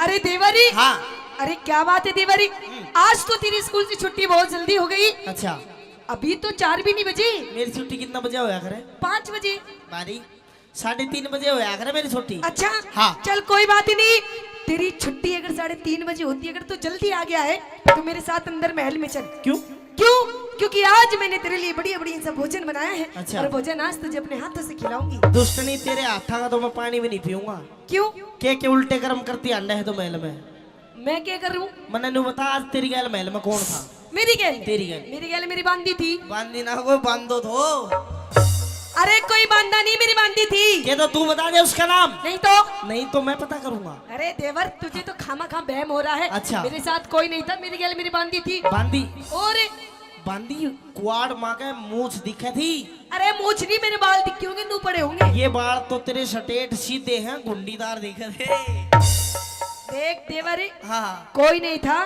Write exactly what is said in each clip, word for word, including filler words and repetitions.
अरे देवरी। हाँ। अरे क्या बात है देवरी, हम्म। आज तो तेरी स्कूल से छुट्टी बहुत जल्दी हो गई। अच्छा। अभी तो चार भी नहीं बजे। मेरी छुट्टी कितना बजे होया करे? पाँच बजे। बारी, साढ़े तीन बजे होया करे मेरी छुट्टी। अच्छा। हाँ। चल कोई बात ही नहीं, तेरी छुट्टी अगर साढ़े तीन बजे होती, अगर तू जल्दी आ गया है तो मेरे साथ अंदर महल में चल। क्यों? क्यों? क्योंकि आज मैंने तेरे लिए बढ़िया बढ़िया सा भोजन बनाया है। अच्छा। और भोजन आज तुझे अपने हाथों से खिलाऊंगी। दुष्टनी, तेरे हाथा का तो मैं पानी भी नहीं पीऊंगा। क्यों? के के उल्टे कर्म करती आंडे है तो महल में। मैं क्या करूं? मन्ने न्यू बता, आज तेरी गैल महल में कौन था? मेरी गैल? तेरी गैल। मेरी गैल मेरी बांदी थी। बांदी ना, वो बांदो थो। अरे कोई बांदा नहीं, मेरी बांदी थी। ये तो तू बता दे उसका नाम। नहीं तो? नहीं तो मैं पता करूंगा। अरे देवर, तुझे तो खामा खा बहम हो रहा है। अच्छा। मेरे साथ कोई नहीं था, मेरी गैल मेरी बांदी थी। बांदी? और? बांदी कुआड़ माँ के मूछ दिखे थी। अरे मूछ नहीं, मेरे बाल दिखे होंगे, नू पड़े होंगे। ये बाल तो तेरे स्ट्रेट सीधे हैं, गुंडीदार दिखे थे। देख देवर, हाँ। कोई नहीं था,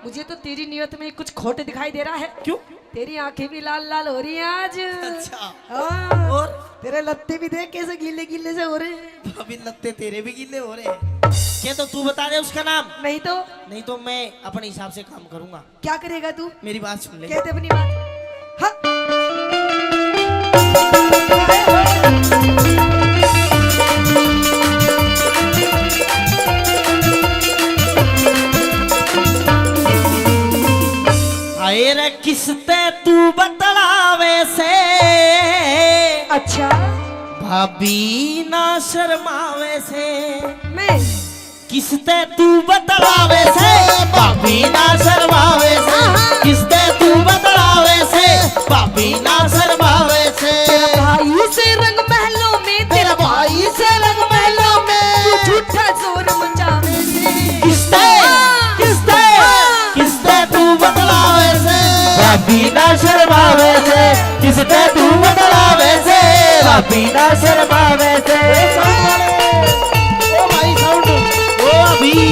मुझे तो तेरी नियत में कुछ खोट दिखाई दे रहा है। क्यों? तेरी आंखें भी लाल लाल हो रही हैं आज। अच्छा। हाँ। और? तेरे लत्ते भी देख कैसे गीले गीले से हो रहे हैं। भाभी, लत्ते तेरे भी गीले हो रहे हैं। क्या तो तू बता दे उसका नाम। नहीं तो? नहीं तो मैं अपने हिसाब से काम करूंगा। क्या करेगा तू? मेरी बात सुन ले। कहते अपनी बात। हाँ। हाय रे किसते तू बतलावे से? अच्छा। भाभी ना शर्मावे से। मैं? किसते तू बतलावे से? भाभी ना शर्मावे से। हाँ, हाँ। किसते तू बतलावे से? भाभी ना शर्मावे से। तेरा भाई से रंग महलों में, तेरा भाई से रंग महलों में। तू झूठा शोर मचावे से। किसते? हाँ। किसते? हाँ। किसते तू बतलावे से? भाभी ना शर्मावे से। किसते तू बतलावे से? भाभी ना शर्मावे से। ओ भाई साउंड, ओ अभी।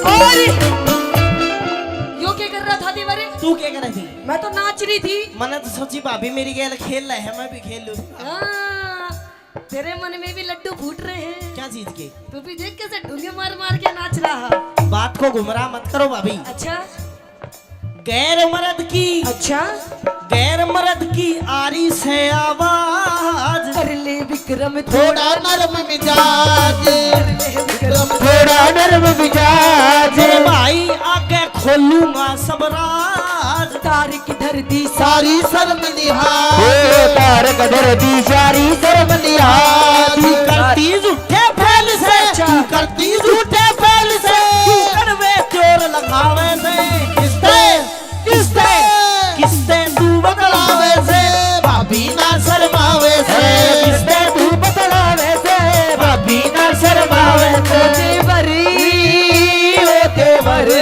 और यो क्या कर रहा था देवर? तू क्या कर रही थी? मैं तो नाच रही थी। मैंने तो सोची भाभी मेरी गैल खेल रहे हैं, मैं भी खेल लूँ। हाँ, तेरे मन में भी लड्डू फूट रहे हैं। क्या चीज के? तू भी देख कैसे ढूंगे मार मार के नाच रहा। बात को गुमराह मत करो भाभी। अच्छा। गैर मर्द की, अच्छा। गैर मर्द की आ रही से आवाज। कर ले विक्रम थोड़ा नरम मिजाज। कर ले विक्रम थोड़ा नरम मिजाज। मेरे भाई आगे खोलूंगा सब राज। तारक धर दी सारी शर्म लिहाज। ओ तारक धर दी सारी शर्म लिहाज। तू करती झूठे फैल से, अच्छा। तू करती झूठे फैल से, तू कड़वे चोर लगावे से। किसते? किसते? किसते तू बतलावे से? भाभी ना शर्मावे से। किसते तू बतलावे से? भाभी ना शर्मावे से। ओ देवर, ओ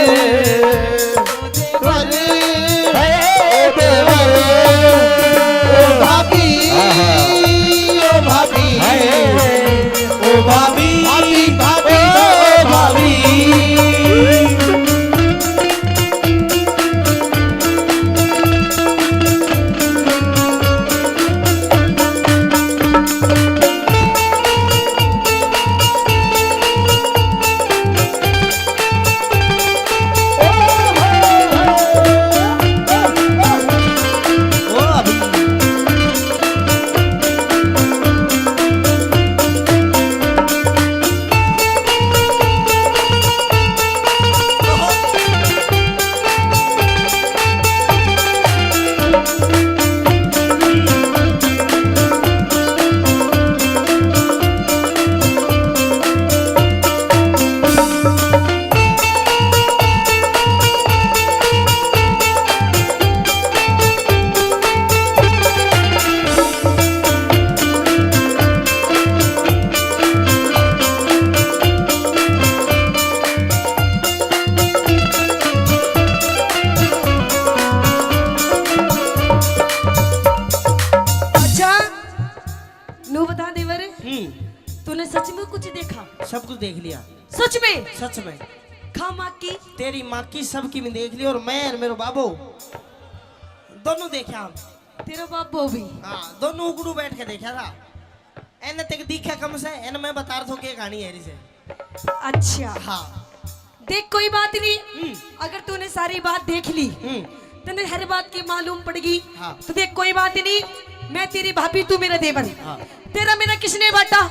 देवर। ओ भाभी, ओ भाभी, ओ भाभी, भाभी, भाभी, ओ भाभी। देखा? सब कुछ देख लिया। सच में? सच में। खा माँ की? तेरी माँ की, सबकी मैं देख ली, और मैं और मेरो बाबो दोनों देखा हम। तेरा बाबो भी? हाँ, दोनों उगड़ू बैठ के देखा था। एने तक दिखा कम से, एने मैं बता रहा था के कहानी है इसे। अच्छा। हाँ। देख, कोई बात नहीं। हम्म। अगर तूने सारी बात देख ली, हम्म। तन्ने हर बात की मालूम पड़गी, हाँ। तो देख, कोई बात नहीं, मैं तेरी भाभी, तू मेरा देवर। हाँ। तेरा मेरा किसने बांटा,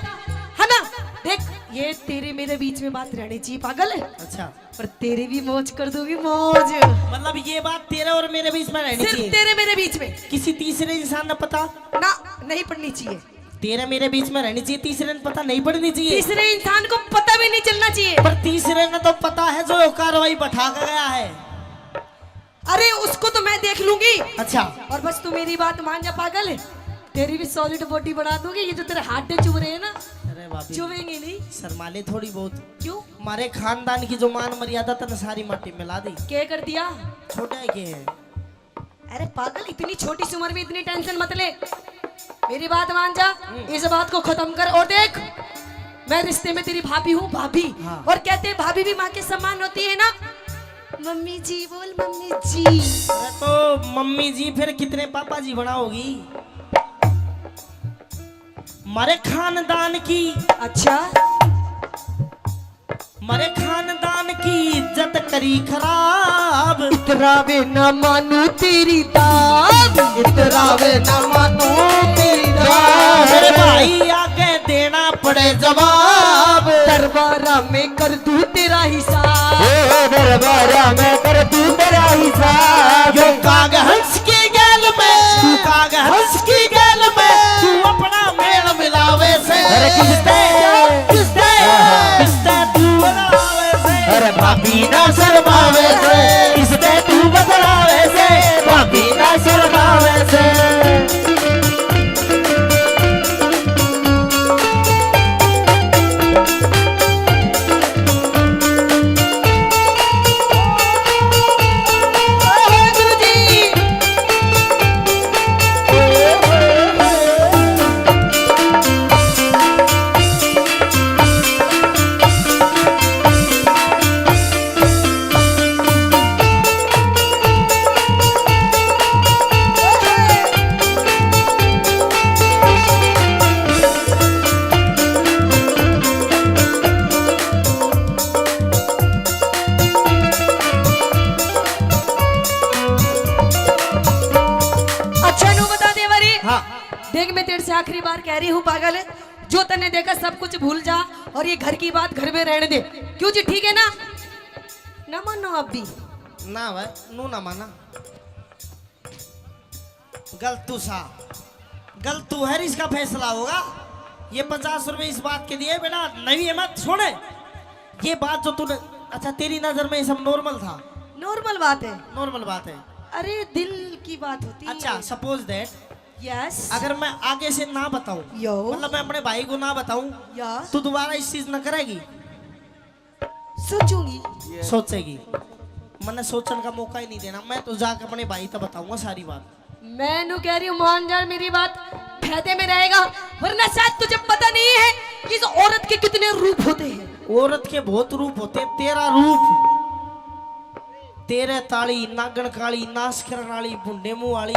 है ना? देख, ये तेरे मेरे बीच में बात रहनी चाहिए, पागल है। अच्छा। पर तेरी भी मौज कर दूंगी, मौज। मतलब, ये बात तेरे और मेरे बीच में रहनी सिर्फ चाहिए। तेरे मेरे बीच में। किसी तीसरे इंसान ने पता ना, नहीं पड़नी चाहिए। तेरे मेरे बीच में रहनी चाहिए, तीसरे ने पता नहीं पड़नी चाहिए। तीसरे इंसान को पता भी नहीं चलना चाहिए। पर तीसरे ने तो पता है जो कार्रवाई बैठा के गया है। अरे, उसको तो मैं देख लूंगी। अच्छा। और बस तू मेरी बात मान जा, पागल। तेरी भी solid body बना दूंगी। ये जो तेरे हड्डे चुभ रहे हैं ना, अरे भाभी, चुभेंगे नहीं। शर्मा ले थोड़ी बहुत। क्यों? हमारे खानदान की जो मान मर्यादा तने सारी माटी मिला दी। क्या कर दिया? छोटा है के है? अरे पागल, इतनी छोटी सी उम्र में इतनी tension मत ले। मेरी बात मान जा, हम्म। इस बात को खत्म कर। और देख, मैं रिश्ते में तेरी भाभी हूँ, भाभी। हाँ। और कहते हैं, भाभी भी माँ के समान होती है ना। मम्मी जी बोल, मम्मी जी। अरे तो मम्मी जी फिर कितने पापा जी बनाओगी? मारे खानदान की। अच्छा। मारे खानदान की इज्जत करी खराब। इतरावे ना मानू तेरी दाद, इतरावे ना मानू तेरी दाद। मेरे भाई आगे देना पड़े जवाब। दरबारा में कर दूं तेरा हिसाब। ओ दरबारा में कर दूं तेरा हिसाब। यो काग हंस की गैल में, तू काग हंस की गैल में, तू अपना मेल मिलावे से। अरे किसते? किसते? किसते तू बदलावे से? अरे भाभी ना शर्मावे से। किसते तू बदलावे से? भाभी ना शर्मावे से। अच्छा, नू बता दे बारी। हाँ। देख, मैं तेरे से आखिरी बार कह रही हूँ, पागल, जो तन्ने देखा सब कुछ भूल जा और ये घर की बात घर में रहने दे। क्यों जी, ठीक है ना? ना मानो आप भी? ना भाई, नू ना माना। गलतू सा, गलतू है, इसका फैसला होगा। ये पचास रुपए इस बात के दिए, बेटा, नवी है, मत छोड़े। ये बात जो तूने, अच्छा, तेरी नजर में ये सब normal था? Normal बात है। Normal बात है। अरे, दिल की बात होती है। अच्छा, suppose that, yes, अगर मैं आगे से ना बताऊं, यो। मतलब, मैं अपने भाई को ना बताऊं, या। तो दोबारा इस चीज ना करेगी? सोचूंगी। सोचेगी। मन्ने सोचण का मौका ही नहीं देना। मैं तो जाके अपने भाई तक बताऊंगा सारी बात। मैं नू कह रही हूँ, मान जा मेरी बात, फायदे में रहेगा, वरना शायद तुझे पता नहीं है कि इस औरत के कितने रूप होते हैं। औरत के बहुत रूप होते हैं। तेरा रूप, तेरे ताली, नागण काली, नाश करण वाली, भुंडे मुंह वाली,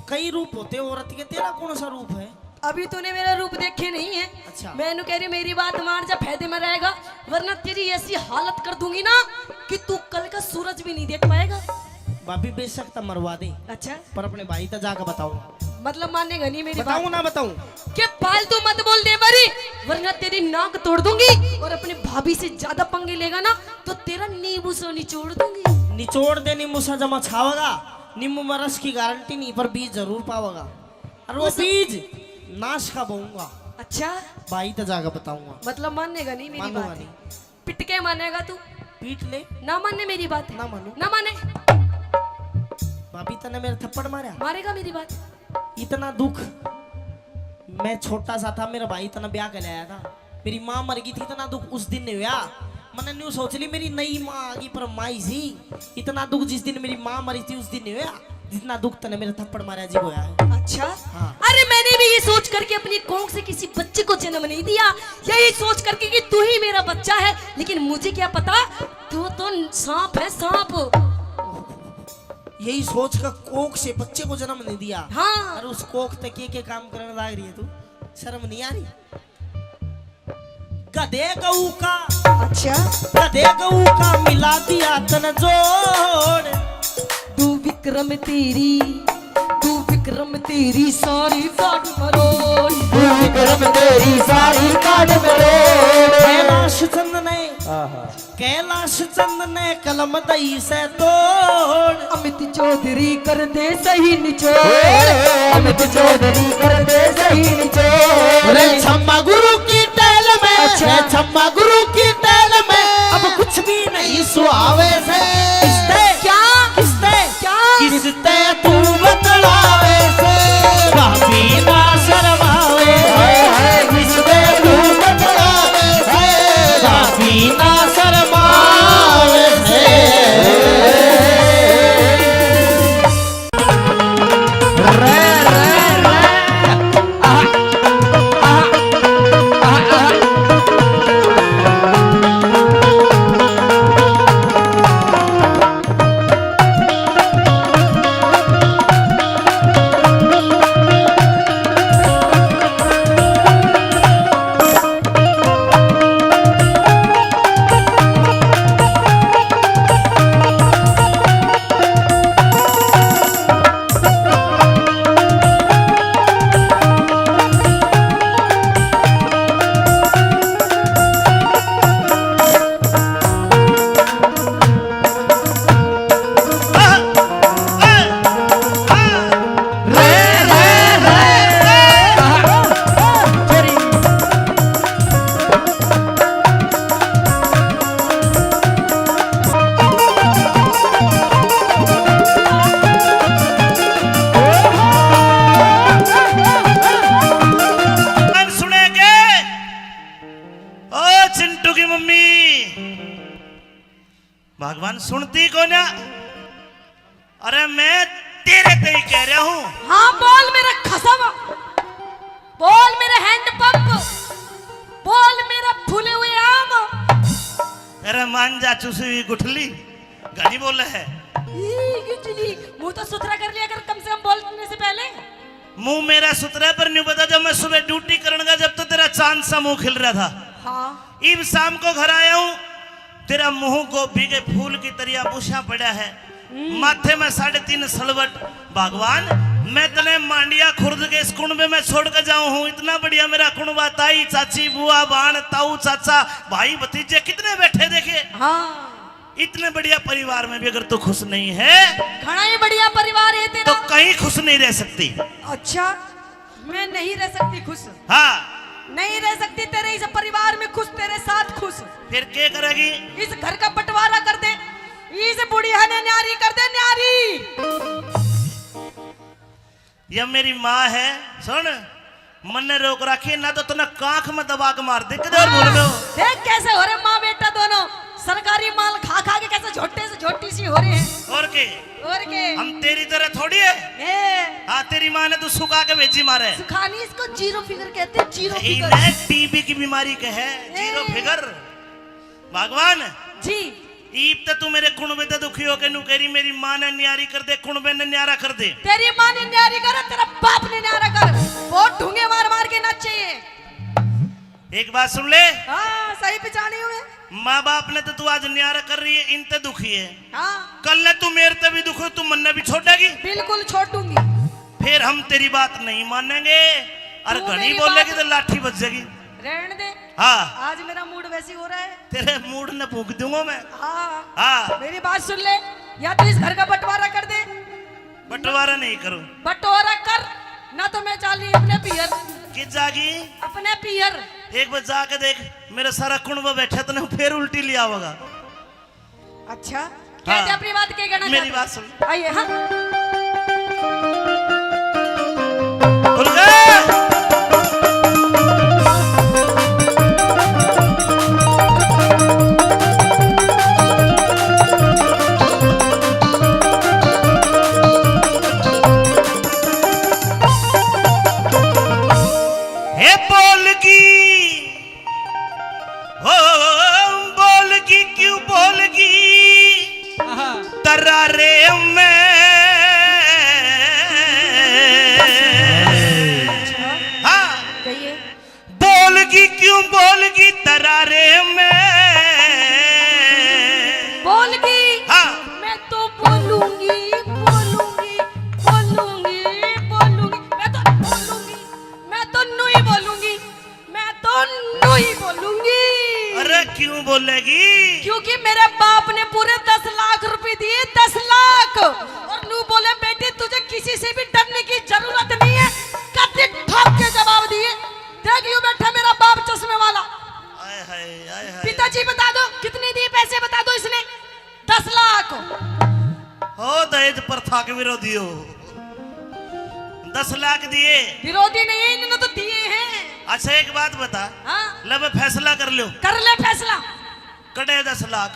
कई रूप होते हैं औरत के। तेरा कौन सा रूप है? अभी तूने मेरा रूप देखे नहीं है। अच्छा। मैं नू कह रही हूँ, मेरी बात मान जा, फायदे में रहेगा, वरना तेरी ऐसी हालत कर दूंगी ना कि तू कल का सूरज भी नहीं देख पाएगा। भाभी, बेशक तो मरवा दे। अच्छा। पर अपने भाई तक जाके बताऊंगा। मतलब, मानेगा नहीं मेरी बात? बताऊं ना बताऊं? के फालतू मत बोल दे बारी, वरना तेरी नाक तोड़ दूंगी, और अपने भाभी से ज्यादा पंगे लेगा ना, तो तेरा नींबू सो निचोड़ दूंगी। निचोड़ दे नींबू सा, जमा छावेगा। नींबू में रस की गारंटी नहीं, पर बीज जरूर पावेगा। और वो वो सब बीज नाश का बोऊंगा। अच्छा। भाई तो जाकर बताऊंगा। मतलब, मानेगा नहीं मेरी बात? मानूंगा नहीं। पिट के मानेगा तू? पीट ले। ना माने मेरी बात? ना मानू। ना माने। भाभी, तने मेरे थप्पड़ मारा? मारेगा मेरी बात? इतना दुख, मैं छोटा सा था, मेरा भाई इतना ब्याह कर आया था, मेरी माँ मर गई थी, इतना दुख उस दिन नहीं हुआ। मैंने न्यू सोच ली, मेरी नई माँ आ गई, पर माई सी, इतना दुख जिस दिन मेरी माँ मरी थी, उस दिन नहीं हुआ, जितना दुख तने मेरे थप्पड़ मारा जी होया है। अच्छा। हाँ। अरे, मैंने भी ये सोच करके अपनी कोख से किसी बच्चे को जन्म नहीं दिया, यही सोच करके कि तू ही मेरा बच्चा है, लेकिन मुझे क्या पता तू तो सांप है, सांप। यही सोच का कोख से बच्चे को जन्म नहीं दिया। हाँ। और उस कोख तक के, के काम करने लाग रही है तू, शर्म नहीं आ रही? गधे गऊ का, अच्छा। गधे गऊ का मिला दिया तन जोड़। दू विक्रम तेरी, दू विक्रम तेरी सारी काट मरोड़। दू विक्रम तेरी सारी काट मरोड़। कैलाश चंद ने, आहा। कैलाश चंद ने कलम दई से तोड़। अमित चौधरी कर दे सही निचोड़। अमित चौधरी कर दे सही निचोड़। रे छम्मा गुरु की टैल में, अच्छा। रे छम्मा गुरु की टैल में, अब कुछ भी नहीं सुहावे से। किसते? क्या? किसते? क्या? किसते तू बतलावे से? भाभी ना शर्मावे से। किसते तू बतलावे से? भाभी ना शर्मावे से। सुनेंगे। ओ चिंटू की मम्मी, भगवान सुनती को ना। अरे मैं तेरे ते ही कह रहा हूँ। हाँ, बोल मेरा खसम, बोल मेरे हैंड पंप, बोल मेरा फूले हुए आम। अरे मान जा चुसी हुई गुठली, घणी बोले है। ई गुठली, मुंह तो सुथरा कर लिया कर कम से कम बोलने से पहले। मुंह मेरा सुथरा पर न्यू बता, जब मैं सुबह ड्यूटी करने का, जब तो तेरा चांद सा मुंह खिल रहा था। हाँ। इब शाम को घर आया हूँ, तेरा मुंह गोभी के फूल की तरिया बुशा पड़ा है, हम्म। माथे में साढ़े तीन सलवट। भगवान, मैं तने मांडिया खुर्द के इस कुणबे में छोड़ के जाऊं हूँ। इतना बढ़िया मेरा कुणबा, ताई, चाची, बुआ, बाण, ताऊ, चाचा, भाई, भतीजे कितने बैठे देखे। हाँ। इतने बढ़िया परिवार में भी अगर तू खुश नहीं है, घणा ही बढ़िया परिवार है तेरा। तो कहीं खुश नहीं रह सकती। अच्छा, मैं नहीं रह सकती खुश। हाँ। नहीं रह सकती तेरे इस परिवार में खुश, तेरे साथ खुश। फिर क्या करेगी? इस घर का बंटवारा कर दे, इस बुढ़िया ने न्यारी कर दे, न्यारी। या मेरी माँ है, सुन, मन्ने रोक रखी, ना तो तन्ने कांख में दबा के मार दे, किधर बोल रहे हो? देख कैसे हो रहे माँ बेटा दोनों, सरकारी माल खा खा के कैसे झोटे से झोटी सी हो रहे हैं। और के? और के? हम तेरी तरह थोड़ी है। ए। हाँ, तेरी माँ ने तो सुखा के भेजी मारे। सुखानी इसको जीरो फिगर कहते हैं, जीरो फिगर। इन्हें टीबी की बीमारी के है, जीरो ए। फिगर। भगवान। जी। ईब ते तू मेरे कुणबे ते दुखी होके नू कह रही, मेरी माँ ने न्यारी कर दे, कुणबे ने न्यारा कर दे। तेरी माँ ने न्यारी करे, तेरा बाप ने न्यारा कर। बहुत ढूंगे मार मार के नाचे ये। एक बात सुन ले। हाँ, सही पिछानी हुए। माँ बाप ने तो तू आज न्यारा कर रही है, इन ते दुखी है। हाँ। कल ने तू मेरे ते भी दुखी हो, तू मन्ने भी छोड़ेगी? बिल्कुल छोड़ूंगी। फिर हम तेरी बात नहीं मानेंगे। और तू घणी मेरी बोलेगी बात तो लाठी बज जाएगी। रहने दे। हाँ। आज मेरा मूड वैसे ही हो रहा है। तेरे मूड ने फूंक दूंगा मैं। हाँ। हाँ। मेरी बात सुन ले, या तो इस घर का बंटवारा कर दे। बंटवारा नहीं करूं। बंटवारा कर, ना तो मैं चाली अपने पियर। किस जागी? अपने पियर। एक बार जाके देख, मेरा सारा कुणबा बैठा, तने फिर उल्टी ले आवेगा। अच्छा, क्या हाँ। क्या अपनी बात के कहना मेरी चाहते बात सुन। आइए, हाँ। खुल गए। ओ, बोलगी क्यों बोलगी आहा। तरारे में। अच्छा। हाँ। कहिए। बोलगी क्यों बोलगी तरारे में। बोलगी। हाँ। मैं तो बोलूंगी, बोलूंगी, बोलूंगी, बोलूंगी। मैं तो बोलूंगी, मैं तो न्यू ही बोलूंगी। मैं तो न्यू ही बोलूंगी। अरे क्यों बोलेगी? क्योंकि मेरे बाप ने पूरे दस लाख रुपए दिए, दस लाख। और न्यू बोले, "बेटी, तुझे किसी से भी डरने की जरूरत नहीं है, कत्ती ठोक के जवाब दिए।" देख, यूं बैठा मेरा बाप चश्मे वाला। हाय हाय, हाय हाय। पिताजी बता दो, कितने दिए पैसे, बता दो इसने। दस लाख। हो दहेज प्रथा के विरोधी हो। दस लाख दिए। विरोधी नहीं है, इन्होंने तो दिए हैं। अच्छा, एक बात बता। हाँ। ले, मैं फैसला कर लो। कर ले फैसला। कड़े दस लाख।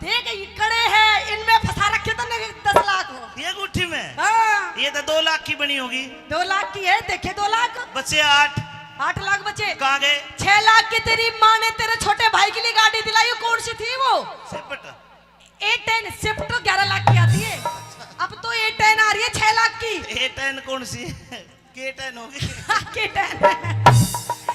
देख, ये कड़े हैं, इनमें फंसा रखे तने दस लाख हो। ये गुट्ठी में? हाँ। ये तो दो लाख की बनी होगी। दो लाख की है, देखे दो लाख। बचे आठ। आठ लाख बचे। कहाँ गए? छह लाख की तेरी माँ ने तेरे छोटे भाई के लिए गाड़ी दिलाई, कौन सी थी वो? सेपट। ए टेन Swift ग्यारह लाख की आती है, अब तो ए टेन आ रही है छह लाख की। ए टेन कौन सी? के टेन होगी। के टेन।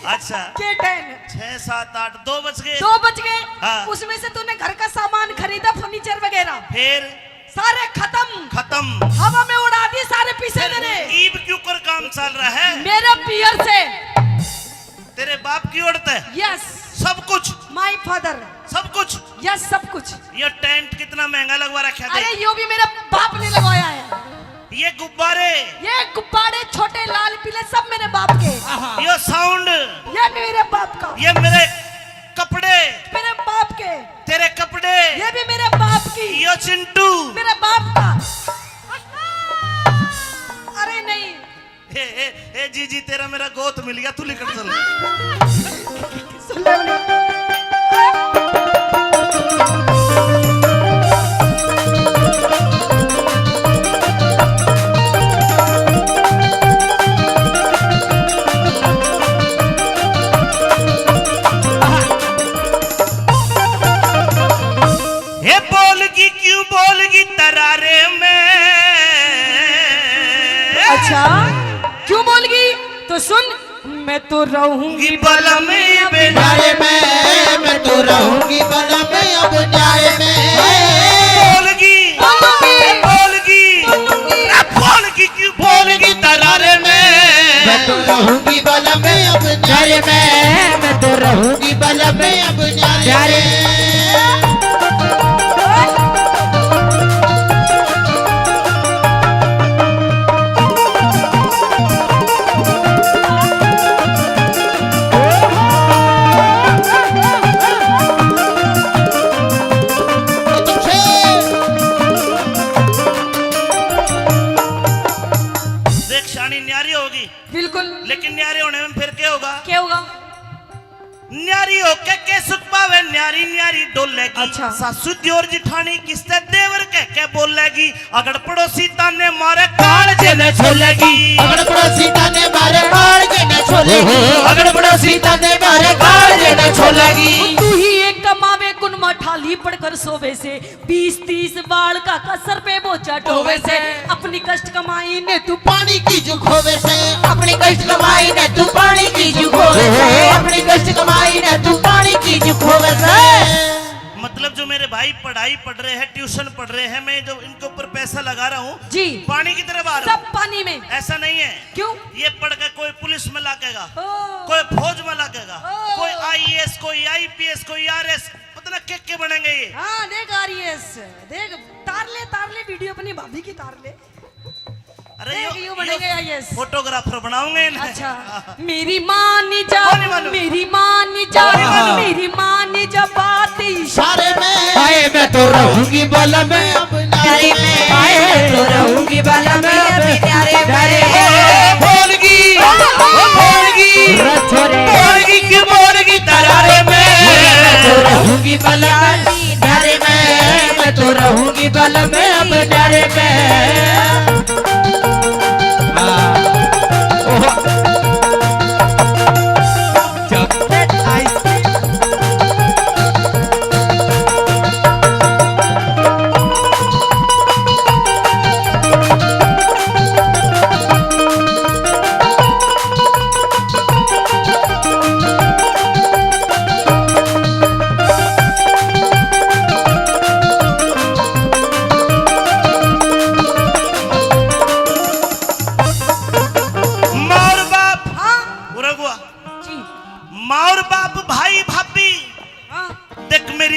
अच्छा। के टेन। छह, सात, आठ, दो बच गए। दो बच गए। हाँ। उसमें से तूने घर का सामान खरीदा, फर्नीचर वगैरह। फिर? सारे खत्म। खत्म। हवा में उड़ा दिए सारे पैसे फिर तेरे। ईब क्यों कर काम चल रहा है? मेरे पियर से। तेरे बाप की ओर तै? Yes। सब कुछ? My father। सब कुछ? Yes, सब कुछ। ये टेंट कितना महंगा लगवा रखा है, अरे, देख। यो भी मेरे बाप ने लगवाया है। ये गुब्बारे? ये गुब्बारे छोटे लाल पीले सब मेरे बाप के। आहा। ये साउंड? ये मेरे बाप का। ये मेरे कपड़े? मेरे बाप के। तेरे कपड़े? ये भी मेरे बाप की। ये चिंटू? मेरे बाप का। अरे नहीं। ए, ए, ए, जीजी, तेरा मेरा गोत मिल गया, तू लिकड़ चल। सुन ले, बोले। हे बोलगी क्यों बोलगी तरारे में? अच्छा, क्यों बोलगी? तो सुन, मैं तो रहूंगी बलम अब न्यारे में, मैं तो रहूंगी बलम अब न्यारे में। बोलगी, बोलगी, बोलगी, बोलगी। अरे बोलगी क्यों बोलगी तरारे में? मैं तो रहूंगी बलम अब न्यारे में, मैं तो रहूंगी बलम अब न्यारे में। देख, शानी न्यारी होगी। बिल्कुल। लेकिन न्यारे होने में फिर क्या होगा? क्या होगा? न्यारी होके के सुख पावे, न्यारी न्यारी डोलेगी। अच्छा। सासू दियोर जिठानी किसते देवर कह के बोलेगी। अगड़ पड़ोसी ताने मारे कालजे ने छोलेगी। अगड़ पड़ोसी ताने मारे कालजे ने छोलेगी। अगड़ पड़ोसी ताने मारे कालजे ने छोलेगी। तू ही एक कमावे कुन माठाली पड़कर सोवे से। बीस तीस बाल का कसर पे बोझा ढोवे से, अपनी कष्ट कमाई ने तू पानी की जू खोवे से, अपनी कष्ट कमाई ने तू पानी की जू खोवे से, अपनी कष्ट कमाई ने तू पानी की जू खोवे से। मतलब जो मेरे भाई पढ़ाई पढ़ रहे हैं, ट्यूशन पढ़ रहे हैं, मैं जो इनके ऊपर पैसा लगा रहा हूँ, जी। पानी की तरह बहा रहा हूँ। सब पानी में। ऐसा नहीं है। क्यों? ये पढ़ के कोई पुलिस में लगेगा, ओ। कोई फौज में लगेगा, ओ। कोई आईएएस, कोई आईपीएस, कोई आरएस, पता ना के के बनेंगे ये। हाँ, देख आरएएस, देख तारले, तारले वीडियो अपनी भाभी की तारले। अरे देख, यो, यो बनेंगे यो आईएएस। फोटोग्राफर बनाऊंगे इन्हें। अच्छा। मेरी माँ ने जा, बोली मानो। मेरी माँ ने जा, बोली मानो। मेरी माँ ने जा बात इशारे में। हाय, मैं तो रहूंगी बलम अब न्यारे में। हाय, मैं तो रहूंगी बलम अब न्यारे में। बोलगी, बोलगी, बोलगी की बोलगी तरारे में। मैं तो रहूंगी बलम न्यारे में, मैं तो रहूंगी बलम अब न्यारे में। हाँ। ओहो। Chocolate ice cream.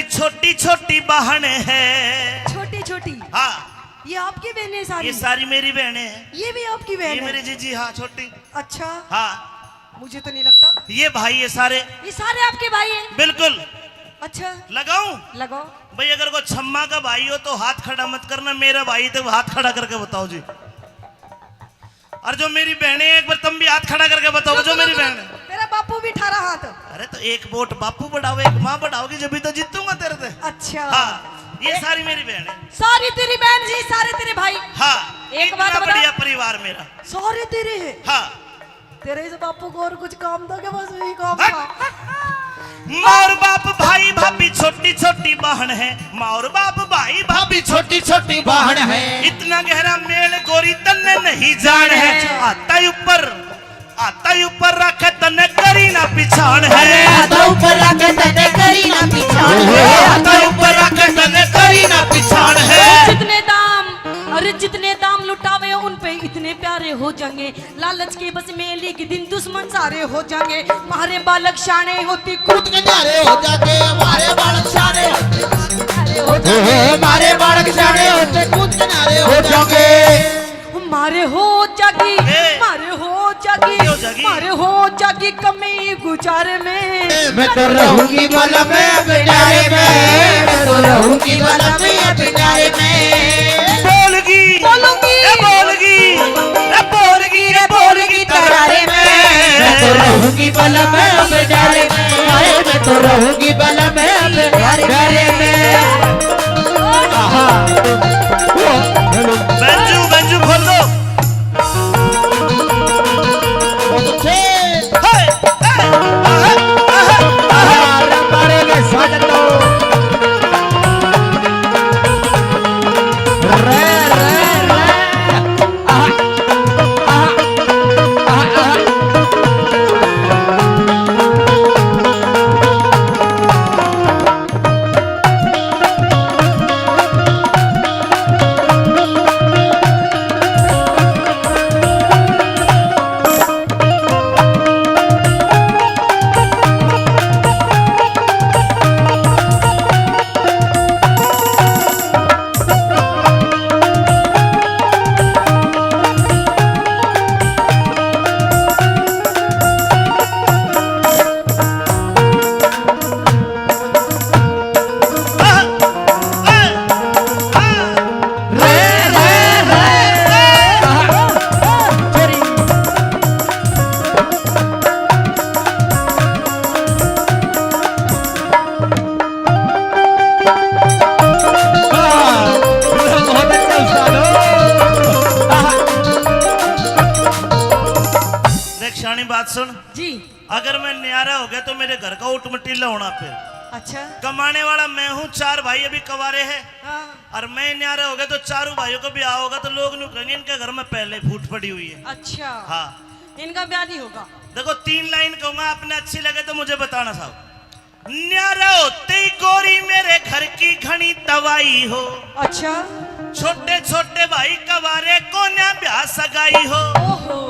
छोटी छोटी बहन है। छोटी छोटी? हाँ। ये आपकी बहनें सारी? ये सारी मेरी बहनें हैं। ये भी आपकी बहन ये है? मेरी जीजी, हाँ, छोटी। अच्छा। हाँ। मुझे तो नहीं लगता। ये भाई, ये सारे। ये सारे आपके भाई हैं? बिल्कुल। अच्छा। लगाऊं? लगाओ। भाई, अगर कोई छम्मा का भाई हो तो हाथ खड़ा मत करना, मेरा भाई तो हाथ खड़ा करके बताओ जी। और जो मेरी बहनें हैं, एक बार तुम भी हाथ खड़ा करके बताओ, जो रुको, मेरी रुको, बहन है। मेरा बापू भी अठारह हाथ। अरे, तो एक वोट बापू बढ़ाओ, एक माँ बढ़ाओगी, जब भी तो जीतूंगा तेरे से। अच्छा। हाँ, ये सारी मेरी बहन है। सारी तेरी बहन जी, सारे तेरे भाई। हाँ, एक बात बता। बढ़िया परिवार मेरा। सारे तेरे हैं? हाँ। तेरे इस बापू को और कुछ काम था क्या? बस यही काम था। माँ और बाप, भाई भाभी, छोटी छोटी बहन है। माँ और बाप, भाई भाभी, छोटी छोटी बहन है। इतना गहरा मेल गोरी तन्ने नहीं जान है। आता ही ऊपर, आता ही ऊपर रख, तन्ने करी ना पिछाण है। अरे आता ऊपर रख, तन्ने करी ना पिछाण है। आता ऊपर रख, तन्ने करी ना पिछाण है। जितने दाम, अरे जितने दाम लुटावे उन पे इतने प्यारे हो जाएंगे। लालच के बस में एक दिन दुश्मन सारे हो जाएंगे। मारे बालक शाणे होती कूद के न्यारे हो जाएंगे। मारे बालक शाणे होते कूद के न्यारे हो जाएंगे। मारे बालक शाणे होते कूद के न्यारे हो जाएंगे। मारे हो जागी, मारे हो जागी, मारे हो जागी कमी गुजारे में। मैं तो रहूंगी बलम भंडारे में, मैं तो रहूंगी बलम भंडारे में। बोलगी, बोलूंगी, ए बोलगी, ए बोलगी, ए बोलगी तरारे में। मैं तो रहूंगी बलम भंडारे में, मैं तो रहूंगी बलम भंडारे में। आहा। बेंजू, बेंजू खोल दो। देख, शानी बात सुन। जी। अगर मैं न्यारा हो गया तो मेरे घर का ऊट मटीला होना फिर। अच्छा। कमाने वाला मैं हूँ, चार भाई अभी कवारे हैं। हाँ। और मैं न्यारा हो गया तो चारों भाइयों को ब्याह होगा तो लोग न्यू कहेंगे, "इनके घर में पहले फूट पड़ी हुई है।" अच्छा। हाँ। इनका ब्याह नहीं होगा। देखो, तीन लाइन कहूंगा, आपने अच्छी लगे तो मुझे बताना साहब। न्यारा होते ही गोरी मेरे घर की घणी तबाही हो। अच्छा। छोटे छोटे भाई कवारे कोन्या ब्याह सगाई हो। ओहो।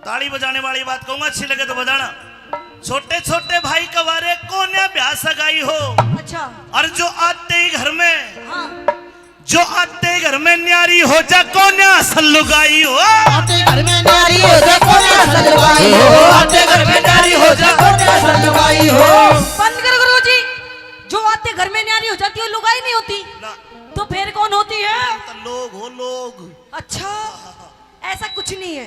ताली बजाने वाली बात कहूंगा, अच्छी लगे तो बजाना। छोटे छोटे भाई कवारे कोन्या ब्याह सगाई हो। अच्छा। और जो आते ही घर में, हाँ। जो आते ही घर में न्यारी हो जा कोन्या असल लुगाई हो। आते घर में न्यारी हो जा कोन्या असल लुगाई हो। आते घर में न्यारी हो जा कोन्या असल लुगाई हो। बंद करो गुरु जी, जो आते घर में न्यारी हो जाती है लुगाई नहीं होती ना। तो फिर कौन होती है? तो लोग हो, लोग। अच्छा। ऐसा कुछ नहीं है,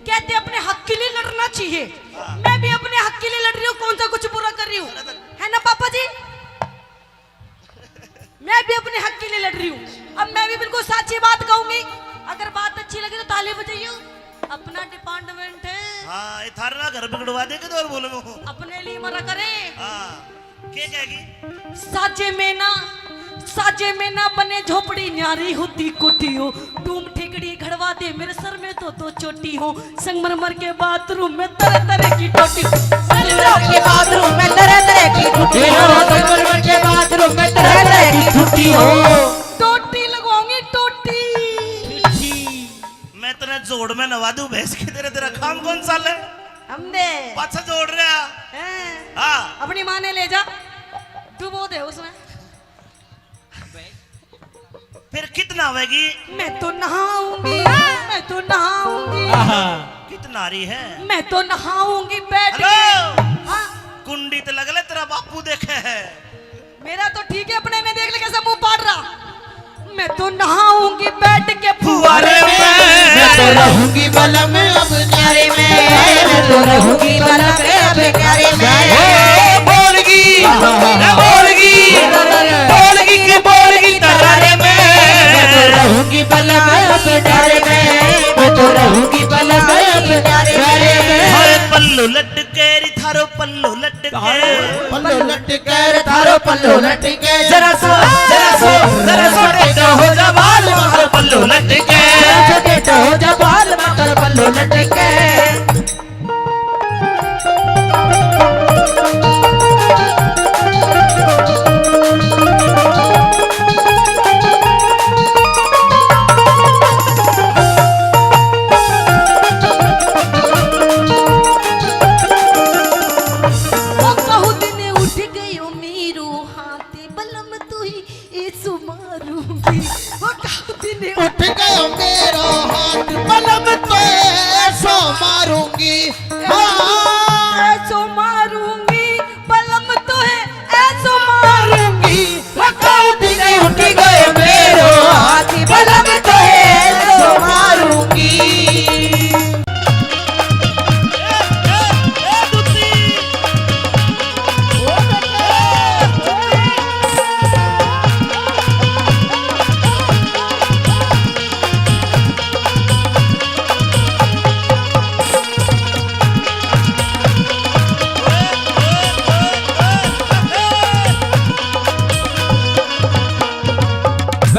कहते अपने हक के लिए लड़ना चाहिए। मैं भी अपने हक के लिए लड़ रही हूँ, कौन सा कुछ बुरा कर रही हूँ, है ना पापा जी? मैं भी अपने हक के लिए लड़ रही हूँ। अब मैं भी बिल्कुल साची बात कहूंगी, अगर बात अच्छी लगे तो ताली बजाइयो। अपना डिपार्टमेंट है। हाँ, ये थारा घर बिगड़वा दे के तो और बोलूंगा। अपने लिए मरा करे। हाँ। के कहेगी? साजे में ना, साजे में ना बने झोपड़ी, न्यारी होती कोठी हो। डूम ठेकड़ी घड़वा दे, मेरे सर में तो दो चोटी हो। संगमरमर के बाथरूम में तरह तरह की टोटी। संगमरमर के बाथरूम में तरह तरह की टोटी हो। संगमरमर के बाथरूम में तरह तरह की टोटी हो। टोटी लगवाऊंगी, टोटी। मैं तने जोड़ में नवा दूं भैंस की, तेरे, तेरा काम कौन सा ले? हम दे। पाछा जोड़ रहा। हैं? हाँ। अपनी माँ ने ले जा। तू वो दे उसमें। फिर कितना आवेगी? मैं तो नहाऊंगी, मैं तो नहाऊंगी। आहा। कितना आ रही है? मैं तो नहाऊंगी बैठ के। हेलो। हाँ। कुंडी तो लग ले, तेरा बापू देखे है। मेरा तो ठीक है, अपने में देख ले कैसा मुंह पाड़ रहा। मैं तो नहाऊंगी बैठ के फुहारे में। मैं तो रहूंगी बलम अब न्यारे में। मैं तो रहूंगी बलम अब न्यारे में। ओ बोलगी, ए बोलगी, बोलगी के बोलगी तरारे में। मैं तो रहूंगी बलम अब न्यारे में। मैं तो रहूंगी बलम अब न्यारे में। हर पल्लू लटके री थारो पल्लू लटके। पल्लो लटके रे थारो पल्लो लटके। जरा सो, जरा सो, जरा सो टेढ़ा हो जा बाल, मारो पल्लो लटके। जरा सो टेढ़ा हो जा बाल, मारो पल्लो लटके। ओ कहू दिन उठ गयो मेरो हाथ, बलम तू ही ऐसो मारूंगी। ओ कहू दिन उठ गयो मेरो हाथ, बलम तो ऐसो मारूंगी। हाँ। ऐसो मारूंगी, बलम तो है ऐसो मारूंगी। ओ कहू दिन उठ गयो मेरो हाथ, बलम तो है ऐसो मारूंगी।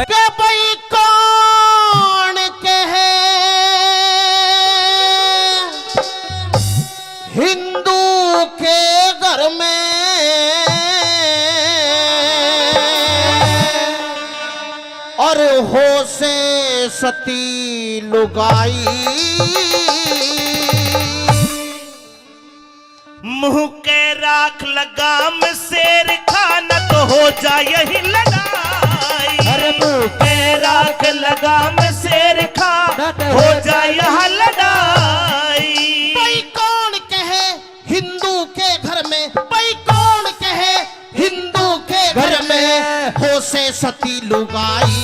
के भाई कौन कहे हिंदू के घर में और हो से सती लुगाई। मुंह के राख लगाम शेर खान तो हो जा यही लड़ाई। अरे मुंह के राख लगाम शेर खान तो हो जा यह लड़ाई। भाई कौन कहे हिंदू के घर में, भाई कौन कहे हिंदू के घर में हो से सती लुगाई।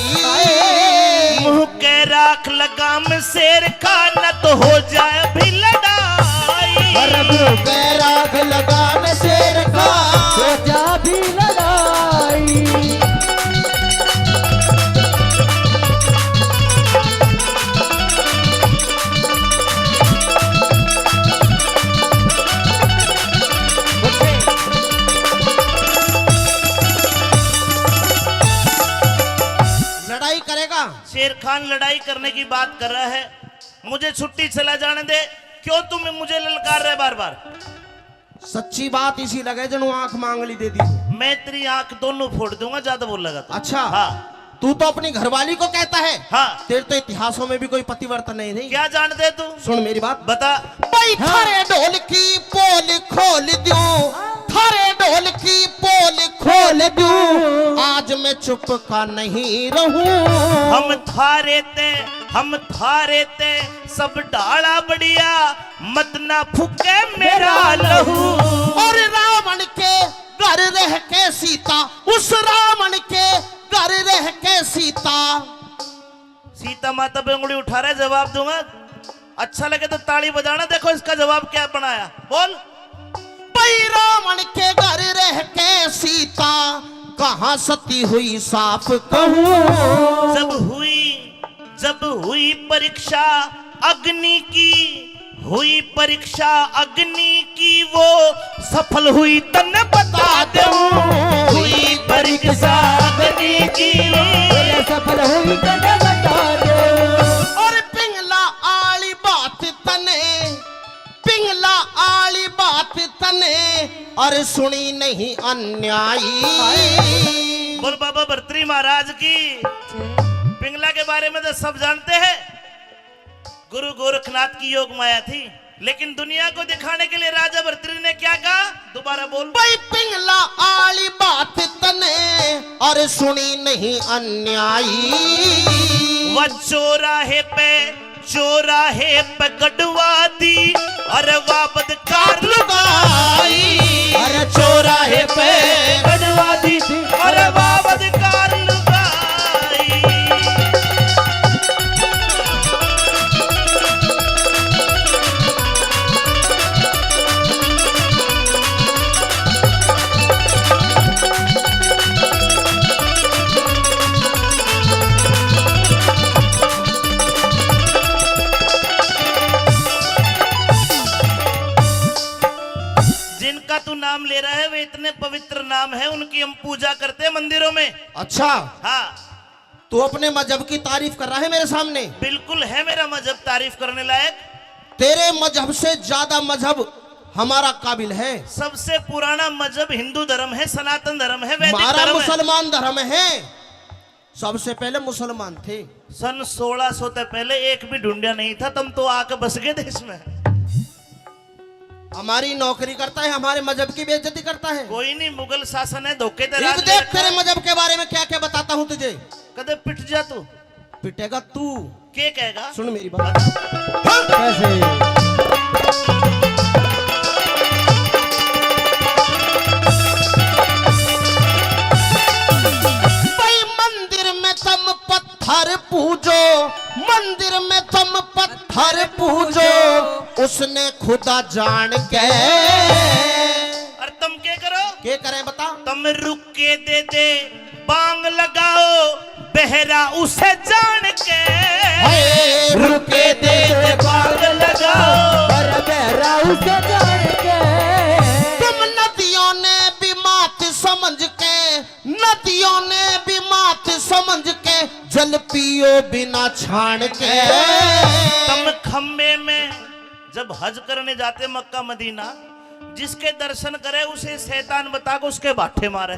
मुंह के राख लगाम शेर खान तो हो जाए भी लड़ाई। अरे मुंह के राख लगाम शेर खान हो जा भी लड़ाई। लड़ाई करेगा। शेर खान लड़ाई करने की बात कर रहा है, मुझे छुट्टी चला जाने दे। क्यों तुम मुझे ललकार रहे बार बार? सच्ची बात इसी लगे जणु आंख मांगली दे दी। मैं तेरी आंख दोनों फोड़ दूंगा, ज्यादा बोलेगा तो। अच्छा। हाँ। तू तो अपनी घरवाली को कहता है। हाँ। तेरे तो इतिहासों में भी कोई पतिव्रता नहीं रही। क्या जानते तू? सुन मेरी बात। बता। भाई हाँ। थारे ढोल की पोल खोल दूं, थारे ढोल की पोल खोल दूं, आज मैं चुप का नहीं रहूं। हम थारे ते, हम थारे ते सब डाला बढ़िया, मत ना फूके मेरा लहू। और रावण के घर रह के सीता, उस रावण के घर रह के सीता। सीता माता पे उंगली उठा रहे, जवाब दूंगा। अच्छा लगे तो ताली बजाना, देखो इसका जवाब क्या बनाया। बोल। भाई रावण के घर रह के सीता कहाँ सती हुई साफ कहूँ। जब हुई, जब हुई परीक्षा अग्नि की, हुई परीक्षा अग्नि की वो सफल हुई तन्ने बता दूं। हुई परीक्षा अग्नि की। बोले सफल हुई तन्ने बता दूं। और पिंगला आली बात तने, पिंगला आली बात तने और सुनी नहीं अन्यायी। बोल बाबा भरतरी महाराज की। पिंगला के बारे में तो सब जानते हैं, गुरु गोरखनाथ की योग माया थी, लेकिन दुनिया को दिखाने के लिए राजा भरतरी ने क्या कहा? दोबारा बोल। भाई पिंगला आली बात अरे सुनी नहीं अन्यायी। वह चौराहे पे, चौराहे पे गड़वा दी, अरे वापस कार लुगाई। अरे चौराहे पे गड़वा दी थी, अरे वापस कार लुगाई। जिनका तू नाम ले रहा है, वे इतने पवित्र नाम है, उनकी हम पूजा करते हैं मंदिरों में। अच्छा, हाँ। तू अपने मजहब की तारीफ कर रहा है मेरे सामने? बिल्कुल है मेरा मजहब तारीफ करने लायक। तेरे मजहब से ज्यादा मजहब हमारा काबिल है। सबसे पुराना मजहब हिंदू धर्म है, सनातन धर्म है, वैदिक धर्म है। हमारा मुसलमान धर्म है। सबसे पहले मुसलमान थे। सन सोलह सौ से पहले एक भी ढूंढा नहीं था, तुम तो आके बस गए देश में। हमारी नौकरी करता है, हमारे मजहब की बेइज्जती करता है। कोई नहीं, मुगल शासन है, धोखे ते राज ले रखा है। देख, तेरे मजहब के बारे में क्या क्या बताता हूँ तुझे। कदे पिट जा तू। पिटेगा तू। के कहेगा? सुन मेरी बात। हाँ। कैसे? भाई, मंदिर में तुम पत्थर पूजो, मंदिर में तुम पत्थर पूजो, उसने खुदा जान के। और तुम के करो? के करें बता? तुम रुक के दे दे, बांग लगाओ, बहरा उसे जान के। हाय, रुके दे दे बांग लगाओ, और बहरा उसे जान के। तुम नदियों ने भी मात समझ के, नदियों ने भी मात समझ के, जल पियो बिना छान के। तुम खम्बे में जब हज करने जाते मक्का मदीना, जिसके दर्शन करे उसे शैतान बता के उसके बाटे मारे।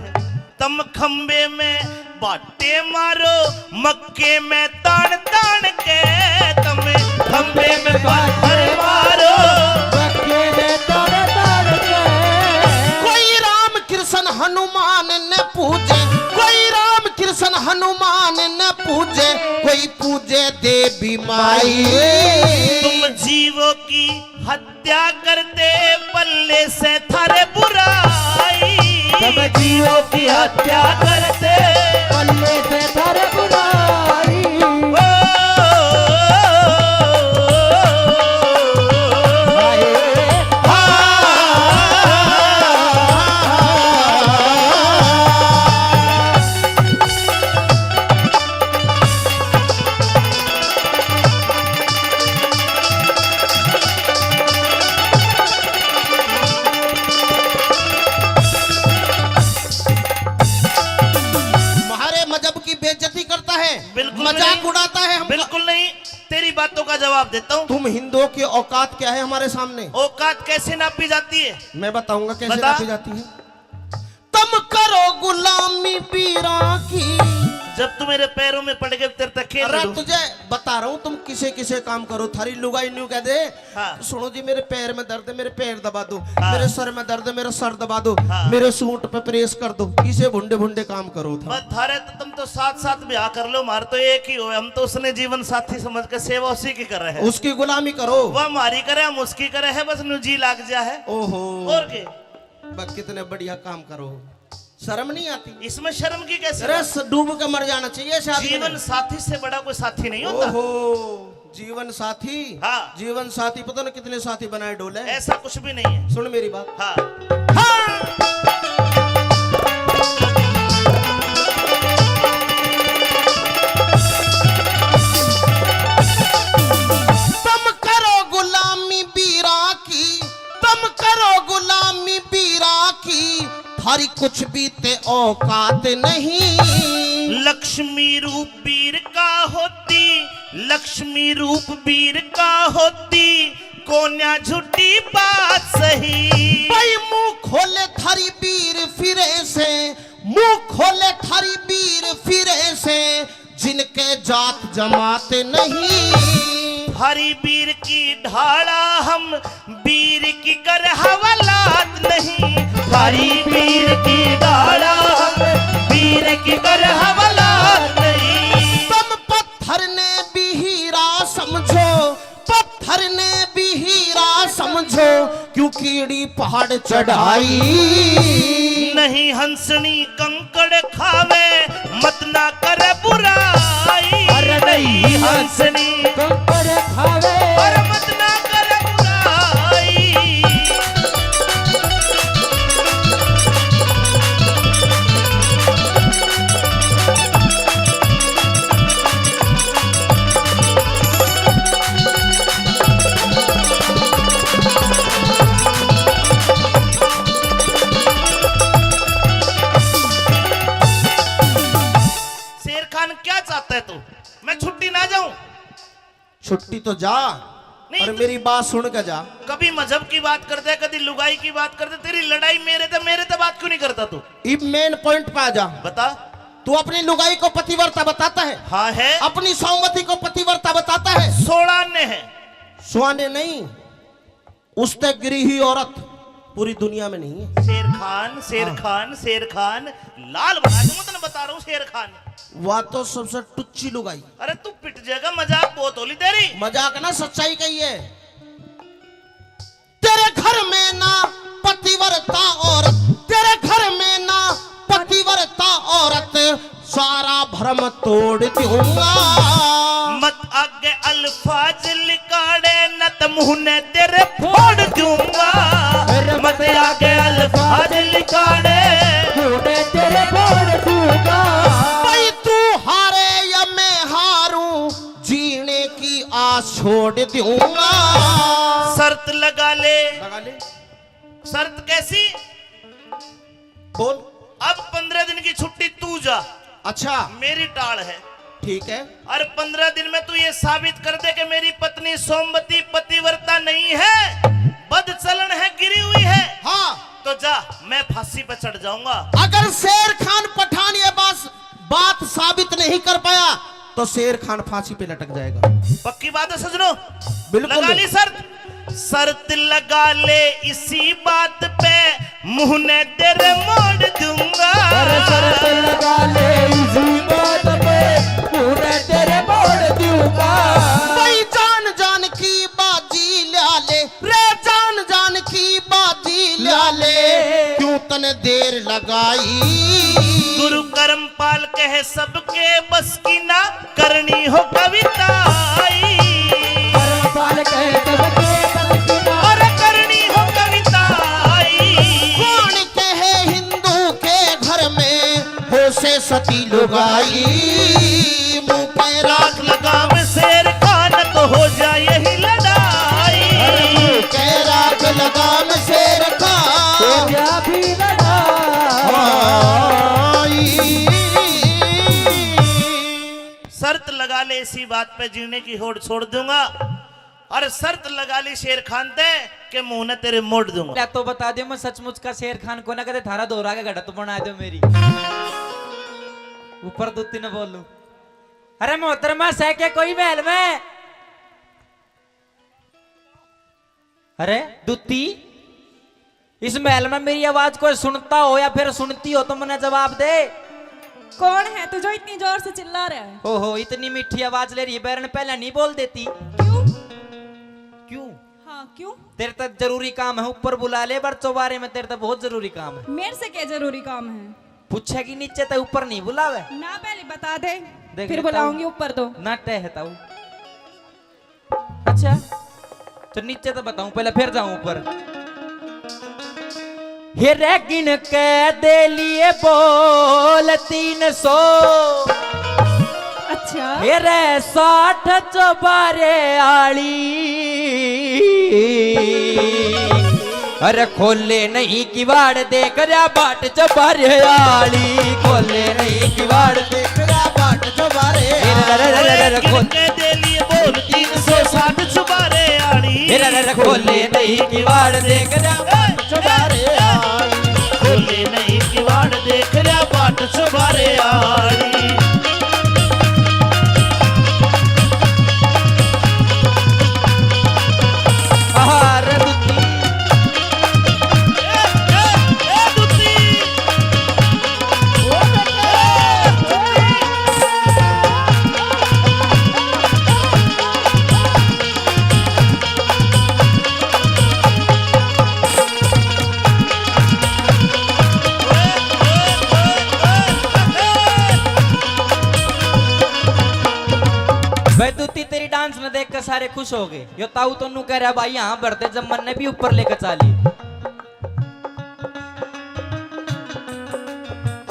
तम खंबे में बाटे मारो, मक्के में तान तान के। तम खंबे में बाटे मारो, मक्के में तान तान के। कोई राम कृष्ण हनुमान ने पूजे, कोई राम कृष्ण हनुमान ने पूजे, कोई पूजे देवी माई। तुम जीवों की हत्या करते, पल्ले से थारे बुराई। तुम जीवों की हत्या करते, पल्ले से थारे बुराई। ओ, हाय। हमारे मजहब की बेइज्जती करता है, बिल्कुल मजाक नहीं। उड़ाता है हमको। बिल्कुल नहीं, तेरी बातों का जवाब देता हूँ। तुम हिंदुओं की औकात क्या है हमारे सामने? औकात कैसे नापी जाती है? मैं बताऊंगा कैसे बता। नापी जाती है। तम करो गुलामी पीरां की। जब तू मेरे पैरों में पड़ गए, तेरे तक खेल अरे लूं। तुझे बता रहा हूँ, तुम किसे किसे काम करो। थारी लुगाई न्यू कह दे, हाँ। सुनो जी, मेरे पैर में दर्द है, मेरे पैर दबा दो। हाँ। मेरे सर में दर्द है, मेरा सर दबा दो। हाँ। मेरे सूट पे प्रेस कर दो। इसे भुंडे भुंडे काम करो था। बस थारे तो, तुम तो साथ साथ ब्याह कर लो, मार तो एक ही हो। हम तो उसने जीवन साथी समझ के सेवा उसी की कर रहे हैं। उसकी गुलामी करो। वह हमारी करे, हम उसकी करे है, बस न्यू जी लाग जा है। ओहो। और के? बस कितने बढ़िया काम करो, शर्म नहीं आती? इसमें शर्म की कैसी अरे, बात? स-, डूब के मर जाना चाहिए ऐसे आदमी ने। जीवन साथी से बड़ा कोई साथी नहीं होता। ओहो, जीवन साथी? हाँ। जीवन साथी पता ना कितने साथी बनाए डोले। ऐसा कुछ भी नहीं है। सुन मेरी बात। हाँ। हाँ। तुम करो गुलामी बीरा की, तुम करो गुलामी बीरा की, थारी कुछ भी ते औकात नहीं। लक्ष्मी रूप बीर का होती, लक्ष्मी रूप बीर का होती, कोन्या झूठी बात सही। भाई मुंह खोले थारी बीर फिरे से, मुंह खोले थारी बीर फिरे से, जिनके जात जमात नहीं। थारी बीर की ढाला हम, बीर की कर हवालात नहीं। थारी बीर की ढाला हम, बीर की पहाड़ चढ़ाई। नहीं हंसनी कंकड़ खावे, मत ना करे बुराई। अरे नहीं हंसनी कंकड़ खावे। अरे मत ना करे बुराई। शेर खान, क्या चाहता है तू? मैं छुट्टी ना जाऊं? छुट्टी तो जा, नहीं पर तो मेरी बात सुन के जा। कभी मजहब की बात कर दे, कभी लुगाई की बात कर दे, तेरी लड़ाई मेरे ते, मेरे ते बात क्यों नहीं करता तू? इब मेन पॉइंट पे आ जा। बता। तू अपनी लुगाई को पतिव्रता बताता है? हाँ है। अपनी सौमती को पतिव्रता बताता है? सोलह ने है। सोने नहीं, उससे गिरी हुई औरत पूरी दुनिया में नहीं है। शेर खान, शेर हाँ। खान, शेर खान, लाल बना दूंगा, तने बता रहा हूँ शेर खान। वह तो सबसे टुच्ची लुगाई। अरे तू पिट जाएगा, मजाक बहुत होली तेरी। मजाक ना, सच्चाई कही है। तेरे घर में ना पतिव्रता औरत, तेरे घर में ना पतिव्रता औरत, सारा भरम तोड़ दूंगा। मत आगे अल्फाज लिकाड़े, न त मुंह ने तेरे फोड़ दूंगा। अरे मत आगे अल्फाज लिकाड़े, मुंह ने तेरे फोड़ दूंगा। भाई तू हारे या मैं हारूं, जीने की आस छोड़ दूंगा। शर्त लगा ले। लगा ले। शर्त कैसी? बोल। अब पंद्रह दिन की छुट्टी तू जा। अच्छा। मेरी टाल है। ठीक है। और पंद्रह दिन में तू ये साबित कर दे कि मेरी पत्नी सोमवती पतिव्रता नहीं है, बदचलन है, गिरी हुई है। हाँ। तो जा, मैं फांसी पर चढ़ जाऊंगा। अगर शेर खान पठान ये बात, बात साबित नहीं कर पाया तो शेर खान फांसी पे लटक जाएगा। पक्की बात है सजनों? बिल्कुल। लगा ली शर्त? शर्त लगा ले इसी बात पे, मुंह ने तेरे मोड़ दूंगा। अरे शर्त लगा ले इसी बात पे, मुंह ने तेरे मोड़ दूंगा। भाई जान जान की बाजी ला ले रे, जान जान की बाजी ला ले, क्यों तने देर लगाई। गुरु कर्मपाल कहे सबके बस की ना करनी हो कविताई। कर्मपाल कहे सबके बस की ना। अरे करनी हो कविताई। कौन कहे हिंदू के घर में हो से सती लुगाई। मुंह पे राख लगाम शेर खान तो हो जाए यही लड़ाई। अरे मुंह पे राख लगाम शेर खान हो जा भी लड़ाई। शर्त लगा ले इसी बात पे, जीने की होड़ छोड़ दूंगा। और शर्त लगा ली शेर खान ते के मुंह ने तेरे मोड़ दूंगा। ले तो बता दे, मैं सचमुच का शेर खान को ना, कदे थारा दोहरा के घड़ा तो बना दो मेरी। ऊपर दुत्ती ने बोलूं, अरे मोहतरमा सह के कोई महल में? अरे दुत्ती, इस महल में मेरी आवाज कोई सुनता हो या फिर सुनती हो तो मन्ने जवाब दे। कौन है तू जो इतनी जोर से चिल्ला रहा है? ओहो, इतनी मीठी आवाज ले रही है, बैरन पहले नहीं बोल देती। क्यों? क्यों? हाँ, क्यों? तेरे तक जरूरी काम है, ऊपर बुला ले, बर चौबारे में तेरे तक बहुत जरूरी काम है। मेरे से क्या जरूरी काम है? पूछेगी नीचे तक, ऊपर नहीं बुलावे। ना, पहले बता दे, देख फिर लेता हूँ। बुलाऊंगी ऊपर तो। ना टहता हूँ। अच्छा, तो नीचे तो बताऊं, पहले फिर जाऊं ऊपर। हे रे गिन के दे लिए बोल तीन सौ। अच्छा। हे रे साठ चौबारे आली। अरे खोले नहीं किवाड़ देख रहा बाट चौबारे आली, खोले नहीं किवाड़ देख रहा बाट चौबारे आली। अरे, अरे, अरे, अरे, अरे, खोल। के दे लिए बोल तीन सौ साठ चौबारे आली। अरे, अरे, अरे, खोले नहीं किवाड़ देख रहा बाट चौबारे आली। खोले नहीं किवाड़ देख रहा बाट चौबारे आली। आहा, रे दुखी। डांस ने देख के सारे खुश हो गए। यो ताऊ तो नू कह रहा, भाई, यहाँ भरते जब मन ने भी ऊपर लेके चाली।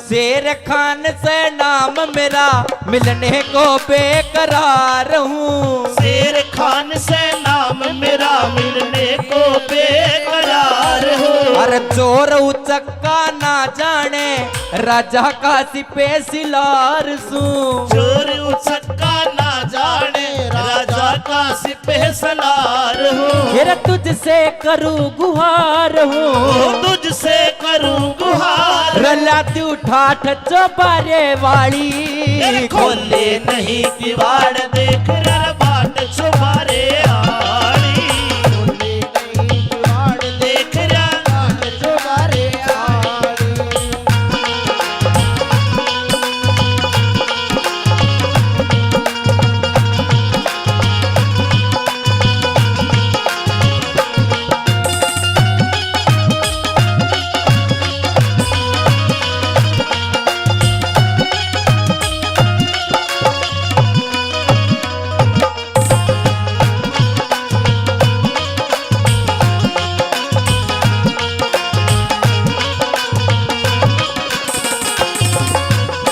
शेर खान से नाम मेरा, मिलने को बेकरार हूँ। शेर खान से नाम मेरा, मिलने को बेकरार हूँ। अरे चोर उचक्का ना जाने, राजा का सिपे सिलार सूं। चोर उचक्का ना जाने, राजा का सिपे सलार हूँ। तेरा तुझसे करूँ गुहार हूँ। ओ, तुझसे करूँ गुहार। रला तू ठाठ चौबारे वाली। तेरे खोले नहीं किवाड़, देख रहा बाट चौबारे आली। खोले नहीं किवाड़, देख रहा बाट चौबारे आली।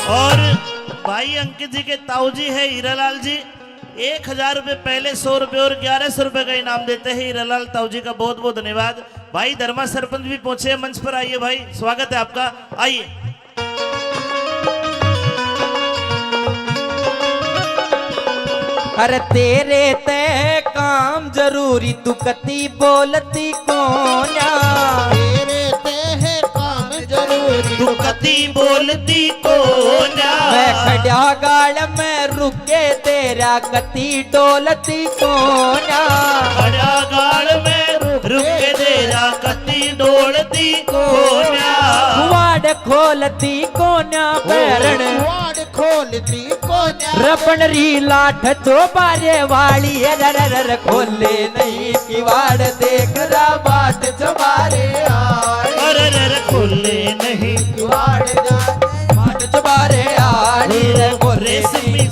और भाई अंकित जी के ताऊ जी है हीरालाल जी, एक हजार रुपए पहले, सौ रुपए और ग्यारह सौ रुपए का इनाम देते हैं हीरालाल ताऊ जी का। बहुत बहुत धन्यवाद। भाई धर्मा सरपंच भी पहुंचे हैं मंच पर, आइए भाई, स्वागत है आपका, आइए। अरे तेरे ते काम जरूरी, तू कती बोलती कोन्या। तेरे ते है काम जरूरी, तू कती बोलती कोन्या। मैं खड़ा गाल में रुके तेरा, कती डोलती कोन्या। खड़ा गाल में रुके तेरा, कती डोलती कोन्या। वाड़ खोलती कोन्या बैरण। वाड़ खोलती कोन्या। रबण री लाठ चौबारे वाली, अरे, अरे, अरे, खोले नहीं किवाड़, देख रहा बाट चौबारे आली। अरे, अरे, अरे, खोले नहीं किवाड़, बाट चौबारे आली रे, खोले रेशमी।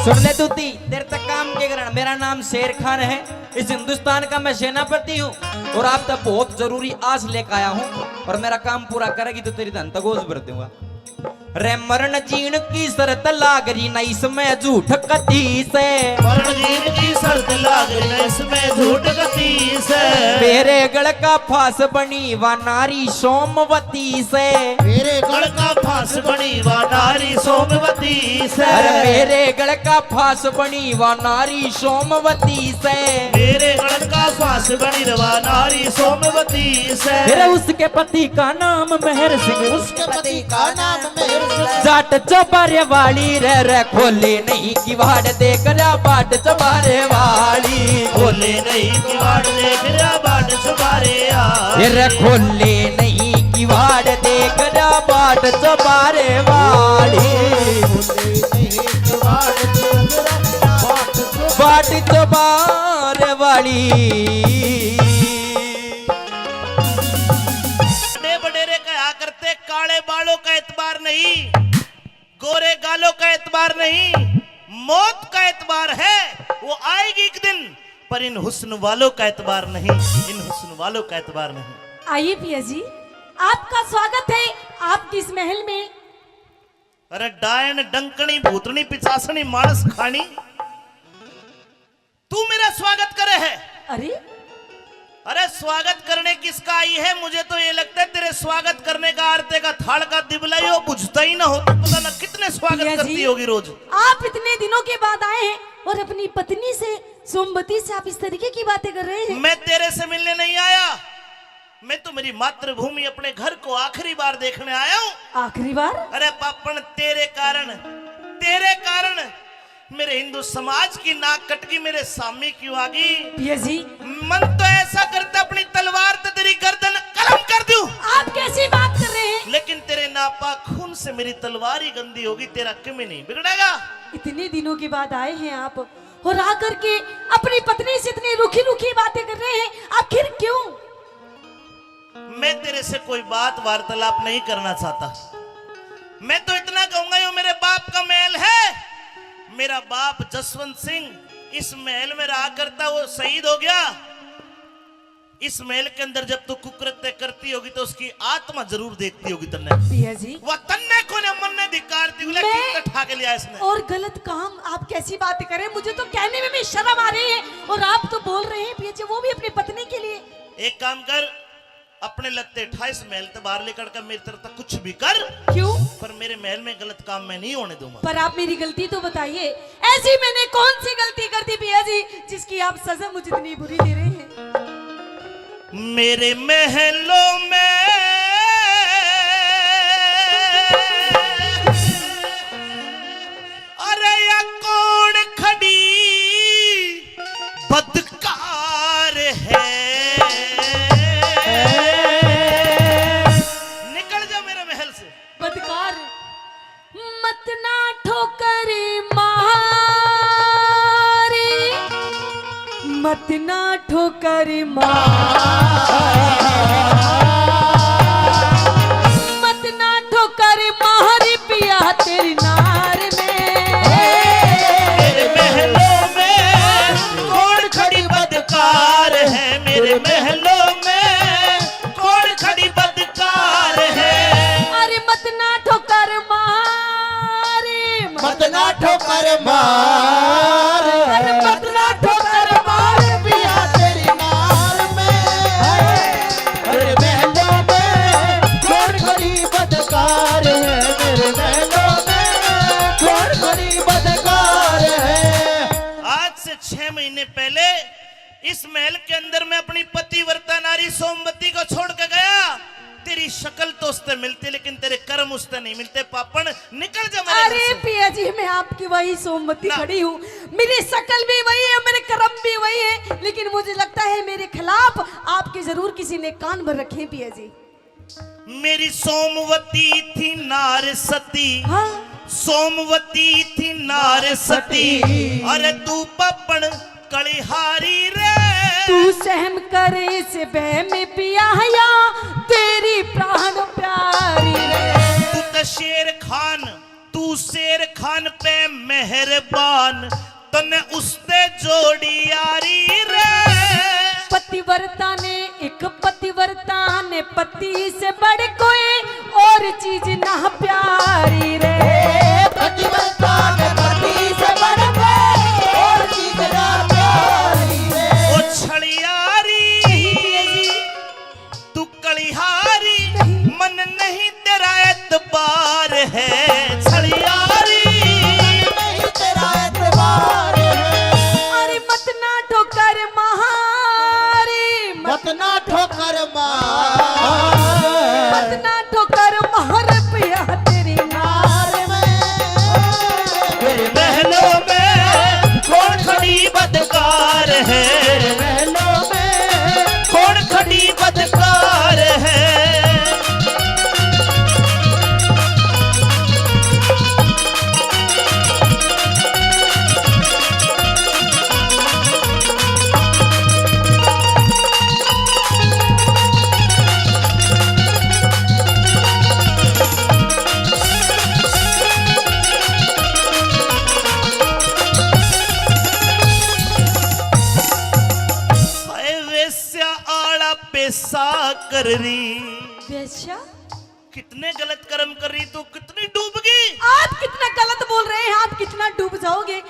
सुन ले दूती, तेरे तक काम के कारण। मेरा नाम शेर खान है, इस हिंदुस्तान का मैं सेनापति हूँ और आप तक बहुत जरूरी आस लेकर आया हूँ और मेरा काम पूरा करेगी तो तेरी धन तक गोज भर दूंगा। रे मरण जीण की शर्त लाग रही ना इसमें झूठ कती से। मरण जीण की शर्त लाग रही ना इसमें झूठ कती से। मेरे गल का फांस बनी वा नारी सोमवती से। मेरे गल का फांस बनी वा नारी सोमवती से। अरे मेरे गल का फांस बनी वा नारी सोमवती से। मेरे गल का फांस बनी रवा नारी सोमवती से। फिर उसके पति का नाम मेहर सिंह। उसके पति का नाम मेहर सिंह। जाट चौबारे वाली रे, रे खोले नहीं किवाड़, देख रहा बाट चौबारे वाली। खोले नहीं किवाड़, देख रहा बाट चौबारे आ। ये रे खोले नहीं किवाड़, देख रहा बाट चौबारे वाली। खोले नहीं किवाड़, देख रहा बाट चौबारे वाली। बड़े बडेरे कहा करते, काले बालों का एतबार नहीं, गोरे गालों का एतबार नहीं, मौत का एतबार है, वो आएगी एक दिन, पर इन हुस्न वालों का एतबार नहीं, इन हुस्न वालों का एतबार नहीं। आइए पिया जी, आपका स्वागत है आपकी इस महल में। अरे डायन, डंकनी, भूतनी, पिचासनी, मानस खानी, तू मेरा स्वागत करे है। अरे, अरे, स्वागत करने किसका आई है? मुझे तो ये लगता है तेरे स्वागत करने का आरते का थाल का दिबला ही वो बुझता ही ना हो, तो पता ना कितने स्वागत भैया करती जी, होगी रोज। आप इतने दिनों के बाद आए हैं और अपनी पत्नी से, सोमवती से आप इस तरीके की बातें कर रहे हैं। मैं तेरे से मिलने नहीं आया, मैं तो मेरी मातृभूमि, अपने घर को आखिरी बार देखने आया हूँ। आखिरी बार? अरे पापण, तेरे कारण, तेरे कारण मेरे हिंदू समाज की नाक कटगी, मेरे सामी क्यों आ गई? भैया जी। मन तो ऐसा करता अपनी तलवार तो तेरी गर्दन कलम कर दूं। आप कैसी बात कर रहे हैं? लेकिन तेरे नापाक खून से मेरी तलवार ही गंदी होगी, तेरा किमे नहीं बिगड़ेगा। इतने दिनों के बाद आए हैं आप और आकर के अपनी पत्नी से इतनी रूखी रूखी बातें कर रहे हैं, आखिर क्यों? मैं तेरे से कोई बात वार्तालाप नहीं करना चाहता। मैं तो इतना कहूंगा, यो मेरे बाप का महल है। मेरा बाप जसवंत सिंह इस महल में रहा करता, वो शहीद हो गया। इस महल के अंदर जब तू कुकृत्य करती होगी तो उसकी आत्मा जरूर देखती होगी तन्ने। भैया जी। वह तन्ने को ने मन ने धिक्कार दी, बोले, मैं कितना ठा के लिया इसने। और गलत काम, आप कैसी बातें करें, मुझे तो कहने में भी शर्म आ रही है और आप तो बोल रहे हैं भैया जी, वो भी अपनी पत्नी के लिए। एक काम कर, अपने लत्ते ठा, इस महल ते बाहर लेकर के मेरी तरफ तक कुछ भी कर। क्यों? पर मेरे महल में गलत काम मैं नहीं होने दूंगा। पर आप मेरी गलती तो बताइए, ऐसी मैंने कौन सी गलती कर दी भैया जी, जिसकी आप सजा मुझे इतनी बुरी दे रहे हैं? मेरे महलों में, अरे या कौन खड़ी बदकार है। निकल जा मेरे महल से। बदकार। मत ना ठोकर मारी, मत ना ठोकर मारी, मत ना ठोकर मारी पिया तेरी नार में। मेरे महलों में कौन खड़ी बदकार है, मेरे महलों में कौन खड़ी बदकार है। अरे मत ना ठोकर मार, मत ना ठोकर मार, अरे मत ना ठोकर मार पिया तेरी नार में। अरे महलों में कौन खड़ी बदकार है, मेरे महलों में कौन खड़ी बदकार है। आज से छह महीने पहले इस महल के अंदर मैं अपनी पतिव्रता नारी सोमवती को छोड़ के गया। तेरी शक्ल तो उससे मिलती, लेकिन तेरे कर्म उससे नहीं मिलते। पापण, निकल जा मेरे घर से। अरे पिया जी, मैं आपकी वही सोमवती खड़ी हूँ। मेरी शक्ल भी वही है, मेरे कर्म भी वही है, लेकिन मुझे लगता है मेरे खिलाफ आपके जरूर किसी ने कान भर रखे हैं पिया जी। मेरी सोमवती थी नार सती। हाँ। सोमवती थी नार सती। अरे तू पापण कलिहारी रे। तू सहम कर इस बह में पिया या तेरी प्राण प्यारी रे। तू तो शेर खान, तू शेर खान पे मेहरबान, तन्ने उसते जोड़ी यारी रे। पतिव्रता ने, एक पतिव्रता ने पति से बढ़ कोई और चीज ना प्यारी रे। पतिव्रता ने पति से बढ़ कोई और चीज ना प्यारी रे। ओ छलियारी, तू कलिहारी, मन नहीं तेरा एतबार है, छलियारी। नहीं तेरा एतबार है। अरे मत ना ठोकर मारी, मत ना ठोकर मार, मत ना ठोकर मार पिया तेरी नार में। मेरे महलों में कौन खड़ी बदकार है, मेरे महलों में कौन खड़ी बदकार है। हाय वेश्या आला पेशा कर रही। वेश्या? कितने गलत कर्म कर रही तू, कितनी डूबगी। आप कितना गलत बोल रहे हैं, आप कितना डूब जाओगे।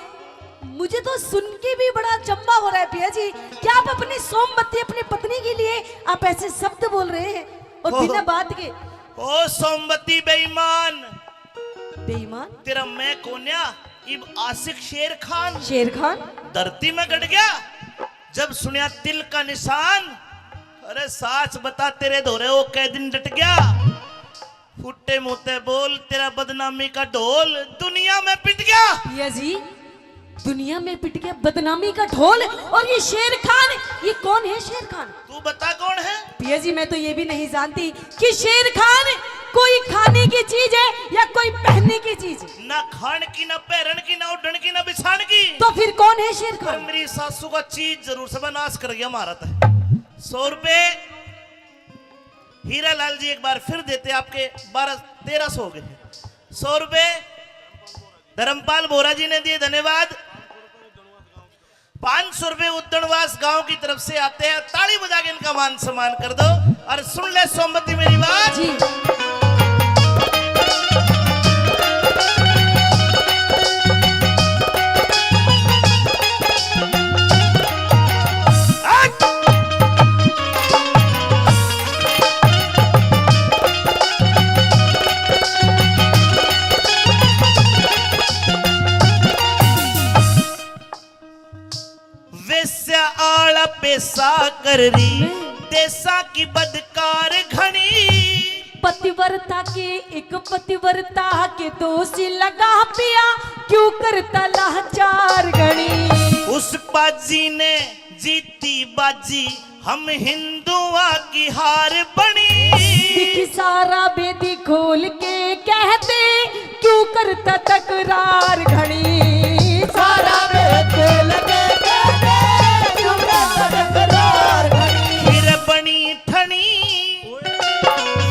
मुझे तो सुन के भी बड़ा अचंभा हो रहा है पिया जी। क्या आप अपनी सोमवती, अपनी पत्नी के लिए आप ऐसे शब्द बोल रहे हैं और ओह। बिना बात के? ओ सोमवती बेईमान, बेईमान? तेरा मैं कोन्या, इब आशिक शेर खान। शेर खान? धरती में गड़ गया, जब सुनिया तिल का निशान। अरे साच बता, तेरे धोरे वो कै दिन डट गया? फुट्टे मुंह ते बोल, तेरा बदनामी का ढोल दुनिया में पिट गया। पिया जी, दुनिया में पिट गया बदनामी का ढोल। और ये शेर खान, ये कौन है शेर खान? तू बता कौन है? पिया जी, मैं तो ये भी नहीं जानती कि शेर खान कोई खाने की चीज है या कोई पहनने की चीज है। ना खान की, ना पहरन की, ना उड़न की, ना बिछान की। तो फिर कौन है शेर पर खान? मेरी सासू का चीज जरूर से नाश कर गया महाराज। सौ रुपए हीरा लाल जी एक बार फिर देते, आपके बारह, तेरह सौ हो गए हैं। सौ रुपए धर्मपाल बोरा जी ने दिए, धन्यवाद। पाँच सौ रुपए उद्दणवास गांव की तरफ से आते हैं, ताली बजा के इनका मान सम्मान कर दो। और सुन ले सोमवती मेरी बात। जी। वेश्या आला पेशा कर री, देशा की बदकार घणी। पतिव्रता के, एक पतिव्रता के दोष लगा पिया, क्यों करता लाचार घणी। उस पाजी ने जीती बाजी, हम हिंदुआ की हार बणी। दिखी सारा बेदी खोल के कहते, क्यों करता तकरार घणी। सारा बेदी खोल के कहते, क्यों करता तकरार घणी। फिर बणी ठणी,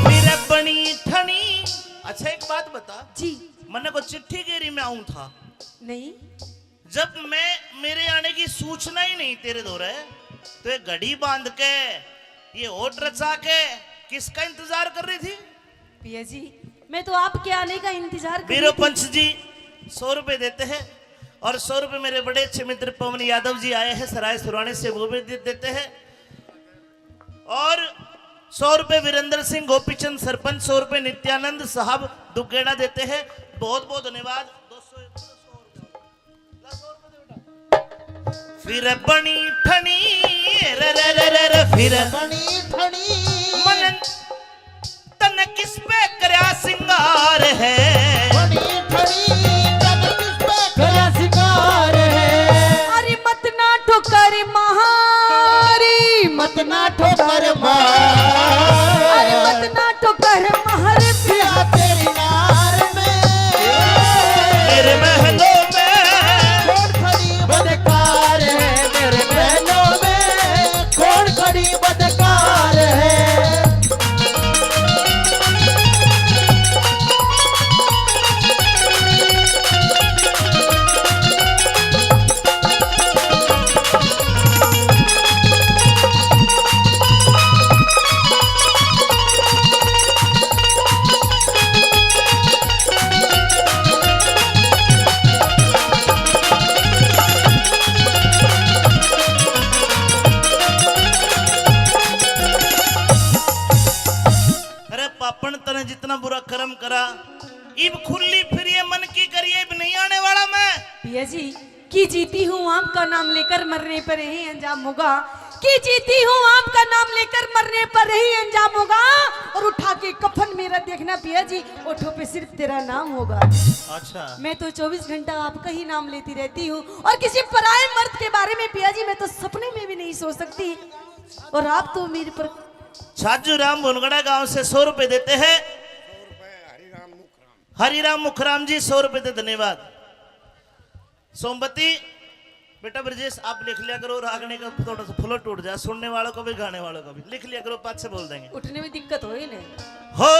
फिर बणी ठणी। अच्छा, एक बात बता। जी। मन्ने को चिट्ठी गेरी मैं आऊं था। नहीं। जब मैं, मेरे आने की सूचना ही नहीं तेरे धोरे, तो ये घड़ी बांध के, ये ओट रचा के किसका इंतजार कर रही थी? पिया जी, मैं तो आपके आने का इंतजार कर रही थी। पंच जी सौ रुपए देते हैं और सौ रुपए मेरे बड़े अच्छे मित्र पवन यादव जी आए हैं सराय सुरानी से, वो भी दे देते हैं। और सौ रुपए वीरेंद्र सिंह गोपीचंद सरपंच, सौ रुपए नित्यानंद साहब दुगेड़ा देते हैं। बहुत बहुत धन्यवाद। दो सौ, एक सौ, सौ रुपए। फिर बणी ठणी, रे रे रे रे रे, फिर बणी ठणी। मन तन किस पे करया सिंगार है? बणी ठणी, तन किस पे करया सिंगार है? अरे मत ना ठोकर मारी, मत ना ठोकर मार। अरे मत ना ठोकर मार। पिया तेरी नार में, मेरे महलों में कौन खड़ी बदकार है? मेरे महलों में कौन खड़ी बदकार है? अरे पापण, तने जितना बुरा कर्म करा, इब खुली फिरिए मन की करिए, इब नहीं आने वाला मैं। पिया जी, की जीती हूँ आपका नाम लेकर मरने पर यही अंजाम होगा, की जीती हूँ आपका नाम लेकर मरने पर यही अंजाम होगा। और उठा के कफन मेरा देखना पिया जी, ओठों पे सिर्फ तेरा नाम होगा। अच्छा। मैं तो चौबीस घंटा आपका ही नाम लेती रहती हूँ और किसी पराए मर्द के बारे में पिया जी मैं तो सपने में भी नहीं सोच सकती। और आप तो मेरे पर छाजू राम भुनगड़ा गांव से सौ रुपए देते हैं। हरिराम मुखराम जी सौ रुपए दे, धन्यवाद। सोमवती, बेटा ब्रजेश, आप लिख लिया करो, रागनी का थोड़ा सा flow टूट जाए, सुनने वालों का भी, गाने वालों का भी। लिख लिया करो, पाछे बोल देंगे। उठने में दिक्कत हो ही नहीं। हो।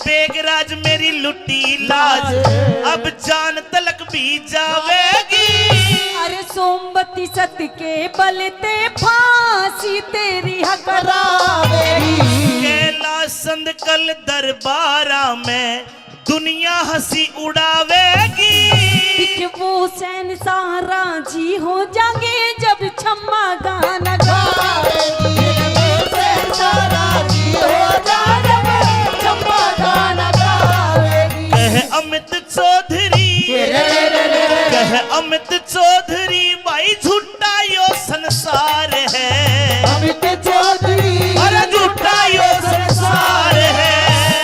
बेगराज मेरी लुटी लाज, अब जान तलक भी जावेगी। अरे सोमवती सत के बल ते फांसी तेरी हकरावेगी। कैलाश संद कल दरबारा में दुनिया हंसी उड़ावेगी। दिख वो शहंशाह राजी हो जाएंगे जब छम्मा गाना गावेगी। दिख वो शहंशाह राजी हो जाएंगे जब छम्मा गाना गावेगी। कह अमित चौधरी, कह अमित चौधरी, भाई झूठा यो संसार है। अमित चौधरी, अरे झूठा यो संसार है।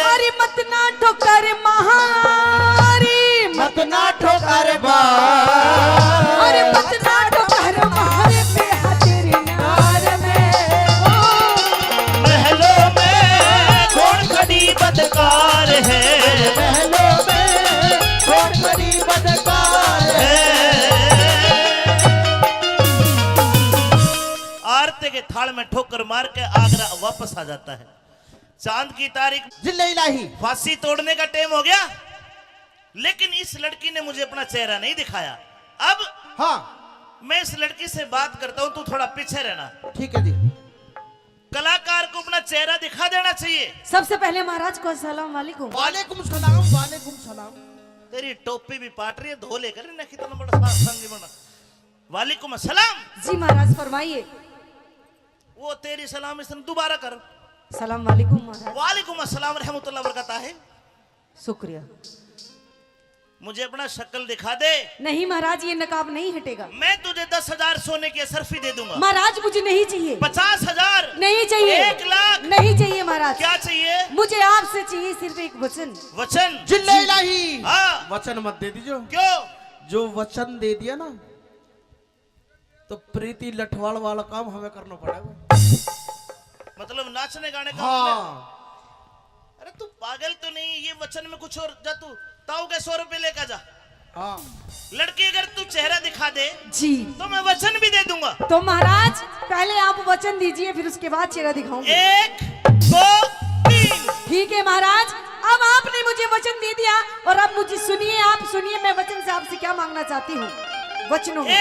अरे मत ना ठोकर मारी, मत ना ठोकर मारी। अरे मत ना ठोकर मारी, पे तेरी नार में। ओ। महलों में कौन खड़ी बदकार है। महलों में कौन खड़ी बदकार है। आरती के थाल में ठोकर मार के आगरा वापस आ जाता है। चांद की तारीख, जिल्ले इलाही। फांसी तोड़ने का टाइम हो गया, लेकिन इस लड़की ने मुझे अपना चेहरा नहीं दिखाया। अब हाँ। मैं इस लड़की से बात करता हूँ, तू थोड़ा पीछे रहना। ठीक है जी। कलाकार को अपना चेहरा दिखा देना चाहिए। सबसे पहले महाराज को अस्सलाम वालेकुम। वालेकुम सलाम, वालेकुम सलाम। तेरी टोपी भी पाट रही है, धो लेकर ना, कितना बड़ा सा संगी बना। वालेकुम अस्सलाम। जी महाराज, फरमाइए। वो तेरी सलाम, इसने दोबारा कर। सलाम वालेकुम महाराज। वालेकुम अस्सलाम रहमतुल्लाह बरकत है। शुक्रिया। मुझे अपना शक्ल दिखा दे। नहीं महाराज, ये नकाब नहीं हटेगा। मैं तुझे दस हजार सोने की असरफी दे दूंगा। महाराज, मुझे नहीं चाहिए। पचास हजार? नहीं चाहिए। एक लाख? नहीं चाहिए महाराज। क्या चाहिए? मुझे आपसे चाहिए सिर्फ एक वचन। वचन? जिल्ले इलाही। हाँ। वचन मत दे दीजिए। क्यों? जो वचन दे दिया ना, तो प्रीति लठवाल वाला काम हमें करना पड़ेगा। मतलब नाचने गाने का हाँ। मतलब? अरे तू पागल तो नहीं, ये वचन में कुछ और, जा तू ताऊ के सौ रुपए लेकर जा। हाँ। लड़की अगर तू चेहरा दिखा दे जी। तो मैं वचन भी दे दूंगा। तो महाराज पहले आप वचन दीजिए, फिर उसके बाद चेहरा दिखाऊंगी। एक, दो, तीन। ठीक है महाराज, अब आपने मुझे वचन दे दिया और अब मुझे सुनिए, आप सुनिए, मैं वचन से आपसे क्या मांगना चाहती हूँ। वचनों में ए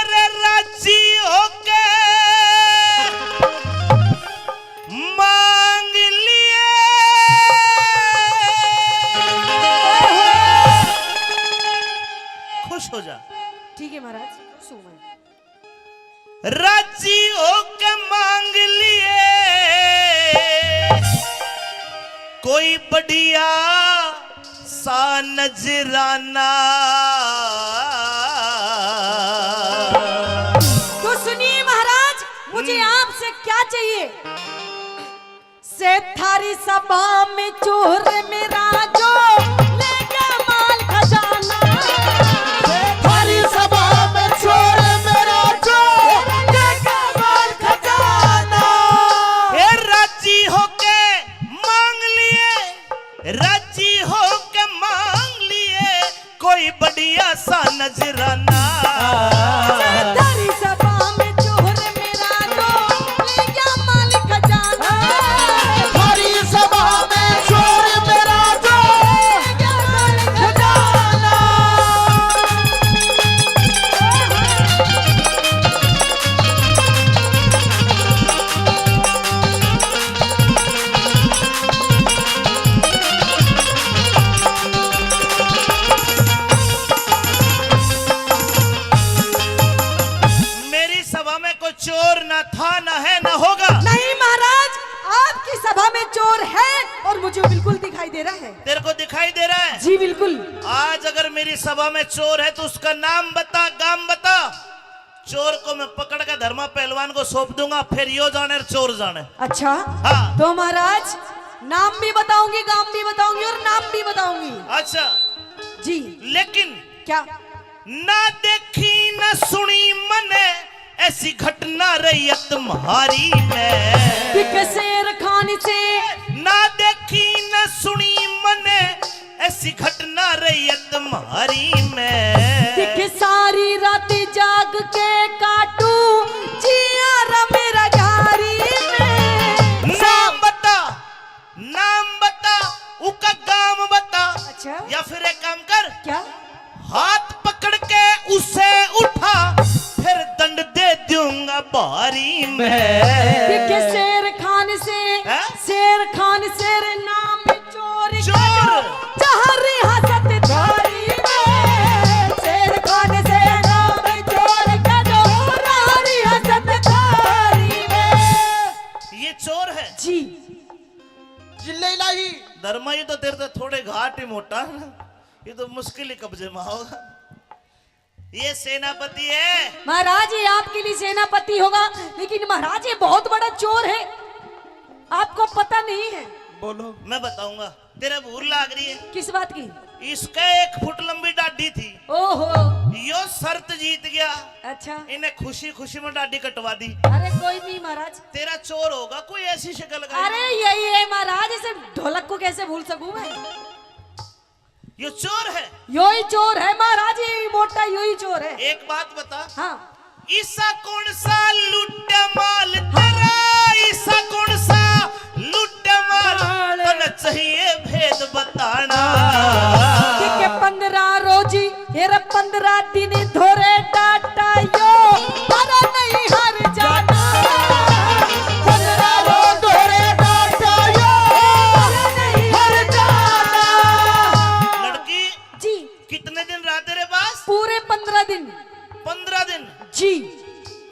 रे राजी होके मांग लिए। खुश हो जा। ठीक है महाराज, खुश हूँ मैं। राजी होके मांग लिए कोई बढ़िया सा नजराना। तो सुनिए महाराज, मुझे हम्म। आपसे क्या चाहिए? से थारी सभा में चोर मेरा जो ले गया माल खजाना। से थारी सभा में चोर मेरा जो ले गया माल खजाना। ए राजी होके मांग लिए, राजी होके मांग लिए कोई बढ़िया सा नजराना। थारी सभा में चोर मेरा जो ले गया माल खजाना। थारी सभा में चोर मेरा जो ले गया माल खजाना। मेरी सभा में कोई चोर ना था, ना है, ना होगा। नहीं महाराज, आपकी सभा में चोर है और मुझे बिल्कुल दिखाई दे रहा है। तेरे को दिखाई दे रहा है? जी बिल्कुल। आज अगर मेरी सभा में चोर है तो उसका नाम बता, गाम बता। चोर को मैं पकड़ के धर्मा पहलवान को सौंप दूंगा, फिर यो जाने चोर जाने। अच्छा। हाँ। तो महाराज नाम भी बताऊंगी, गाम भी बताऊंगी और नाम भी बताऊंगी। अच्छा। जी। लेकिन क्या? ना देखी ना सुनी मने ऐसी घटना रही तुम्हारी में। दिख शेर खान से। ना देखी ना सुनी मने ऐसी घटना रही है तुम्हारी में। दिख सारी रात जाग के काटू जिया रा मेरा गारी में। नाम बता, ना क्या? या फिर एक काम कर, क्या? हाथ पकड़ के उसे उठा, फिर दंड दे दूंगा भारी मैं। देखे शेर खान से, हैं? शेर खान शेर नाम चोर चोर। का जो, जहर हसत थारी में। शेर खान से नाम चोर का जो, जहर हसत थारी में। ये चोर है जी। जिल्ले इलाही। धर्मा, ये तो तेरे तो थोड़े घाट ही मोटा है ना, ये तो मुश्किल ही कब्जे में होगा। ये सेनापति है। महाराज, ये आपके लिए सेनापति होगा, लेकिन महाराज, ये बहुत बड़ा चोर है, आपको पता नहीं है। बोलो। मैं बताऊंगा, तेरे भूल लाग रही है। किस बात की? इसके एक फुट लंबी डाडी थी। ओहो। यो शर्त जीत गया। अच्छा। इन्हें खुशी खुशी में डाडी कटवा दी। अरे कोई नहीं महाराज। तेरा चोर होगा कोई ऐसी शक्ल का। अरे यही है महाराज, इसे ढोलक को कैसे भूल सकूं मैं? यो चोर है। यो ही चोर है महाराज, ये मोटा यो ही चोर है। एक बात बता। हाँ। ईसा कौन सा लुट्टा माल तेरा, ईसा कौन सा लुट्टा माल, माल। तन चाहिए भेद बताना। ठीक है, पंद्रह रोजी, ये रे पंद्रह दिन धोरे डाटा यो, पर नहीं हर जाना। पंद्रह रोज धोरे डाटा यो, पर नहीं हर जाना। लड़की, जी। कितने दिन रहा तेरे पास? पूरे पंद्रह दिन। पंद्रह दिन? जी।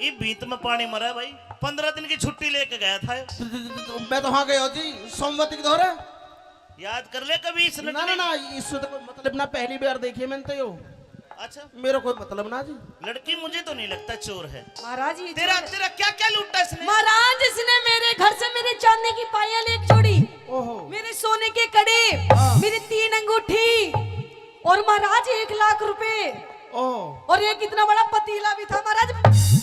ये भीत में पानी मरा है भाई, पंद्रह दिन की छुट्टी लेके गया था। मैं तो वहां गया जी, सोमवती के धोरे। याद कर ले कभी इसने ना, ना, नहीं। ना, इससे तो कोई मतलब ना, पहली बार देखी मैंने तो यो। अच्छा। मेरा कोई मतलब ना जी। लड़की, मुझे तो नहीं लगता चोर है। महाराज, ये तेरा, चोर है। तेरा क्या क्या लूटा इसने? महाराज, इसने मेरे घर से मेरे चांदी की पायल एक जोड़ी, ओहो। मेरे सोने के कड़े, हाँ। मेरी तीन अंगूठी और महाराज एक लाख रुपए। ओहो। और एक इतना बड़ा पतीला भी था महाराज,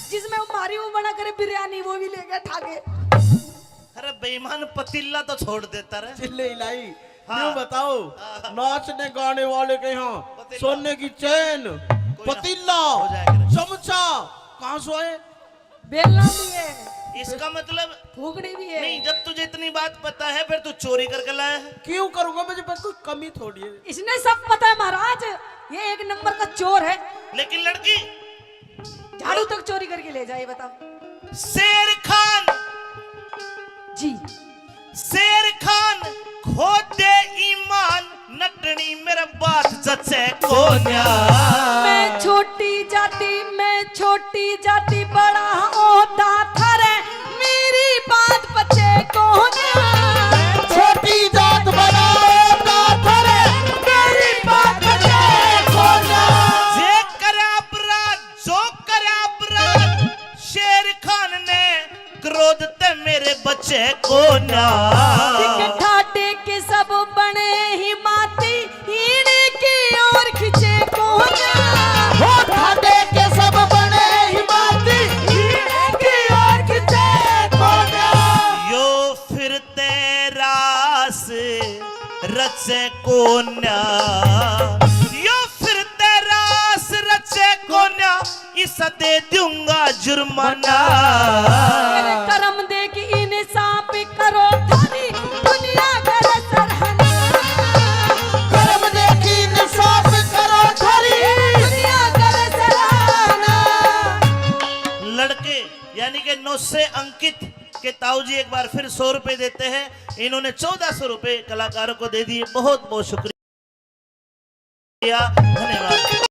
जिसमें हमारी वो बना करे बिरयानी, वो भी ले गया ठाके। अरे बेईमान, पतीला तो छोड़ देता रे। जिल्ले इलाही, हाँ। यूं बताओ, हाँ। नाचने गाने वाले के यहाँ पतीला। सोने की चेन, कोई ना। पतीला, हो जाएगा रे। चमचा, कहाँ से आए? बेलना भी है। इसका मतलब फूकनी भी है। नहीं, जब तुझे इतनी बात पता है, फिर तू चोरी करके लाया है। क्यों करूंगा मैं, जब कोई कमी थोड़ी है। इसने सब पता है महाराज, ये एक नंबर का चोर है। लेकिन लड़की, झाड़ू तक चोरी करके ले जाए, बताओ। शेर खान। जी। शेर खान, खो दे ईमान, नटनी मेरे बात जचे कोन्या। मैं छोटी जाति, मैं छोटी जाति, बड़ा होता थारे, मेरी बात पचे कोन्या। मैं छोटी जात, बड़ा होता थारे, मेरी बात पचे कोन्या। जे करे अपराध, जो करे अपराध, शेर खान ने क्रोध ते मेरे बचे कोन्या। देख ठाडे के सब बने ही माती, हीने की ओर खींचे कोन्या। हो ठाडे के सब बने ही माती, हीने की ओर खींचे कोन्या। यो फिर ते रास रचे कोन्या, यो फिर ते रास रचे कोन्या, इसा दे दूंगा जुर्माना। तेरे कर्म देख इंसाफ करो थारी दुनिया करे सराहना। कर्म देख इंसाफ करो थारी दुनिया करे सराहना। लड़के यानी कि नौ से अंकित के ताऊ जी एक बार फिर सौ रुपए देते हैं। इन्होंने चौदह सौ रुपए कलाकारों को दे दिए। बहुत बहुत शुक्रिया। धन्यवाद।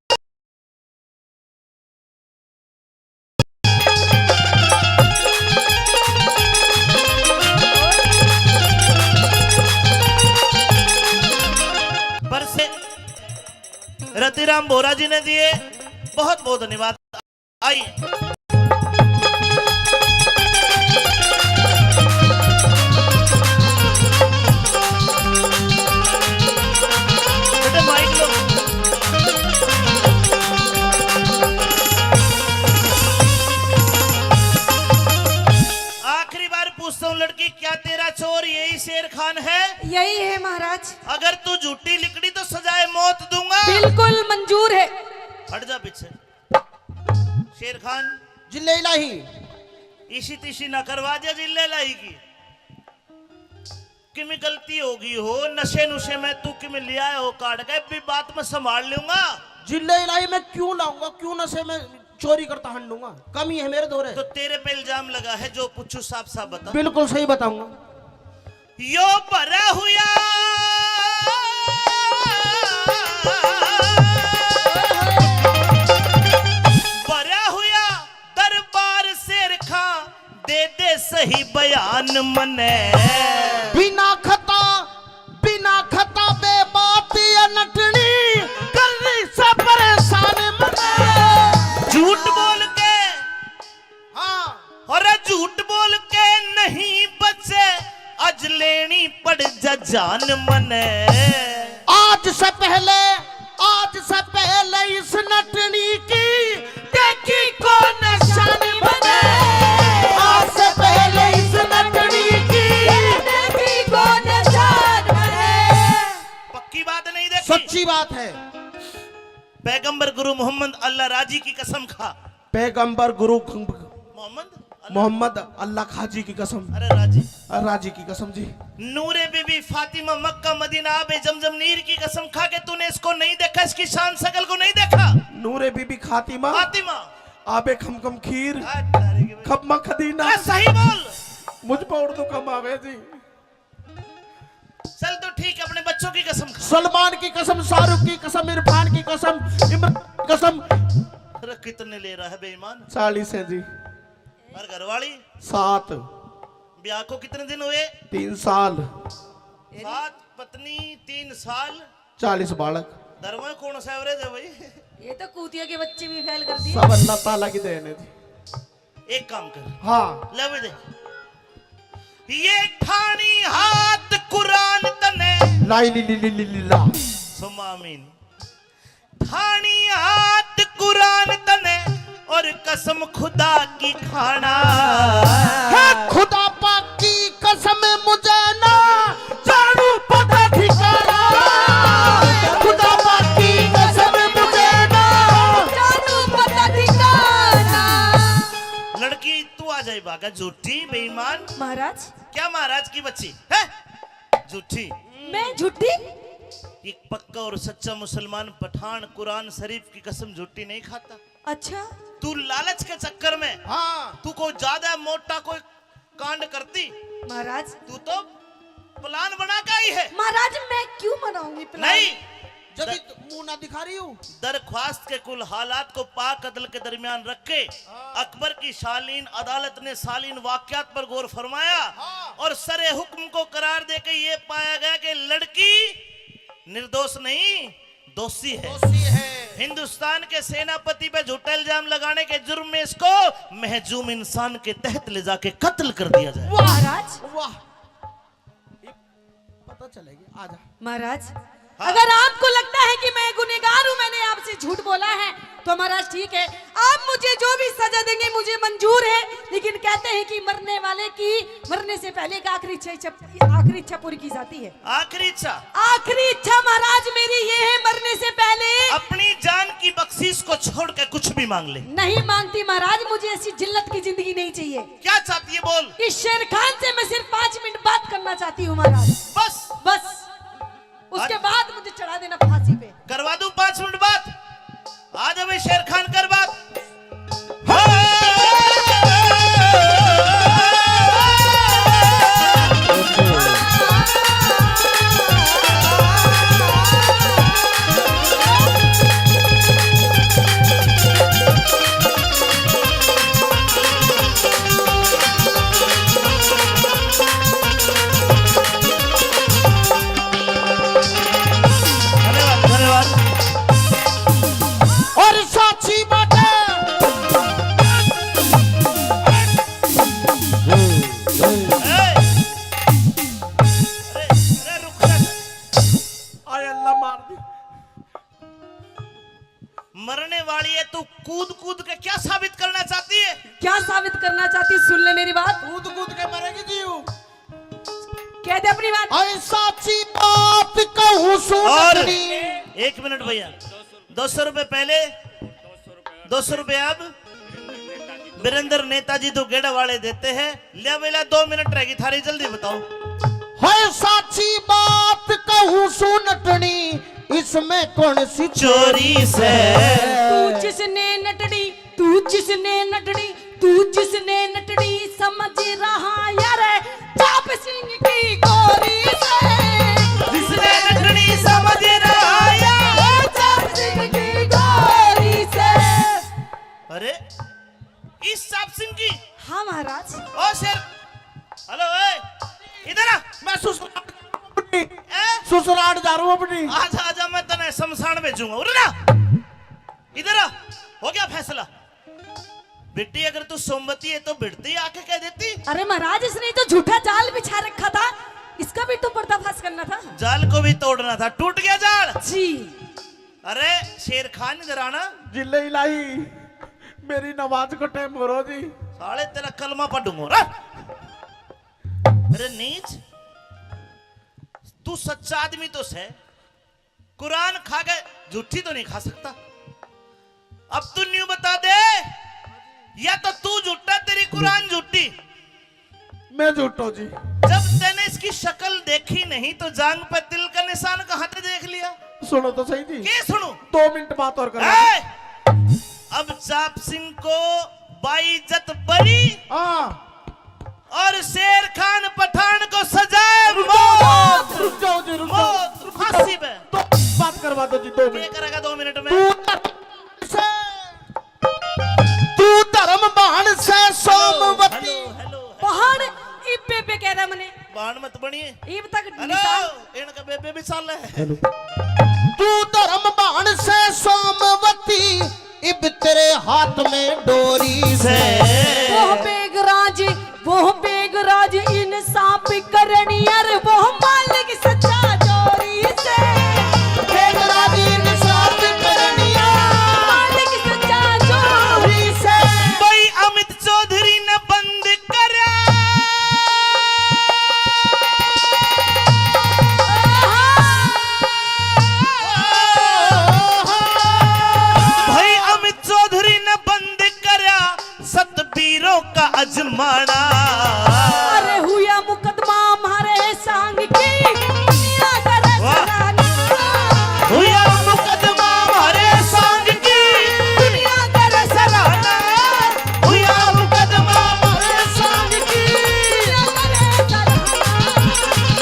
बरसे रतिराम बोरा जी ने दिए, बहुत बहुत धन्यवाद। आइए। बेटे माइक लो। आखिरी बार पूछता हूँ लड़की, क्या तेरा चोर यही शेर खान है? यही है महाराज। अगर तू झूठी लिकड़ी तो सजाए मौत दूंगा। बिल्कुल मंजूर है। हट जा पीछे। शेर खान। जिल्ले इलाही। इसी तिसी ना करवा दिया जिल्ले इलाही की। किमें गलती हो गई हो, नशे नुशे में तू किमें ले आया हो काट के, भी बात मैं संभाल लूंगा। जिले इलाई मैं क्यों लाऊंगा, क्यों नशे में चोरी करता हंडूंगा, कमी है मेरे धोरे। तो तेरे पे इल्जाम लगा है, जो पूछू साफ साफ बता। बिल्कुल सही बताऊंगा। यो भरा हुआ, भरा हुआ दरबार शेर खां, दे दे सही बयान मने। बिना खता, बिना खता बे बात ये नटनी, कर रही से परेशान मने। झूठ बोल के, हाँ। अरे झूठ बोल के नहीं बचे, आज लेनी पड़ जा जान मने। आज से पहले, आज से पहले इस नटनी की देखी कौन शान बने। आज से पहले इस नटनी की देखी कौन शान बने। पक्की बात नहीं देखी? सच्ची बात है। पैगंबर गुरु मोहम्मद अल्लाह राजी की कसम खा। पैगंबर गुरु ख-, मोहम्मद अल्लाह, मोहम्मद अल्लाह खाजी की कसम। अरे राजी। अरे राजी की कसम जी। नूरे बीबी फातिमा मक्का मदीना आबे जमजम नीर की कसम खा के तूने इसको नहीं देखा, इसकी शान शकल को नहीं देखा। नूरे बीबी खातिमा। फातिमा। आबे खमखम खीर। आ, तारे के खपमा खदीना। अरे सही बोल। मुझ पर उर्दू कम आवे जी। चल तो ठीक है, अपने बच्चों की कसम खा। सलमान की कसम, शाहरुख की कसम, इरफान की कसम, इमरान की कसम। अरे कितने ले रहा है बेईमान? चालीस है जी। और घरवाली? सात। ब्याह को कितने दिन हुए? तीन साल। सात पत्नी, तीन साल। चालीस बालक। धर्म कौन सा एवरेज है भाई? ये तो कूतिया के बच्चे भी फेल कर दिए। सब अल्लाह ताला की देन है जी। एक काम कर। हाँ। ले भी दे। ये ठानी हाथ कुरान तने। लाई ली ली ली ली ली ला। सुम्मा आमीन। ठानी हाथ कुरान तने और कसम खुदा की खाना। है खुदा पाक की कसम मुझे ना जानू पता ठिकाना। खुदा पाक की कसम मुझे ना जानू पता ठिकाना। लड़की तू आ जाए भागा, झूठी बेईमान। महाराज। क्या महाराज की बच्ची है? झूठी। मैं झूठी? एक पक्का और सच्चा मुसलमान पठान कुरान शरीफ की कसम झूठी नहीं खाता। अच्छा। तू लालच के चक्कर में, हाँ। तू कोई ज्यादा मोटा कोई कांड करती। महाराज। तू तो प्लान बना के आई है। महाराज, मैं क्यों बनाऊंगी प्लान? नहीं। जब द- इत-, मुंह ना दिखा रही हूँ। दरख्वास्त के कुल हालात को पाक अदल के दरमियान रख के हाँ। अकबर की शालीन अदालत ने शालीन वाकयात पर गौर फरमाया हाँ। और सरे हुक्म को करार देके ये पाया गया कि लड़की निर्दोष नहीं, दोषी है। दोषी है। हिंदुस्तान के सेनापति पे झूठा इल्जाम लगाने के जुर्म में इसको महजूम इंसान के तहत ले जाके कत्ल कर दिया जाए। वाह, महाराज। वाह। ये पता चलेगी, आजा। महाराज, हाँ। अगर आपको लगता है कि मैं गुनहगार हूँ, मैंने आपसे झूठ बोला है, तो महाराज ठीक है, आप मुझे जो भी सजा देंगे मुझे मंजूर है, लेकिन कहते हैं कि मरने वाले की मरने से पहले एक आखिरी इच्छा, इच्छा, आखिरी इच्छा पूरी की जाती है। आखिरी इच्छा? आखिरी इच्छा महाराज मेरी ये है, मरने से पहले अपनी जान की बख्शीश को छोड़ के कुछ भी मांग ले। नहीं मांगती महाराज, मुझे ऐसी जिल्लत की जिंदगी नहीं चाहिए। क्या चाहती है बोल। इस शेर खान से मैं सिर्फ पाँच मिनट बात करना चाहती हूँ महाराज। बस? बस। उसके आज बाद मुझे चढ़ा देना फांसी पे। करवा दूं पाँच मिनट बात? आ जा भाई शेर खान, कर बात। धन्यवाद, धन्यवाद। और साची बात है। ए, अरे, अरे, रुक जा। आय अल्लाह, मार दी। मरने वाली है, तू कूद कूद के क्या साबित करना चाहती है? क्या साबित करना चाहती, सुन ले मेरी बात। कूद कूद के मरेगी जी। कह दे अपनी बात। ऐसा सी बात कहूँ सुन और तेरी। एक मिनट भैया, दो सौ रुपए पहले, दो सौ रुपए अब। वीरेंद्र नेताजी तो गेड़ा वाले देते हैं। लिया बेला, दो मिनट रहेगी थारी, जल्दी बताओ। हाय साची बात कहूँ सू नटनी, इसमें कौन सी चोरी से? तू जिसने नटनी, तू जिसने नटनी, तू जिसने नटनी समझ रहा यार, चाप सिंह की गोरी से। जिसने नटनी समझ रहा यार, चाप सिंह की गोरी से। अरे, इस चाप सिंह की? हाँ महाराज। ओ शेर, हेलो, ए, इधर आ। मैं ससुराल अपनी, ए? ससुराल जा रहा हूँ अपनी। आजा, आजा, मैं तने शमशान भेजूंगा। उरे ना, इधर आ। हो गया फैसला। बेटी, अगर तू सोमवती है तो भिड़ते ही आके कह देती। अरे महाराज, इसने तो झूठा जाल बिछा रखा था, इसका भी तो पर्दाफाश करना था। जाल को भी तोड़ना था, टूट गया जाल। जी। अरे शेर खान, इधर आना। जिले इलाही, मेरी नमाज को टाइम हो रो जी। साले तेरा कलमा पढ़ूंगा रे। अरे नीच, तू सच्चा आदमी तो सै, कुरान खा के झूठी तो नहीं खा सकता। अब तू न्यू बता दे, या तो तू झूठा, तेरी कुरान झूठी। मैं झूठो जी। जब तैने इसकी शक्ल देखी नहीं तो जांग पे तिल का निशान कहाँ से देख लिया? सुनो तो सही जी। के सुनू? दो मिनट बात और करो। ए! अब चाप सिंह को बाइज्जत बरी। हाँ। और शेर खान पठान को सजाए मौत। रुक जाओ जी, रुक जाओ। मौत, फांसी पे। तो बात करवा दो जी, दो मिनट। क्या करेगा दो मिनट में? तू धर्म से, तू धर्म बाण से सोमवती। Hello, hello, hello. बाण, इब बेबे कह रहा मने। बाण मत बनिए। इब तक हेलो, निशान। इनका बेबे भी साला है। हेलो। तू धर्म बाण से सोमवती, इब तेरे हाथ में डोरी से। वो बेगराज, वो बेगराज इंसाफ करनी यार, वो मालिक सच्चा जोरी से। बेगराज इंसाफ करनी यार, मालिक सच्चा जोरी से। भाई अमित चौधरी ने बंद करया। भाई अमित चौधरी ने बंद करया सतबीरों का अजमाना। अरे हुआ मुकदमा म्हारे सांग की, दुनिया करे वाह। सराहना। हुआ मुकदमा म्हारे सांग की, दुनिया करे सराहना। हुआ मुकदमा म्हारे सांग की, दुनिया करे सराहना।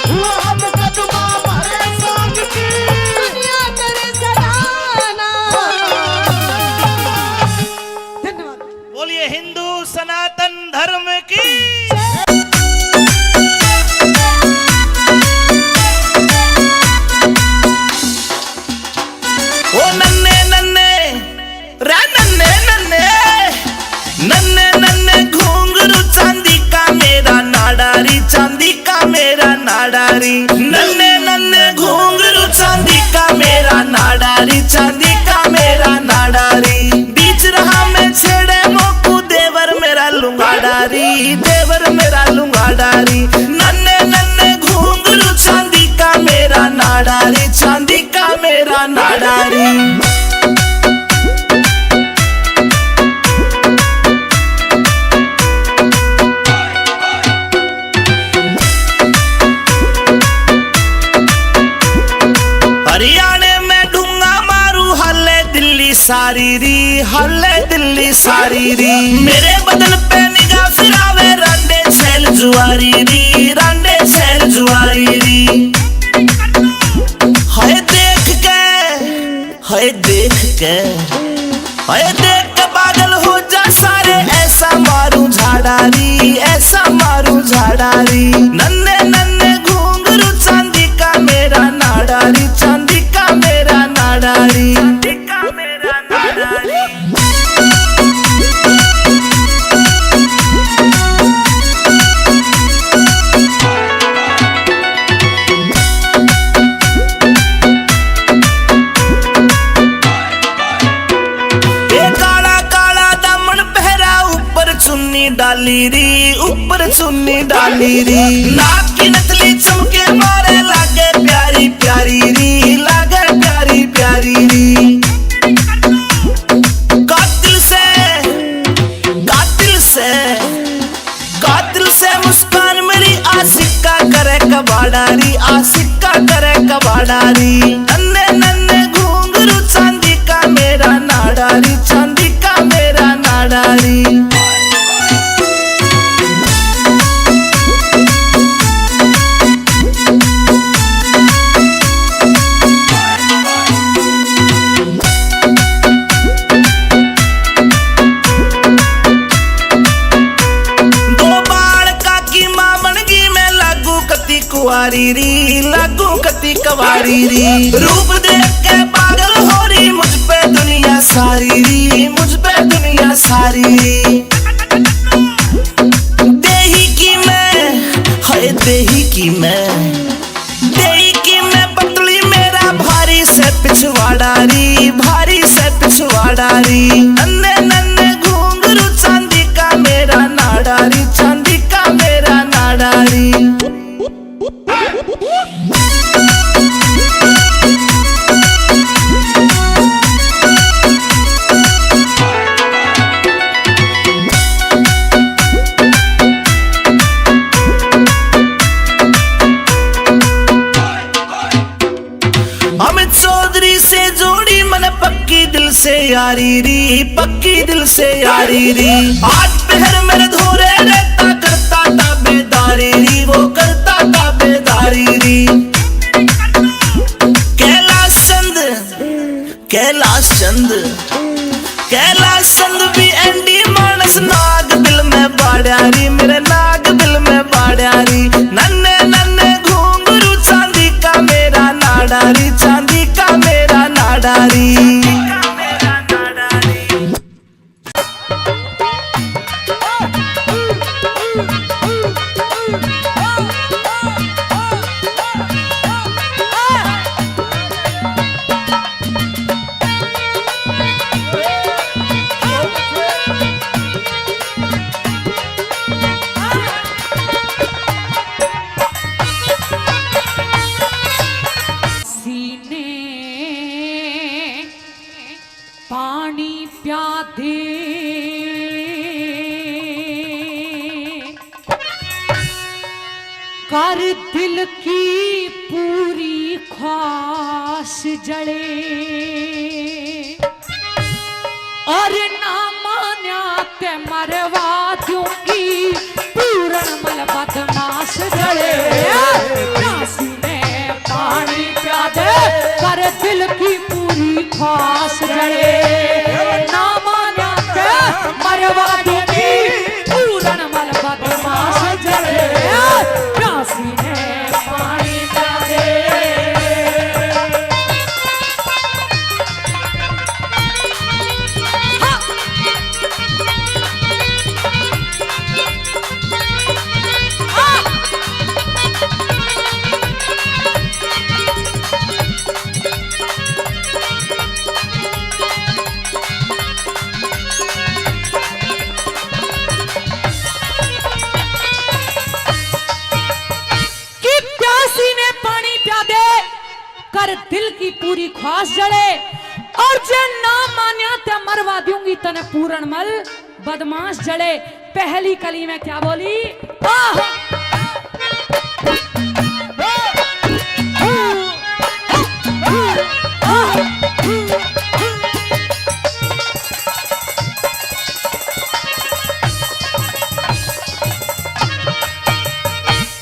हुआ मुकदमा म्हारे सांग की, दुनिया करे सराहना। धन्यवाद। बोलिए हिंदू सनातन धर्म की। ओ नन्ने नन्ने, रे नन्ने नन्ने, नन्ने नन्ने घुंघरू चांदी का मेरा नाड़ा री, चांदी का मेरा नाड़ा री। नन्ने नन्ने घुंघरू चांदी का मेरा नाड़ा री, चांदी का मेरा नाड़ा री। बीच रहा में छेड़े मोकू देवर मेरा लुंगाड़ा री, देवर मेरा लुंगाड़ा री। नन्ने नन्ने घुंघरू चांदी का मेरा नाड़ा री, चांदी का मेरा नाड़ा री। हरियाणे में ढूंगा मारू, हाले दिल्ली सारी री, हाले दिल्ली सारी री। मेरे बदन पे निगाह फिरावे, रांडे छैल जुआरी री, रांडे छैल जुआरी री। हाय देख के, हाय देख के, हाय देख के पागल हो जा सारे, ऐसा मारू झाड़ा री, ऐसा मारू झाड़ा री। नन्ने नन्ने घुंघरू चांदी का मेरा नाड़ा री, चांदी का मेरा नाड़ा री, चांदी का मेरा नाड़ा री। ए काला काला दामन पहरा, ऊपर चुन्नी डाली री, ऊपर चुन्नी डाली री। नाक की नथली चमके मारे, लागे प्यारी प्यारी री, लागे प्यारी प्यारी री। कातिल से, कातिल से, कातिल से मुस्कान मेरी, आशिक का करे कबाड़ा। नाड़ा री। नन्हे नन्हे घुंघरू चांदी का मेरा नाड़ा री, चांदी का मेरा नाड़ा री। दो बालका की माँ बन गई मैं, लागू कती कुंवारी री, लागू कती कुंवारी री। रूप देख के पागल हो रही मुझ पे दुनिया सारी री, मुझ पे दुनिया सारी री। देही की मैं, हाय देही की मैं, देही की मैं पतली मेरा भारी से पिछवाड़ा री, भारी से पिछवाड़ा री। नन्हे नन्हे घुंघरू चांदी का मेरा नाड़ा री, चांदी का मेरा नाड़ा री। अमित चौधरी से जोड़ी मन पक्की दिल से यारी री, पक्की दिल से यारी री। आठ पहर मेरे धोरे रहता करता ताबेदारी री, वो करता ताबेदारी री। कैलाश चंद, कैलाश चंद, कैलाश चंद भी एंडी मानस नाग दिल में बाड़ा री, मेरे नाग दिल में बाड़ा री। नन्हे नन्हे घुंघरू चांदी का मेरा नाड़ा री, चांदी का मेरा नाड़ा री। सीने पानी प्यादे, कर दिल की पूरी ख्वाहिश जले। और ना मान्या ते मरवा दूंगी पूरण मल बदमाश जले। प्यासी ने पानी प्यादे, कर दिल की पूरी ख्वाहिश जले। ना मान्या ते मरवा दूंगी पूरण मल बदमाश जले। प्यासी ने पानी प्यादे। कि प्यासी ने पानी प्यादे, कर दिल की पूरी ख्वाहिश जले, और जे ना मान्या ते मरवा दूंगी तने पूरण मल बदमाश जले। पहली कली में क्या बोली? आह!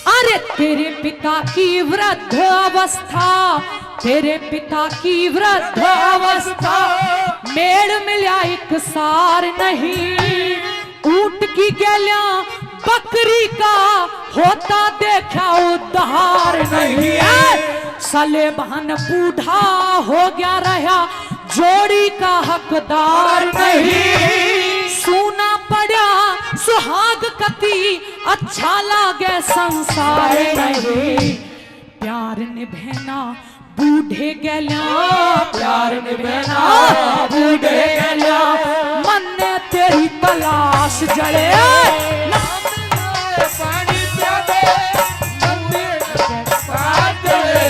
अरे तेरे पिता की वृद्ध अवस्था, तेरे पिता की वृद्ध अवस्था, मेड़ मिल्या एक सार नहीं। ऊंट की गैल्या बकरी का होता देखा उद्धार नहीं है। सलेमान बूढ़ा हो गया रहा, जोड़ी का हकदार नहीं। सूना पड़ा सुहाग कती अच्छा लागे संसार नहीं। प्यार निभेना बूढ़े गैल्या, प्यार निभेना बूढ़े गैल्या, मन्ने तेरी तलाश जले। पानी प्या दे, मन्ने तेरी तलाश जले।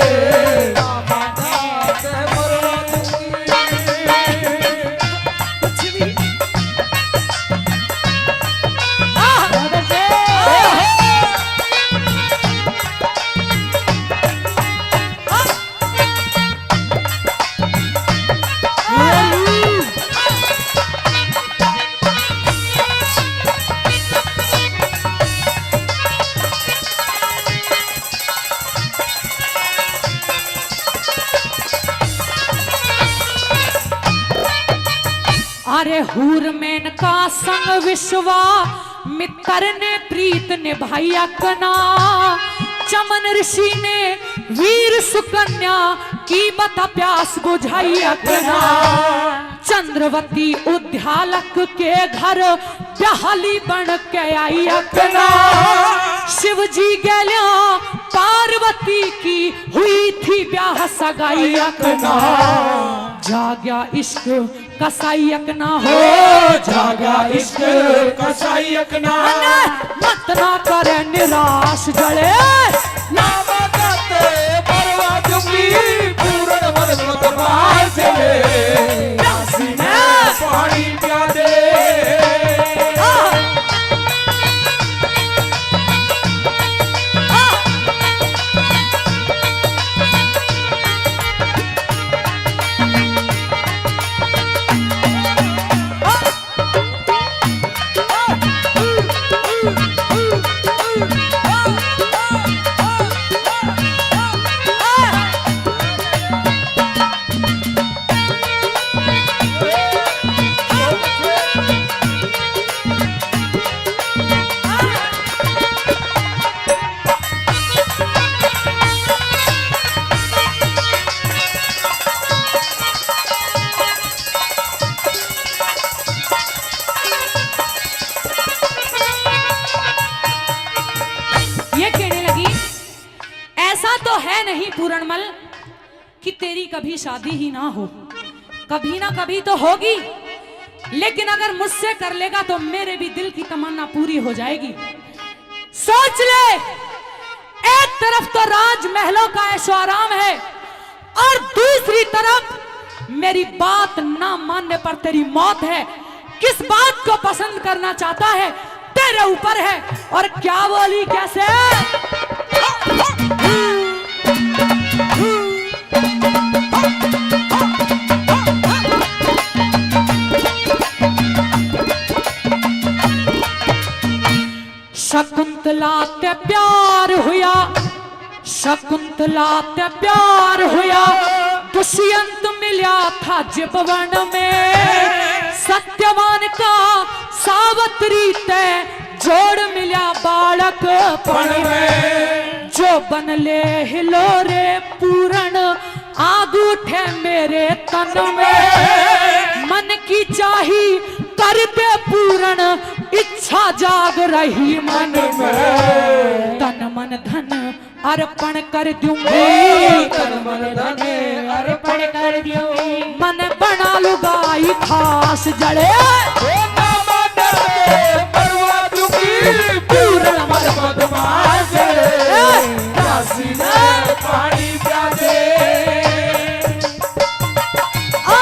अरे हूर मेनका संग विश्वामित्र ने प्रीत निभाई अकना। चमन ऋषि ने वीर सुकन्या की बता प्यास बुझाई अकना। चंद्रवती उद्यालक के घर ब्याहली बन के आई अकना। शिव जी गैल्या पार्वती की हुई थी ब्याह सगाई अकना। जाग्या इश्क कसाई अकना हो। जाग्या इश्क कसाई अकना। मत ना करे निराश जले। ना मदद परवा चुकी पूर्ण मदद मत मार जले। प्यासी ने पानी प्या दे। ये कहने लगी, ऐसा तो है नहीं पूरणमल कि तेरी कभी शादी ही ना हो, कभी ना कभी तो होगी, लेकिन अगर मुझसे कर लेगा तो मेरे भी दिल की तमन्ना पूरी हो जाएगी। सोच ले, एक तरफ तो राजमहलों का ऐशो आराम है और दूसरी तरफ मेरी बात ना मानने पर तेरी मौत है। किस बात को पसंद करना चाहता है, तेरे ऊपर है। और क्या बोली, कैसे? शकुंतला ते प्यार हुया, शकुंतला ते प्यार हुया, दुष्यंत मिल्या था जिपवन में। सत्यवान का सावत्री ते जोड़ मिल्या बालक पण में। जो बन ले हिलोरे पूरण आग उठे मेरे तन में। मन की चाही कर दे पूरण, इच्छा जाग रही मन में। तन मन धन अर्पण कर दूंगी। तन मन धन अर्पण कर दूंगी। मन बना लुगाई खास जले। ओ ना मदद परवा दूंगी, पूर्ण मत बदमाश जले। प्यासी ने पानी प्या दे। आ।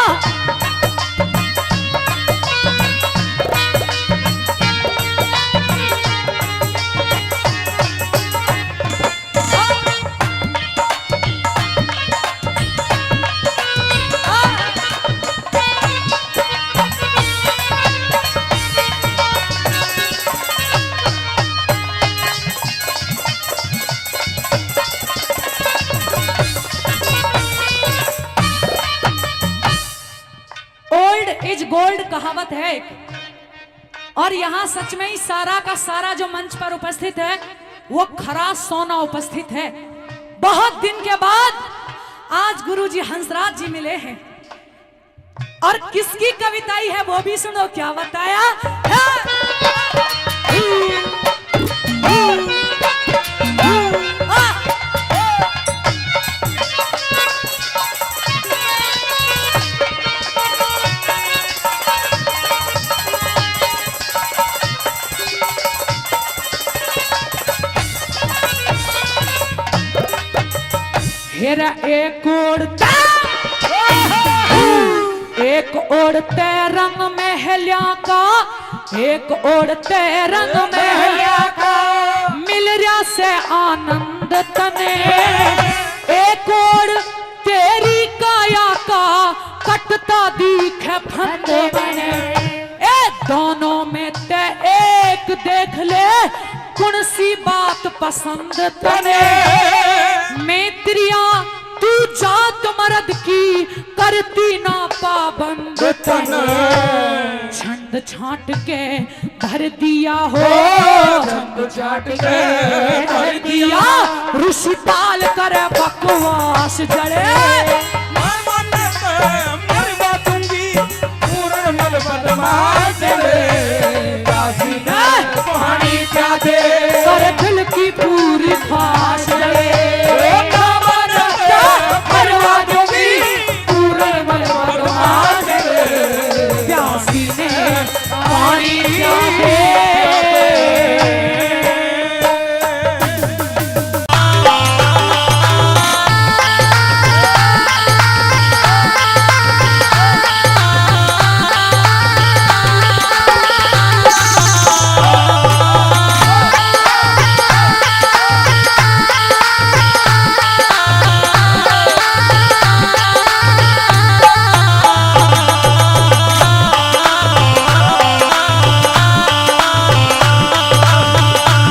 Old is gold कहावत है एक। और यहाँ सच में ही सारा का सारा जो मंच पर उपस्थित है, वो खरा सोना उपस्थित है। बहुत दिन के बाद आज गुरुजी हंसराज जी मिले हैं। और किसकी कविता ही है, वो भी सुनो, क्या बताया? हाँ। हेरा एक ओर ते, एक ओर ते रंग महलिया का, एक ओर ते रंग महलिया का, मिल रहा से आनंद तने। एक ओर तेरी काया का कटता दीखे फंद बने। ए दोनों में ते एक देख ले, कौन सी बात पसंद तने। मैं तेरिया तू जात मर्द की करती ना पाबंद तन। छंद छांट के भर दिया हो। छंद छांट के भर दिया। ऋषि पाल करे बकवास जड़े। मैं मन पे मरवा दूंगी, पूर्ण मल बदमाश रे। काशी में पानी प्या दे। कर दिल की पूरी ख्वाहिश रे। ओ बाबा रे, मरवा दूंगी, पूर्ण मल बदमाश रे। प्यासी ने पानी प्या दे।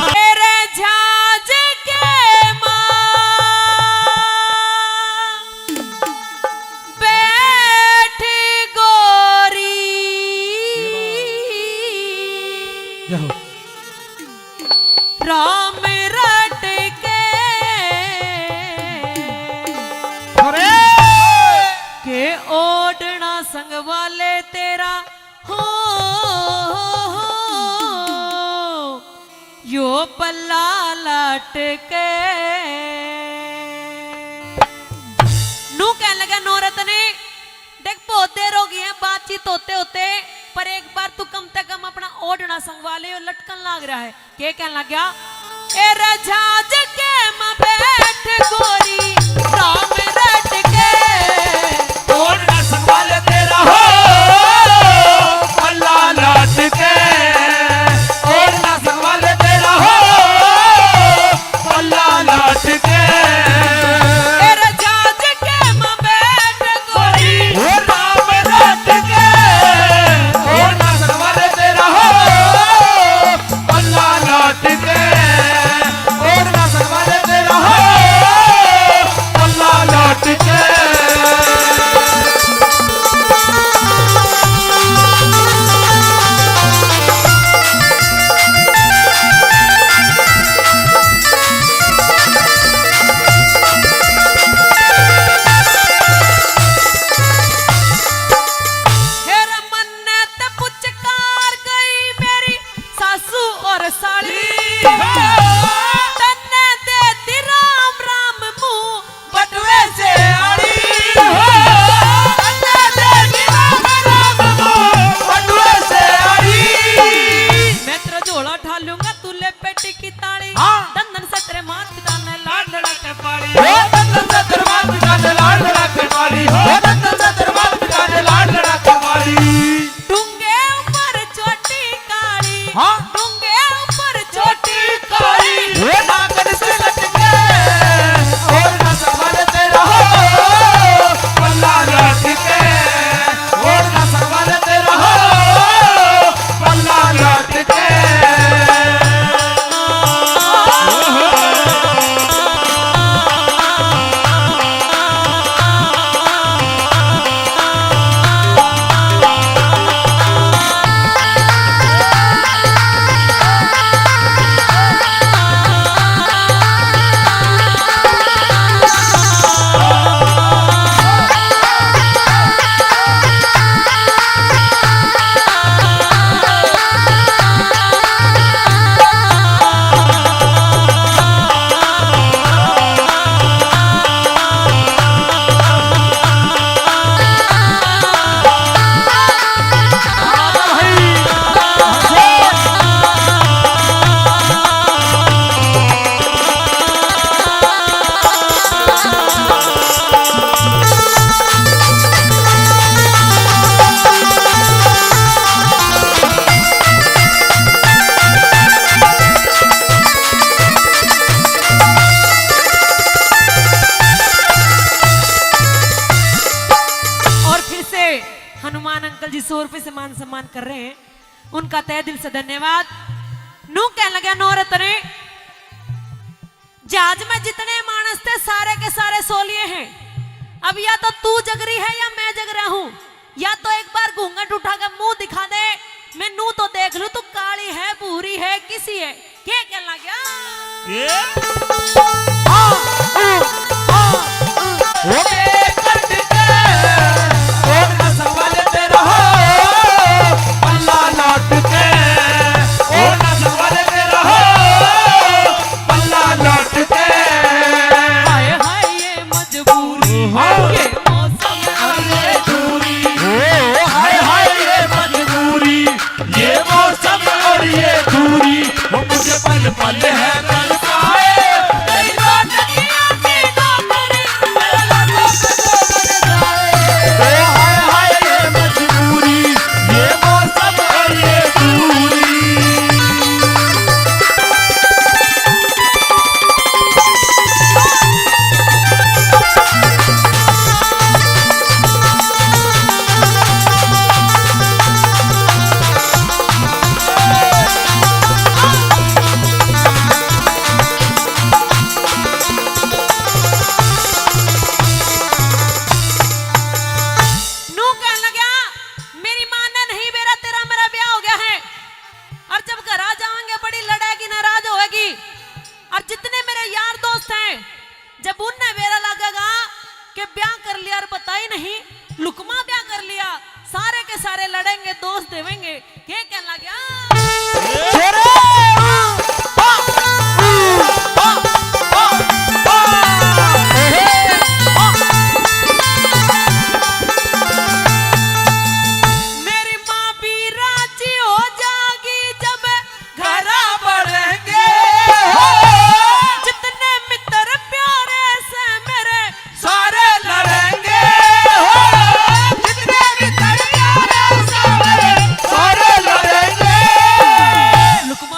तेरे झाज के माँ बैठ गोरी। जय हो। राम रट के अरे! के ओढ़ना संग वाले तेरा हो, यो पल्ला लटके। नू कहने लगा नौरत ने, देख, बहुत देर हो गई है बातचीत होते होते, पर एक बार तू कम से कम अपना ओढ़ना संगवा ले, यो लटकन लाग रहा है। के कहन लग गया? ए रजाज के में बैठ गोरी, राम रट के। ओढ़ना संगवा ले तेरा हो, पल्ला लटके। ओढ़ना संगवा ले तेरा हो, पल्ला लटके। ए रजाज के में बैठ गोरी, ओ राम रट के। ओढ़ना संगवा ले तेरा हो, पल्ला लटके, ओढ़ना संगवा ले तेरा हो, पल्ला लटके। हे रे मन्ने ते पुचकार गई मेरी सासू और साली। तन्ने दे दी राम राम मुंह बटुए से आड़ी। तन्ने दे दी राम राम मुंह बटुए से आड़ी। मैं तेरा झोला ठा लूंगा, तू ले पेटी की ताली। हाँ। दंदन से तेरे मात पिता ने लाड लड़ा के पाली। ओ दंदन से तेरे मात पिता ने लाड लड़ा के पाली। ओ दंदन से तेरे मात पिता ने लाड लड़ा के पाली। डूंगे ऊपर चोटी काली। हाँ। डूंगे ऊपर चोटी काली। ओ नागन से लटके, और ना संभल तेरा हो, पल्ला लटके। ओढ़ना संगवा ले तेरा हो, पल्ला लटके। और फिर से हनुमान अंकल जी सौ रुपए से मान सम्मान कर रहे हैं, उनका तहे दिल से धन्यवाद। नू कहने लगे नौरत ने, जहाज में जितने मानस थे, सारे के सारे सो लिए हैं। अब या तो तू जग रही है या मैं जग रहा हूँ, या तो एक बार घूंघट उठा के मुंह दिखा दे, मैं नू तो देख लूं, तू काली है, भूरी है, किसी है, के कहना क्या? ये? हाँ, ऊ, हाँ, ऊ। ओ, ए, कट के, ओ, नस वाले ते रहो, पल्ला नाट के, ओ, नस वाले ते रहो, पल्ला नाट के। हाय, हाय, ये मजबूरी, हाँ। ये मौसम और ये दूरी। ओ, हाय, हाय, ये मजबूरी, ये मौसम और ये दूरी, वो मुझे पल पल है तरसाए। तेरी बात की आंखें ना करें, मेरा लफ्ज़ तो बन जाए। ओ, हाय, हाय, ये मजबूरी, ये मौसम और ये दूरी। नू कहने लग्या, मेरी माँ ने नहीं बेरा, तेरा मेरा ब्याह हो गया है, और जब घर आ जाएंगे बड़ी लड़ेगी, नाराज होएगी, और जितने मेरे यार दोस्त हैं, जब उन्हें बेरा लगेगा कि ब्याह कर लिया और बताई नहीं, लुकमा ब्याह कर लिया, सारे के सारे लड़ेंगे, दोष देवेंगे। के कहने लग गया? शेरे! मेरी माँ भी राजी हो जाएगी जब घरा बढ़ेंगे। हो, जितने मित्र प्यारे से मेरे सारे लड़ेंगे। हो, जितने मित्र प्यारे से मेरे सारे लड़ेंगे। लुकमा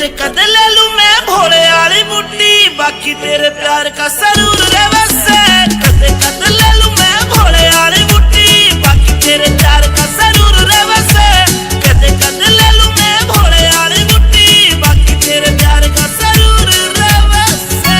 कद ले लूं मैं भोले आली मुट्ठी, बाकी तेरे प्यार का सरूर रहवे से। कद, कद ले लूं मैं भोले आली मुट्ठी, बाकी तेरे प्यार का सरूर रहवे से। कद, कद ले लूं मैं भोले आली मुट्ठी, बाकी तेरे प्यार का सरूर रहवे से।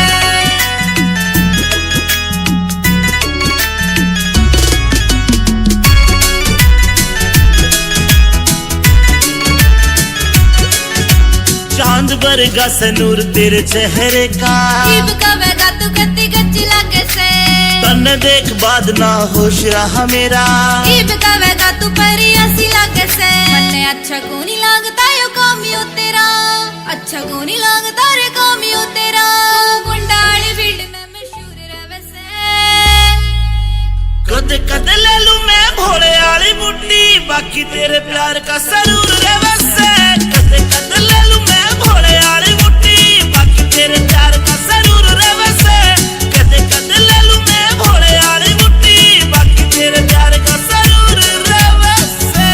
चांद बरगा से नूर तेरे चेहरे का। इब कवेगा तू कत्ती गच्ची लागे से। तन्ने देख बाद ना होश रहा मेरा। इब कवेगा तू परी ऐसी लागे से। मन्ने अच्छा कोनी लागता यो कामियो तेरा। अच्छा कोनी लागता रे कामियो तेरा। तू गुंडाली फील्ड में मशहूर रहवे से। कद, कद ले लूं मैं भोले आली मुट्ठी, बाकी तेरे प्यार का सरूर रहवे से। कद, कद ले लूं मैं भोले आली मुट्ठी, बाकी तेरे प्यार का सरूर रहवे से। कद, कद ले लूं मैं भोले आली मुट्ठी, बाकी तेरे प्यार का सरूर रहवे से।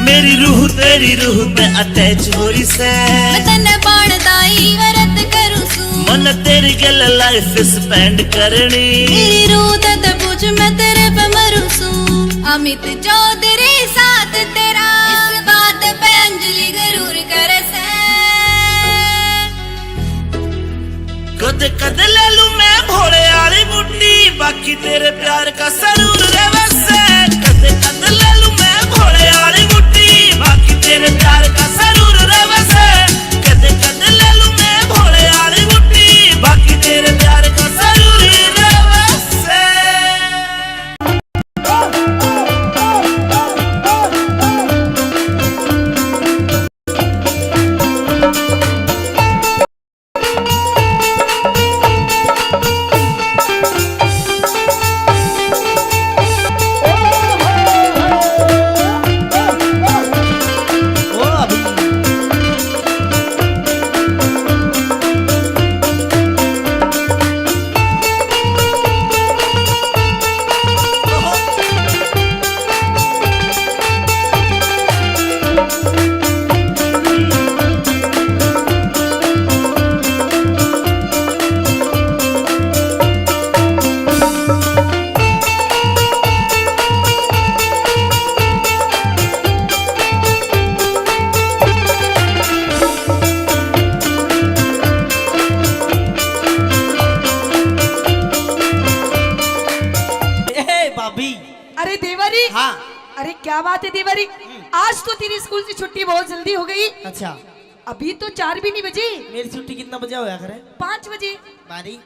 मेरी रूह तेरी रूह ते अटैच हो रही से। मैं तन्ने बाण दाई व्रत करूं सूं। मन तेरी गल लाइफ स्पेंड करनी। मेरी रूह ते ते पूछ मैं तेरे पे मरूं सूं। अमित चौधरी साथ तेरा। इस बात पे अंजलि गरूर करे से। कद, कद ले लूं मैं भोले आली मुट्ठी, बाकी तेरे प्यार का सरूर रहवे से। कद, कद ले लूं मैं भोले आली मुट्ठी, बाकी तेरे प्यार का सरूर रहवे से। कद, कद ले लूं मैं भोले आली मुट्ठी, बाकी तेरे प्यार का सरूर रहवे से। ए, भाभी। अरे देवरी। हाँ। अरे क्या बात है देवरी, आज तो तेरी स्कूल से छुट्टी बहुत जल्दी हो गई। अच्छा। अभी तो चार भी नहीं बजी। मेरी छुट्टी कितना बजे होया करे? पाँच बजे। बारी,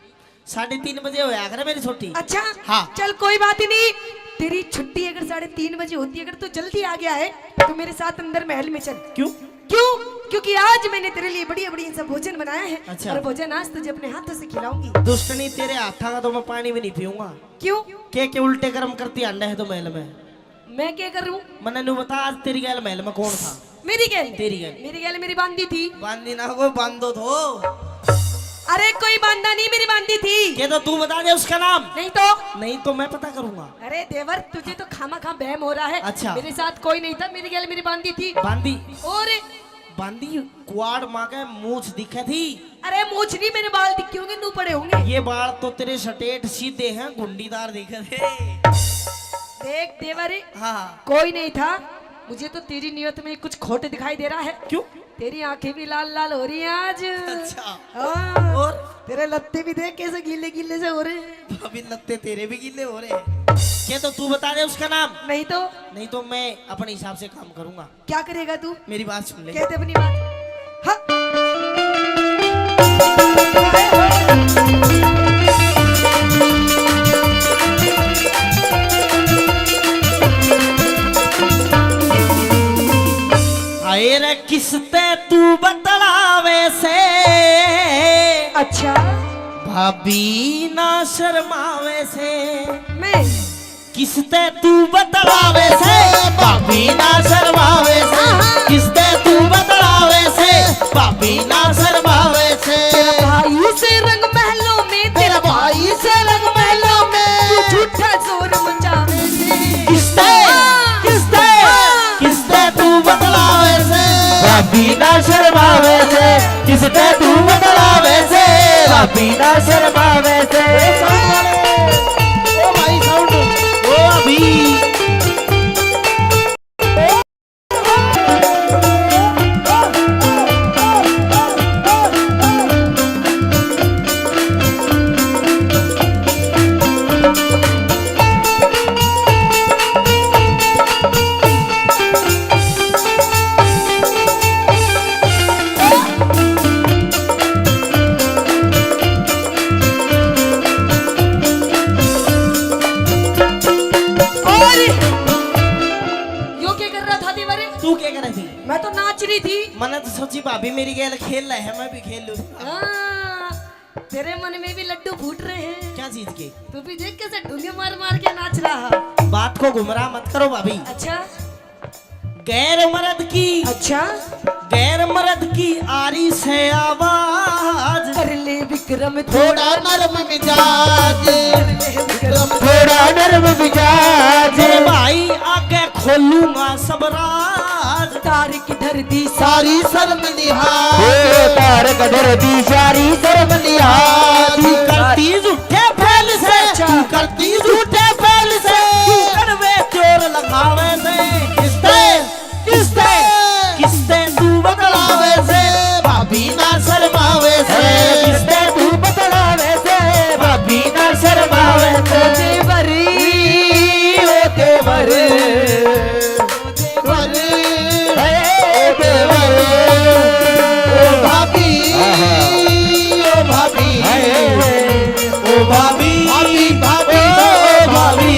साढ़े तीन बजे होया करे मेरी छुट्टी। अच्छा। हाँ। चल कोई बात ही नहीं, तेरी छुट्टी अगर साढ़े तीन बजे होती, अगर तू जल्दी आ गया है तो मेरे साथ अंदर महल में चल। क्यों? क्यों? क्योंकि आज मैंने तेरे लिए बढ़िया बढ़िया सा भोजन बनाया है। अच्छा। और भोजन आज तुझे अपने हाथों से खिलाऊंगी। दुष्टनी, तेरे हाथा का तो मैं पानी भी नहीं पीऊंगा। क्यों? के के उल्टे कर्म करती आंडे है तो महल में। मैं क्या करूं? मन्ने न्यू बता, आज तेरी गैल महल में कौन था? मेरी गैल? तेरी गैल। मेरी गैल मेरी बांदी थी। बांदी ना, कोई बांदो थो। अरे कोई बांदा नहीं, मेरी बांदी थी। ये तो तू बता दे उसका नाम। नहीं तो? नहीं तो मैं पता करूंगा। अरे देवर, तुझे तो खामा खा बहम हो रहा है। अच्छा। मेरे साथ कोई नहीं था, मेरी गैल मेरी बांदी थी। बांदी? और बांदी कुआड़ माँ के मूछ दिखे थी। अरे मूछ नहीं, मेरे बाल दिखे होंगे, नू पड़े होंगे। ये बाल तो तेरे स्ट्रेट सीधे हैं, गुंडीदार दिखे थे। देख देवर, हाँ। कोई नहीं था, मुझे तो तेरी नियत में कुछ खोट दिखाई दे रहा है। क्यों? तेरी आंखें भी लाल लाल हो रही हैं आज। अच्छा। हाँ। और? तेरे लत्ते भी देख कैसे गीले गीले से हो रहे हैं। भाभी, लत्ते तेरे भी गीले हो रहे हैं। क्या तो तू बता दे उसका नाम। नहीं तो? नहीं तो मैं अपने हिसाब से काम करूंगा। क्या करेगा तू? मेरी बात सुन ले। कहते अपनी बात। हाँ। हाय रे किसते तू बतलावे से। अच्छा। भाभी ना शर्मावे से। मैं किसते तू बतलावे से, भाभी ना शर्मावे से। किसते तू बतलावे से, भाभी ना शर्मावे से। तेरा भाई से रंग महलों में, तेरा भाई से रंग महलों में। तू झूठा शोर मचावे से। किसते, हाँ। किसते, हाँ। किसते तू बतलावे से, भाभी ना शर्मावे से। किसते तू बतलावे से, भाभी ना शर्मावे से। ए साउंड वाले, ओ भाई साउंड, ओ अभी। और यो क्या कर रहा था देवर? तू क्या कर रही थी? मैं तो नाच रही थी। मैंने तो सोची भाभी मेरी गेल खेल रहे है, मैं भी खेल लूँ। हाँ, तेरे मन में भी लड्डू फूट रहे हैं। क्या चीज के? तू भी देख कैसे ढूंगे मार मार के नाच रहा। बात को गुमराह मत करो भाभी। अच्छा। गैर मर्द की, अच्छा। गैर मर्द की आ रही से आवाज। कर ले विक्रम थोड़ा नरम मिजाज। कर ले विक्रम थोड़ा नरम मिजाज। मेरे भाई आगे खोलूंगा सब राज। तारक धर दी सारी शर्म लिहाज। ओ तारक धर दी सारी शर्म लिहाज। तू करती झूठे फैल से, अच्छा। तू करती झूठे फैल से। तू कड़वे चोर लगावे से। किसते, किसते, किसते तू बतलावे से, भाभी ना शर्मावे से। किसते तू बतलावे से, भाभी ना शर्मावे से। ओ देवरी, ओ देवर। देवर, हे देवर, ओ भाभी, ओ भाभी, ओ भाभी, भाभी, भाभी, ओ भाभी।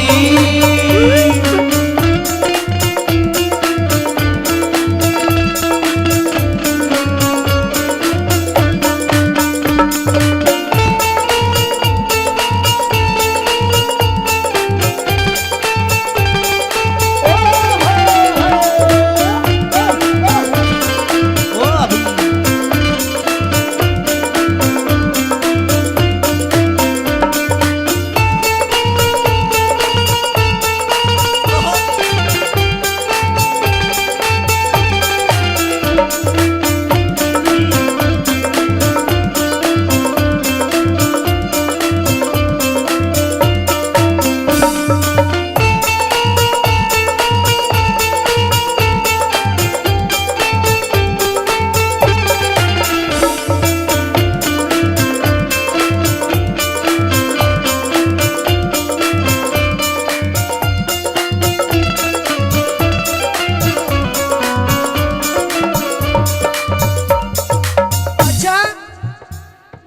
अच्छा,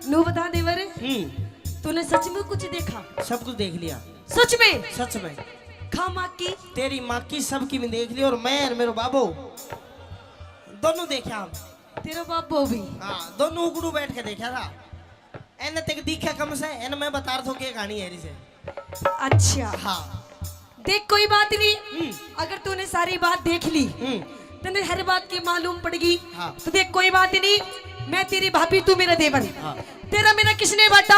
नू बता देवर, हम्म। तूने सच में कुछ देखा? सब कुछ देख लिया। सच में? सच में। खा माँ की? तेरी माँ की, सबकी भी देख ली, और मैं और मेरो बाबो दोनों देखा हम। तेरा बाबो भी? हाँ, दोनों उगड़ू बैठ के देखा था। एने तक दिखा कम से, एने मैं बता रहा था के कहानी है इसे। अच्छा। हाँ। देख, कोई बात नहीं, हम्म। अगर तूने सारी बात देख ली, हम्म। तन्ने हर बात की मालूम पड़गी, हाँ। तो देख, कोई बात नहीं, मैं तेरी भाभी, तू मेरा देवर। हाँ। तेरा मेरा किसने बांटा,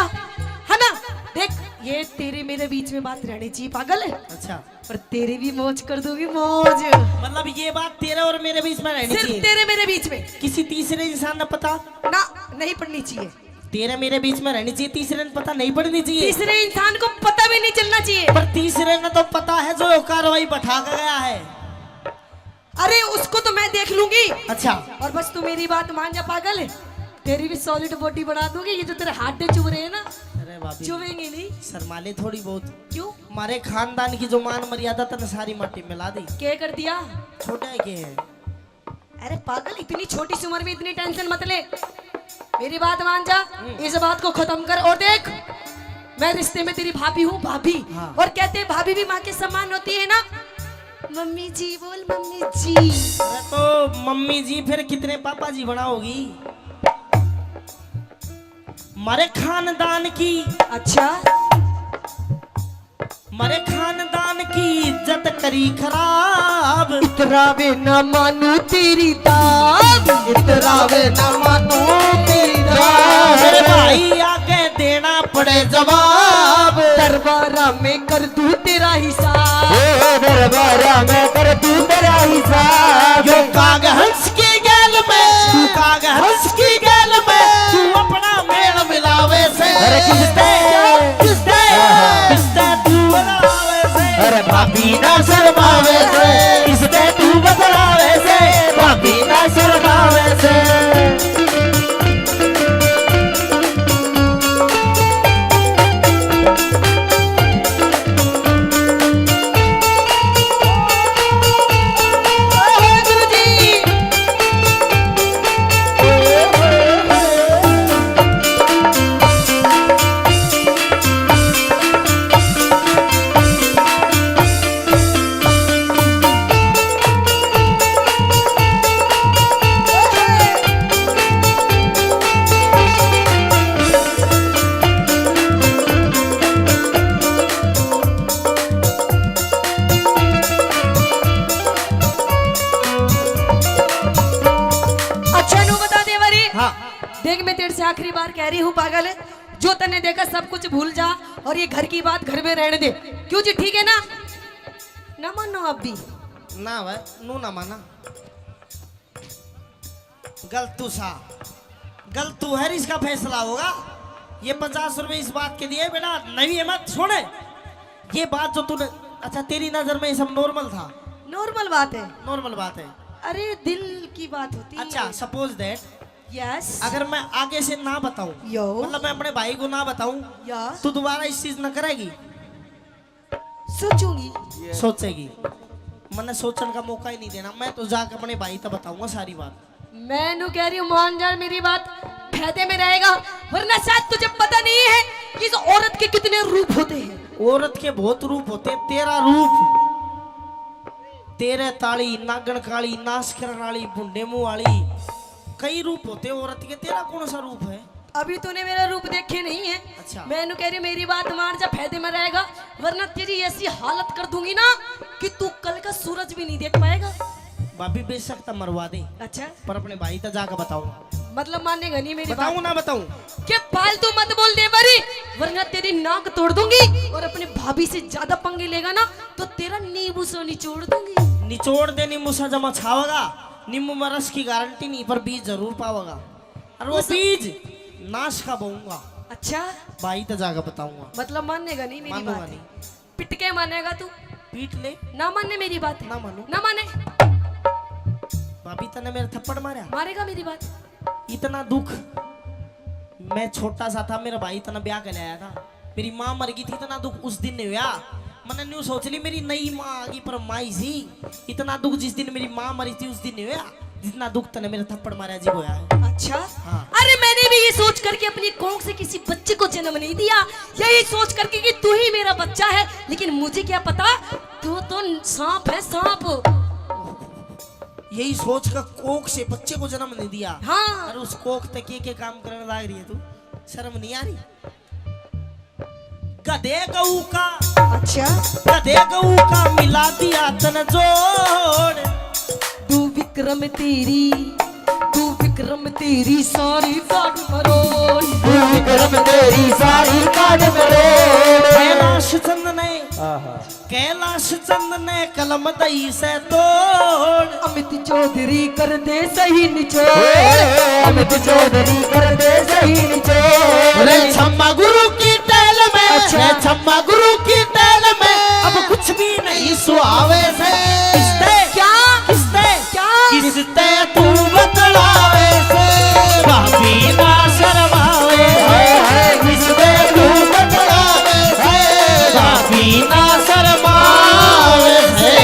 है ना? देख, ये तेरे मेरे बीच में बात रहनी चाहिए, पागल है? अच्छा। पर तेरी भी मौज कर दूंगी, मौज। मतलब, ये बात तेरे और मेरे बीच में रहनी सिर्फ चाहिए? तेरे मेरे बीच में। किसी तीसरे इंसान ने पता? ना, नहीं पड़नी चाहिए। तेरे मेरे बीच में रहनी चाहिए, तीसरे ने पता नहीं पड़नी चाहिए। तीसरे इंसान को पता भी नहीं चलना चाहिए। पर तीसरे ने तो पता है जो कार्रवाई बैठा के गया है। अरे, उसको तो मैं देख लूंगी। अच्छा। और बस तू मेरी बात मान जा पागल, तेरी भी solid body बना दूंगी। ये जो तेरे हड्डे चुभ रहे हैं ना, अरे भाभी, चुभेंगे नहीं। शर्मा ले थोड़ी बहुत। क्यों? हमारे खानदान की जो मान मर्यादा तने सारी माटी मिला दी। क्या कर दिया? छोटा है के है? अरे पागल, इतनी छोटी सी उम्र में इतनी tension मत ले, मेरी बात मान जा, हम्म। इस बात को खत्म कर। और देख, मैं रिश्ते में तेरी भाभी हूँ, भाभी। हाँ। और कहते हैं, भाभी भी माँ के समान होती है ना। मम्मी जी बोल, मम्मी जी। अरे तो मम्मी जी फिर कितने पापा जी बनाओगी? मारे खानदान की। अच्छा। मारे खानदान की इज्जत करी खराब। इतरावे ना मानू तेरी दाब। इतरावे ना मानू तेरी दाब। मेरे भाई आगे देना पड़े जवाब। दरबारा में कर दूं तेरा हिसाब। ओ दरबारा में कर दूं तेरा हिसाब। यो काग हंस की गैल में, तू काग हंस की गैल में, तू अपना मेल मिलावे से। अरे किसते? किसते? किसते तू बतलावे से? अरे भाभी ना शर्मावे से, किसते तू बतलावे से? भाभी ना शर्मावे से। अच्छा, नू बता दे बारी। हाँ। देख, मैं तेरे से आखिरी बार कह रही हूँ पागल, जो तन्ने देखा सब कुछ भूल जा और ये घर की बात घर में रहने दे। क्यों जी, ठीक है ना? ना मानो आप भी। ना भाई, नू ना माना। गलतू सा, गलतू है, इसका फैसला होगा। ये पचास रुपए इस बात के दिए, बेटा, नहीं है, मत छोड़े। ये बात जो तूने, अच्छा, तेरी नजर में ये सब नॉर्मल था? नॉर्मल बात है। नॉर्मल बात है। अरे, दिल की बात होती है। अच्छा, suppose that, यस। अगर मैं आगे से ना बताऊं, यो। मतलब, मैं अपने भाई को ना बताऊं, या। तो दोबारा इस चीज ना करेगी? सोचूंगी। सोचेगी। मन्ने सोचण का मौका ही नहीं देना। मैं तो जाके अपने भाई तक बताऊंगा सारी बात। मैं नू कह रही हूँ, मान जा मेरी बात, फायदे में रहेगा, वरना शायद तुझे पता नहीं है कि इस औरत के कितने रूप होते हैं। औरत के बहुत रूप होते हैं। तेरा रूप, तेरे ताली, नागण काली, नाश करण वाली, भुंडे मुंह वाली, कई रूप होते हैं औरत के। तेरा कौन सा रूप है? अभी तूने मेरा रूप देखे नहीं है। अच्छा। मैं नू कह रही हूँ, मेरी बात मान जा, फायदे में रहेगा, वरना तेरी ऐसी हालत कर दूंगी ना कि तू कल का सूरज भी नहीं देख पाएगा। भाभी, बेशक तो मरवा दे। अच्छा। पर अपने भाई तक जाकर बताऊंगा। मतलब, मानेगा नहीं मेरी बात? बताऊं ना बताऊं? के फालतू मत बोल दे बारी, वरना तेरी नाक तोड़ दूंगी, और अपने भाभी से ज्यादा पंगे लेगा ना, तो तेरा नींबू सा निचोड़ दूंगी। निचोड़ दे नींबू सा, जमा छावेगा। नींबू में रस की गारंटी नहीं, पर बीज जरूर पावेगा। और वो उस बीज नाश का बोऊंगा। अच्छा। भाई तो जाकर बताऊंगा। मतलब, मानेगा नहीं मेरी बात? मानूंगा नहीं। पिट के मानेगा तू? पीट ले। ना माने मेरी बात? ना मानू। ना माने। भाभी, तने मेरे थप्पड़ मारा? मारेगा मेरी बात? इतना दुख, मैं छोटा सा था, मेरा भाई इतना ब्याह कर आया था, मेरी माँ मर गई थी, इतना दुख उस दिन नहीं हुआ। मैंने न्यू सोच ली, मेरी नई माँ आ गई, पर माई सी। इतना दुख जिस दिन मेरी माँ मरी थी, उस दिन नहीं हुआ, जितना दुख तने मेरे थप्पड़ मारा जी होया है। अच्छा। हाँ। अरे, मैंने भी ये सोच करके अपनी कोख से किसी बच्चे को जन्म नहीं दिया, यही सोच करके कि तू ही मेरा बच्चा है, लेकिन मुझे क्या पता, तू तो सांप है, सांप। यही सोच का कोख से बच्चे को जन्म नहीं दिया। हाँ। अरे, उस कोख तक के, के काम करने लाग रही है तू? शर्म नहीं आ रही? गधे गऊ का, अच्छा। गधे गऊ का मिला दिया तन जोड़। तू विक्रम तेरी, तू विक्रम तेरी सारी काट मरोड़। तू विक्रम तेरी सारी काट मरोड़। कैलाश चंद ने, आहा। कैलाश चंद ने कलम दई से तोड़। अमित चौधरी कर दे सही निचोड़। अमित चौधरी कर दे सही निचोड़। अरे छम्मा गुरु की टैल में, अच्छा। अरे छम्मा गुरु की टैल में, अब कुछ भी नहीं सुहावे से। किसते? क्या? किसते? क्या? किसते तू बतलावे से? भाभी ना शर्मावे से। किसते तू बतलावे से? भाभी ना शर्मावे से।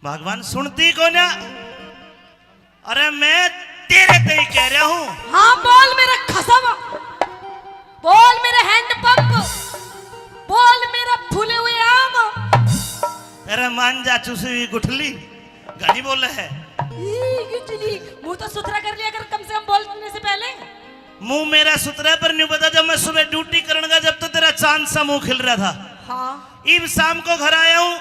भगवान सुनती कोन्या। अरे मैं तेरे ते ही कह रहा हूँ। हाँ, बोल मेरे खसम, बोल मेरे हैंड पंप, बोल मेरा फूले हुए आम। अरे मान जा चुसी हुई गुठली, घणी बोले है। ई गुठली, मुंह तो सुथरा कर लिया कर, कम से कम बोलने से पहले। मुंह मेरा सुथरा है, पर न्यू बता, जब मैं सुबह ड्यूटी करण गया, जब तो तेरा चांद सा मुंह खिल रहा था। हाँ। इब शाम को घर आया हूँ,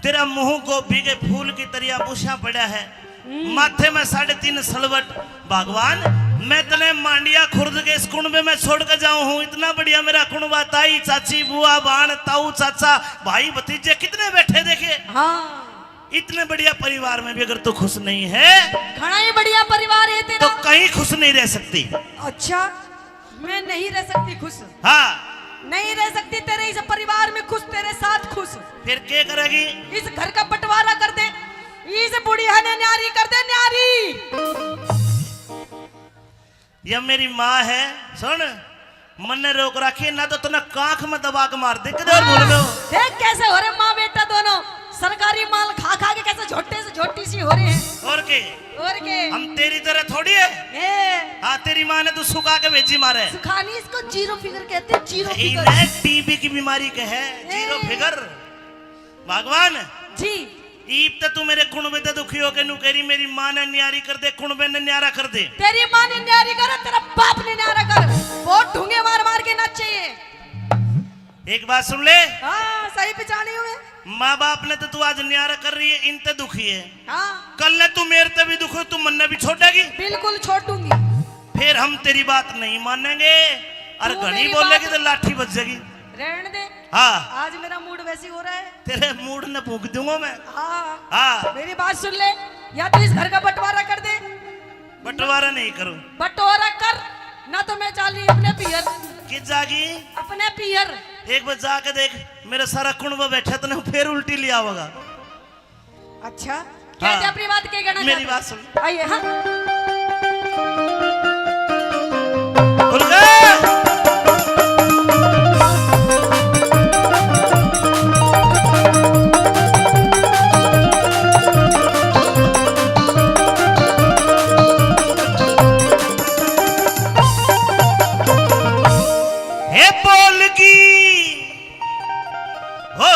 तेरा मुंह गोभी के फूल की तरिया बुशा पड़ा है, हम्म। माथे में साढ़े तीन सलवट। भगवान, मैं तने मांडिया खुर्द के इस कुणबे में छोड़ के जाऊं हूँ। इतना बढ़िया मेरा कुणबा, ताई, चाची, बुआ, बाण, ताऊ, चाचा, भाई, भतीजे कितने बैठे देखे। हाँ। इतने बढ़िया परिवार में भी अगर तू खुश नहीं है, घणा ही बढ़िया परिवार है तेरा। तो कहीं खुश नहीं रह सकती। अच्छा, मैं नहीं रह सकती खुश। हाँ। नहीं रह सकती तेरे इस परिवार में खुश, तेरे साथ खुश। फिर क्या करेगी? इस घर का बंटवारा कर दे, इस बुढ़िया ने न्यारी कर दे, न्यारी। या मेरी माँ है, सुन, मन्ने रोक रखी, ना तो तन्ने कांख में दबा के मार दे, किधर भूल गए हो? देख कैसे हो रहे माँ बेटा दोनों, सरकारी माल खा खा के कैसे झोटे से झोटी सी हो रहे हैं। और के? और के? हम तेरी तरह थोड़ी है। ए। हाँ, तेरी माँ ने तो सुखा के भेजी मारे। सुखानी, इसको जीरो फिगर कहते हैं, जीरो फिगर। इन्हें टीबी की बीमारी के है, जीरो ए। फिगर। भगवान जी। ईब तो तू मेरे कुणबे ते दुखी होके नू कह रही, मेरी माँ ने न्यारी कर दे, कुणबे ने न्यारा कर दे। तेरी माँ ने न्यारी करे, तेरा बाप ने न्यारा कर। बहुत ढूंगे मार मार के नाचे ये। एक बात सुन ले। हाँ, सही पहचानी हूँ मैं। माँ बाप ने तो तू आज न्यारा कर रही है, इन ते दुखी है। हाँ। कल ने तू मेरे ते भी दुखी हो, तू मन्ने भी छोड़ेगी? बिल्कुल छोड़ूंगी। फिर हम तेरी बात नहीं मानेंगे। और तू घणी मेरी बोलेगी बात तो लाठी बज जाएगी। रहने दे। हाँ। आज मेरा मूड वैसे ही हो रहा है। तेरे मूड ने फूंक दूंगा मैं। हाँ। हाँ। मेरी बात सुन ले, या तो इस घर का बंटवारा कर दे। बंटवारा नहीं करूँ। बंटवारा कर, ना तो मैं चाली अपने पियर। कित जागी? अपने पियर। एक बार जाके देख, मेरा सारा कुणबा बैठा, तने फिर उल्टी ले आवेगा। अच्छा, क्या हाँ। थे अपनी बात के कहना मेरी चाहते? बात सुन। आइए, हाँ। खुल गए। हे बोल की हो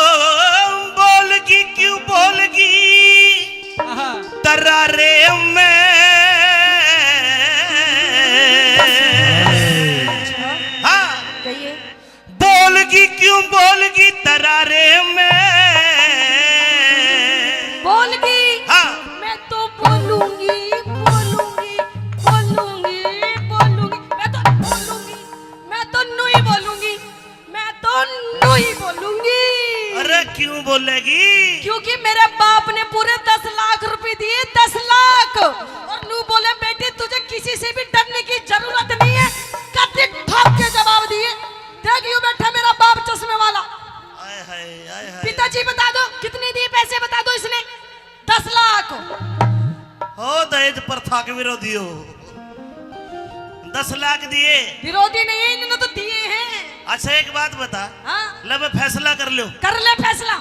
बोलगी, क्यों बोलगी? आहा। तरारे में। अच्छा। हाँ। कहिए। बोलगी, क्यों बोलगी तरारे में? बोलगी। हाँ। मैं तो बोलूंगी, बोलूंगी, बोलूंगी, बोलूंगी। मैं तो बोलूंगी, मैं तो न्यू ही बोलूंगी। मैं तो न्यू ही बोलूंगी। अरे क्यों बोलेगी? क्योंकि मेरे बाप ने पूरे दस लाख रुपए दिए, दस लाख। और न्यू बोले, बेटी तुझे किसी से भी डरने की जरूरत नहीं है। कति ठोक के जवाब दिए। देख यूं बैठा मेरा बाप चश्मे वाला। हाय हाय, हाय हाय। पिताजी बता दो कितने दिए पैसे, बता दो इसने। दस लाख। हो दहेज प्रथा के विरोधी हो। दस लाख दिए। विरोधी नहीं है, इन्होंने तो दिए हैं। अच्छा एक बात बता। हाँ। ले बे फैसला कर लो। कर ले फैसला।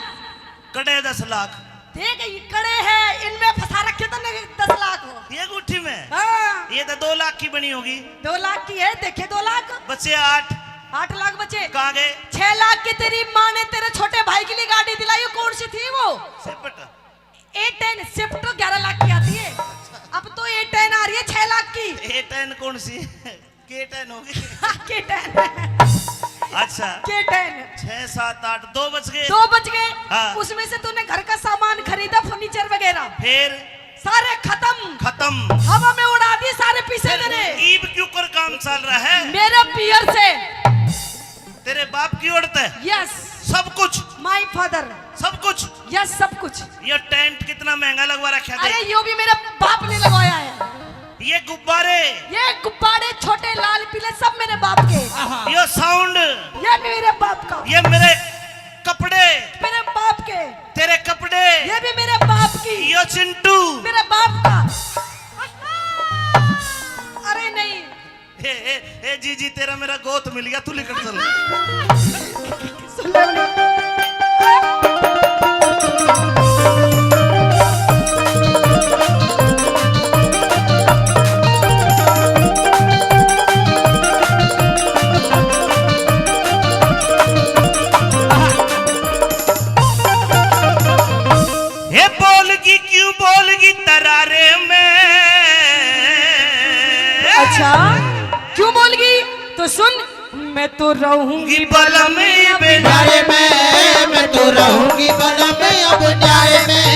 कड़े दस लाख। देख ये कड़े हैं, इनमें फंसा रखे तने दस लाख हो। ये गुट्ठी में? हाँ। ये तो दो लाख की बनी होगी। दो लाख की है, देखे दो लाख। बचे आठ। आठ लाख बचे। कहाँ गए? छह लाख की तेरी माँ ने तेरे छोटे भाई के लिए गाड़ी दिलाई, कौन सी थी वो? सेपट। ए टेन, स्विफ्ट तो ग्यारह लाख की आती है, अब तो ए टेन आ रही है छह लाख की। ए टेन कौन सी? के टेन होगी। के टेन। अच्छा। के टेन। छह, सात, आठ, दो बच गए। दो बच गए। हाँ। उसमें से तूने घर का सामान खरीदा, फर्नीचर वगैरह। फिर? सारे खत्म। खत्म। हवा में उड़ा दिए सारे पैसे फिर तेरे। ईब क्यों कर काम चल रहा है? मेरे पियर से। तेरे बाप की ओर तै? यस। सब कुछ? My father. सब कुछ? यस, सब कुछ। ये टेंट कितना महंगा लगवा रखा था? अरे, यो भी मेरे बाप ने लगवाया है। ये गुब्बारे? ये गुब्बारे छोटे लाल पीले सब मेरे बाप के। आहा। ये साउंड? ये मेरे बाप का। ये मेरे कपड़े? मेरे बाप के। तेरे कपड़े? ये भी मेरे बाप की। ये चिंटू? मेरे बाप का। अरे नहीं, ए, ए, ए, जीजी, तेरा मेरा गोत मिल गया, तू लिकड़ चल। सुन ले। बलम अब न्यारे में, मैं तो रहूंगी बलम अब न्यारे में।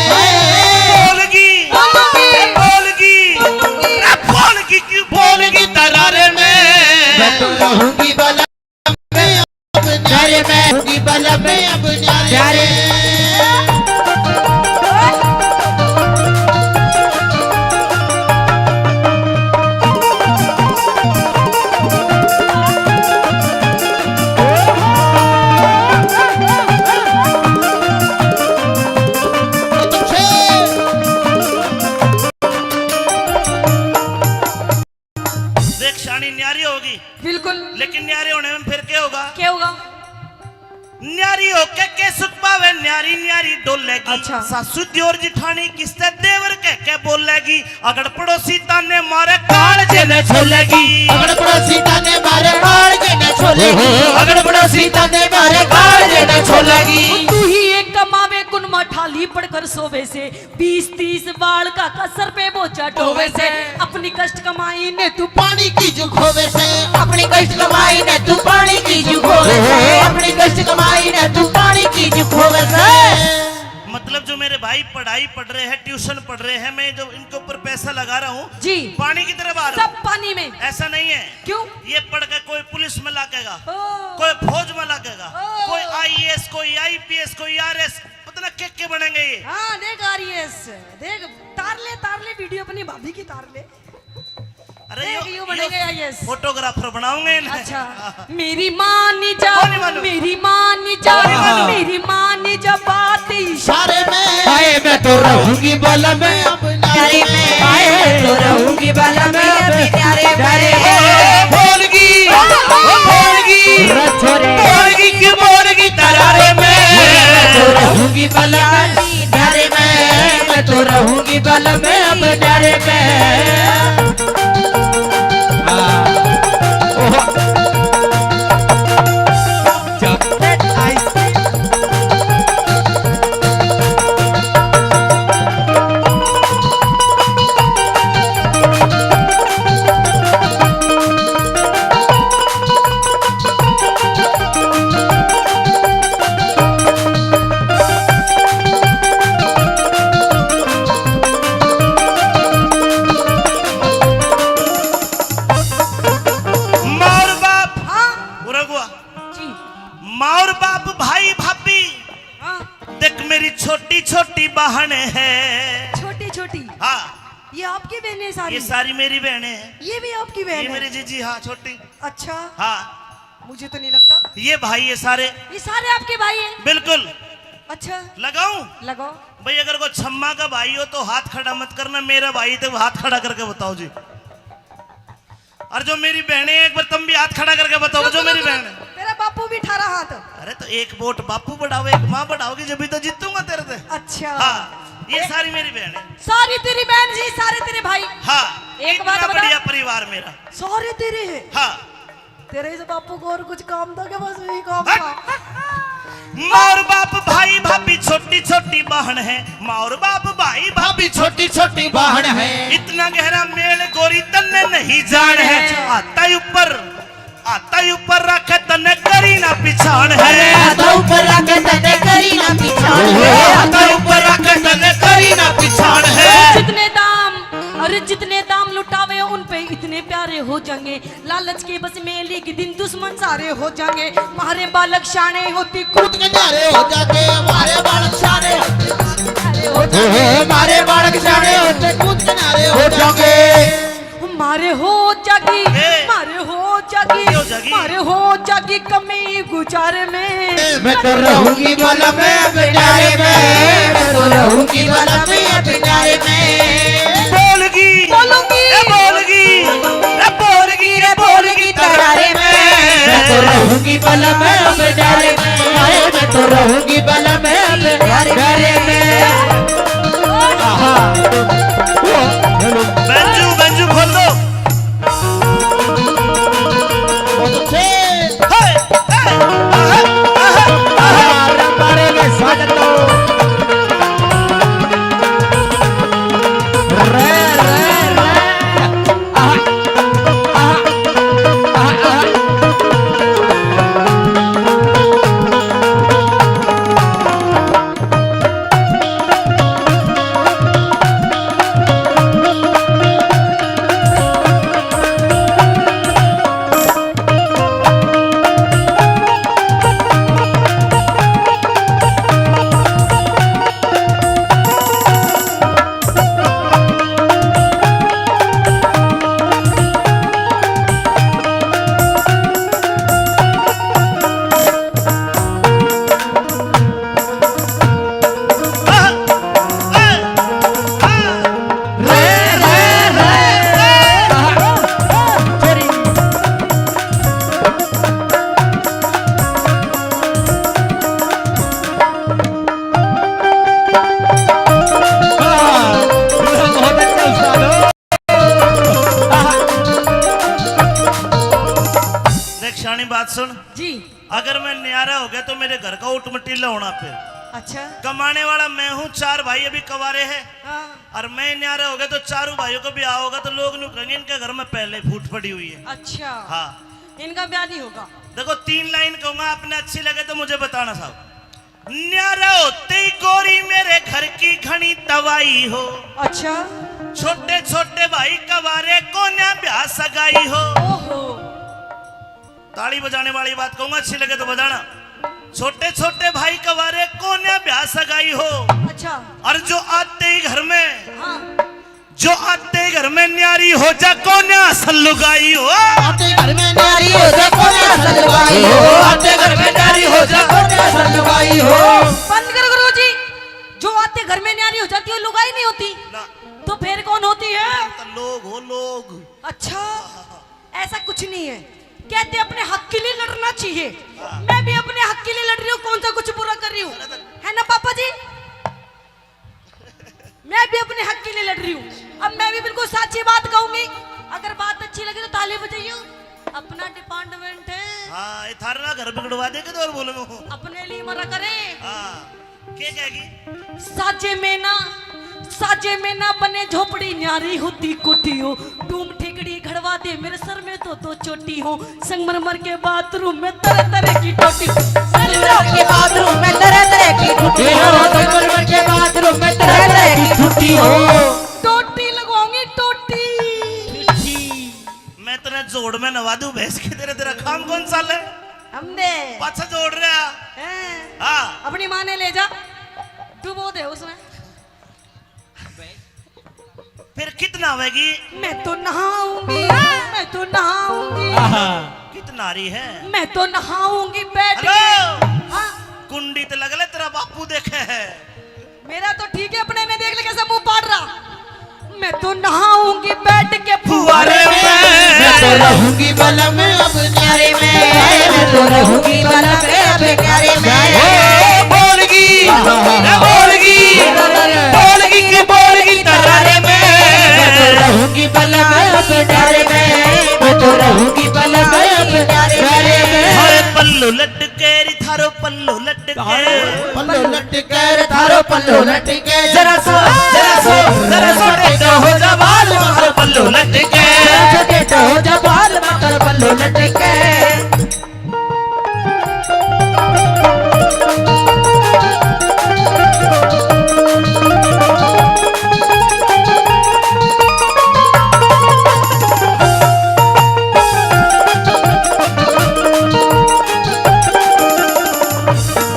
बोलगी, बोलगी, बोलगी, अरे बोलगी क्यों बोलगी तरारे में? मैं तो रहूंगी बलम अब न्यारे में, रहूंगी बलम अब न्यारे में। देख, शानी न्यारी होगी, बिल्कुल। लेकिन न्यारे होने में फिर क्या होगा? क्या होगा? न्यारी होके के सुख पावे, न्यारी न्यारी डोलेगी। अच्छा। सासू दियोर जिठानी किसते देवर कह के बोलेगी। अगड़ पड़ोसी ताने मारे कालजे ने छोलेगी। अगड़ पड़ोसी ताने मारे कालजे ने छोलेगी। अगड़ पड़ोसी ताने मारे कालजे ने छोलेगी। तू ही एक कमावे, कुन माठाली पड़कर सोवे से। बीस तीस बालका का सर पे बोझा ढोवे से, अपनी कष्ट कमाई ने तू पानी की जू खोवे से, अपनी कष्ट कमाई ने तू पानी की जू खोवे से, अपनी कष्ट कमाई ने तू पानी की जू खोवे से। मतलब, जो मेरे भाई पढ़ाई पढ़ रहे हैं, ट्यूशन पढ़ रहे हैं, मैं जो इनके ऊपर पैसा लगा रहा हूँ, जी। पानी की तरह बहा रहा हूँ। सब पानी में। ऐसा नहीं है। क्यों? ये पढ़ के कोई पुलिस में लागेगा, ओ। कोई फौज में लागेगा, ओ। कोई आईएएस, कोई आईपीएस, कोई आरएस, पता ना के के बनेंगे ये। हाँ, देख आरएएस, देख, तार ले, तार ले, वीडियो अपनी भाभी की तार ले। अरे देख, यो, यो बनेंगे यो आईएएस। फोटोग्राफर बनाऊंगे इन्हें। अच्छा। मेरी मानी जा, ओ नहीं मानू। मेरी मानी जा, ओ नहीं मानू। मेरी मानी जा बात इशारे में। हाय, मैं तो रहूंगी बलम अब न्यारे में। हाय, मैं तो रहूंगी बलम अब न्यारे में। बोलगी, बोलगी, बोलगी की बोलगी तरारे में। मैं तो रहूंगी बलम न्यारे में, मैं तो रहूंगी बलम अब न्यारे में। हाँ। ओहो। Chocolate ice cream. माँ और बाप, हाँ। उरा गुआ। जी। माँ और बाप, भाई भाभी, हाँ। देख मेरी छोटी छोटी बहन है। छोटी छोटी? हाँ। ये आपकी बहनें सारी? ये सारी मेरी बहनें हैं। ये भी आपकी बहन ये है? मेरी जीजी, हाँ, छोटी। अच्छा। हाँ। मुझे तो नहीं लगता। ये भाई, ये सारे। ये सारे आपके भाई हैं? बिल्कुल। अच्छा। लगाऊं? लगाओ। भाई, अगर कोई छम्मा का भाई हो तो हाथ खड़ा मत करना, मेरा भाई तो हाथ खड़ा करके बताओ जी। और जो मेरी बहनें हैं, एक बार तुम भी हाथ खड़ा करके बताओ, रुको, जो मेरी रुको, बहन है। तेरा बापू भी ठारा हाथ। अरे, तो एक वोट बापू बढ़ाओ, एक माँ बढ़ाओगी, जब भी तो जीतूंगा तेरे से। अच्छा। हाँ, ये सारी मेरी बहन है। सारी तेरी बहन जी, सारे तेरे भाई। हाँ, एक बात बता। इतना बढ़िया परिवार मेरा। सारे तेरे हैं। हाँ। तेरे इस बापू को और कुछ काम था क्या? बस यही काम था। माँ और बाप, भाई भाभी, छोटी छोटी बहन है। माँ और बाप, भाई भाभी, छोटी छोटी बहन है। इतना गहरा मेल गोरी तन्ने नहीं जान है। अच्छा। आता ही ऊपर, आता ही ऊपर रखे तन्ने करी ना पिछाण है। अरे आता ऊपर रखे तन्ने करी ना पिछाण है। आता ऊपर रखे तन्ने करी ना पिछाण है। जितने दाम, अरे जितने दाम लुटावे उन पे इतने प्यारे हो जाएंगे। लालच के बस में लीक दिन दुश्मन सारे हो जाएंगे। मारे बालक शाणे होते कूद के न्यारे हो जाएंगे। मारे बालक शाणे होते कूद के न्यारे हो जाएंगे। मारे बालक शाणे होते कूद के न्यारे हो जाएंगे। मारे हो जागी, ए। मारे हो जागी, मारे हो जागी कमी गुजारे में। मैं तो रहूंगी बलम अब न्यारे में, मैं तो रहूंगी बलम अब न्यारे में। बोलगी, बोलूंगी, ए बोलगी, ए बोलगी, ए बोलगी तरारे में। मैं तो रहूंगी बलम अब न्यारे में, मैं तो रहूंगी बलम अब न्यारे में। आहा। ओ, हेलो। बंजू, बंजू खोल दो। सुन जी। अगर मैं न्यारा हो गया तो मेरे घर का उठमटीला होना फिर। अच्छा। कमाने वाला मैं हूँ, चार भाई अभी कवारे हैं। हाँ। और मैं न्यारा हो गया तो चारों भाइयों का ब्याह होगा तो लोग न्यू कहेंगे, "इनके घर में पहले फूट पड़ी हुई है।" अच्छा। हाँ। इनका ब्याह नहीं होगा। देखो, तीन लाइन कहूंगा, आपने अच्छी लगे तो मुझे बताना साहब। न्यारा होते ही गोरी मेरे घर की घणी तबाही हो। अच्छा। छोटे छोटे भाई कवारे कोन्या ब्याह सगाई हो। ओहो। ताली बजाने वाली बात कहूंगा, अच्छी लगे तो बजाना। छोटे छोटे भाई कवारे कोन्या ब्याह सगाई हो। अच्छा। और जो आते ही घर में, हाँ। जो आते ही घर में न्यारी हो जा कोन्या असल लुगाई हो। आते घर में न्यारी हो जा कोन्या असल लुगाई हो। आते घर में न्यारी हो जा कोन्या असल लुगाई हो। बंद करो गुरुजी, जो आते घर में न्यारी हो जाती है, लुगाई नहीं होती। ना। तो फिर कौन होती है? तो लोग हो, लोग। अच्छा। ऐसा कुछ नहीं है। कहते अपने हक के लिए लड़ना चाहिए। मैं भी अपने हक के लिए लड़ रही हूँ, कौन सा कुछ बुरा कर रही हूँ, है ना पापा जी? मैं भी अपने हक के लिए लड़ रही हूँ। अब मैं भी बिल्कुल साची बात कहूंगी, अगर बात अच्छी लगे तो ताली बजाइयो। अपना डिपार्टमेंट है। हाँ, ये थारे ना घर बिगड़वा दे के तो और बोलूंगा। अपने लिए मरा करे। हाँ। के कहेगी? साजे में ना, साजे में ना बने झोपड़ी, न्यारी होती कोठी हो। डूम ठेकड़ी घड़वा दे, मेरे सर में तो दो चोटी हो। संगमरमर के बाथरूम में तरह तरह की टोटी। संगमरमर के बाथरूम में तरह तरह की टोटी हो। संगमरमर के बाथरूम में तरह तरह की टोटी हो। टोटी लगवाऊंगी, टोटी। मैं तेरे जोड़ में नवा दूं भैंस की, तेरे, तेरा काम कौन सा ले? हम दे। पाछा जोड़ रहा। हैं? हाँ। अपनी माँ ने ले जा, डुबो दे उसमें। फिर कित नहावेगी? मैं तो नहाऊंगी, मैं तो नहाऊंगी। आहा। कित नहा रही है? मैं तो नहाऊंगी बैठ के। हेलो। हाँ। कुंडी तो लग ले, तेरा बापू देखे है। मेरा तो ठीक है, अपने ने देख ले कैसे मुंह पाड़ रहा। मैं तो नहाऊंगी बैठ के फुहारे में। मैं तो रहूंगी बलम अब न्यारे में। मैं तो रहूंगी बलम अब न्यारे में। ओ बोलगी, ए बोलगी, बोलगी के बोलगी तरारे में। मैं तो रहूंगी बलम अब न्यारे में। मैं तो रहूंगी बलम अब न्यारे में। हर पल्लू लटके री थारो पल्लू लटके। पल्लो लटके रे थारो पल्लो लटके। जरा सो, जरा सो, जरा सो टेढ़ा हो जा बाल मारो पल्लो लटके। जरा सो टेढ़ा हो जा बाल मारो पल्लो लटके।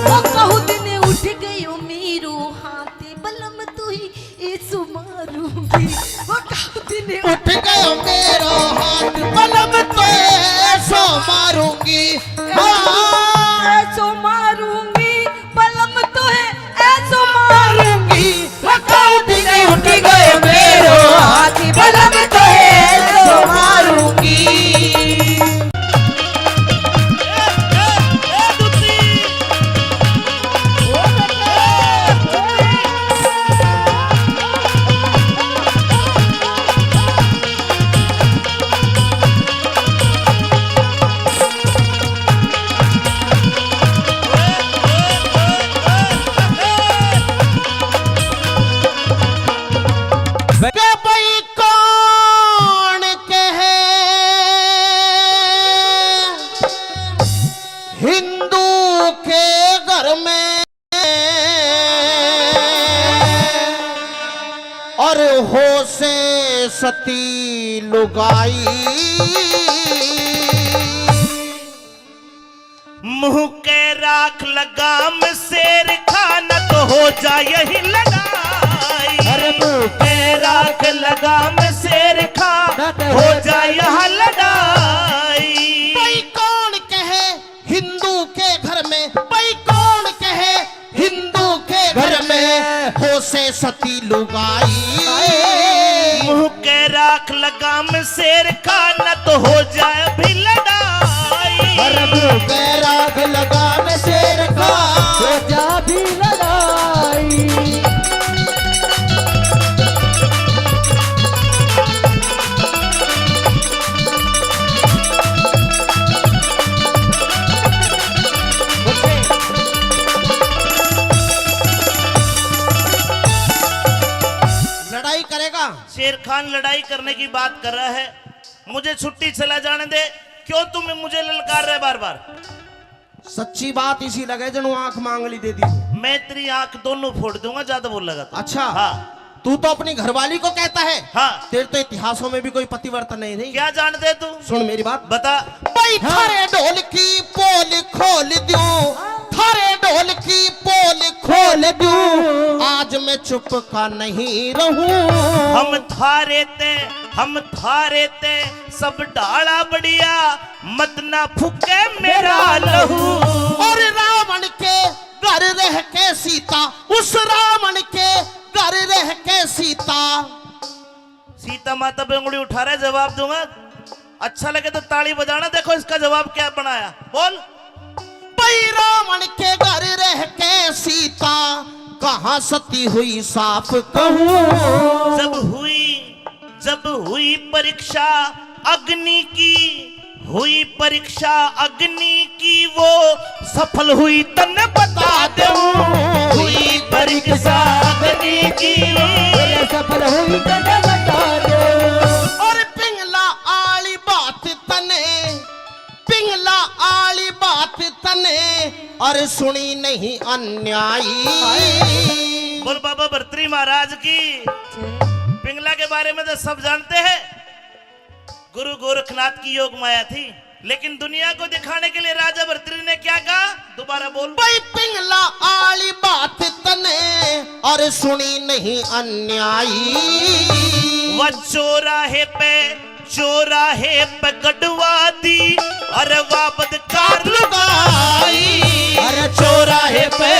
वो कहू दिन उठ गयो मेरो हाथ, बलम तू ही ऐसो मारूंगी। वो कहू दिन उठ गयो मेरो हाथ, बलम तो ऐसो मारूंगी। हाँ। ऐसो मारूंगी, बलम तो है ऐसो मारूंगी। वो कहू दिन उठ गयो मेरो हाथ, बलम तो है ऐसो मारूंगी। के भाई कौन कहे हिंदू के घर में और हो से सती लुगाई। मुंह के राख लगाम शेर खा, न तो हो जाए यही लड़ाई। अरे मुंह के राख लगाम शेर खा, न तो हो जाए यहाँ लड़ाई। भाई कौन कहे हिंदू के घर में, भाई कौन कहे हिंदू के घर में हो से सती लुगाई। मुंह के राख लगाम शेर खा, न तो हो जाए भी लड़ाई। अरे मुंह के राख लगाम शेर खा, हो जा भी लड़ाई। शेर खान लड़ाई करने की बात कर रहा है, मुझे छुट्टी चला जाने दे। क्यों तुम मुझे ललकार रहे बार बार? सच्ची बात इसी लगे जणु आंख मांगली दे दी। मैं तेरी आंख दोनों फोड़ दूंगा, ज्यादा बोलेगा तो। अच्छा। हाँ। तू तो अपनी घरवाली को कहता है। हाँ। तेरे तो इतिहासों में भी कोई पतिव्रता नहीं रही। क्या जानते तू? सुन मेरी बात। बता। भाई, हाँ। थारे ढोल की पोल खोल दूं, थारे ढोल की पोल खोल दूं, आज मैं चुप का नहीं रहूं। हम थारे ते, हम थारे ते सब ढाला बढ़िया, मत ना फूके मेरा लहू। और रावण के घर रह के सीता, उस रावण के घर रह के सीता। सीता माता पे उंगली उठा रहे, जवाब दूंगा। अच्छा लगे तो ताली बजाना, देखो इसका जवाब क्या बनाया। बोल। भाई रावण के घर रह के सीता, कहाँ सती हुई साफ कहूँ। जब हुई, जब हुई परीक्षा अग्नि की, हुई परीक्षा अग्नि की, वो सफल हुई तन्ने बता दूं। हुई परीक्षा अग्नि की, वो सफल हुई तन्ने बता दूं। और पिंगला आली बात तने, पिंगला आली बात तने, और सुनी नहीं अन्यायी। बोल बाबा भरतरी महाराज की। पिंगला के बारे में तो सब जानते हैं, गुरु गोरखनाथ की योग माया थी, लेकिन दुनिया को दिखाने के लिए राजा भरतरी ने क्या कहा? दोबारा बोल। भाई पिंगला आली बात तने, और सुनी नहीं अन्यायी। वह चौराहे पे, चौराहे पे गड़वा दी, अरे वाह बदकार लुगाई। अरे चौराहे पे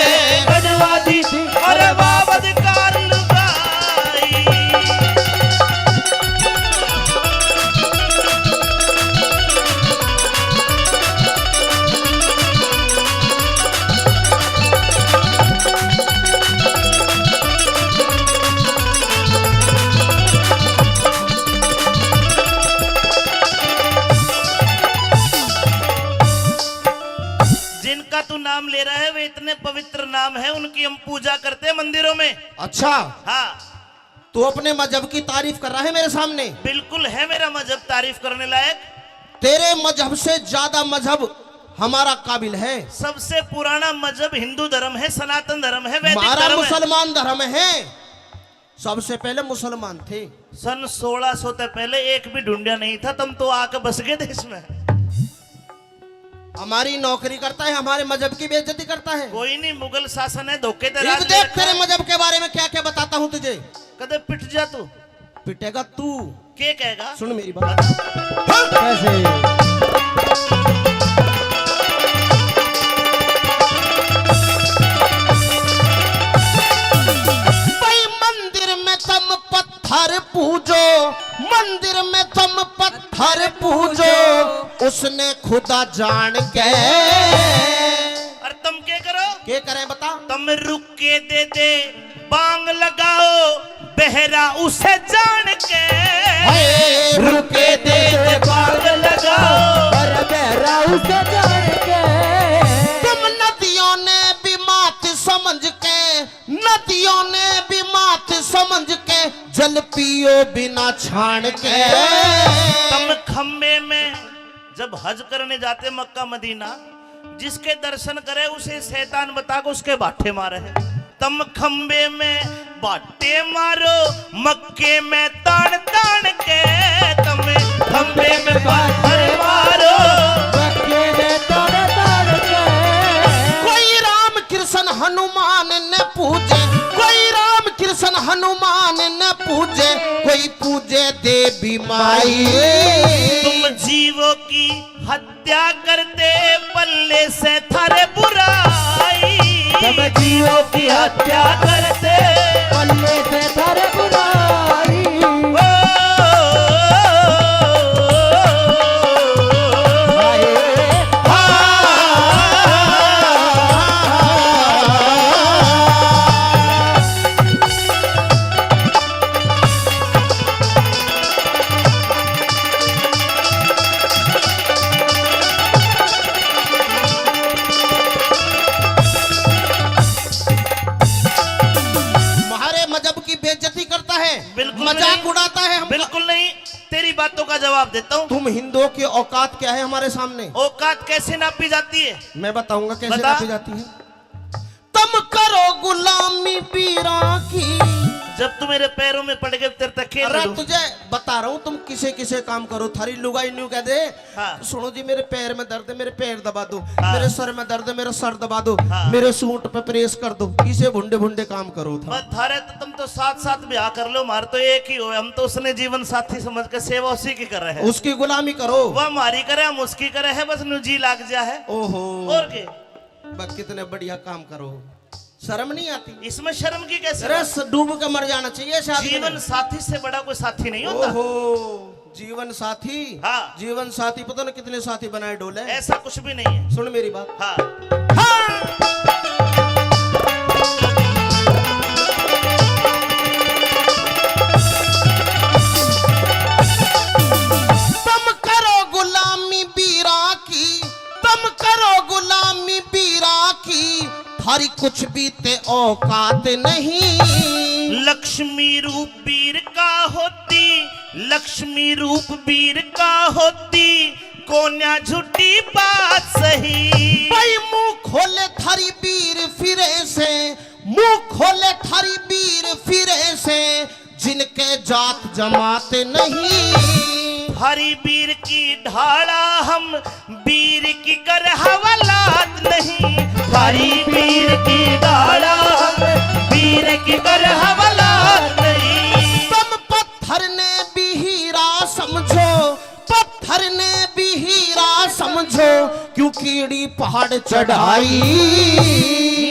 गड़वा दी, अरे वाह बदकार लुगाई। जिनका तू नाम ले रहा है, वे इतने पवित्र नाम है, उनकी हम पूजा करते हैं मंदिरों में। अच्छा। हाँ। तू अपने मजहब की तारीफ कर रहा है मेरे सामने? बिल्कुल है मेरा मजहब तारीफ करने लायक। तेरे मजहब से ज्यादा मजहब हमारा काबिल है। सबसे पुराना मजहब हिंदू धर्म है, सनातन धर्म है, वैदिक हमारा धर्म है। मुसलमान धर्म है। सबसे पहले मुसलमान थे। सन सोलह सौ से पहले एक भी ढूंढा नहीं था, तुम तो आके बस गए देश में। हमारी नौकरी करता है, हमारे मजहब की बेइज्जती करता है। कोई नहीं, मुगल शासन है, धोखे दे एक राज देख, ले रखा तेरे है। मजहब के बारे में क्या क्या बताता हूँ तुझे। कदे पिट जा तू। पिटेगा तू। के कहेगा? सुन मेरी बात। हाँ। कैसे? भाई मंदिर में तुम पत्थर पूजो, मंदिर में तुम पत्थर पूजो, उसने खुदा जान के। और तुम के करो? के करें बता? तुम रुक के दे दे बांग लगाओ, बहरा उसे जान के। हाय, रुके दे दे बांग लगाओ, और बहरा उसे जान के। तुम नदियों ने भी मात समझ के, नदियों ने भी मात समझ के, जल पियो बिना छान के। तुम खम्बे में जब हज करने जाते मक्का मदीना, जिसके दर्शन करे उसे शैतान बता के उसके बाटे मारे। तुम खम्बे में बाटे मारो, मक्के में तान तान के। तुम खम्बे में बाटे मारो, मक्के में तान तान के। कोई राम कृष्ण हनुमान न पूजे, कोई राम कृष्ण हनुमान न पूजे, कोई पूजे देवी माई। तुम जीवों की हत्या करते, पल्ले से थारे बुराई। तुम जीवों की हत्या करते, पल्ले से थारे बुराई। ओ, हाय। शर्तों का जवाब देता हूँ। तुम हिंदुओं की औकात क्या है हमारे सामने? औकात कैसे नापी जाती है? मैं बताऊंगा कैसे बता। नापी जाती है। तुम करो गुलामी पीरा की। जब तू मेरे पैरों में पड़ गए, तेरे तक खेल अरे लूं। तुझे बता रहा हूँ, तुम किसे किसे काम करो। थारी लुगाई न्यू कह दे, हाँ। सुनो जी, मेरे पैर में दर्द है, मेरे पैर दबा दो, हाँ। मेरे सर में दर्द है, मेरा सर दबा दो, हाँ। मेरे सूट पे प्रेस कर दो, इसे भुंडे भुंडे काम करो था। बस थारे तो, तुम तो साथ साथ ब्याह कर लो, मार तो एक ही हो, हम तो उसने जीवन साथी समझ के सेवा उसी की कर रहे हैं। उसकी गुलामी करो। वह हमारी करे, हम उसकी करे हैं, बस न्यू जी लाग जा है। ओहो। और के? बस कितने बढ़िया काम करो। शर्म नहीं आती? इसमें शर्म की कैसे अरे, बात? स-, डूब के मर जाना चाहिए शादी में। जीवन साथी से बड़ा कोई साथी नहीं होता। ओहो, जीवन साथी? हाँ। जीवन साथी पता ना कितने साथी बनाए डोले। ऐसा कुछ भी नहीं है। सुन मेरी बात। हाँ। हाँ। तुम करो गुलामी बीरा की, तुम करो गुलामी बीरा की, थारी कुछ भी ते औकात नहीं। लक्ष्मी रूप बीर का होती, लक्ष्मी रूप बीर का होती, कोन्या झूठी बात सही। भाई मुंह खोले थारी बीर फिरे से, मुंह खोले थारी बीर फिरे से, जिनके जात जमात नहीं। थारी बीर की ढाला हम, बीर की कर हवालात नहीं। थारी बीर की ढाला हम, बीर की कर हवालात नहीं। तुम पत्थर ने भी हीरा समझो, पत्थर ने भी हीरा समझो, क्यों कीड़ी पहाड़ चढ़ाई।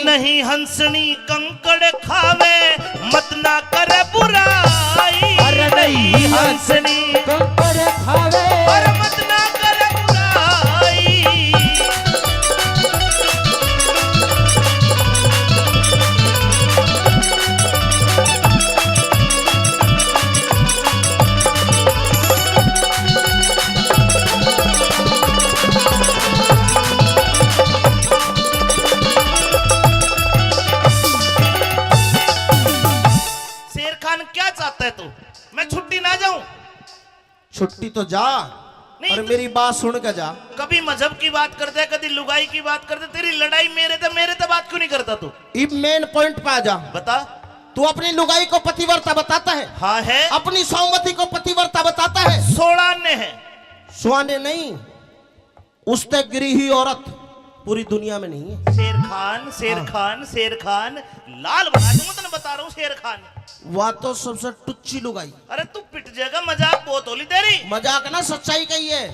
नहीं हंसनी कंकड़ खावे, मत ना कर बुराई। अरे नहीं हंसनी कंकड़ खावे, अरे मत ना कर बुराई। शेर खान, क्या चाहता है तू? मैं छुट्टी ना जाऊं? छुट्टी तो जा, नहीं पर तो मेरी बात सुन के जा। कभी मजहब की बात कर दे, कभी लुगाई की बात कर दे, तेरी लड़ाई मेरे ते, मेरे ते बात क्यों नहीं करता तू? इब मेन पॉइंट पे आ जा। बता। तू अपनी लुगाई को पतिव्रता बताता है? हाँ है। अपनी सौमती को पतिव्रता बताता है? सोलह आने हैं। सौ आने नहीं, उसते गिरी हुई औरत पूरी दुनिया में नहीं है। शेर खान, शेर हाँ। खान, शेर खान, लाल बना दूंगा, तने बता रहा हूँ शेर खान। वह तो सबसे टुच्ची लुगाई। अरे तू पिट जाएगा, मजाक बहुत होली तेरी। मजाक ना, सच्चाई कही है।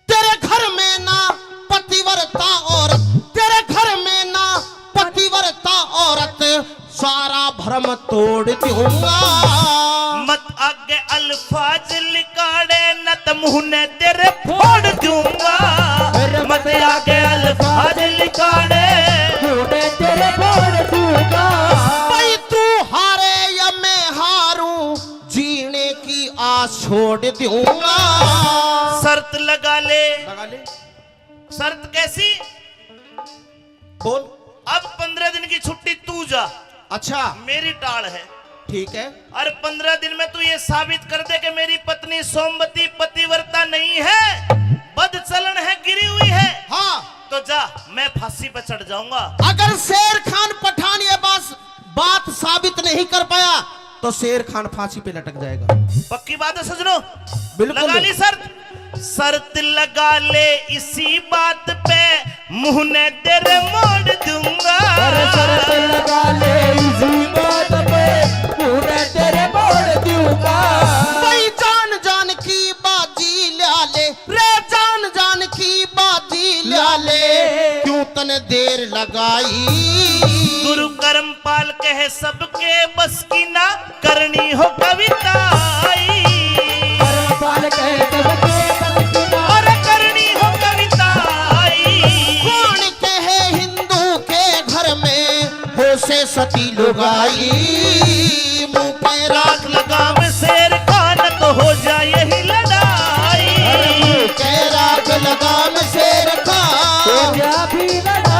तेरे घर में ना पतिव्रता औरत, तेरे घर में ना पतिव्रता औरत, सारा भरम तोड़ दूंगा। मत आगे अल्फाज लिकाड़े, न त मुंह ने तेरे फोड़ दूंगा। मत आगे अल्फाज लिकाड़े, मुंह ने तेरे फोड़ दूंगा। भाई तू हारे या मैं हारूं, जीने की आस छोड़ दूंगा। शर्त लगा ले। लगा ले। शर्त कैसी? बोल। अब पंद्रह दिन की छुट्टी तू जा। अच्छा। मेरी टाल है। ठीक है। और पंद्रह दिन में तू ये साबित कर दे कि मेरी पत्नी सोमवती पतिव्रता नहीं है, बदचलन है, गिरी हुई है। हाँ। तो जा, मैं फांसी पे चढ़ जाऊंगा। अगर शेर खान पठान ये बात, बात साबित नहीं कर पाया तो शेर खान फांसी पे लटक जाएगा। पक्की बात है सजनों? बिल्कुल। लगा ली शर्त? शर्त लगा ले इसी बात पे, मुंह ने तेरे मोड़ दूंगा। अरे शर्त लगा ले इसी बात पे, मुंह ने तेरे मोड़ दूंगा। भाई जान जान की बाजी ला ले, रे जान जान की बाजी ला ले, क्यों तने देर लगाई। गुरु कर्मपाल कहे सबके बस की ना, करनी हो कविताई। कर्मपाल कहे सबके बस की ना। अरे करनी हो कविताई। कौन कहे हिंदू के घर में हो से सती लुगाई। मुंह पे राख लगाम शेर खान तो हो जाए यही लड़ाई। अरे मुंह पे राख लगाम शेर खान हो जा भी लड़ाई।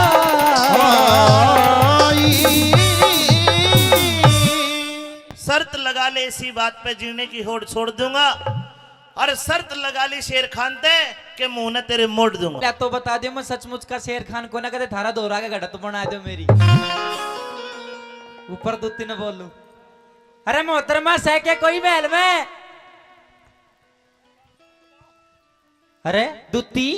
शर्त लगा ले इसी बात पे, जीने की होड़ छोड़ दूंगा। और शर्त लगा ली शेर खान ते के मुंह ने तेरे मोड़ दूंगा। ले तो बता दे, मैं सचमुच का शेर खान को ना, कदे थारा दोहरा के घड़त बना दो मेरी। ऊपर दो तीन बोलू। अरे मोहतरमा, सह के कोई महल में? अरे दूती,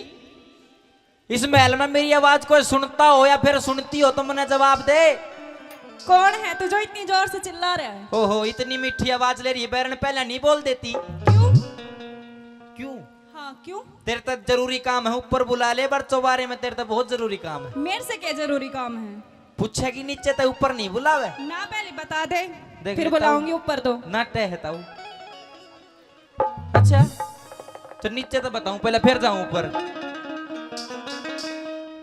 इस महल में मेरी आवाज कोई सुनता हो या फिर सुनती हो तो मन्ने जवाब दे। कौन है तू जो इतनी जोर से चिल्ला रहा है? ओहो, इतनी मीठी आवाज ले रही है, बैरन पहले नहीं बोल देती। क्यों? क्यों? हाँ, क्यों? तेरे तक जरूरी काम है, ऊपर बुला ले, पर चौबारे में तेरे तक बहुत जरूरी काम है। मेरे से क्या जरूरी काम है? पूछेगी नीचे तक, ऊपर नहीं बुलावे। ना, पहले बता दे, देख फिर लेता हूँ। बुलाऊंगी ऊपर तो। ना टहता हूँ। अच्छा, तो नीचे तो बताऊं, पहले फिर जाऊं ऊपर।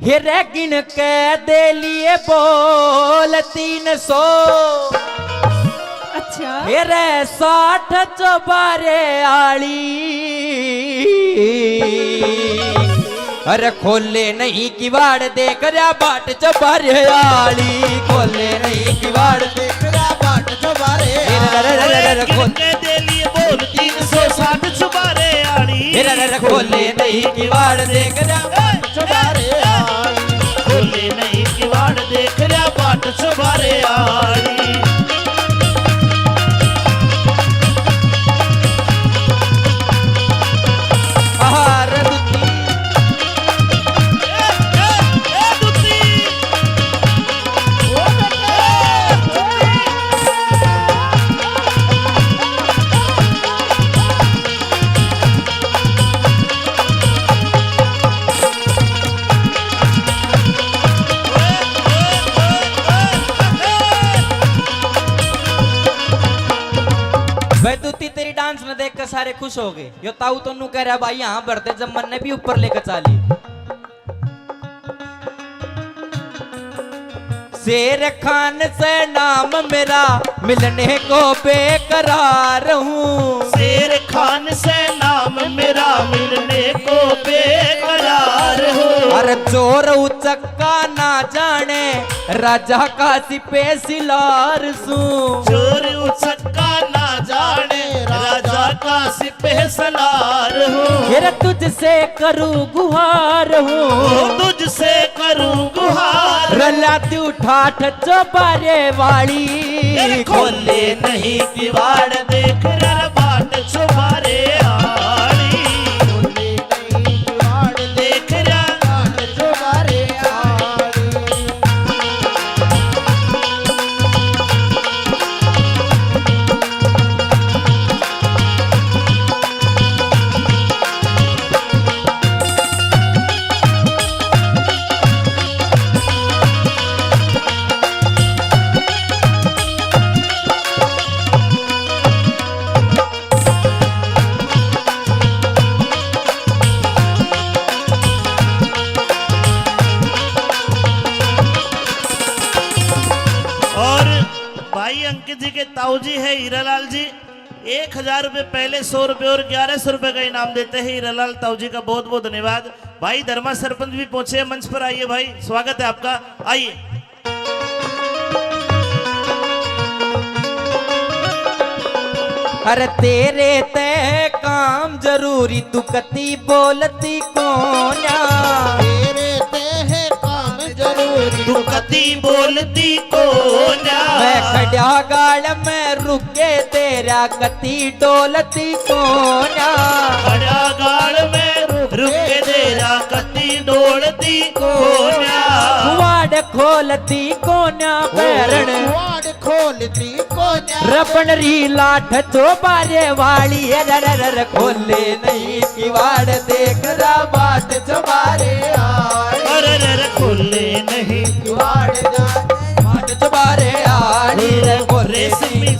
हे रे गिन के दे लिए बोल तीन सौ। अच्छा। हे रे साठ चौबारे आली। अरे खोले नहीं किवाड़ देख रहा बाट चौबारे आली, खोले नहीं किवाड़ देख रहा बाट चौबारे आली। अरे, अरे, अरे, अरे, अरे, खोल। के दे लिए बोल तीन सौ साठ चौबारे आली। अरे, अरे, अरे, खोले नहीं किवाड़ देख रहा बाट चौबारे आली। खोले नहीं किवाड़ देख रहा बाट चौबारे आली। आहा, रे दुखी। भाई दूती, तेरी डांस न देख के सारे खुश हो गए। यो ताऊ तो नू कह रहा, भाई यहाँ भरते जब मन ने भी ऊपर लेकर चाली। शेर खान से नाम मेरा, मिलने को बेकरार हूँ। शेर खान से नाम मेरा, मिलने को बेकरार हूँ। अरे चोर उचक्का ना जाने, राजा का सिपह सिलार सूं। चोर उचक्का ना जाने, राजा का सिपह सलार हूँ। फिर तुझसे करूँ गुहार हूँ। ओ, तुझसे करूँ गुहार। रला तू ठाठ चौबारे वाली। ए, खोले नहीं किवाड़ देख रहा बाट चौबारे आली। खोले नहीं किवाड़ देख रहा बाट चौबारे आली। और भाई अंकित जी के ताऊ जी है हीरालाल जी, एक हजार रुपए पहले, सौ रुपए और ग्यारह सौ रुपए का इनाम देते हैं हीरालाल ताऊ जी का। बहुत बहुत धन्यवाद। भाई धर्मा सरपंच भी पहुंचे हैं मंच पर, आइए भाई, स्वागत है आपका, आइए। अरे तेरे ते काम जरूरी, तू कती बोलती कोन्या। तेरे ते है काम जरूरी, तू कती बोलती कोन्या। मैं खड्या गाल में रुक के तेरा कती डोलती कोन्या। खड्या गाल में रुक के तेरा कती डोलती कोन्या। वाड़ खोलती कोन्या बैरण। वाड़ खोलती कोन्या। रपण री लाठ चौबारे वाली, अरे, अरे, अरे, खोले नहीं किवाड़ देख रहा बाट चौबारे आली। अरे, अरे, अरे, खोले नहीं किवाड़ जा, बाट चौबारे आली रे, खोले रेशमी।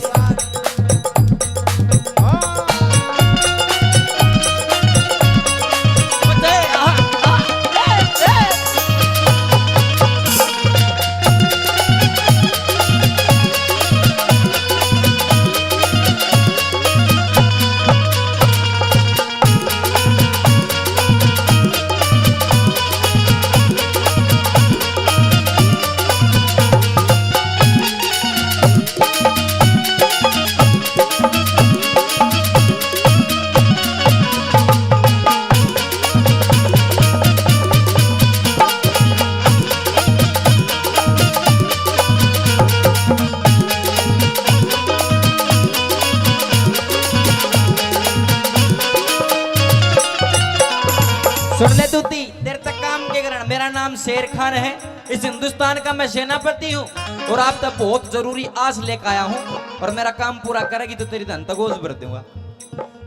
शेर खान है, इस हिंदुस्तान का मैं सेनापति हूँ और आप तक बहुत जरूरी आस लेकर आया हूँ, और मेरा काम पूरा करेगी तो तेरी धन तक गोज भर दूंगा।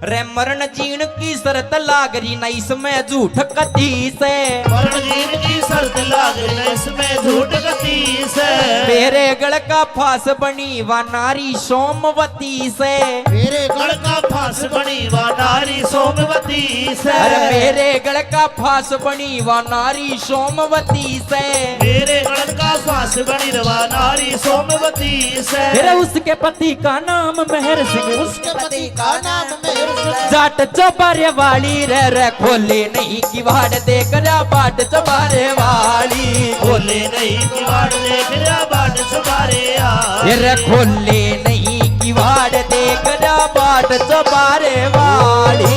रे मरण जीण की शर्त लाग रही ना इसमें झूठ कती से। मरण जीण की शर्त लाग रही ना इसमें झूठ कती से। मेरे गल का फांस बनी वा नारी सोमवती से। मेरे गल का फांस बनी वा नारी सोमवती से। अरे मेरे गल का फांस बनी वा नारी सोमवती से। मेरे गल का फांस बनी वा नारी सोमवती से। अरे उसके पति का नाम मेहर सिंह। उसके पति का नाम मेहर सिंह। जाट चौबारे वाली रे, रे खोले नहीं किवाड़ देख रहा बाट चौबारे वाली। खोले नहीं किवाड़ देख रहा बाट चौबारे आ। ये रे खोले नहीं किवाड़ देख रहा बाट चौबारे वाली।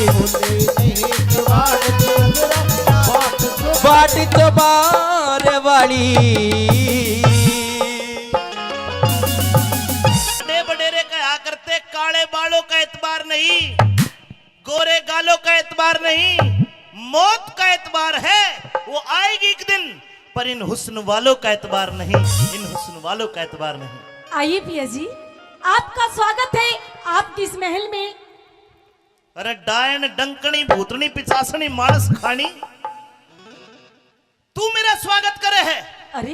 खोले नहीं किवाड़ देख रहा बाट बाट चौबारे वाली। बड़े बडेरे कहा करते, काले बालों का एतबार नहीं, गोरे गालों का एतबार नहीं, मौत का एतबार है, वो आएगी एक दिन, पर इन हुस्न वालों का एतबार नहीं, इन हुस्न वालों का एतबार नहीं। आइए पिया जी, आपका स्वागत है आपकी इस महल में। अरे डायन, डंकनी, भूतनी, पिचासनी, मानस खानी, तू मेरा स्वागत करे है। अरे,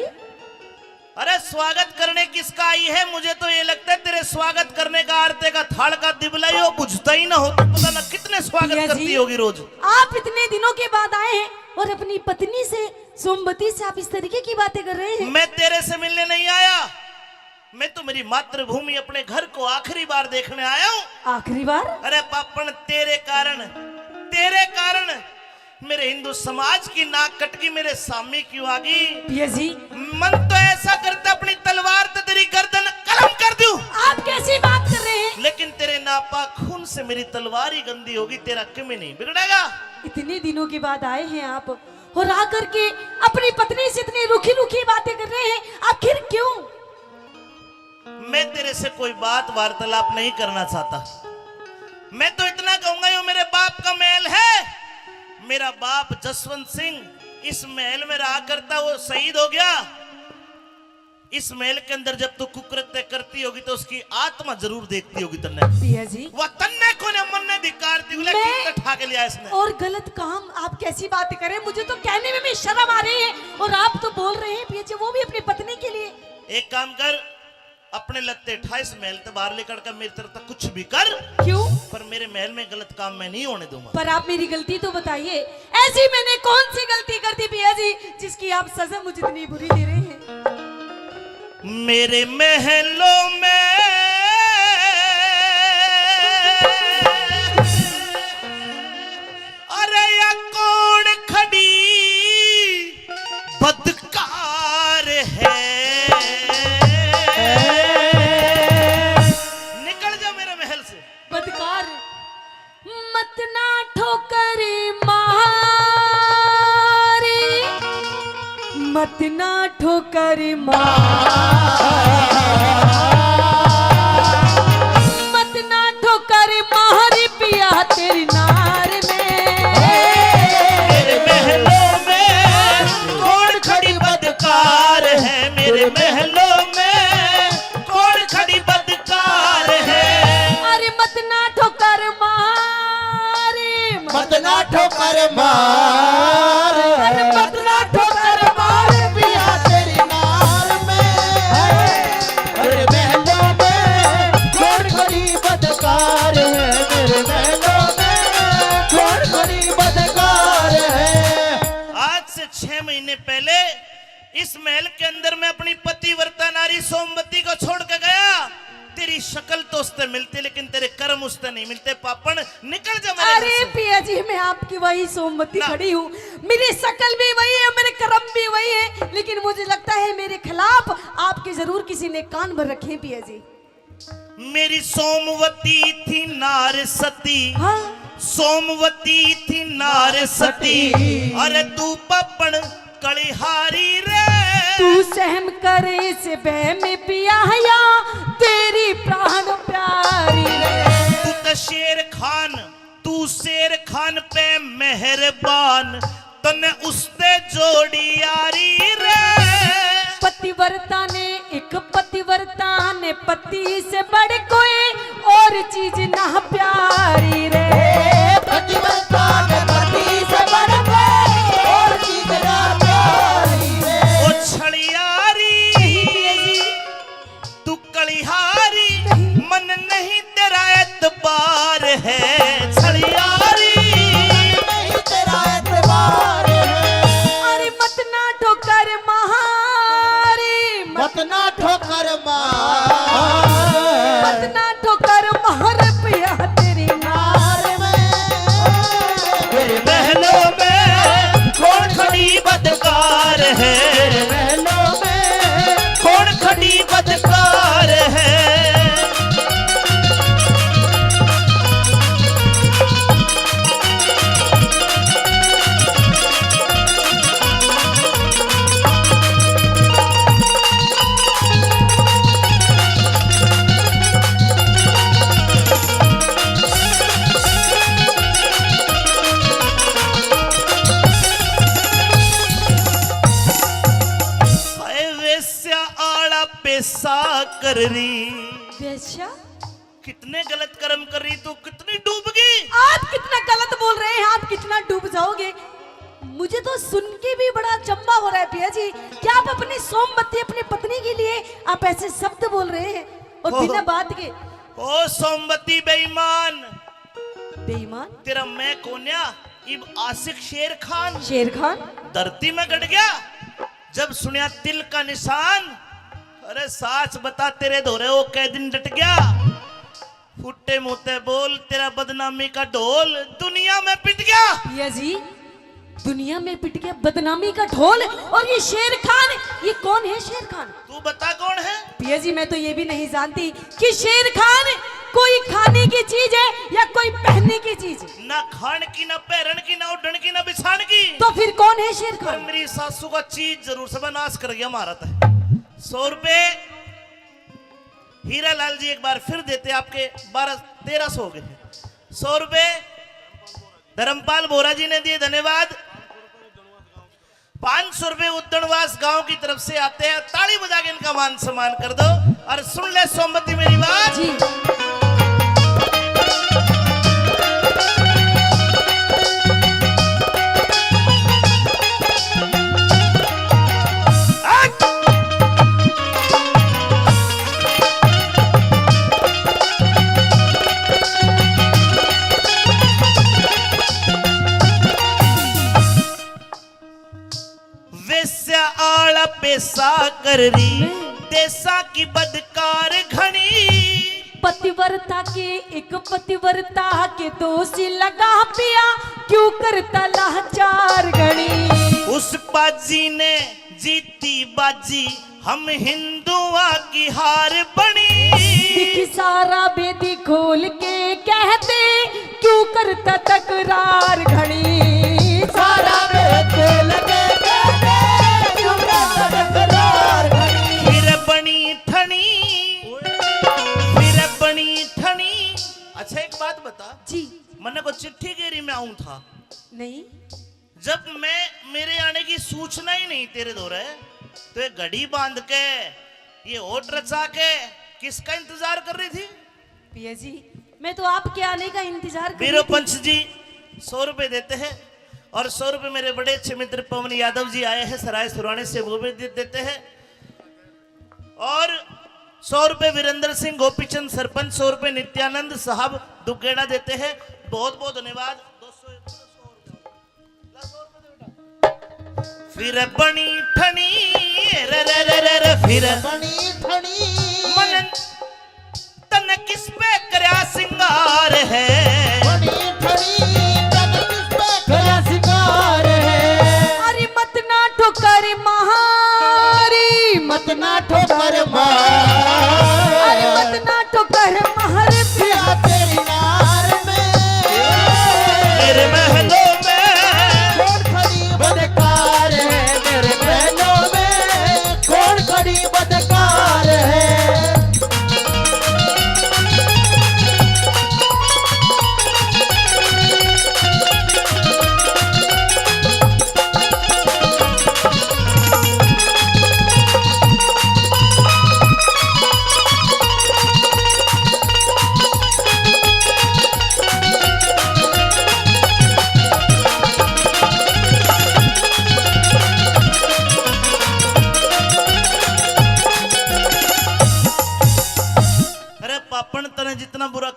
अरे स्वागत करने किसका आई है? मुझे तो ये लगता है तेरे स्वागत करने का आरते का थाल का दिबला ही हो, बुझता ही ना हो, तो पता ना कितने स्वागत पिया जी, करती होगी रोज। आप इतने दिनों के बाद आए हैं और अपनी पत्नी से, सोमवती से आप इस तरीके की बातें कर रहे हैं। मैं तेरे से मिलने नहीं आया, मैं तो मेरी मातृभूमि, अपने घर को आखिरी बार देखने आया हूँ। आखिरी बार? अरे पापण, तेरे कारण, तेरे कारण मेरे हिंदू समाज की नाक कट गई, मेरे सामने क्यों आ गई? पिया जी। मन तो ऐसा करता अपनी तलवार ते तेरी गर्दन कलम कर दूं। आप कैसी बात कर रहे हैं? लेकिन तेरे नापाक खून से मेरी तलवार ही गंदी होगी, तेरा किमे नहीं बिगड़ेगा। इतने दिनों के बाद आए हैं आप और आकर के अपनी पत्नी से इतनी रूखी रूखी बातें कर रहे हैं, आखिर क्यों? मैं तेरे से कोई बात वार्तालाप नहीं करना चाहता। मैं तो इतना कहूंगा, यो मेरे बाप का महल है। मेरा बाप जसवंत सिंह इस महल में रहा करता, वो शहीद हो गया। इस महल के अंदर जब तू कुकृत्य करती होगी तो उसकी आत्मा जरूर देखती होगी तन्ने। पिया जी। वह तन्ने को ने मन्ने धिक्कारती हुई मैं कित ठा के लिया इसने। और गलत काम, आप कैसी बात करें, मुझे तो कहने में भी शर्म आ रही है और आप तो बोल रहे हैं पिया जी, वो भी अपनी पत्नी के लिए। एक काम कर, अपने लत्ते ठा इस महल ते बाहर लेकर के मेरी तरफ तक कुछ भी कर। क्यों? पर मेरे महल में गलत काम मैं नहीं होने दूंगा। पर आप मेरी गलती तो बताइए, ऐसी मैंने कौन सी गलती कर दी पिया जी जिसकी आप सजा मुझे इतनी बुरी दे रहे हैं? मेरे महलों में अरे या कौन खड़ी बदकार है? निकल जा मेरे महल से। बदकार, मत ना ठोकर मारी, मत ना ठोकर मारी, मत ना ठोकर मारी पिया तेरी नार में। मेरे महलों में कौन खड़ी बदकार है, मेरे महलों में कौन खड़ी बदकार है। अरे मत ना ठोकर मार, मत ना ठोकर मार, अरे मत ना ठोकर मार पिया तेरी नार में। अरे महलों में कौन खड़ी बदकार है, मेरे महलों में कौन खड़ी बदकार है। आज से छह महीने पहले इस महल के अंदर मैं अपनी पतिव्रता नारी सोमवती को छोड़ के गया। तेरी शक्ल तो उससे मिलती, लेकिन तेरे कर्म उससे नहीं मिलते। पापण, निकल जा मेरे घर से। अरे पिया जी, मैं आपकी वही सोमवती खड़ी हूँ। मेरी शक्ल भी वही है, मेरे कर्म भी वही है, लेकिन मुझे लगता है मेरे खिलाफ आपके जरूर किसी ने कान भर रखे हैं पिया जी। मेरी सोमवती थी नार सती। हाँ। सोमवती थी नार सती। अरे तू पापण कलिहारी रे। तू सहम कर इस बह में पिया या तेरी प्राण प्यारी रे। तू तो शेर खान, तू शेर खान पे मेहरबान, तन्ने उसते जोड़ी यारी रे। पतिव्रता ने, एक पतिव्रता ने पति से बढ़ कोई और चीज ना प्यारी रे। पतिव्रता ने पति से बढ़ कोई और चीज ना प्यारी रे। ओ छलियारी, तू कलिहारी, मन नहीं तेरा एतबार है। छलियारी, नहीं तेरा एतबार है। अरे मत ना ठोकर मारी, मत मत ना ठोकर मार। मत ना ठोकर मार पिया तेरी नार में। तेरे महलों में कौन खड़ी बदकार है? महलों में कौन खड़ी बदकार है? हाय वेश्या आला पेशा कर रही। वेश्या? कितने गलत कर्म कर रही तू, कितनी डूब गई। आप कितना गलत बोल रहे हैं, आप कितना डूब जाओगे। मुझे तो सुन के भी बड़ा अचंभा हो रहा है पिया जी, क्या आप अपनी सोमवती, अपनी पत्नी के लिए आप ऐसे शब्द बोल रहे हैं और ओह। बिना बात के। ओ सोमवती बेईमान। बेईमान? तेरा मैं कोन्या, इब आशिक शेर खान। शेर खान? धरती में गड़ गया, जब सुनया तिल का निशान। अरे साच बता, तेरे धोरे वो कै दिन डट गया? फुट्टे मुंह ते बोल, तेरा बदनामी का ढोल दुनिया में पिट गया। पिया जी, दुनिया में पिट गया बदनामी का ढोल। और ये शेर खान, ये कौन है शेर खान? तू बता कौन है? पिया जी, मैं तो ये भी नहीं जानती कि शेर खान कोई खाने की चीज है या कोई पहनने की चीज। ना खान की, ना पहरन की, ना उड़न की, ना बिछान की। तो फिर कौन है शेर खान? पर मेरी सासू का चीज जरूर से नाश कर गया महाराज। सौ रुपए हीरा लाल जी एक बार फिर देते, आपके बारह, तेरह सौ हो गए हैं। सौ रुपए धर्मपाल बोरा जी ने दिए, धन्यवाद। पाँच सौ रुपए उद्दणवास गांव की तरफ से आते हैं, ताली बजा के इनका मान सम्मान कर दो और सुन ले सोमवती मेरी बात। जी। वेश्या आला पेशा कर रही, देशा की बदकार घणी। पतिव्रता के, एक पतिव्रता के दोषी लगा पिया, क्यों करता लाचार घणी। उस पाजी ने जीती बाजी, हम हिंदुआ की हार बणी। दिख सारा बेदी खोल के कहते, क्यों करता तकरार घणी। सारा बेदी खोल के कहते, क्यों करता तकरार घणी। फिर बणी ठणी, फिर बणी ठणी। अच्छा, एक बात बता। जी। मन्ने को चिट्ठी गेरी में आऊं था। नहीं। जब मैं, मेरे आने की सूचना ही नहीं तेरे धोरे, तो ये घड़ी बांध के, ये होठ रचा के किसका इंतजार कर रही थी? पिया जी, मैं तो आपके आने का इंतजार कर रही थी। पंच जी सौ रुपए देते हैं और सौ रुपए मेरे बड़े अच्छे मित्र पवन यादव जी आए हैं सराय सुराने से, वो भी दे देते हैं। और सौ रुपए वीरेंद्र सिंह गोपीचंद सरपंच, सौ रुपए नित्यानंद साहब दुगेड़ा देते हैं। बहुत बहुत धन्यवाद। फिर बणी ठणी, रे रे रे रे रे, फिर बणी ठणी। मन तन किस पे करया सिंगार है? बणी ठणी, तन किस पे करया सिंगार है? अरे मत ना ठोकर मारी, मत ना ठोकर मार। अरे मत ना ठोकर मार पिया तेरी नार में। मेरे महलों में कौन खड़ी बदकार है? मेरे महलों में कौन खड़ी बदकार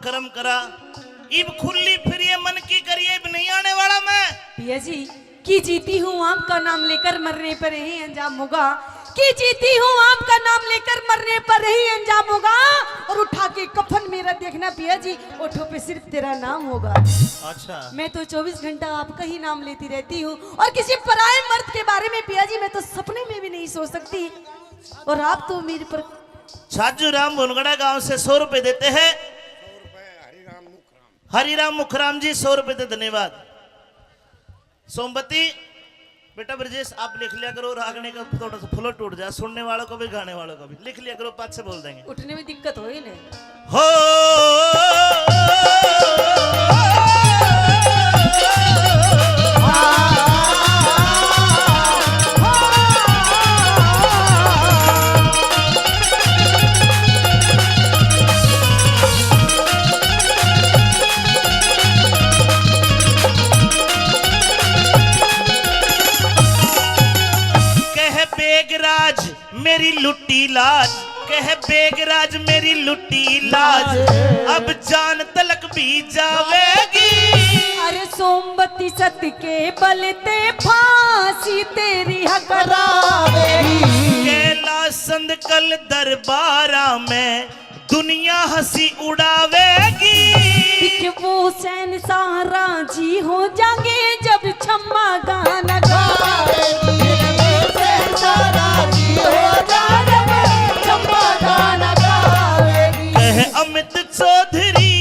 कर्म करा, इब खुली फिरिए मन की करिए, इब नहीं आने वाला मैं। पिया जी, कि जीती हूँ आपका नाम लेकर, मरने पर यही अंजाम होगा। कि जीती हूँ आपका नाम लेकर, मरने पर यही अंजाम होगा। और उठा के कफन मेरा देखना पिया जी, ओठों पे सिर्फ तेरा नाम होगा। अच्छा। मैं तो चौबीस घंटा आपका ही नाम लेती रहती हूँ, और किसी पराए मर्द के बारे में पिया जी मैं तो सपने में भी नहीं सोच सकती। और आप तो मेरे पर छाजू राम भुनगड़ा गांव से सौ रुपए देते हैं। हरिराम मुखराम जी, सौ रुपए दे, धन्यवाद। सोमवती, बेटा ब्रजेश, आप लिख लिया करो, रागनी का थोड़ा सा flow टूट जाए, सुनने वालों को भी, गाने वालों को भी। लिख लिया करो, पाछे बोल देंगे। उठने में दिक्कत हो ही नहीं। हो। कह बेगराज मेरी लुटी लाज, कह बेगराज मेरी लुटी लाज, अब जान तलक भी जावेगी। अरे सोमवती सत के बल ते फांसी तेरी हकरावेगी। कैलाश संद कल दरबारा में दुनिया हंसी उड़ावेगी। कि वो शहंशाह राजी हो जाएंगे जब छम्मा गाना गावेगी। शहंशाह राजी हो जाएंगे जब छम्मा गाना गावेगी। कह अमित चौधरी,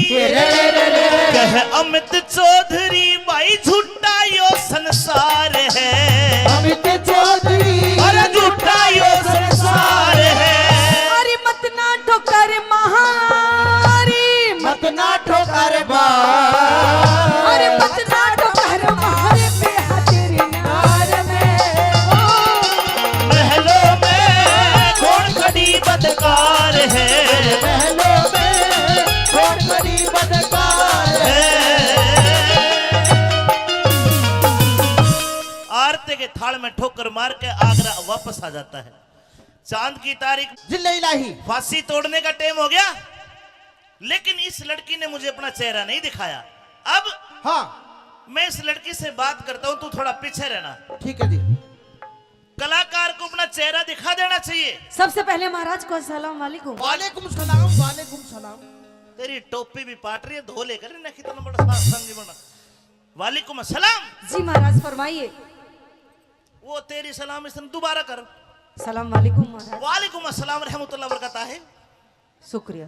कह अमित चौधरी भाई झूठा यो संसार है। अमित चौधरी। अरे झूठा यो संसार है। अरे मत ना ठोकर म्हारी। मत ना ठोकर म्हारी। अरे मत ना ठोकर म्हारी बेहद नार में। ओ। महलों में कौन कड़ी बदकार है। महलों में कौन कड़ी बदकार है। आरती के थाल में ठोकर मार के आगरा वापस आ जाता है। चांद की तारीख, जिल्ले इलाही। फांसी तोड़ने का टाइम हो गया, लेकिन इस लड़की ने मुझे अपना चेहरा नहीं दिखाया। अब हाँ। मैं इस लड़की से बात करता हूँ, तू थोड़ा पीछे रहना। ठीक है जी। कलाकार को अपना चेहरा दिखा देना चाहिए। सबसे पहले महाराज को अस्सलाम वालेकुम। वालेकुम सलाम, वालेकुम सलाम। तेरी टोपी भी पाट रही है, धो लेकर ना, कितना बड़ा सास संगी बना। वालेकुम अस्सलाम। जी महाराज, फरमाइए। वो तेरी सलाम, इसने दोबारा कर। सलाम वालेकुम महाराज। वालेकुम अस्सलाम रहमतुल्लाह बरकत है। शुक्रिया।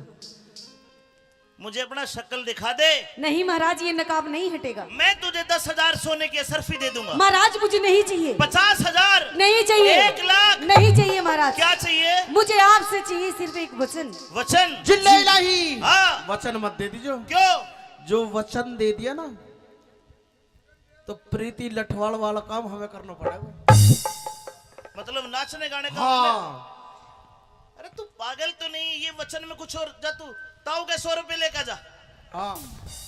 मुझे अपना शक्ल दिखा दे। नहीं महाराज, ये नकाब नहीं हटेगा। मैं तुझे दस हजार सोने की अशरफी दे दूंगा। महाराज, मुझे नहीं चाहिए। पचास हजार? नहीं चाहिए। एक लाख? नहीं चाहिए महाराज। क्या चाहिए? मुझे आपसे चाहिए सिर्फ एक वचन। वचन? जिल्ले इलाही। हाँ। वचन मत दे दीजिए। क्यों? जो वचन दे दिया ना, तो प्रीति लठवाल वाला काम हमें करना पड़ेगा। मतलब नाचने गाने का हाँ। हमने? अरे तू पागल तो नहीं, ये वचन में कुछ और, जा तू ताऊ के सौ रुपए लेकर जा। हाँ।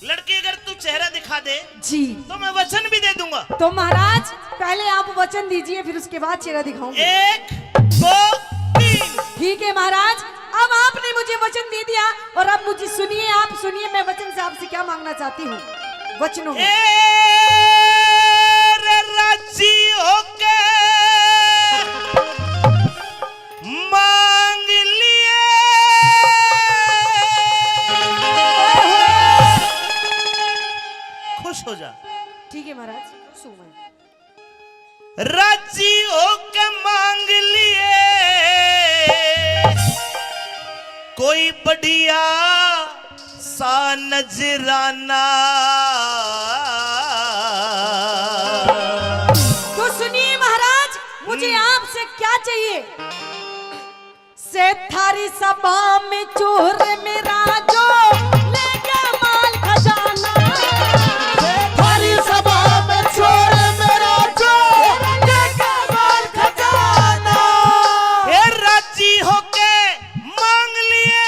लड़की अगर तू चेहरा दिखा दे जी। तो मैं वचन भी दे दूंगा। तो महाराज पहले आप वचन दीजिए, फिर उसके बाद चेहरा दिखाऊंगी। एक, दो, तीन। ठीक है महाराज, अब आपने मुझे वचन दे दिया और अब मुझे सुनिए, आप सुनिए, मैं वचन से आपसे क्या मांगना चाहती हूँ। वचनों में। ए रे राजी होके मांग लिए। खुश हो जा। ठीक है महाराज, खुश हूँ मैं। राजी होके मांग लिए कोई बढ़िया सा नजराना। तो सुनिए महाराज, मुझे हम्म। आपसे क्या चाहिए? से थारी सभा में चोर मेरा जो ले गया माल खजाना। से थारी सभा में चोर मेरा जो ले गया माल खजाना। ए राजी होके मांग लिए,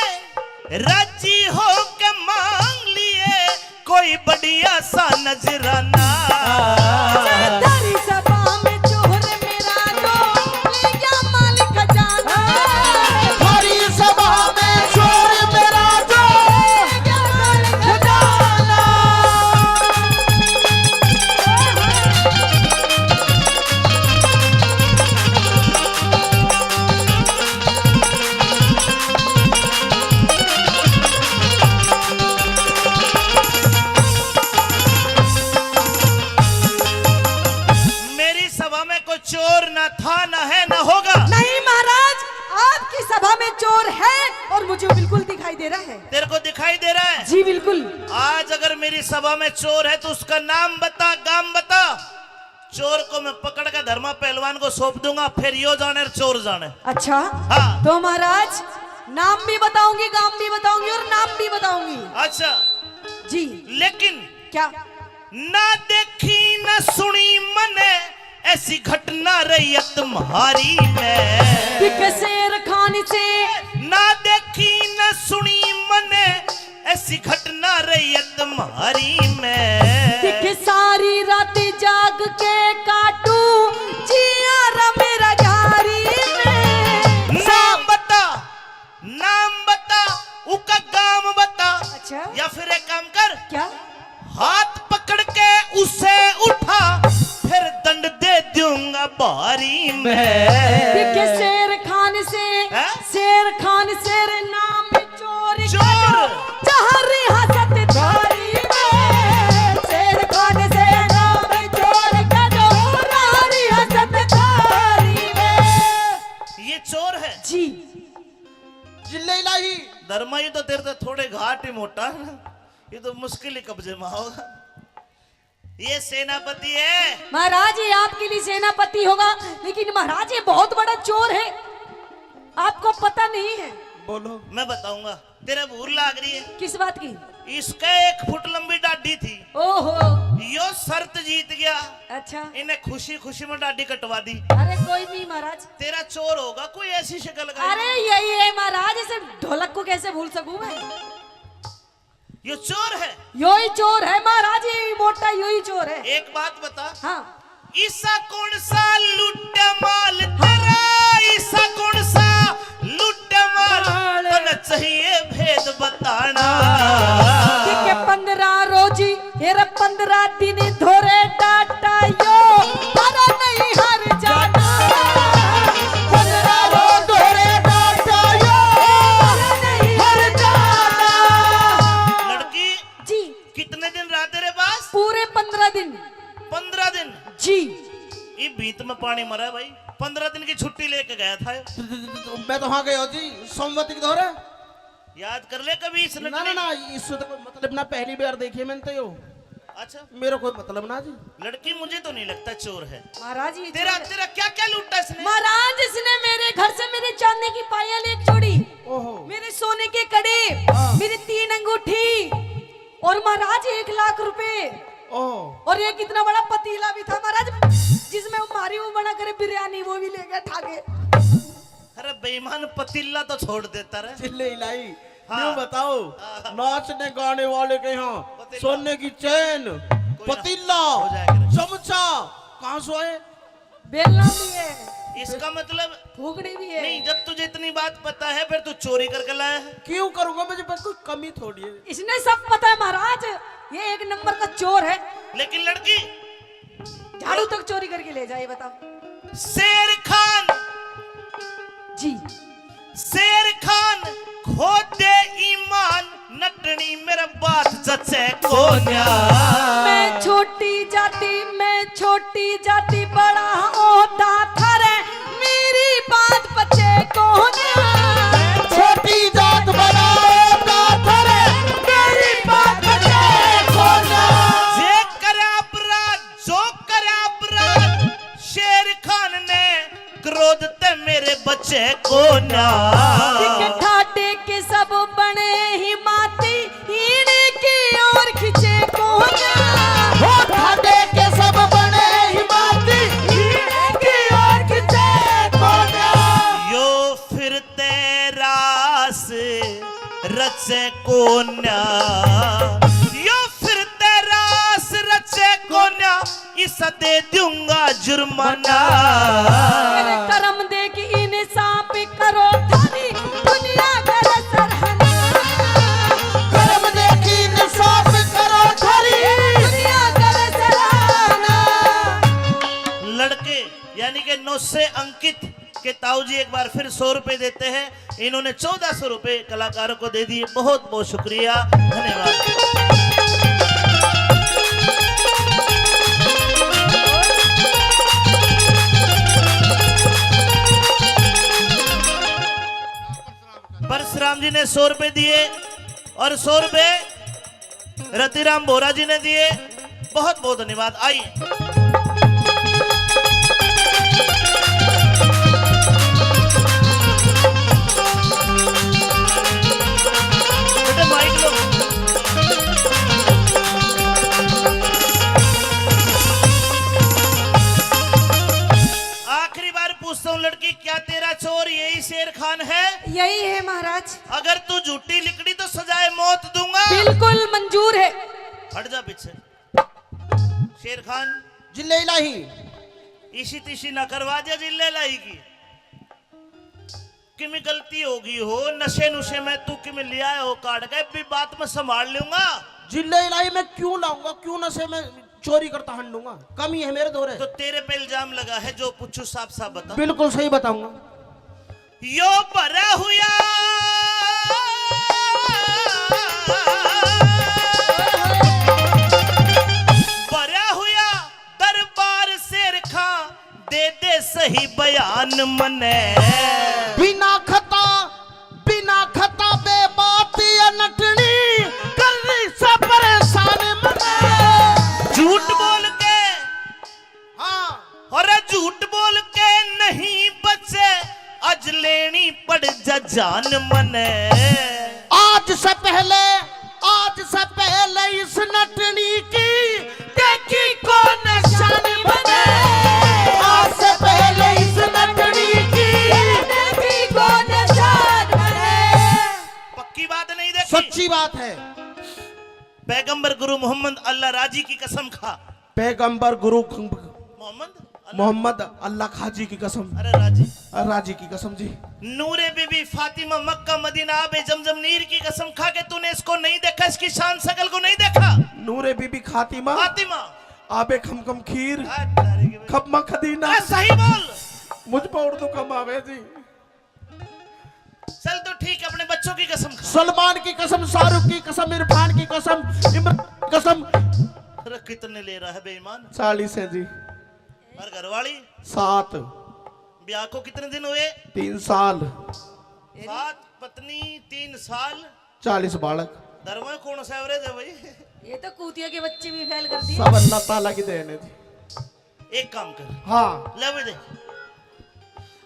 राजी होके मांग लिए, कोई बढ़िया सा नजराना। थारी सभा में चोर मेरा जो ले गया माल खजाना। थारी सभा में चोर मेरा जो और है, और मुझे बिल्कुल दिखाई दे रहा है। तेरे को दिखाई दे रहा है? जी बिल्कुल। आज अगर मेरी सभा में चोर है तो उसका नाम बता, गाम बता। चोर को मैं पकड़ के धर्मा पहलवान को सौंप दूंगा, फिर यो जाने चोर जाने। अच्छा। हाँ। तो महाराज, नाम भी बताऊंगी, गाम भी बताऊंगी और नाम भी बताऊंगी। अच्छा। जी। लेकिन क्या? ना देखी ना सुनी मने ऐसी घटना रही है तुम्हारी में। दिखे शेर खान से। ना देखी ना सुनी मने ऐसी घटना रही है तुम्हारी में। दिखे सारी रात जाग के काटू जिया रा मेरा जारी में। नाम बता, नाम बता, उका गाम बता। अच्छा। या फिर एक काम कर। क्या? हाथ पकड़ के उसे उठा, फिर दंड दे दूंगा भारी मैं। दिखे शेर खान से, हैं? शेर खान शेर नाम चोर चोर। करो, जहाँ रियासत थारी में। शेर खान से नाम चोर करो, जहाँ रियासत थारी में। ये चोर है। जी। जिल्ले इलाही। धर्मा, ये तो तेरे से थोड़े घाट ही मोटा है ना, ये तो मुश्किल ही कब्जे में होगा। ये सेनापति है। महाराज, ये आपके लिए सेनापति होगा, लेकिन महाराज, ये बहुत बड़ा चोर है, आपको पता नहीं है। बोलो। मैं बताऊंगा, तेरे भूल लाग रही है। किस बात की? इसके एक फुट लंबी डाडी थी। ओहो। यो शर्त जीत गया। अच्छा। इन्हें खुशी खुशी में डाडी कटवा दी। अरे कोई नहीं महाराज। तेरा चोर होगा कोई ऐसी शक्ल का। अरे यही है महाराज, इसे ढोलक को कैसे भूल सकूं मैं? यो चोर है। यो ही चोर है महाराज, ये मोटा यो ही चोर है। एक बात बता। हाँ। ईसा कौन सा लुट्टा माल तेरा, ईसा कौन सा लुट्टा माल, माल। तने चाहिए भेद बताना। ठीक है, पन्द्रह रोजी, ये रे पन्द्रह दिन धोरे डाटा यो, अरे नहीं हर जाना। पन्द्रह रोज धोरे डाटा यो, अरे नहीं हर जाना। लड़की, जी। कितने दिन रहा तेरे पास? पूरे पन्द्रह दिन। पन्द्रह दिन? जी। ये भीत में पानी मरा है भाई, पन्द्रह दिन की छुट्टी लेके गया था। मैं तो वहां गया जी, सोमवती के दौरे। याद कर ले कभी इस ना, ना, नटनी। ना, इससे तो कोई मतलब ना, पहली बार देखी है मैंने तो यो। अच्छा। मेरा कोई मतलब ना जी। लड़की, मुझे तो नहीं लगता चोर है। महाराज, ये तेरा, चोर है। तेरा क्या क्या लूटा इसने? महाराज, इसने मेरे घर से मेरे चांदी की पायल एक जोड़ी, ओहो। मेरे सोने के कड़े, हाँ। मेरी तीन अंगूठी, और महाराज एक लाख रुपए, ओह। और एक इतना बड़ा पतीला भी था महाराज, जिसमें वो मारी वो बना करे बिरयानी, वो भी ले गया ठाके। अरे बेईमान, पतीला तो छोड़ देता रे। जिल्ले इलाही, हाँ। यूं बताओ, हाँ। नाचने गाने वाले के यहाँ पतीला। सोने की चेन, कोई ना। पतीला, हो जाएगा रे। चमचा, कहाँ से आए? बेलना भी है। इसका मतलब फूकनी भी है। नहीं, जब तुझे इतनी बात पता है, फिर तू चोरी करके लाया है। क्यों करूंगा, मुझे बस कोई कमी थोड़ी है। इसने सब पता है महाराज, ये एक नंबर का चोर है। लेकिन लड़की झाड़ू तक चोरी करके ले जाए, बताओ। शेर खान जी। शेर खान, खो दे ईमान, नटनी मेरा बात जचे कोन्या। मैं छोटी जाति, मैं छोटी जाति, बड़ा ओहदा थारे, मेरी बात पचे कोन्या। मैं छोटी जात, बड़ा ओहदा थारे, मेरी बात पचे कोन्या। जे करे अपराध, जो करे अपराध, शेर खान ने क्रोध ते मेरे बचे कोन्या। ठीक ठाटे के सब बने ही माती, इनकी ओर खींचे कोन्या। हो ठाटे के सब बने ही माती, इनकी ओर खींचे कोन्या। यो फिर ते रास रचे कोन्या, यो फिर ते रास रचे कोन्या, इसा दे दूंगा जुर्माना। तेरे कर्म देख इंसाफ करो थारी दुनिया करे सराहना। कर्म देख इंसाफ करो थारी दुनिया करे सराहना। लड़के यानी कि नौ से अंकित के ताऊ जी एक बार फिर सौ रुपए देते हैं। इन्होंने चौदह सौ रुपए कलाकारों को दे दिए। बहुत बहुत शुक्रिया, धन्यवाद। राम जी ने सौ रुपए दिए और सौ रुपए रतिराम बोरा जी ने दिए। बहुत बहुत धन्यवाद। आइए। बेटे माइक लो। आखिरी बार पूछता हूँ लड़की, क्या तेरा चोर यही शेर खान है? यही है महाराज। अगर तू झूठी लिकड़ी तो सजाए मौत दूंगा। बिल्कुल मंजूर है। हट जा पीछे। शेर खान। जिल्ले इलाही। इसी तिसी ना करवा दिया जिल्ले इलाही की। किमी गलती होगी हो, नशे नुशे में तू किमी लिया हो काट के, भी बात मैं संभाल लूंगा। जिल्ले इलाही मैं क्यों लाऊंगा, क्यों नशे में चोरी करता हंडूंगा? कमी है मेरे धोरे। तो तेरे पे इल्जाम लगा है, जो पूछू साफ साफ बता। बिल्कुल सही बताऊंगा। यो भरा हुआ, भरा हुआ दरबार शेर खां दे दे सही बयान मने। बिना खता, बिना खता बे बात ये नटनी कर रही से परेशान मने। झूठ बोल के, हाँ। अरे झूठ बोल के नहीं बचे, आज लेनी पड़ जा जान मने। आज से पहले, आज से पहले इस नटनी की देखी कौन निशान मने। आज से पहले इस नटनी की देखी कौन निशान मने। पक्की बात नहीं देखी? सच्ची बात है। पैगंबर गुरु मोहम्मद अल्लाह राजी की कसम खा। पैगंबर गुरु मोहम्मद अल्लाह, मोहम्मद अल्लाह खाजी की कसम। अरे राजी। अरे राजी की कसम जी। नूरे बीबी फातिमा मक्का मदीना आबे जमजम नीर की कसम खा के तूने इसको नहीं देखा, इसकी शान शकल को नहीं देखा। नूरे बीबी खातिमा। फातिमा। आबे खमखम खीर। आ, तारे के खपमा खदीना। आ, सही बोल। मुझ पर उर्दू कम आवे जी। चल तो ठीक है, अपने बच्चों की कसम खा। सलमान की कसम, शाहरुख की कसम, इरफान की कसम, इमरान की कसम। अरे कितने ले रहा है बेईमान? चालीस है जी। और घरवाली? सात। ब्याह को कितने दिन हुए? तीन साल। सात पत्नी, तीन साल। चालीस बालक। धर्म में कौन सा एवरेज है भाई? ये तो कूतिया के बच्चे भी फेल कर दिए। सब अल्लाह ताला की देन है जी। एक काम कर। हाँ। ले भी दे।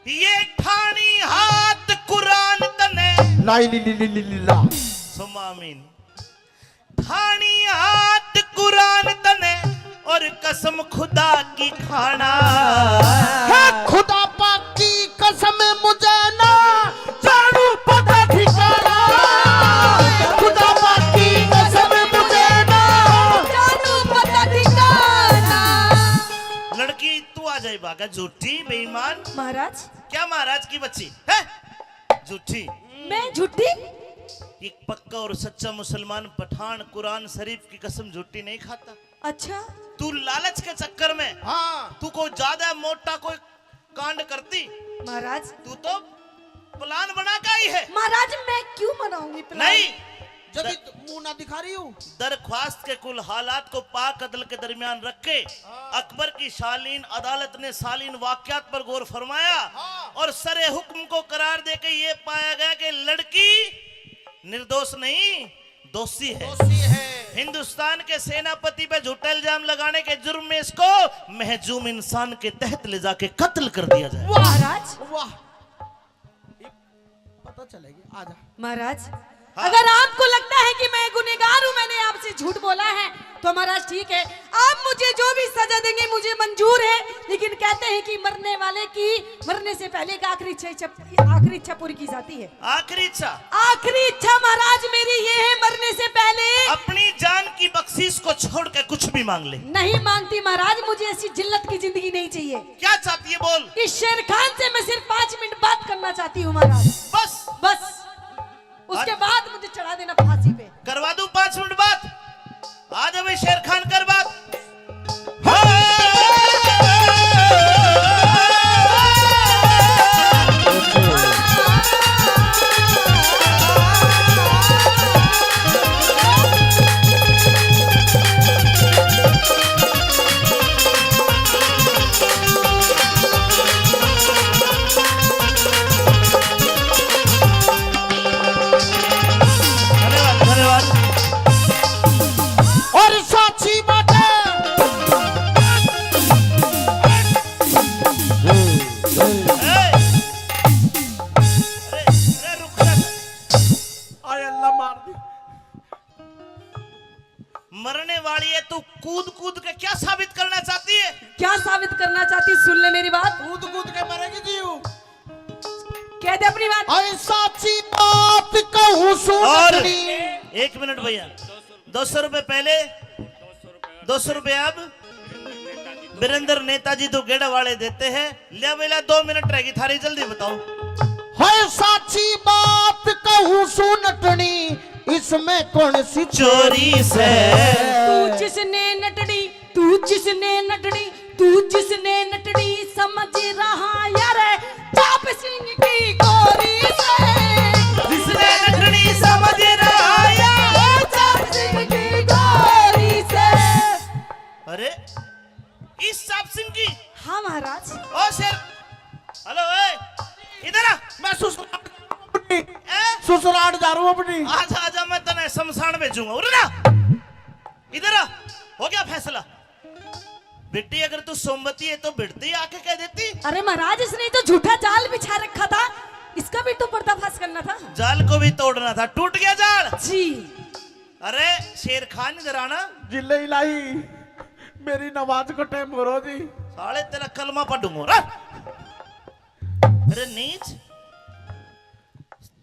ये ठानी हाथ कुरान तने। लाई ली ली ली ली ली ला। सुम्मा आमीन। ठानी हाथ कुरान तने और कसम खुदा की खाना। है खुदा पाक की कसम मुझे ना जानू पता ठिकाना। खुदा पाक की कसम मुझे ना जानू पता ठिकाना। लड़की तू आ जाए भागा झूठी बेईमान। महाराज। क्या महाराज की बच्ची है? झूठी। मैं झूठी? एक पक्का और सच्चा मुसलमान पठान कुरान शरीफ की कसम झूठी नहीं खाता। अच्छा। तू लालच के चक्कर में हाँ। तू को ज्यादा मोटा कोई कांड करती। महाराज। तू तो प्लान बना के आई है। महाराज, मैं क्यों बनाऊंगी प्लान? नहीं। जब दर-, मुंह ना दिखा रही हूँ। दरख्वास्त के कुल हालात को पाक अदल के दरमियान रख के हाँ। अकबर की शालीन अदालत ने शालीन वाकयात पर गौर फरमाया हाँ। और सरे हुक्म को करार देके ये पाया गया कि लड़की निर्दोष नहीं, दोषी है। दोषी है। हिंदुस्तान के सेनापति पे झूठा इल्जाम लगाने के जुर्म में इसको महजूम इंसान के तहत ले जाके कत्ल कर दिया जाए। वाह महाराज। वाह। पता चलेगी। आजा। महाराज, हाँ। अगर आपको लगता है कि मैं गुनहगार हूँ, मैंने आपसे झूठ बोला है, तो महाराज ठीक है, आप मुझे जो भी सजा देंगे मुझे मंजूर है, लेकिन कहते हैं कि मरने वाले की मरने से पहले एक आखिरी इच्छा, इच्छा, आखिरी इच्छा पूरी की जाती है। आखिरी इच्छा? आखिरी इच्छा महाराज मेरी ये है, मरने से पहले अपनी जान की बख्शीश को छोड़ के कुछ भी मांग ले। नहीं मांगती महाराज, मुझे ऐसी जिल्लत की जिंदगी नहीं चाहिए। क्या चाहती है बोल। इस शेर खान से मैं सिर्फ पाँच मिनट बात करना चाहती हूँ महाराज। बस। बस। उसके बाद मुझे चढ़ा देना फांसी पे। करवा दूं पाँच मिनट बात। आ जा भाई शेर खान, कर बात। तू कूद कूद के क्या साबित करना चाहती है? क्या साबित करना चाहती, सुन ले मेरी बात। कूद कूद के मरेगी जीव। कह दे अपनी बात। अरे साची बात कहूँ सुन और नटनी। एक मिनट भैया, दो सौ रुपए पहले, दो सौ रुपए अब। वीरेंद्र नेताजी तो गेड़ा वाले देते हैं। ले बेला, दो मिनट रहेगी थारी, जल्दी बताओ। है साची बात कहूँ सुन नटनी, इसमें कौन सी चोरी से? तू जिसने नटनी, तू जिसने नटनी, तू जिसने नटनी समझ रहा यार, चाप सिंह की गोरी से। जिसने नटनी समझ रहा यार, चाप सिंह की गोरी से। अरे, इस चाप सिंह की? हाँ महाराज। ओ शेर, हेलो, ए, इधर आ। मैं ससुराल अपनी, ए? ससुराल जा रहा हूँ अपनी। आजा, आजा, मैं तने शमशान भेजूंगा। उरे ना, इधर आ। हो गया फैसला। बेटी, अगर तू सोमवती है तो भिड़ती आके कह देती। अरे महाराज, इसने तो झूठा जाल बिछा रखा था, इसका भी तो पर्दाफाश करना था। जाल को भी तोड़ना था, टूट गया जाल। जी। अरे शेर खान, इधर आना। जिले इलाही, मेरी नमाज को टाइम करो जी। साले तेरा कलमा पढ़ूंगा रे। अरे नीच,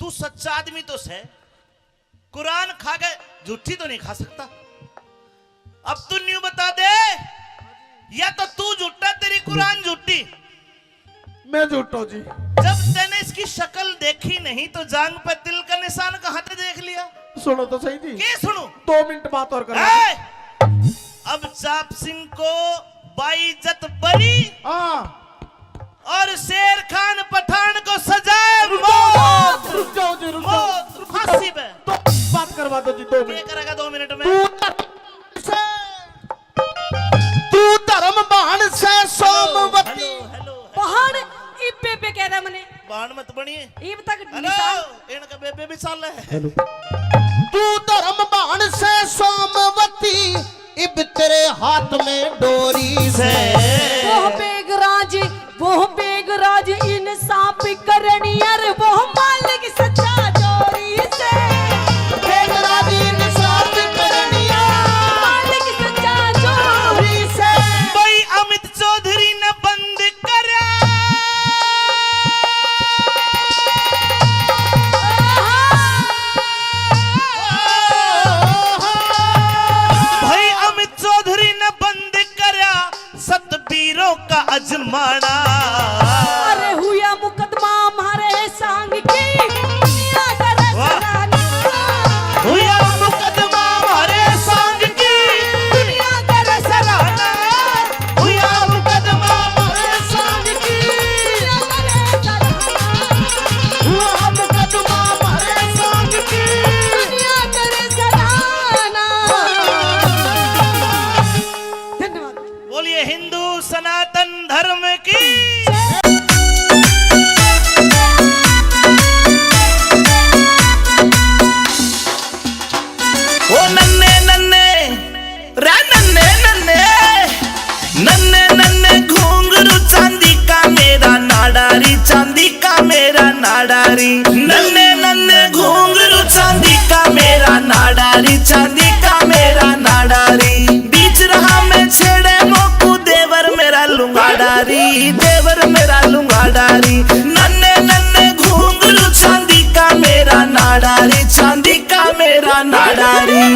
तू सच्चा आदमी तो सै, कुरान खा के झूठी तो नहीं खा सकता। अब तू न्यू बता दे, या तो तू झूठा, तेरी कुरान झूठी। मैं झूठो जी। जब तैने इसकी शक्ल देखी नहीं तो जांग पे तिल का निशान कहाँ से देख लिया? सुनो तो सही जी। के सुनू? दो मिनट बात और करो। ए! अब चाप सिंह को बाइज्जत बरी। हाँ। और शेर खान पठान को सजाए मौत। रुक जाओ जी, रुक जाओ। मौत, फांसी पे। तो बात करवा दो जी, दो मिनट। क्या करेगा दो मिनट में? तू धर्म से, तू धर्म बाण से सोमवती। Hello, hello, hello. बाण इब्बे पे कह रहा मने। बाण मत बनिए। इब तक हेलो, निशान। इनका बेबे भी चाल है। हेलो। तू धर्म बाण से सोमवती, इब तेरे हाथ में डोरी से। वो बेगराज, वो बेगराज इंसाफ करनी, अरे वो मालिक सच्चा जोरी से। बेगराज इंसाफ करनी, मालिक सच्चा जोरी से। भाई अमित चौधरी ने बंद करया। भाई अमित चौधरी ने बंद करया सतबीरों का अजमाना। अरे हुआ मुकदमा म्हारे सांग की, दुनिया करे वाह। सराहना। हुआ मुकदमा म्हारे सांग की, दुनिया करे सराहना। हुआ मुकदमा म्हारे सांग की, दुनिया करे सराहना। हुआ मुकदमा म्हारे सांग की, दुनिया करे सराहना। धन्यवाद। बोलिए हिंदू सनातन धर्म की। ओ नन्ने नन्ने, रे नन्ने नन्ने, नन्ने नन्ने घुंघरू चांदी का मेरा नाड़ा री, चांदी का मेरा नाड़ा री। नन्ने नन्ने घुंघरू चांदी का मेरा नाड़ा री, चांदी का मेरा नाड़ा री। बीच रहा मैं छेड़े मोकू देवर मेरा लुंगाड़ा री, देवर मेरा लुंगाड़ा री। नन्ने नन्ने घुंघरू चांदी का मेरा नाड़ा री, चांदी का मेरा नाड़ा री।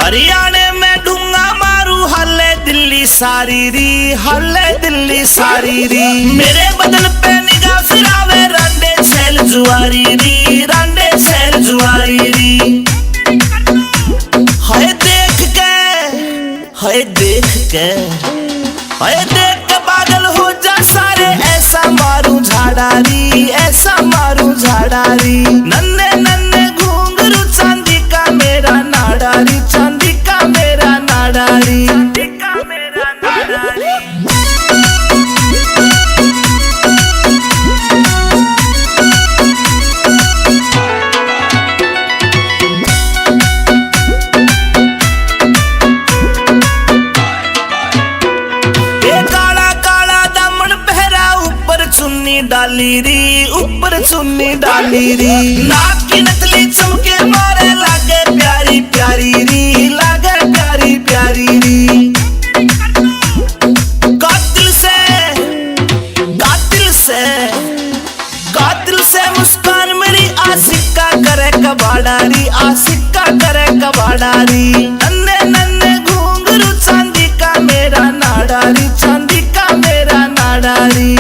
हरियाणे में ढूंगा मारू, हल्ले दिल्ली सारी री, हल्ले दिल्ली सारी री। मेरे बदन पे निगाह फिरावे, रांडे छैल जुआरी री, रांडे छैल जुआरी री। हाय देख के, हाय देख के, हाय देख के पागल हो जा सारे, ऐसा मारू झाड़ा री, ऐसा मारू झाड़ा री। नन्ने नन्ने घुंघरू चांदी का मेरा नाड़ा री, चांदी का मेरा नाड़ा री। एक ली री, ऊपर चुन्नी डाली री। नाक की नथली चमके मारे, लागे प्यारी प्यारी री, लागे प्यारी प्यारी री। कातिल से, कातिल से, कातिल से मुस्कान मेरी, आशिक का करे कबाड़ा री, आशिक का करे कबाड़ा री। नन्ने नन्ने घुंघरू चांदी का मेरा नाड़ा री, चांदी का मेरा नाड़ा री।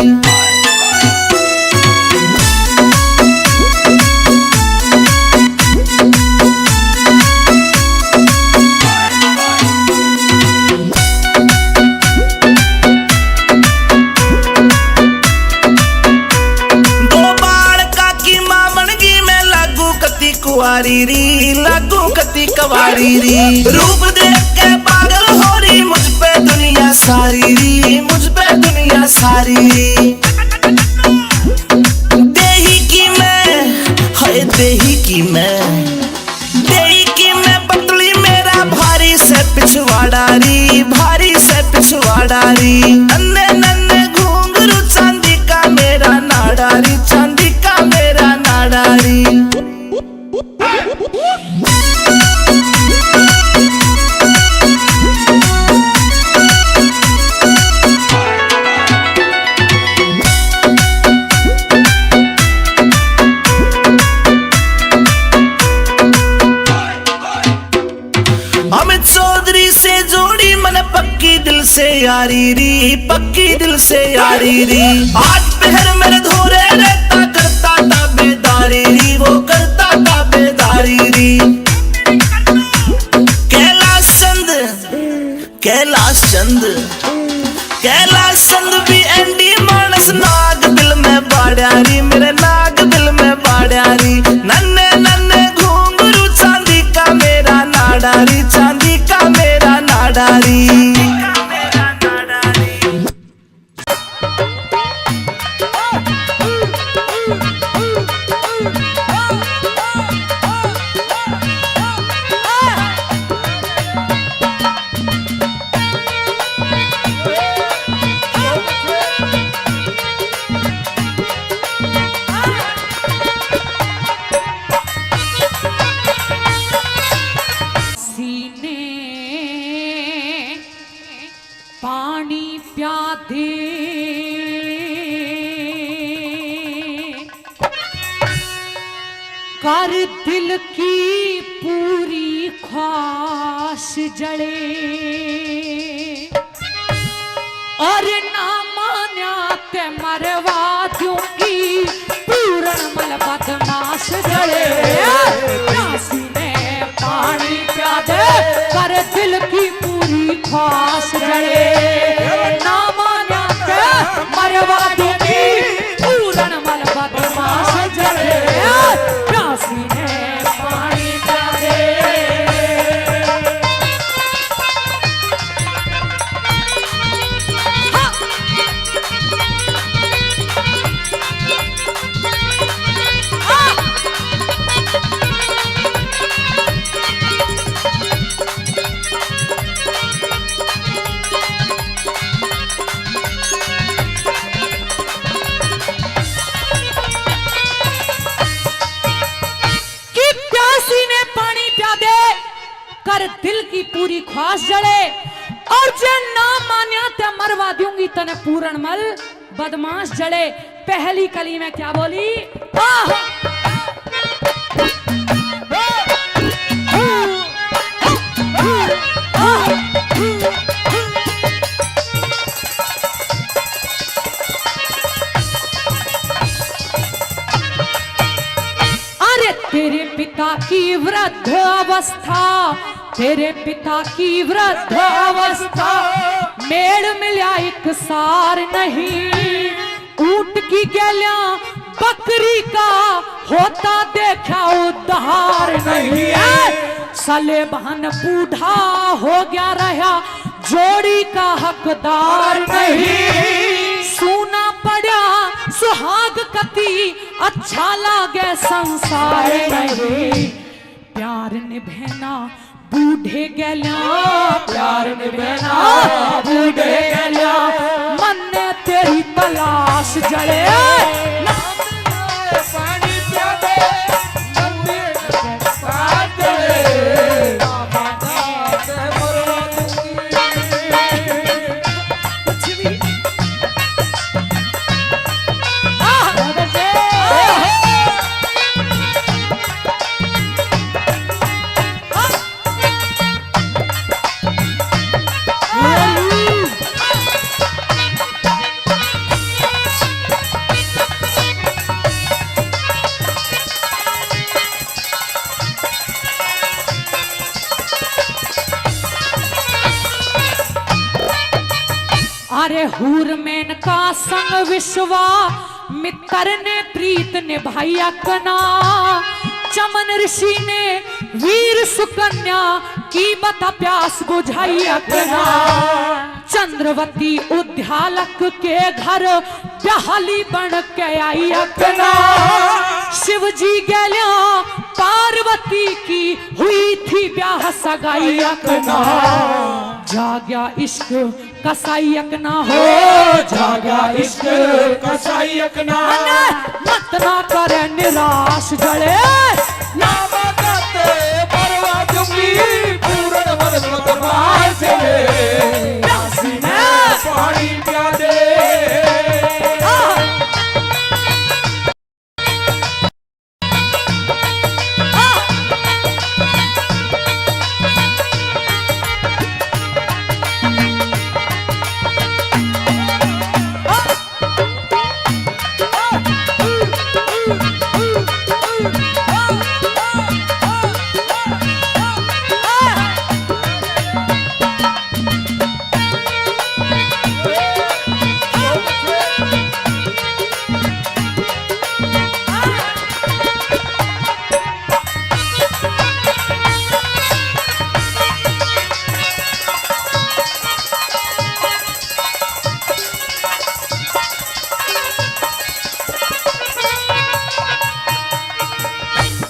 दो बालका की माँ बन गई मैं, लागू कती कुंवारी री, लागू कती कुंवारी री। रूप देख के पागल हो रही मुझ पे दुनिया सारी री, मुझ पे दुनिया सारी री। देही की मैं, हाय देही की मैं, देही की मैं पतली मेरा भारी से पिछवाड़ा री, भारी से पिछवाड़ा री। नन्ने नन्ने घुंघरू चांदी का मेरा नाड़ा री, चांदी का मेरा नाड़ा री। अमित चौधरी से जोड़ी मन पक्की दिल से यारी री, पक्की दिल से यारी री। आज पहर मेरे धोरे रहता करता ताबेदारी री, वो करता ताबेदारी री। कैलाश चंद, कैलाश चंद, कैलाश चंद भी एंडी मानस नाग दिल में बाड़्या री, मेरे नाग दिल में बाड़्या री। नन्ने नन्ने घुंघरू चांदी का मेरा नाड़ा री, चांदी का मेरा नाड़ा री। सीने पानी प्यादे, कर दिल की पूरी ख्वाहिश जले। और ना मान्या ते मरवा दूंगी, पूरण मल बदमाश जले। प्यासी ने पानी प्यादे, कर दिल की पूरी ख्वाहिश जले। ना मान्या ते मरवा दूंगी, पूरण मल बदमाश जले। प्यासी ने पानी प्यादे। कि प्यासी ने पानी प्यादे, कर दिल की पूरी ख्वाहिश जले, और जे ना मान्या ते मरवा दूंगी तने पूरण मल बदमाश जले। पहली कली में क्या बोली? आह! अरे तेरे पिता की वृद्ध अवस्था, तेरे पिता की वृद्ध अवस्था, मेड़ मिल्या एक सार नहीं। ऊंट की गैल्या बकरी का होता देखा उद्धार नहीं है। सलेबहन बूढ़ा हो गया रहा, जोड़ी का हकदार नहीं। सूना पड़ा सुहाग कती, अच्छा लागे संसार नहीं। प्यार निभेना बूढ़े गैल्या, प्यार निभेना बूढ़े गैल्या। मन्ने तेरी लाश जले। अरे हूर मेनका संग विश्वा मित्र ने प्रीत निभाई अकना, चमन ऋषि ने वीर सुकन्या की बता प्यास बुझाई अकना। चंद्रवती उद्यालक के घर ब्याहली बन के आई अकना। शिव जी गैल्या पार्वती की हुई थी ब्याह सगाई अकना। जाग्या इश्क कसाई अकना हो, जाग्या इश्क कसाई अकना। मत ना करे निराश जले। ना मदद मरवा दूंगी, पूर्ण मदद मत मार दे। प्यासी ने पानी प्या दे।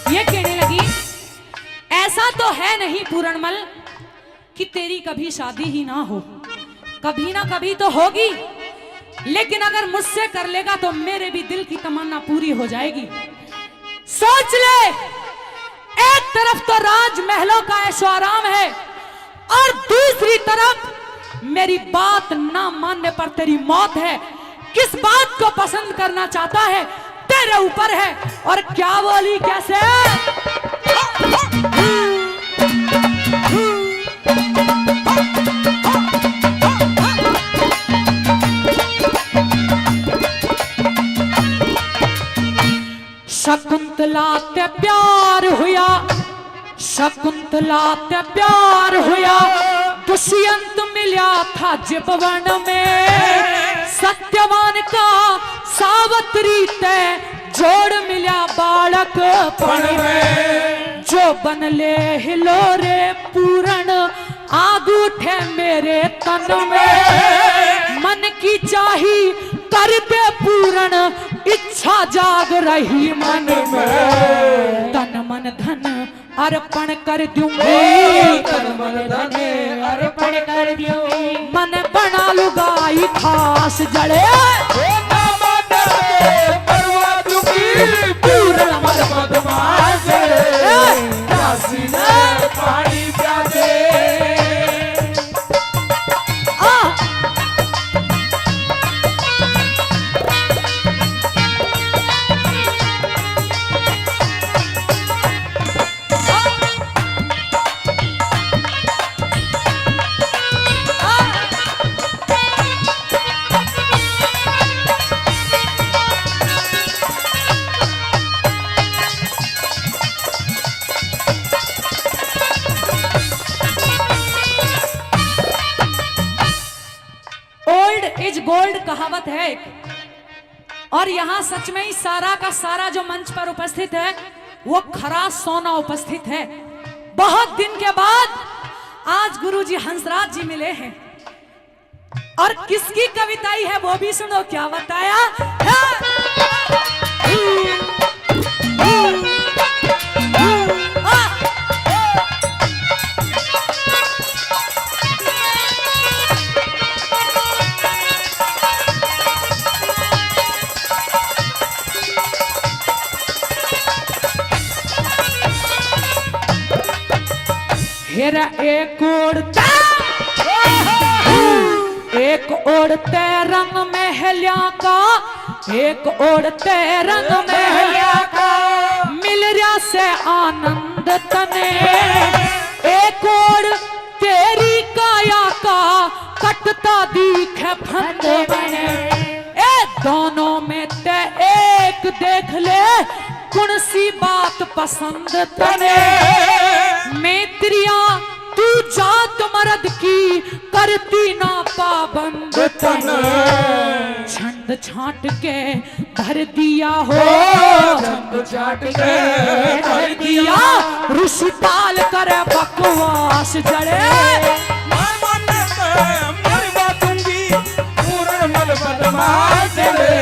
ये कहने लगी, ऐसा तो है नहीं पूरणमल कि तेरी कभी शादी ही ना हो, कभी ना कभी तो होगी, लेकिन अगर मुझसे कर लेगा तो मेरे भी दिल की तमन्ना पूरी हो जाएगी। सोच ले, एक तरफ तो राजमहलों का ऐशो आराम है और दूसरी तरफ मेरी बात ना मानने पर तेरी मौत है। किस बात को पसंद करना चाहता है, तेरे ऊपर है। और क्या बोली कैसे? शकुंतला ते प्यार हुआ, शकुंतला ते प्यार हुआ, दुष्यंत मिल्या था जिब वन में। सत्यवान का सावित्री ते जोड़ मिल्या बालकपण में। जो बन ले हिलोरे पूरण आग उठे मेरे तन में। मन की चाही कर दे पूरण, इच्छा जाग रही मन में। तन मन धन अर्पण कर दूंगी। ओ, तन मन धन अर्पण कर दूंगी। मन बना लुगाई खास जले। ओ, ना मानते मरवा दूंगी, पूर्ण मत बदमाश जले। ए! प्यासी ने पानी प्या दे। आ! Old is gold कहावत है एक। और यहाँ सच में ही सारा का सारा जो मंच पर उपस्थित है, वो खरा सोना उपस्थित है। बहुत दिन के बाद आज गुरुजी हंसराज जी मिले हैं। और किसकी कविताई है, वो भी सुनो, क्या बताया है? फिर एक ओर ते, एक ओर ते रंग महलिया का, एक ओर ते रंग महलिया का, मिल रहा से आनंद तने। एक ओर तेरी काया का कटता दिखे फंद बने। ए दोनों में ते एक देख ले, कौन सी बात पसंद तने। मेत्रिया तू जात मर्द की, करती ना पाबंद तने। छंड छांट के भर दिया हो, छंड छांट के भर दिया, ऋषि ताल करे बकवास जड़े। मैं मन से मरवा दूंगी, पूर्ण मल बदमाश रे।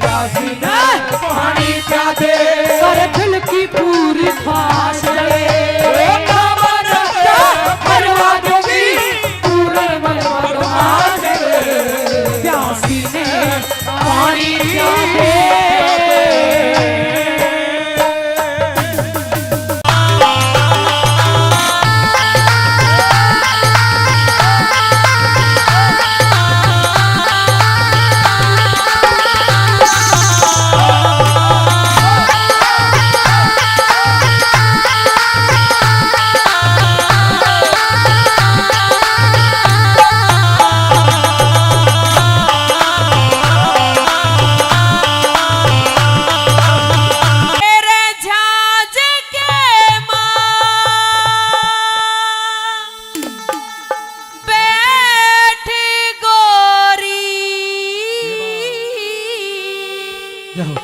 काशी में पानी प्यादे, कर दिल की पूरी ख्वाहिश रे। ओ कामना से मरवा दूंगी, पूर्ण मल बदमाश रे। प्यासी ने पानी प्यादे। तेरे झाज के माँ बैठ गोरी। जय हो।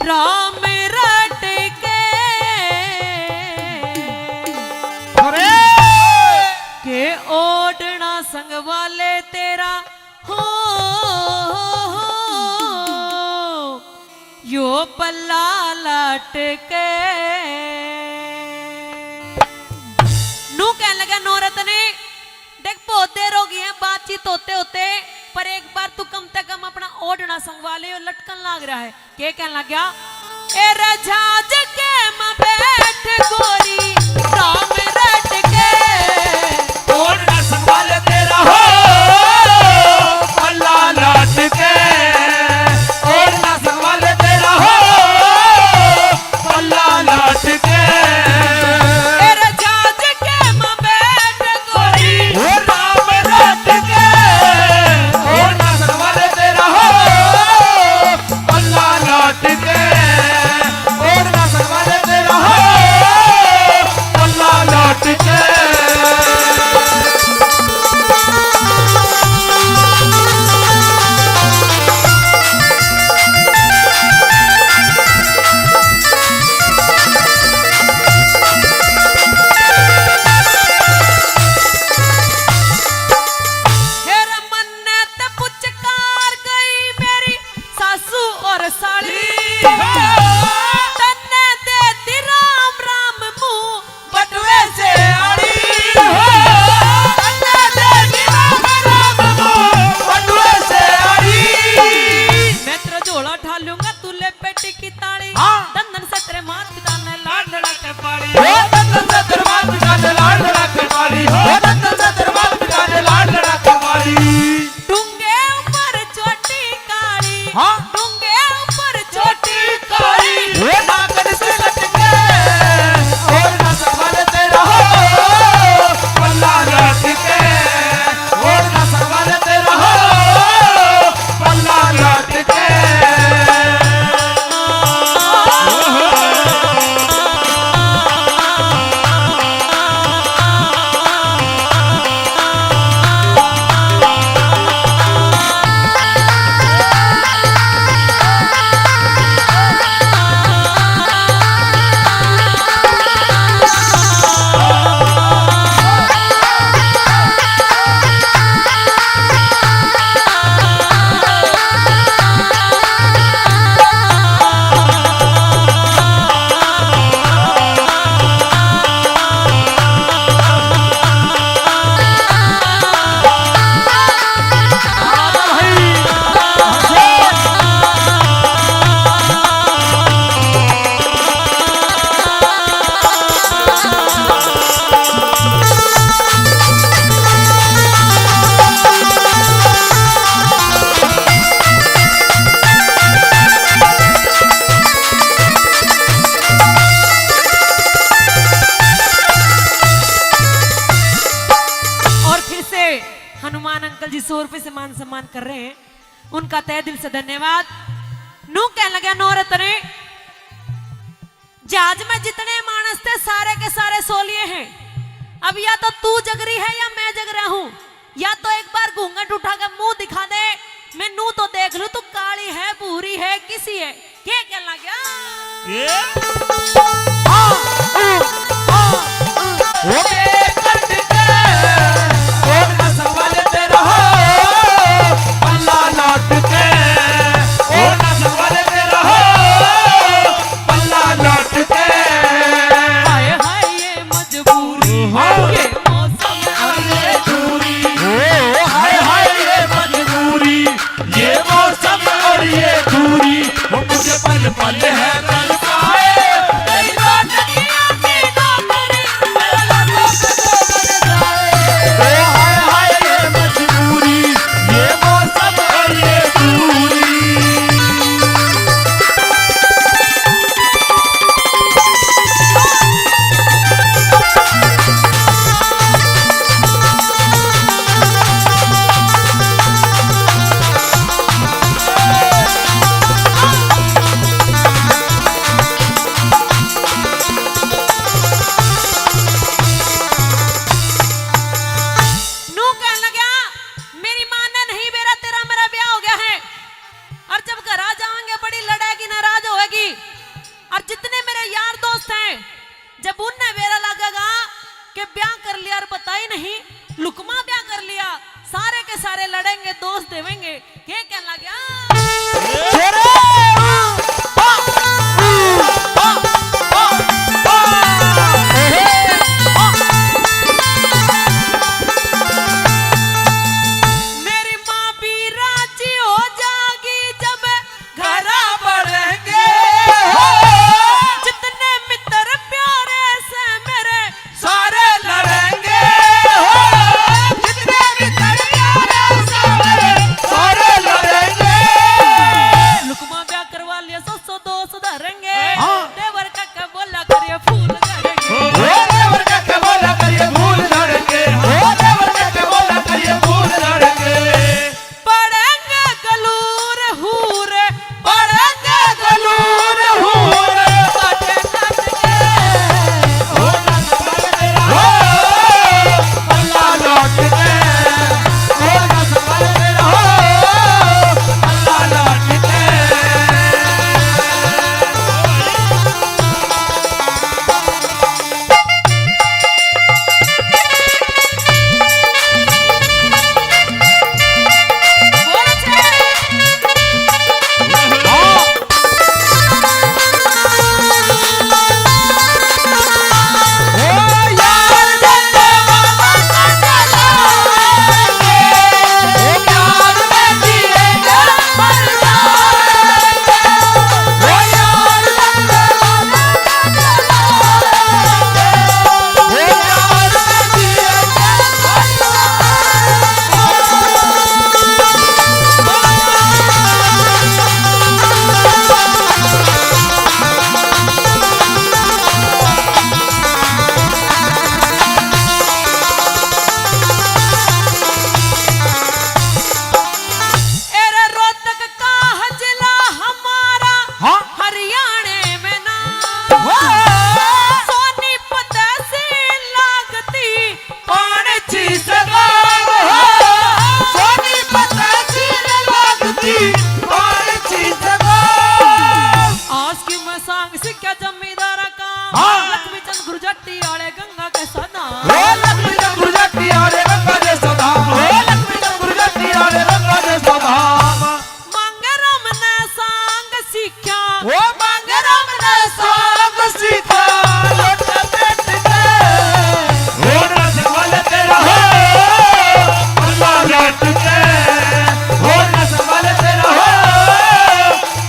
राम रट के, अरे! के ओढ़ना संग वाले तेरा हो, यो पल्ला लटके। नू कहने लगा नौरत ने, देख, बहुत देर हो गई है बातचीत होते होते, पर एक बार तू कम से कम अपना ओढ़ना संगवा ले, यो लटकन लाग रहा है। के कहने लग गया? ए रजाज के में बैठ गोरी, राम रट के। ओढ़ना संगवा ले तेरा हो, पल्ला लटके। ओढ़ना संगवा ले तेरा हो, पल्ला लटके। ए रजाज के में बैठ गोरी, ओ राम रट के। ओढ़ना संगवा ले तेरा हो, पल्ला लटके। ओढ़ना संगवा ले तेरा हो, अंकल जी सौ रुपए से मान सम्मान कर रहे हैं, उनका तहे दिल से धन्यवाद। नू कहन लग्या, नौरत ने, जहाज में जितने मानस थे, सारे के सारे सो लिए हैं। अब या तो तू जग रही है या मैं जग रहा हूँ, या तो एक बार घूंघट उठा के मुंह दिखा दे, मैं नू तो देख लूं, तू काली है, भूरी है, किसी है? के कहन लग गया? ये? हाँ, ऊ, हाँ, ऊ। ओ बे कट के, ओ नस वाले तेरा हो, पल्ला लाट के, ओ नस वाले तेरा हो, पल्ला लाट के। हाय हाय ये मजबूरी, हाँ। ये मौसम और ये दूरी। ओ, हाय हाय ये मजबूरी, ये मौसम और ये दूरी, वो मुझे पल पल है तरसाए। तेरी बात की आंखें ना पड़ी, मेरा लफ्ज़ तो बन जाए। ओ हाय हाय ये मजबूरी, ये मौसम और ये दूरी। नू कहने लगा, मेरी माँ ने नहीं बेरा, तेरा मेरा ब्याह हो गया है, और जब घर आ जाएंगे बड़ी लड़ेगी, नाराज होएगी, और जितने मेरे यार दोस्त हैं, जब उनने बेरा लगेगा कि ब्याह कर लिया और बताई नहीं, लुकमा ब्याह कर लिया, सारे के सारे लड़ेंगे, दोष देवेंगे। के कहन लग गया? छोरे! मेरी माँ भी राजी हो जाएगी जब घरा बढ़ेंगे। जितने मित्र प्यारे से मेरे सारे लड़ेंगे। जितने मित्र प्यारे से मेरे सारे लड़ेंगे। लुकमा ब्याह करवा लिया, सौ सौ दो सुधारेंगे। हाँ। देवर का के बोला करिए फूल झड़ेंगे। ओ देवर का के बोला करिए फूल झड़ेंगे। ओ देवर का के बोला करिए फूल झड़ेंगे। पड़ेंगे गलूर हूर, पड़ेंगे गलूर हूर, बाटे नाच के। ओ नस वाले तेरा हो, पल्ला लौट के। ओ नस वाले तेरा हो, पल्ला लौट के। एरे रोहतक का जिला हमारा, हाँ। हरियाणे में ना। हाँ। सोनीपत तहसील लागती पाणची सगाव हो। सोनीपत तहसील लागती पाणची सगाव। आज की मैं सांग सीख्या जमींदारा का। हाँ। लक्ष्मी चंद गुरजाटी आले गंगा के सदा। ओ लक्ष्मी चंद गुरजाटी आले गंगा के सदा। ओ लक्ष्मी चंद गुरजाटी आले गंगा के सदा। मांगे राम ने सांग सीख्या। ओ मांगे राम ने सांग सीख्या। लोट बैठ के। ओ नस वाले तेरा हो, पल्ला लट के। ओ नस वाले तेरा हो,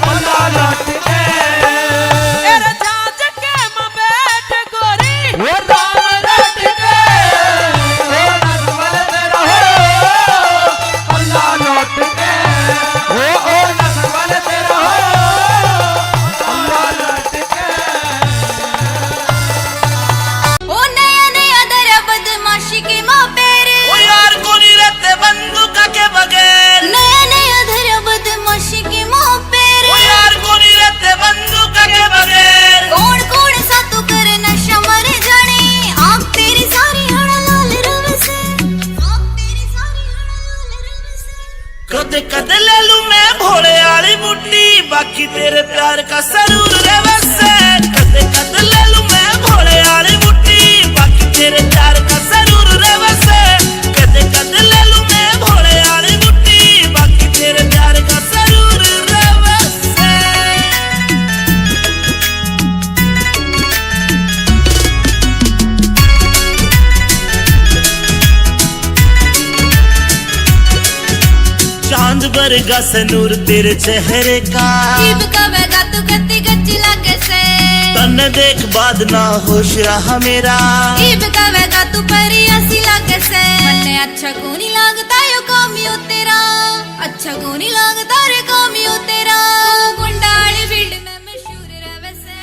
पल्ला लट के। ए राजा के में बैठ गोरी। ओ राम रट के। कद ले लूं मैं भोले आली बूटी, बाकी तेरे प्यार का सरूर रे वसे। कद, कद ले लूं मैं भोले आली बूटी, बाकी तेरे प्यार का सरूर रे वसे। कद, कद ले लूं मैं भोले आली बूटी, बाकी तेरे प्यार का सरूर रे वसे। चांद बरगा से नूर तेरे चेहरे का। इब कवेगा तू कत्ती गच्ची लागे से। तन्ने देख बाद ना होश रहा मेरा। इब कवेगा तू परी ऐसी लागे से। मन्ने अच्छा कोनी लागता यो कामियो तेरा। अच्छा कोनी लागता रे कामियो तेरा। तू गुंडाली फील्ड में मशहूर रहे से।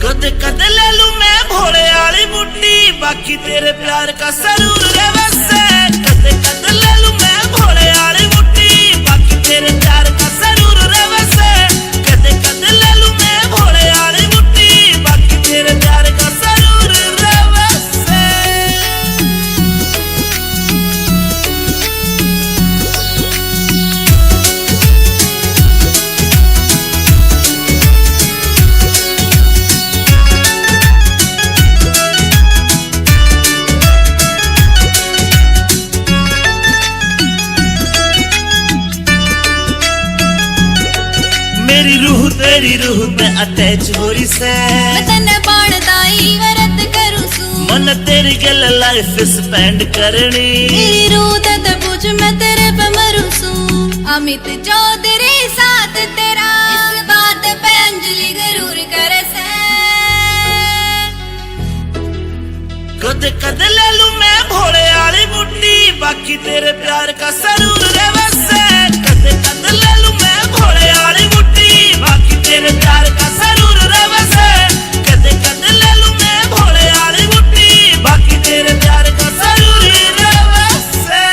कद, कद ले लूं मैं भोले आली बूटी, बाकी तेरे प्यार का सरूर रे वसे। कद, कद ले लूं मैं भोले आली बूटी, बाकी तेरे प्यार का सरूर रे वसे। कद, कद ले लूं मैं भोले आली बूटी, बाकी तेरे प्यार का सरूर रे वसे। मेरी रूह तेरी रूह पे अटैच हो रही से। मैं तन्ने बाण दाई व्रत करूं सू। मन तेरी गल लाइफ स्पेंड करनी। मेरी रूह ते पूछ मैं तेरे पे मरूं सू। अमित चौधरी साथ तेरा इस बात पे अंजलि गरूर करे से। कद, कद ले लूं मैं भोले आली बूटी, बाकी तेरे प्यार का सरूर रे वसे। कद, कद ले लूं मैं भोले आली बूटी, बाकी तेरे प्यार का सरूर रे वसे। कद, कद ले लूं मैं भोले आली बूटी, बाकी तेरे प्यार का सरूर रे वसे।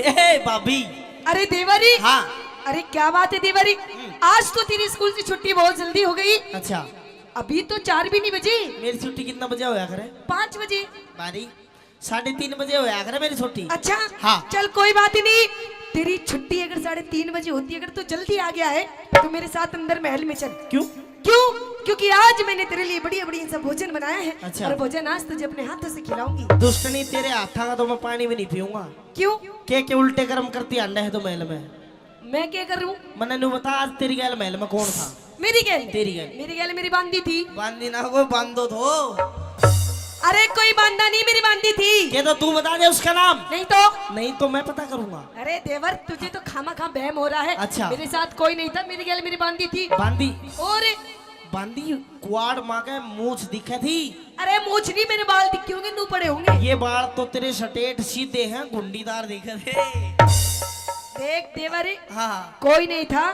ए भाभी। अरे देवरी। हाँ। अरे क्या बात है देवरी, हम्म। आज तो तेरी स्कूल की छुट्टी बहुत जल्दी हो गई। अच्छा। अभी तो चार भी नहीं बजे। मेरी छुट्टी कितना बजे होया करे? पाँच बजे। बारी, साढ़े तीन बजे होया करे मेरी छुट्टी। अच्छा। हाँ। चल कोई बात ही नहीं, तेरी छुट्टी अगर साढ़े तीन बजे होती, अगर तू जल्दी आ गया है तो मेरे साथ अंदर महल में चल। क्यों? क्यों? क्योंकि आज मैंने तेरे लिए बढ़िया बढ़िया सा भोजन बनाया है। अच्छा। और भोजन आज तुझे अपने हाथों से खिलाऊंगी। दुष्टनी, तेरे हाथा का तो मैं पानी भी नहीं पीऊंगा। क्यों? के के उल्टे कर्म करती आंडा है तो महल में। मैं क्या करूं? मन्ने न्यू बता, आज तेरी गैल महल में कौन था? मेरी गैल? तेरी गैल। मेरी गैल मेरी बांदी थी। बांदी ना, कोई बांदो थो। अरे कोई बांदा नहीं, मेरी बांदी थी। ये तो तू बता दे उसका नाम। नहीं तो? नहीं तो मैं पता करूंगा। अरे देवर, तुझे तो खामा खा बहम हो रहा है। अच्छा। मेरे साथ कोई नहीं था, मेरी गैल मेरी बांदी थी। बांदी? और? बांदी कुआड़ माँ के मूछ दिखे थी। अरे मूछ नहीं, मेरे बाल दिखे होंगे, नू पड़े होंगे। ये बाल तो तेरे स्ट्रेट सीधे हैं, गुंडीदार दिखे थे। देख देवर, हाँ। कोई नहीं था,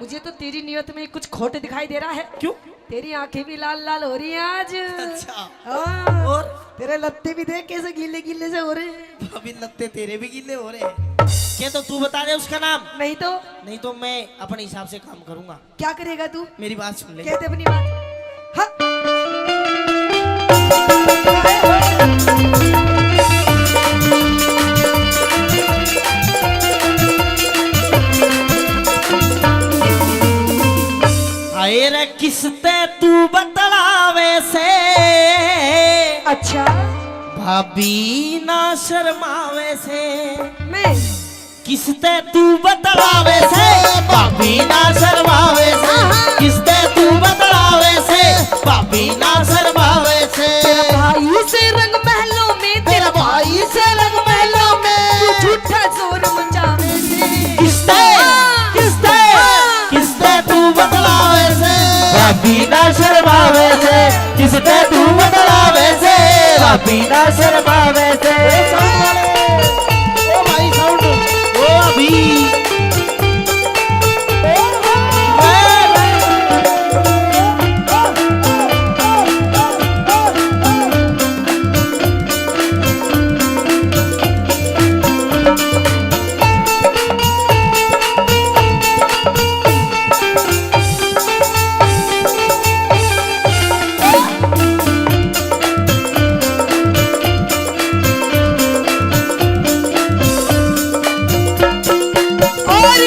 मुझे तो तेरी नियत में कुछ खोट दिखाई दे रहा है। क्यों? तेरी आंखें भी लाल लाल हो रही हैं आज। अच्छा। हाँ। और? तेरे लत्ते भी देख कैसे गीले गीले से हो रहे हैं। अभी लत्ते तेरे भी गीले हो रहे हैं। क्या तो तू बता दे उसका नाम। नहीं तो? नहीं तो मैं अपने हिसाब से काम करूंगा। क्या करेगा तू? मेरी बात सुन ले। कहते अपनी बात। हाँ। हाय रे किसते तू बतलावे से? अच्छा। भाभी ना शर्मावे से? मैं किसते तू बतलावे से, भाभी ना शर्मावे से। किसते तू बतलावे से, भाभी ना शर्मावे से। तेरा भाई से रंग महलों में, तेरा भाई से रंग महलों में। तू झूठा शोर मचावे से। किसते, हाँ। किसते, हाँ। किसते तू बतलावे से, भाभी ना शर्मावे से। किसते तू बतलावे से, भाभी ना शर्मावे से। ओ भाई साउंड, ओ अभी। और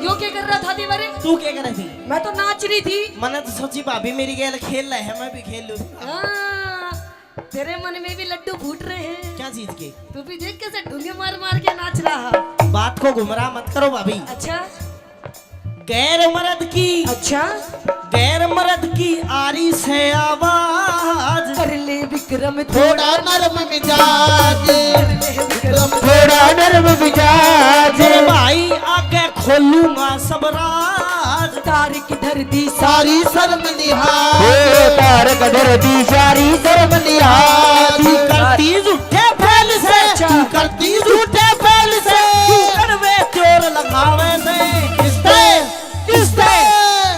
यो क्या कर रहा था दीवारे? तू क्या कर रही थी? मैं तो नाच रही थी। मैंने तो सोची भाभी मेरी गेल खेल रहे है, मैं भी खेल लूं। हाँ, तेरे मन में भी लड्डू फूट रहे हैं। क्या चीज के? तू भी देख कैसे ढूंगे मार मार के नाच रहा। बात को गुमराह मत करो भाभी। अच्छा। गैर मर्द की, अच्छा। गैर मर्द की आ रही से आवाज। कर ले विक्रम थोड़ा नरम मिजाज। विक्रम थोड़ा नरम मिजाज। मेरे भाई आगे खोलूंगा सब राज। तार की धरती सारी शर्म लिहाज। ओ तार की धरती सारी शर्म लिहाज। तू करती झूठे फैल से, अच्छा। तू करती झूठे फैल से। तू कड़वे जोर लगावे से। किसते, किसते,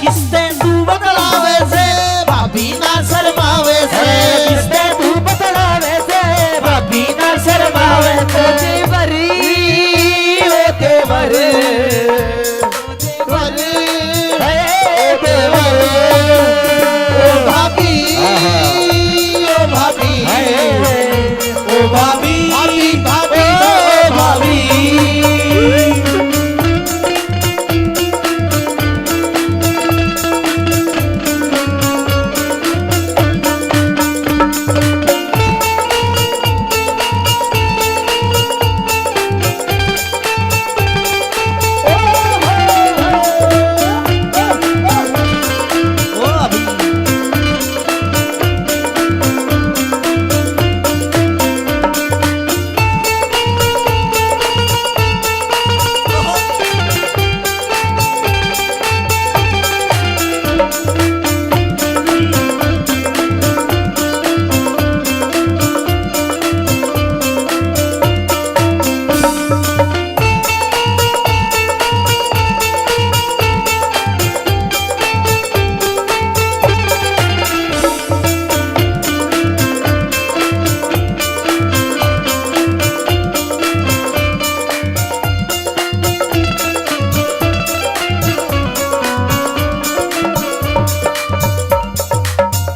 किसते तू बतलावे से, भाभी ना शर्मावे से। किसते तू बतलावे से, भाभी ना शर्मावे से। ओ देवर, ओ देवर। देवर, हे देवर, ओ भाभी, ओ भाभी, ओ भाभी, भाभी, भाभी, ओ भाभी।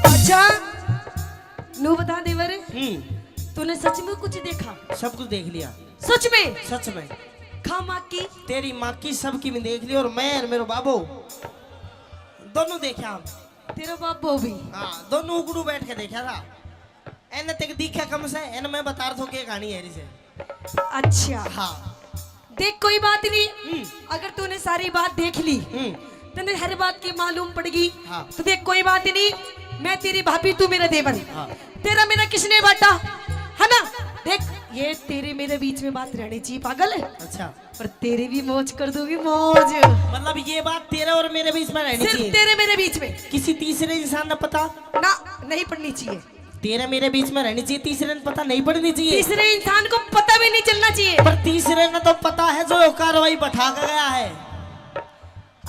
अच्छा, नू बता देवर, हम्म। तूने सच में कुछ देखा? सब कुछ देख लिया। सच में? सच में। खा माँ की? तेरी माँ की, सबकी भी देख ली, और मैं और मेरो बाबो दोनों देखा हम। तेरा बाबो भी? हाँ, दोनों उगड़ू बैठ के देखा था। एने तक दिखा कम से, एने मैं बता रहा था के कहानी है इसे। अच्छा। हाँ। देख, कोई बात नहीं, हम्म। अगर तूने सारी बात देख ली, हम्म। तने हर बात की मालूम पड़ गई, हाँ। तो देख, कोई बात नहीं, मैं तेरी भाभी, तू मेरा देवर। हाँ। तेरा मेरा किसने बांटा, है ना? देख, ये तेरे मेरे बीच में बात रहनी चाहिए, पागल। अच्छा। पर तेरी भी मौज कर दूंगी, मौज। मतलब, ये बात तेरे और मेरे बीच में रहनी सिर्फ चाहिए? तेरे मेरे बीच में। किसी तीसरे इंसान ने पता? ना, नहीं पड़नी चाहिए। तेरे मेरे बीच में रहनी चाहिए, तीसरे ने पता नहीं पड़नी चाहिए। तीसरे इंसान को पता भी नहीं चलना चाहिए। पर तीसरे ने तो पता है, जो कार्रवाई बैठा के गया है।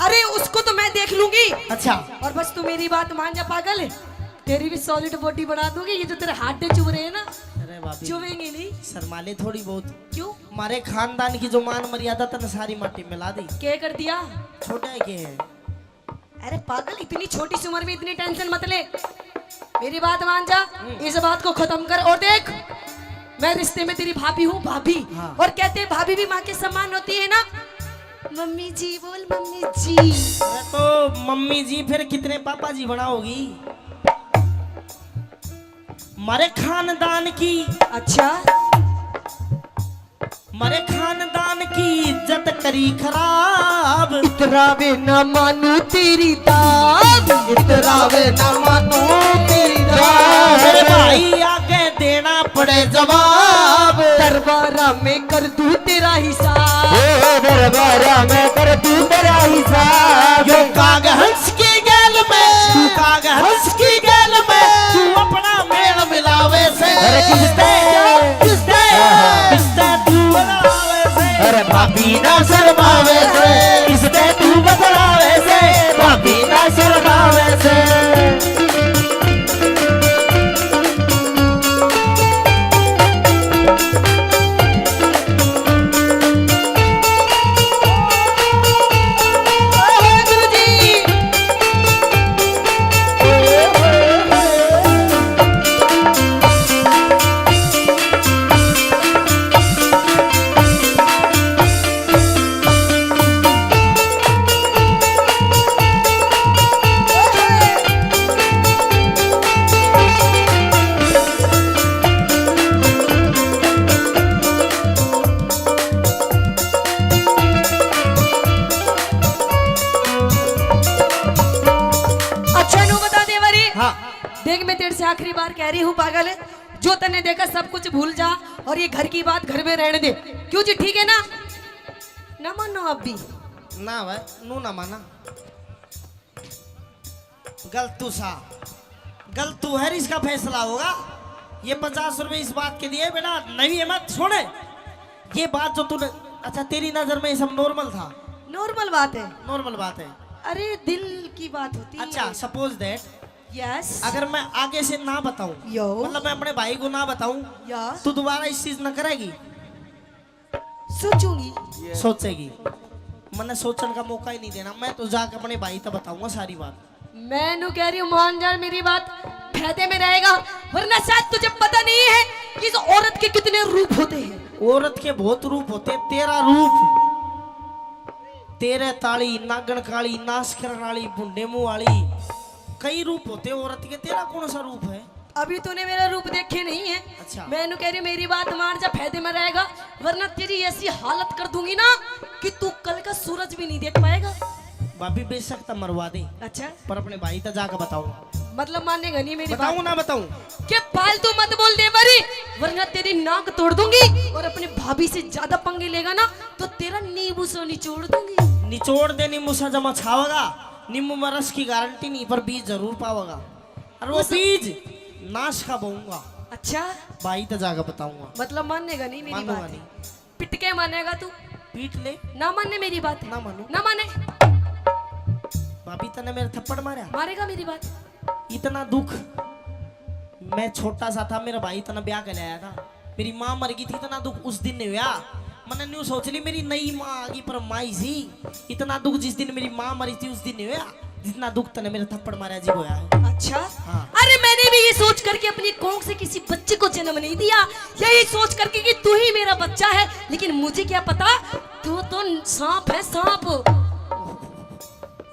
अरे, उसको तो मैं देख लूंगी। अच्छा। और बस तू मेरी बात मान जा पागल, तेरी भी सॉलिड बॉडी बना दूंगी। ये जो तेरे हड्डे चुभ रहे हैं ना, अरे भाभी, चुभेंगे नहीं। शर्मा ले थोड़ी बहुत। क्यों? हमारे खानदान की जो मान मर्यादा तने सारी माटी मिला दी। क्या कर दिया? छोटा है, क्या है? अरे पागल, इतनी छोटी सी उम्र में इतनी टेंशन मत ले, मेरी बात मान जा। हम्म। इस बात को खत्म कर। और देख, मैं रिश्ते में तेरी भाभी हूँ, भाभी। हाँ। और कहते हैं, भाभी भी माँ के समान होती है ना। मम्मी जी बोल, मम्मी जी। अरे तो मम्मी जी फिर कितने पापा जी बनाओगी? मारे खानदान की। अच्छा। हमारे खानदान की इज्जत करी खराब। इतरावे ना मानू तेरी दाब। इतरावे ना मानू तेरी दाब। मेरे भाई आगे देना पड़े जवाब। दरबारा में कर दूं तेरा हिसाब। ओ दरबारा में कर दूं तेरा हिसाब। यो काग हंस की गैल में, तू काग हंस की गैल में, तू अपना मेल मिलावे से। अरे किसते? किसते? किसते तू बदलावे से? अरे भाभी ना शर्मावे से। किसते तू बदलावे से? भाभी ना शर्मावे से। अच्छा, नू बता दे बारी। हाँ। देख, मैं तेरे से आखिरी बार कह रही हूँ पागल, जो तन्ने देखा सब कुछ भूल जा और ये घर की बात घर में रहने दे। क्यों जी, ठीक है ना? ना मानो आप भी। ना भाई, नू ना माना। गलतू सा, गलतू है, इसका फैसला होगा। ये पचास रुपए इस बात के लिए, बेटा, नहीं है, मत सुने। ये बात जो तूने, अच्छा, तेरी नजर में ये सब नॉर्मल था? नॉर्मल बात है। नॉर्मल बात है। अरे, दिल की बात होती है। अच्छा, सपोज दैट, यस। अगर मैं आगे से ना बताऊं, यो। मतलब, मैं अपने भाई को ना बताऊं, यस। तो दोबारा इस चीज ना करेगी? सोचूंगी। सोचेगी? मन्ने सोचण का मौका ही नहीं देना। मैं तो जाके अपने भाई तक बताऊंगा सारी बात। मैं नू कह रही हूँ, मान जा मेरी बात, फायदे में रहेगा, वरना शायद तुझे पता नहीं है कि इस औरत के कितने रूप होते हैं। औरत के बहुत रूप होते हैं। तेरा रूप, तेरे ताली, नागण काली, नाश करण वाली, भुंडे मुंह वाली, कई रूप होते हैं औरत के। तेरा कौन सा रूप है? अभी तूने मेरा रूप देखे नहीं है। अच्छा। मैं नू कह रही हूँ, मेरी बात मान जा, फायदे में रहेगा, वरना तेरी ऐसी हालत कर दूंगी ना कि तू कल का सूरज भी नहीं देख पाएगा। भाभी, बेशक तो मरवा दे। अच्छा। पर अपने भाई तक जाकर बताऊंगा। मतलब, मानेगा नहीं मेरी बात? बताऊं ना बताऊं? के फालतू मत बोल दे बारी, वरना तेरी नाक तोड़ दूंगी। और अपनी भाभी से ज्यादा पंगे लेगा ना, तो तेरा नींबू सा निचोड़ दूंगी। निचोड़ दे नींबू सा, जमा छावेगा। नींबू में रस की गारंटी नहीं, पर बीज जरूर पावेगा। और वो उस बीज नाश का बोऊंगा। अच्छा। भाई तो जाकर बताऊंगा। मतलब, मानेगा नहीं मेरी बात? मानूंगा नहीं। पिट के मानेगा तू? पीट ले। ना माने मेरी बात? ना मानू। ना माने। भाभी, तने मेरे थप्पड़ मारा? मारेगा मेरी बात? इतना दुख, मैं छोटा सा था, मेरा भाई इतना ब्याह कर आया था, मेरी माँ मर गई थी, इतना दुख उस दिन नहीं हुआ। मैंने न्यू सोच ली, मेरी नई माँ आ गई, पर माँ ही सी। इतना दुख जिस दिन मेरी माँ मरी थी, उस दिन नहीं हुआ, जितना दुख तने मेरे थप्पड़ मारा जी होया है। अच्छा। हाँ। अरे, मैंने भी ये सोच करके अपनी कोख से किसी बच्चे को जन्म नहीं दिया, यही सोच करके कि तू ही मेरा बच्चा है, लेकिन मुझे क्या पता तू तो सांप है, सांप।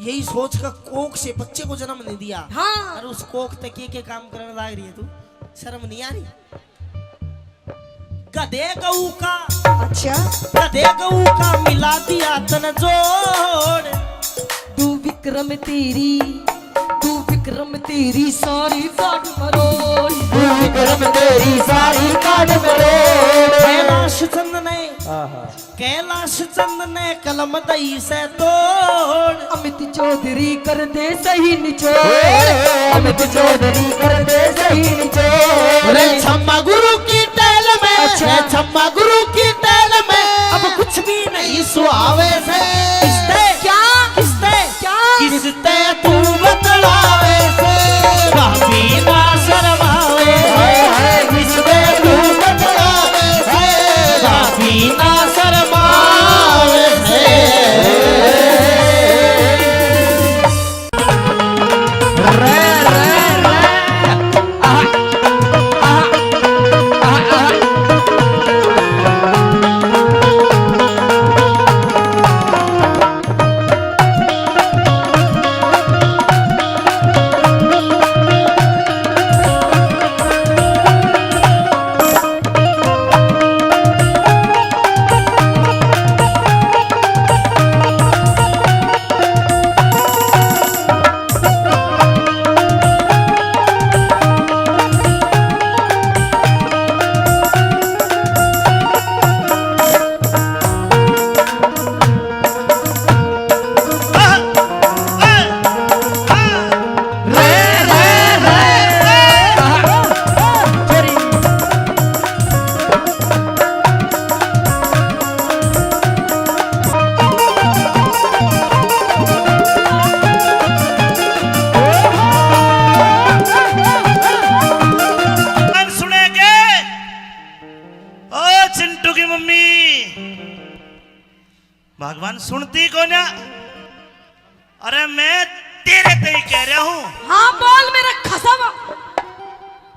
यही सोच का कोख से बच्चे को जन्म नहीं दिया। हाँ। अरे, उस कोख तक के, के काम करने लाग रही है तू? शर्म नहीं आ रही? गधे गऊ का, अच्छा। गधे गऊ का मिला दिया तन जोड़। दू विक्रम तेरी, दू विक्रम तेरी सारी काट मरोड़। दू विक्रम तेरी सारी काट मरोड़। कैलाश चंद ने, आहा। कैलाश चंद ने कलम दई से तोड़। अमित चौधरी कर दे सही निचोड़। अमित चौधरी कर दे सही निचोड़। रे छम्मा गुरु की टैल में, अच्छा। रे छम्मा गुरु की टैल में, अब कुछ भी नहीं सुहावे से। किसते? क्या? किसते? क्या? किसते तू बतलावे से? भाभी ना शर्मावे से। किसते तू बतलावे से? भाभी ना शर्मावे से। सुनती कोन्या? अरे मैं तेरे ते ही कह रहा हूँ। हाँ, बोल मेरे खसम,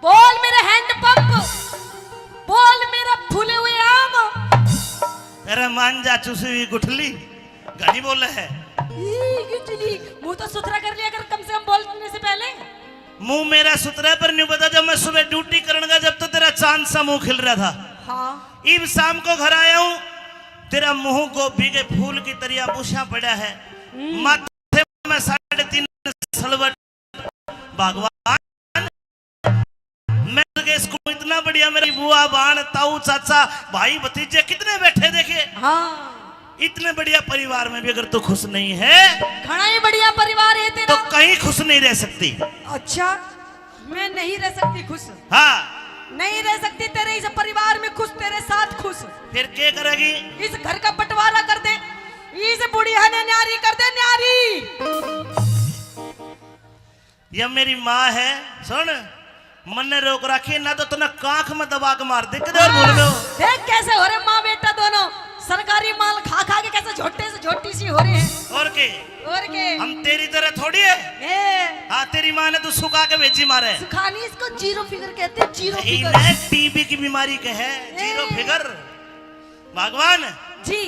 बोल मेरे हैंडपंप, बोल मेरा फूले हुए आम। अरे मान जा चुसी हुई गुठली, घणी बोले है। ई गुठली, मुंह तो सुथरा कर लिया कर कम से कम बोलने से पहले। मुंह मेरा सुथरा है, पर न्यू बता, जब मैं सुबह ड्यूटी करण गया, जब तो तेरा चांद सा मुंह खिल रहा था। हाँ। इब शाम को घर आया हूँ, तेरा मुंह गोभी के फूल की तरिया बुशा पड़ा है। हम्म। माथे में साढ़े तीन सलवट। भगवान, मैं के इसको इतना बढ़िया, मेरी बुआ, बाण, ताऊ, चाचा, भाई, भतीजे कितने बैठे देखे। हाँ। इतने बढ़िया परिवार में भी अगर तू खुश नहीं है, घणा ही बढ़िया परिवार है तेरा। तो कहीं खुश नहीं रह सकती। अच्छा, मैं नहीं रह सकती खुश। हाँ। नहीं रह सकती तेरे इस परिवार में खुश, तेरे साथ खुश। फिर क्या करेगी? इस घर का बंटवारा कर दे, इस बुढ़िया ने न्यारी कर दे, न्यारी। या मेरी माँ है, सुन, मन्ने रोक रखी है, ना तो तन्ने कांख में दबा के मार दे, किधर भूल गए हो? देख कैसे हो रहे माँ बेटा दोनों, सरकारी माल खा खा के कैसे झोटे से झोटी सी हो रहे हैं। और के? और के? हम तेरी तरह थोड़ी है। ए। हाँ, तेरी माँ ने तो सुखा के भेजी मारे। सुखानी, इसको जीरो फिगर कहते हैं, जीरो फिगर। इन्हें टीबी की बीमारी के है, जीरो ए। फिगर। भगवान जी।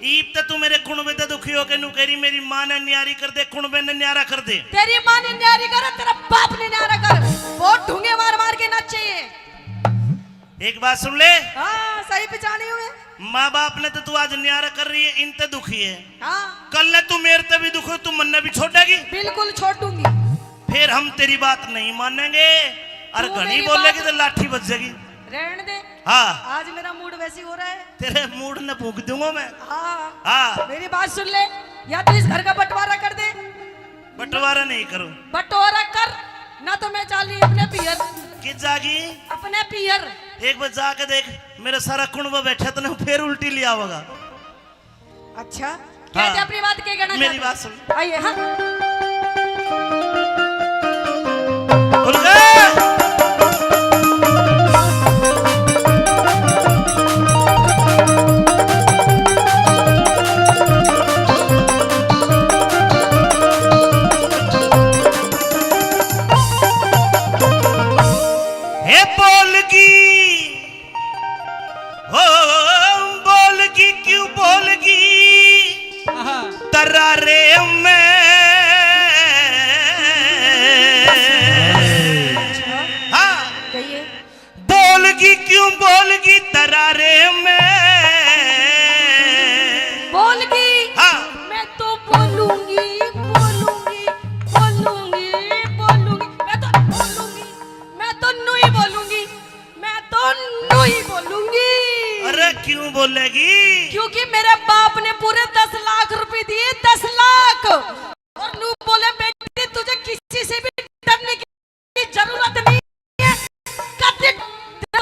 ईब ते तू मेरे कुणबे ते दुखी होके नू कह रही, मेरी माँ ने न्यारी कर दे, कुणबे ने न्यारा कर दे। तेरी माँ ने न्यारी करे, तेरा बाप ने न्यारा कर। बहुत ढूंगे मार मार के नाचे ये। एक बात सुन ले। हाँ, सही पहचानी हुए। माँ बाप ने तो तू आज न्यारा कर रही है, इन ते दुखी है। हाँ। कल ने तू मेरे ते भी दुखी हो, तू मन्ने भी छोड़ेगी? बिल्कुल छोड़ दूंगी। फिर हम तेरी बात नहीं मानेंगे। और तू घणी मेरी बोलेगी बात तो लाठी बज जाएगी। रहने दे। हाँ। आज मेरा मूड वैसे ही हो रहा है। तेरे मूड ने फूंक दूंगा मैं। हाँ। हाँ। मेरी बात सुन ले, या तो इस घर का बंटवारा कर दे। बंटवारा नहीं करूं। बंटवारा कर, ना तो मैं चाली अपने पियर। कित जागी? अपने पियर। एक बार जाके देख, मेरा सारा कुणबा बैठा, तने फिर उल्टी ले आवेगा। अच्छा, हाँ। कह दे अपनी बात, के कहना मेरी चाहते? बात सुन। आइए, हाँ। उठ गए। हे बोलगी, हो बोलगी, क्यों बोलगी? आहा। तरारे में। हाँ। कहिए। बोलगी, क्यों बोलगी तरारे में? बोलगी। हाँ। मैं तो बोलूंगी, बोलूंगी, बोलूंगी, बोलूंगी। मैं तो बोलूंगी, मैं तो न्यू ही बोलूंगी। मैं तो न्यू ही बोलूंगी। अरे क्यों बोलेगी? क्योंकि मेरे बाप ने पूरे दस लाख रुपए दिए, दस लाख। और नू बोले, बेटी तुझे किसी से भी डरने की जरूरत नहीं है। कति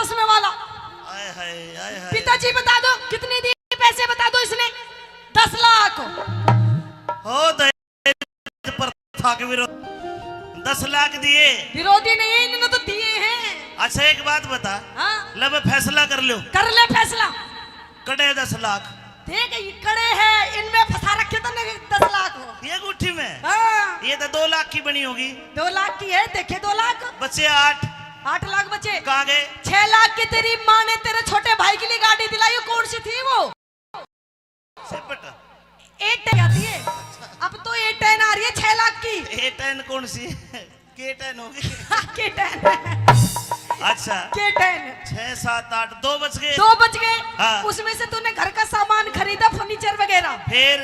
उसमें वाला। हाय हाय, हाय हाय। पिताजी बता दो कितने दिए पैसे, बता दो इसने। दस लाख। हो दहेज प्रथा के विरोध। दस लाख दिए। विरोधी नहीं है, इन्होंने तो दिए हैं। अच्छा एक बात बता। हाँ। ले मैं फैसला कर लो। कर ले फैसला। कड़े दस लाख। देख ये कड़े हैं, इनमें फंसा रखे तने दस लाख हो। ये गुट्ठी में? हाँ। ये तो दो लाख की बनी होगी। दो लाख की है, देखे दो लाख। बचे आठ। आठ लाख बचे। कहाँ गए? छह लाख की तेरी माँ ने तेरे छोटे भाई के लिए गाड़ी दिलाई, कौन सी थी वो? सेपट। ए टेन आती है। अब तो ए टेन आ रही है छह लाख की। ए टेन कौन सी? के टेन होगी। के टेन। अच्छा। के टेन। छह, सात, आठ, दो बच गए। दो बच गए। हाँ। उसमें से तूने घर का सामान खरीदा, फर्नीचर वगैरह। फिर?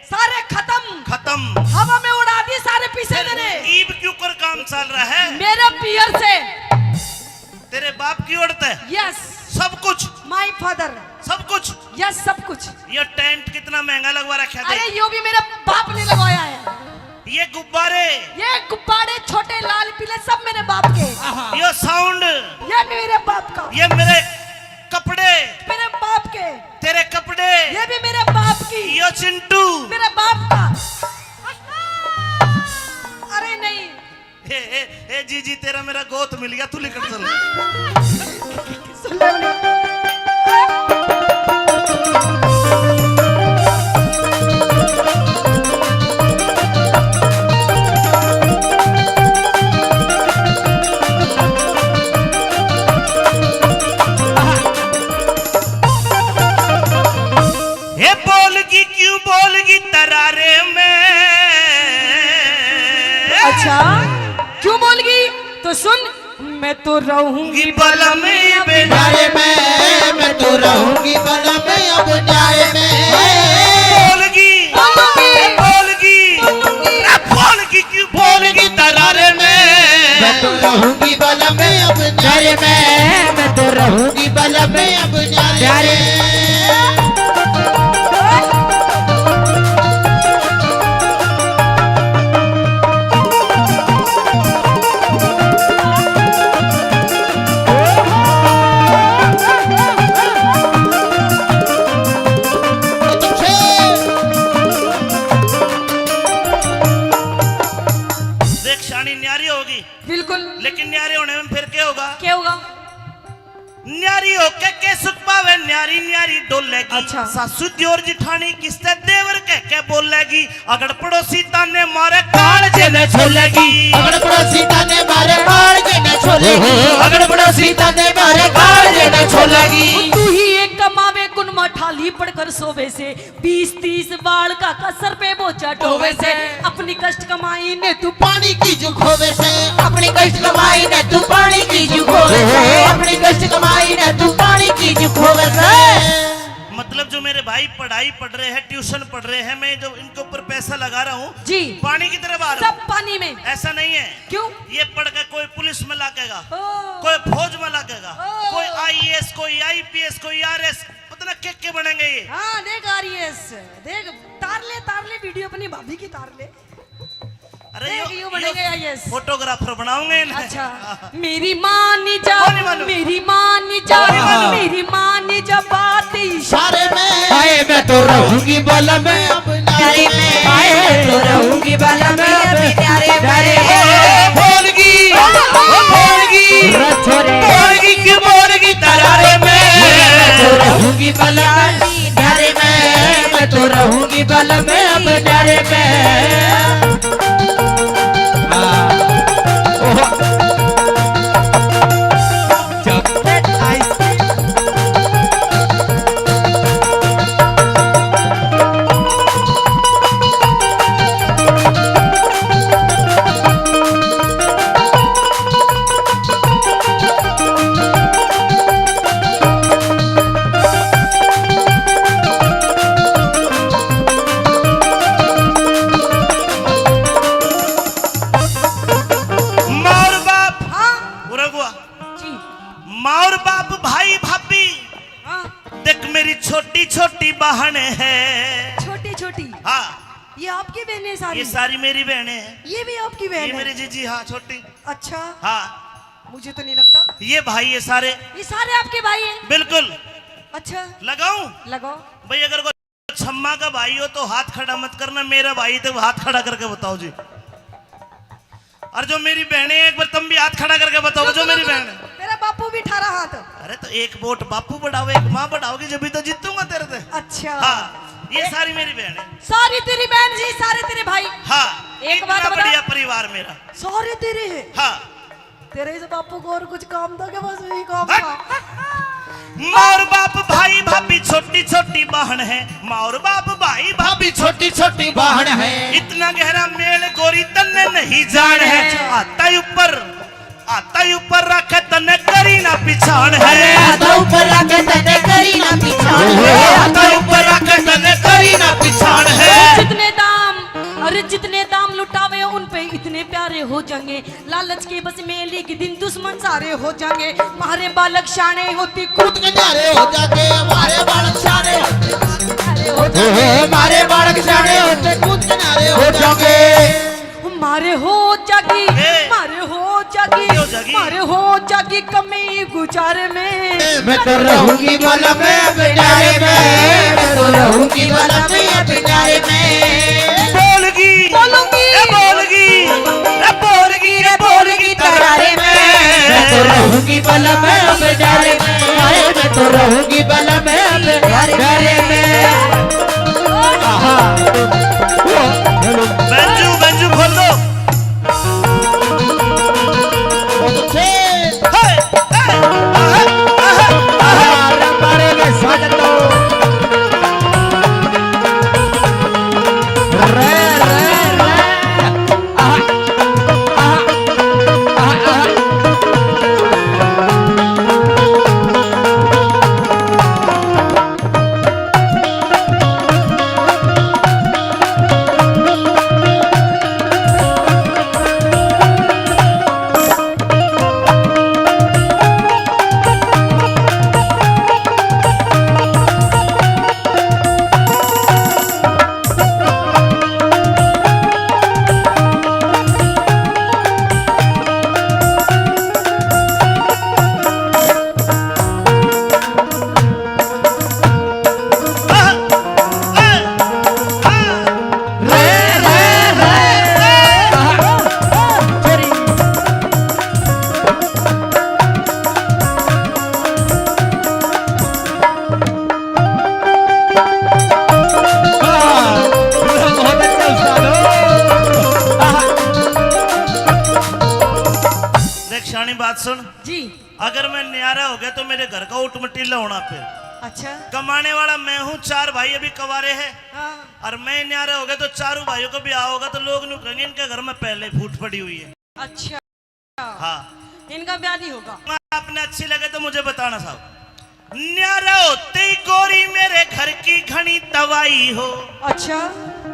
सारे खत्म। खत्म। हवा में उड़ा दी सारे पैसे फिर तेरे। ईब क्यों कर काम चल रहा है? मेरे पियर से। तेरे बाप की ओर तै? Yes। सब कुछ? My father। सब कुछ? Yes, सब कुछ। ये टेंट कितना महंगा लगवा रखा है? अरे, यो भी मेरे बाप ने लगवाया है। ये गुब्बारे? ये गुब्बारे छोटे लाल पीले सब मेरे बाप के। आहा। ये साउंड? ये भी मेरे बाप का। ये मेरे कपड़े? मेरे बाप के। तेरे कपड़े? ये भी मेरे बाप की। ये चिंटू? मेरे बाप का। अरे नहीं, ए, ए, ए, जीजी, तेरा मेरा गोत मिल गया, तू लिकड़ चल। सुन ले उन्हें। सुन, मैं तो रहूंगी बलम अब न्यारे में, मैं तो रहूंगी बलम अब न्यारे में। बोलगी, बोलगी, बोलगी, अरे बोलगी क्यों बोलगी तरारे में? मैं तो रहूंगी बलम अब न्यारे में, मैं तो रहूंगी बलम अब न्यारे में। देख, शानी न्यारी होगी, बिल्कुल। लेकिन न्यारे होने में फिर क्या होगा? क्या होगा? न्यारी होके के सुख पावे, न्यारी न्यारी डोलेगी। अच्छा। सासू दियोर जिठानी किसते देवर कह के बोलेगी। अगड़ पड़ोसी ताने मारे कालजे ने छोलेगी। अगड़ पड़ोसी ताने मारे कालजे ने छोलेगी। अगड़ पड़ोसी ताने मारे कालजे ने छोलेगी। तू ही एक कमावे, कुन मा ठाली पड़कर सोवे से। बीस तीस बालका का सर पे बोझा ढोवे से। अपनी कष्ट कमाई ने तू पानी की जू खोवे से। अपनी कष्ट कमाई ने तू पानी की जू खोवे से। अपनी कष्ट कमाई ने तू पानी की जू खोवे से। मतलब, जो मेरे भाई पढ़ाई पढ़ रहे हैं, ट्यूशन पढ़ रहे हैं, मैं जो इनके ऊपर पैसा लगा रहा हूँ, जी। पानी की तरह बहा रहा हूँ। सब पानी में। ऐसा नहीं है। क्यों? ये पढ़ के कोई पुलिस में लागेगा, ओ। कोई फौज में लागेगा, ओ। कोई आईएएस, कोई आईपीएस, कोई आरएस, पता ना के के बनेंगे ये। हाँ, देख आरएएस, देख तारले, तारले वीडियो अपनी भाभी की तारले। अरे देख, यो, यूं बनेंगे यो आईएएस। फोटोग्राफर बनाऊंगे इन्हें। अच्छा। मेरी माँ नी जा, ओ नी मानू। मेरी माँ नी जा, ओ नी मानू। मेरी माँ नी जा, बात इशारे में। हाय, मैं तो रहूंगी बलम अब न्यारे में। हाय, मैं तो रहूंगी बलम अब न्यारे में। बोलगी, बोलगी, बोलगी क्यों बोलगी तरारे में? मैं तो रहूंगी बलम न्यारे में, मैं तो रहूंगी बलम अब न्यारे में। हाँ। ओहो। Chocolate ice cream. माँ और बाप। हाँ। बुरा हुआ। जी। माँ और बाप, भाई भाभी। हाँ। देख, मेरी छोटी छोटी बहन है। छोटी छोटी। हाँ। ये आपकी बहनें सारी? ये सारी मेरी बहनें हैं। ये भी आपकी बहन ये है? मेरी जीजी, हाँ, छोटी। अच्छा। हाँ। मुझे तो नहीं लगता। ये भाई, ये सारे। ये सारे आपके भाई हैं? बिल्कुल। अच्छा। लगाऊं? लगाओ। भाई, अगर कोई छम्मा का भाई हो तो हाथ खड़ा मत करना, मेरा भाई तो हाथ खड़ा करके बताओ जी। और जो मेरी बहनें, एक बार तुम भी हाथ खड़ा करके बताओ, जो मेरी बहन है। मेरा बापू भी अठारह हाथ। अरे, तो एक वोट बापू बढ़ाओ, एक माँ बढ़ाओगी, जब भी तो जीतूंगा तेरे से। अच्छा। हाँ, ये सारी मेरी बहन है। सारी तेरी बहन जी, सारे तेरे भाई। हाँ, एक बात बता। बढ़िया परिवार मेरा। सारे तेरे हैं। हाँ। तेरे इस बापू को और कुछ काम था क्या? बस यही काम था। माँ और बाप, भाई भाभी, छोटी छोटी बहन है। माँ और बाप, भाई भाभी, छोटी छोटी बहन है। इतना गहरा मेल गोरी तन्ने नहीं जान है। अच्छा। आता ही ऊपर, आता ही ऊपर रखे तन्ने करी ना पिछाण है। अरे, आता ऊपर रखे तन्ने करी ना पिछाण है। आता ही ऊपर रखे तन्ने करी ना पिछाण है। जितने दाम, अरे, जितने दाम लुटावे उन पे इतने प्यारे हो जाएंगे। लालच के बस में एक दिन दुश्मन सारे हो जाएंगे। मारे बालक शाणे होती कूद के न्यारे हो जाते, मारे बालक शाणे होते, मारे बालक शाणे होते कूद के न्यारे हो जाएंगे। मारे हो जागी, ए। मारे हो जागी, हो जागी? मारे हो जागी कमी गुजारे में। मैं तो रहूंगी बलम में अब न्यारे में, मैं तो रहूंगी बलम में अब न्यारे में। बोलगी, बोलूंगी। ए बोलगी, ए बोलगी, ए बोलगी तरारे में। मैं तो रहूंगी बलम में अब न्यारे में, हाय, मैं तो रहूंगी बलम में अब न्यारे में। आहा। ओ, हेलो। बेंजू, बेंजू खोल दो। रानी, बात सुन। जी। अगर मैं न्यारा हो गया तो मेरे घर का उठमटीला होना पे। अच्छा। कमाने वाला मैं हूँ, चार भाई अभी कवारे हैं। हाँ। और मैं न्यारा हो गया तो चारों भाइयों को ब्याह होगा तो लोग न्यू कहेंगे, "इनके घर में पहले फूट पड़ी हुई है।" अच्छा। हाँ। इनका ब्याह नहीं होगा। अपने अच्छी लगे तो मुझे बताना साहब। न्यारा होते ही गोरी मेरे घर की घणी तबाही हो। अच्छा।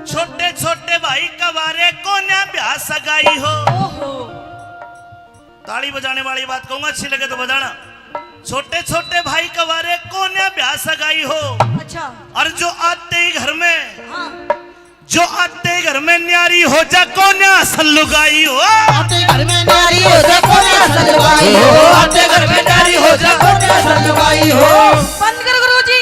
छोटे छोटे भाई कवारे कोन्या ब्याह सगाई हो। ओहो। ताली बजाने वाली बात कहूंगा, अच्छी लगे तो बजाना। छोटे छोटे भाई कवारे कोन्या ब्याह सगाई हो। अच्छा। और जो आते ही घर में, हाँ। जो आते घर में न्यारी हो जा कोन्या असल लुगाई हो। आते घर में न्यारी हो जा कोन्या असल लुगाई हो। आते घर में न्यारी हो जा कोन्या असल लुगाई हो। बंद करो गुरुजी,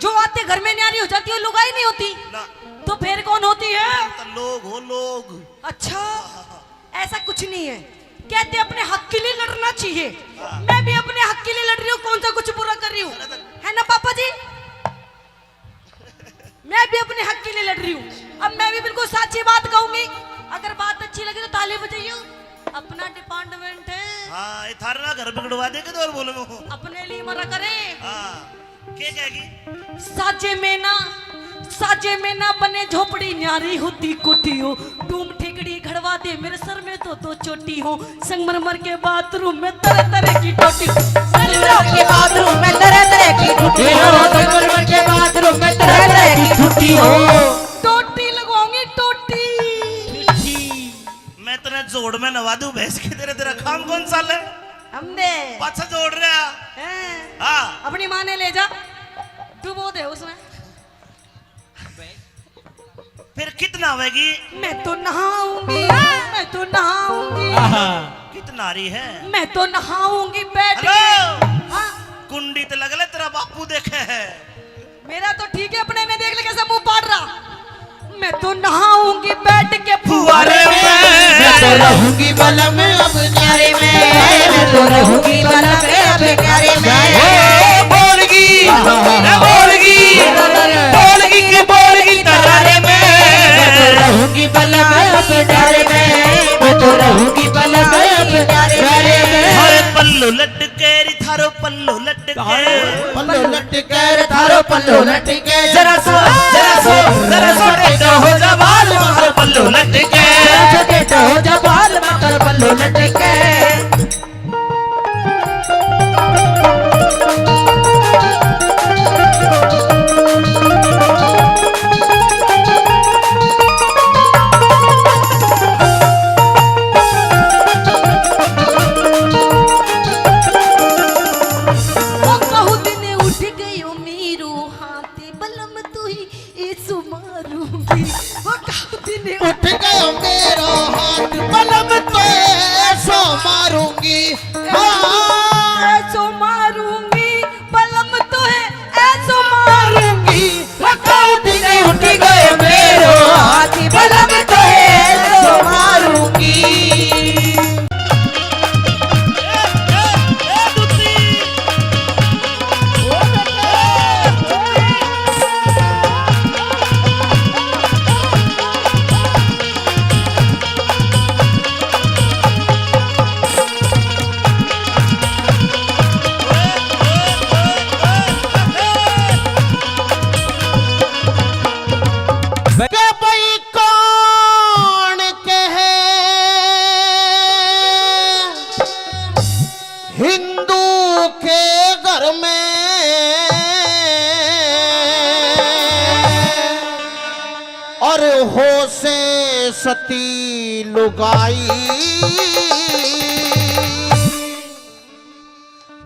जो आते घर में न्यारी हो जाती है, लुगाई नहीं होती। ना। तो फिर कौन होती है? तो लोग हो, लोग। अच्छा, ऐसा कुछ नहीं है। कहते अपने हक के लिए लड़ना चाहिए। हाँ। मैं भी अपने हक के लिए लड़ रही हूँ, कौन सा कुछ बुरा कर रही हूँ, है ना पापा जी? मैं भी अपने हक के लिए लड़ रही हूँ। अब मैं भी बिल्कुल साची बात कहूंगी, अगर बात अच्छी लगी तो ताली बजाइयो। अपना डिपार्टमेंट है। हाँ, ये थारे ना घर बिगड़वा दे के तो और बोलूंगा। अपने लिए मरा करे। हाँ, के कहेगी? साजे में ना, साजे में ना बने झोपड़ी, न्यारी होती कोठी हो। डूम ठेकड़ी घड़वा दे, मेरे सर में तो दो चोटी हो। संगमरमर के बाथरूम में तरह तरह की टोटी। संगमरमर के बाथरूम में तरह तरह की टोटी हो। संगमरमर के बाथरूम में तरह तरह की टोटी हो। टोटी लगवाऊंगी, टोटी। मैं तने जोड़ में नवा दूं भैंस की, तेरे, तेरा काम कौन सा ले? हम दे। पाछा जोड़ रहा। हैं? हाँ। अपनी माँ ने ले जा, डुबो दे उसमें। फिर कित नहावेगी? मैं तो नहाऊंगी, मैं तो नहाऊंगी। आहा। कित नहा रही है? मैं तो नहाऊंगी बैठ के। हेलो। हाँ। कुंडी तो लग ले, तेरा बापू देखे है। मेरा तो ठीक है, अपने में देख ले कैसा मुंह पाड़ रहा। मैं तो नहाऊंगी बैठ के फुहारे में। मैं तो रहूंगी बलम अब न्यारे में। मैं तो रहूंगी बलम अब न्यारे में। ओ बोलगी, ए बोलगी, बोलगी के बोलगी तरारे में। मैं तो रहूंगी बलम अब न्यारे में। मैं तो रहूंगी बलम अब न्यारे में। हर पल्लू लटके री थारो पल्लू लटके। पल्लो लटके रे थारो पल्लो लटके। जरा सो, जरा सो, जरा सो टेढ़ा हो जा बाल मार पल्लो लटके। जरा सो टेढ़ा हो जा बाल मार पल्लो लटके। वो कहू दिन उठ गयो मेरो हाथ, बलम तू ही ऐसो मारूंगी। वो कहू दिन उठ गयो मेरो हाथ, बलम तो ऐसो मारूंगी। हाँ। ऐसो मारूंगी, बलम तो है ऐसो मारूंगी। वो कहू दिन उठ गयो मेरो हाथ, बलम तो है ऐसो मारूंगी। के भाई कौन कहे हिंदू के घर में और हो से सती लुगाई।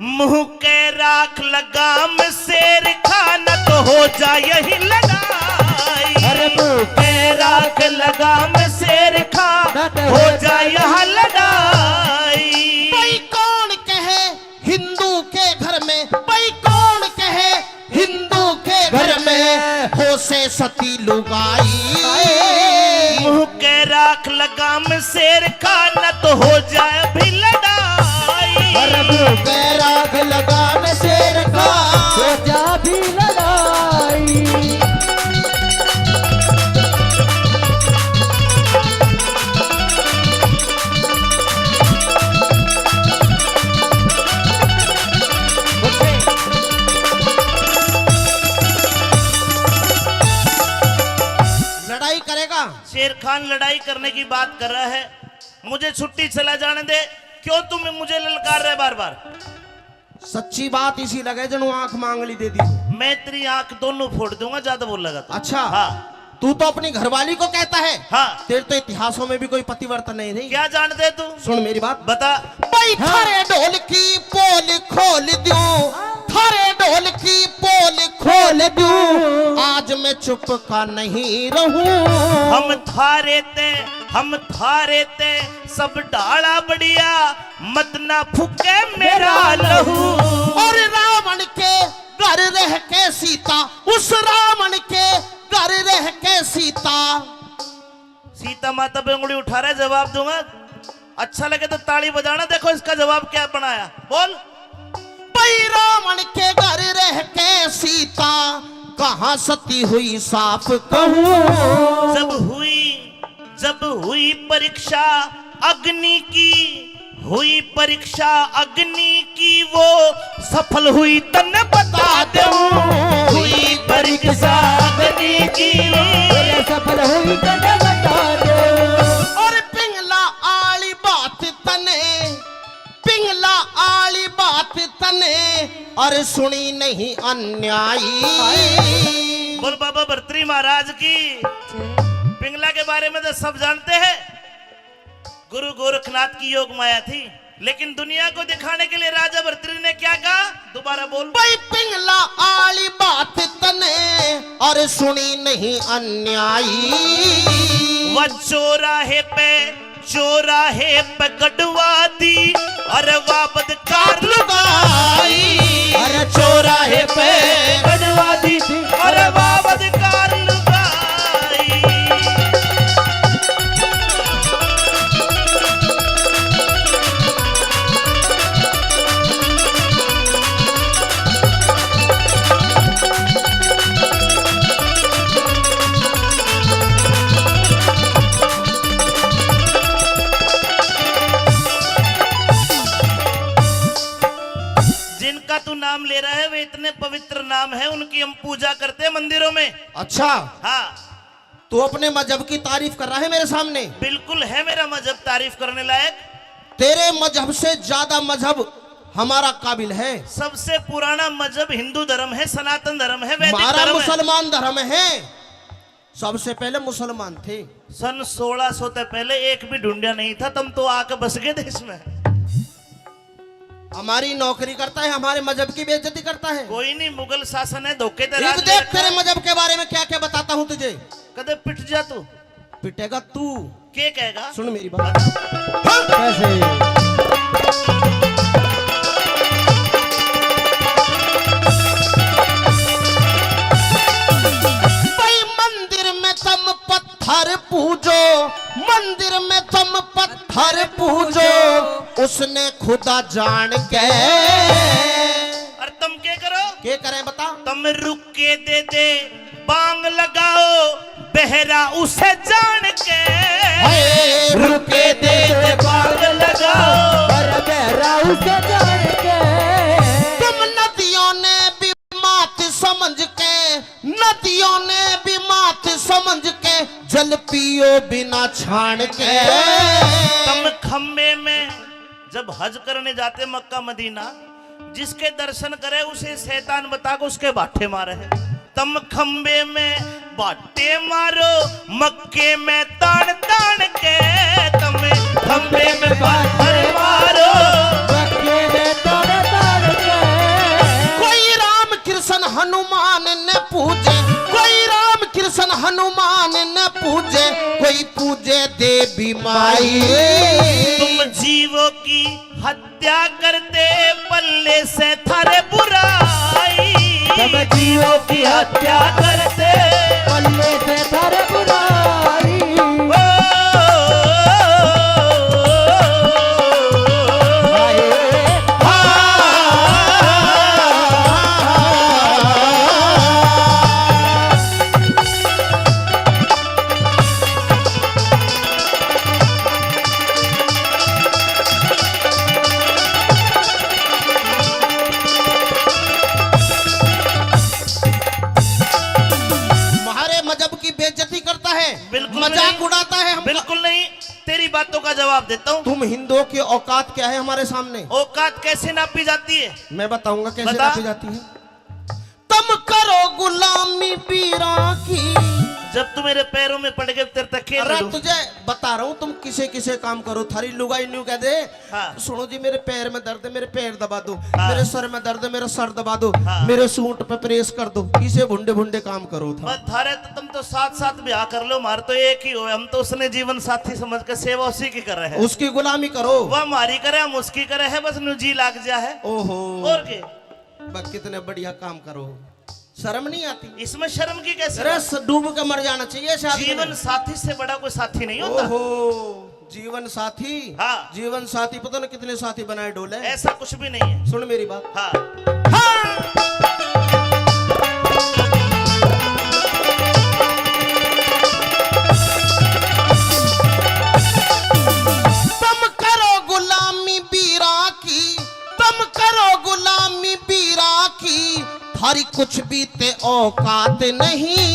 मुंह के राख लगाम शेर खान तो हो जा यही लड़ाई। अरे मुंह के राख लगाम शेर खान तो हो जा यह लड़ाई। भाई कौन कहे हिंदू के घर में, भाई कौन कहे हिंदू के घर में हो से सती लुगाई। मुंह के राख लगाम शेर खान तो हो जाए भी लड़ाई। अरे मुंह के राख लगाम शेर खान हो जा भी लड़ाई। इंसान लड़ाई करने की बात कर रहा है, मुझे छुट्टी चला जाने दे। क्यों तुम मुझे ललकार रहे बार बार? सच्ची बात इसी लगे जणु आंख मांगली दे दी। मैं तेरी आंख दोनों फोड़ दूंगा, ज्यादा बोलेगा तो। अच्छा। हाँ। तू तो अपनी घरवाली को कहता है। हाँ। तेरे तो इतिहासों में भी कोई पतिव्रता नहीं रही। क्या जानते तू? सुन मेरी बात। बता। भाई, हाँ। थारे ढोल की पोल खोल दूं, थारे ढोल की पोल खोल दूं, आज मैं चुप का नहीं रहूं। हम थारे ते, हम थारे ते सब ढाला बढ़िया, मत ना फूके मेरा लहू। और रावण के घर रह के सीता, उस रावण के घर रह के सीता। सीता माता पे उंगली उठा रहा है, जवाब दूंगा। अच्छा लगे तो ताली बजाना, देखो इसका जवाब क्या बनाया। बोल। भाई, रावण के घर रह के सीता, कहाँ सती हुई साफ कहूँ। जब हुई, जब हुई परीक्षा अग्नि की, हुई परीक्षा अग्नि की, वो सफल हुई तन्ने बता दूं। हुई परीक्षा अग्नि की, वो सफल हुई तन्ने बता दूं। और पिंगला आली बात तने, पिंगला आली बात तने, और सुनी नहीं अन्यायी। बोल बाबा भरतरी महाराज की। पिंगला के बारे में तो सब जानते हैं, गुरु गोरखनाथ की योग माया थी, लेकिन दुनिया को दिखाने के लिए राजा भरतरी ने क्या कहा? दोबारा बोल। भाई, पिंगला आली बात तने, और सुनी नहीं अन्यायी। वह चौराहे पे, चौराहे पे गड़वा दी, अरे वापद कार लुगाई। अरे चौराहे पे गड़वा दी थी, अरे वापद कार लुगाई। जिनका तू नाम ले रहा है, वे इतने पवित्र नाम है, उनकी हम पूजा करते हैं मंदिरों में। अच्छा। हाँ। तू अपने मजहब की तारीफ कर रहा है मेरे सामने? बिल्कुल है मेरा मजहब तारीफ करने लायक। तेरे मजहब से ज्यादा मजहब हमारा काबिल है। सबसे पुराना मजहब हिंदू धर्म है, सनातन धर्म है, वैदिक हमारा धर्म है। मुसलमान धर्म है। सबसे पहले मुसलमान थे। सन सोलह सौ से पहले एक भी ढूंढा नहीं था, तुम तो आके बस गए देश में। हमारी नौकरी करता है, हमारे मजहब की बेइज्जती करता है। कोई नहीं, मुगल शासन है, धोखे ते एक राज देख, करता तेरे है। मजहब के बारे में क्या क्या बताता हूँ तुझे। कदे पिट जा तू। पिटेगा तू। के कहेगा? सुन मेरी बात। हाँ। कैसे? भाई मंदिर में तुम पत्थर पूजो, मंदिर में तुम पत्थर पूजो, उसने खुदा जान के। और तुम के करो? के करें बता? तुम रुक के दे दे बांग लगाओ, बहरा उसे जान के। हाय, रुके दे दे बांग लगाओ, अरे बहरा उसे जान के। तुम नदियों ने भी मात समझ के, नदियों ने भी मात समझ के, जल पियो बिना छान के। तुम खम्बे में जब हज करने जाते मक्का मदीना, जिसके दर्शन करे उसे शैतान बता के उसके बाटे मारे। तम खंबे में बाटे मारो, मक्के में तान तान के। तम खंबे में बाटे मारो, मक्के में तान तान के। कोई राम कृष्ण हनुमान न पूजे, कोई राम कृष्ण हनुमान न पूजे, कोई पूजे देवी माई। तुम जीवों की हत्या करते पल्ले से थारे बुराई। तुम जीवों की हत्या करते पल्ले से थारे बुराई। ओ, हाय। बातों का जवाब देता हूँ। तुम हिंदुओं की औकात क्या है हमारे सामने? औकात कैसे नापी जाती है? मैं बताऊंगा कैसे बता। नापी जाती है। तुम करो गुलामी पीरा की। जब तू मेरे पैरों में पड़ गए, तेरे तक खेल अरे लूं। तुझे बता रहा हूँ, तुम किसे किसे काम करो, थारी लुगाई न्यू कह दे, हाँ। सुनो जी, मेरे पैर में दर्द है, मेरे पैर दबा दो, हाँ। मेरे सर में दर्द है, मेरा सर दबा दो, हाँ। मेरे सूट पे प्रेस कर दो, इसे भुंडे भुंडे काम करो था। बस थारे तो, तुम तो साथ साथ ब्याह कर लो, मार तो एक ही हो, हम तो उसने जीवन साथी समझ के सेवा उसी की कर रहे हैं। उसकी गुलामी करो। वह हमारी करे, हम उसकी करे है, बस न्यू जी लाग जा है। ओहो। और के? बस कितने बढ़िया काम करो, शर्म नहीं आती? इसमें शर्म की कैसी अरे, बात? स-, डूब के मर जाना चाहिए ऐसे आदमी ने। जीवन साथी से बड़ा कोई साथी नहीं होता। ओहो, जीवन साथी? हाँ। जीवन साथी पता ना कितने साथी बनाए डोले। ऐसा कुछ भी नहीं है। सुन मेरी बात। हाँ। हाँ। तुम करो गुलामी बीरा की, तुम करो गुलामी बीरा की, थारी कुछ भी ते औकात नहीं।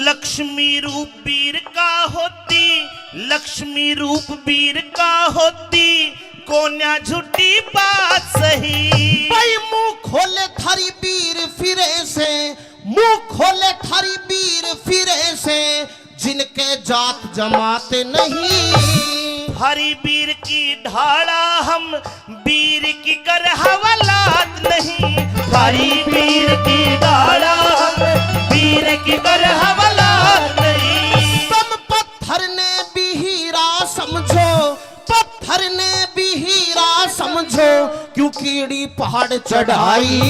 लक्ष्मी रूप बीर का होती, लक्ष्मी रूप बीर का होती, कोन्या झूठी बात सही। भाई मुंह खोले थारी बीर फिरे से, मुंह खोले थारी बीर फिरे से, जिनके जात जमात नहीं। थारी बीर की ढाला हम बीर की कर हवालात नहीं, थारी बीर की ढाला हम बीर की कर हवालात नहीं। तुम पत्थर ने भी हीरा समझो, पत्थर ने भी हीरा समझो, क्यों कीड़ी पहाड़ चढ़ाई।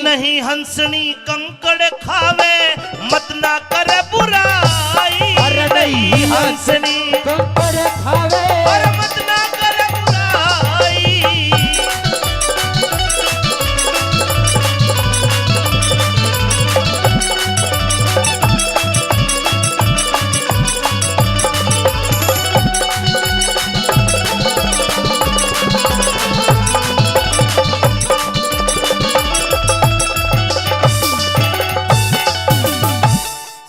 नहीं हंसनी कंकड़ खावे, मत ना कर बुराई। अरे नहीं हंसनी कंकड़ खावे। अरे मत ना कर बुराई।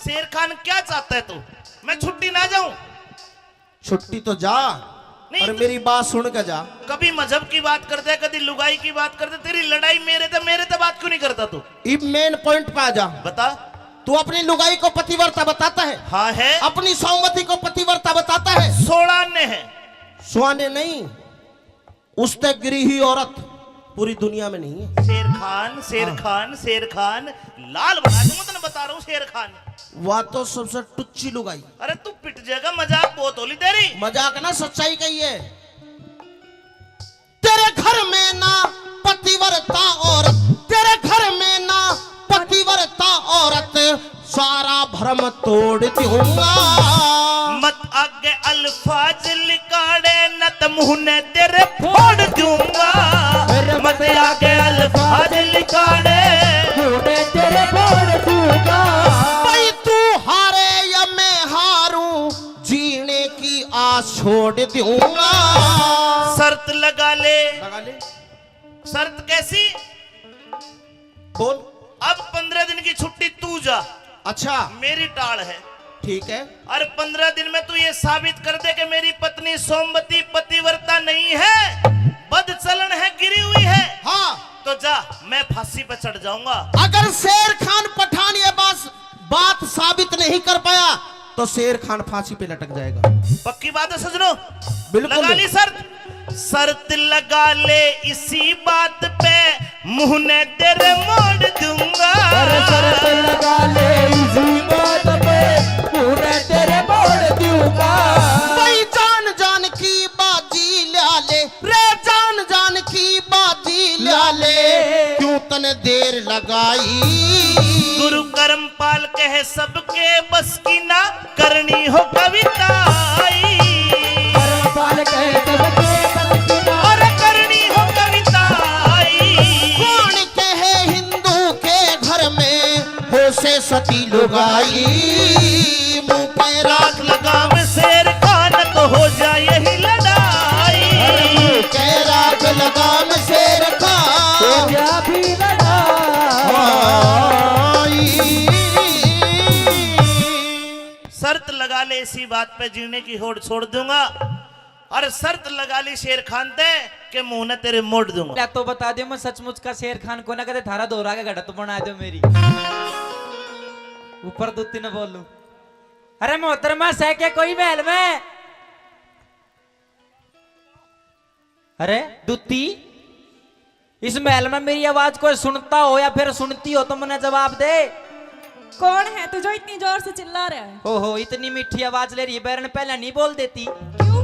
शेर खान, क्या चाहता है तू? मैं छुट्टी ना जाऊं? छुट्टी तो जा, नहीं, पर तू मेरी बात सुन के जा। कभी मजहब की बात कर दे, कभी लुगाई की बात कर दे, तेरी लड़ाई मेरे ते, मेरे ते बात क्यों नहीं करता तू? इब मेन पॉइंट पे आ जा। बता। तू अपनी लुगाई को पतिव्रता बताता है? हाँ है। अपनी सौमती को पतिव्रता बताता है? सोलह ने है। सोने नहीं, उसते गिरी हुई औरत पूरी दुनिया में नहीं है। शेर खान, शेर हाँ। खान, शेर खान, लाल बना दूंगा, तने बता रहा हूँ शेर खान। वह तो सबसे टुच्ची लुगाई। अरे तू पिट जाएगा, मजाक बहुत होली तेरी। मजाक ना, सच्चाई कही है। तेरे घर में ना पतिव्रता औरत, तेरे घर में ना पतिव्रता औरत, सारा भरम तोड़ दूंगा। मत आगे अल्फाज लिकाड़े, न त मुंह ने तेरे फोड़ दूंगा। अरे मत आगे अल्फाज लिकाड़े, मुंह ने तेरे फोड़ दूंगा। भाई तू हारे या मैं हारूं, जीने की आस छोड़ दूंगा। शर्त लगा ले। लगा ले। शर्त कैसी? बोल। अब पंद्रह दिन की छुट्टी तू जा। अच्छा। मेरी टाल है। ठीक है। और पंद्रह दिन में तू ये साबित कर दे कि मेरी पत्नी सोमवती पतिव्रता नहीं है, बदचलन है, गिरी हुई है। हाँ। तो जा, मैं फांसी पे चढ़ जाऊंगा। अगर शेर खान पठान ये बात, बात साबित नहीं कर पाया तो शेर खान फांसी पे लटक जाएगा। पक्की बात है सजनों? बिल्कुल। लगा ली शर्त? शर्त लगा ले इसी बात पे, मुंह ने तेरे मोड़ दूंगा। अरे शर्त लगा ले इसी बात पे, मुंह ने तेरे मोड़ दूंगा। भाई जान जान की बाजी ला ले रे, जान जान की बाजी ला ले, क्यों तने देर लगाई। गुरु कर्मपाल कहे सबके बस की ना करनी हो कविताई। धर्मपाल कहे तब के तब की ना। अरे करनी हो कविताई। कौन कहे हिंदू के घर में हो से सती लुगाई। मुंह पे राख लगाम शेर खान तो हो जाए यही लड़ाई। अरे मुंह पे राख लगाम शेर खान। हो जा भी लड़ाई। शर्त लगा साल इसी बात पे जीने की होड़ छोड़ दूंगा। और शर्त लगा ली शेर खान ते के मुंह ने तेरे मोड़ दूंगा। ले तो बता दियो, मैं सचमुच का शेर खान को ना, कदे थारा दोहरा के घड़ा तो बना दो मेरी। ऊपर दुत्ती ने बोलूं। अरे मोहतरमा, सै के कोई महल में? अरे दुत्ती, इस महल में मेरी आवाज कोई सुनता हो या फिर सुनती हो तो मन्ने जवाब दे। कौन है तू जो इतनी जोर से चिल्ला रहा है? ओहो, इतनी मीठी आवाज ले रही है, बैरन पहले नहीं बोल देती? क्यों?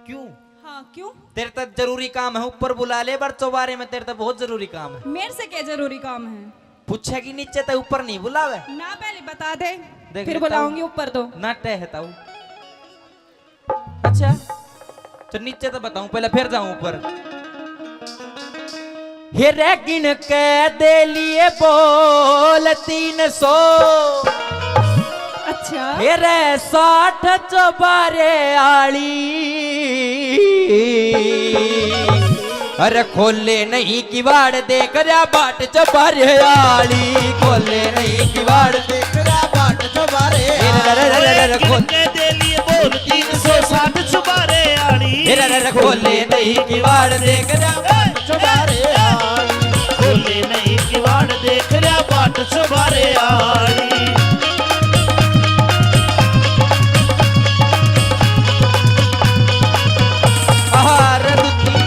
क्यों? हाँ, क्यों? तेरे तक जरूरी काम है, ऊपर बुला ले, पर चौबारे में तेरे तक बहुत जरूरी काम है। मेरे से क्या जरूरी काम है? पूछेगी नीचे तो ऊपर नहीं बुलावे। ना, पहले बता दे, देख फिर लेता हूँ। बुलाऊंगी ऊपर तो। ना टहता हूँ। अच्छा, तो नीचे तो बताऊं, पहले फिर जाऊं ऊपर। हे रे, गिन के दे लिए बोल तीन सौ। अच्छा। हे रे, साठ चौबारे आली। अरे खोले नहीं किवाड़, देख रहा बाट चौबारे आली। खोले नहीं किवाड़, देख रहा बाट चौबारे आली। अरे, अरे, अरे, अरे, खोल के दे लिए बोल तीन सौ साठ चौबारे आली। अरे, अरे, अरे, खोले नहीं किवाड़, देख रहा बाट चौबारे आली। खोले नहीं किवाड़, देख रहा बाट चौबारे आली। आहा, रे दुत्ती।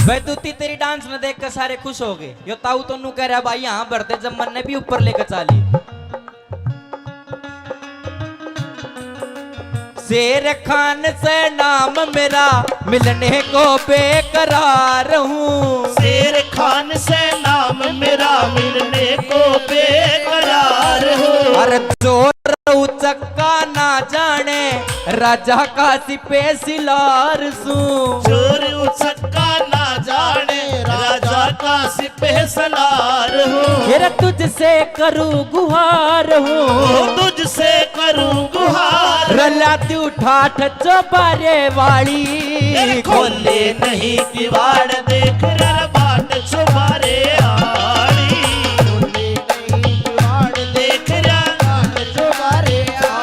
भाई दुत्ती, तेरी डांस में देख के सारे खुश हो गए। यो ताऊ तो नू कह रहा, भाई, यहाँ भरते जब मन ने भी ऊपर लेकर चाली। शेर खान से नाम मेरा, मिलने को बेकरार हूँ। शेर खान से नाम मेरा, मिलने को बेकरार हूँ। अरे जोर उचक्का ना जाने, राजा का सिपे सिलार सूं। जोर उचक्का ना जाने, राजा का सिपे सलार हूँ। तेरा तुझसे करूँ गुहार हूँ। ओ, तुझसे करूँ गुहार। रला तू ठाठ चौबारे वाली। ए, खोले नहीं किवाड़, देख रहा बाट चौबारे आली। खोले नहीं किवाड़, देख रहा बाट चौबारे आली।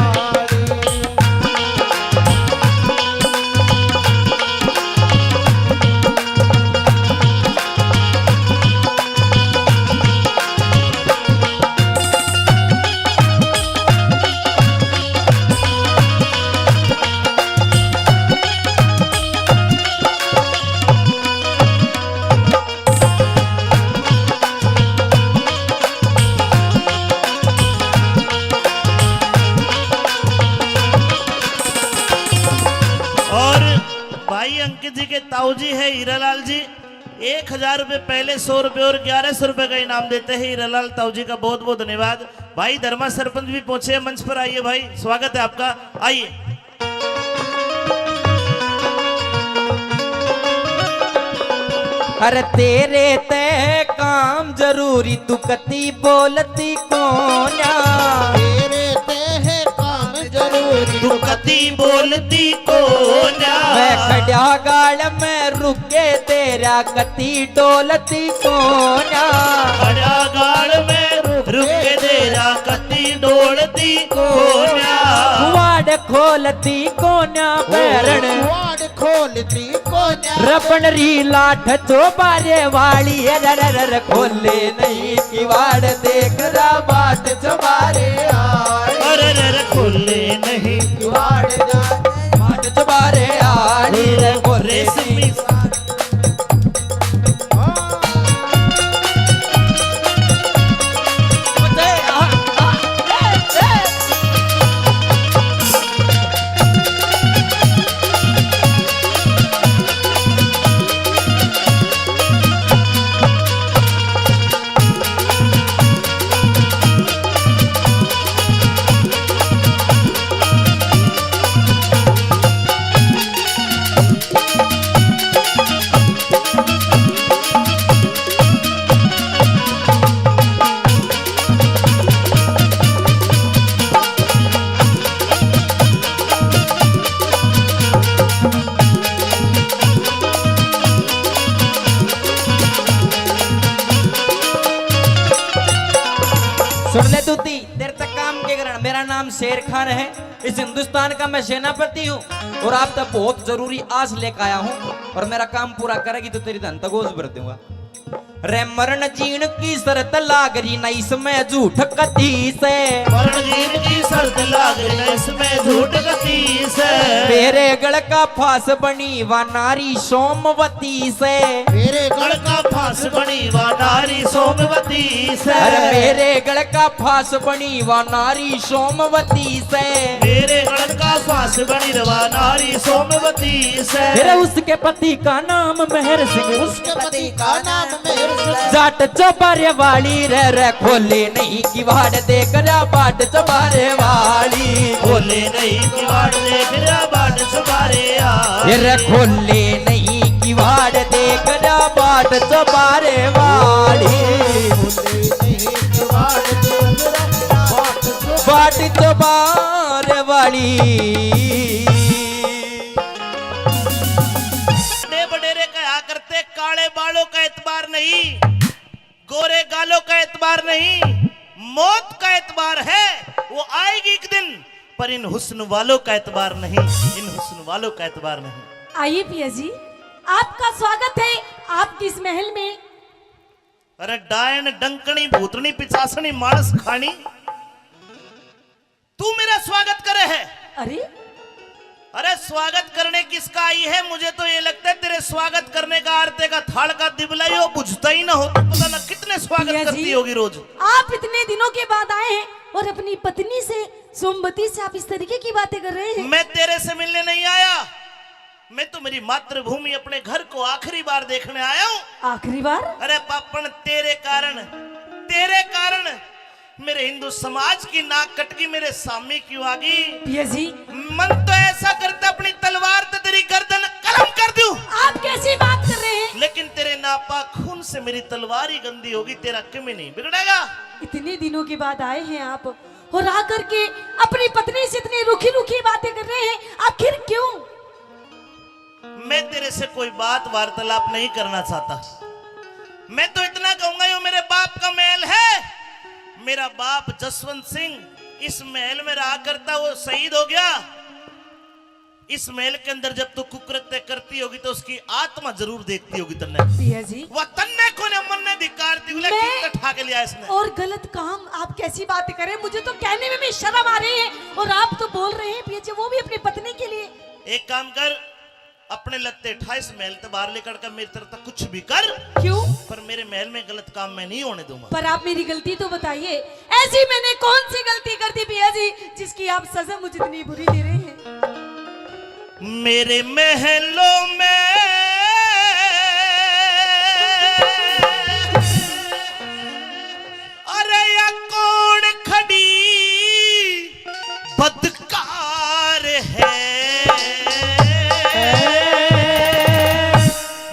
और भाई अंकित जी के ताऊ जी है हीरालाल जी, एक हजार रुपए पहले, सौ रुपए और ग्यारह सौ रुपए का इनाम देते हैं हीरालाल ताऊ जी का। बहुत बहुत धन्यवाद। भाई धर्मा सरपंच भी पहुंचे हैं मंच पर, आइए भाई, स्वागत है आपका, आइए। अरे तेरे ते काम जरूरी, तू कती बोलती कोन्या। तेरे ते है काम जरूरी, तू कती बोलती कोन्या। मैं खड्या गाल में रुके तेरा कती डोलती कोन्या। खड्या गाल में रुके तेरा कती डोलती कोन्या। कुवाड़ खोलती कोन्या बैरण। कुवाड़ खोलती कोन्या। रबण री लाठ चौबारे वाली, अरे, अरे, अरे, खोले नहीं किवाड़, देख रहा बाट चौबारे आली। अरे, अरे, अरे, खोले नहीं किवाड़, जा बाट चौबारे आली रे, खोले रेशमी। सुन ले तूती, तेरे तक काम के करण। मेरा नाम शेर खान है, इस हिंदुस्तान का मैं सेनापति हूँ और आप तक बहुत जरूरी आस लेकर आया हूँ, और मेरा काम पूरा करेगी तो तेरी धन तक गोज भर दूंगा। रे मरण जीण की शर्त लाग रही ना इसमें झूठ कती से। मरण जीण की शर्त लाग रही ना इसमें झूठ कती से। मेरे गल का फांस बनी वा नारी सोमवती से। मेरे गल का फांस बनी वा नारी सोमवती से। अरे मेरे गल का फांस बनी वा नारी सोमवती से। मेरे गल का फांस बनी वा नारी सोमवती से। अरे उसके पति का नाम मेहर सिंह। उसके पति का नाम मेहर सिंह। जाट चौबारे वाली रे, रे खोले नहीं किवाड़ देख रहा बाट चौबारे वाली। खोले नहीं किवाड़ देख रहा बाट चौबारे आ। ये रे खोले नहीं किवाड़ देख रहा बाट चौबारे वाली। खोले नहीं किवाड़ देख रहा बाट चौबारे वाली। बड़े बडेरे कहा करते, काले बालों का एतबार नहीं, गोरे गालों का एतबार नहीं, मौत का एतबार है, वो आएगी एक दिन, पर इन हुस्न वालों का एतबार नहीं, इन हुस्न वालों का एतबार नहीं। आइए पिया जी, आपका स्वागत है आपकी इस महल में। अरे डायन, डंकनी, भूतनी, पिचासनी, मानस खानी, तू मेरा स्वागत करे है। अरे, अरे स्वागत करने किसका आई है? मुझे तो ये लगता है तेरे स्वागत करने का आरते का थाल का दिबला ही हो, बुझता ही ना हो, तो पता ना कितने स्वागत भैया जी, करती होगी रोज। आप इतने दिनों के बाद आए हैं और अपनी पत्नी से, सोमवती से आप इस तरीके की बातें कर रहे हैं। मैं तेरे से मिलने नहीं आया, मैं तो मेरी मातृभूमि, अपने घर को आखिरी बार देखने आया हूँ। आखिरी बार? अरे पापण, तेरे कारण, तेरे कारण मेरे हिंदू समाज की नाक कटगी, मेरे सामी क्यों आ गई? पिया जी। मन तो ऐसा करता अपनी तलवार ते तेरी गर्दन कलम कर दूं। आप कैसी बात कर रहे हैं? लेकिन तेरे नापाक खून से मेरी तलवार ही गंदी होगी, तेरा किमे नहीं बिगड़ेगा। इतने दिनों के बाद आए हैं आप और आकर के अपनी पत्नी से इतनी रूखी रूखी बातें कर रहे हैं, आखिर क्यों? मैं तेरे से कोई बात वार्तालाप नहीं करना चाहता। मैं तो इतना कहूंगा, यो मेरे बाप का महल है। मेरा बाप जसवंत सिंह इस महल में रहा करता, वो शहीद हो गया। इस महल के अंदर जब तू कुकृत्य करती होगी तो उसकी आत्मा जरूर देखती होगी तन्ने। पिया जी। वह तन्ने को ने मन्ने धिक्कार दी, बोले, मैं कितना ठा के लिया इसने। और गलत काम, आप कैसी बातें करें, मुझे तो कहने में भी शर्म आ रही है और आप तो बोल रहे हैं पिया जी, वो भी अपनी पत्नी के लिए। एक काम कर, अपने लत्ते ठा इस महल ते बाहर निकल कर मेरी तरफ तक कुछ भी कर। क्यों? पर मेरे महल में गलत काम मैं नहीं होने दूंगा। पर आप मेरी गलती तो बताइए, ऐसी मैंने कौन सी गलती कर दी पिया जी, जिसकी आप सजा मुझे इतनी बुरी दे रहे हैं? मेरे महलों में, अरे या कौन खड़ी बदकार है?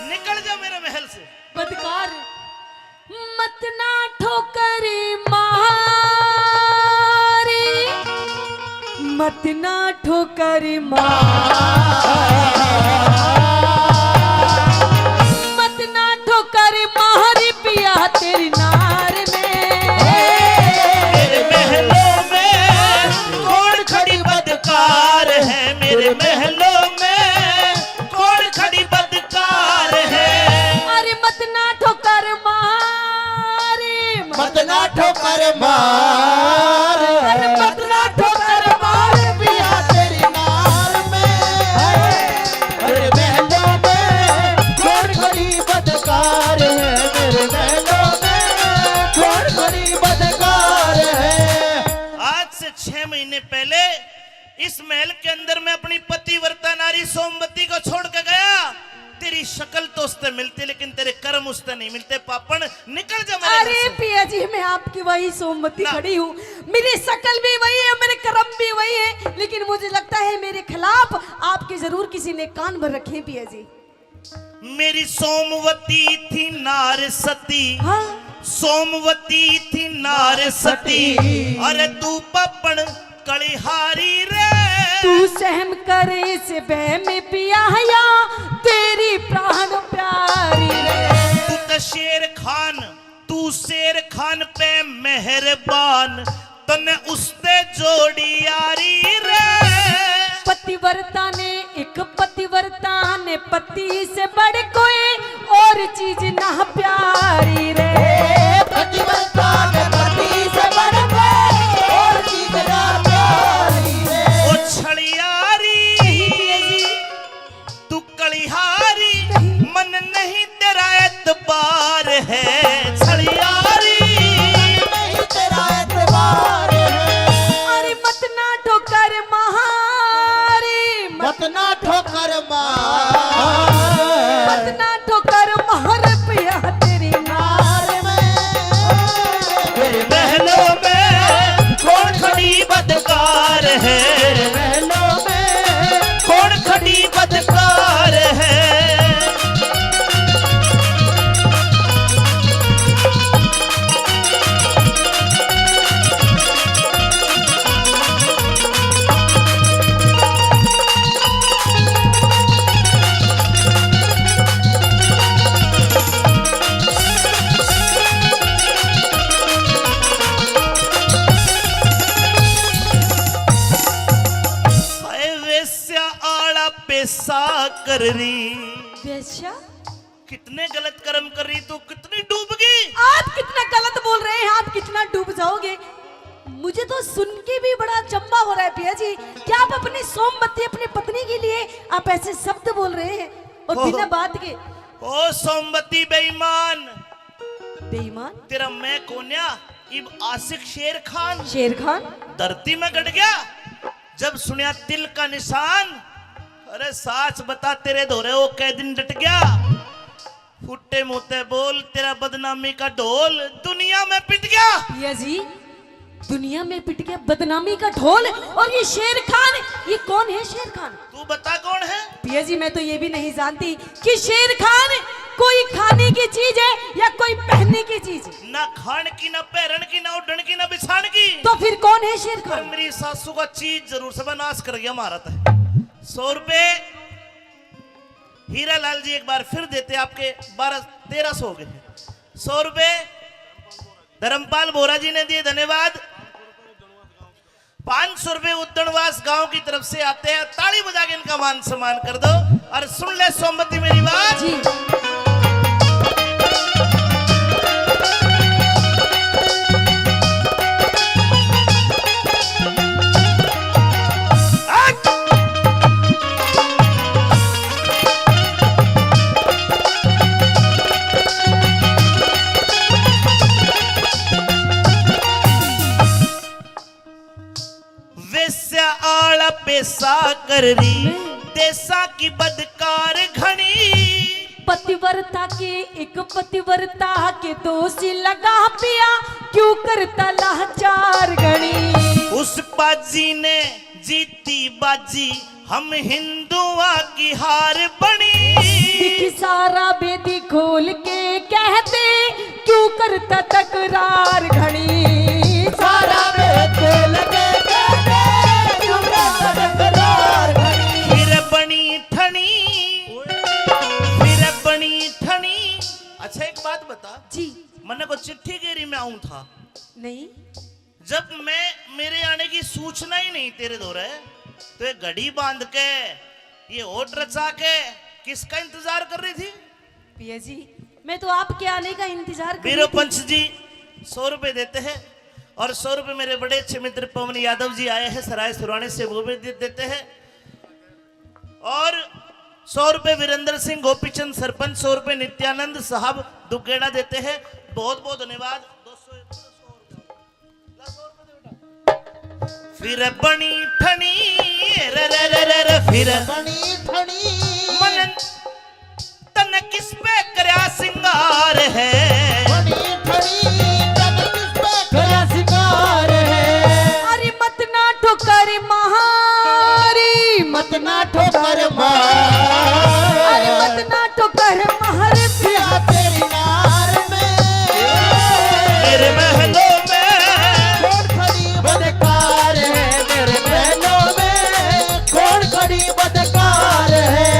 निकल जा मेरे महल से। बदकार। मत ना ठोकर मारी, मत ना ठोकर मारी, मत ना ठोकर मारी पिया तेरी नार में। मेरे महलों में कौन खड़ी बदकार है, मेरे महलों में कौन खड़ी बदकार है? अरे मत ना ठोकर मारे, मत ना ठोकर मार, अरे मत ना ठोकर मार पिया तेरी नार में। अरे महलों में कौन खड़ी बदकार है, मेरे महलों में कौन खड़ी बदकार है? आज से छह महीने पहले इस महल के अंदर मैं अपनी पतिव्रता नारी सोमवती को छोड़ के गया। तेरी शक्ल तो उससे मिलती, लेकिन तेरे कर्म उससे नहीं मिलते। पापण, निकल जा मेरे घर से। अरे पिया जी, मैं आपकी वही सोमवती खड़ी हूँ। मेरी शक्ल भी वही है, मेरे कर्म भी वही है, लेकिन मुझे लगता है मेरे खिलाफ आपके जरूर किसी ने कान भर रखे हैं पिया जी। मेरी सोमवती थी नार सती। हाँ। सोमवती थी नार सती। अरे तू पापण कलिहारी रे। तू सहम कर इस बह में पिया या तेरी प्राण प्यारी रे। तू तो शेर खान, तू तू शेर खान पे मेहरबान, तन्ने उसते जोड़ी यारी रे। पतिव्रता ने, एक पतिव्रता ने पति से बढ़ कोई और चीज ना प्यारी रे। पतिव्रता ने पति से बढ़ कोई और चीज ना प्यारी रे। ओ छड़ियारी, तू कलिहारी, मन नहीं तेरा एतबार है। छड़ियारी, नहीं तेरा एतबार है। अरे मत ना ठोकर महारी, मत ना ठोकर मार। मत ना ठोकर मार पिया तेरी नार में। तेरे महलों में कौन खड़ी बदकार है? तेरे महलों में कौन खड़ी बदकार है? हाय वेश्या आला पेशा कर रही। वेश्या? कितने गलत कर्म कर रही तू, कितनी डूब गई। आप कितना गलत बोल रहे हैं, आप कितना डूब जाओगे। मुझे तो सुन के भी बड़ा अचंबा हो रहा है पिया जी, क्या आप अपनी सोमवती, अपनी पत्नी के लिए आप ऐसे शब्द बोल रहे हैं और ओहो। बिना बात के। ओ सोमवती बेईमान। बेईमान? तेरा मैं कोन्या, इब आशिक शेर खान। शेर खान? धरती में गड़ गया, जब सुनिया तिल का निशान। अरे साच बता, तेरे धोरे वो कै दिन डट गया? फुट्टे मुंह ते बोल, तेरा बदनामी का ढोल दुनिया में पिट गया। पिया जी, दुनिया में पिट गया बदनामी का ढोल। और ये शेर खान, ये कौन है शेर खान? तू बता कौन है? पिया जी, मैं तो ये भी नहीं जानती कि शेर खान कोई खाने की चीज है या कोई पहनने की चीज। ना खान की, ना पहरन की, ना उड़न की, ना बिछान की। तो फिर कौन है शेर खान? मेरी सासू का चीज जरूर से नाश कर गया महाराज। सौ रुपए हीरा लाल जी एक बार फिर देते, आपके बारह, तेरह सौ हो गए हैं। सौ रुपए धर्मपाल बोरा जी ने दिए, धन्यवाद। पाँच सौ रुपए उद्दणवास गांव की तरफ से आते हैं, ताली बजा के इनका मान सम्मान कर दो। और सुन ले सोमवती मेरी बात जी। वेश्या आला पेशा कर रही, देशा की बदकार घणी। पतिव्रता के, एक पतिव्रता के दोषी लगा पिया, क्यों करता लाचार घणी। उस बाजी ने जीती बाजी, हम हिंदुआ की हार बणी। दिख सारा भेद खोल के कहते, क्यों करता तकरार घणी। सारा भेद खोल के कहते, क्यों करता तकरार घणी। फिर बणी ठणी, फिर बणी ठणी। अच्छा, एक बात बता जी। मन्ने को चिट्ठी गेरी में आऊं था। नहीं। जब मैं, मेरे आने की सूचना ही नहीं तेरे धोरे, तो ये घड़ी बांध के, ये होठ रचा के किसका इंतजार कर रही थी? पिया जी, मैं तो आपके आने का इंतजार कर रही थी। वीरो पंच जी सौ रुपए देते हैं और सौ रुपए मेरे बड़े अच्छे मित्र पवन यादव जी आए हैं सराय सुराने से, वो भी दे देते हैं। और सौ रुपए वीरेंद्र सिंह गोपीचंद सरपंच, सौ रुपए नित्यानंद साहब दुगेड़ा देते हैं। बहुत बहुत धन्यवाद। फिर बणी ठणी, रे रे रे रे रे, फिर बणी ठणी। मन तन किस पे करया सिंगार है? ठणी ठणी, तन किस पे करया सिंगार है? अरे मत ना ठोकर मारी, मत ना ठोकर मारी। अरे मत ना ठोकर मार पिया तेरी नार में। मेरे महलों में कौन खड़ी बदकार है? मेरे महलों में कौन खड़ी बदकार है?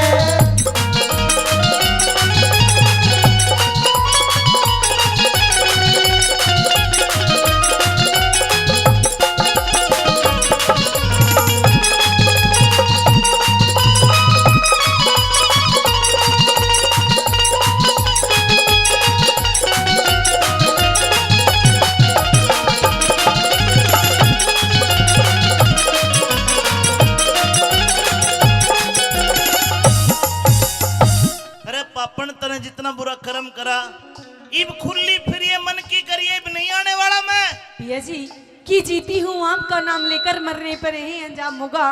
जीती हूँ आपका नाम लेकर मरने पर यही अंजाम होगा,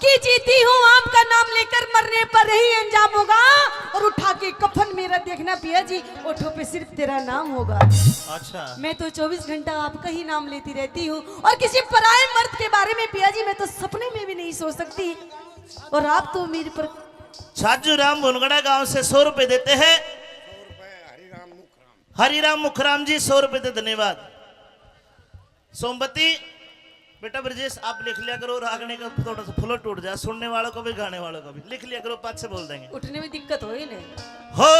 कि जीती हूँ आपका नाम लेकर मरने पर यही अंजाम होगा। और उठा के कफन मेरा देखना पिया जी, होठों पे सिर्फ तेरा नाम होगा। अच्छा। मैं तो चौबीस घंटा आपका ही नाम लेती रहती हूँ, और किसी पराए मर्द के बारे में पिया जी मैं तो सपने में भी नहीं सोच सकती। और आप तो मेरे पर छाजू राम भुनगड़ा गांव से सौ रुपए देते हैं। हरिराम मुखराम जी, सौ रुपए दे, धन्यवाद। सोमवती, बेटा ब्रजेश, आप लिख लिया करो, रागनी का थोड़ा सा flow टूट जाए, सुनने वालों को भी, गाने वालों को भी। लिख लिया करो, पाछे बोल देंगे। उठने में दिक्कत हो ही नहीं। हो।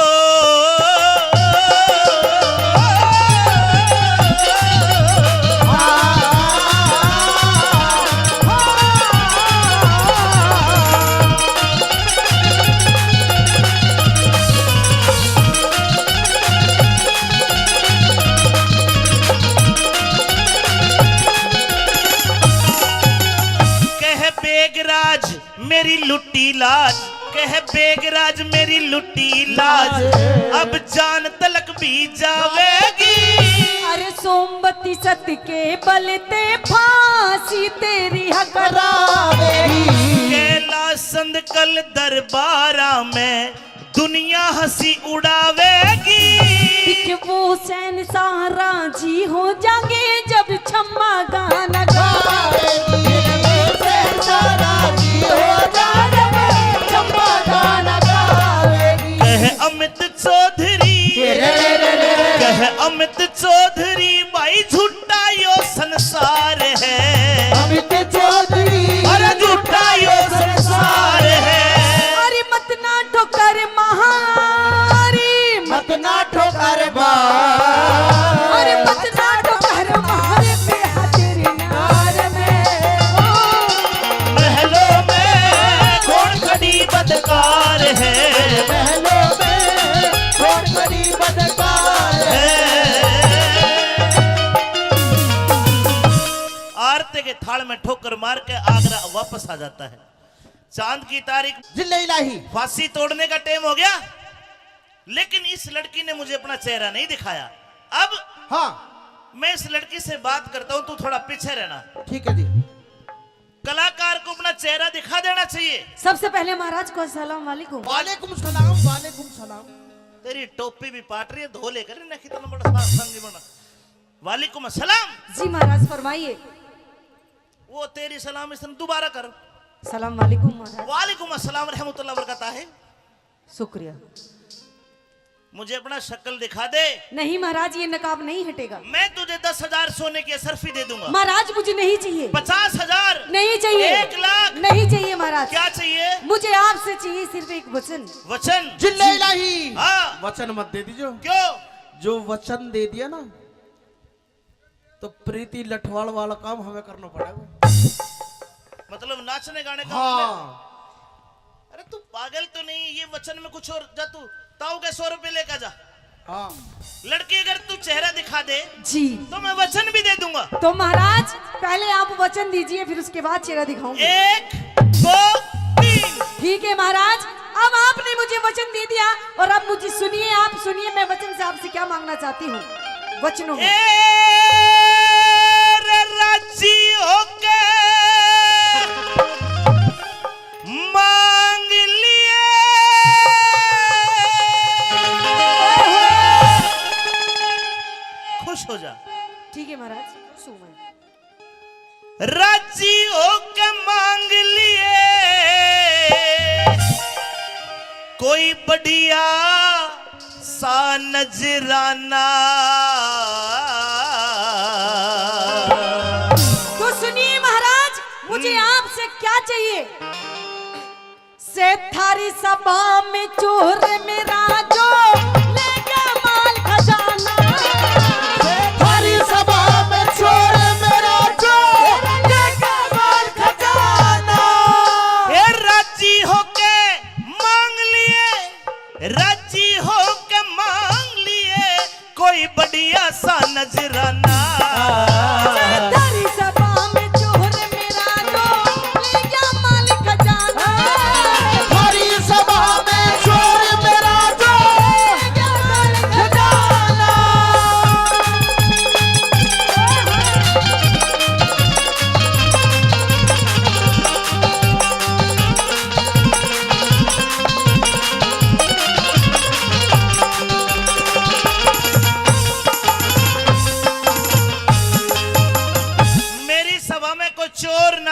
कह बेगराज मेरी लुट्टी लाज, कह बेगराज मेरी लुट्टी लाज, अब जान तलक भी जावेगी। अरे सोमवती सत के बल ते फांसी तेरी हकरावेगी। कैलाश संद कल दरबारा में दुनिया हंसी उड़ावेगी। कि वो शहंशाह राजी हो जाएंगे जब छम्मा गाना गावेगी। शहंशाह राजी हो जाएंगे जब छम्मा गाना गावेगी। कह अमित चौधरी, कह अमित चौधरी भाई झूठा यो संसार है। अमित चौधरी, अरे झूठा यो संसार है। अरे मत ना ठोकर मारी, मत ना ठोकर मार। अरे मत ना ठोकर मार पे हाजिर नार में। ओ। महलों में कौन खड़ी बदकार है? महलों में कौन खड़ी बदकार है? आरती के थाल में ठोकर मार के आगरा वापस आ जाता है। चांद की तारीख। जिल्ले इलाही। फांसी तोड़ने का टाइम हो गया, लेकिन इस लड़की ने मुझे अपना चेहरा नहीं दिखाया। अब हाँ। मैं इस लड़की से बात करता हूँ, तू थोड़ा पीछे रहना। ठीक है जी। कलाकार को अपना चेहरा दिखा देना चाहिए। सबसे पहले महाराज को अस्सलाम वालेकुम। वालेकुम सलाम, वालेकुम सलाम। तेरी टोपी भी पाट रही है, धो लेकर ना, कितना बड़ा सा संगी बना। वालेकुम अस्सलाम। जी महाराज, फरमाइए। वो तेरी सलाम इसने दोबारा कर। सलाम वालेकुम महाराज। वालेकुम अस्सलाम रहमतुल्लाह बरकता है। शुक्रिया। मुझे अपना शक्ल दिखा दे। नहीं महाराज, ये नकाब नहीं हटेगा। मैं तुझे दस हजार सोने की अशरफी दे दूंगा। महाराज, मुझे नहीं चाहिए। पचास हजार? नहीं चाहिए। एक लाख? नहीं चाहिए महाराज। क्या चाहिए? मुझे आपसे चाहिए सिर्फ एक वचन। वचन? जिल्ले इलाही। हाँ। वचन मत दे दीजिए। क्यों? जो वचन दे दिया ना, तो प्रीति लठवाल वाला काम हमें करना पड़ेगा। मतलब नाचने गाने का हाँ। हमें? अरे तू पागल तो नहीं, ये वचन में कुछ और। जा तू ताऊ के सौ रुपए लेकर जा। हाँ। लड़की अगर तू चेहरा दिखा दे जी। तो मैं वचन भी दे दूंगा। तो महाराज पहले आप वचन दीजिए, फिर उसके बाद चेहरा दिखाऊंगी। एक, दो, तीन। ठीक है महाराज, अब आपने मुझे वचन दे दिया और अब मुझे सुनिए, आप सुनिए, मैं वचन से आपसे क्या मांगना चाहती हूँ। वचनों में। ए रे राजी होके मांग लिए। खुश हो जा। ठीक है महाराज, खुश हूँ मैं। राजी होके मांग लिए कोई बढ़िया सा नजराना। तो सुनिए महाराज, मुझे हम्म। आपसे क्या चाहिए? से थारी सभा में चोर मेरा जो ले गया माल खजाना। से थारी सभा में चोर मेरा जो ले गया माल खजाना। ए राजी होके मांग लिए, राजी होके मांग लिए कोई बढ़िया सा नजराना। थारी सभा में चोर मेरा जो ले गया माल खजाना। थारी सभा में चोर मेरा जो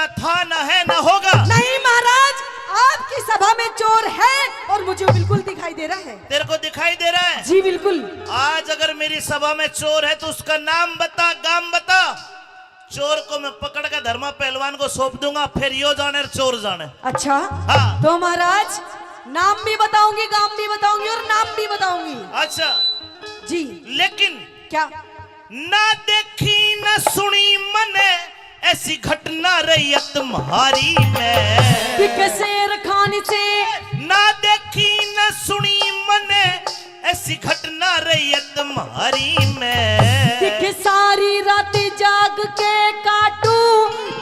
था, ना है, ना होगा। नहीं महाराज, आपकी सभा में चोर है और मुझे बिल्कुल दिखाई दे रहा है। तेरे को दिखाई दे रहा है? जी बिल्कुल। आज अगर मेरी सभा में चोर है तो उसका नाम बता, गाम बता। चोर को मैं पकड़ के धर्मा पहलवान को सौंप दूंगा, फिर यो जाने चोर जाने। अच्छा। हाँ। तो महाराज, नाम भी बताऊंगी, गाम भी बताऊंगी और नाम भी बताऊंगी। अच्छा। जी। लेकिन क्या? ना देखी ना सुनी मने ऐसी घटना रही है तुम्हारी में। दिखे शेर खान से। ना देखी ना सुनी मने ऐसी घटना रही है तुम्हारी में। दिखे सारी रात जाग के काटू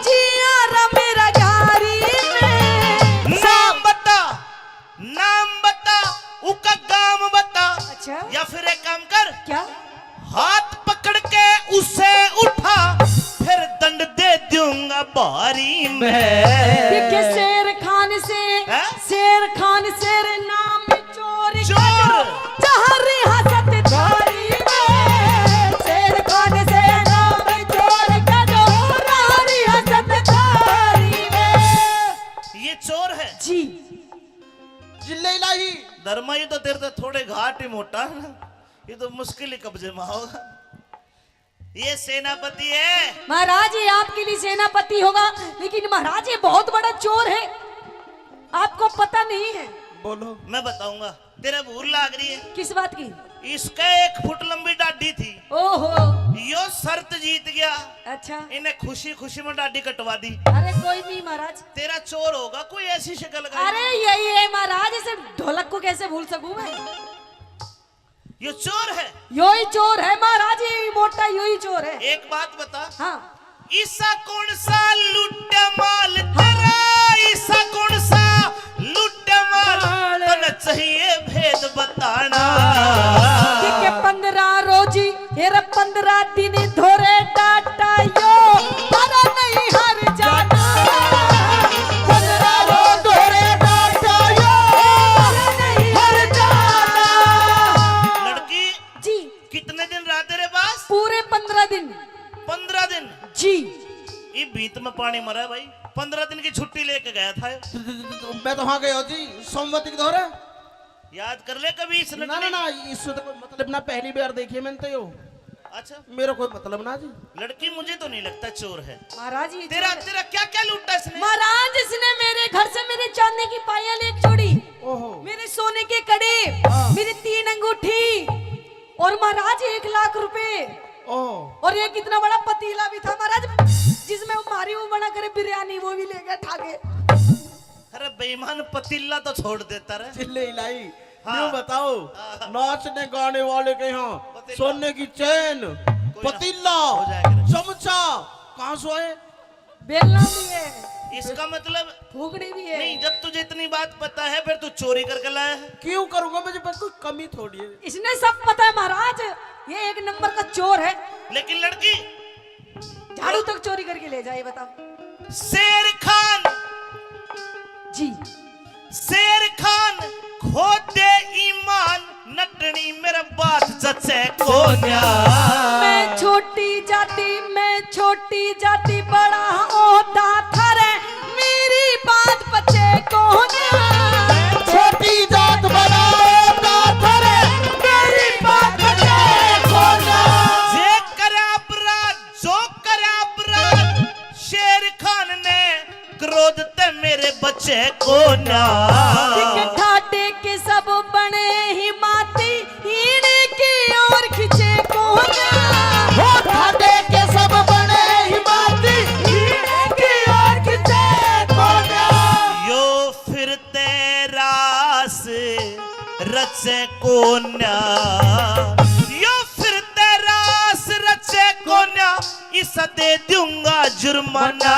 जिया रा मेरा घारी में। नाम बता, नाम बता, उका गाम बता। अच्छा। या फिर एक काम कर। क्या? हाथ पकड़ के उसे उठा, फिर दंड दे दूंगा भारी मैं। दिखे शेर खान से, हैं? शेर खान शेर नाम चोर चोर। का जो, जहाँ रियासत थारी में। शेर खान से नाम चोर का जो, जहाँ रियासत थारी में। ये चोर है। जी। जिल्ले इलाही। धर्मा, ये तो तेरे से थोड़े घाट ही मोटा है ना, ये तो मुश्किल ही कब्जे में होगा। ये सेनापति है। महाराज, ये आपके लिए सेनापति होगा, लेकिन महाराज, ये बहुत बड़ा चोर है, आपको पता नहीं है। बोलो। मैं बताऊंगा, तेरे भूल लाग रही है। किस बात की? इसके एक फुट लंबी डाढ़ी थी। ओहो। यो शर्त जीत गया। अच्छा। इन्हें खुशी खुशी में डाढ़ी कटवा दी। अरे कोई नहीं महाराज। तेरा चोर होगा कोई ऐसी शक्ल का। अरे यही है महाराज, इसे ढोलक को कैसे भूल सकूं मैं? यो चोर है। यो ही चोर है महाराज, यो ही मोटा, यो ही चोर है। एक बात बता। हाँ। ईसा कौन सा लुट्टा माल तेरा, ईसा कौन सा लुट्टा माल, माल। तने चाहिए भेद बताना। के पंद्रह रोजी, ये रे पंद्रह दिन धोरे डाटा यो, पर नहीं हर जाना। पंद्रह रोज धोरे डाटा यो, पर नहीं हर जाना। लड़की, जी। कितने दिन रहा तेरे पास? पूरे पंद्रह दिन। पंद्रह दिन? जी। ये भीत में पानी मरा है भाई, पंद्रह दिन की छुट्टी लेके गया था। मैं तो वहां गया जी, सोमवती के दौरे। याद कर ले कभी इस ना, ना, लड़की। ना, इससे तो कोई मतलब ना, पहली बार देखी मैंने तो यो। अच्छा। मेरा कोई मतलब ना जी। लड़की मुझे तो नहीं लगता चोर है। महाराज, ये तेरा, चोर है। तेरा क्या क्या लूटा इसने? महाराज, इसने मेरे घर से मेरे चांदी की पायल एक जोड़ी, ओहो। मेरे सोने के कड़े, हाँ। मेरी तीन अंगूठी और महाराज एक लाख रुपए। ओहो। और एक इतना बड़ा पतीला भी था महाराज, जिसमें वो मारी वो बना करे बिरयानी, वो भी ले गया ठा के। अरे बेईमान, पतीला तो छोड़ देता रे। जिल्ले इलाही, हाँ। यूं बताओ, हाँ। नाचने गाने वाले के यहाँ पतीला। सोने की चैन, कोई ना। पतीला, हो जाएगा रे। चमचा, कहाँ से आए? बेलना भी है। इसका मतलब फूकनी भी है। नहीं, जब तुझे इतनी बात पता है, फिर तू चोरी करके लाया है? क्यों करूंगा, मुझे बस कोई कमी थोड़ी है। इसने सब पता है महाराज, ये एक नंबर का चोर है। लेकिन लड़की झाड़ू तक चोरी करके ले जाए, बताओ। शेर खान। जी। शेर खान खो दे ईमान, नटनी मेरा बात जचे कोन्या। मैं छोटी जाति, मैं छोटी जाति, बड़ा ओहदा थारे, मेरी बात पचे कोन्या। छोटी जात बड़ा ओहदा थारे, मेरी बात पचे कोन्या। जे करे अपराध, जो करे अपराध, शेर खान ने क्रोध ते मेरे बचे कोन्या। दिखे ठाटे के सब बने ही माती, इनकी ओर खिंचे कोन्या। हो ठाटे के सब बने ही माती, इनकी ओर खिंचे कोन्या। यो फिरते रास रचे कोन्या, यो फिरते रास रचे कोन्या, इसा दे दूंगा जुर्माना।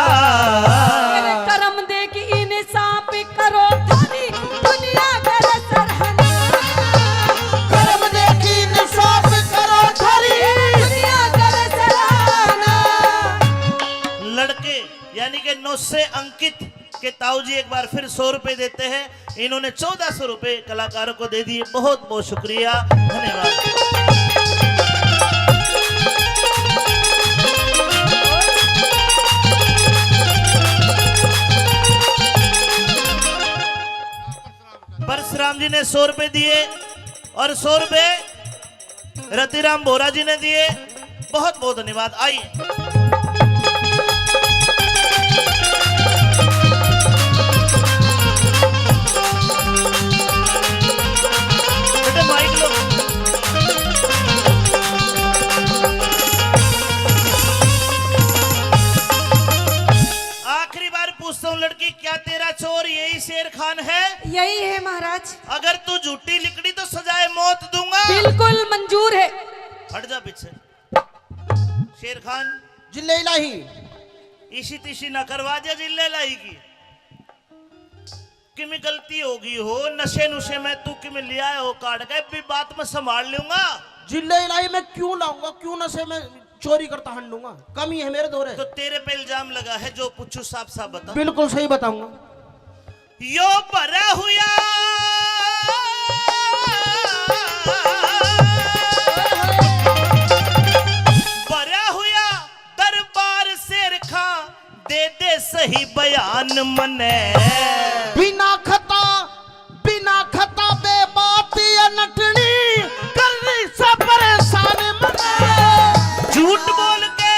अरे करम देख इंसाफ करो थारी दुनिया करे सराहना। करम देख इंसाफ करो थारी दुनिया करे सराहना। लड़के यानी कि नौ से अंकित के ताऊ जी एक बार फिर सौ रुपए देते हैं। इन्होंने चौदह सौ रुपए कलाकारों को दे दिए। बहुत बहुत शुक्रिया, धन्यवाद। जी ने सौ रुपए दिए और सौ रुपए रतिराम बोरा जी ने दिए। बहुत बहुत धन्यवाद। आइए। बेटे माइक लो। आखिरी बार पूछता हूँ लड़की, क्या तेरा चोर यही शेर खान है? यही है महाराज। अगर तू झूठी लिकड़ी तो सजाए मौत दूंगा। बिल्कुल मंजूर है। हट जा पीछे। शेर खान। जिल्ले इलाही। इसी तिसी ना करवा दिया जिल्ले इलाही की। किमें गलती होगी हो, नशे नुशे में तू किमें ले आया हो काट के, भी बात मैं संभाल लूंगा। जिल्ले इलाही मैं क्यों लाऊंगा, क्यों नशे में चोरी करता हंडूंगा? कमी है मेरे धोरे। तो तेरे पे इल्जाम लगा है, जो पूछू साफ साफ बता। बिल्कुल सही बताऊंगा। यो भरा हुआ, भरा हुआ दरबार शेर खां दे दे सही बयान मने। बिना खता, बिना खता बे बात ये नटनी कर रही से परेशान मने। झूठ बोल के,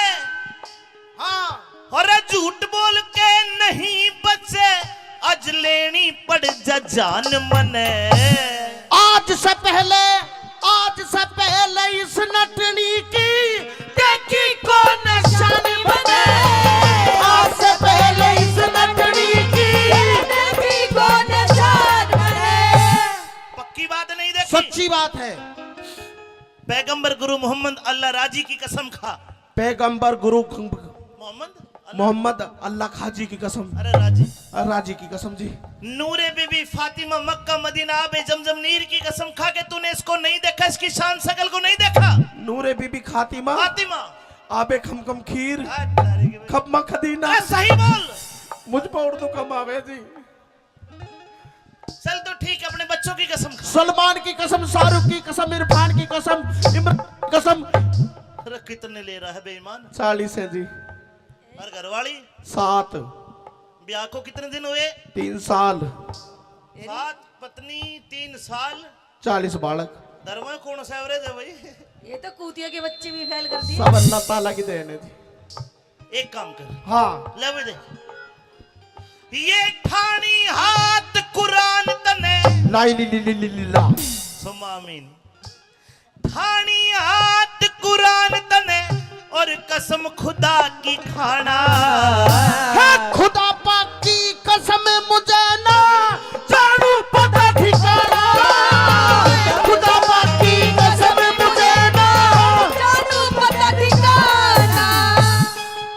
हाँ। अरे झूठ बोल के नहीं बचे, आज लेनी पड़ जा जान मने। आज से पहले, आज से पहले इस नटनी की देखी कौन शान मने। आज से पहले इस नटनी की देखी कौन शान मने। पक्की बात नहीं देखी? सच्ची बात है। पैगंबर गुरु मोहम्मद अल्लाह राजी की कसम खा। पैगंबर गुरु खं-, मोहम्मद अल्लाह, मोहम्मद अल्लाह खाजी की कसम। अरे राजी। अरे राजी की कसम जी। नूरे बीबी फातिमा मक्का मदीना आबे जमजम नीर की कसम खा के तूने इसको नहीं देखा, इसकी शान शकल को नहीं देखा। नूरे बीबी खातिमा। फातिमा। आबे खमखम खीर। आ, तारे के खपमा खदीना। आ, सही बोल। मुझ पर उर्दू कम आवे जी। चल तो ठीक है, अपने बच्चों की कसम खा। सलमान की कसम, शाहरुख की कसम, इरफान की कसम, इमरान की कसम। अरे कितने ले रहा है बेईमान? चालीस है जी। और घरवाली? सात। ब्याह को कितने दिन हुए? तीन साल। सात, पत्नी तीन साल। चालीस बालक। धर्म में कौन सा एवरेज है भाई? ये तो कूतिया के बच्चे भी फेल कर दिए। सब अल्लाह ताला की देन है जी। एक काम कर। हाँ। ले भी दे। ये ठाणी हाथ कुरान तने। लाई ली ली ली ली ली ला। सुम्मा आमीन। ठाणी हाथ कुरान तने और कसम खुदा की खाना। है खुदा पाक की कसम मुझे ना जानू पता ठिकाना। खुदा पाक की कसम मुझे ना जानू पता ठिकाना।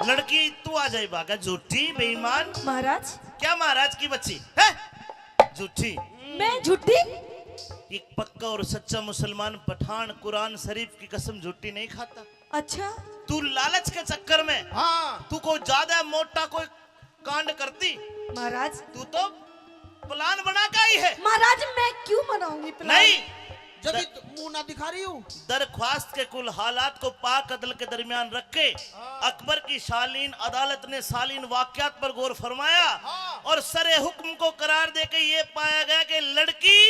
लड़की तू आ जाए भागा, झूठी बेईमान। महाराज। क्या महाराज की बच्ची है? झूठी। मैं झूठी? एक पक्का और सच्चा मुसलमान पठान कुरान शरीफ की कसम झूठी नहीं खाता। अच्छा। तू लालच के चक्कर में, हाँ। तू कोई ज्यादा मोटा कोई कांड करती। महाराज। तू तो प्लान बना के आई है। महाराज, मैं क्यों बनाऊंगी प्लान? नहीं। जब दर-, मुंह ना दिखा रही हूँ। दरख्वास्त के कुल हालात को पाक अदल के दरमियान रख के हाँ। अकबर की शालीन अदालत ने शालीन वाकयात पर गौर फरमाया हाँ। और सरे हुक्म को करार देके ये पाया गया कि लड़की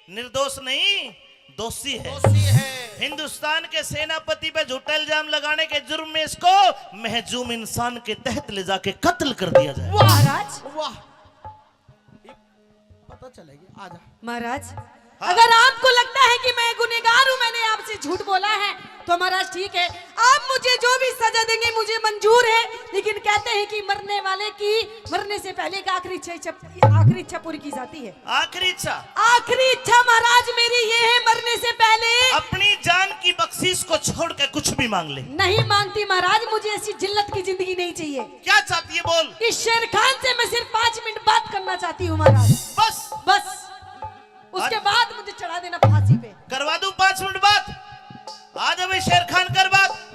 निर्दोष नहीं, दोषी है। दोषी है। हिंदुस्तान के सेनापति पे झूठा इल्जाम लगाने के जुर्म में इसको महजूम इंसान के तहत ले जाके कत्ल कर दिया जाए। वाह, महाराज। वाह। पता चलेगी, आजा। महाराज, हाँ। अगर आपको लगता है कि मैं गुनहगार हूँ, मैंने आपसे झूठ बोला है, तो महाराज ठीक है, आप मुझे जो भी सजा देंगे मुझे मंजूर है, लेकिन कहते हैं कि मरने वाले की मरने से पहले एक आखिरी इच्छा, इच्छा, आखिरी इच्छा पूरी की जाती है। आखिरी इच्छा? आखिरी इच्छा महाराज मेरी ये है, मरने से पहले अपनी जान की बख्शीश को छोड़ के कुछ भी मांग ले। नहीं मांगती महाराज, मुझे ऐसी जिल्लत की जिंदगी नहीं चाहिए। क्या चाहती है बोल। इस शेर खान से मैं सिर्फ पाँच मिनट बात करना चाहती हूँ महाराज। बस। बस। उसके बाद मुझे चढ़ा देना फांसी पे। करवा दूं पाँच मिनट बात। आ जा भाई शेर खान, कर बात।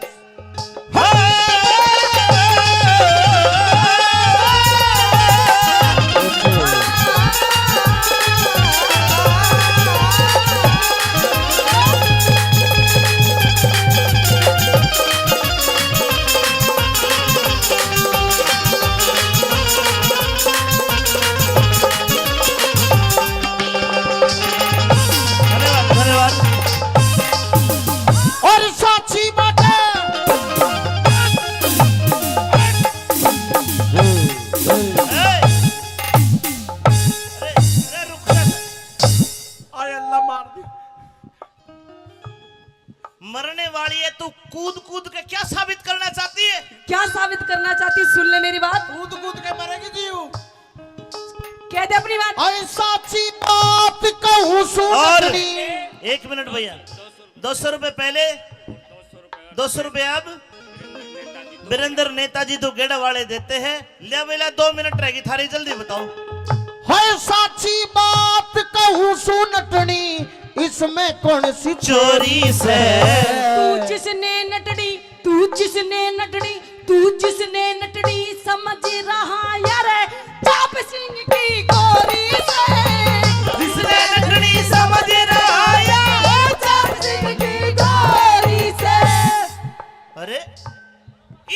सुन ले मेरी बात। कूद कूद के मरेगी जीव। कह दे अपनी बात। ऐ साची बात कहूँ सू और नटनी। एक मिनट भैया, दो सौ रुपए पहले, दो सौ रुपए अब। वीरेंद्र नेताजी तो गेड़ा वाले देते हैं। ले बेला, दो मिनट रहेगी थारी, जल्दी बताओ। है साची बात कहूँ सू नटनी, इसमें कौन सी चोरी से? तू जिसने नटनी, तू जिसने नटनी, तू जिसने नटनी समझ रहा यार, चाप सिंह की गोरी से। जिसने नटनी समझ रहा यार, चाप सिंह की गोरी से। अरे,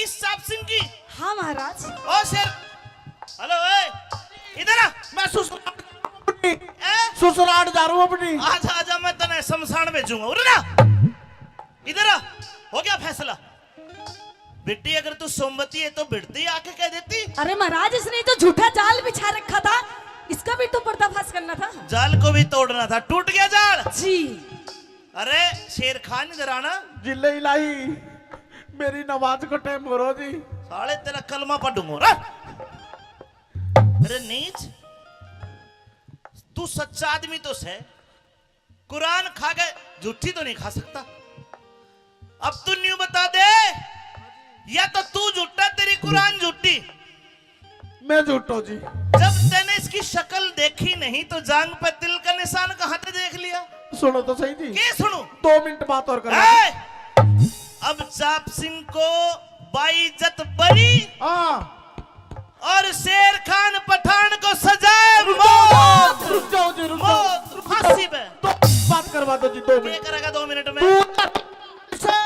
इस चाप सिंह की? हाँ महाराज। ओ शेर, हेलो, ए, इधर आ। मैं ससुराल जा रहा हूँ अपनी। ए? ससुराल जा रहा हूँ अपनी। आजा, आजा, मैं तने शमशान भेजूंगा। उरे ना, इधर आ। हो गया फैसला। बेटी, अगर तू सोमवती है तो भिड़ती आके कह देती। अरे महाराज, इसने तो झूठा जाल बिछा रखा था, इसका भी तो पर्दाफाश करना था। जाल को भी तोड़ना था, टूट गया जाल। जी। अरे शेर खान, इधर आना। जिले इलाही, मेरी नमाज को टाइम करो जी। साले, तेरा कलमा पढ़ूंगा रे। अरे नीच, तू सच्चा आदमी तो सै, कुरान खा के झूठी तो नहीं खा सकता। अब तू न्यू बता दे, या तो तू झूठा, तेरी कुरान झूठी। मैं झूठो जी। जब तैने इसकी शक्ल देखी नहीं तो जांग पे तिल का निशान कहाँ से देख लिया? सुनो तो सही जी। के सुनू? दो मिनट बात और कर। ए! अब चाप सिंह को बाइज्जत बरी। हाँ। और शेर खान पठान को सजाए रुक जाओ, मौत। रुक जाओ जी, रुक जाओ। मौत, रुक जाओ। फांसी पे। दो बात करवा दो जी, दो मिनट। करेगा दो मिनट में? तू धर्म से,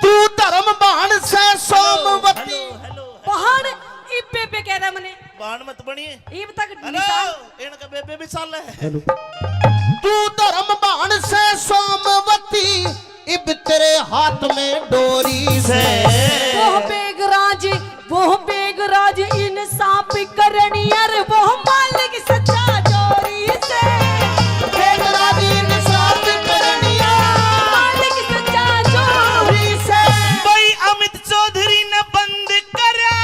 तू धर्म भान से सोमवती। Hello, hello, hello. भान, इब बेबे कह रहा मने। भान मत बनिए। इब तक हेलो, निशान। इनका बेबे भी चाल है। हेलो। तू धर्म भान से सोमवती, इब तेरे हाथ में डोरी से। वो बेगराज, वो बेगराज इंसाफ करनी, अरे वो मालिक सच्चा जोरी से। बेगराज इंसाफ करनी, मालिक सच्चा जोरी से। भाई अमित चौधरी ने बंद करया।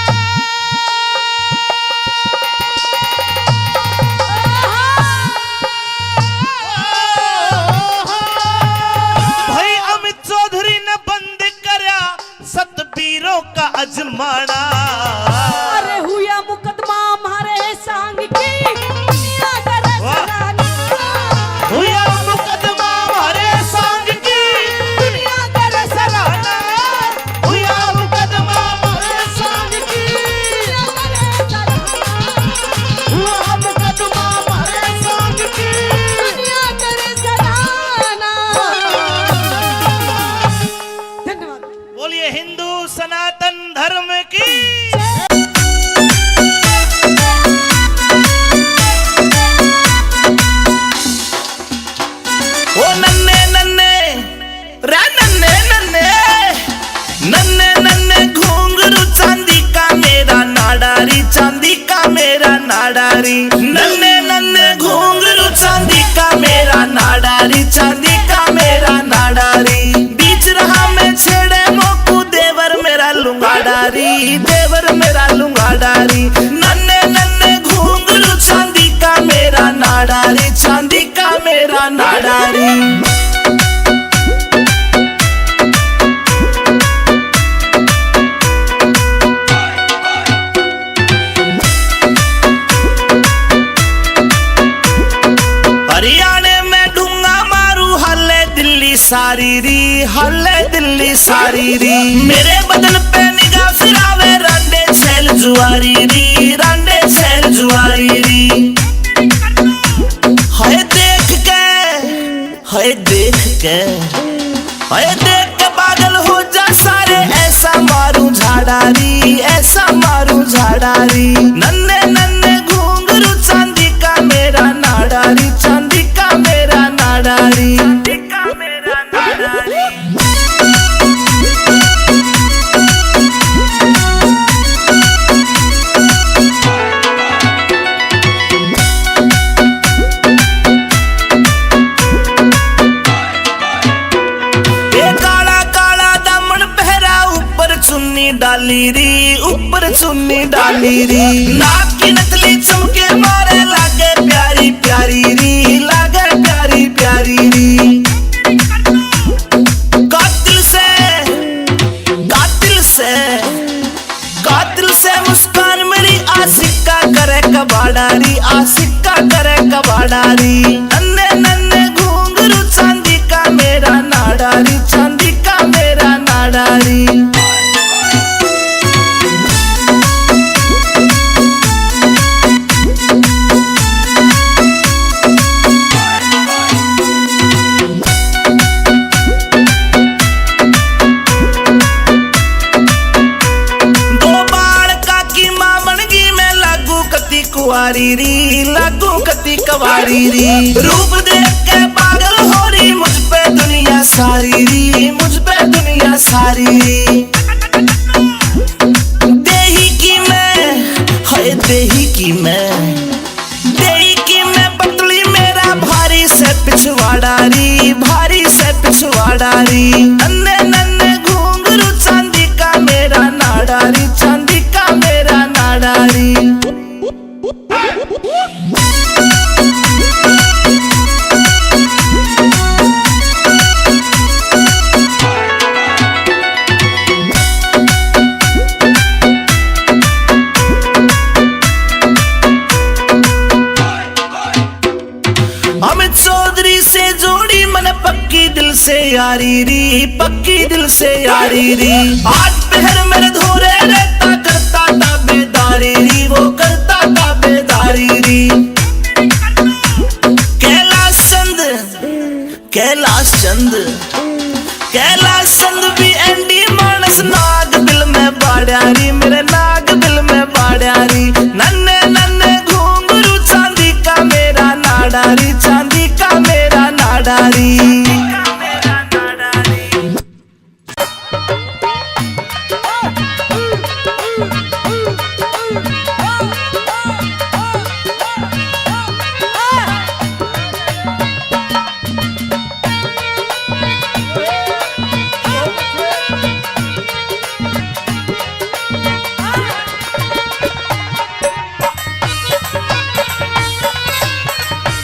भाई अमित चौधरी ने बंद करया सतबीरों का अजमाना। अरे हुया मुकदमा म्हारे सांग की, दुनिया करे वाह। सराहना। हुया मुकदमा म्हारे सांग की, दुनिया करे सराहना। हुया मुकदमा म्हारे सांग की, दुनिया करे सराहना। हुआ मुकदमा म्हारे सांग की, दुनिया करे सराहना। धन्यवाद। बोलिए हिंदू सनातन धर्म की। ओ नन्ने नन्ने, रे नन्ने नन्ने, नन्ने नन्ने घुंघरू चांदी का मेरा नाड़ा री, चांदी का मेरा नाड़ा री। नन्ने नन्ने घुंघरू चांदी का मेरा नाड़ा री, चांदी का मेरा नाड़ा री। बीच रहा में छेड़े मोकू देवर मेरा लुंगाड़ा री, देवर मेरा लुंगाड़ा री। नन्ने नन्ने घुंघरू चांदी का मेरा नाड़ा री, चांदी का मेरा नाड़ा री। हरियाणे में ढूंगा मारू, हल्ले दिल्ली सारी री, हल्ले दिल्ली सारी री। मेरे बदन पे निगाह फिरावे, रांडे छैल जुआरी री, रांडे छैल जुआरी री। हाय देख के, हाय देख के, हाय देख के पागल हो जा सारे, ऐसा मारू झाड़ा री, ऐसा मारू झाड़ा री। नन्ने नन्ने घुंघरू चांदी का मेरा नाड़ा री, चांदी का मेरा नाड़ा री। ए काला काला दामन पहरा, ऊपर चुन्नी डाली री, ऊपर चुन्नी डाली री, नाक की नथली चमके मारे, लागे प्यारी प्यारी री, लागे प्यारी प्यारी री। कातिल से, कातिल से, कातिल से मुस्कान मेरी, आशिक का करे कबाड़ा री, आशिक का करे कबाड़ा री। नन्ने नन्ने घुंघरू चांदी का मेरा नाड़ा री, चांदी का मेरा नाड़ा री। दो बालका की माँ बन गई मैं, लागू कती कुंवारी री, लागू कती कुंवारी री। रूप देख के पागल हो रही मुझ पे दुनिया सारी री, मुझ पे दुनिया सारी री। देही की मैं, हाय देही की मैं, देही की मैं पतली मेरा भारी से पिछवाड़ा री, भारी से पिछवाड़ा री। नन्ने नन्ने घुंघरू चांदी का मेरा नाड़ा री, चांदी का मेरा नाड़ा री। अमित चौधरी से जोड़ी मन पक्की दिल से यारी री, पक्की दिल से यारी री। आज पहर मेरे धोरे रहता करता ताबेदारी री, वो करता ताबेदारी री। कैलाश चंद, कैलाश चंद, कैलाश चंद भी एंडी मानस नाग दिल में बाड़ा री, मेरे नाग दिल में बाड़ा री। नन्ने नन्ने घुंघरू चांदी का मेरा नाड़ा री, चांदी का मेरा नाड़ा री।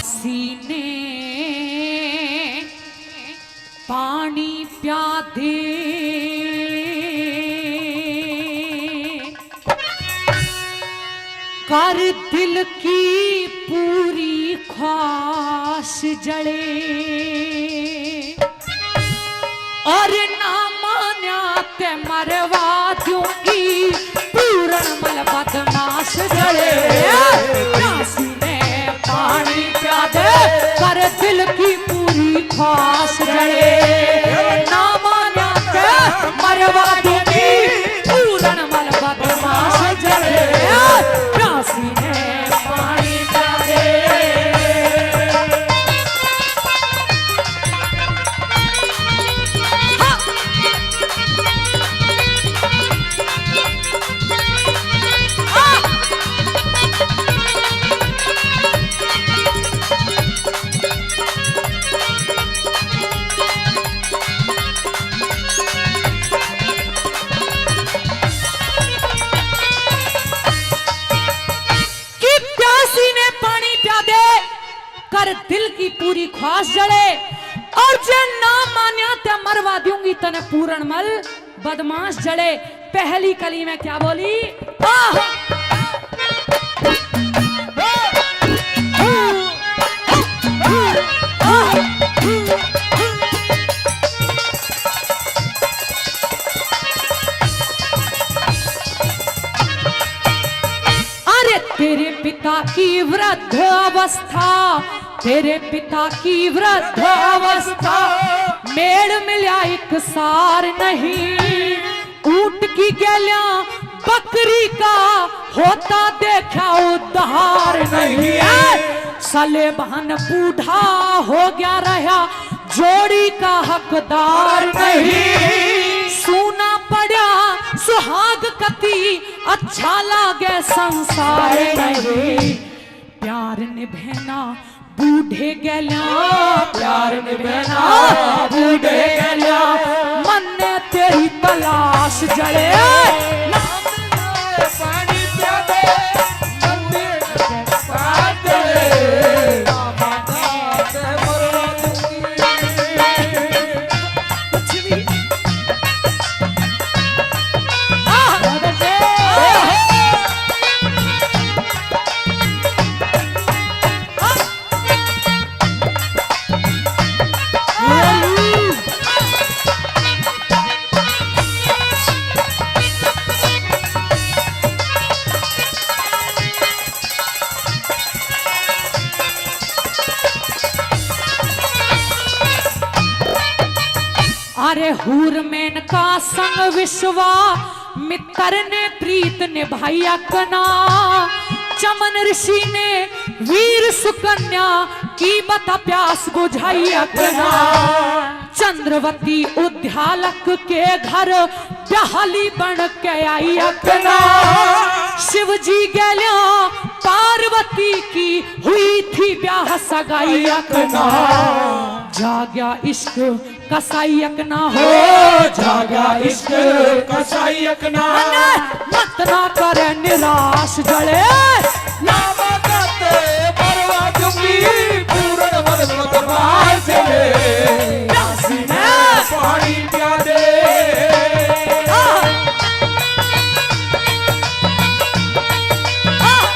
सीने पानी प्यादे, कर दिल की पूरी ख्वाहिश जले। और ना मान्या ते मरवा दूंगी, पूरण मल बदमाश जले। प्यासी ने पानी प्यादे, कर दिल की पूरी ख्वाहिश जले। ना मान्या ते मरवा दूंगी, पूरण मल बदमाश जले। प्यासी ने पानी प्यादे। कि प्यासी ने पानी प्यादे, कर दिल की पूरी ख्वाहिश जले, और जे ना मान्या ते मरवा दूंगी तने पूरण मल बदमाश जले। पहली कली में क्या बोली? आह! अरे तेरे पिता की वृद्ध अवस्था, तेरे पिता की वृद्ध अवस्था, मेल मिल्या एक सार नहीं। ऊंट की गैल्या बकरी का होता देखा उद्धार नहीं है। सलेमान बूढ़ा हो गया रहा, जोड़ी का हकदार नहीं। सूना पड़ा सुहाग कती, अच्छा लागे संसार नहीं। प्यार निभैना बूढ़े गैल्या, प्यार निभैना बूढ़े गैल्या, मन्ने तेरी तलाश जले। हूर मेनका संग विश्वामित्र ने प्रीत निभाई अकना। चमन ऋषि ने वीर सुकन्या की बता प्यास बुझाई अकना। चंद्रवती उद्यालक के घर प्याली बन के आई अकना। शिव जी गैल्या पार्वती की हुई थी ब्याह सगाई अकना। जाग्या इश्क कसाई अकना हो। हो जागा इश्क कसाई अकना। मत ना करे निराश जले। ना मदद परवा चुकी पूरण मदद मत मार जले। प्यासी ने पानी प्या दे। आह। आह।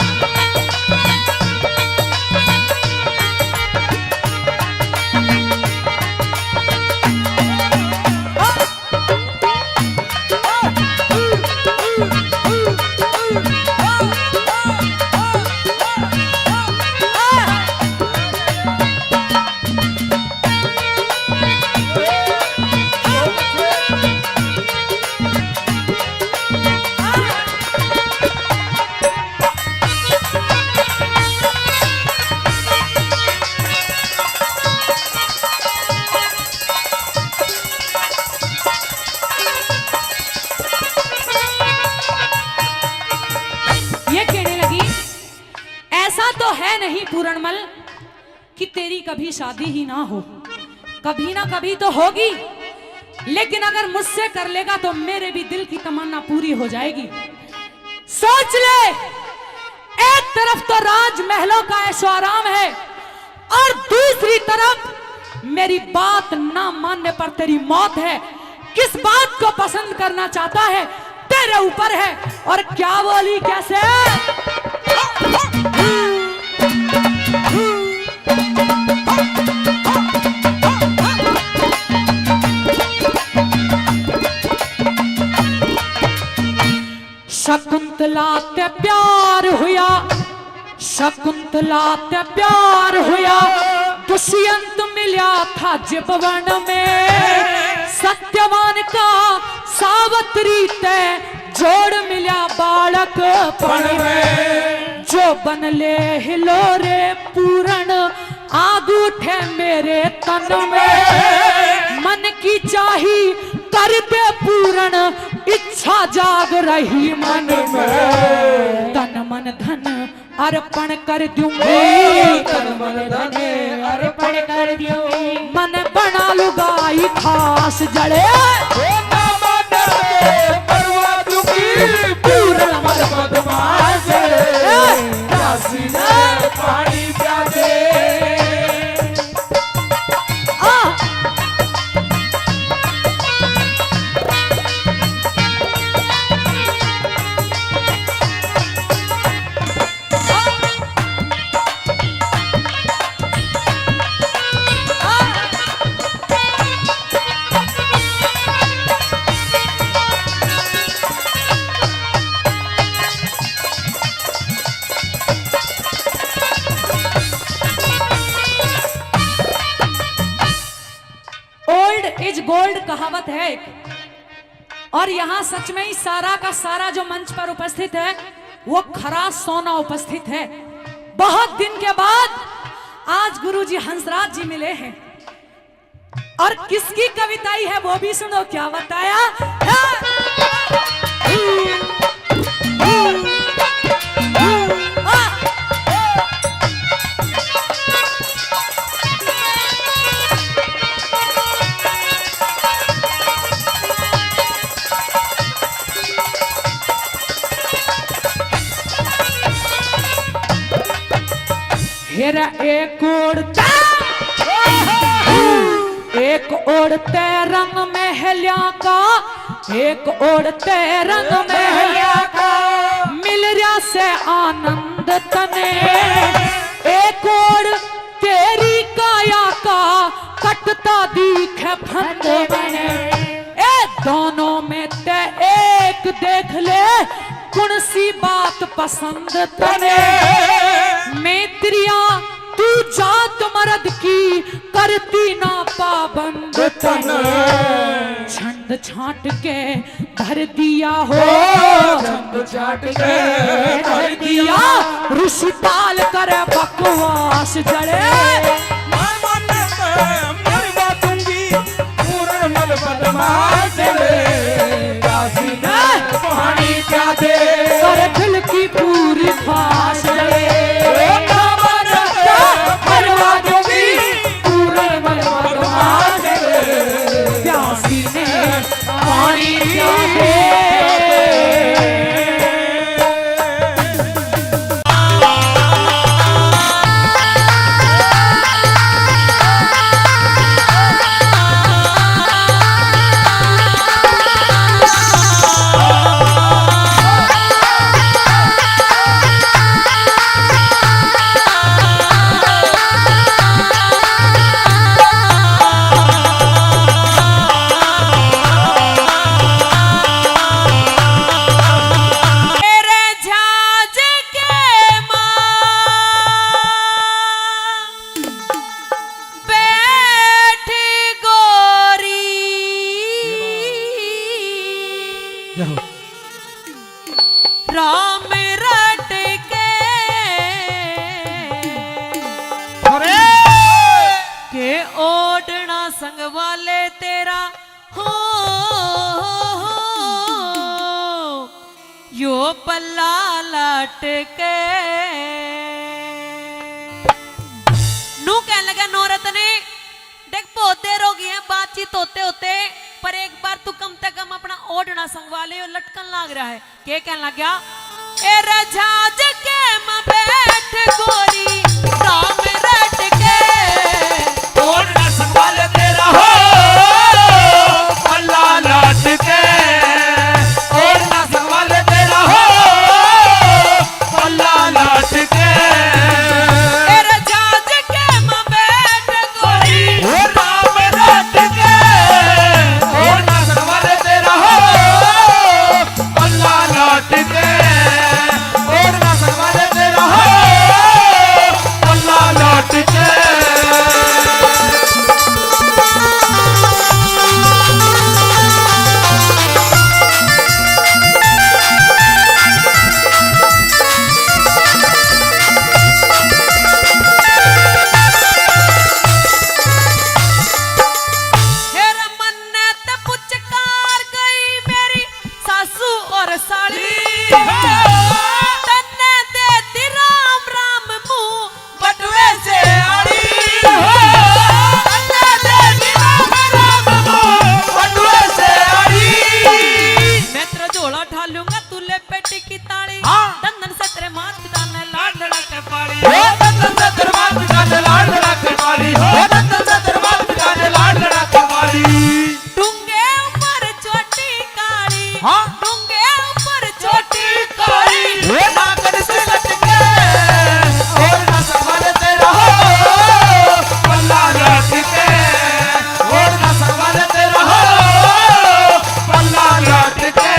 ये कहने लगी, ऐसा तो है नहीं पूरणमल कि तेरी कभी शादी ही ना हो, कभी ना कभी तो होगी, लेकिन अगर मुझसे कर लेगा तो मेरे भी दिल की तमन्ना पूरी हो जाएगी। सोच ले, एक तरफ तो राजमहलों का ऐशो आराम है और दूसरी तरफ मेरी बात ना मानने पर तेरी मौत है। किस बात को पसंद करना चाहता है, तेरे ऊपर है। और क्या बोली, कैसे? शकुंतला ते प्यार हुआ, शकुंतला ते प्यार हुआ, दुष्यंत मिल्या था जिब वन में। सत्यवान का सावत्री ते जोड़ मिल्या बालक पण में। जो बन ले हिलोरे पूरण आग उठे मेरे तन में। मन की चाही कर दे पूरण, इच्छा जाग रही मन में। तन मन धन अर्पण कर दूंगी। ओ, तन मन धन अर्पण कर दूंगी। मन बना लुगाई खास जले। ओ, ना माने परवा दूंगी, पूरण मत बदमाश जले। ए! प्यासी ने पानी प्या दे। आ! Old is gold कहावत है एक, और यहाँ सच में ही सारा का सारा जो मंच पर उपस्थित है, वो खरा सोना उपस्थित है। बहुत दिन के बाद आज गुरुजी हंसराज जी मिले हैं, और किसकी कविताई है वो भी सुनो, क्या बताया है? हेरा एक ओड़ ते, एक ओड़ ते रंग महल्या का, एक ओड़ ते रंग महल्या का, मिल रहा से आनंद तने। एक ओड़ तेरी काया का, कटता दीखे फंद बने। ए दोनों में ते एक देख ले, कौन सी बात पसंद तने। मैत्रिया तू जात मर्द की करती ना पाबंद तन। छंद छांट के धर दिया हो, छंद छांट के धर दिया। ऋषि ताल करे बकवास जड़े। मैं मन पे मरवा दूंगी पूरण मल बदमाश रे। काशी में पानी प्यादे। कर दिल की पूरी ख्वाहिश रे। ओ खबर मरवा दूंगी पूरण मल बदमाश रे। प्यासी ने पानी प्यादे। मेरे झाज के माँ बैठ गोरी। जय हो। राम रट के, अरे! के ओढ़ना संग वाले तेरा हो, यो पल्ला लटके। नू कहने लगा नौरत ने, देख, बहुत देर हो गई है बातचीत होते होते, पर एक बार तू कम से कम अपना ओढ़ना संगवा ले, यो लटकन लाग रहा है। के कहने लग गया? ए रे झाज के में बैठ गोरी, राम रट के। ओढ़ना संगवा ले तेरा हो, पल्ला लटके। ओढ़ना संगवा ले तेरा हो, पल्ला लटके। ए रे झाज के में बैठ गोरी, ओ राम रट के। ओढ़ना संगवा ले तेरा हो, पल्ला लटके। ओढ़ना संगवा ले तेरा हो, पल्ला लटके। हे रे मन्नत पुचकार गई मेरी सासू और साली। तन्ने दे दी राम राम मुंह बटुए से आड़ी। तन्ने दे दी राम राम मुंह बटुए से आड़ी। मैं तेरा झोला ठा लूंगा, तू ले पेटी की ताली। हाँ। दंदन से तेरे मात पिता ने लाड लड़ा के पाली। ओ दंदन से तेरे मात पिता ने लाड लड़ा के पाली। ओ दंदन से तेरे मात पिता ने लाड लड़ा के पाली। डूंगे ऊपर चोटी काली। हाँ। डूंगे ऊपर चोटी काली। ओ नागन से लटके, ओढ़ना संगवा ले तेरा हो, पल्ला लटके। ओढ़ना संगवा ले तेरा हो, पल्ला लटके।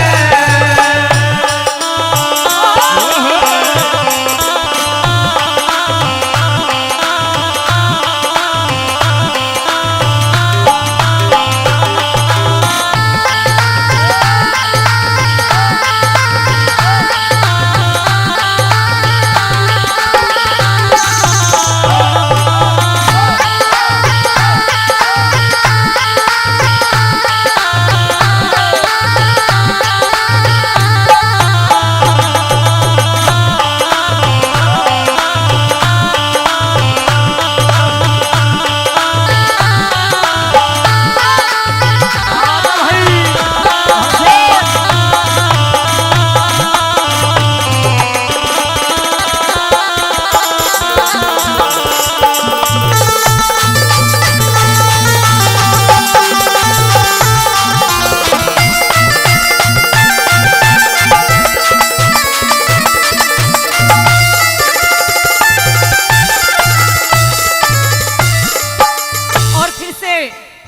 और फिर से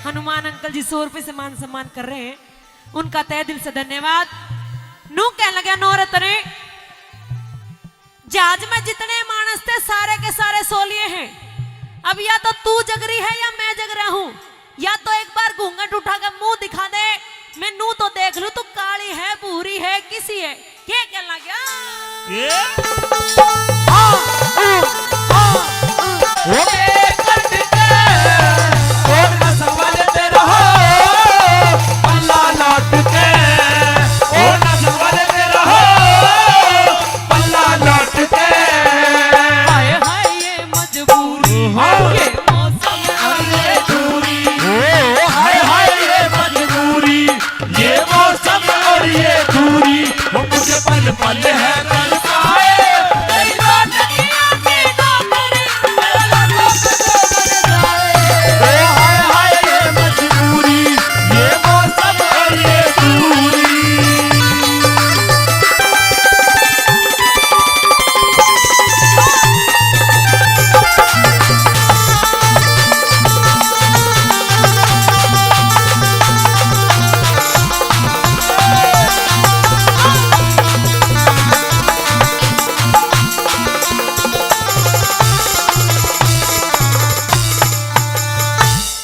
हनुमान अंकल जी सौ रुपए से मान सम्मान कर रहे हैं, उनका तहे दिल से धन्यवाद। नू कहने लगा नौरत ने, जहाज में जितने मानस थे, सारे के सारे सो लिए हैं। अब या तो तू जग रही है या मैं जग रहा हूँ, या तो एक बार घूंघट उठा के मुंह दिखा दे, मैं नू तो देख लूं तू काली है, भूरी है, किसी है। के कहना गया? ये? हाँ, हाँ, हाँ, हाँ। ओ बे कट के, ओ नसवाल ते रहो, पल्ला लौट के, ओ नसवाल ते रहो, पल्ला लौट के। हाय हाय ये मजबूरी, हाँ। ये मौसम और ये दूरी। ओ, हाय हाय ये मजबूरी, ये मौसम और ये दूरी, वो मुझे पल पल है तरसाए। तेरी बात की आंखें ना करें, मेरा लफ्ज़ तो बन जाए। ओ हाय हाय ये मजबूरी, ये मौसम और ये दूरी।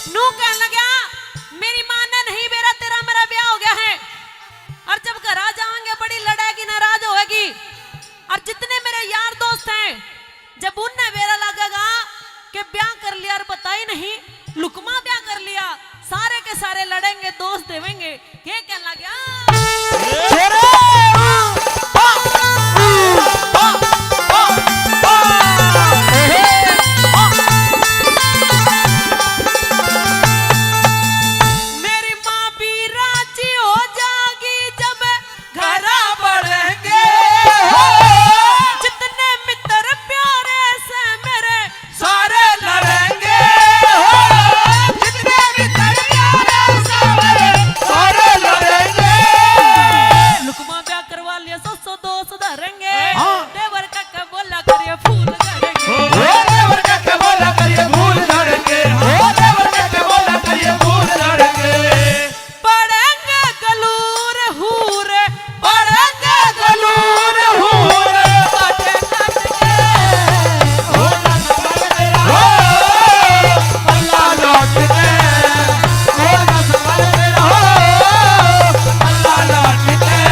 नू कहने लगा, मेरी माँ ने नहीं बेरा, तेरा मेरा ब्याह हो गया है। और जब घर आ जाएंगे, बड़ी लड़ेगी, नाराज होएगी। और जितने मेरे यार दोस्त हैं, जब उनने बेरा लगेगा कि ब्याह कर लिया और बताई नहीं, लुकमा ब्याह कर लिया, सारे के सारे लड़ेंगे, दोष देवेंगे। के कहने लग गया? छोरे! मेरी माँ भी राजी हो जाएगी जब घरा बढ़ेंगे। जितने मित्र प्यारे से मेरे सारे लड़ेंगे। जितने मित्र प्यारे से मेरे सारे लड़ेंगे। लुकमा ब्याह करवा लिया, सौ सौ दो सुधारेंगे। हाँ। देवर का के बोला करिए फूल झड़ेंगे। ओ देवर का के बोला करिए फूल झड़ेंगे। ओ देवर का के बोला करिए फूल झड़ेंगे। पड़ेंगे गलूर हूर, पड़ेंगे गलूर हूर, काटे काट के। ओ नसवाल तेरा हो, पल्ला लौट के। ओ नसवाल तेरा हो, पल्ला लौट के।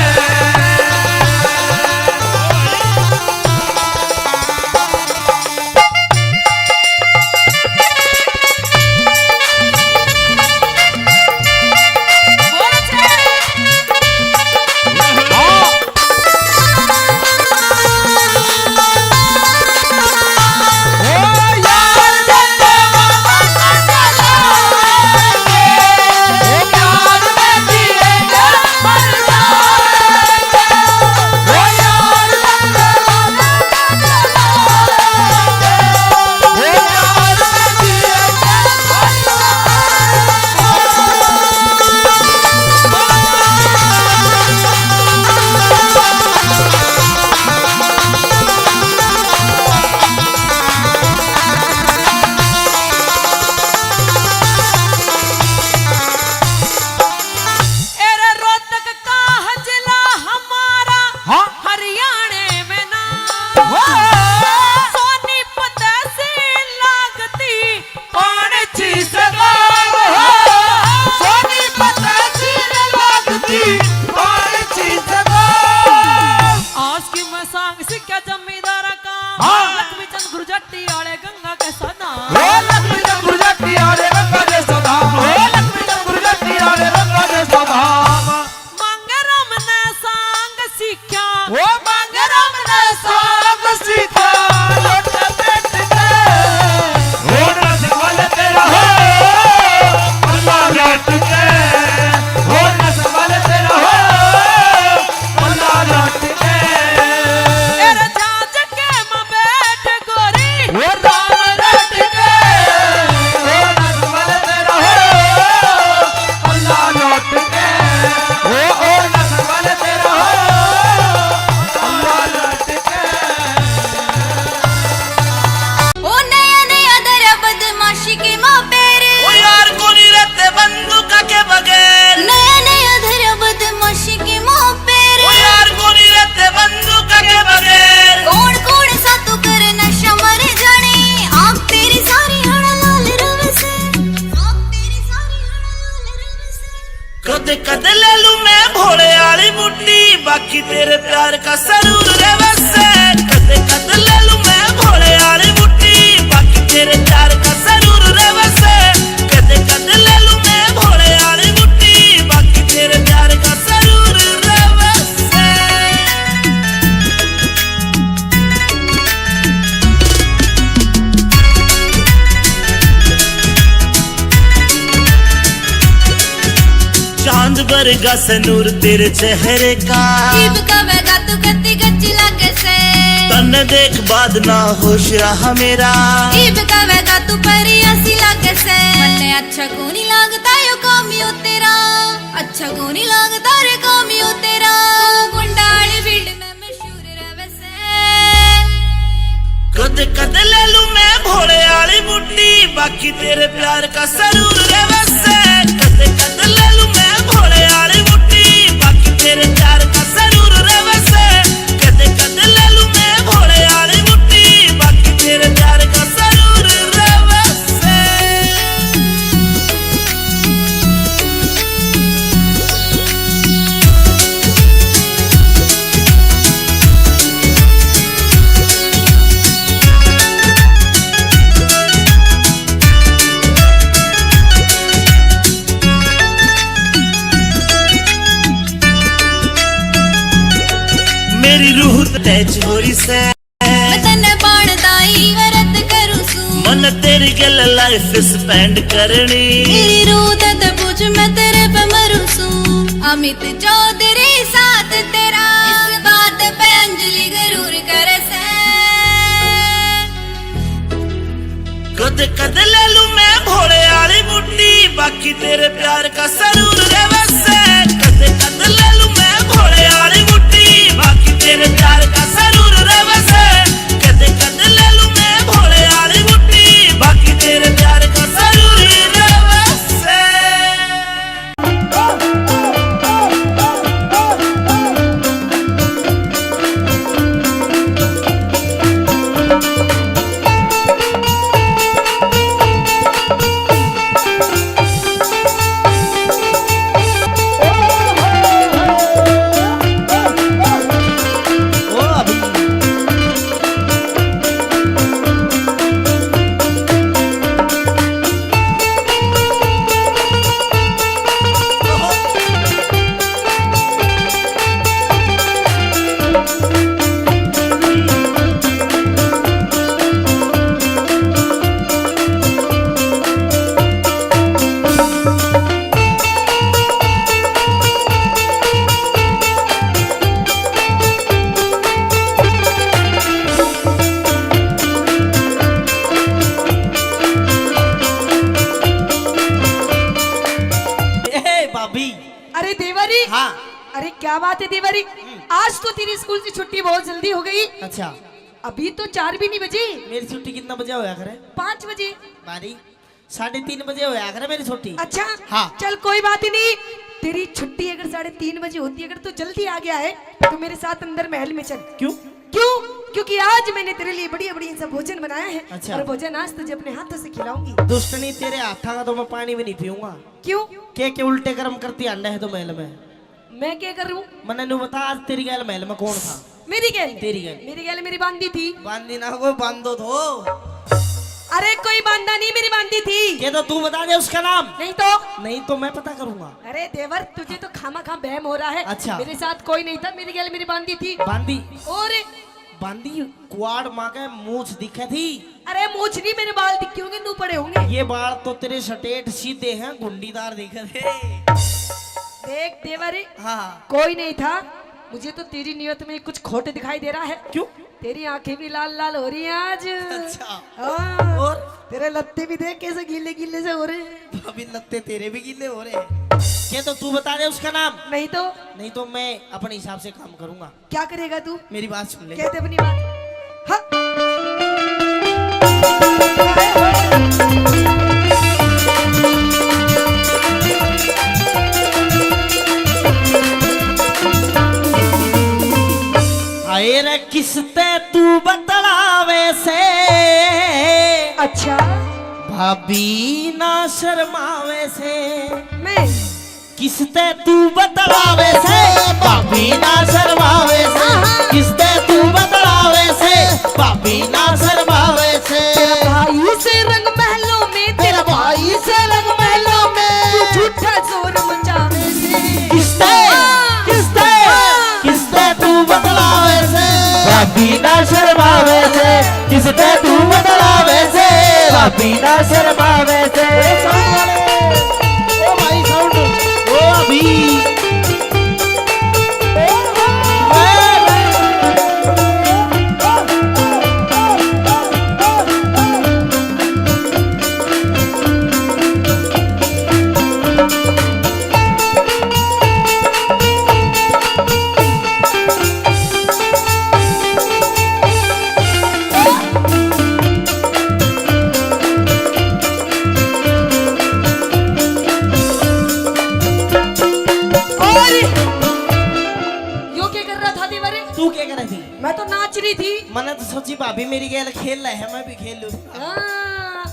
अरे रोहतक का हजला हमारा, हाँ। हरियाणे में ना। हाँ। सोनीपत तहसील लागती पाणची सगाम हो। सोनीपत तहसील लागती पाणची सगाम। आज की मैं सांग सीख्या जमींदारा का। हाँ। लक्ष्मी चंद गुरजट्टी आले गंगा के सदा। ओ लक्ष्मी चंद गुरजट्टी आले गंगा के सदा। ओ लक्ष्मी चंद गुरजट्टी आले गंगा के सदा। मांगराम ने सांग सीख्या। ओ मांगराम ने सांग सीख्या। लोट बैठ के। ओ नसवाल तेरा हो, पल्ला लौट के। ओ नसवाल तेरा हो, पल्ला लौट के। अरे कद ले लूं मैं भोले आली बूटी, बाकी तेरे प्यार का सरूर रे वसे। कद, कद ले लूं मैं भोले आली बूटी, बाकी तेरे प्यार का सरूर रे वसे। कद, कद ले लूं मैं भोले आली बूटी, बाकी तेरे प्यार का सरूर रे वसे। चांद बरगा से नूर तेरे चेहरे का। इब कवेगा तू कत्ती गच्ची लागे से। तन्ने देख बाद ना होश रहा मेरा। इब कवेगा तू परी ऐसी लागे से। मन्ने अच्छा कोनी लागता यो काम यो तेरा। अच्छा कोनी लागता रे काम यो तेरा। गुंडाली फील्ड में मशहूर रहे से। कद, कद ले लूं मैं भोले आली बूटी, बाकी तेरे प्यार का सरूर रे वसे। कद, कद ले लूं मैं भोले आली बूटी, बाकी तेरे प्यार का सरूर रे वसे। कद, कद ले लूं मैं भोले आली बूटी, बाकी तेरे प्यार का सरूर रे वसे। मेरी रूह तो अटैच हो रही से। मैं तन्ने बाण ताई व्रत करूं सूं। मन तेरी गल लाइफ स्पेंड करनी। मेरी रूह ते पूछ मैं तेरे पे मरूं सूं। अमित चौधरी साथ तेरा। इस बात पे अंजलि गरूर करे से। कद, कद ले लूं मैं भोले आली बूटी, बाकी तेरे प्यार का सरूर रे वसे। कद, कद ले लूं मैं भोले आली बूटी, बाकी तेरे प्यार का सरूर रे वसे। कद, कद ले लूं मैं भोले आली बूटी, बाकी तेरे प्यार का सरूर रे वसे। ए, भाभी। अरे देवरी। हाँ। अरे क्या बात है देवरी, आज तो तेरी स्कूल से छुट्टी बहुत जल्दी हो गई। अच्छा। अभी तो चार भी नहीं बजे। मेरी छुट्टी कितना बजे होया करे? पाँच बजे। बारी, साढ़े तीन बजे होया करे मेरी छुट्टी। अच्छा। हाँ। चल कोई बात ही नहीं, तेरी छुट्टी अगर साढ़े तीन बजे होती, अगर तू जल्दी आ गया है तो मेरे साथ अंदर महल में चल। क्यों? क्यों? क्योंकि आज मैंने तेरे लिए बढ़िया बढ़िया सा भोजन बनाया है। अच्छा। और भोजन आज तुझे अपने हाथों से खिलाऊंगी। दुष्टनी, तेरे हाथा का तो मैं पानी भी नहीं पीऊंगा। क्यों? के के उल्टे कर्म करती आंडे है तो महल में। मैं क्या करूं? मन्ने न्यू बता, आज तेरी गैल महल में कौन था? मेरी गैल? तेरी गैल। मेरी गैल मेरी बांदी थी। बांदी ना, कोई बांदो थो। अरे कोई बांदा नहीं, मेरी बांदी थी। ये तो तू बता दे उसका नाम। नहीं तो? नहीं तो मैं पता करूंगा। अरे देवर, तुझे तो खामा खा बहम हो रहा है। अच्छा। मेरे साथ कोई नहीं था, मेरी गैल मेरी बांदी थी। बांदी? और बांदी कुआड़ माँ के मूछ दिखे थी। अरे मूछ नहीं, मेरे बाल दिखे होंगे, नू पड़े होंगे। ये बाल तो तेरे स्ट्रेट सीधे हैं, घुंडीदार दिखे थे। देख देवर, हाँ। कोई नहीं था, मुझे तो तेरी नियत में कुछ खोट दिखाई दे रहा है। क्यों? तेरी आंखें भी लाल लाल हो रही हैं आज। अच्छा। हाँ। और? तेरे लत्ते भी देख कैसे गीले गीले से हो रहे हैं। अभी लत्ते तेरे भी गीले हो रहे हैं। ये तो तू बता दे उसका नाम। नहीं तो? नहीं तो मैं अपने हिसाब से काम करूंगा। क्या करेगा तू? मेरी बात सुन ले। कहते अपनी बात। हाँ। हाय रे किसते तू बतलावे से? अच्छा। भाभी ना शर्मावे से? मैं इसते तू बतलावे से, भाभी ना शर्मावे से। इसते तू बतलावे से, भाभी ना शर्मावे से। तेरा भाई से रंग महलों में, तेरा भाई से रंग महलों में। तू झूठा शोर मचावे से। किसते? हाँ। किसते? हाँ। किसते तू बतलावे से, भाभी ना शर्मावे से। किसते तू बतलावे से, भाभी ना शर्मावे से। ओ भाई साउंड, ओ भाभी। और यो क्या कर रहा था दीवारे? तू क्या कर रही थी? मैं तो नाच रही थी। मैंने तो सोची भाभी मेरी गेल खेल रहे हैं, मैं भी खेल लूं। हाँ,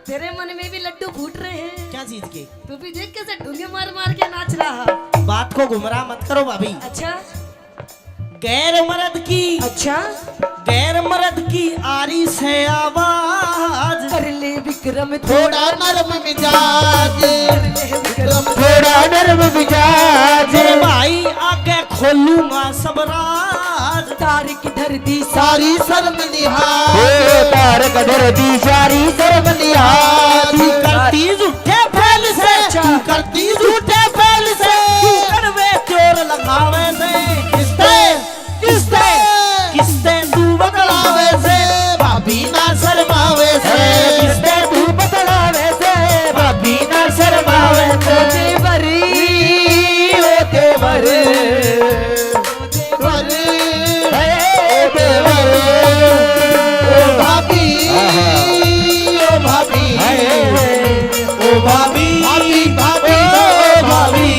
तेरे मन में भी लड्डू फूट रहे हैं। क्या चीज के? तू भी देख कैसे ढूंगे मार मार के नाच रहा। बात को गुमराह मत करो भाभी। अच्छा। गैर मर्द की, अच्छा। गैर मर्द की आ रही से आवाज। कर ले विक्रम थोड़ा नरम मिजाज। कर ले विक्रम थोड़ा नरम मिजाज। मेरे भाई आगे खोलूंगा सब राज। तार की धर दी सारी शर्म लिहाज। ओ तार का धर दी सारी शर्म लिहाज। तू करती झूठे फैल से, अच्छा। तू करती झूठे फैल से। तू कड़वे चोर लगावे से। किसते? किसते? किसते तू बतलावे से, भाभी ना शर्मावे से। किसते तू बतलावे से, भाभी ना शर्मावे से। ओ देवर, ओ देवर। देवर, हे देवर, ओ भाभी, आहा। ओ भाभी, हाय। ओ भाभी, भाभी, भाभी, ओ भाभी।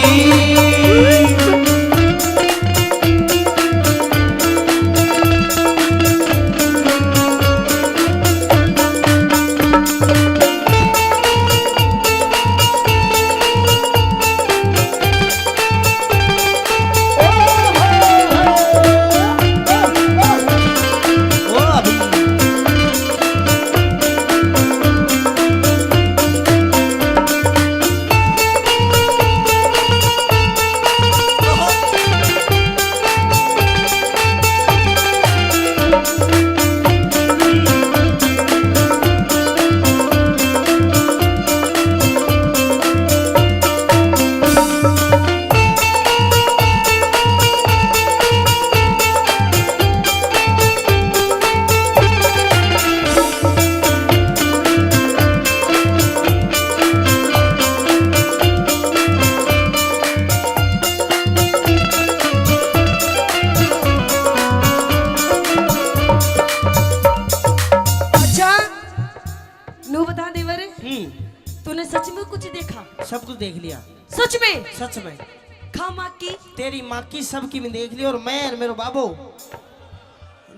अच्छा, नू बता देवर, हम्म। तूने सच में कुछ देखा? सब कुछ देख लिया। सच में? सच में। खा माँ की? तेरी माँ की, सबकी भी देख ली, और मैं और मेरो बाबो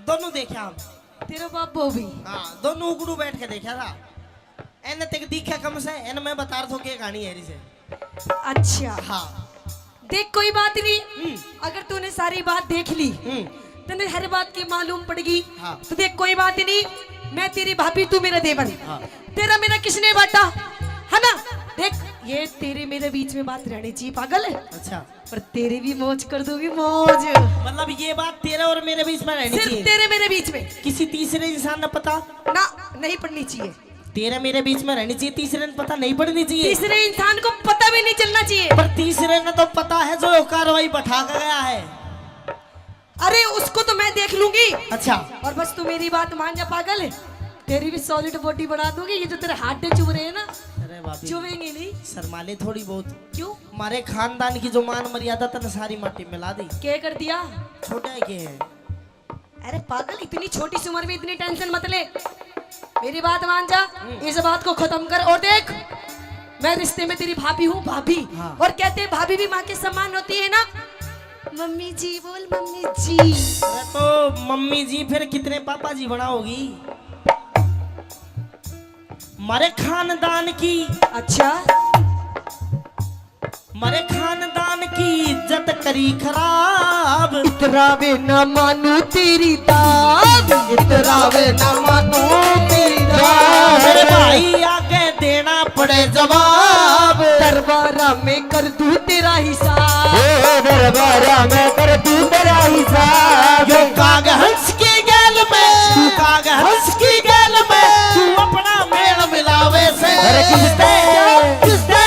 दोनों देखा हम। तेरा बाबो भी? हाँ, दोनों उगड़ू बैठ के देखा था। एने तक दिखा कम से, एने मैं बता रहा था के कहानी है इसे। अच्छा। हाँ। देख, कोई बात नहीं, हम्म। अगर तूने सारी बात देख ली, हम्म। तने हर बात की मालूम पड़ गई, हाँ। तो देख, कोई बात नहीं, मैं तेरी भाभी, तू मेरा देवर। हाँ। तेरा मेरा किसने बांटा, है ना? देख, ये तेरे मेरे बीच में बात रहनी चाहिए, पागल। अच्छा। पर तेरी भी मौज कर दूंगी, मौज। मतलब, ये बात तेरे और मेरे बीच में रहनी सिर्फ चाहिए? तेरे मेरे बीच में। किसी तीसरे इंसान ने पता? ना, नहीं पड़नी चाहिए। तेरे मेरे बीच में रहनी चाहिए, तीसरे ने पता नहीं पड़नी चाहिए। तीसरे इंसान को पता भी नहीं चलना चाहिए। पर तीसरे ने तो पता है, जो कार्रवाई बैठा के गया है। अरे, उसको तो मैं देख लूंगी। अच्छा। और बस तू मेरी बात मान जा पागल, तेरी भी सॉलिड बॉडी बना दूंगी। ये जो तेरे हाथ चुभ रहे हैं ना, अरे भाभी, चुभेंगे नहीं। शर्मा ले थोड़ी बहुत। क्यों? हमारे खानदान की जो मान मर्यादा तने सारी माटी मिला दी। क्या कर दिया? छोटा है के है? अरे पागल, इतनी छोटी सी उम्र में इतनी टेंशन मत ले, मेरी बात मान जा। हम्म। इस बात को खत्म कर। और देख, मैं रिश्ते में तेरी भाभी हूँ, भाभी। हाँ। और कहते हैं, भाभी भी माँ के समान होती है ना। मम्मी जी बोल, मम्मी जी। अरे तो मम्मी जी फिर कितने पापा जी बनाओगी? मारे खानदान की। अच्छा। मारे खानदान की इज्जत करी खराब। इतरावे ना मानू तेरी दाब। इतरावे ना मानू तेरी दाब। मेरे भाई आगे देना पड़े जवाब। दरबारा में कर दूं तेरा हिसाब। ओ दरबारा में कर दूं तेरा हिसाब। यो काग हंस की गैल में, तू काग हंस की गैल में, तू अपना मेल मिलावे से। अरे किसते? किसते?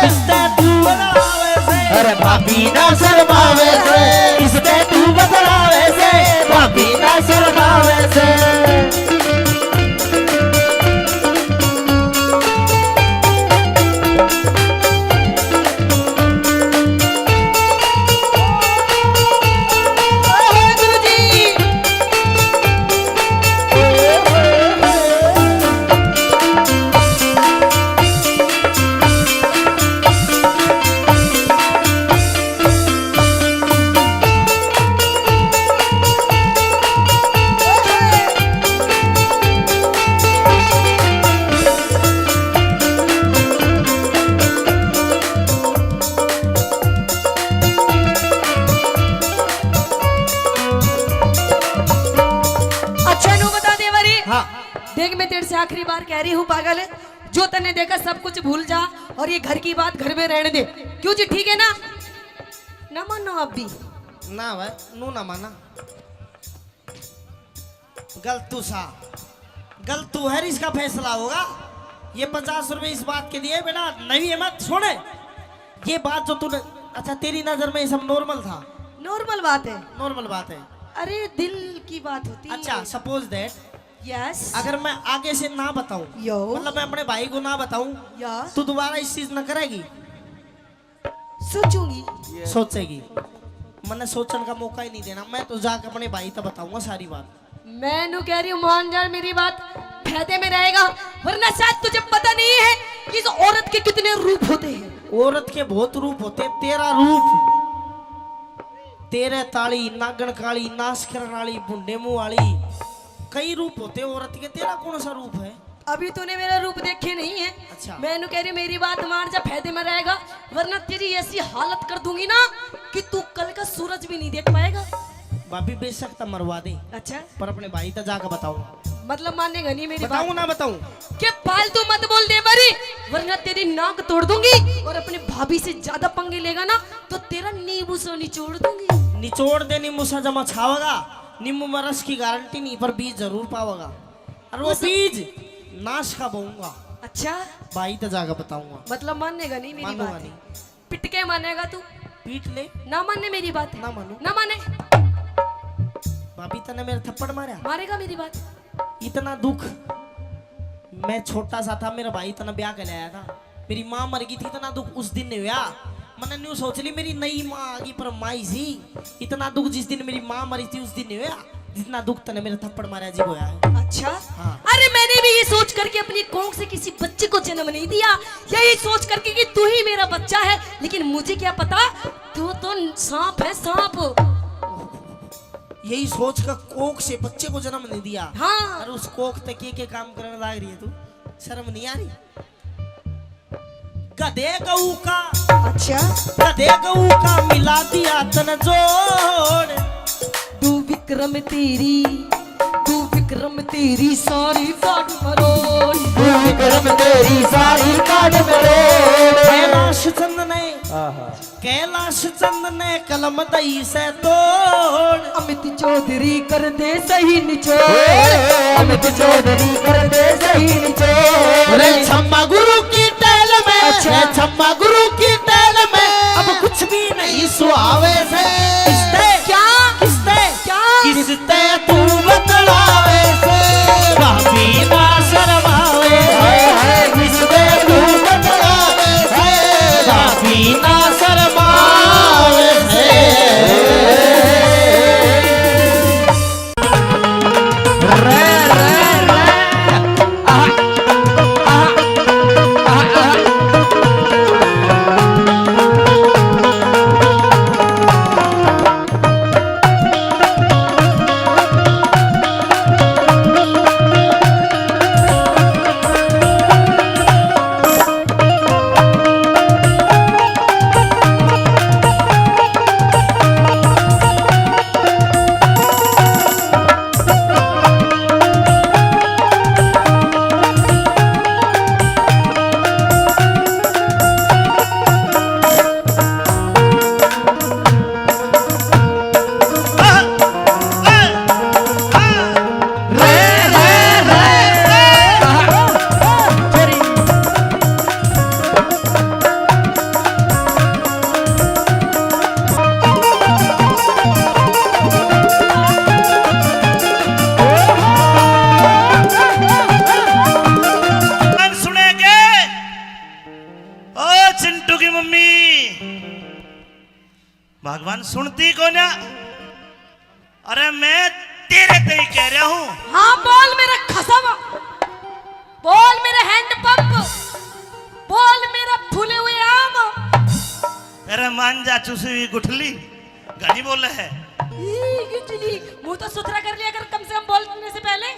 किसते तू बदलावे से? अरे भाभी ना शर्मावे से, किसते तू बदलावे से? भाभी ना शर्मावे से। अच्छा, नू बता दे बारी। हाँ। देख, मैं तेरे से आखिरी बार कह रही हूँ पागल, जो तन्ने देखा सब कुछ भूल जा और ये घर की बात घर में रहने दे। क्यों जी, ठीक है ना? ना मानो आप भी। ना भाई, नू ना माना। गलतू सा, गलतू है, इसका फैसला होगा। ये पचास रुपए इस बात के दिए, बेटा, नहीं है, मत सुने। ये बात जो तूने, अच्छा, तेरी नजर में ये सब नॉर्मल था? नॉर्मल बात है। नॉर्मल बात है। अरे, दिल की बात होती है। अच्छा, सपोज दैट, यस। अगर मैं आगे से ना बताऊं, यो। मतलब, मैं अपने भाई को ना बताऊं, यस। तू दोबारा इस चीज ना करेगी? सोचूंगी। सोचेगी? मन्ने सोचण का मौका ही नहीं देना। मैं तो जाके अपने भाई तक बताऊंगा सारी बात। मैं नू कह रही हूँ, मान जा मेरी बात, फायदे में रहेगा, वरना शायद तुझे पता नहीं है कि इस औरत के कितने रूप होते हैं। औरत के बहुत रूप होते हैं। तेरा रूप, तेरे ताली, नागण काली, नाश करण वाली, भुंडे मुंह वाली, कई रूप होते हैं औरत के। तेरा कौन सा रूप है? अभी तूने मेरा रूप देखे नहीं है। अच्छा। मैं नू कह रही हूँ, मेरी बात मान जा, फायदे में रहेगा, वरना तेरी ऐसी हालत कर दूंगी ना कि तू कल का सूरज भी नहीं देख पाएगा। भाभी, बेशक तो मरवा दे। अच्छा। पर अपने भाई तक जाकर बताऊंगा। मतलब, मानेगा नहीं मेरी बात? बताऊं ना बताऊं? के फालतू मत बोल दे बारी, वरना तेरी नाक तोड़ दूंगी, और अपने भाभी से ज्यादा पंगे लेगा ना, तो तेरा नींबू सा निचोड़ दूंगी। निचोड़ दे नींबू सा, जमा छावेगा। नींबू में रस की गारंटी नहीं, पर बीज जरूर पावेगा। और वो उस बीज नाश का बोऊंगा। अच्छा। भाई तो जाकर बताऊंगा। मतलब, मानेगा नहीं मेरी बात? मानूंगा नहीं। पिट के मानेगा तू? पीट ले। ना माने मेरी बात? ना मानू। ना माने। भाभी, तने मेरे थप्पड़ मारा? मारेगा मेरी बात? इतना दुख, मैं छोटा सा था, मेरा भाई तने ब्याह के लाया था, मेरी माँ मर गई थी, इतना दुख उस दिन नहीं हुआ। मैंने न्यू सोच ली, मेरी नई माँ आ गई, पर माई सी, इतना दुख जिस दिन मेरी माँ मरी थी उस दिन नहीं हुआ, जितना दुख तने मेरे थप्पड़ मारा जी होया है। अच्छा। हाँ। अरे, मैंने भी ये सोच करके अपनी कोख से किसी बच्चे को जन्म नहीं दिया, यही सोच करके कि तू ही मेरा बच्चा है, लेकिन मुझे क्या पता तू तो सांप है, सांप। यही सोच का कोख से बच्चे को जन्म नहीं दिया। हाँ। और उस कोख तक के, के काम करने लाग रही है तू, शर्म नहीं आ रही? गधे गऊ का, अच्छा। गधे गऊ का मिला दिया तन जोड़। दू विक्रम तेरी, दू विक्रम तेरी सारी काट मरोड़। दू विक्रम तेरी सारी काट मरोड़। कैलाश चंद ने, आहा। कैलाश चंद ने कलम दई से तोड़। अमित चौधरी कर दे सही निचोड़। अमित चौधरी कर दे सही निचोड़। रे छम्मा गुरु की टैल में, अच्छा। रे छम्मा गुरु की टैल में, अब कुछ भी नहीं सुहावे से। किसते? क्या? किसते? क्या? किसते तू बतलावे से? भाभी ना शर्मावे से। किसते तू बतलावे से? भाभी ना शर्मावे से। भगवान सुनती को ना। अरे मैं तेरे ते ही कह रहा हूँ। हाँ, बोल मेरे खसम, बोल मेरे हैंडपंप, बोल मेरा फूले हुए आम। अरे मान जा चुसी हुई गुठली, घणी बोले है। ई गुठली, मुंह तो सुथरा कर लिया कर कम से कम बोलने से पहले।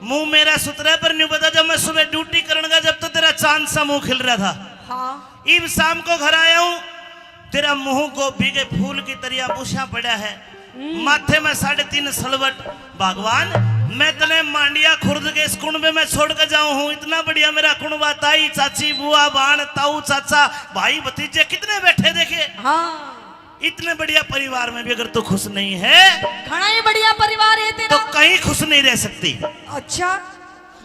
मुंह मेरा सुथरा है, पर न्यू बता, जब मैं सुबह ड्यूटी करण गया, जब तो तेरा चांद सा मुंह खिल रहा था। हाँ। इब शाम को घर आया हूँ, तेरा मुंह गोभी के फूल की तरिया बुशा पड़ा है, हम्म। माथे में साढ़े तीन सलवट। भगवान, मैं तने मांडिया खुर्द के इस कुणबे में छोड़ के जाऊं हूँ। इतना बढ़िया मेरा कुणबा, ताई, चाची, बुआ, बाण, ताऊ, चाचा, भाई, भतीजे कितने बैठे देखे। हाँ। इतने बढ़िया परिवार में भी अगर तू खुश नहीं है, घणा ही बढ़िया परिवार है तेरा। तो कहीं खुश नहीं रह सकती। अच्छा,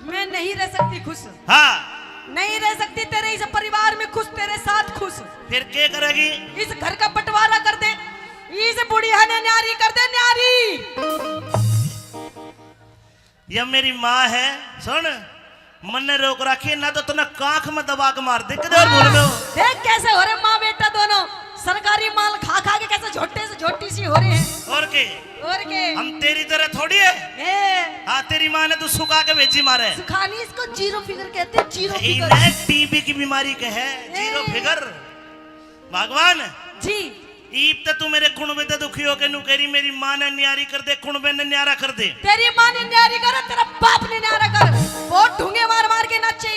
मैं नहीं रह सकती खुश। हाँ। नहीं रह सकती तेरे इस परिवार में खुश, तेरे साथ खुश। फिर क्या करेगी? इस घर का बंटवारा कर दे, इस बुढ़िया ने न्यारी कर दे, न्यारी। या मेरी माँ है, सुन, मन्ने रोक रखी है, ना तो तन्ने कांख में दबा के मार दे, किधर भूल में हो। देख कैसे हो रहे माँ बेटा दोनों, सरकारी माल खा खा के कैसे झोटे से झोटी सी हो रहे हैं। और के? और के? हम तेरी तरह थोड़ी है। ए। हाँ, तेरी माँ ने तो सुखा के भेजी मारे। सुखानी, इसको जीरो फिगर कहते हैं, जीरो फिगर। इन्हें टीबी की बीमारी के है, जीरो ए। फिगर। भगवान जी। ईब तो तू मेरे कुणबे ते दुखी होके नू कह रही, मेरी माँ ने न्यारी कर दे, कुणबे ने न्यारा कर दे। तेरी माँ ने न्यारी करे, तेरा बाप ने न्यारा कर। बहुत ढूंगे मार मार के नाचे।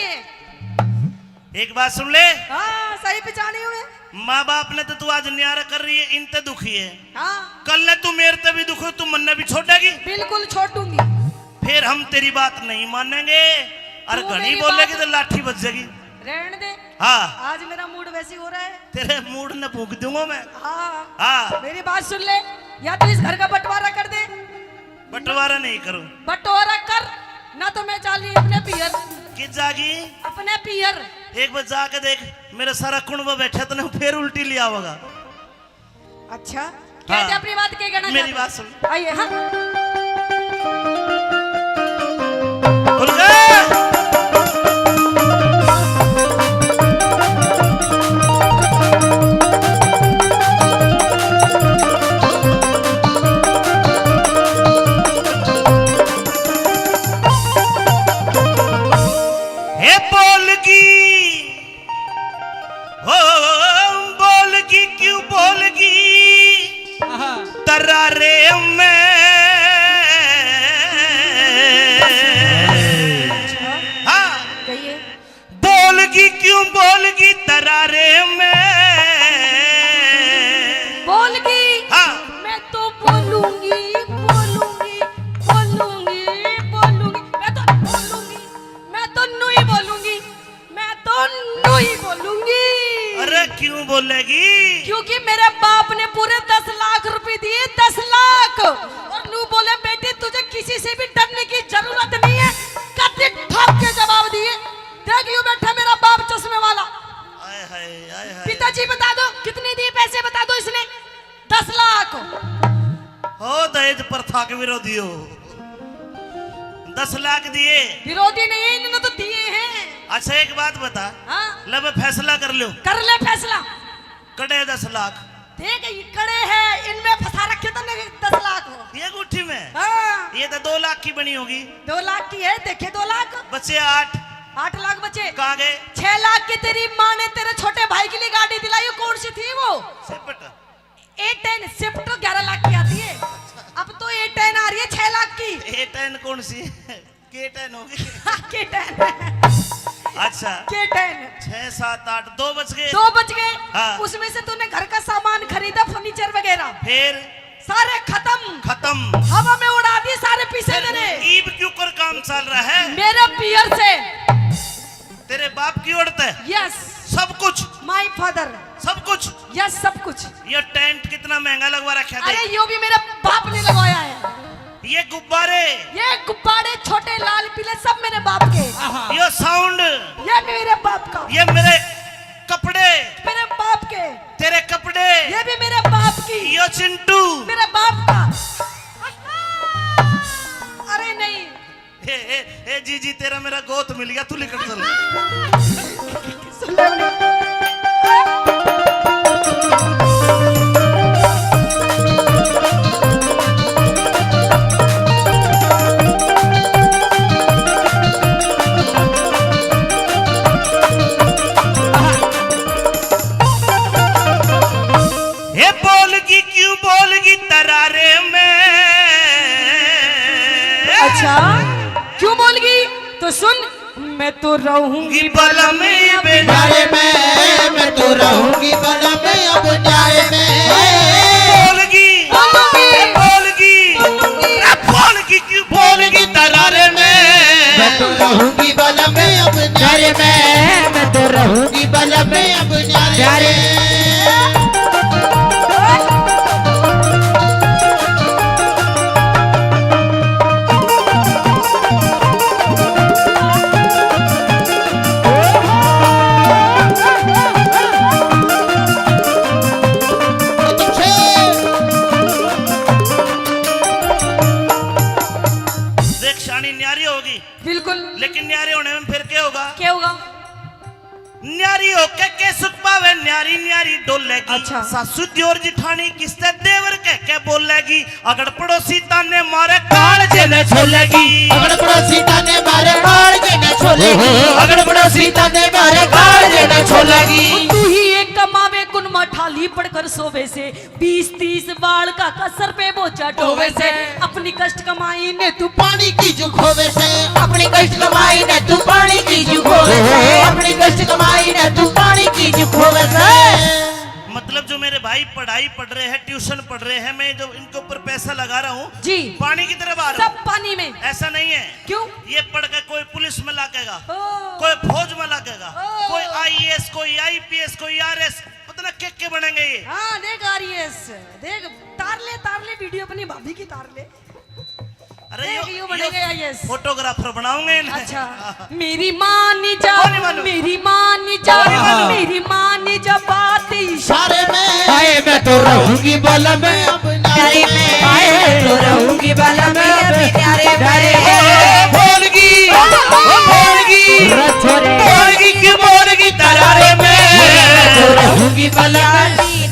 एक बात सुन ले। हाँ, सही पहचानी हूँ मैं। माँ बाप ने तो तू आज न्यारा कर रही है, इन ते दुखी है। हाँ। कल ने तू मेरे ते भी दुखी हो, तू मन्ने भी छोड़ेगी? बिल्कुल छोड़ूंगी। फिर हम तेरी बात नहीं मानेंगे। और तू घणी मेरी बोलेगी बात तो लाठी बज जाएगी। रहने दे। हाँ। आज मेरा मूड वैसे ही हो रहा है। तेरे मूड ने फूंक दूंगा मैं। हाँ। हाँ। मेरी बात सुन ले, या तो इस घर का बंटवारा कर दे। बंटवारा नहीं करूं। बंटवारा कर, ना तो मैं चाली अपने पियर। किस जागी? अपने पियर। एक बार जाके देख, मेरा सारा कुणबा बैठा, तने फिर उल्टी ले आवेगा। अच्छा, हाँ। कह दे अपनी बात, के कहना मेरी चाहते हो? बात सुन। आइए, हाँ। खुल गए। हे बोल की हो, बोलगी क्यों बोलगी आहा। तरारे में। हाँ। कहिए। बोलगी क्यों बोलगी तरारे में। बोलगी। हाँ। मैं तो बोलूंगी, बोलूंगी, बोलूंगी, बोलूंगी। मैं तो बोलूंगी, मैं तो न्यू ही बोलूंगी। मैं तो न्यू ही बोलूंगी। अरे क्यों बोलेगी? क्योंकि मेरे बाप ने पूरे दस लाख रुपए दिए, दस लाख। और नू बोले, बेटी तुझे किसी से भी डरने की जरूरत नहीं है। कति ठोक के जवाब दिए। देख यूं बैठा मेरा बाप चश्मे वाला। हाय हाय, हाय हाय। पिताजी बता दो कितने दिए पैसे, बता दो इसने। दस लाख। हो दहेज प्रथा के विरोधी हो। दस लाख दिए। विरोधी नहीं है, इन्होंने तो दिए हैं। अच्छा एक बात बता। हाँ। ले बे फैसला कर लो। कर ले फैसला। कड़े दस लाख। देख ये कड़े हैं, इनमें फंसा रखे तो नहीं दस लाख हो। ये गुट्ठी में? हाँ। ये तो दो लाख की बनी होगी। दो लाख की है, देखे दो लाख। बचे आठ। आठ लाख बचे। कहाँ गए? छह लाख की तेरी माँ ने तेरे छोटे भाई के लिए गाड़ी दिलाई, कौन सी थी वो? सेपट। ए टेन Swift तो ग्यारह लाख की आती है, अब तो ए टेन आ रही है छह लाख की। ए टेन कौन सी? के टेन होगी। हाँ, के टेन। अच्छा। के टेन। छह, सात, आठ, दो बच गए। दो बच गए। हाँ। उसमें से तूने घर का सामान खरीदा, फर्नीचर वगैरह। फिर? सारे खत्म। खत्म। हवा में उड़ा दी सारे पैसे फिर तेरे। ईब क्यों कर काम चल रहा है? मेरे पियर से। तेरे बाप की ओर तै? Yes। सब कुछ? My father। सब कुछ? Yes, सब कुछ। ये टेंट कितना महंगा लगवा रखा था? अरे, यो भी मेरे बाप ने लगवाया है। ये गुब्बारे? ये गुब्बारे छोटे, लाल, पीले, सब मेरे बाप के। आहा। ये साउंड? ये भी मेरे बाप का। ये मेरे कपड़े? मेरे बाप के। तेरे कपड़े? ये भी मेरे बाप की। ये चिंटू? मेरे बाप का। अरे नहीं। ए, ए, ए, जीजी, तेरा मेरा गोत मिल गया, तू लिकड़ चल। सुन ले उन्हें। अच्छा, क्यों बोलगी? तो सुन, मैं तो रहूंगी बलम अब न्यारे में, मैं तो रहूंगी बलम अब न्यारे में। बोलगी, बोलगी, बोलगी, बोलगी। अरे बोलगी क्यों बोलगी तरारे में? मैं तो रहूंगी बलम अब न्यारे में, मैं तो रहूंगी बलम अब न्यारे में। देख, शानी न्यारी होगी। बिल्कुल। लेकिन न्यारे होने में फिर क्या होगा? क्या होगा? न्यारी होके के सुख पावे, न्यारी न्यारी डोलेगी। अच्छा। सासू दियोर जिठानी किसते देवर कह के बोलेगी। अगड़ पड़ोसी ताने मारे कालजे ने छोलेगी। अगड़ पड़ोसी ताने मारे कालजे ने छोलेगी। अगड़ पड़ोसी ताने मारे कालजे ने छोलेगी। तू ही एक कमावे, कुन मा ठाली पड़कर सोवे से। बीस तीस बालका का सर पे बोझा ढोवे से। अपनी कष्ट कमाई ने तू पानी की जू खोवे से। अपनी कष्ट कमाई ने तू पानी की जू खोवे से। अपनी कष्ट कमाई ने तू पानी की जू खोवे से। मतलब, जो मेरे भाई पढ़ाई पढ़ रहे हैं, ट्यूशन पढ़ रहे हैं, मैं जो इनके ऊपर पैसा लगा रहा हूँ, जी। पानी की तरह बहा रहा हूँ। सब पानी में। ऐसा नहीं है। क्यों? ये पढ़ के कोई पुलिस में लागेगा, ओ। कोई फौज में लागेगा, ओ। कोई आईएएस, कोई आईपीएस, कोई आरएस, पता ना के के बनेंगे ये। हाँ, देख आरएएस, देख, तार ले, तार ले, वीडियो अपनी भाभी की तार ले। अरे देख, यो, यूं बनेंगे यो आईएएस। फोटोग्राफर बनाऊंगे इन्हें। अच्छा। मेरी माँ नी जा, ओ नी मानू। मेरी माँ नी जा, ओ नी मानू। मेरी माँ नी जा, बात इशारे में। हाय, मैं तो रहूंगी बलम अब न्यारे में। हाय, मैं तो रहूंगी बलम अब न्यारे में। बोलगी, बोलगी, बोलगी क्यों बोलगी तरारे में। मैं तो रहूंगी बलम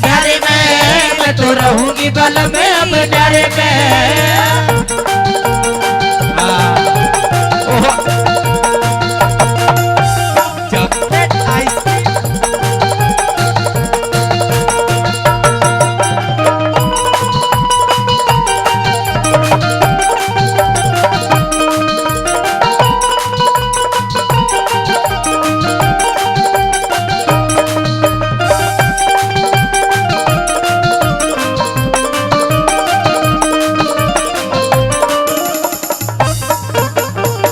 न्यारे में, मैं तो रहूंगी बलम अब न्यारे में। हाँ। ओहो। Chocolate ice cream.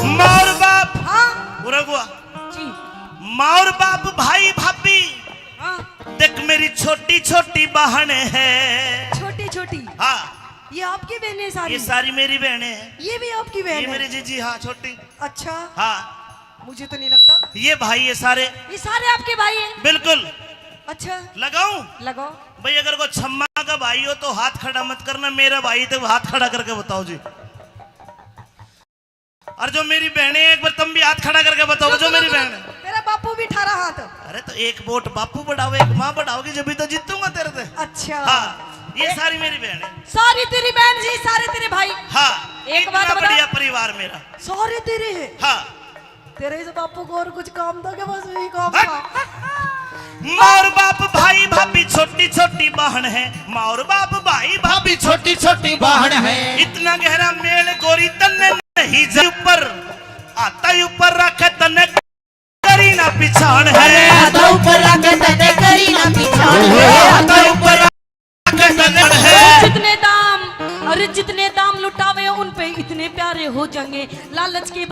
माँ और बाप, हाँ। बुरा हुआ। जी। माँ और बाप, भाई भाभी। हाँ। देख, मेरी छोटी छोटी बहन है। छोटी छोटी। हाँ। ये आपकी बहनें सारी? ये सारी मेरी बहनें हैं। ये भी आपकी बहन ये है? मेरी जीजी, हाँ, छोटी। अच्छा। हाँ। मुझे तो नहीं लगता। ये भाई, ये सारे। ये सारे आपके भाई हैं? बिल्कुल। अच्छा। लगाऊं? लगाओ। भाई, अगर कोई छम्मा का भाई हो तो हाथ खड़ा मत करना, मेरा भाई तो हाथ खड़ा करके बताओ जी। और जो मेरी बहनें, एक बार तुम भी हाथ खड़ा करके बताओ, जो मेरी बहन है। तेरा बापू भी ठारा हाथ। अरे, तो एक वोट बापू बढ़ाओ, एक माँ बढ़ाओगी, जब भी तो जीतूंगा तेरे से। अच्छा। हाँ, ये ए- सारी मेरी बहन है। सारी तेरी बहन जी, सारे तेरे भाई। हाँ, एक बात इतना बता। बढ़िया परिवार मेरा। सारे तेरे हैं? हाँ। तेरे इस बापू को और कुछ काम था क्या? बस यही काम था। माँ और बाप, भाई भाभी, छोटी छोटी बहन है। माँ और बाप, भाई भाभी, छोटी छोटी बहन है। इतना गहरा मेल गोरी तन्ने नहीं जा ऊपर, आता ही ऊपर रखे तन्ने करी ना पिछाण है। अरे आता ऊपर रखे तन्ने करी ना पिछाण है। आता ऊपर रखे तन्ने है। जितने दाम, अरे जितने दाम लुटावे उन पे इतने प्यारे हो जाएंगे। लालच के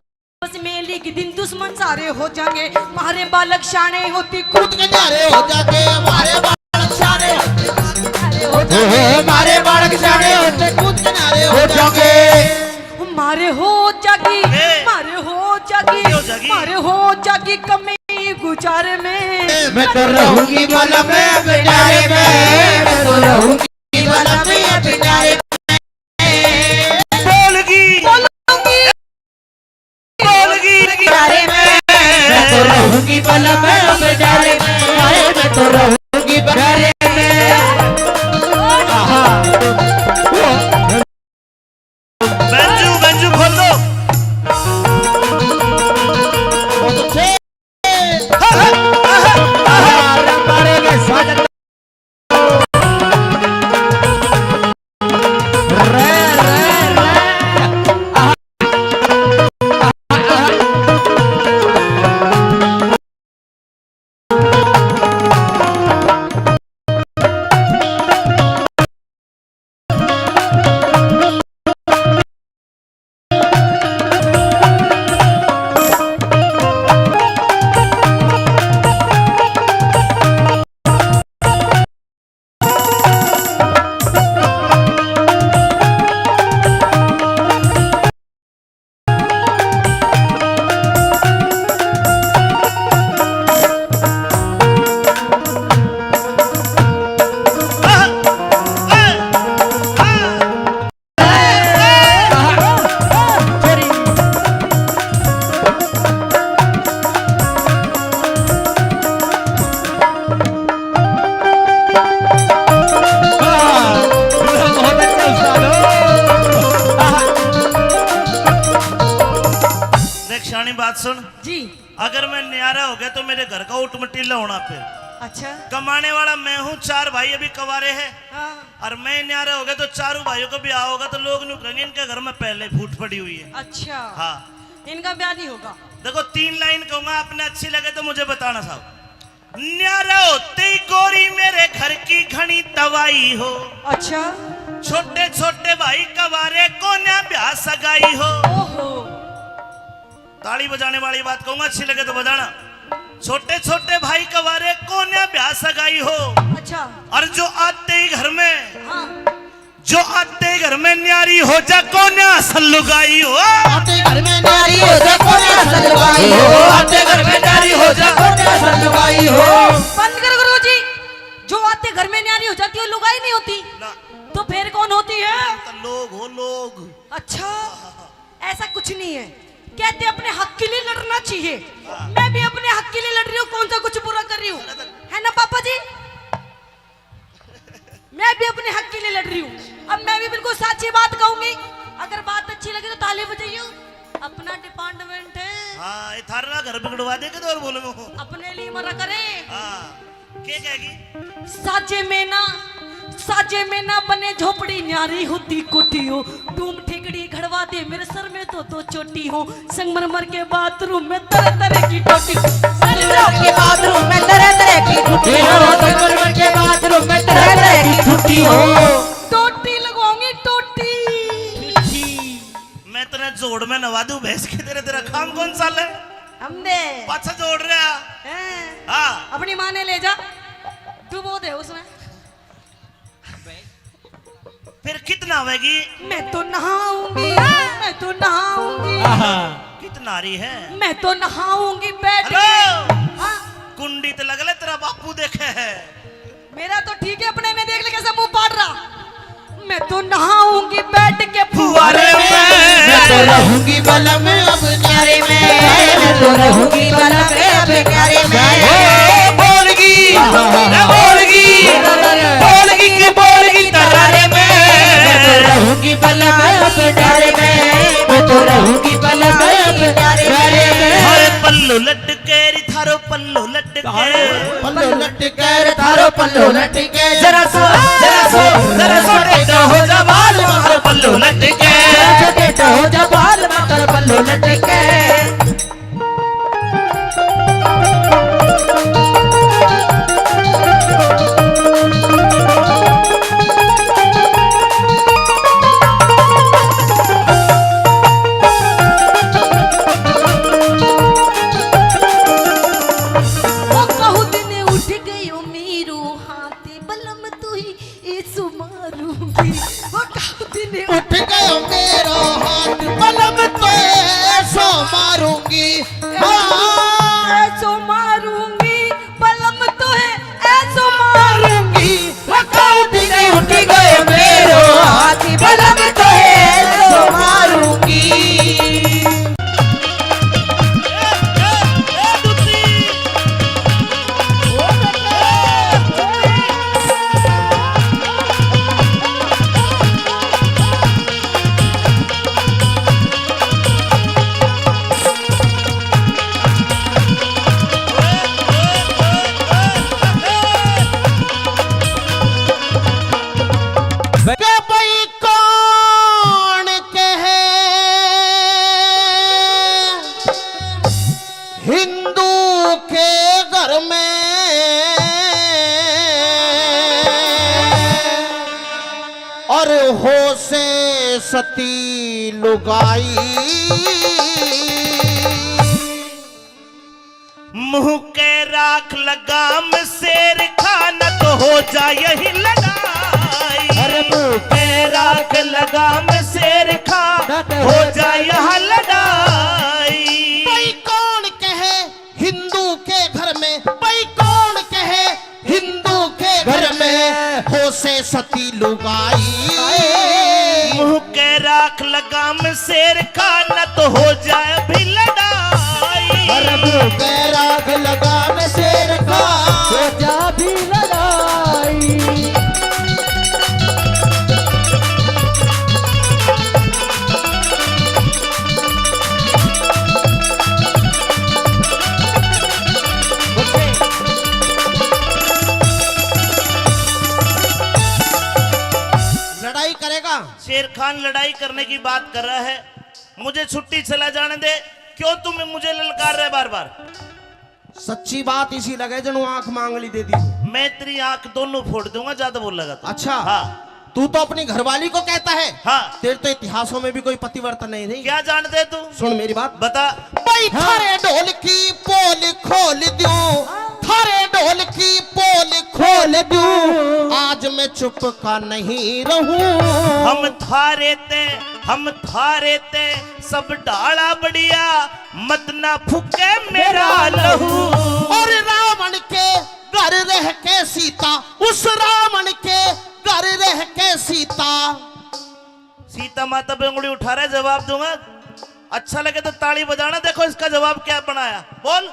बस मेली के दिन दुश्मन सारे हो जाएंगे। मारे बालक शाणे होती कूद के न्यारे हो जाएंगे। मारे बालक शाणे होते कूद के न्यारे हो जाएंगे। मारे बालक शाणे होते कूद के न्यारे हो जाएंगे। मारे हो जागी, ए। मारे हो जागी, हो जागी? मारे हो जागी कमी गुजारे में। मैं तो रहूंगी बलम अब न्यारे में, मैं तो रहूंगी बलम अब न्यारे में। बोलगी। बोलगी। बोलगी। मैं तो रहूंगी बलम अब न्यारे में, मैं तो रहूंगी बलम में। आहा। बेंजू, बेंजू खोल दो। सियाणी बात सुन। जी। अगर मैं न्यारा हो गया तो मेरे घर का ऊट मटीला होना पे। अच्छा। कमाने वाला मैं हूँ, चार भाई अभी कवारे हैं। हाँ। और मैं न्यारा हो गया तो चारों भाइयों का ब्याह होगा तो लोग न्यू कहेंगे, "इनके घर में पहले फूट पड़ी हुई है।" अच्छा। हाँ। इनका ब्याह नहीं होगा। देखो, तीन लाइन कहूंगा, आपने अच्छी लगे तो मुझे बताना साहब। न्यारा होते ही गोरी मेरे घर की घणी तबाही हो। अच्छा। छोटे छोटे भाई कवारे कोन्या ब्याह सगाई हो। ओहो। ताली बजाने वाली बात कहूंगा, अच्छी लगे तो बजाना। छोटे छोटे भाई कवारे कोन्या ब्याह सगाई हो। अच्छा। और जो आते ही घर में, हाँ। जो आते घर में न्यारी हो जा कोन्या असल लुगाई हो। आते घर में न्यारी हो जा कोन्या असल लुगाई हो। आते घर में न्यारी हो जा कोन्या असल लुगाई हो। बंद कर गुरु जी, जो आते घर में न्यारी हो जाती है, लुगाई नहीं होती। ना। तो फिर कौन होती है? तो लोग हो, लोग। अच्छा, ऐसा कुछ नहीं है। कहते अपने हक के लिए लड़ना चाहिए। हाँ। मैं भी अपने हक के लिए लड़ रही हूँ, कौन सा कुछ बुरा कर रही हूँ, है ना पापा जी? मैं भी अपने हक के लिए लड़ रही हूँ। अब मैं भी बिल्कुल साची बात कहूंगी, अगर बात अच्छी लगे तो ताली बजाइयो। अपना डिपार्टमेंट है। हाँ, ये थारा घर बिगड़वा दे के तो और बोलूंगा। अपने लिए मरा करे। हाँ, के कहेगी? साजे में ना, साजे में ना बने झोपड़ी, न्यारी होती कोठी हो। डूम ठेकड़ी घड़वा दे, मेरे सर में तो दो चोटी हो। संगमरमर के बाथरूम में तरह तरह की टोटी। संगमरमर के बाथरूम में तरह तरह की टोटी हो। संगमरमर के बाथरूम में तरह तरह की टोटी हो। टोटी लगवाऊंगी, टोटी। मैं तेरे जोड़ में नवा दूं भैंस के, तेरे, तेरा काम कौन सा ले? हम दे। पाछा जोड़ रहा। हैं? हाँ। अपनी माँ ने ले जा, तू वो दे उसमें। फिर कित नहावेगी? मैं तो नहाऊंगी, मैं तो नहाऊंगी। आहा। कित नहा रही है? मैं तो नहाऊंगी बैठ के। हेलो। हाँ। कुंडी तो लग ले, तेरा बापू देखे है। मेरा तो ठीक है, अपने में देख ले कैसे मुंह पाड़ रहा। मैं तो नहाऊंगी बैठ के फुहारे में। मैं तो रहूंगी बलम अब न्यारे में। मैं तो रहूंगी बलम अब न्यारे में। ओ बोलगी, ए बोलगी, बोलगी के बोलगी तरारे में। मैं तो रहूंगी बलम अब न्यारे में। मैं तो रहूंगी बलम अब न्यारे में। हर पल्लू लटके री थारो पल्लू लटके। पल्लो लटके रे थारो पल्लो लटके। जरा सो, जरा सो, जरा सो टेढ़ा हो जा बाल मार पल्लो लटके। जरा सो टेढ़ा हो जा बाल मार पल्लो लटके। वो कहू दिन उठ गयो मेरो हाथ, बलम तू ही ऐसो मारूंगी। वो कहू दिन उठ गयो मेरो हाथ, बलम तो ऐसो मारूंगी। हाँ। ऐसो मारूंगी, बलम तो है ऐसो मारूंगी। वो कहू दिन उठ गयो मेरो हाथ, बलम तो है ऐसो मारूंगी। के भाई कौन कहे हिंदू के घर में और हो से सती लुगाई। मुंह के राख लगाम शेर खा, न तो हो जा यही लड़ाई। अरे मुंह के राख लगाम शेर खा, न तो हो जा यह लड़ाई। भाई कौन कहे हिंदू के घर में, भाई कौन कहे हिंदू के घर में हो से सती लुगाई। मुंह के राख लगाम शेर खा, न तो हो जाए भी लड़ाई। अरे मुंह के राख लगाम शेर खा, हो जा भी लड़ाई। इंसान लड़ाई करने की बात कर रहा है, मुझे छुट्टी चला जाने दे। क्यों तुम मुझे ललकार रहे बार बार? सच्ची बात इसी लगे जणु आंख मांगली दे दी। मैं तेरी आंख दोनों फोड़ दूंगा, ज्यादा बोलेगा तो। अच्छा। हाँ। तू तो अपनी घरवाली को कहता है। हाँ। तेरे तो इतिहासों में भी कोई पतिव्रता नहीं रही। क्या जानते तू? सुन मेरी बात। बता। भाई, हाँ। थारे ढोल की पोल खोल दूं, थारे ढोल की पोल खोल दूं, आज मैं चुप का नहीं रहूं। हम थारे ते, हम थारे ते सब ढाला बढ़िया, मत ना फूके मेरा लहू। और रावण के घर रह के सीता, उस रावण के घर रह के सीता। सीता माता पे उंगली उठा रहा है, जवाब दूंगा। अच्छा लगे तो ताली बजाना, देखो इसका जवाब क्या बनाया। बोल।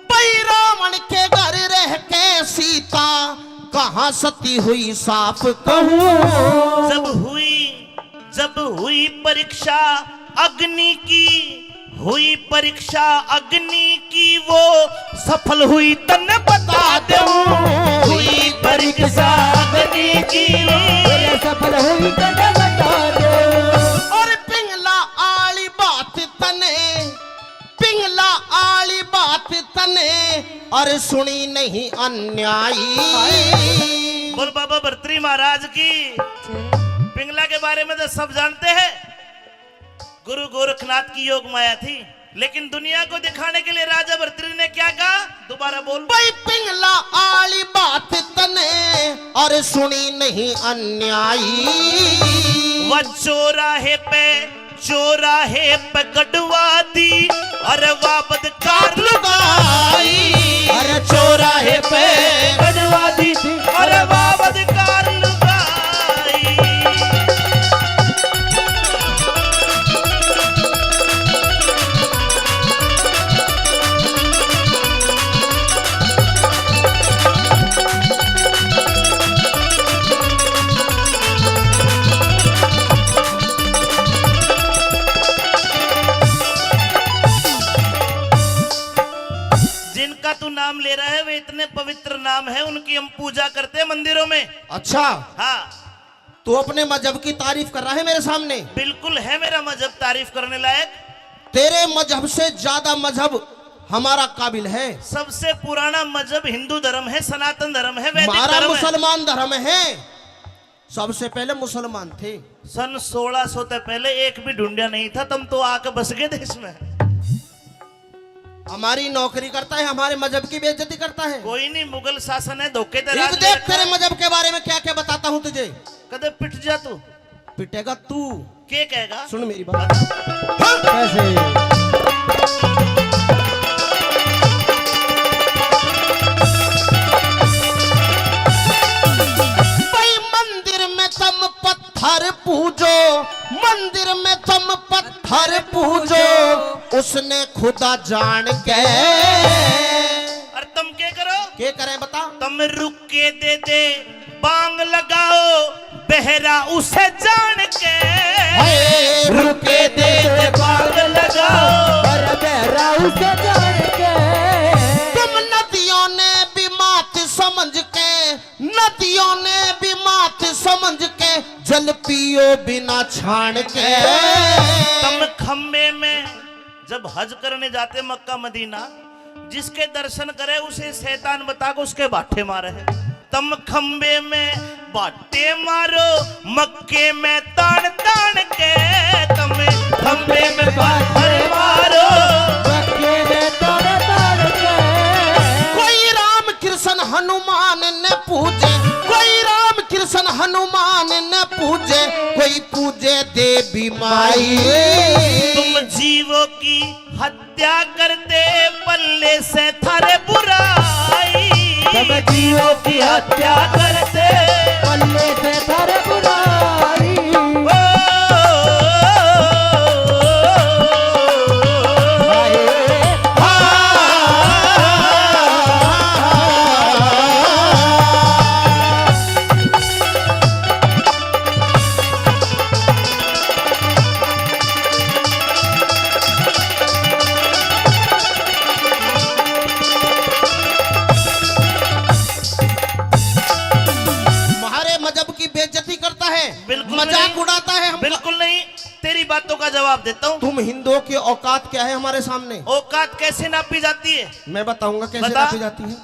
भाई, रावण के घर रह के सीता कहाँ सती हुई साफ कहूँ। जब हुई, जब हुई परीक्षा अग्नि की, हुई परीक्षा अग्नि की, वो सफल हुई तन्ने बता दूं। हुई परीक्षा अग्नि की, वो सफल हुई तन्ने बता दूं। और पिंगला आली बात तने, पिंगला आली बात तने, और सुनी नहीं अन्यायी। बोल बाबा भरतरी महाराज की। पिंगला के बारे में तो सब जानते हैं, गुरु गोरखनाथ की योग माया थी, लेकिन दुनिया को दिखाने के लिए राजा भरतरी ने क्या कहा? दोबारा बोल। भाई, पिंगला आली बात तने, और सुनी नहीं अन्यायी। वह चौराहे पे, चौराहे पे गड़वा दी, अरे वाह बदकार लुगाई। अरे चौराहे पे गड़वा दी थी, अरे वाह बदकार लुगाई। जिनका तू नाम ले रहा है, वे इतने पवित्र नाम है, उनकी हम पूजा करते हैं मंदिरों में। अच्छा। हाँ। तू अपने मजहब की तारीफ कर रहा है मेरे सामने? बिल्कुल है मेरा मजहब तारीफ करने लायक। तेरे मजहब से ज्यादा मजहब हमारा काबिल है। सबसे पुराना मजहब हिंदू धर्म है, सनातन धर्म है, वैदिक हमारा धर्म है। मुसलमान धर्म है। सबसे पहले मुसलमान थे। सन सोलह सौ से पहले एक भी ढूंढा नहीं था, तुम तो आके बस गए देश में। हमारी नौकरी करता है, हमारे मजहब की बेइज्जती करता है। कोई नहीं, मुगल शासन है, धोखे ते इब राज देख, करता तेरे है। मजहब के बारे में क्या क्या बताता हूँ तुझे। कदे पिट जा तू। पिटेगा तू। के कहेगा? सुन मेरी बात। हाँ। कैसे? भाई मंदिर में तुम पत्थर पूजो, मंदिर में तुम पत्थर पूजो, उसने खुदा जान के। और तुम के करो? के करें बता? तुम रुक के दे दे बांग लगाओ, बहरा उसे जान के। हाय, रुके दे दे बांग लगाओ, और बहरा उसे जान के। तुम नदियों ने भी मात समझ के, नदियों ने भी मात समझ के, जल पियो बिना छान के। तुम खम्बे में जब हज करने जाते मक्का मदीना, जिसके दर्शन करे उसे शैतान बता के उसके बाटे मारे। तम खंबे में बाटे मारो, मक्के में तान तान के। तम खंबे में बाटे मारो, मक्के में तान तान के। कोई राम कृष्ण हनुमान ने पूजे, कोई राम कृष्ण हनुमान ने पूजे, कोई पूजे देवी माई। तुम जीवों की हत्या करते पल्ले से थारे बुराई। तुम जीवों की हत्या करते पल्ले से थारे बुराई। ओ, हाय। बातों का जवाब देता हूँ। तुम हिंदुओं की औकात क्या है हमारे सामने? औकात कैसे नापी जाती है? मैं बताऊंगा कैसे बता। नापी जाती है।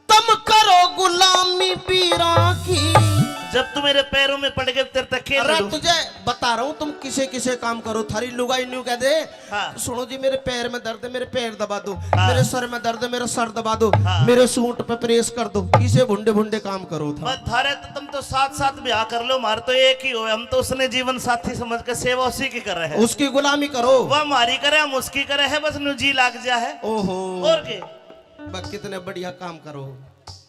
तुम करो गुलामी पीरा की। जब तू मेरे पैरों में पड़ गए, तेरे तक खेल अरे लूं। तुझे बता रहा हूँ, तुम किसे किसे काम करो। थारी लुगाई न्यू कह दे, हाँ। सुनो जी, मेरे पैर में दर्द है, मेरे पैर दबा दो, हाँ। मेरे सर में दर्द है, मेरा सर दबा दो, हाँ। मेरे सूट पे प्रेस कर दो। इसे भुंडे भुंडे काम करो था। बस थारे तो, तुम तो साथ साथ ब्याह कर लो, मार तो एक ही हो, हम तो उसने जीवन साथी समझ के सेवा उसी की कर रहे हैं। उसकी गुलामी करो। वह हमारी करे, हम उसकी करे है, बस न्यू जी लाग जा है। ओहो। और के? बस कितने बढ़िया काम करो,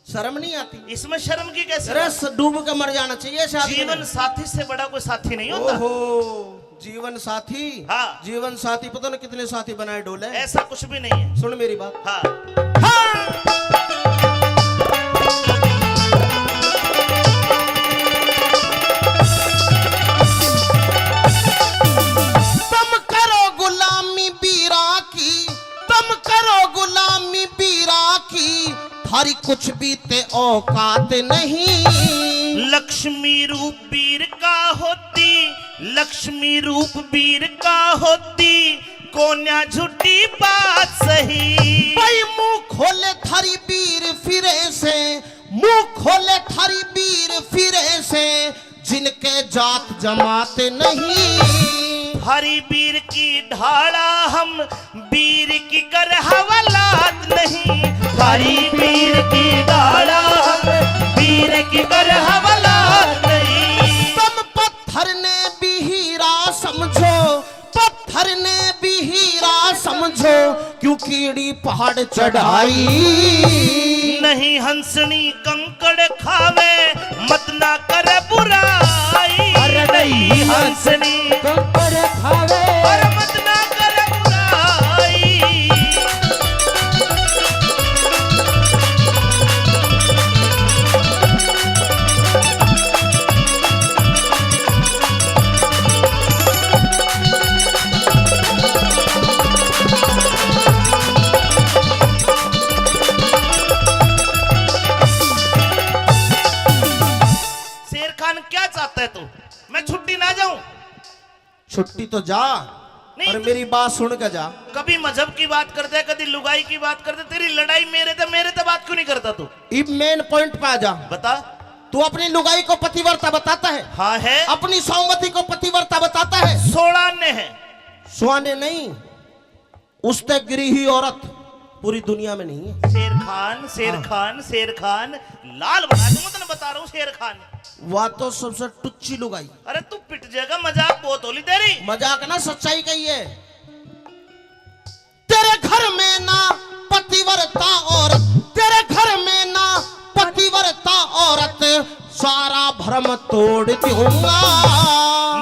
शर्म नहीं आती? इसमें शर्म की कैसी अरे, बात? स-, डूब के मर जाना चाहिए ऐसे आदमी ने। जीवन साथी से बड़ा कोई साथी नहीं होता। ओहो, जीवन साथी? हाँ। जीवन साथी पता ना कितने साथी बनाए डोले। ऐसा कुछ भी नहीं है। सुन मेरी बात। हाँ। हाँ। तुम करो गुलामी बीरा की, तुम करो गुलामी बीरा की, थारी कुछ भी ते औकात नहीं। लक्ष्मी रूप बीर का होती, लक्ष्मी रूप बीर का होती, कोन्या झूठी बात सही। भाई मुंह खोले थारी बीर फिरे से, मुंह खोले थारी बीर फिरे से, जिनके जात जमात नहीं। थारी बीर की ढाला हम, बीर की कर हवालात नहीं। थारी बीर की ढाला हम, बीर की कर हवालात नहीं। तुम पत्थर ने भी हीरा समझो, पत्थर ने भी हीरा समझो, क्यों कीड़ी पहाड़ चढ़ाई। नहीं हंसनी कंकड़ खावे, मत ना कर बुराई। अरे नहीं हंसनी कंकड़ खावे। अरे मत ना कर बुराई। शेर खान, क्या चाहता है तू? मैं छुट्टी ना जाऊं? छुट्टी तो जा, नहीं पर तो मेरी बात सुन के जा। कभी मजहब की बात कर दे, कभी लुगाई की बात कर दे, तेरी लड़ाई मेरे ते, मेरे ते बात क्यों नहीं करता तू? इब मेन पॉइंट पे आ जा। बता। तू अपनी लुगाई को पतिव्रता बताता है? हाँ है। अपनी सौमती को पतिव्रता बताता है? सोलह आने हैं। सौ आने नहीं, उससे गिरी हुई औरत पूरी दुनिया में नहीं है। शेर खान, शेर हाँ। खान, शेर खान, लाल बना दूंगा, तने बता रहा हूँ शेर खान। वह तो सबसे टुच्ची लुगाई। अरे तू पिट जाएगा, मजाक बहुत होली तेरी। मजाक ना, सच्चाई कही है। तेरे घर में ना पतिव्रता औरत, तेरे घर में ना पतिव्रता औरत, सारा भरम तोड़ दूंगा।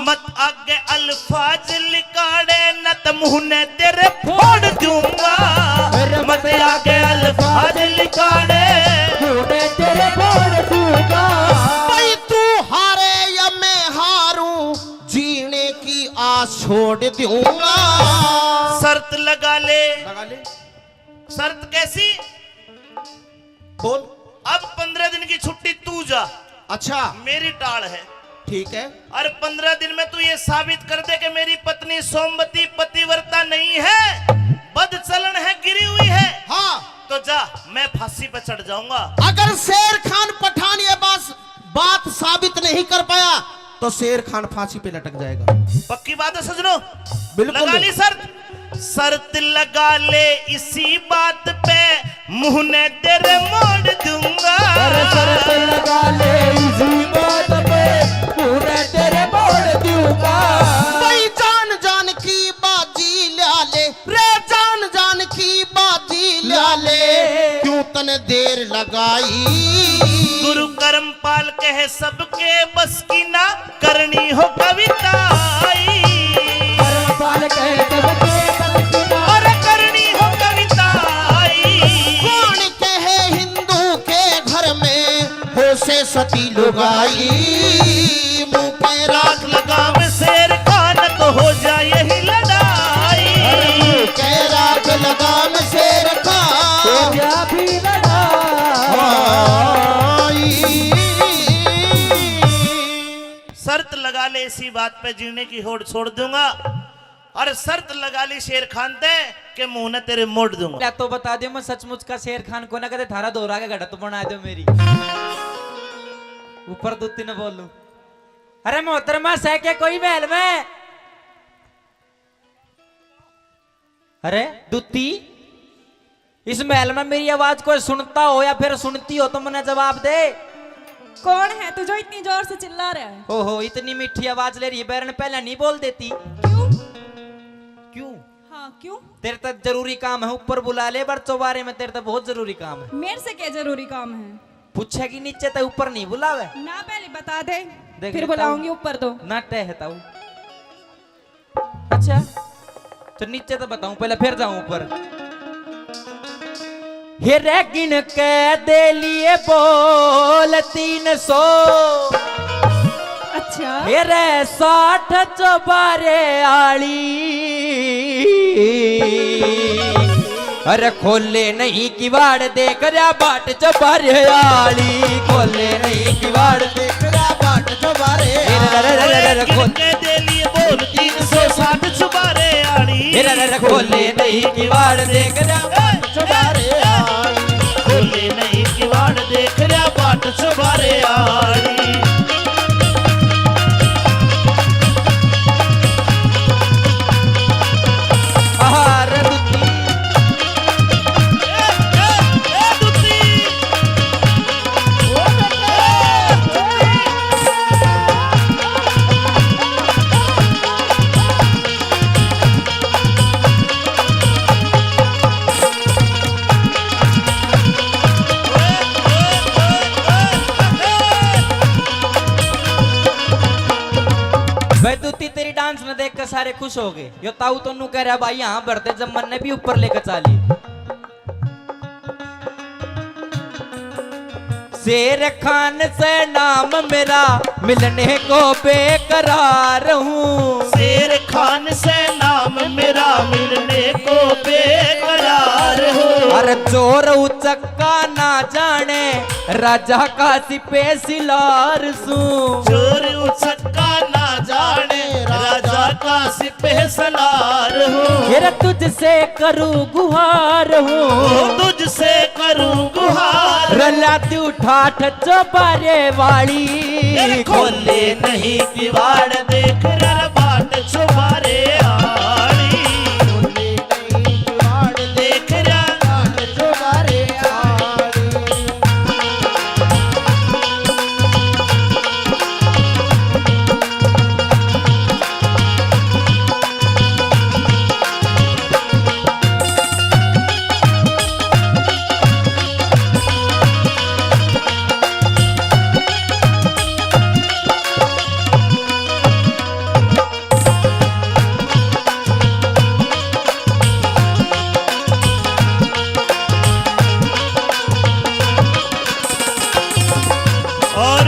मत आगे अल्फाज लिकाड़े, न त मुंह ने तेरे फोड़ दूंगा। अरे मत आगे अल्फाज लिकाड़े, मुंह ने तेरे फोड़ दूंगा। भाई तू हारे या मैं हारूं, जीने की आस छोड़ दूंगा। शर्त लगा ले। लगा ले। शर्त कैसी? बोल। अब पंद्रह दिन की छुट्टी तू जा। अच्छा। मेरी टाल है। ठीक है। और पंद्रह दिन में तू ये साबित कर दे कि मेरी पत्नी सोमवती पतिव्रता नहीं है, बदचलन है, गिरी हुई है। हाँ। तो जा, मैं फांसी पे चढ़ जाऊंगा। अगर शेर खान पठान ये बात, बात साबित नहीं कर पाया तो शेर खान फांसी पे लटक जाएगा। पक्की बात है सजनों? बिल्कुल। लगा ली शर्त? शर्त लगा ले इसी बात पे, मुंह ने तेरे मोड़ दूंगा। अरे शर्त लगा ले इसी बात पे, मुंह ने तेरे मोड़ दूंगा। भाई जान जान की बाजी ला ले रे, जान जान की बाजी ला ले, क्यों तने देर लगाई। गुरु कर्मपाल कहे सबके बस की ना, करनी हो कविताई। धर्मपाल कहे सबके बस की ना। अरे करनी हो कविताई। कौन कहे हिंदू के घर में हो से सती लुगाई। मुंह पे राख लगाम शेर खान तो हो जाए ही लड़ाई। अरे मुंह पे राख लगाम शेर खान हो जा भी लड़ाई। शर्त लगा साले इसी बात पे जीने की होड़ छोड़ दूंगा। और शर्त लगा ली शेर खान ते के मुंह ने तेरे मोड़ दूंगा। ले तो बता दे, मैं सचमुच का शेर खान को ना, कदे थारा दोहरा के घड़ा तो बना दो मेरी। ऊपर दो तीन बोलूं। अरे मोहतरमा, सह के कोई महल में? अरे दूती, इस महल में मेरी आवाज कोई सुनता हो या फिर सुनती हो तो मन्ने जवाब दे। कौन है तू जो इतनी जोर से चिल्ला रहा है? ओहो, इतनी मीठी आवाज ले रही है, बैरन पहले नहीं बोल देती। क्यों? क्यों? हाँ, क्यों? तेरे तक जरूरी काम है, ऊपर बुला ले, बर चौबारे में तेरे तक बहुत जरूरी काम है। मेरे से क्या जरूरी काम है? पूछेगी नीचे तक, ऊपर नहीं बुलावे। ना, पहले बता दे, देख फिर लेता हूँ। बुलाऊंगी ऊपर तो। ना टहता हूँ। अच्छा, तो नीचे तो बताऊं, पहले फिर जाऊं ऊपर। हे रे गिन के दे लिए बोल तीन सौ। अच्छा। हे रे साठ चौबारे आली। अरे खोले नहीं किवाड़ देख रहा बाट चौबारे आली, खोले नहीं किवाड़ देख रहा बाट चौबारे आली। अरे, अरे, अरे, अरे, अरे, खोल। के दे लिए बोल तीन सौ साठ चौबारे आली। अरे, अरे, अरे, खोले नहीं किवाड़ देख रहा बाट चौबारे आली। खोले नहीं किवाड़ देख रहा बाट चौबारे आली। आहार दुखी। भाई दूती, तेरी डांस में देख के सारे खुश हो गए। यो ताऊ तो नू कह रहा, भाई यहाँ भरते जब मन ने भी ऊपर लेकर चाली। शेर खान से नाम मेरा, मिलने को बेकरार हूँ। शेर खान से नाम मेरा, मिलने को बेकरार हूँ। अरे चोर उचक्का ना जाने, राजा का सिपे सिलार सूं। चोर उचक्का ना जाने, राजा का सिपे सलार हूँ। तेरा तुझसे करूँ गुहार हूँ। ओ, तुझसे करूँ गुहार। रला तू ठाठ चौबारे वाली। तेरे खोले नहीं किवाड़ देख रहा बाट चौबारे आली। खोले नहीं किवाड़ देख रहा बाट चौबारे आली। और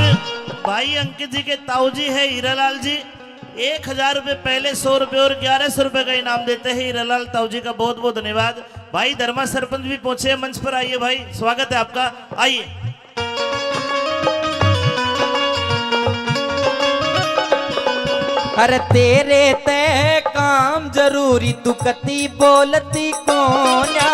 भाई अंकित जी के ताऊ जी है हीरालाल जी, एक हजार रुपए पहले, सौ रुपए और ग्यारह सौ रुपए का इनाम देते हैं हीरालाल ताऊ जी का। बहुत बहुत धन्यवाद। भाई धर्मा सरपंच भी पहुंचे हैं मंच पर, आइए भाई, स्वागत है आपका, आइए। अरे तेरे ते काम जरूरी, तू कती बोलती कोन्या।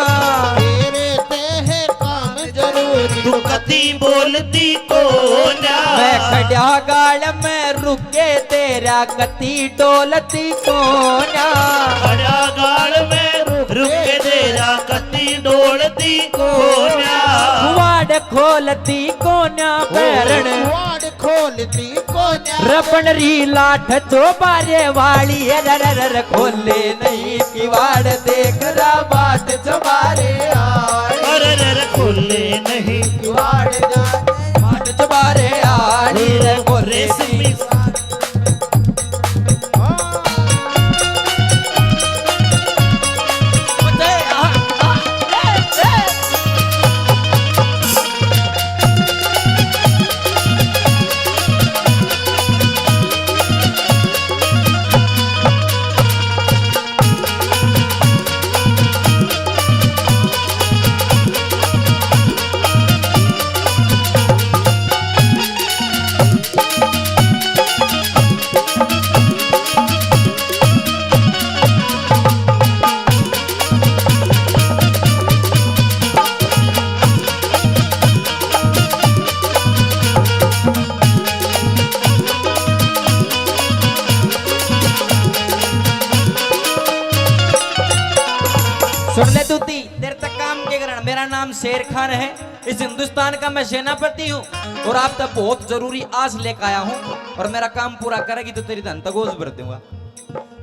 तेरे ते है काम जरूरी, तू कती बोलती कोन्या। मैं खड़ा गाल में रुके तेरा कती डोलती कोन्या। खड़ा गाल में रुके तेरा कती डोलती कोन्या। वाड़ खोलती कोन्या बैरण। वाड़ खोलती कोन्या। रबण री लाठ चौबारे वाली, अरे, अरे, अरे, खोले नहीं किवाड़ देख रहा बाट चौबारे आली। अरे, अरे, अरे, खोले नहीं किवाड़ जाने बाट चौबारे आली रे, खोले रेशमी। सुन ले तूती, तेरे तक काम के करण। मेरा नाम शेर खान है, इस हिंदुस्तान का मैं सेनापति हूँ और आप तक बहुत जरूरी आस लेकर आया हूँ, और मेरा काम पूरा करेगी तो तेरी धन तक गोज भर दूंगा।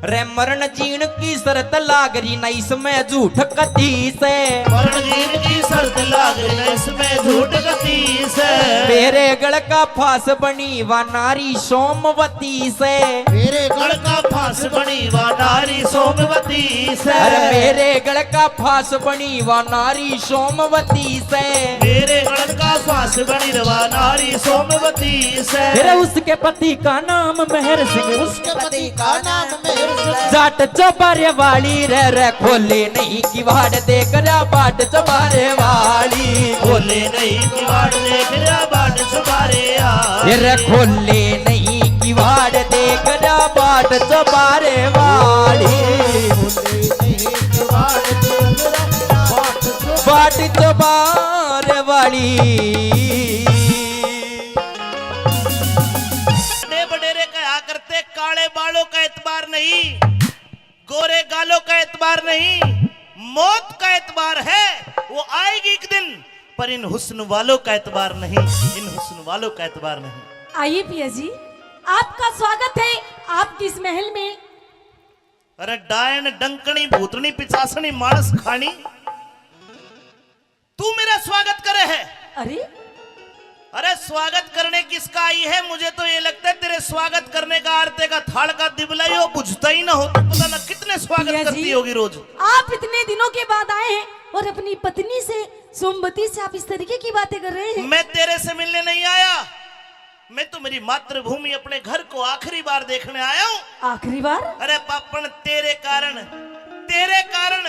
रे मरण जीण की शर्त लाग रही ना इसमें झूठ कती से। मरण जीण की शर्त लाग रही ना इसमें झूठ कती से। मेरे गल का फांस बनी वा नारी सोमवती से। मेरे गल का फांस बनी वा नारी सोमवती से। अरे मेरे गल का फांस बनी वा नारी सोमवती से। मेरे गल का फांस बनी वा नारी सोमवती से। फिर उसके पति का नाम मेहर सिंह। उसके पति का नाम मेहर सिंह। जाट चौबारे वाली रे, रे खोले नहीं किवाड़ देख रहा बाट चौबारे वाली। खोले नहीं किवाड़ देख रहा बाट चौबारे आ। ये रे खोले नहीं किवाड़ देख रहा बाट चौबारे वाली। बाट चौबारे वाली। बड़े बडेरे कहा करते, काले बालों का एतबार नहीं, गोरे गालों का एतबार नहीं, मौत का एतबार है, वो आएगी एक दिन, पर इन हुस्न वालों का एतबार नहीं, इन हुस्न वालों का एतबार नहीं। आइए पिया जी, आपका स्वागत है आपकी इस महल में। अरे डायन, डंकनी, भूतनी, पिचासनी, मानस खानी, तू मेरा स्वागत करे है। अरे, अरे स्वागत करने किसका आई है? मुझे तो ये लगता है तेरे स्वागत करने का आरते का थाल का दिबला ही वो बुझता ही ना हो, तो पता ना कितने स्वागत भैया जी, करती होगी रोज। आप इतने दिनों के बाद आए हैं और अपनी पत्नी से, सोमवती से आप इस तरीके की बातें कर रहे हैं। मैं तेरे से मिलने नहीं आया, मैं तो मेरी मातृभूमि, अपने घर को आखिरी बार देखने आया हूँ। आखिरी बार? अरे पापण, तेरे कारण, तेरे कारण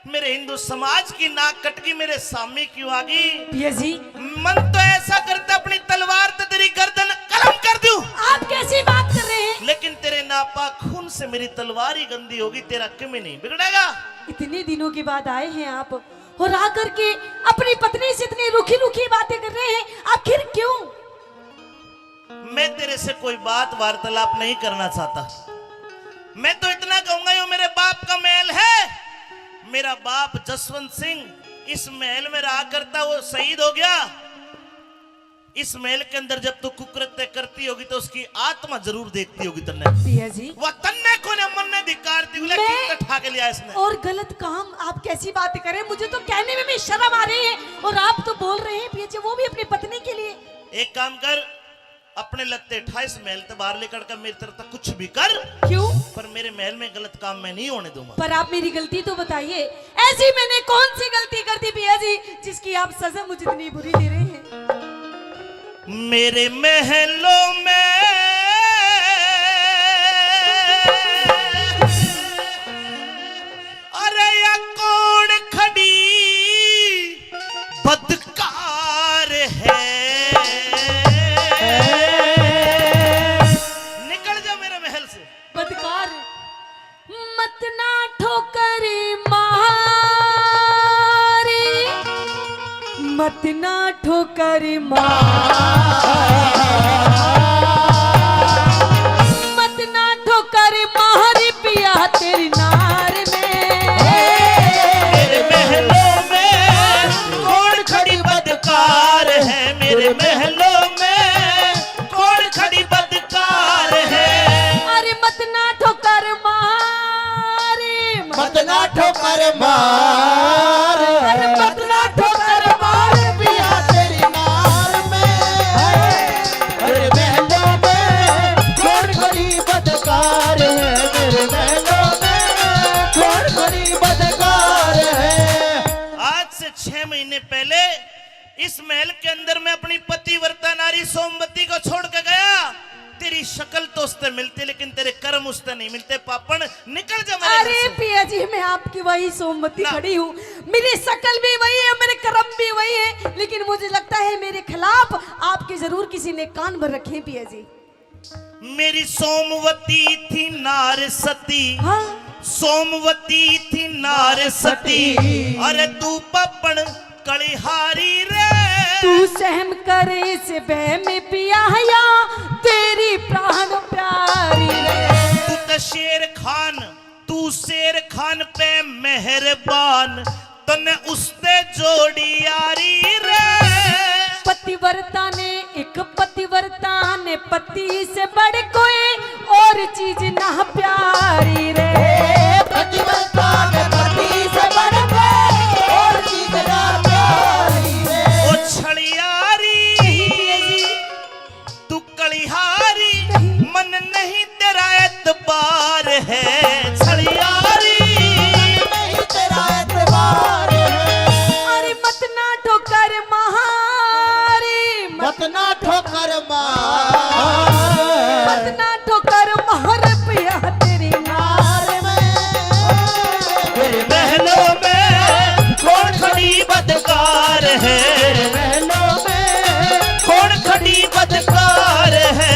मेरे हिंदू समाज की नाक कटगी, मेरे सामी क्यों आ गई? पिया जी। मन तो ऐसा करता अपनी तलवार तो तेरी गर्दन कलम कर दूं। आप कैसी बात कर रहे हैं? लेकिन तेरे नापाक खून से मेरी तलवार ही गंदी होगी, तेरा किमी नहीं बिगड़ेगा। इतने दिनों के बाद आए हैं आप और आकर के अपनी पत्नी से इतनी रूखी रूखी बातें कर रहे हैं, आखिर क्यों? मैं तेरे से कोई बात वार्तालाप नहीं करना चाहता। मैं तो इतना कहूंगा, यो मेरे बाप का महल है। मेरा बाप जसवंत सिंह इस महल में रहा करता, वो शहीद हो गया। इस महल के अंदर जब तू कुकृत्य करती होगी तो उसकी आत्मा जरूर देखती होगी तन्ने। पिया जी। वह तन्ने को ने मन ने धिक्कार दी, बोले, मैं कितना ठा के लिया इसने। और गलत काम, आप कैसी बात करें, मुझे तो कहने में भी शर्म आ रही है और आप तो बोल रहे हैं पिया जी, वो भी अपनी पत्नी के लिए। एक काम कर, अपने लत्ते ठा, इस महल ते बाहर लेकर के मेरी तरफ तक कुछ भी कर। क्यों? पर मेरे महल में गलत काम मैं नहीं होने दूंगा। पर आप मेरी गलती तो बताइए, ऐसी मैंने कौन सी गलती कर दी पिया जी, जिसकी आप सजा मुझे इतनी बुरी दे रहे हैं? मेरे महलों में, अरे या कौन खड़ी बदकार है। निकल जा मेरे महल से। बदकार। मत ना ठोकर मारी, मत ना ठोकर मारी, मत ना ठोकर मारी पिया तेरी नार में। मेरे महलों में कौन खड़ी बदकार है, मेरे महलों में कौन खड़ी बदकार है। अरे मत ना ठोकर मारे, मत ना ठोकर मार। अरे मत ना ठोकर मार पिया तेरी नार में। अरे महलों में कौन खड़ी बदकार है, मेरे महलों में कौन खड़ी बदकार है। आज से छह महीने पहले इस महल के अंदर मैं अपनी पतिव्रता नारी सोमवती को छोड़ के गया। तेरी शक्ल तो उससे मिलती, लेकिन तेरे कर्म उससे नहीं मिलते। पापण, निकल जा मेरे घर से। अरे पिया जी, मैं आपकी वही सोमवती खड़ी हूँ। मेरी शक्ल भी वही है, मेरे कर्म भी वही है, लेकिन मुझे लगता है मेरे खिलाफ आपके जरूर किसी ने कान भर रखे हैं पिया जी। मेरी सोमवती थी नार सती। हाँ। सोमवती थी नार सती। अरे तू पापण कलिहारी रे। तू सहम करे से बह में पिया या तेरी प्राण प्यारी रे। तू तो शेर खान, तू शेर खान पे मैं मेहरबान तन्ने उसते जोड़ी यारी रे। पतिव्रता ने, एक पतिव्रता ने पति से बढ़ कोई और चीज ना प्यारी रे। पतिव्रता ने पति से बढ़ कोई और चीज ना प्यारी रे। ओ छलियारी, तू कलिहारी, मन नहीं तेरा एतबार है। छलियारी, नहीं तेरा एतबार है। अरे मत ना ठोकर मारी, मत मत ना ठोकर मार। मत ना ठोकर मार पिया तेरी नार में। तेरे महलों में कौन खड़ी बदकार है? महलों में कौन खड़ी बदकार है?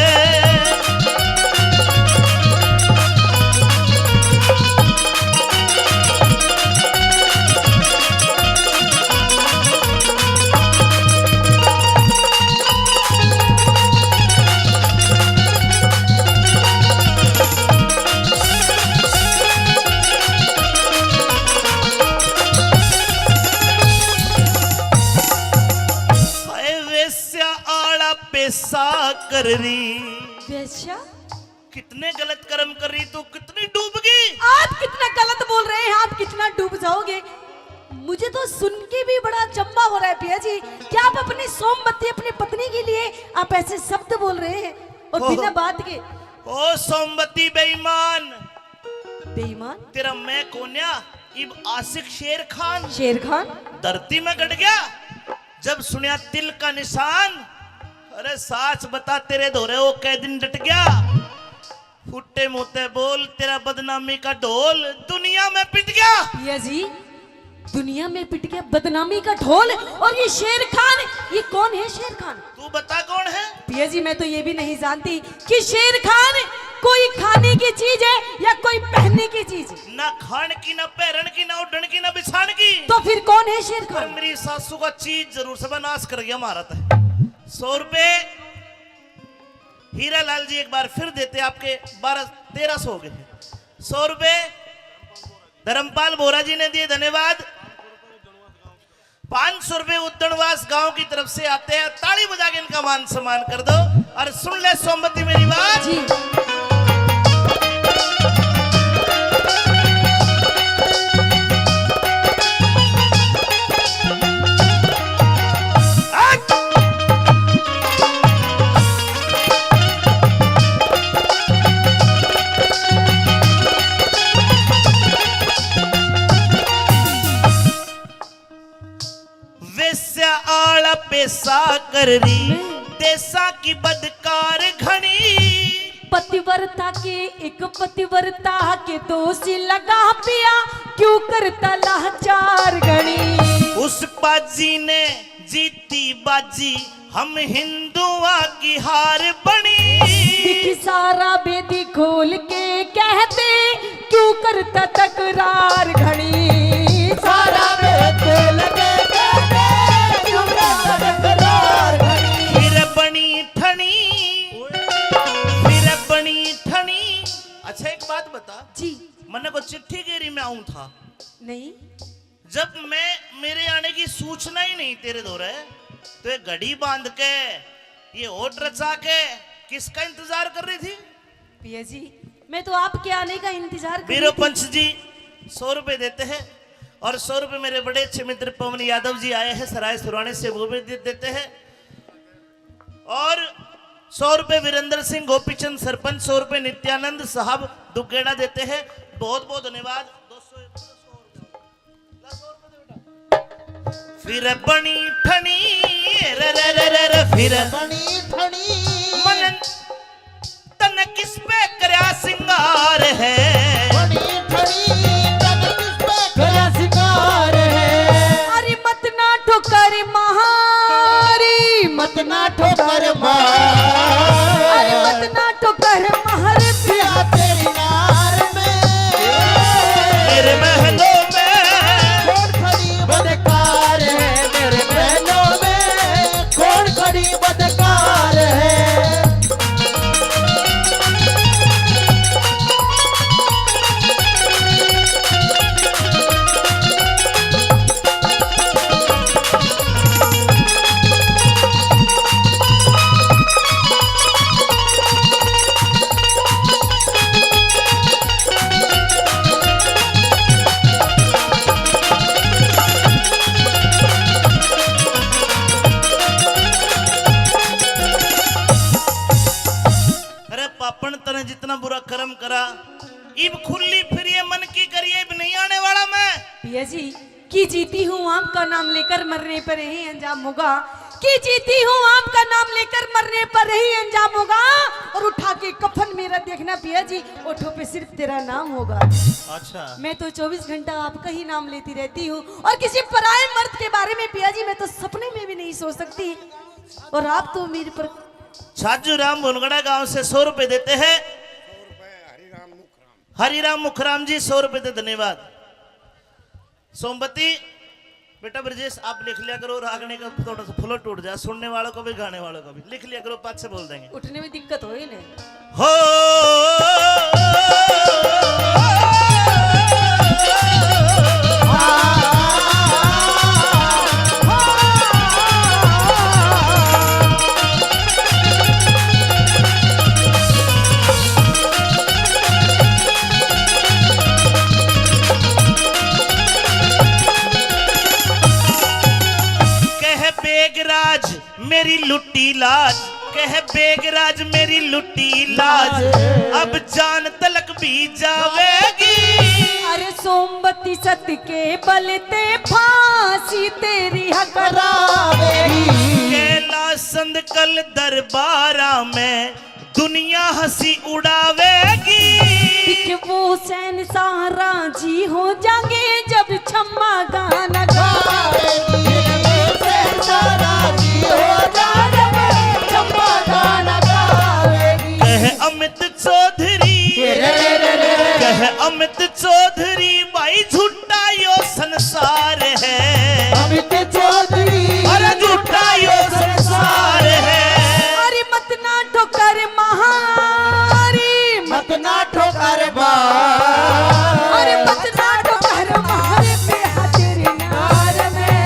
हाय वेश्या आला पेशा कर रही। वेश्या? कितने गलत कर्म कर रही तू, कितनी डूब गई। आप कितना गलत बोल रहे हैं, आप कितना डूब जाओगे। मुझे तो सुन के भी बड़ा अचंभा हो रहा है पिया जी, क्या आप अपनी सोमवती, अपनी पत्नी के लिए आप ऐसे शब्द बोल रहे हैं और ओह। बिना बात के। ओ सोमवती बेईमान। बेईमान? तेरा मैं कोन्या, इब आशिक शेर खान। शेर खान? धरती में गड़ गया। जब सुनिया तिल का निशान, अरे साच बता तेरे धोरे वो कै दिन डट गया। फुट्टे मुंह ते बोल, तेरा बदनामी का ढोल दुनिया में पिट गया। पिया जी, दुनिया में पिट गया बदनामी का ढोल। और ये शेर खान, ये कौन है शेर खान? तू बता कौन है? पिया जी, मैं तो ये भी नहीं जानती कि शेर खान कोई खाने की चीज है या कोई पहनने की चीज है। ना खान की, ना पहरन की, ना उड़न की, ना बिछान की। तो फिर कौन है शेर पर खान? मेरी सासू का चीज जरूर सब नाश कर गया महाराज। सौ रुपए हीरा लाल जी एक बार फिर देते, आपके बारह, तेरह सौ हो गए हैं। सौ रुपए धर्मपाल बोरा जी ने दिए, धन्यवाद। पाँच सौ रुपए उद्दणवास गांव की तरफ से आते हैं, ताली बजा के इनका मान सम्मान कर दो। और सुन ले सोमवती मेरी बात। जी। वेश्या आला पेशा कर रही, देशा की बदकार घणी। पतिव्रता के, एक पतिव्रता के दोष लगा पिया, क्यों करता लाचार घणी। उस पाजी ने जीती बाजी, हम हिंदुआ की हार बनी। दिख सारा बेदी खोल के कहते, क्यों करता तकरार घणी। सारा बेदी खोल के कहते, क्यों करता तकरार घणी। फिर बनी ठणी, फिर बनी ठणी। अच्छा, एक बात बता। जी। मन्ने को चिट्ठी गेरी मैं आऊं था। नहीं। जब मैं, मेरे आने की सूचना ही नहीं तेरे धोरे, तो ये घड़ी बांध के, ये ओट रचा के किसका इंतजार कर रही थी? पिया जी, मैं तो आपके आने का इंतजार कर रही थी। पंच जी सौ रुपए देते हैं और सौ रुपए मेरे बड़े अच्छे मित्र पवन यादव जी आए हैं सराय सुराने से, वो भी दे देते हैं। और सौ रुपए वीरेंद्र सिंह गोपीचंद सरपंच, सौ रुपए नित्यानंद साहब दुगेड़ा देते हैं। बहुत बहुत धन्यवाद। फिर बनी ठणी, रे, रे, रे, रे, रे, फिर बनी ठणी। मन तन किस पे करया सिंगार है? बनी ठणी, तन किस पे करया सिंगार है? अरे मत ना ठोकर मारी, मत ना ठोकर मार। अरे मत ना ठोकर मार। पिया तेरी नार में, मेरे महलों में कौन खड़ी बदकार है? मेरे महलों में कौन खड़ी बदकार है? भैया जी, कि जीती हूँ आपका नाम लेकर, मरने पर यही अंजाम होगा। कि जीती हूँ आपका नाम लेकर, मरने पर यही अंजाम होगा। और उठा के कफन मेरा देखना भैया जी, ओठों पे सिर्फ तेरा नाम होगा। अच्छा। मैं तो चौबीस घंटा आपका ही नाम लेती रहती हूँ, और किसी पराए मर्द के बारे में भैया जी मैं तो सपने में भी नहीं सोच सकती। और आप तो मेरे पर छाजू राम भुनगड़ा गांव से सौ रुपए देते हैं। हरिराम मुखराम जी, सौ रुपए दे, धन्यवाद। सोमवती, बेटा ब्रजेश, आप लिख लिया करो, रागनी का थोड़ा सा flow टूट जाए, सुनने वालों का भी, गाने वालों का भी। लिख लिया करो, पाछे बोल देंगे। उठने में दिक्कत हो ही नहीं। हो। कह बेगराज मेरी लुट्टी लाज, कह बेगराज मेरी लुट्टी लाज, अब जान तलक भी जावेगी। अरे सोमवती सत के बल ते फांसी तेरी हकरावेगी। कैलाश संद कल दरबारा में दुनिया हंसी उड़ावेगी। दिख वो शहंशाह राजी हो जाएंगे जब छम्मा गाना गावेगी। दिख वो शहंशाह राजी हो जाएंगे जब छम्मा गाना गावेगी। कह अमित चौधरी, कह अमित चौधरी भाई झूठा यो संसार है। अमित चौधरी। अरे झूठा यो संसार है। अरे मत ना ठोकर मारी, मत ना ठोकर मार। अरे मत ना ठोकर मार, मैं हाजिर नार में।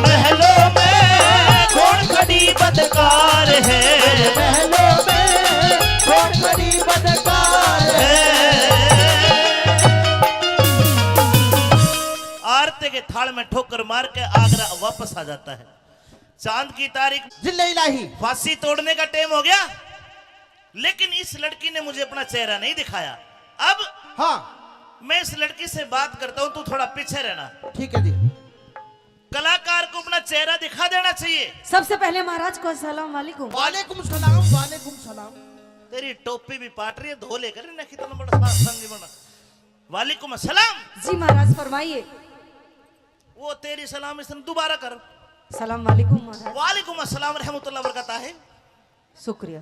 महलों में कौन खड़ी बदकार है। महलों में कौन खड़ी बदकार है। आरती के थाल में ठोकर मार के आगरा वापस आ जाता है। चांद की तारीख, जिल्ले इलाही। फांसी तोड़ने का टाइम हो गया, लेकिन इस लड़की ने मुझे अपना चेहरा नहीं दिखाया। अब हाँ। मैं इस लड़की से बात करता हूँ, तू थोड़ा पीछे रहना। ठीक है जी। कलाकार को अपना चेहरा दिखा देना चाहिए। सबसे पहले महाराज को अस्सलाम वालेकुम। वालेकुम सलाम, वालेकुम सलाम। तेरी टोपी भी पाट रही है, धो लेकर ना, कितना बड़ा सा संगी बना। वालेकुम अस्सलाम। जी महाराज, फरमाइए। वो तेरी सलाम, इसने दोबारा कर। सलाम वालेकुम महाराज। वालेकुम अस्सलाम रहमतुल्लाह बरकाता है। शुक्रिया।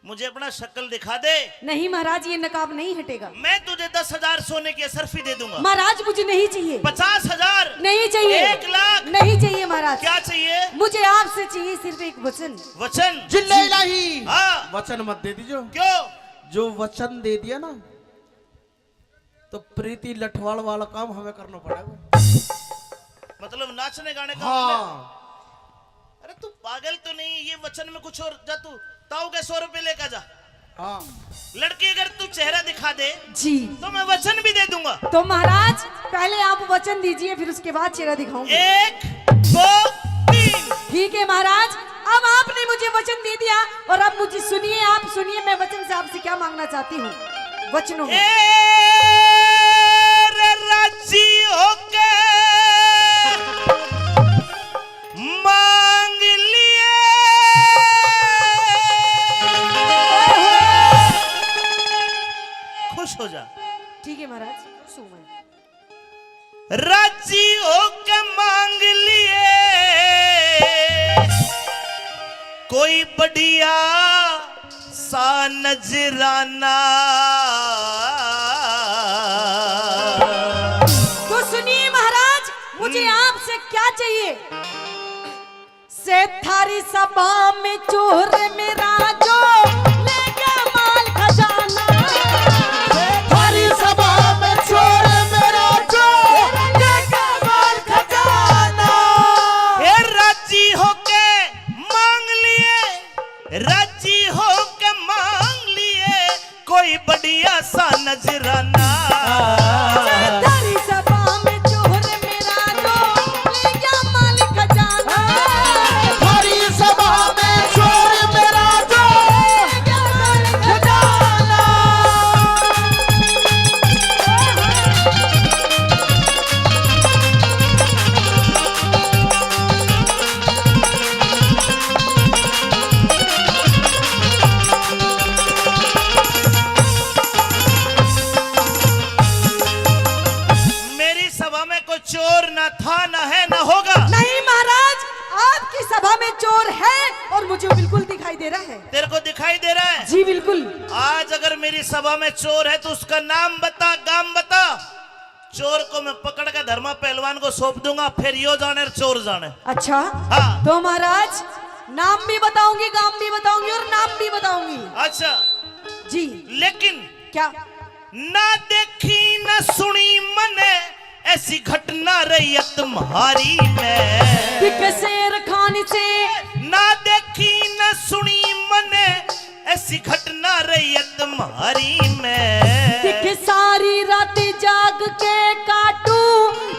मुझे अपना शक्ल दिखा दे। नहीं महाराज, ये नकाब नहीं हटेगा। मैं तुझे दस हजार सोने की अशरफी दे दूंगा। महाराज, मुझे नहीं चाहिए। पचास हजार? नहीं चाहिए। एक लाख? नहीं चाहिए महाराज। क्या चाहिए? मुझे आपसे चाहिए सिर्फ एक वचन। वचन? जिल्ले इलाही। हाँ। वचन मत दे दीजिए। क्यों? जो वचन दे दिया ना, तो प्रीति लठवाल वाला काम हमें करना पड़ेगा। मतलब नाचने गाने का? हाँ। अरे तू पागल तो नहीं, ये वचन में कुछ और। जा तू ताऊ के सौ रुपए लेकर जा। हाँ। लड़की अगर तू चेहरा दिखा दे जी, तो मैं वचन भी दे दूंगा। तो महाराज पहले आप वचन दीजिए, फिर उसके बाद चेहरा दिखाऊंगी। एक, दो, तीन। ठीक है महाराज, अब आपने मुझे वचन दे दिया और अब मुझे सुनिए, आप सुनिए, मैं वचन से आपसे क्या मांगना चाहती हूँ। वचनों में। ए रे राजी होके मांग लिए। खुश हो जा। ठीक है महाराज, खुश हूँ मैं। राजी होके मांग लिए कोई बढ़िया सा नजराना। तो सुनिए महाराज, मुझे हम्म। आपसे क्या चाहिए? से थारी सभा में चोर मेरा जो लेके माल खजाना। से थारी सभा में चोर मेरा जो लेके माल खजाना। ए राजी होके मांग लिए, राजी होके मांग लिए कोई बढ़िया सा नजराना। थारी सभा में चोर मेरा जो ले गया माल खजाना। थारी सभा में चोर मेरा जो था, ना है, ना होगा। नहीं महाराज, आपकी सभा में चोर है और मुझे बिल्कुल दिखाई दे रहा है। तेरे को दिखाई दे रहा है? जी बिल्कुल। आज अगर मेरी सभा में चोर है तो उसका नाम बता, गाम बता। चोर को मैं पकड़ के धर्मा पहलवान को सौंप दूंगा, फिर यो जाने चोर जाने। अच्छा। हाँ। तो महाराज, नाम भी बताऊंगी, गाम भी बताऊंगी और नाम भी बताऊंगी। अच्छा। जी। लेकिन क्या? ना देखी ना सुनी मने ऐसी घटना रही है तुम्हारी में। दिख शेर खान से। ना देखी ना सुनी मने ऐसी घटना रही है तुम्हारी में। दिख सारी रात जाग के काटू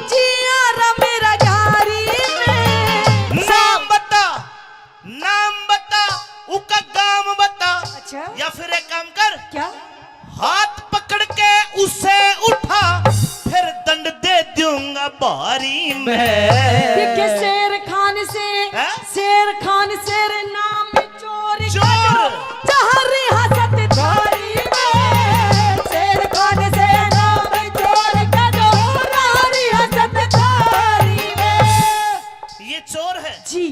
जिया रा मेरा घारी में। नाम बता, नाम बता, उका गाम बता। अच्छा। या फिर एक काम कर। क्या? हाथ पकड़ के उसे उठा, फिर दंड दे दूंगा भारी में। देखे शेर खान से, हैं? शेर खान शेर नाम चोर चोर। चाह रियासत थारी में। शेर खान से नाम चोर का जो चाह रियासत थारी में। ये चोर है। जी।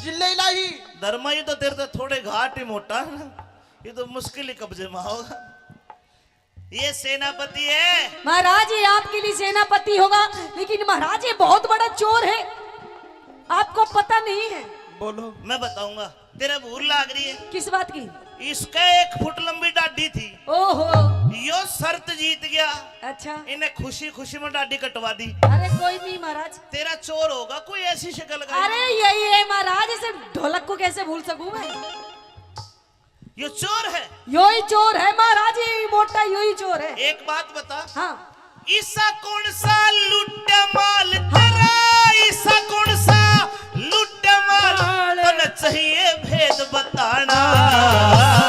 जिल्ले इलाही। धर्मा, ये तो तेरे तो थोड़े घाट ही मोटा है ना, ये तो मुश्किल ही कब्जे में होगा। ये सेनापति है। महाराज, ये आपके लिए सेनापति होगा, लेकिन महाराज, ये बहुत बड़ा चोर है, आपको पता नहीं है। बोलो। मैं बताऊंगा, तेरे भूल लाग रही है। किस बात की? इसका एक फुट लंबी डाडी थी। ओहो। यो शर्त जीत गया। अच्छा। इन्हें खुशी खुशी में डाडी कटवा दी। अरे कोई नहीं महाराज। तेरा चोर होगा कोई ऐसी शक्ल का। अरे यही है महाराज, इसे ढोलक को कैसे भूल सकूं मैं? यो चोर है। यो ही चोर है महाराज, यो ही मोटा, यो ही चोर है। एक बात बता। हाँ। ईसा कौन सा लुट माल तेरा, ईसा कौन सा लुट माल, माल। तने चाहिए भेद बताना।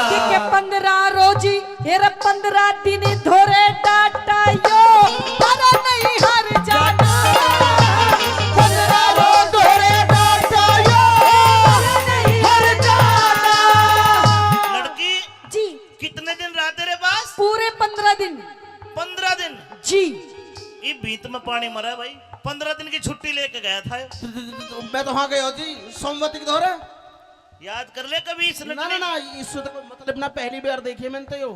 ठीक है, पन्द्रह रोजी, ये रे पन्द्रह दिन धोरे डाटा यो, तारा नहीं हर जाना। पन्द्रह रोज धोरे डाटा यो, तारा नहीं हर जाना। लड़की, जी। कितने दिन रहा तेरे पास? पूरे पन्द्रह दिन। पन्द्रह दिन? जी। ये भीत में पानी मरा है भाई, पन्द्रह दिन की छुट्टी लेके गया था यो। तो, तो, तो, तो मैं तो वहां गया जी, सोमवती के धोरे। याद कर ले कभी इसने ना, ना, नहीं। ना, इससे तो कोई मतलब ना, पहली बार देखी मैंने तो यो।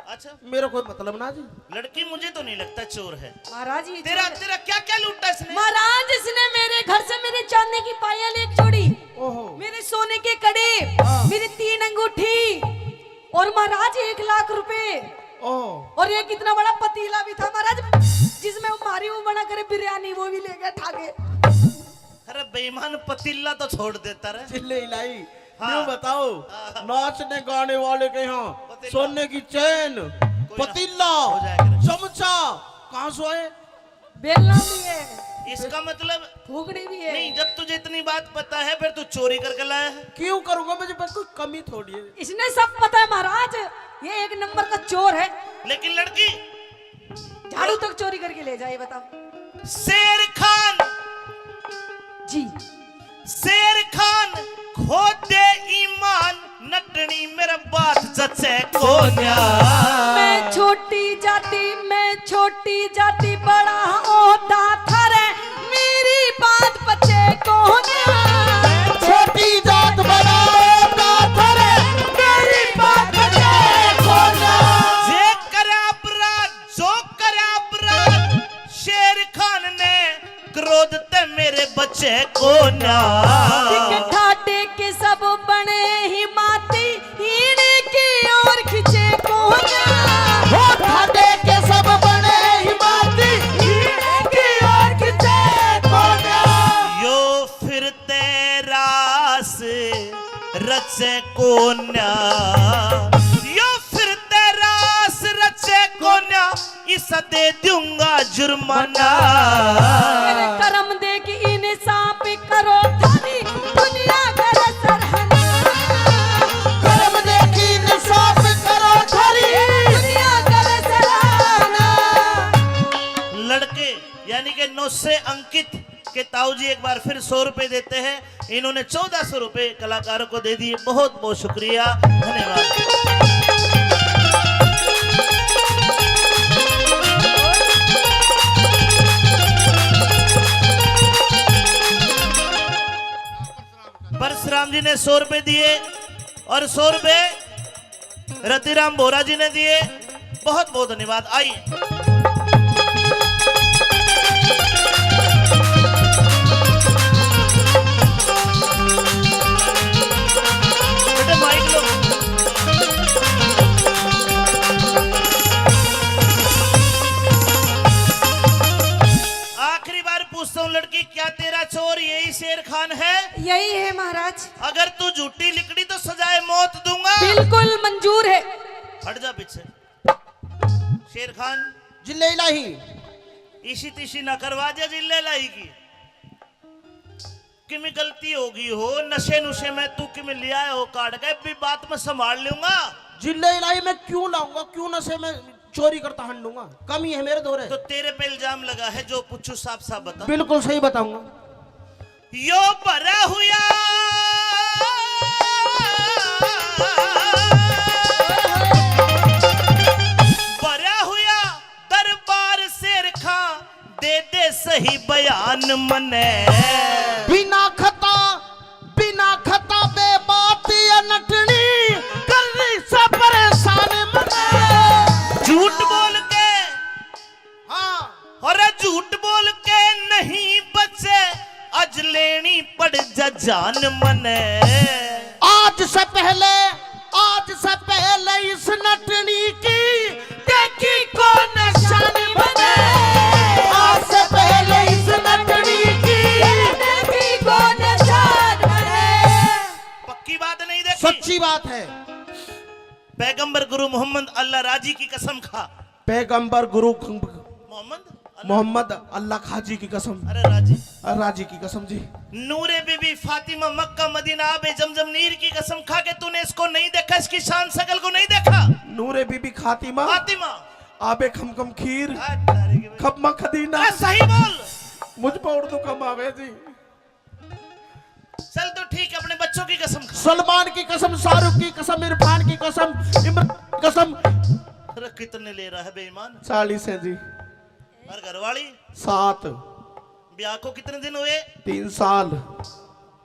अच्छा। मेरा कोई मतलब ना जी। लड़की, मुझे तो नहीं लगता चोर है। महाराज, ये तेरा, चोर है। तेरा क्या क्या लूटा इसने? महाराज, इसने मेरे घर से मेरी चांदी की पायल एक जोड़ी, ओहो। मेरे सोने के कड़े, हाँ। मेरी तीन अंगूठी और महाराज एक लाख रुपए। ओहो। और एक इतना बड़ा पतीला भी था महाराज, जिसमें वो मारी वो बना करे बिरयानी, वो भी ले गए ठाके। अरे बेईमान, पतीला तो छोड़ देता रे। जिल्ले इलाही, हाँ। यूं बताओ, हाँ। नाचने गाने वाले के यहाँ पतीला। सोने की चैन, कोई ना। पतीला, हो जाएगा रे। चमचा, कहाँ से आए? बेलना भी है। इसका मतलब फूकनी भी है। नहीं, जब तुझे इतनी बात पता है, फिर तू चोरी करके लाया है। क्यों करूंगा, मुझे बस कोई कमी थोड़ी है। इसने सब पता है महाराज, ये एक नंबर का चोर है। लेकिन लड़की, झाड़ू तक चोरी करके ले जाए, बताओ। शेर खान। जी। शेर खान खो दे ईमान, नटनी मेरे बात जचे कोन्या। मैं छोटी जाति, मैं छोटी जाति, बड़ा ओहदा थारे, मेरी बात पचे कोन्या। छोटी जात बड़ा ओहदा थारे, मेरी बात पचे कोन्या। जे करे अपराध, जो करे अपराध, शेर खान ने क्रोध ते मेरे बचे कोन्या। दिख ठाडे के सब बने ही माती, हीने की ओर खिंचे कोन्या। हो ठाडे के सब बने ही माती, हीने की ओर खिंचे कोन्या। यो फिर ते रास रचे कोन्या, यो फिर ते रास रचे कोन्या, इसा दे दूंगा जुर्माना। मेरे करम देख इंसाफ करो थारी दुनिया करे सराहना। करम देख इंसाफ करो थारी दुनिया करे सराहना। लड़के यानी कि नौ से अंकित के ताऊ जी एक बार फिर सौ रुपए देते हैं। इन्होंने चौदह सौ रुपए कलाकारों को दे दिए। बहुत बहुत शुक्रिया, धन्यवाद। जी ने सौ रुपए दिए और सौ रुपए रतिराम बोरा जी ने दिए। बहुत बहुत धन्यवाद। आइए। बेटे, माइक लो। आखिरी बार पूछता हूँ लड़की, क्या तेरा चोर यही शेर खान है? यही है महाराज। अगर तू झूठी लिकड़ी तो सजाए मौत दूंगा। बिल्कुल मंजूर है। हट जा पीछे। शेर खान। जिल्ले इलाही। इसी तिसी ना करवा दिया जिल्ले इलाही की। किमी गलती हो गई हो, नशे नुशे में तू किमी ले आया हो काट के, भी बात में संभाल लूंगा। जिल्ले इलाही मैं क्यों लाऊंगा, क्यों नशे में चोरी करता हंडूंगा? कमी है मेरे धोरे? तो तेरे पे इल्जाम लगा है, जो पूछू साफ साफ बता। बिल्कुल सही बताऊंगा। यो भरा हुआ, भरा हुआ दरबार शेर खां दे दे सही बयान मने। बिना खता, बिना खता बे बात ये नटनी कर रही सा परेशान मने। झूठ बोल के, हाँ। अरे झूठ बोल के नहीं बचे, आज लेनी पड़ जा जान मने। आज से पहले, आज से पहले इस नटनी की देखी को निशानी मने। आज से पहले इस नटनी की देखी को निशान मने। पक्की बात नहीं देखी? सच्ची बात है। पैगंबर गुरु मोहम्मद अल्लाह राजी की कसम खा। पैगंबर गुरु ख-, मोहम्मद अल्लाह, मोहम्मद अल्लाह खाजी की कसम। अरे राजी। अरे राजी की कसम जी। नूरे बीबी फातिमा मक्का मदीना आबे जमजम नीर की कसम खा के तूने इसको नहीं देखा, इसकी शान शकल को नहीं देखा। नूरे बीबी खातिमा। फातिमा। आबे खमखम खीर। आ, तारे के खपमा खदीना। आ, सही बोल। मुझ पर उर्दू कम आवे जी। चल तो ठीक है, अपने बच्चों की कसम खा। सलमान की कसम, शाहरुख की कसम, इरफान की कसम, इमरान की कसम। अरे कितने ले रहा है बेईमान? चालीस है जी। और घरवाली? सात। ब्याह को कितने दिन हुए? तीन साल।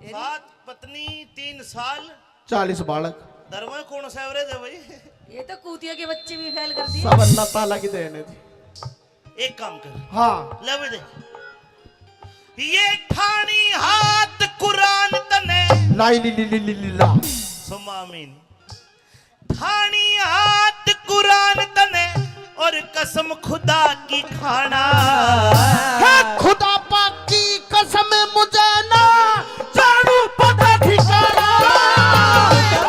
सात पत्नी, तीन साल। चालीस बालक। धर्म में कौन सा एवरेज है भाई? ये तो कूतिया के बच्चे भी फेल कर दिए। सब अल्लाह ताला की देन है जी। एक काम कर। हाँ। ले भी दे। ये ठानी हाथ कुरान तने। लाई ली ली ली ली ली ला। सुम्मा आमीन। ठानी हाथ कुरान तने और कसम खुदा की खाना। है खुदा पाक की कसम मुझे ना जानू पता ठिकाना।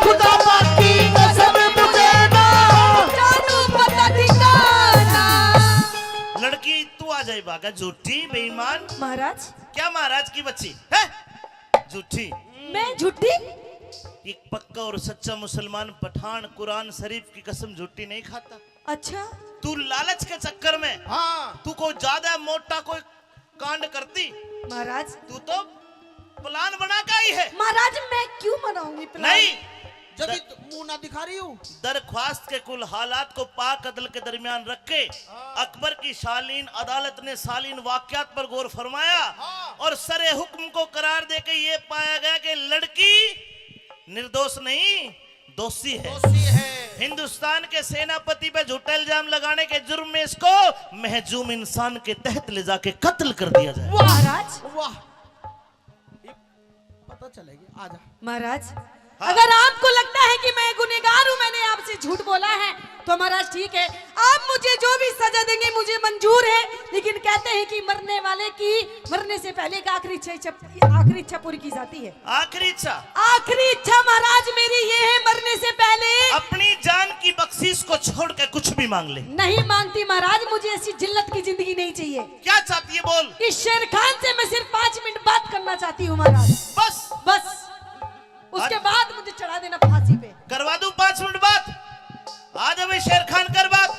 खुदा पाक की कसम मुझे ना जानू पता ठिकाना। लड़की तू आ जाए भागा, झूठी बेईमान। महाराज। क्या महाराज की बच्ची है? झूठी। मैं झूठी? एक पक्का और सच्चा मुसलमान पठान कुरान शरीफ की कसम झूठी नहीं खाता। अच्छा। तू लालच के चक्कर में, हाँ। तू को ज्यादा मोटा कोई कांड करती। महाराज। तू तो प्लान बना के आई है। महाराज, मैं क्यों बनाऊंगी प्लान? नहीं। जब दर-, ये मुंह ना दिखा रही हूँ। दरख्वास्त के कुल हालात को पाक अदल के दरमियान रख के हाँ। अकबर की शालीन अदालत ने शालीन वाकयात पर गौर फरमाया हाँ। और सरे हुक्म को करार देके ये पाया गया कि लड़की निर्दोष नहीं, दोषी है। दोषी है। हिंदुस्तान के सेनापति पे झूठा इल्जाम लगाने के जुर्म में इसको महजूम इंसान के तहत ले जाके कत्ल कर दिया जाए। वाह! महाराज। वाह! ये पता चलेगी। आजा। महाराज, हाँ। अगर आपको लगता है कि मैं गुनहगार हूँ, मैंने आपसे झूठ बोला है, तो महाराज ठीक है, आप मुझे जो भी सजा देंगे मुझे मंजूर है, लेकिन कहते हैं कि मरने वाले की मरने से पहले एक आखिरी इच्छा, इच्छा, आखिरी इच्छा पूरी की जाती है। आखिरी इच्छा? आखिरी इच्छा महाराज मेरी ये है, मरने से पहले अपनी जान की बख्शीश को छोड़ के कुछ भी मांग ले। नहीं मांगती महाराज, मुझे ऐसी जिल्लत की जिंदगी नहीं चाहिए। क्या चाहती है बोल। इस शेर खान से मैं सिर्फ पाँच मिनट बात करना चाहती हूँ महाराज। बस। बस। उसके बाद मुझे चढ़ा देना फांसी पे। करवा दूं पाँच मिनट बात? आ जा भाई शेर खान, कर बात।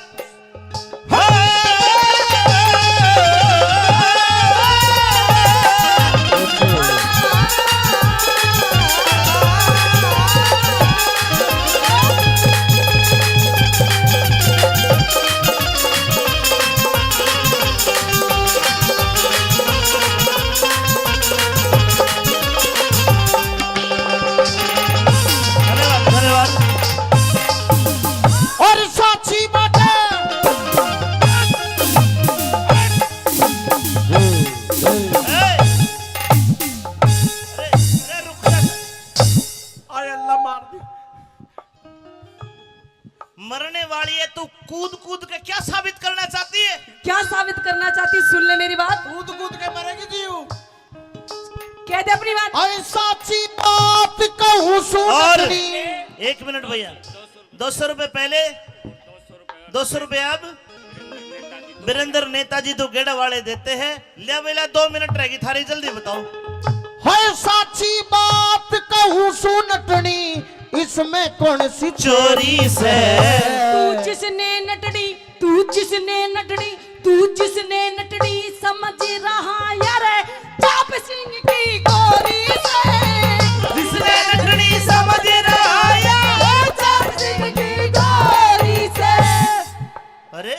अरे साची बात कहूँ सुन और नटनी। एक मिनट भैया, दो सौ रुपए पहले, दो सौ रुपए अब। वीरेंद्र नेताजी तो गेड़ा वाले देते हैं। ले बेला, दो मिनट रहेगी थारी, जल्दी बताओ। हाय साची बात कहूँ सुन नटनी, इसमें कौन सी चोरी से? तू जिसने नटनी, तू जिसने नटनी, तू जिसने नटनी समझ रहा यार, चाप सिंह की गोरी से। जिसने नटनी समझ रहा यार, चाप सिंह की गोरी से। अरे,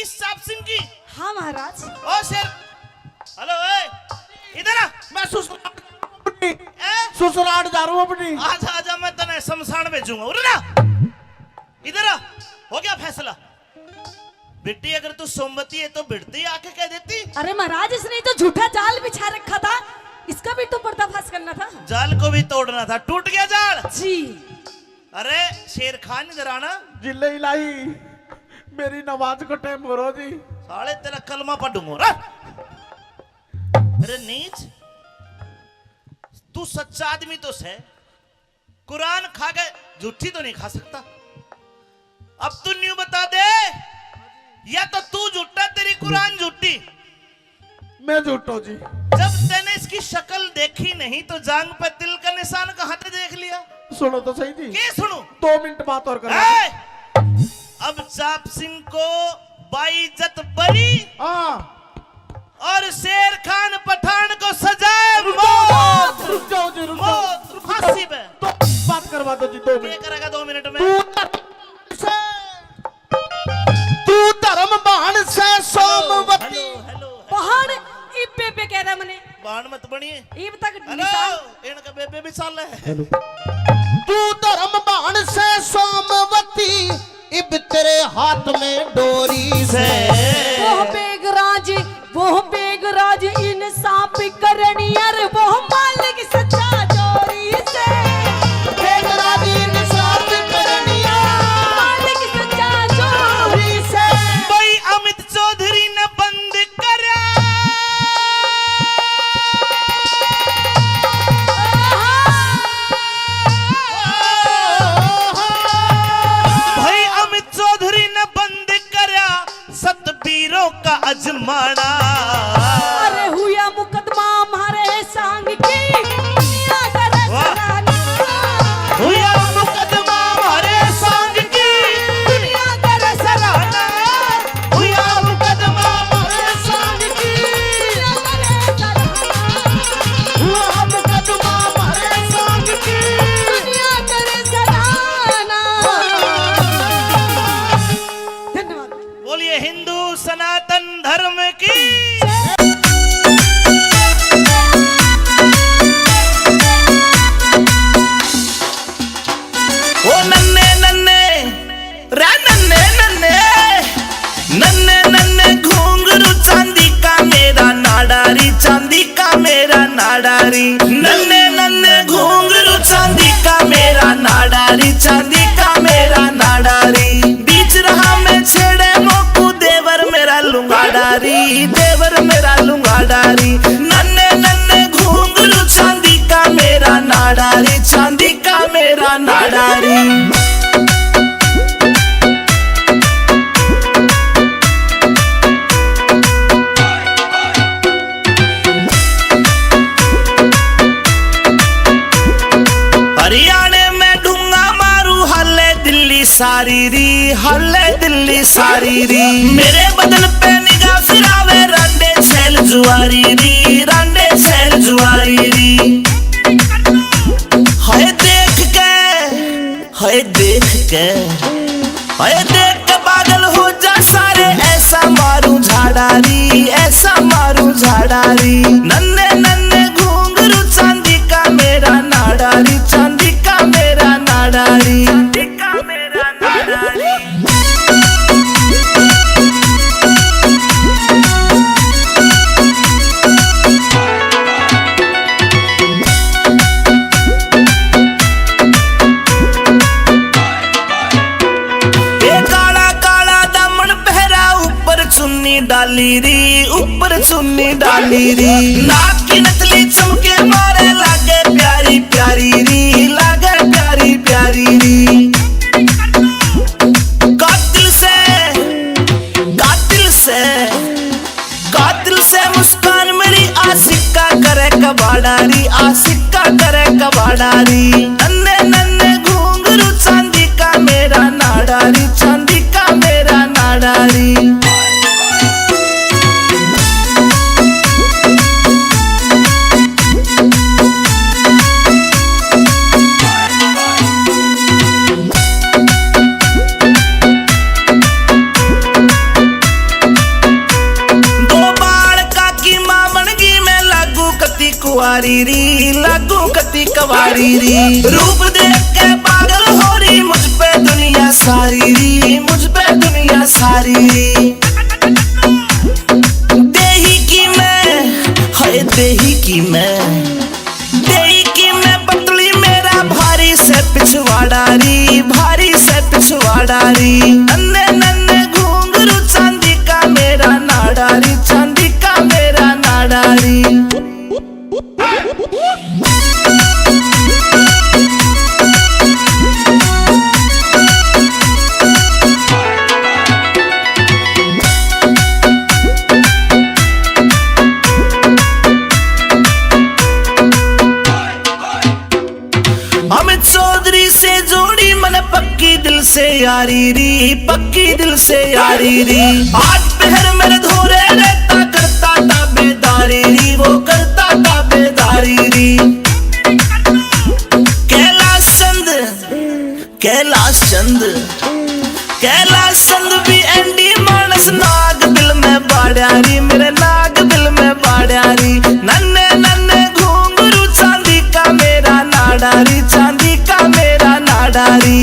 इस चाप सिंह की? हाँ महाराज। ओ शेर, हेलो, ए, इधर आ। मैं ससुराल, ए? ससुराल जा रहा हूँ अपनी। आजा, आजा, मैं तने शमशान भेजूंगा। उरे ना, इधर आ। हो गया फैसला। बेटी, अगर तू सोमवती है तो भिड़ती आके कह देती। अरे महाराज, इसने तो झूठा जाल बिछा रखा था, इसका भी तो पर्दाफाश करना था। जाल को भी तोड़ना था, टूट गया जाल। जी। अरे शेर खान, इधर आना। जिले इलाही, मेरी नमाज को टाइम हो रहा जी। साले तेरा कलमा पढ़ूंगा रे। अरे नीच, तू सच्चा आदमी तो सै, कुरान खा के झूठी तो नहीं खा सकता। अब तू न्यू बता दे, या तो तू झूठा, तेरी कुरान झूठी। मैं झूठो जी। जब तैने इसकी शक्ल देखी नहीं तो जांग पे तिल का निशान कहाँ से देख लिया? सुनो तो सही जी। के सुनू? दो मिनट बात और करो। ए! अब चाप सिंह को बाइज्जत बरी हाँ। और शेर खान पठान को सजाए मौत। रुक जाओ जी, रुक जाओ। मौत, फांसी पे। दो बात करवा दो जी, दो मिनट। क्या करेगा दो मिनट में? तू धर्म से, तू धर्म बहन से सोमवती। Hello, hello, hello. बहन, इब बेबे कह रहा मने। बहन मत बनिए। इब तक हेलो, निशान। इनका बेबे भी साल है। हेलो। तू धर्म बहन से सोमवती, इब तेरे हाथ में डोरी से। वो बेगराज, वो बेगराज इंसाफ करनी, अरे वो मालिक सच्चा जोरी से। बेगराज इंसाफ करनी, मालिक सच्चा जोरी से। भाई अमित चौधरी ने बंद करया। भाई अमित चौधरी ने बंद करया सतबीरों का अजमाना। अरे हुआ मुकदमा म्हारे सांग की, दुनिया करे वाह। सराहना। हुआ मुकदमा म्हारे सांग की, दुनिया करे सराहना। हुआ मुकदमा म्हारे सांग की, दुनिया करे सराहना। हुआ मुकदमा म्हारे सांग की, दुनिया करे सराहना। धन्यवाद। बोलिए हिंदू सनातन धर्म की। ओ नन्ने नन्ने, रे नन्ने नन्ने, नन्ने नन्ने घुंघरू चांदी का मेरा नाड़ा री, चांदी का मेरा नाड़ा री। नन्ने नन्ने घुंघरू चांदी का मेरा नाड़ा री, चांदी का मेरा नाड़ा री। बीच रहा मैं छेड़े मोकू देवर मेरा लुंगाड़ा री, देवर मेरा लुंगाड़ा री। नन्ने नन्ने घुंघरू चांदी का मेरा नाड़ा री, चांदी का मेरा नाड़ा री। हरियाणे में ढूंगा मारू, हाले दिल्ली सारी री, हाले दिल्ली सारी री। मेरे बदन पे निगाह फिरावे, रांडे छैल जुआरी री, रांडे छैल जुआरी री। हाय देख के, हाय देख के, हाय देख के पागल हो जा सारे, ऐसा मारू झाड़ा री, ऐसा मारू झाड़ा री। नन्ने नन्ने घुंघरू चांदी का मेरा नाड़ा री, चांदी का मेरा नाड़ा री। ए काला काला दामन पहरा, ऊपर चुन चुन्नी डाली री, ऊपर चुन्नी डाली री। नाक की नथली चमके मारे, लागे प्यारी प्यारी री, लागे प्यारी प्यारी री। कातिल से, कातिल से, कातिल से मुस्कान मेरी, आशिक का करे कबाड़ा री, आशिक का करे कबाड़ा री। नन्हे नन्हे घुंघरू चांदी का मेरा नाड़ा री, चांदी का मेरा नाड़ा री। दो बालका की माँ बन गई मैं, लागू कती कुंवारी री, लागू कती कुंवारी री। रूप देख के पागल हो रही मुझ पे दुनिया सारी री, मुझ पे दुनिया सारी री। देही की मैं, हाय देही की मैं, देही की मैं पतली मेरा भारी से पिछवाड़ा री, भारी से पिछवाड़ा री। नन्हे नन्हे घुंघरू चांदी का मेरा नाड़ा री, चांदी का मेरा नाड़ा री। अमित चौधरी से जोड़ी मन पक्की दिल से यारी री, पक्की दिल से यारी री। आज पहर मेरे धोरे रहता, करता ताबेदारी री, वो करता ताबेदारी री। कैलाश चंद, कैलाश चंद, कैलाश चंद भी एंडी मानस, नाग दिल में बाड़ा री, मेरे नाग दिल में बाड़ा री। नन्हे नन्हे घुंघरू चांदी का मेरा नाड़ा री, चांदी का मेरा नाड़ा री।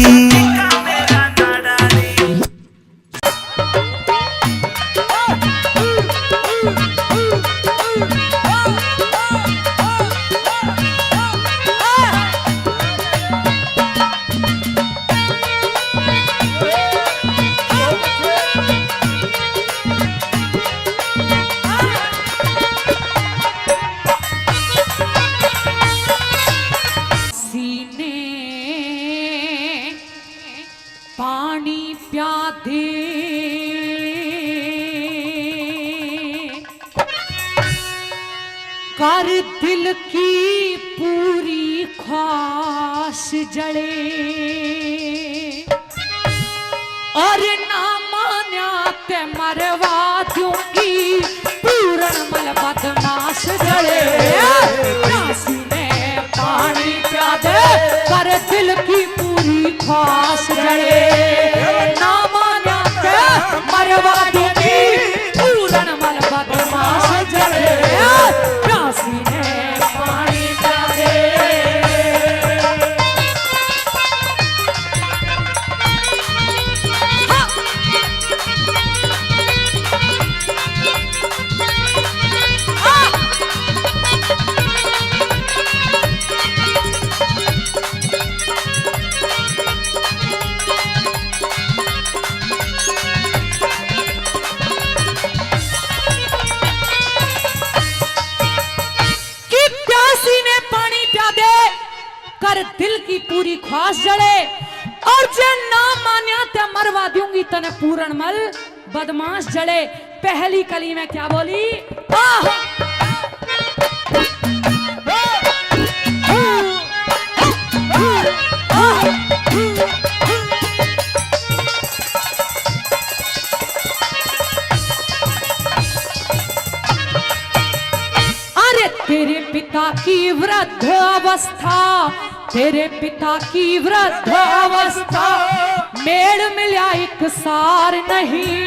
सीने पानी प्यादे, कर दिल की पूरी ख्वाहिश जले। और ना मान्या ते मरवा दूंगी, पूरण मल बदमाश जले। प्यासी ने पानी प्यादे, कर दिल की पूरी ख्वाहिश जले। ना मान्या ते मरवा दूंगी, पूरण मल बदमाश जले। प्यासी ने पानी प्यादे। कि प्यासी ने पानी प्यादे, कर दिल की पूरी ख्वाहिश जले, और जे ना मान्या ते मरवा दूंगी तने पूरण मल बदमाश जले। पहली कली में क्या बोली? आह! अरे तेरे पिता की वृद्ध अवस्था, तेरे पिता की वृद्ध अवस्था, मेल मिल्या एक सार नहीं।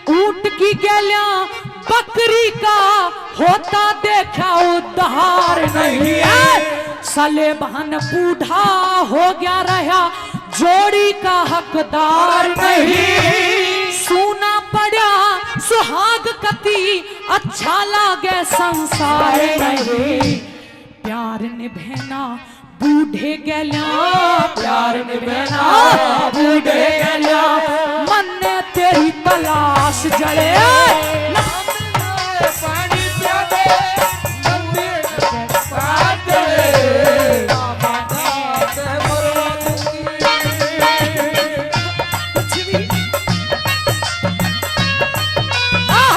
ऊंट की गैल्या बकरी का होता देखा उद्धार नहीं है। सलेमान बूढ़ा हो गया रहा, जोड़ी का हकदार नहीं। सूना पड़ा सुहाग कती अच्छा लागे संसार नहीं। प्यार निभेना बूढ़े गैल्या, प्यार निभेना बूढ़े गैल्या। मन्ने तेरी तलाश जले। ना मिले पानी प्याले, नंदी पातले। कुछ भी। आह!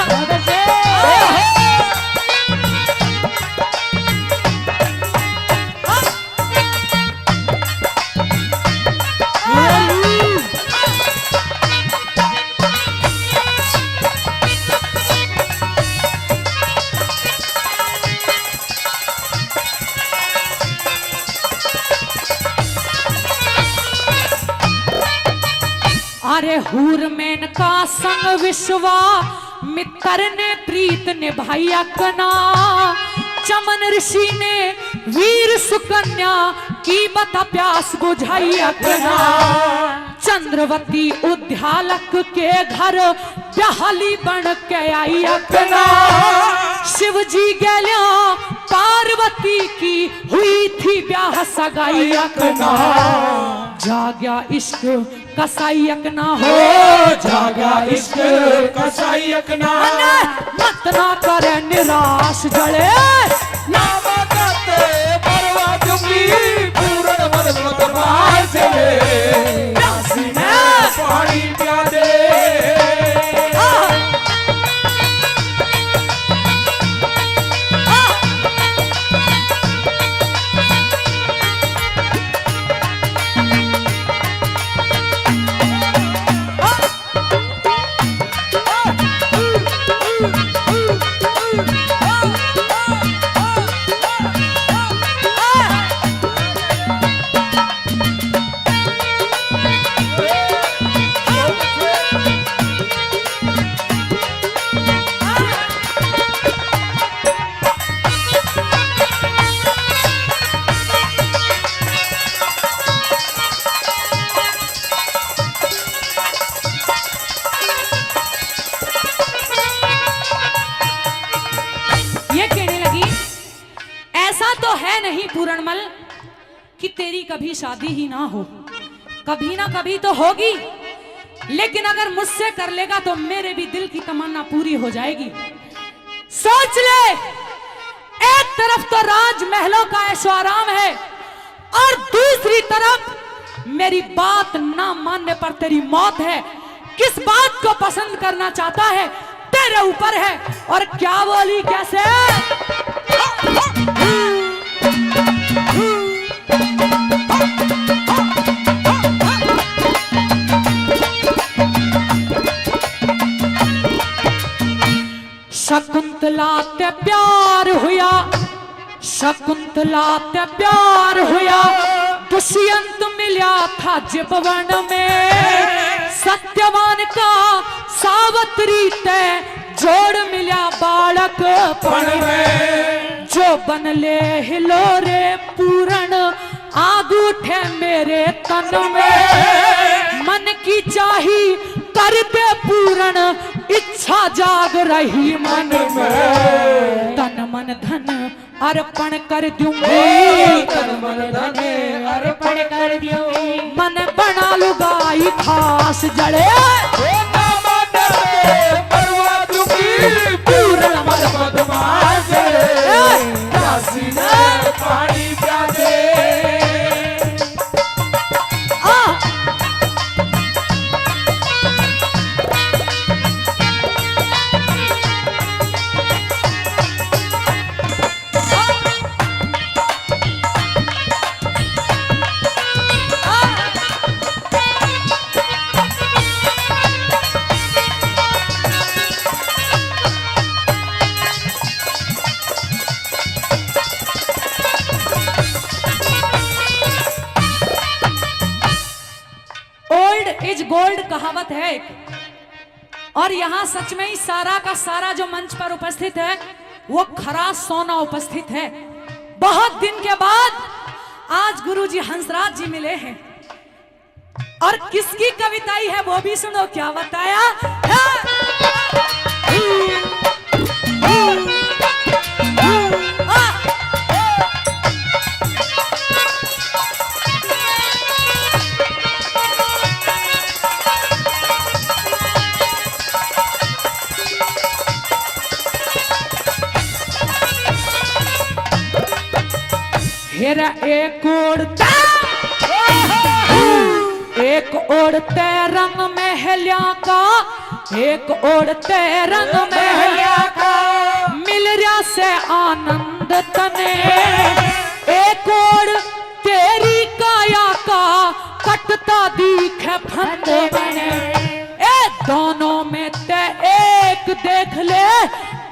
अरे हूर मेनका संग विश्वा मित्र ने प्रीत निभाई अकना, चमन ऋषि ने वीर सुकन्या की बता प्यास बुझाई अकना। चंद्रवती उद्यालक के घर ब्याहली बन के आई अकना। शिव जी गैल्या पार्वती की हुई थी ब्याह सगाई अकना। जाग्या इश्क कसाई अकना हो। जाग्या इश्क कसाई अकना। मत ना करे निराश जले। ना मदद मरवा दूंगी, पूर्ण मदद मत मार दे। प्यासी ने पानी प्या दे। ये कहने लगी, ऐसा तो है नहीं पूरणमल कि तेरी कभी शादी ही ना हो, कभी ना कभी तो होगी, लेकिन अगर मुझसे कर लेगा तो मेरे भी दिल की तमन्ना पूरी हो जाएगी। सोच ले, एक तरफ तो राजमहलों का ऐशो आराम है और दूसरी तरफ मेरी बात ना मानने पर तेरी मौत है। किस बात को पसंद करना चाहता है, तेरे ऊपर है। और क्या बोली, कैसे? शकुंतला ते प्यार हुआ, शकुंतला ते प्यार हुआ, दुष्यंत मिल्या था जिब वन में। सत्यवान का सावित्री ते जोड़ मिल्या बालकपण में। जो बन ले हिलोरे पूरण आग उठे मेरे तन में। मन की चाही कर दे पूरण, इच्छा जाग रही मन में। तन मन धन अर्पण कर दूंगी। ओ, तन मन धन अर्पण कर दूंगी। मन बना लुगाई खास जले। ओ, ना माने परवा दूंगी। पूर्ण मन बदमाश जले। ए! प्यासी ने पानी प्या दे। आ! Old is gold कहावत है एक, और यहाँ सच में ही सारा का सारा जो मंच पर उपस्थित है, वो खरा सोना उपस्थित है। बहुत दिन के बाद आज गुरुजी हंसराज जी मिले हैं, और किसकी कविताई है वो भी सुनो, क्या बताया है? तेरा एक ओड़ ते, एक ओड़ ते रंग महलिया का, एक ओड़ ते रंग महलिया का, मिल रहा से आनंद तने। एक ओड़ तेरी काया का, कटता दिखे फंद बने। ए दोनों में ते एक देख ले,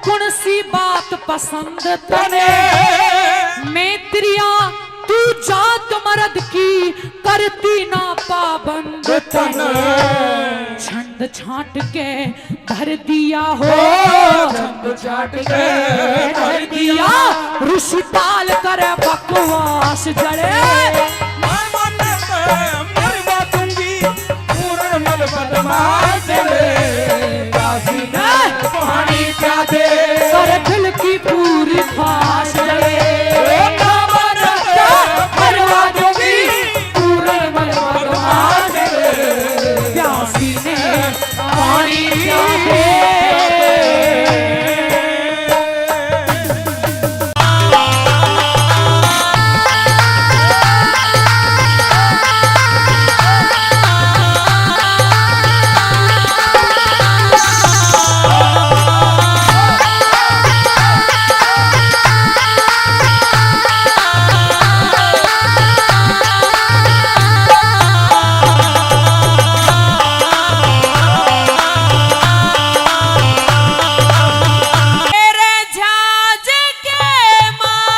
कौन सी बात पसंद तने? मेत्रिया, तू जात मर्द की, करती ना पाबंद तने। छंद छांट के भर दिया हो, छंद छांट के भर दिया। ऋषि पाल करे बकवास जड़े। मैं मन पे मरवा दूंगी, पूर्ण मल बदमाश रे। काशी ने पानी प्या दे। कर दिल की पूरी ख्वाहिश रे। ओ बाबा ने मरवा दूंगी, पूर्ण मल बदमाश रे। प्यासी ने पानी प्या दे। तेरे झाज के माँ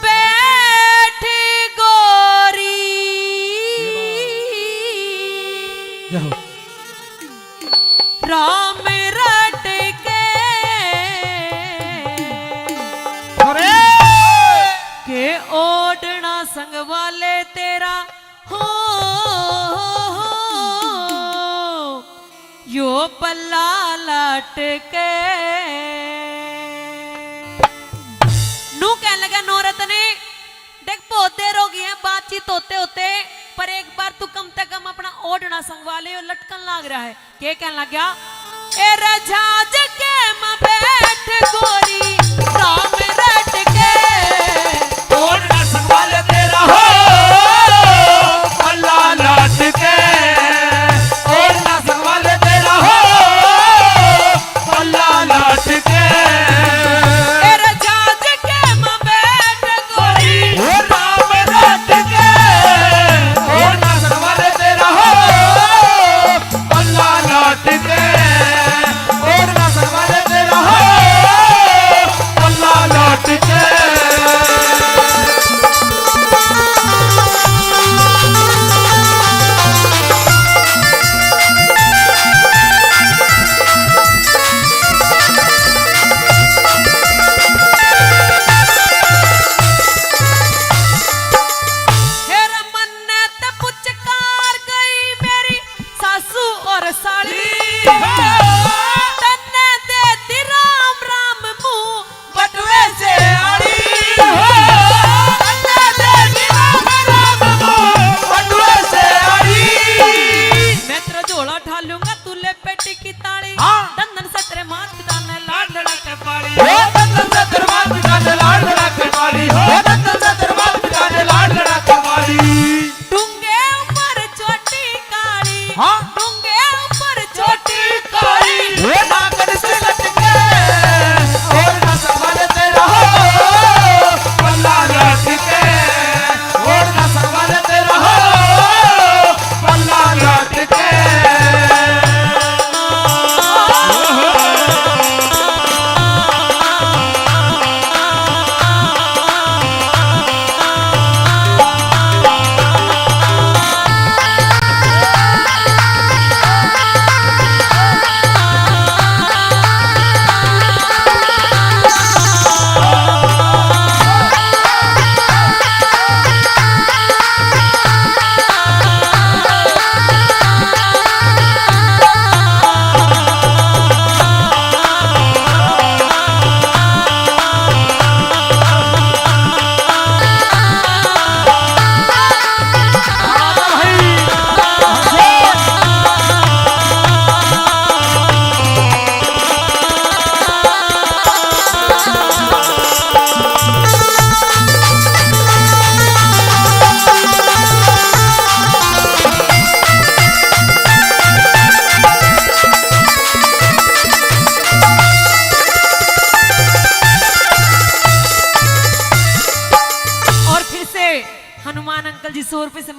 बैठ गोरी। जय हो। राम रट के, अरे! के ओढ़ना संग वाले तेरा हो, यो पल्ला लटके। नू कहने लगा नौरत ने, देख, बहुत देर हो गई है बातचीत होते होते, पर एक बार तू कम से कम अपना ओढ़ना संगवा ले, यो लटकन लाग रहा है। के कहने लग गया? ए रे झाज के में बैठ गोरी, राम रट के। ओढ़ना संगवा ले तेरा हो, पल्ला लटके। ओढ़ना संगवा ले तेरा हो, पल्ला लटके। ए रे झाज के में बैठ गोरी। ओ राम रट के। ओढ़ना संगवा ले तेरा हो, पल्ला लटके। ओढ़ना संगवा ले तेरा हो, पल्ला लटके। फिर मन्ने ते पुचकार गई मेरी सासू और साली। तन्ने दे दी राम राम मुंह बटुए से आड़ी। तन्ने दे दी राम राम मुंह बटुए से आड़ी। मैं तेरा झोला ठा लूंगा, तू ले पेटी की ताली। हाँ। दंदन सतरे मात पिता ने लाड लड़ा के पाली। ओ दंदन सतरे मात पिता ने लाड लड़ा के पाली। ओ दंदन सतरे मात पिता ने लाड लड़ा के पाली। डूंगे ऊपर चोटी काली। हाँ। डूंगे ऊपर चोटी काली। ओ नागन से लटके। और ना संभाल तेरा हो। पल्ला लटके। और ना संभाल तेरा हो। पल्ला लटके।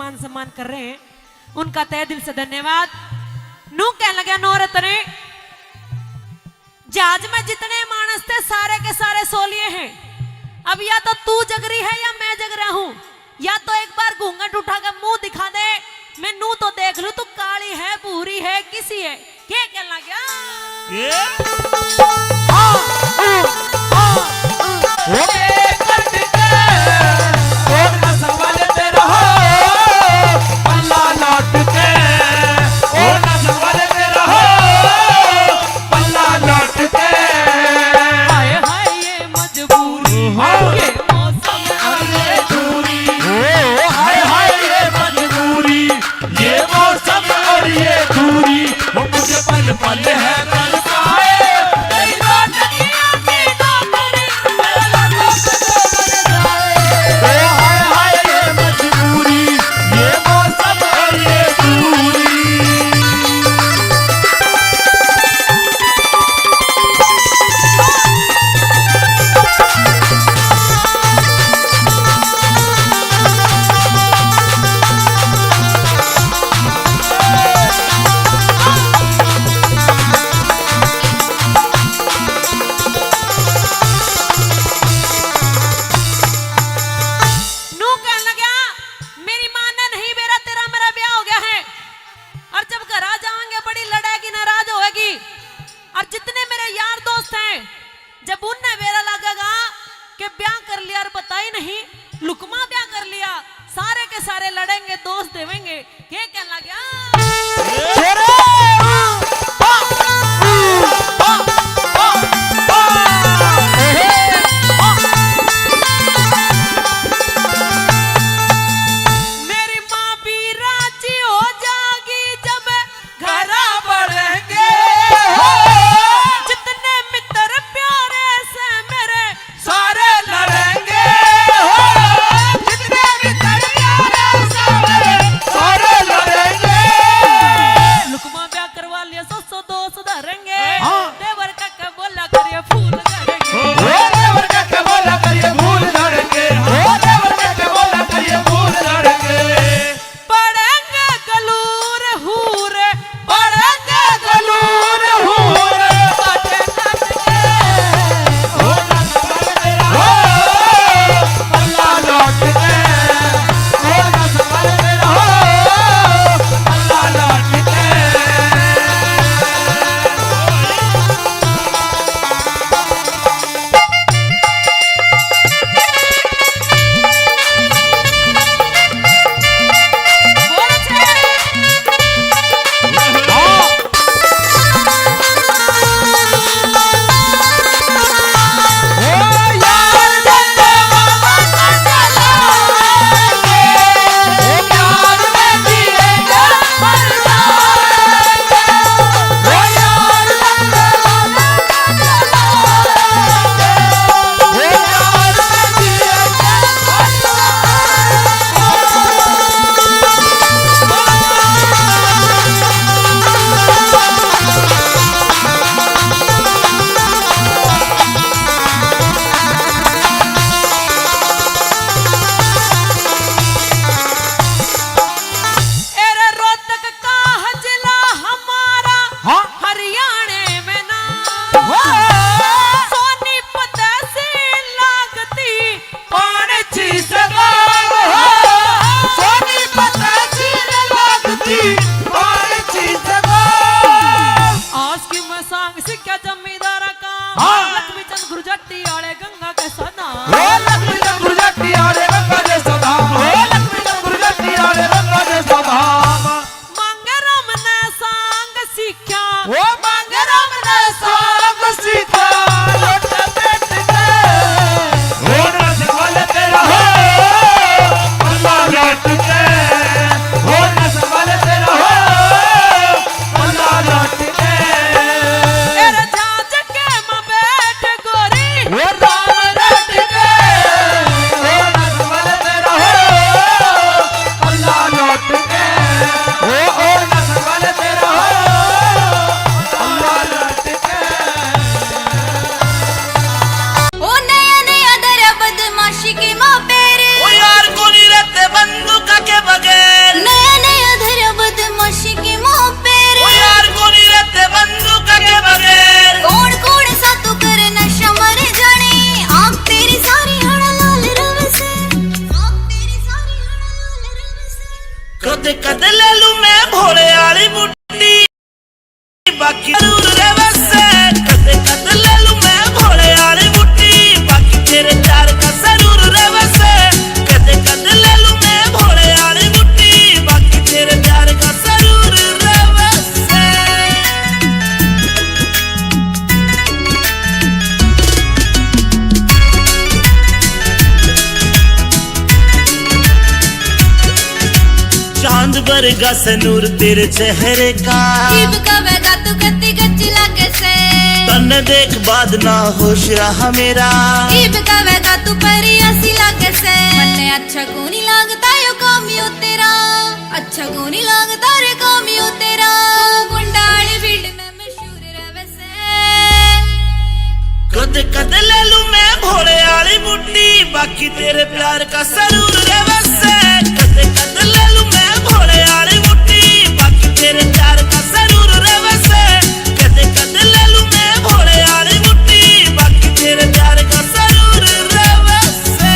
मान सम्मान कर रहे हैं, उनका तहे दिल से धन्यवाद। नू कहन लग्या, नौरत ने, जहाज में जितने मानस थे, सारे के सारे सो लिए हैं। अब या तो तू जग रही है या मैं जग रहा हूँ, या तो एक बार घूंघट उठा के मुंह दिखा दे, मैं नू तो देख लूं, तू काली है, भूरी है, किसी है। के कहन लग गया? ये? हाँ, हाँ, हाँ, हाँ। ओ बेकट के, ओ नसवाल तेरा हो, पल्ला लौट के, ओ नसवाल तेरा हो, पल्ला लौट के। हाय हाय ये मजबूरी, हाँ। ये मौसम और ये दूरी। ओ, हाय हाय ये मजबूरी, ये मौसम और ये दूरी, वो मुझे पल पल है तरसाए। तेरी दो नदियाँ की नौकरी, मेरा लड्डू से तो बन जाए। ओ हाय हाय ये मजबूरी, ये मौसम और ये दूरी। नू कहन लग्या, मेरी माँ ने नहीं बेरा, तेरा मेरा ब्याह हो गया है। और जब घर आ जाएंगे, बड़ी लड़ेगी, नाराज होएगी। और जितने मेरे यार दोस्त हैं, जब उनने बेरा लगेगा कि ब्याह कर लिया और बताई नहीं, लुकमा ब्याह कर लिया, सारे के सारे लड़ेंगे, दोष देवेंगे। के कहन लग गया? मेरी माँ भी राजी हो जाएगी जब घरा बढ़ेंगे। हो, जितने मित्र प्यारे से मेरे सारे लड़ेंगे। हो, जितने मित्र प्यारे से मेरे सारे लड़ेंगे। लुकमा ब्याह करवा लिया, सौ सौ दो सुधारेंगे। हाँ। देवर का के बोला करिए फूल झड़ेंगे। ओ देवर का के बोला करिए फूल झड़ेंगे। ओ देवर का के बोला करिए फूल झड़ेंगे। पड़ेंगे गलूर हूर, पड़ेंगे गलूर हूर। ओ नसवाल तेरा हो, पल्ला लौट के। ओ नसवाल तेरा हो, पल्ला लौट के। अरे रोहतक का है जिला हमारा, हाँ। हरियाणे में ना। हाँ। सोनीपत तहसील लागती, पाँच छः गाँव हो। सोनीपत तहसील लागती, पाँच छः गाँव। आज की मैं सांग सीख्या जमींदारा का। हाँ। लक्ष्मी चंद गुरजट्टी आले गंगा के सदा। ओ लक्ष्मी चंद गुरजट्टी आले गंगा के सदा। ओ लक्ष्मी चंद गुरजट्टी आले गंगा के सदा। मांगे राम ने सांग सीख्या। ओ मांगे राम ने सांग सीख्या। लोट बैठ के। ओ नसवाल तेरा हो, पल्ला लौट के। ओ नसवाल तेरा हो, पल्ला लौट के। तेरे झांझ के में बैठ गोरी। ओ राम रट के, ओ नसवाल तेरा हो, पल्ला लौट के। ओ, ओ नसवाल तेरा हो, बाकी जरूर रहवे से, कदे कदे ले लूं मैं भोले आली मुट्ठी, बाकी तेरे प्यार का जरूर रहवे से, कदे कदे ले लूं मैं भोले आली मुट्ठी, बाकी तेरे प्यार का जरूर रहवे से। चांद बरगा से नूर तेरे चेहरे का। इब कवेगा तू कत्ती गच्ची लागे से। तन्ने देख बाद ना होश रहा मेरा। इब कवेगा तू परी ऐसी लागे से। मन्ने अच्छा कोनी लागता यो काम यो तेरा। अच्छा कोनी लागता रे काम यो तेरा। गुंडाली फील्ड में मशहूर रहवे से। कद कद ले लूं मैं भोले आली मुट्ठी, बाकी तेरे प्यार का जरूर रहवे से। कद कद ले लूं मैं भोले आली मुट्ठी, बाकी तेरे प्यार का जरूर रहवे से। कद कद ले लूं मैं भोले आली मुट्ठी, बाकी तेरे प्यार का जरूर रहवे से।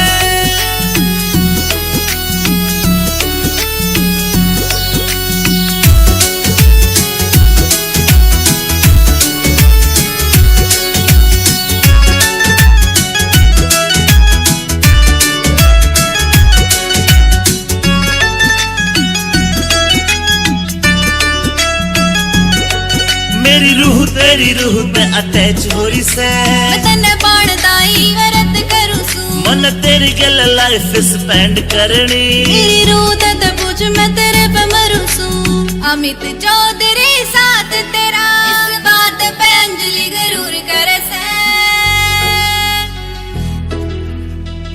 मेरी रूह तेरी रूह में अटैच हो रही से। मैं तन्ने बाण दाई व्रत करूं सू। मन तेरी गल लाइफ स्पेंड करनी। मेरी रूह ते पूछ मैं तेरे पे मरूं सू। अमित चौधरी साथ तेरा। इस बात पे अंजलि गरूर करे से।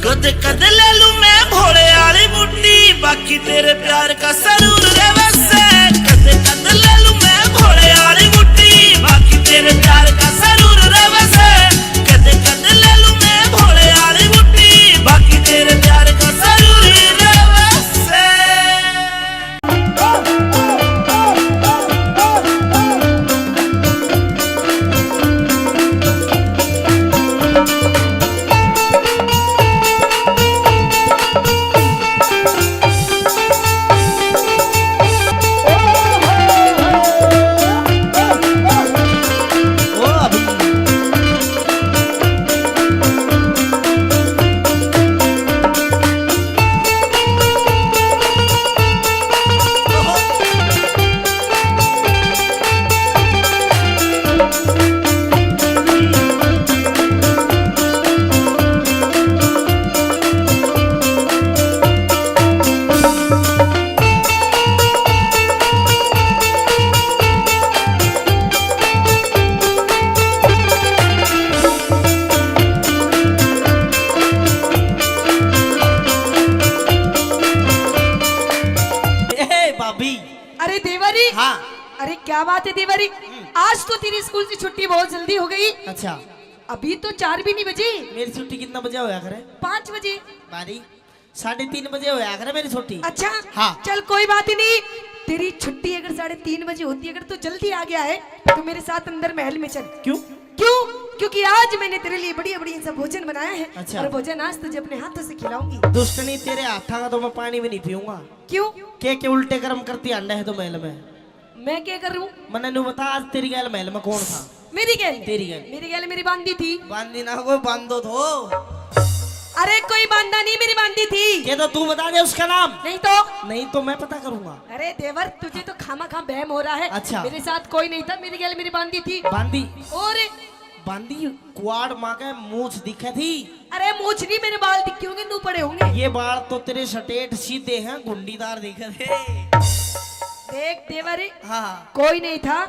कद कद ले लूं मैं भोले आली मुट्ठी, बाकी तेरे प्यार का जरूर रहवे से। कद कद ले लूं मैं भोले आली मुट्ठी, बाकी तेरे प्यार का जरूर रहवे से। कद कद ले लूं मैं भोले आली मुट्ठी, बाकी तेरे प्यार का जरूर रहवे से। ए, भाभी। अरे देवरी। हाँ। अरे क्या बात है देवरी, हम्म। आज तो तेरी स्कूल से छुट्टी बहुत जल्दी हो गई। अच्छा। अभी तो चार भी नहीं बजी। मेरी छुट्टी कितना बजे होया करे? पाँच बजे। बारी, साढ़े तीन बजे होया करे मेरी छुट्टी। अच्छा। हाँ। चल कोई बात ही नहीं, तेरी छुट्टी अगर साढ़े तीन बजे होती, अगर तू जल्दी आ गया है तो मेरे साथ अंदर महल में चल। क्यों? क्यों? क्योंकि आज मैंने तेरे लिए बढ़िया बढ़िया सा भोजन बनाया है। अच्छा। और भोजन आज तुझे अपने हाथों से खिलाऊंगी। दुष्टनी, तेरे हाथा का तो मैं पानी भी नहीं पीऊंगा। क्यों? के के उल्टे कर्म करती आंडा है तो महल में। मैं क्या करूं? मन्ने न्यू बता, आज तेरी गैल महल में कौन था? मेरी गैल? तेरी गैल। मेरी गैल मेरी बांदी थी। बांदी ना, वो बांदो थो। अरे कोई बांदा नहीं, मेरी बांदी थी। ये तो तू बता दे उसका नाम। नहीं तो? नहीं तो मैं पता करूंगा। अरे देवर, तुझे तो खामा खा बहम हो रहा है। अच्छा। मेरे साथ कोई नहीं था, मेरी गैल मेरी बांदी थी। बांदी? और बांदी? कुआड़ माँ के मूछ दिखे थी। अरे मूछ नहीं, मेरे बाल दिखे होंगे, नू पड़े होंगे। ये बाल तो तेरे स्ट्रेट सीधे हैं, गुंडीदार दिखे थे। देख देवर, हाँ। कोई नहीं था,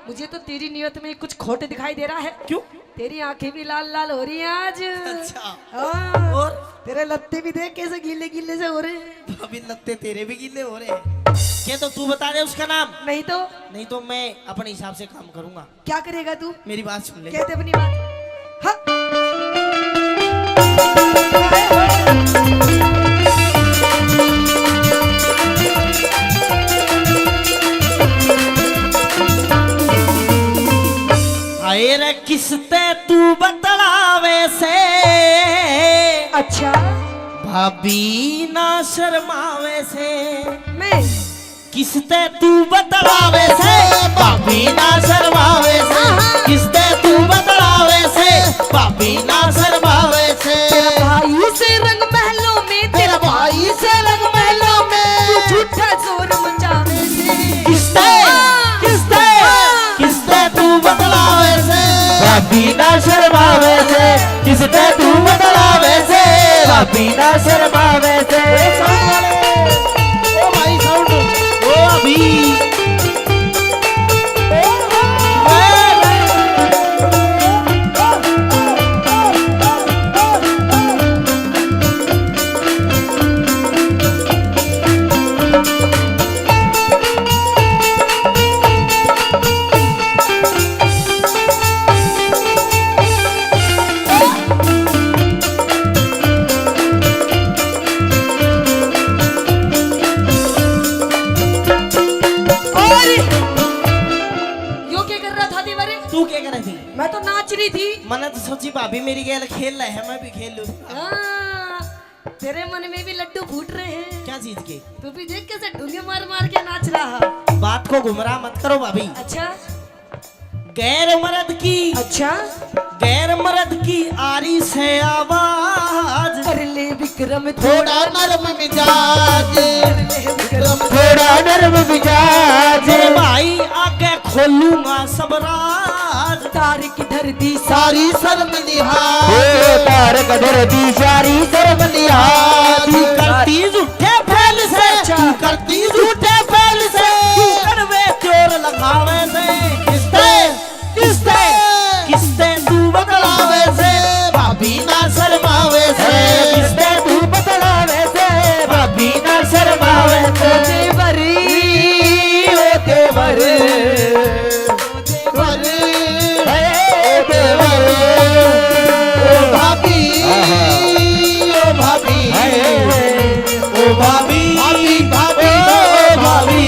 मुझे तो तेरी नियत में कुछ खोट दिखाई दे रहा है। क्यों? तेरी आंखें भी लाल लाल हो रही हैं आज। अच्छा। हाँ। और? तेरे लत्ते भी देख कैसे गीले गीले से हो रहे हैं। भाभी, लत्ते तेरे भी गीले हो रहे हैं। क्या तो तू बता दे उसका नाम। नहीं तो? नहीं तो मैं अपने हिसाब से काम करूंगा। क्या करेगा तू? मेरी बात सुन ले। कहते अपनी बात। हाँ। हाय रे किसते तू बतलावे से। अच्छा। भाभी ना शर्मावे से। मैं किसते तू बतलावे से, भाभी ना शर्मावे। ते तू बतलावे से, भाभी ना शर्मावे से। ओ साउंड वाले, ओ भाई साउंड, ओ अभी। और यो क्या कर रहा था देवर? तू क्या कर रही थी? मैं तो नाच रही थी। मैंने तो सोची भाभी मेरी गेल खेल रहे हैं, मैं भी खेल लूं। हाँ, तेरे मन में भी लड्डू फूट रहे हैं। क्या चीज के? तू भी देख कैसे ढूंगे मार मार के नाच रहा। बात को गुमराह मत करो भाभी। अच्छा। गैर मर्द की, अच्छा। गैर मर्द की आरी से आवाज। कर ले विक्रम थोड़ा नरम मिजाज। कर ले विक्रम थोड़ा नरम मिजाज। मेरे भाई आगे खोलूंगा सब राज। तार की धर दी सारी शर्म लिहाज। ओ तार का धर दी सारी शर्म लिहाज। तू करती झूठे फैल से, अच्छा। तू करती झूठे फैल से, तू कड़वे जोर लगावे से। किस्ते, किस्ते, किस्ते तू बतलावे से, भाभी ना शर्मावे से। किस्ते तू बतलावे से, भाभी ना शर्मावे से। ओ देवर, ओ देवर। देवर, हे देवर, ओ भाभी, ओ भाभी, ओ भाभी, भाभी, भाभी, ओ भाभी।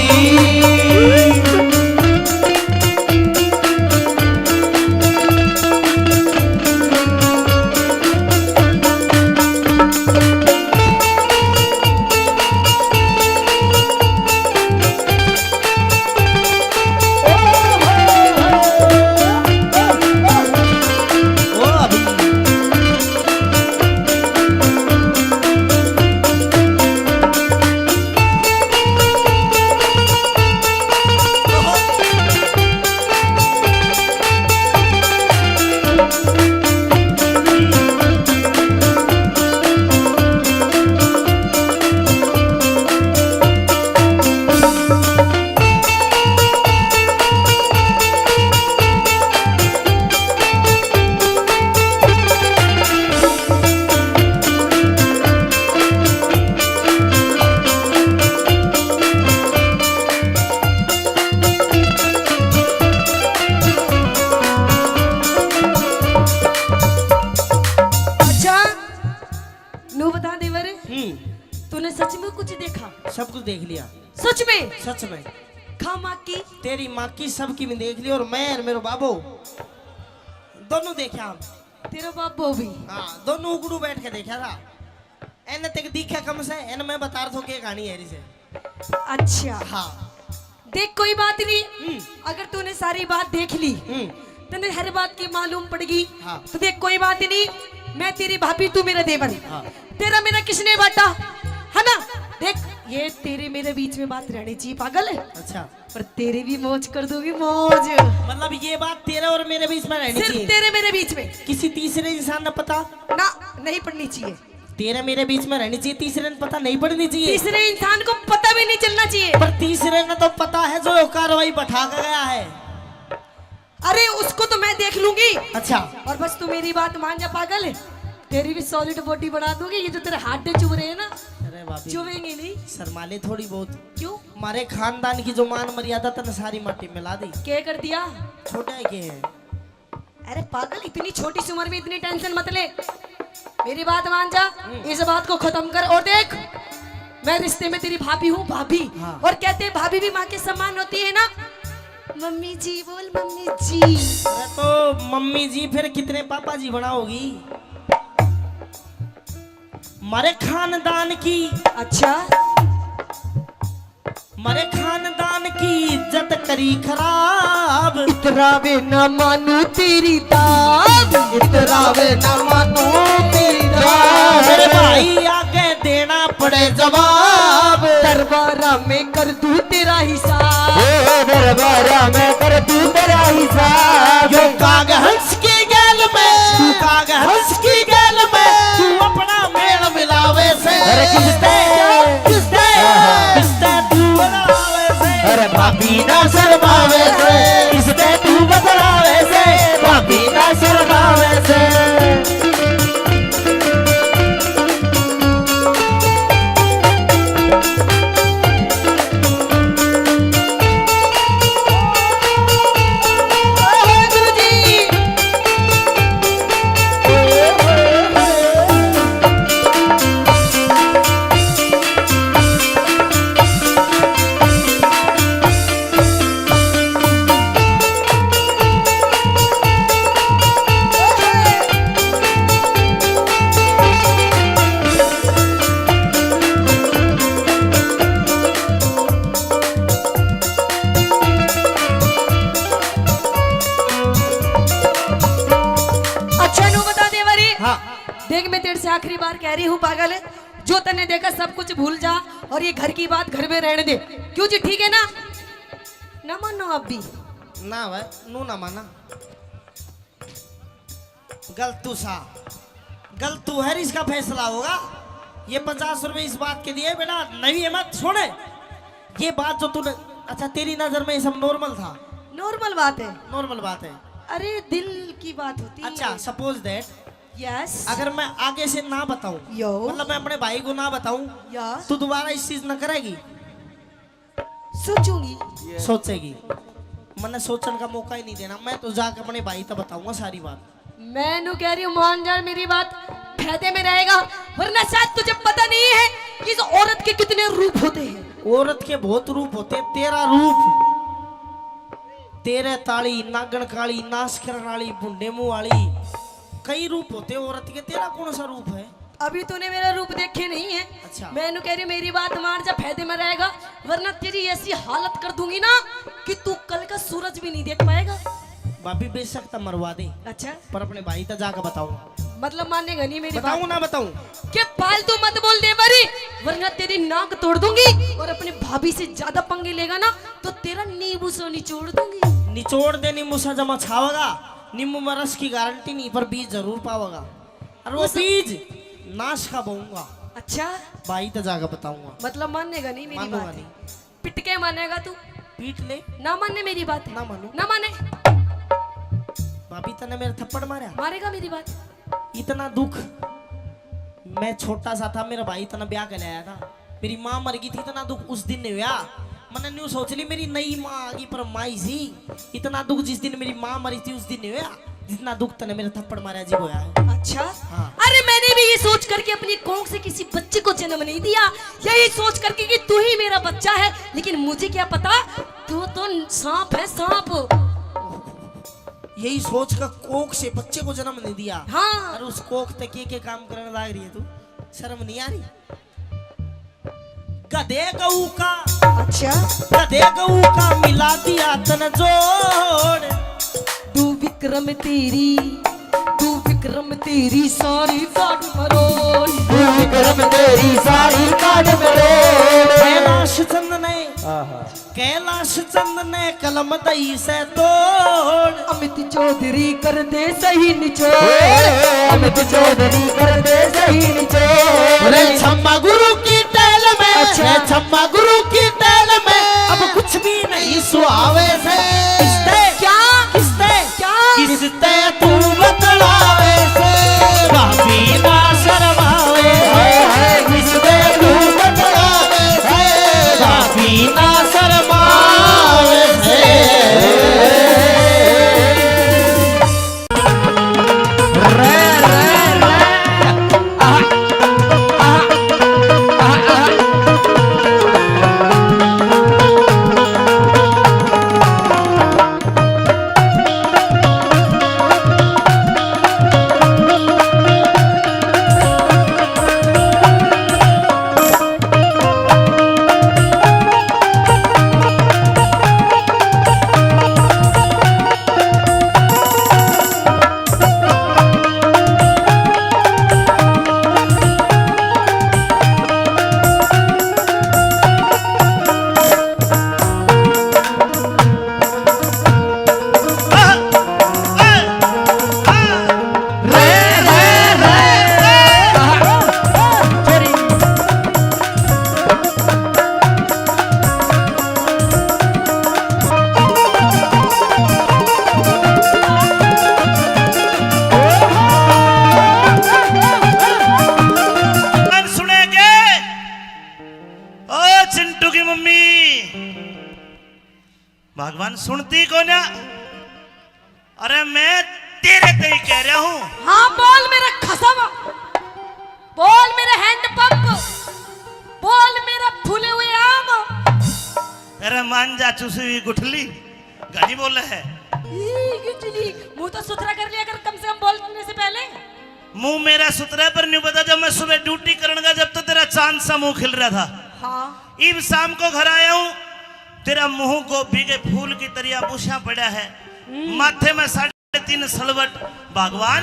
अच्छा, नू बता देवर, हम्म। तूने सच में कुछ देखा? सब कुछ देख लिया। सच में? सच में। खा माँ की? तेरी माँ की, सबकी भी देख ली, और मैं और मेरो बाबो दोनों देखा हम। तेरा बाबो भी? हाँ, दोनों उगड़ू बैठ के देखा था। एने तक दिखा कम से, एने मैं बता रहा था के कहानी है इसे। अच्छा। हाँ। देख, कोई बात नहीं, हम्म। अगर तूने सारी बात देख ली, हम्म। तने हर बात की मालूम पड़ गई, हाँ। तो देख, कोई बात नहीं, मैं तेरी भाभी, तू मेरा देवर। हाँ। तेरा मेरा किसने बांटा, है ना? देख, ये तेरे मेरे बीच में बात रहनी चाहिए, पागल है। अच्छा। पर तेरी भी मौज कर दूंगी, मौज। मतलब, ये बात तेरे और मेरे बीच में रहनी सिर्फ चाहिए। तेरे मेरे बीच में। किसी तीसरे इंसान ने पता ना, नहीं पड़नी चाहिए। तेरे मेरे बीच में रहनी चाहिए, तीसरे ने पता नहीं पड़नी चाहिए। तीसरे इंसान को पता भी नहीं चलना चाहिए। पर तीसरे ने तो पता है जो कार्रवाई बैठा के गया है। अरे, उसको तो मैं देख लूंगी। अच्छा। और बस तू मेरी बात मान जा, पागल। तेरी भी solid body बना दूंगी। ये जो तेरे हाडे चुभ रहे हैं ना, अरे भाभी, चुभेंगे नहीं। शर्मा ले थोड़ी बहुत। क्यों? हमारे खानदान की जो मान मर्यादा तने सारी माटी मिला दी। क्या कर दिया? छोटा है के है? अरे पागल, इतनी छोटी सी उम्र में इतनी tension मत ले, मेरी बात मान जा, हम्म। इस बात को खत्म कर। और देख, मैं रिश्ते में तेरी भाभी हूँ, भाभी। हाँ। और कहते हैं, भाभी भी माँ के समान होती है ना। मम्मी जी बोल, मम्मी जी। अरे तो मम्मी जी फिर कितने पापा जी बनाओगी? मारे खानदान की। अच्छा। मारे खानदान की इज्जत करी खराब। इतरावे ना मानू तेरी दाब। इतरावे ना मानू तेरी दाब। मेरे भाई आगे देना पड़े जवाब। दरबारा में कर दूं तेरा हिसाब। ओ दरबारा में कर दूं तेरा हिसाब। यो काग हंस की गैल में, काग हंस की किसते, किसते, किसते तू बतलावे से? अरे भाभी ना शर्मावे से, किसते तू बतलावे से? भाभी ना शर्मावे से। अच्छा, नू बता दे बारी। हाँ। देख, मैं तेरे से आखिरी बार कह रही हूँ, पागल, जो तन्ने देखा सब कुछ भूल जा और ये घर की बात घर में रहने दे। क्यों जी, ठीक है ना? ना मानो आप भी। ना भाई, नू ना माना। गलतू सा, गलतू है, इसका फैसला होगा। ये पचास रुपए इस बात के दिए, बेटा, नहीं है, मत छोड़े। ये बात जो तूने, अच्छा, तेरी नजर में ये सब नॉर्मल था? नॉर्मल बात है। नॉर्मल बात है। अरे, दिल की बात होती है। अच्छा, सपोज दैट, यस। अगर मैं आगे से ना बताऊं, यो। मतलब, मैं अपने भाई को ना बताऊं, या। तू दोबारा इस चीज ना करेगी? सोचूंगी। सोचेगी? मन्ने सोचण का मौका ही नहीं देना। मैं तो जाके अपने भाई तक बताऊंगा सारी बात। मैं नू कह रही हूँ, मान जा मेरी बात, फायदे में रहेगा, वरना शायद तुझे पता नहीं है कि इस औरत के कितने रूप होते हैं। औरत के बहुत रूप होते हैं। तेरा रूप, तेरे ताली, नागण काली, नाश करण वाली, भुंडे मुंह वाली, कई रूप होते हैं औरत के। तेरा कौन सा रूप है? अभी तूने मेरा रूप देखे नहीं है। अच्छा। मैं नू कह रही, मेरी बात मान जा, फायदे में रहेगा, वरना तेरी ऐसी हालत कर दूंगी ना कि तू कल का सूरज भी नहीं देख पाएगा। भाभी, बेशक तो मरवा दे, अच्छा। पर अपने भाई तक जाकर बताऊंगा। मतलब, मानेगा नहीं मेरी बात? बताऊं ना बताऊं? के फालतू मत बोल दे बारी, वरना तेरी नाक तोड़ दूंगी। और अपने भाभी से ज्यादा पंगे लेगा ना, तो तेरा नींबू सा निचोड़ दूंगी। निचोड़ दे, नींबू सा जमा छावेगा। नींबू में रस की गारंटी नहीं, पर बीज जरूर पावेगा। और वो उस बीज नाश का बोऊंगा। अच्छा। भाई तो जाकर बताऊंगा। मतलब, मानेगा नहीं मेरी बात? मानूंगा नहीं। पिट के मानेगा तू? पीट ले। ना माने मेरी बात है। ना मानू। ना माने। भाभी, तने मेरे थप्पड़ मारा? मारेगा मेरी बात? इतना दुख, मैं छोटा सा था, मेरा भाई इतना ब्याह कर आया था, मेरी माँ मर गई थी, इतना दुख उस दिन नहीं हुआ। मैंने न्यू सोच ली, मेरी नई माँ आ गई, पर माँ ही सी। इतना दुख जिस दिन मेरी माँ मरी थी, उस दिन नहीं हुआ, जितना दुख तने मेरे थप्पड़ मारा जी होया है। अच्छा? हाँ। अरे, मैंने भी ये सोच करके अपनी कोख से किसी बच्चे को जन्म नहीं दिया, यही सोच करके कि तू ही मेरा बच्चा है, लेकिन मुझे क्या पता तू तो सांप है, सांप। यही सोच कर कोख से बच्चे को जन्म नहीं दिया। हाँ। और उस कोख तक के, के काम करने लाग रही है तू, शर्म नहीं आ रही? गधे गऊ का, अच्छा। गधे गऊ का मिला दिया तन जोड़। तू विक्रम तेरी, तू विक्रम तेरी सारी गाड़ मरोड़। तू विक्रम तेरी सारी गाड़ मरोड़। कैलाश चंद ने, आहा। कैलाश चंद ने कलम दई से तोड़। अमित चौधरी कर दे सही निचोड़। अमित चौधरी कर दे सही निचोड़। रे छम्मा गुरु की टैल में, अच्छा। रे छम्मा गुरु की टैल में, अब कुछ भी नहीं सुहावे से। किसते? क्या? किसते? क्या? किसते तू बतलावे से? भाभी ना शर्मावे से। किसते तू बतलावे से? भाभी ना शर्मावे से। ना, अरे मैं तेरे ते ही कह रहा हूँ। हाँ, बोल मेरे खसम, बोल मेरे हैंड पंप, बोल मेरा फूले हुए आम। अरे मान जा चुसी हुई गुठली, घणी बोले है। ई गुठली, मुंह तो सुथरा कर लिया कर कम से कम बोलने से पहले। मुंह मेरा सुथरा है, पर न्यू बता, जब मैं सुबह ड्यूटी करने गया, जब तो तेरा चांद सा मुंह खिल रहा था। हाँ। इब शाम को घर आया हूँ, तेरा मुंह गोभी के फूल की तरिया बुशा पड़ा है, हम्म। माथे में साढ़े तीन सलवट। भगवान,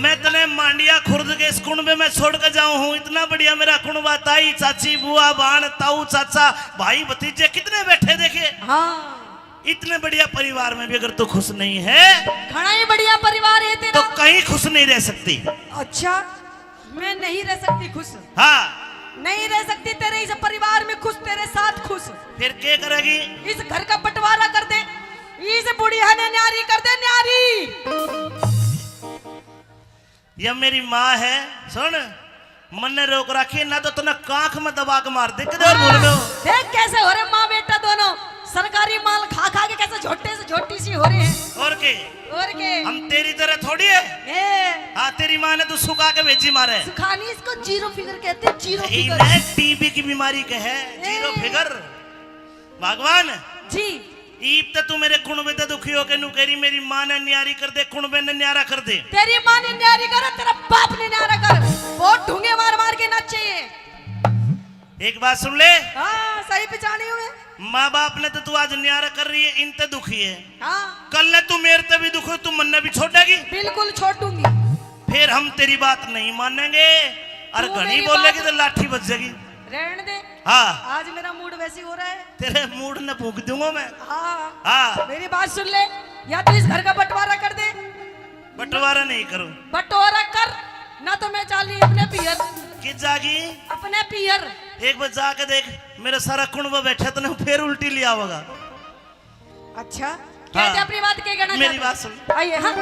मैं तने मांडिया खुर्द के इस कुणबे में छोड़ के जाऊं हूँ। इतना बढ़िया मेरा कुणबा, ताई, चाची, बुआ, बाण, ताऊ, चाचा, भाई, भतीजे कितने बैठे देखे। हाँ। इतने बढ़िया परिवार में भी अगर तू खुश नहीं है, घणा ही बढ़िया परिवार है तेरा। तो कहीं खुश नहीं रह सकती। अच्छा, मैं नहीं रह सकती खुश। हाँ। नहीं रह सकती तेरे इस परिवार में खुश, तेरे साथ खुश। फिर क्या करेगी? इस घर का बंटवारा कर दे, इस बुढ़िया ने न्यारी कर दे, न्यारी। या मेरी माँ है, सुन, मन्ने रोक रखी है, ना तो तन्ने कांख में दबा के मार दे, किधर भूल गए हो? देख कैसे हो रहे माँ बेटा दोनों, सरकारी माल खा खा के कैसे झोटे से झोटी सी हो रहे हैं। और के? और के? हम तेरी तरह थोड़ी है। ए। हाँ, तेरी माँ ने तो सुखा के भेजी मारे। सुखानी, इसको जीरो फिगर कहते हैं, जीरो फिगर। इन्हें टीबी की बीमारी कहे, जीरो ए। फिगर। भगवान। जी। ईब ते तू मेरे कुणबे ते दुखी होके नू कह रही, मेरी माँ ने न्यारी कर दे, कुणबे ने न्यारा कर दे। तेरी माँ ने न्यारी करे, तेरा बाप ने न्यारा कर। बहुत ढूंगे मार मार के नाचे ये। एक बात सुन ले। हाँ, सही पहचानी हूँ मैं। माँ बाप ने तो तू आज न्यारा कर रही है, इन ते दुखी है। हाँ। कल ने तू मेरे ते भी दुखी हो, तू मन्ने भी छोड़ेगी? बिल्कुल छोड़ दूंगी। फिर हम तेरी बात नहीं मानेंगे, और तू घणी मेरी बोलेगी बात तो लाठी बज जाएगी। रहने दे। हाँ। आज मेरा मूड वैसे ही हो रहा है। तेरे मूड ने फूंक दूंगा मैं। हाँ। हाँ। मेरी बात सुन ले, या तो इस घर का बंटवारा कर दे। बंटवारा नहीं करूँ। बंटवारा कर, ना तो मैं चाली अपने पियर। कित जागी? अपने पियर। एक बार जाके देख, मेरा सारा कुणबा बैठा, तने फिर उल्टी ले आवेगा। अच्छा, कह दे हाँ। अपनी बात, के कहना मेरी चाहते हो? बात सुन। आइए, हाँ।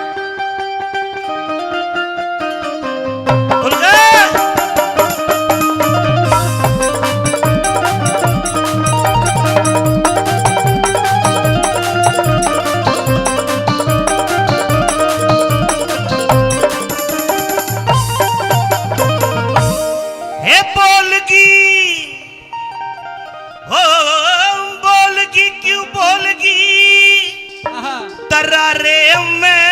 उठ जा। हे बोलगी, हो बोलगी, क्यों बोलगी? आहा। तरारे में।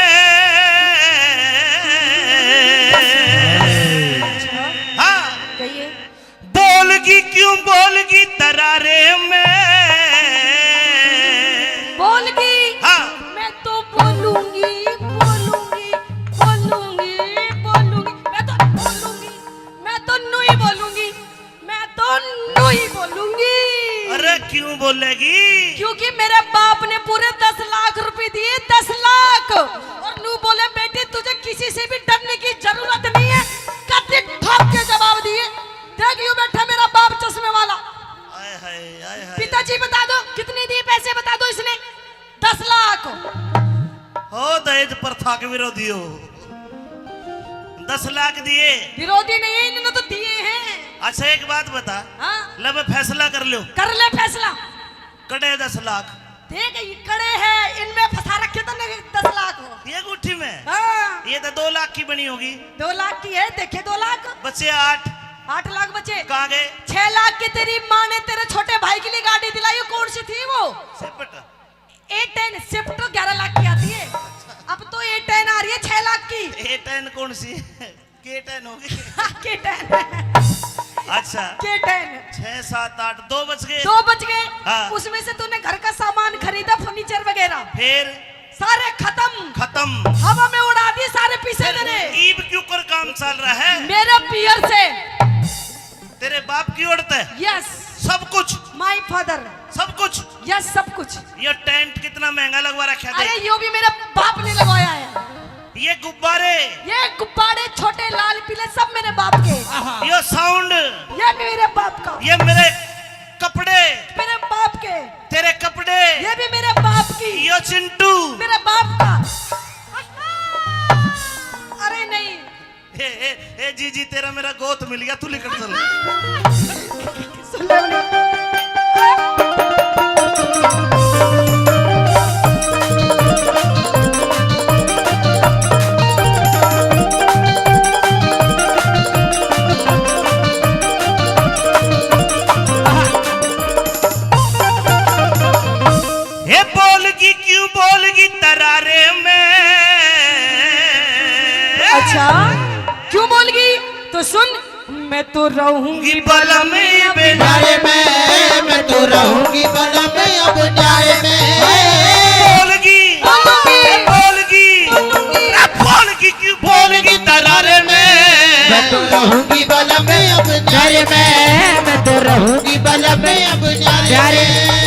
हाँ। कहिए। बोलगी, क्यों बोलगी तरारे में? बोलगी। हाँ। मैं तो बोलूंगी, बोलूंगी, बोलूंगी, बोलूंगी। मैं तो बोलूंगी, मैं तो न्यू ही बोलूंगी। मैं तो न्यू ही बोलूंगी। अरे क्यों बोलेगी? क्योंकि मेरे बाप ने पूरे दस लाख रुपए दिए, दस लाख। और न्यू बोले, बेटी तुझे किसी से भी डरने की जरूरत नहीं है। कत्ती ठोक के जवाब दिए। देख यूं बैठा मेरा बाप चश्मे वाला। हाय हाय, हाय हाय। पिताजी बता दो कितने दिए पैसे, बता दो इसने। दस लाख। हो दहेज प्रथा के विरोधी हो। दस लाख दिए। विरोधी नहीं है, इन्होंने तो दिए हैं। अच्छा एक बात बता। हाँ। ले मैं फैसला कर लो। कर ले फैसला। कड़े दस लाख। देख ये कड़े हैं, इनमें फंसा रखे तो नहीं दस लाख हो। ये गुट्ठी में? हाँ। ये तो दो लाख की बनी होगी। दो लाख की है, देखे दो लाख। बचे आठ। आठ लाख बचे। कहाँ गए? छह लाख की तेरी माँ ने तेरे छोटे भाई के लिए गाड़ी दिलाई, कौन सी थी वो? सेपट। ए टेन Swift ग्यारह लाख की आती है, अब तो ए टेन आ रही है छह लाख की। ए टेन कौन सी? के टेन होगी। के टेन। अच्छा। के टेन। छह, सात, आठ, दो बच गए। दो बच गए। हाँ। उसमें से तूने घर का सामान खरीदा, फर्नीचर वगैरह। फिर? सारे खत्म। खत्म। हवा में उड़ा दिए सारे पैसे फिर तेरे। ईब क्यों कर काम चल रहा है? मेरे पियर से। तेरे बाप की ओर तै? Yes। सब कुछ? My father। सब कुछ? Yes, सब कुछ। ये टेंट कितना महंगा लगवा रखा था? अरे, यो भी मेरे बाप ने लगवाया है। ये गुब्बारे? ये गुब्बारे छोटे लाल पीले सब मेरे बाप के। आहा। ये साउंड? ये भी मेरे बाप का। ये मेरे कपड़े? मेरे बाप के। तेरे कपड़े? ये भी मेरे बाप की। ये चिंटू? मेरे बाप का। अरे नहीं, ए, ए, ए, जीजी, तेरा मेरा गोत मिल गया, तू लिकड़ चल। सुन ले उन्हें। सुन, मैं तो रहूंगी बलम अब न्यारे में, मैं तो रहूंगी बलम अब न्यारे में। बोलगी, बोलगी, बोलगी, अरे बोलगी क्यों बोलगी तरारे में? मैं तो रहूंगी बलम अब न्यारे में, मैं तो रहूंगी बलम अब न्यारे में।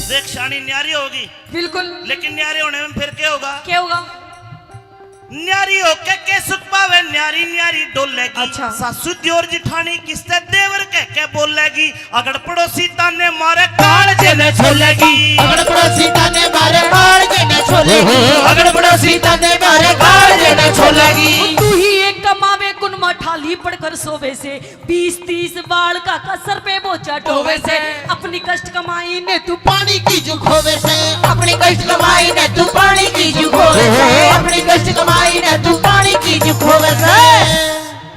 देख, शानी न्यारी होगी, बिल्कुल। लेकिन न्यारे होने में फिर क्या होगा? क्या होगा? न्यारी होके के सुख पावे, न्यारी न्यारी डोलेगी। अच्छा। सासू दियोर जिठानी किसते देवर कह के बोलेगी। अगड़ पड़ोसी ताने मारे कालजे ने छोलेगी। अगड़ पड़ोसी ताने मारे कालजे ने छोलेगी। अगड़ पड़ोसी ताने मारे कालजे ने छोलेगी। तू ही एक कमावे, गुनमा ठाली पड़कर सोवे से। बीस तीस बालका का सर पे बोझा ढोवे से। अपनी कष्ट कमाई ने तू पानी की जू खोवे से। अपनी कष्ट कमाई ने तू पानी की जू खोवे से। अपनी कष्ट कमाई ने तू पानी की जू खोवे से।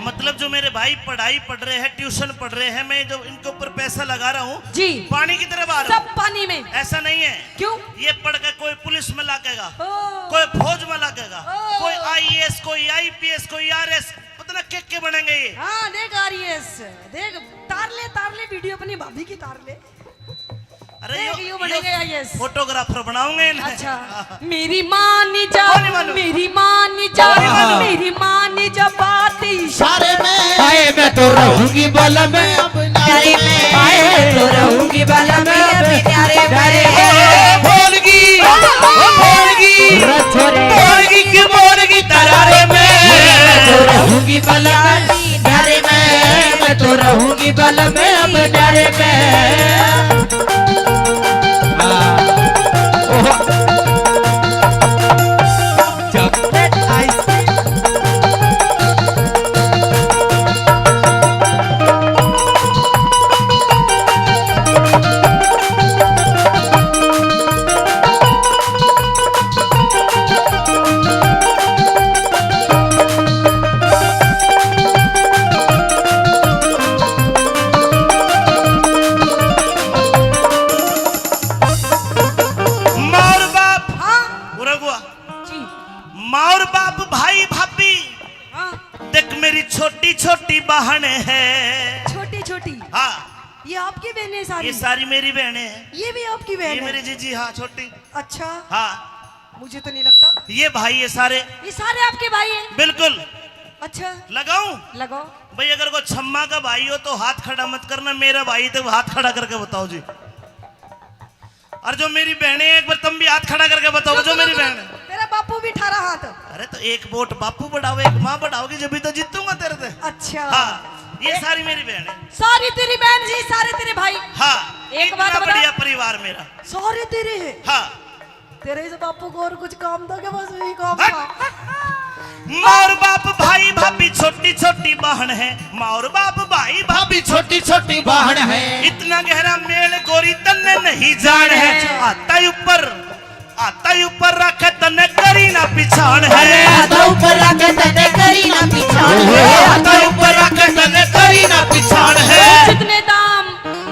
मतलब, जो मेरे भाई पढ़ाई पढ़ रहे हैं, ट्यूशन पढ़ रहे हैं, मैं जो इनके ऊपर पैसा लगा रहा हूँ, जी। पानी की तरह बहा रहा हूँ। सब पानी में। ऐसा नहीं है। क्यों? ये पढ़ के कोई पुलिस में लागेगा, ओ। कोई फौज में लागेगा, ओ। कोई आईएएस, कोई आईपीएस, कोई आरएस, पता ना के के बनेंगे ये। हाँ, देख आरएएस, देख तारले, तारले वीडियो अपनी भाभी की तारले। अरे देख, यो, यो यो बनेंगे आईएएस। फोटोग्राफर बनाऊंगे इन्हें। अच्छा। मेरी माँ नी जा, ओ नहीं मानू। मेरी माँ नी जा, ओ नहीं मानू। मेरी माँ नी जा, बात इशारे में। हाय, मैं तो रहूंगी बलम अब न्यारे में। हाय, मैं तो रहूंगी बलम अब न्यारे में। ओ, बोलगी, ओ, बोलगी, रे छोरे। बोलगी क्यों बोलगी तरारे में। मैं तो रहूंगी बलम न्यारे में, मैं तो रहूंगी बलम अब न्यारे में। हाँ। ओहो। Chocolate ice cream. माँ और बाप, हाँ। उरा गुआ। जी। माँ और बाप, भाई भाभी, हाँ। देख मेरी छोटी छोटी बहन है। छोटी छोटी? हाँ। ये आपकी बहनें सारी? ये सारी मेरी बहनें हैं। ये भी आपकी बहन ये है? मेरी जीजी, हाँ, छोटी। अच्छा। हाँ। मुझे तो नहीं लगता। ये भाई, ये सारे। ये सारे आपके भाई हैं? बिल्कुल। अच्छा। लगाऊं? लगाओ। भाई, अगर कोई छम्मा का भाई हो तो हाथ खड़ा मत करना, मेरा भाई तो हाथ खड़ा करके बताओ जी। और जो मेरी बहनें हैं, एक बार तुम भी हाथ खड़ा करके बताओ, जो मेरी बहन है। तेरा बापू भी ठारा हाथ। अरे, तो एक वोट बापू बढ़ाओ, एक माँ बढ़ाओगी, जब भी तो जीतूंगा तेरे से। अच्छा। हाँ, ये सारी मेरी बहन है। सारी तेरी बहन जी, सारे तेरे भाई। हाँ, एक बात बता। इतना बढ़िया परिवार मेरा। सारे तेरे हैं? हाँ। तेरे इस बापू को और कुछ काम था क्या? बस यही काम था। हट। माँ और बाप, भाई भाभी, छोटी छोटी बहन है। माँ और बाप, भाई भाभी, छोटी छोटी बहन है। इतना गहरा मेल गोरी तन्ने नहीं जान है। अच्छा। आता ही ऊपर, आता ही ऊपर रखे तन्ने करी ना पिछाण है। अरे आता ऊपर रखे तन्ने करी ना पिछाण है। आता ही ऊपर रखे तन्ने करी ना पिछाण है। जितने दाम,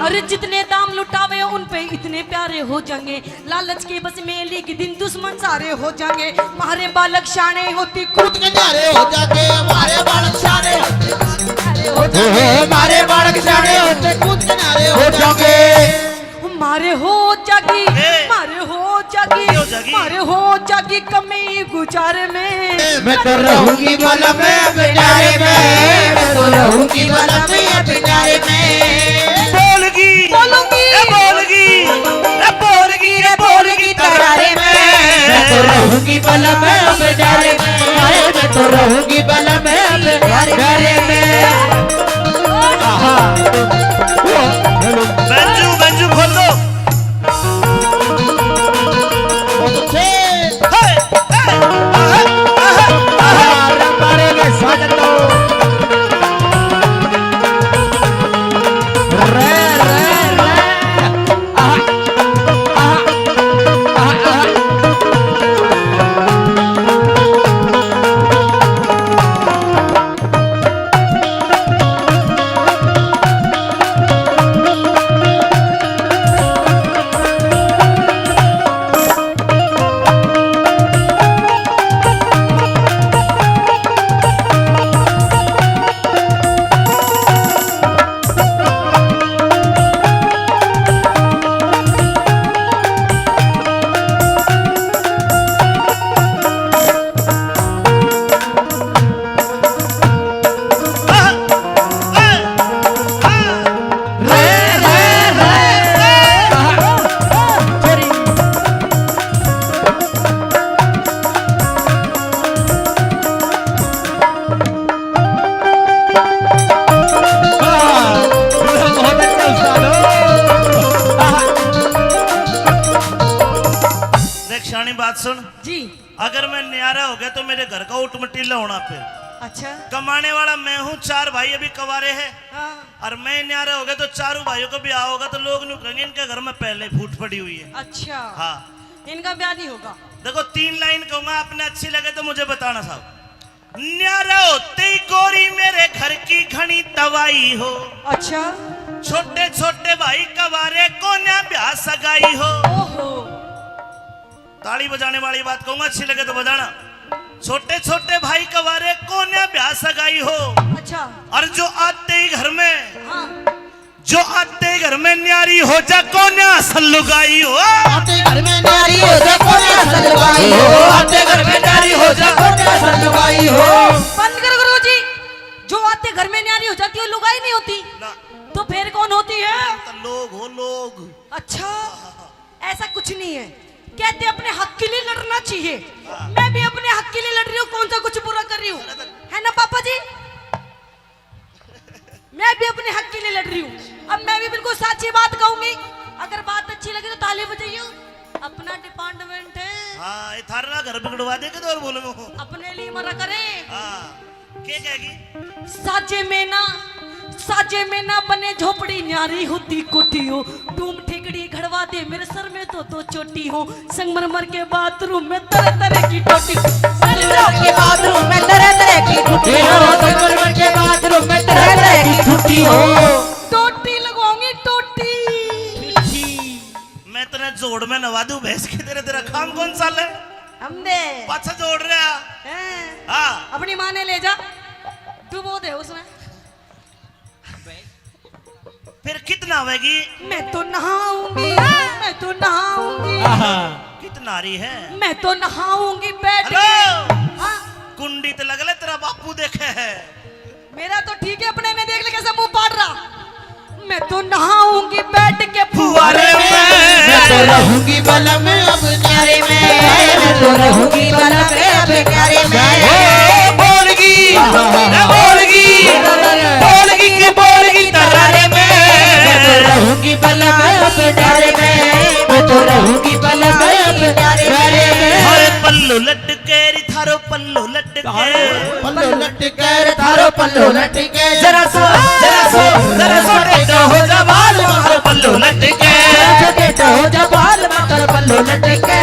अरे जितने दाम लुटावे उन पे इतने प्यारे हो जाएंगे। लालच के बस में एक दिन दुश्मन सारे हो जाएंगे। मारे बालक शाणे होती कूद के न्यारे हो जाएंगे। मारे बालक शाणे होते कूद के न्यारे हो जाएंगे। मारे बालक शाणे होते कूद के न्यारे हो जाएंगे। मारे हो जागी, ए। मारे हो जागी, हो जागी? मारे हो जागी कमी गुजारे में। मैं तो रहूंगी बलम अब न्यारे में, मैं तो रहूंगी बलम अब न्यारे में। बोलगी, बोलूंगी। ए बोलगी, ए बोलगी, रे बोलगी तरारे में। मैं तो रहूंगी बलम अब न्यारे में, हाय मैं तो रहूंगी बलम अब न्यारे में। आहा। बेंजू, बेंजू खोल दो। बात सुन। जी। अगर मैं न्यारा हो गया तो मेरे घर का उठमटीला होना फिर। अच्छा। कमाने वाला मैं हूँ, चार भाई अभी कवारे हैं। हाँ। और मैं न्यारा हो गया तो चारों भाइयों का ब्याह होगा तो लोग न्यू कहेंगे, "इनके घर में पहले फूट पड़ी हुई है।" अच्छा। हाँ। इनका ब्याह नहीं होगा। देखो, तीन लाइन कहूंगा, आपने अच्छी लगे तो मुझे बताना साहब। "न्यारा होते ही गोरी मेरे घर की घनी तबाही हो।" अच्छा। "छोटे छोटे भाई कवारे कोन्या ब्याह सगाई हो।" ओहो। ताली बजाने वाली बात कहूंगा, अच्छी लगे तो बजाना। "छोटे छोटे भाई कवारे कोन्या ब्याह सगाई हो।" अच्छा। और जो आते ही घर में, हाँ। जो आते ही घर में न्यारी हो जा कोन्या असल लुगाई हो। आते घर में न्यारी हो जा कोन्या असल लुगाई हो। आते घर में न्यारी हो जा कोन्या असल लुगाई हो। बंद करो गुरु जी, जो आते घर में न्यारी हो जाती हो, लुगाई नहीं होती। ना। तो फिर कौन होती है? तो लोग हो, लोग। अच्छा। ऐसा कुछ नहीं है। कहते अपने हक के लिए लड़ना चाहिए। मैं भी अपने हक के लिए लड़ रही हूँ, कौन सा कुछ बुरा कर रही हूँ, है ना पापा जी? मैं भी अपने हक के लिए लड़ रही हूँ। अब मैं भी बिल्कुल साची बात कहूंगी, अगर बात अच्छी लगी तो ताली बजाइयो। अपना डिपार्टमेंट है। हाँ, ये थारा घर बिगड़वा दे के तो और बोलूंगा। अपने लिए मरा करे। हाँ। के कहेगी? साजे में ना, साजे में ना बने झोपड़ी, न्यारी होती कोठी हो। डूम ठिकड़ी घड़वा दे, मेरे सर में तो दो चोटी हो। संगमरमर के बाथरूम में तरह तरह की टोटी। संगमरमर के बाथरूम में तरह तरह की टोटी हो। संगमरमर के बाथरूम में तरह तरह की टोटी हो। टोटी लगवाऊंगी, टोटी। मैं तेरे जोड़ में नवा दूं भैंस की, तेरे, तेरा काम कौन सा है? हमने। पाछा जोड़ रहा। हैं? हाँ। अपनी माँ ने ले जा, डुबो दे उसमें। फिर कितना आवेगी? मैं तो नहाऊंगी, मैं तो नहाऊंगी। आहा। कितना रही है? मैं तो नहाऊंगी बैठ के। हेलो। हाँ। कुंडी तो लग ले, तेरा बापू देखे है। मेरा तो ठीक है, अपने ने देख ले कैसे मुंह पाड़ रहा। मैं तो नहाऊंगी बैठ के फुहारे में। मैं तो रहूंगी बलम अब न्यारे में। मैं तो रहूंगी बलम अब न्यारे में। ओ बोलगी, ए बोलगी, बोलगी के बोलगी तरारे में। मैं तो रहूंगी बलम अब न्यारे में। मैं तो रहूंगी बलम अब न्यारे में। हर पल्लू लटके री थारो पल्लू लटके। पल्लो लटके रे थारो पल्लो लटके। जरा सो, जरा सो, जरा सो टेढ़ा हो जा बाल मारो पल्लो लटके। जरा सो टेढ़ा हो जा बाल मारो पल्लो लटके।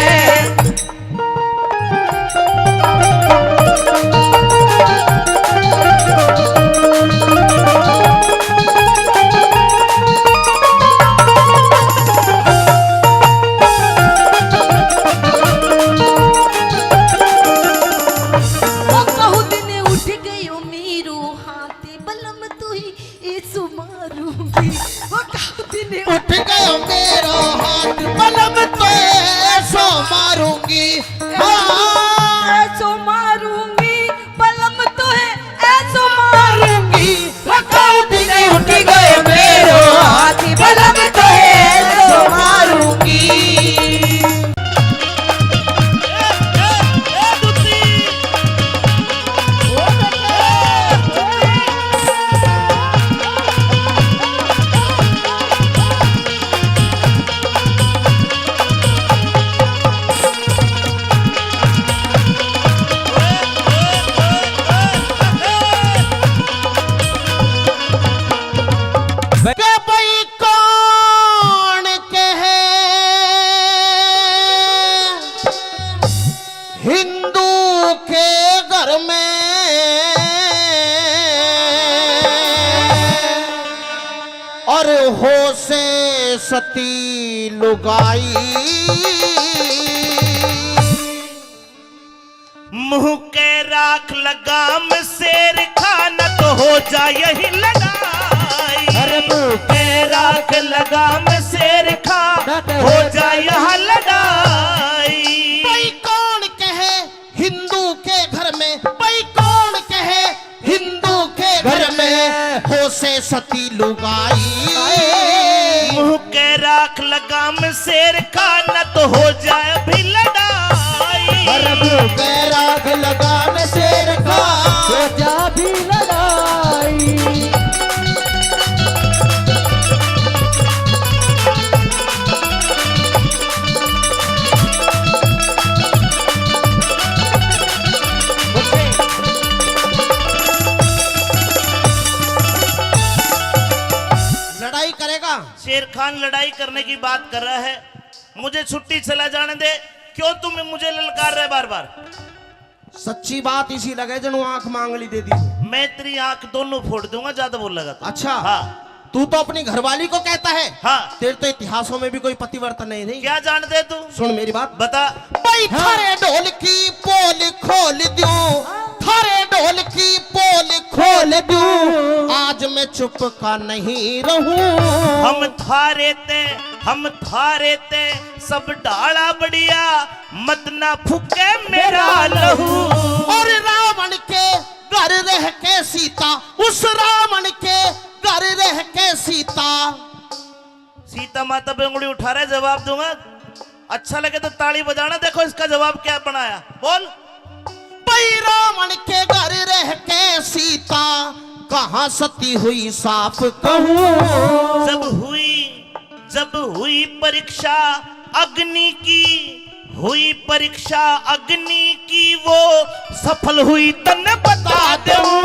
वो कहू दिन उठ गयो मेरो हाथ, बलम तू ही ऐसो मारूंगी। वो कहू दिन उठ गयो मेरो हाथ, बलम तो ऐसो मारूंगी। हाँ। ऐसो मारूंगी, बलम तो है ऐसो मारूंगी। वो कहू दिन उठ गयो मेरो हाथ, बलम तो है ऐसो मारूंगी। के भाई कौन कहे हिंदू के घर में और हो से सती लुगाई। मुंह के राख लगाम शेर खा, न तो हो जा यही लड़ाई। अरे मुंह के राख लगाम शेर खा, न तो हो जा यहाँ लड़ाई। भाई कौन कहे हिंदू के घर में, भाई कौन कहे हिंदू के घर में हो से सती लुगाई। मुंह के राख लगाम शेर खा, न तो हो जाए भी लड़ाई। अरे मुंह के राख लगाम शेर खा, हो जा भी लड़ाई। शेर खान लड़ाई करने की बात कर रहा है, मुझे छुट्टी चला जाने दे। क्यों तुम मुझे ललकार रहे बार बार? सच्ची बात इसी लगे जणु आंख मांगली दे दी। मैं तेरी आंख दोनों फोड़ दूंगा, ज्यादा बोलेगा तो। अच्छा। हाँ। तू तो अपनी घरवाली को कहता है। हाँ। तेरे तो इतिहासों में भी कोई पतिव्रता नहीं रही। क्या जानते तू? सुन मेरी बात। बता। भाई, हाँ। थारे ढोल की पोल खोल दूं, थारे ढोल की पोल खोल दूं, आज मैं चुप का नहीं रहूं। हम थारे ते, हम थारे ते सब ढाला बढ़िया, मत ना फूके मेरा लहू। और रावण के घर रह के सीता, उस रावण के घर रह के सीता। सीता माता पे उंगली उठा रहे, जवाब दूंगा। अच्छा लगे तो ताली बजाना, देखो इसका जवाब क्या बनाया। बोल। भाई रावण के घर रह के सीता, कहाँ सती हुई साफ कहूँ। जब हुई, जब हुई परीक्षा अग्नि की, हुई परीक्षा अग्नि की, वो सफल हुई तन्ने बता दूं।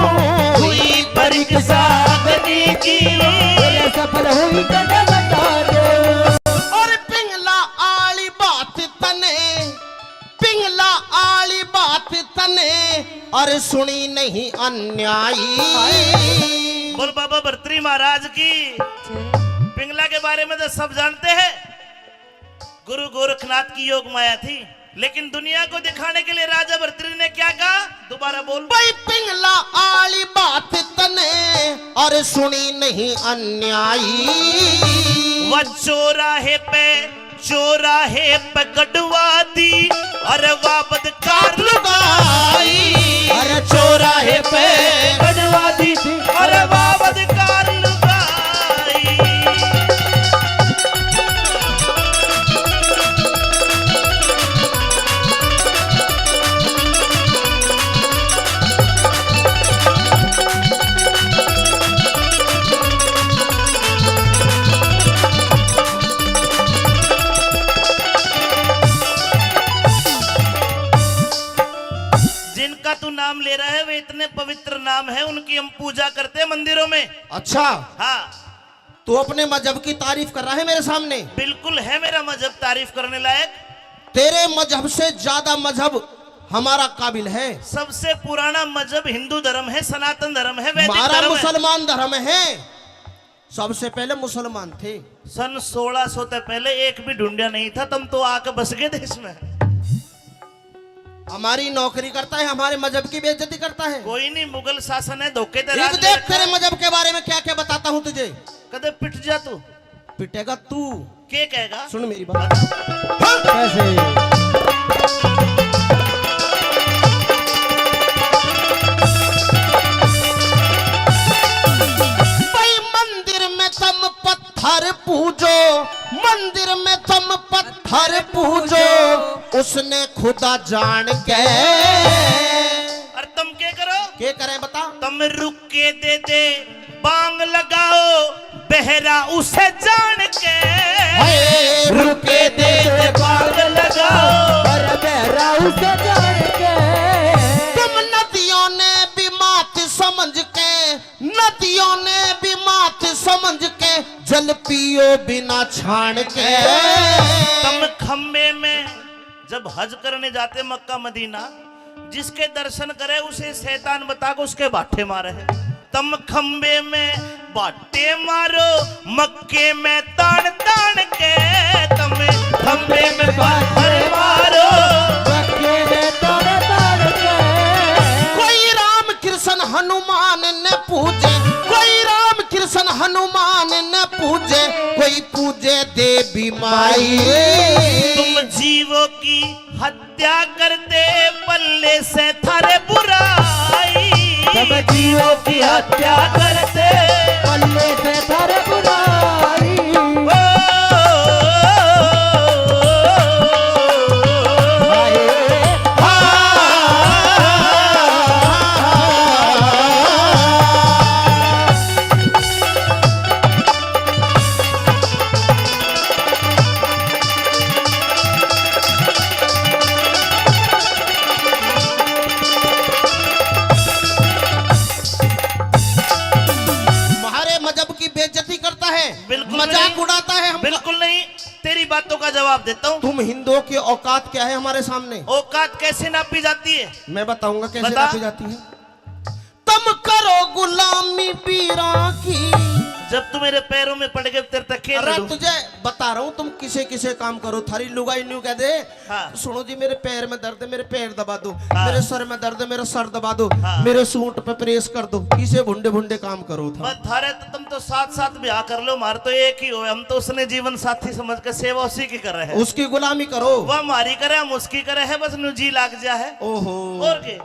हुई परीक्षा अग्नि की, वो सफल हुई तन्ने बता दूं। और पिंगला आली बात तने, पिंगला आली बात तने, और सुनी नहीं अन्यायी। बोल बाबा भरतरी महाराज की। पिंगला के बारे में तो सब जानते हैं, गुरु गोरखनाथ की योग माया थी, लेकिन दुनिया को दिखाने के लिए राजा भरतरी ने क्या कहा? दोबारा बोल। भाई पिंगला आली बात तने, और सुनी नहीं अन्यायी। वह चौराहे पे, चौराहे पे गड़वा दी, अरे वाह बदकार लुगाई। अरे चौराहे पे गड़वा दी थी, अरे वाह बदकार लुगाई। जिनका तू नाम ले रहा है, वे इतने पवित्र नाम है, उनकी हम पूजा करते हैं मंदिरों में। अच्छा। हाँ। तू अपने मजहब की तारीफ कर रहा है मेरे सामने? बिल्कुल है मेरा मजहब तारीफ करने लायक। तेरे मजहब से ज्यादा मजहब हमारा काबिल है। सबसे पुराना मजहब हिंदू धर्म है, सनातन धर्म है, वैदिक हमारा धर्म है। मुसलमान धर्म है। सबसे पहले मुसलमान थे। सन सोलह सौ ते पहले एक भी ढूंढा नहीं था, तुम तो आके बस गए देश में। हमारी नौकरी करता है, हमारे मजहब की बेइज्जती करता है। कोई नहीं, मुगल शासन है, धोखे ते एक राज देख, करता तेरे है। मजहब के बारे में क्या क्या बताता हूँ तुझे। कदे पिट जा तू। पिटेगा तू। के कहेगा? सुन मेरी बात। हाँ। कैसे? भाई मंदिर में तुम पत्थर पूजो, मंदिर में तुम पत्थर पूजो, उसने खुदा जान के। और तुम के करो? के करें बता? तुम रुक के दे दे बांग लगाओ, बहरा उसे जान के। हाय, रुके दे दे बांग लगाओ। अरे बहरा उसे जान के। तुम नदियों ने भी मात समझ के, नदियों ने भी मात समझ के, जल पियो बिना छान के। तुम खम्बे में जब हज करने जाते मक्का मदीना, जिसके दर्शन करे उसे शैतान बता के उसके भाटे मारे। तुम खम्बे में भाटे मारो, मक्के में तान तान के। तुम खम्बे में भाटे मारो, मक्के में तान तान के। कोई राम कृष्ण हनुमान ने पूजे, कोई राम कृष्ण हनुमान ने पूजे, कोई पूजे देवी माई। तुम जीवों की हत्या करते, पल्ले से थारे बुराई। तुम जीवों की हत्या करते, पल्ले से थारे बुराई। ओ, हाय। है हमका। बिल्कुल नहीं, तेरी बातों का जवाब देता हूँ। तुम हिंदुओं की औकात क्या है हमारे सामने? औकात कैसे नापी जाती है? मैं बताऊंगा कैसे बता। नापी जाती है। तुम करो गुलामी पीरा की। जब तू मेरे पैरों में पड़ गए, तेरे तक खेल अरे लूं। तुझे बता रहा हूँ, तुम किसे किसे काम करो, थारी लुगाई न्यू कह दे। हाँ। सुनो जी, मेरे पैर में दर्द है, मेरे पैर दबा दो, हाँ। मेरे सर में दर्द है, मेरा सर दबा दो, हाँ। मेरे सूट पे प्रेस कर दो, इसे भुंडे भुंडे काम करो था। बस थारे तो, तुम तो साथ साथ ब्याह कर लो, मार तो एक ही हो, हम तो उसने जीवन साथी समझ के सेवा उसी की कर रहे हैं। उसकी गुलामी करो। वह हमारी करे, हम उसकी करे है, बस न्यू जी लाग जा है। ओहो। और के?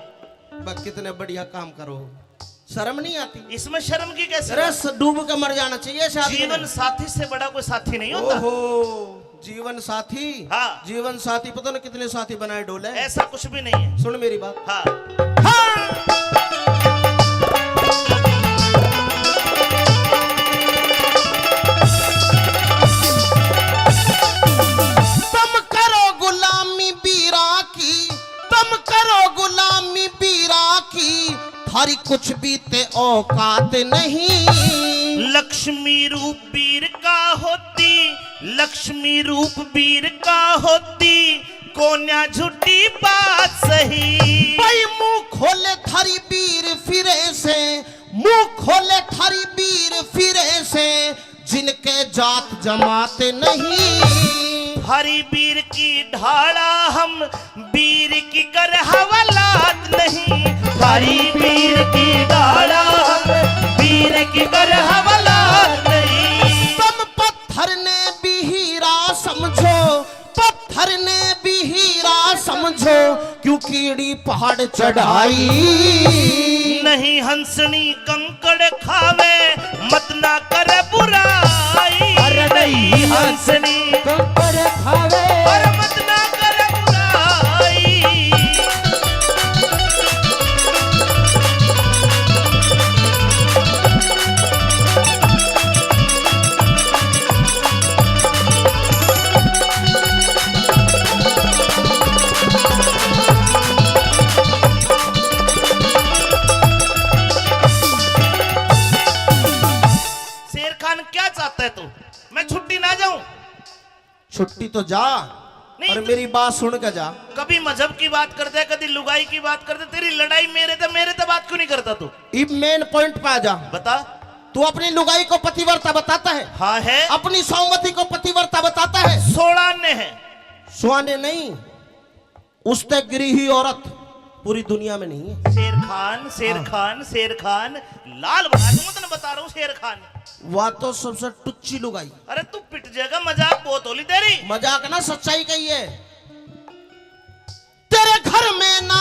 बस कितने बढ़िया काम करो, शर्म नहीं आती? इसमें शर्म की कैसी अरे बात? स-, डूब के मर जाना चाहिए शादी में। जीवन साथी से बड़ा कोई साथी नहीं होता। ओहो, जीवन साथी? हाँ। जीवन साथी पता ना कितने साथी बनाए डोले। ऐसा कुछ भी नहीं है। सुन मेरी बात। हाँ। हाँ। तुम करो गुलामी बीरा की, तुम करो गुलामी बीरा की, थारी कुछ भी ते औकात नहीं। लक्ष्मी रूप बीर का होती, लक्ष्मी रूप बीर का होती, कोन्या झूठी बात सही। भाई मुंह खोले थारी बीर फिरे से, मुंह खोले थारी बीर फिरे से, जिनके जात जमात नहीं। थारी बीर की ढाला हम, बीर की कर हवालात नहीं। थारी बीर की ढाला हम, बीर की कर हवालात नहीं। तुम पत्थर ने भी हीरा समझो, पत्थर ने भी हीरा समझो, क्यों कीड़ी पहाड़ चढ़ाई। नहीं हंसनी कंकड़ खावे, मत ना कर बुराई। अरे नहीं हंसनी कंकड़ खावे। अरे मत ना कर बुराई। शेर खान, क्या चाहता है तू? मैं छुट्टी ना जाऊं? छुट्टी तो जा, नहीं पर तो मेरी बात सुन के जा। कभी मजहब की बात कर दे, कभी लुगाई की बात कर दे, तेरी लड़ाई मेरे ते, मेरे ते बात क्यों नहीं करता तू? इब मेन पॉइंट पे आ जा। बता। तू अपनी लुगाई को पतिव्रता बताता है? हाँ है। अपनी सौमती को पतिव्रता बताता है? सोलह आने हैं। सौ आने नहीं, उसते गिरी हुई औरत पूरी दुनिया में नहीं है। शेर खान, शेर हाँ। खान, शेर खान, लाल बना दूंगा, तने बता रहा हूँ शेर खान। वह तो सबसे टुच्ची लुगाई। अरे तू पिट जाएगा, मजाक बहुत होली तेरी। मजाक ना, सच्चाई कही है। तेरे घर में ना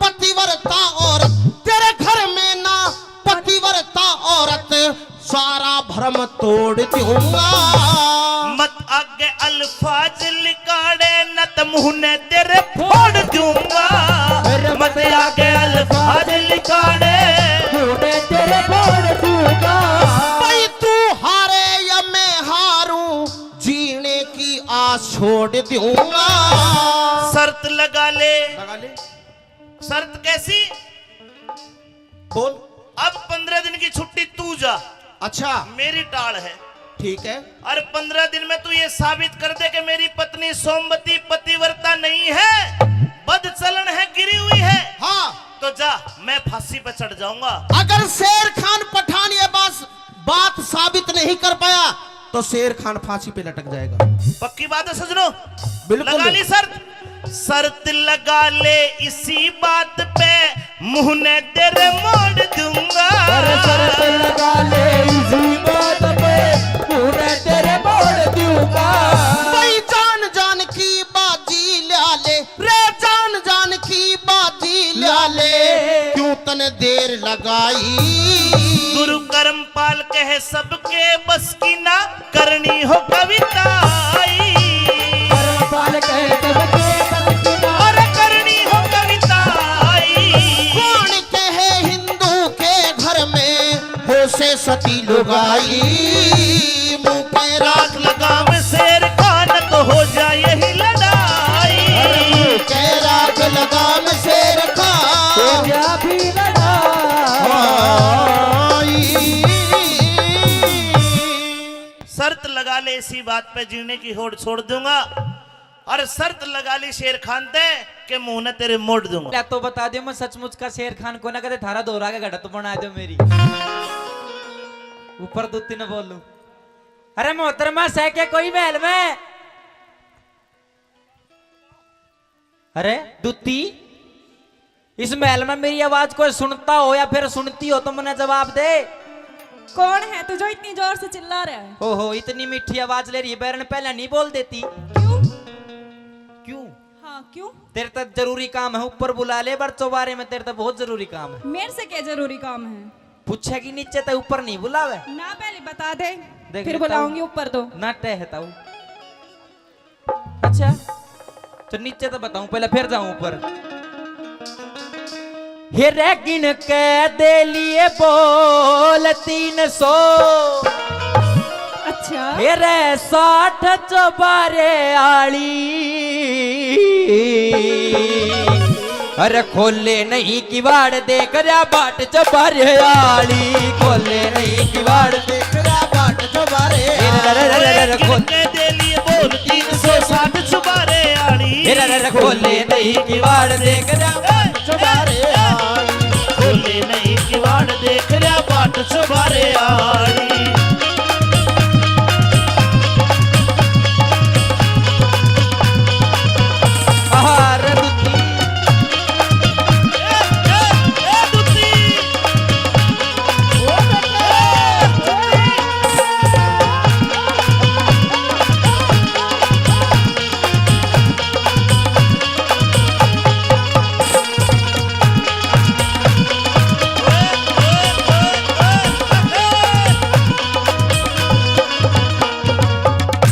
पतिव्रता औरत, तेरे घर में ना पतिव्रता औरत, सारा भरम तोड़ दूंगा। मत आगे अल्फाज लिकाड़े, न त मुंह ने तेरे फोड़ दूंगा। मत आगे अल्फाज लिकाड़े, मुंह ने तेरे फोड़ दूंगा। भाई तू हारे या मैं हारूं, जीने की आस छोड़ दूंगा। शर्त लगा ले। लगा ले। शर्त कैसी? बोल। अब पन्द्रह दिन की छुट्टी तू जा। अच्छा। मेरी टाल है। ठीक है। और पन्द्रह दिन में तू ये साबित कर दे कि मेरी पत्नी सोमवती पतिव्रता नहीं है, बदचलन है, गिरी हुई है। हाँ। तो जा, मैं फांसी पे चढ़ जाऊंगा। अगर शेर खान पठान ये बात, बात साबित नहीं कर पाया तो शेर खान फांसी पे लटक जाएगा। पक्की बात है सजनों? बिल्कुल। लगा ली शर्त? शर्त लगा ले इसी बात पे, मुंह ने तेरे मोड़ दूंगा। अरे शर्त लगा ले इसी बात पे, मुंह ने तेरे मोड़ दूंगा। भाई जान जान की बाजी ला ले, रे जान जान की बाजी ला ले, क्यों तने देर लगाई। गुरु कर्मपाल कहे सबके बस की ना, करनी हो कविताई। कर्मपाल कहे सबके बस की ना। अरे करनी हो कविताई। कौन कहे हिंदू के घर में हो से सती लुगाई। मुंह पे राख लगाम शेर खान तो हो जाए यही लड़ाई। अरे मुंह पे राख लगाम शेर खान। हो जा भी लड़ाई। शर्त इसी बात पे जीने की होड़ छोड़ दूंगा। और शर्त लगा ली शेर खान ते के मुंह ने तेरे मोड़ दूंगा। ले तो बता दे, मैं सचमुच का शेर खान को ना, कदे थारा दोहरा के घटत बना दो मेरी। ऊपर दो तीन बोलूं। अरे मोहतरमा, सह के कोई महल में? अरे दूती, इस महल में मेरी आवाज कोई सुनता हो या फिर सुनती हो तो मन्ने जवाब दे। कौन है तू जो इतनी जोर से चिल्ला रहा है? ओहो, इतनी मीठी आवाज ले रही है, बैरन पहले नहीं बोल देती? क्यों? क्यों? हाँ, क्यों? तेरे तक जरूरी काम है, ऊपर बुला ले, पर चौबारे में तेरे तक बहुत जरूरी काम है। मेरे से क्या जरूरी काम है? पूछेगी नीचे तो ऊपर नहीं बुलावे। ना, पहले बता दे, देख फिर लेता हूँ। बुलाऊंगी ऊपर तो। ना टहता हूँ। अच्छा, तो नीचे तो बताऊं, पहले फिर जाऊं ऊपर। हे रे गिन के दे लिए बोल तीन सौ। अच्छा। हे रे साठ चौबारे आली। अरे खोले नहीं किवाड़ देख रहा बाट चौबारे आली, खोले नहीं किवाड़ देख रहा बाट चौबारे आली। अरे, अरे, अरे, अरे, अरे, खोल। के दे लिए बोल तीन सौ साठ चौबारे आली। अरे, अरे, अरे, खोले नहीं किवाड़ देख रहा बाट चौबारे आली। खोले नहीं किवाड़ देख रहा बाट चौबारे आली। आहा, रे दुखी।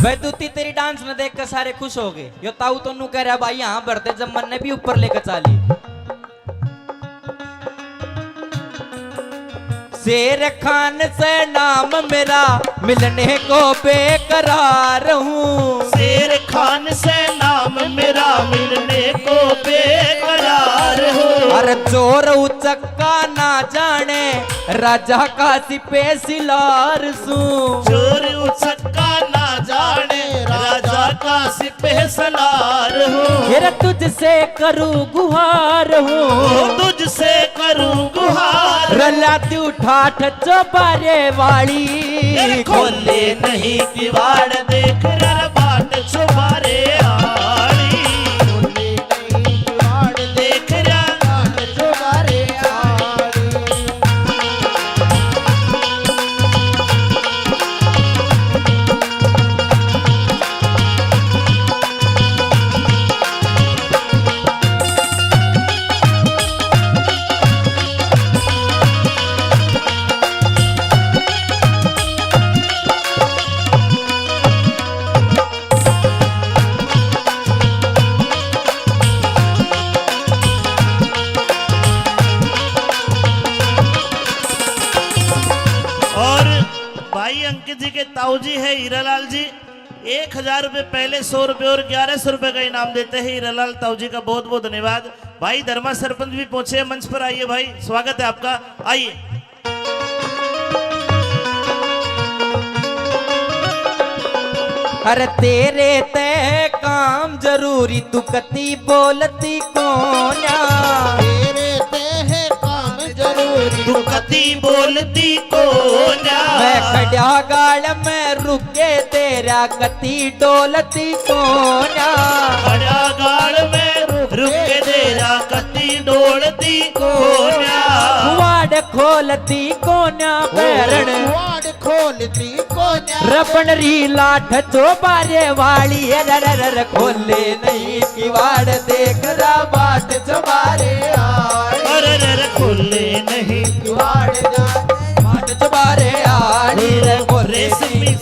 भाई दूती, तेरी डांस में देख के सारे खुश हो गए। यो ताऊ तो नू कह रहा, भाई यहाँ भरते जब मन ने भी ऊपर लेकर चाली। शेर खान से नाम मेरा, मिलने को बेकरार हूँ। शेर खान से नाम मेरा, मिलने को बेकरार हूँ। अरे चोर उचक्का ना जाने, राजा का सिपे सिलार सूं। चोर उचक्का ना जाने, राजा का सिपे सलार हूँ। हे रे तुझसे करूँ गुहार हूँ। ओ तुझसे करूँ गुहार। रला तू ठाठ चौबारे वाली। ए, खोले नहीं किवाड़ देख रहा बाट चौबारे आली। खोले नहीं किवाड़ देख रहा बाट चौबारे आली। और भाई अंकित जी के ताऊ जी है हीरालाल जी, एक हजार रुपए पहले, सौ रुपए और ग्यारह सौ रुपए का इनाम देते हैं हीरालाल ताऊ जी का। बहुत बहुत धन्यवाद। भाई धर्मा सरपंच भी पहुंचे हैं मंच पर, आइए भाई, स्वागत है आपका, आइए। अरे तेरे ते काम जरूरी, तू कती बोलती कोन्या। तेरे ते है काम जरूरी, तू कती बोलती कोन्या। मैं खड़ा गाल में रुक के तेरा कती डोलती कोन्या। खड़ा गाल में रुक के तेरा कती डोलती कोन्या। वाड़ खोलती कोन्या बैरण। वाड़ खोलती कोन्या। रबण री लाठ चौबारे वाली है, रर रर खोले नहीं किवाड़ देख रहा बाट चौबारे आली। अरे रे रे खोले नहीं। किवाड़ जाने बाट चौबारे आली रे खोले रेशमी।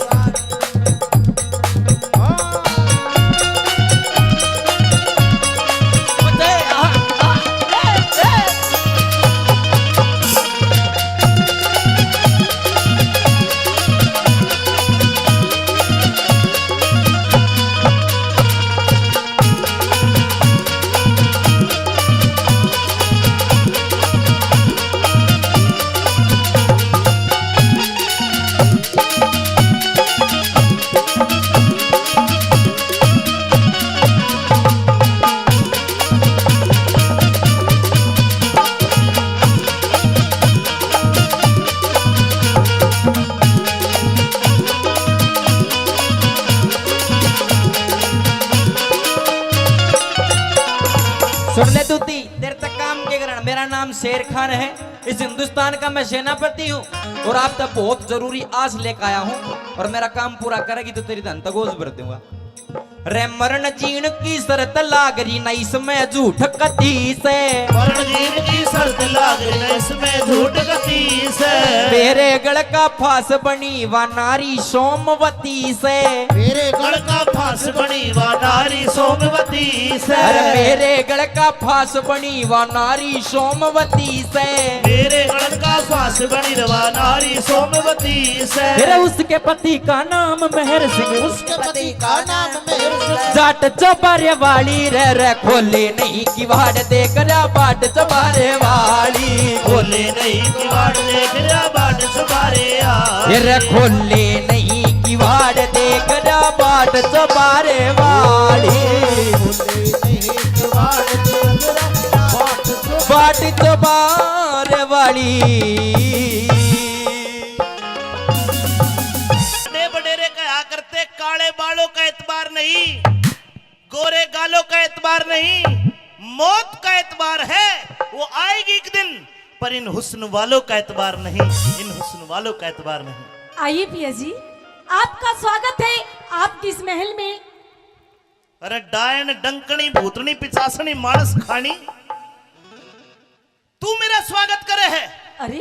सुन ले तूती, तेरे तक काम के करण। मेरा नाम शेर खान है, इस हिंदुस्तान का मैं सेनापति हूँ और आप तक बहुत जरूरी आस लेकर आया हूँ, और मेरा काम पूरा करेगी तो तेरी धन तक गोज भर दूंगा। रे मरण जीण की शर्त लाग रही ना इसमें झूठ कती से। मरण जीण की शर्त लाग रही ना इसमें झूठ कती से। मेरे गल का फांस बनी वा नारी सोमवती से। मेरे गल का फांस बनी वा नारी सोमवती से। अरे मेरे गल का फांस बनी वा नारी सोमवती से। मेरे गल का फांस बनी वा नारी सोमवती से। मेरे उसके पति का नाम मेहर सिंह। उसके पति का नाम मेहर सिंह। जाट चौबारे वाली रे, रे खोले नहीं किवाड़ देख रहा बाट चौबारे वाली। खोले नहीं किवाड़ देख रहा बाट चौबारे आ। ये रे खोले नहीं किवाड़ देख रहा बाट चौबारे वाली। खोले नहीं किवाड़ देख रहा बाट चौबारे वाली। बड़े बडेरे कहा करते, काले बालों का एतबार नहीं, गोरे गालों का एतबार नहीं, मौत का एतबार है, वो आएगी एक दिन, पर इन हुस्न वालों का एतबार नहीं, इन हुस्न वालों का एतबार नहीं। आइए पिया जी, आपका स्वागत है आपकी इस महल में। अरे डायन, डंकनी, भूतनी, पिचासनी, मानस खानी, तू मेरा स्वागत करे है। अरे,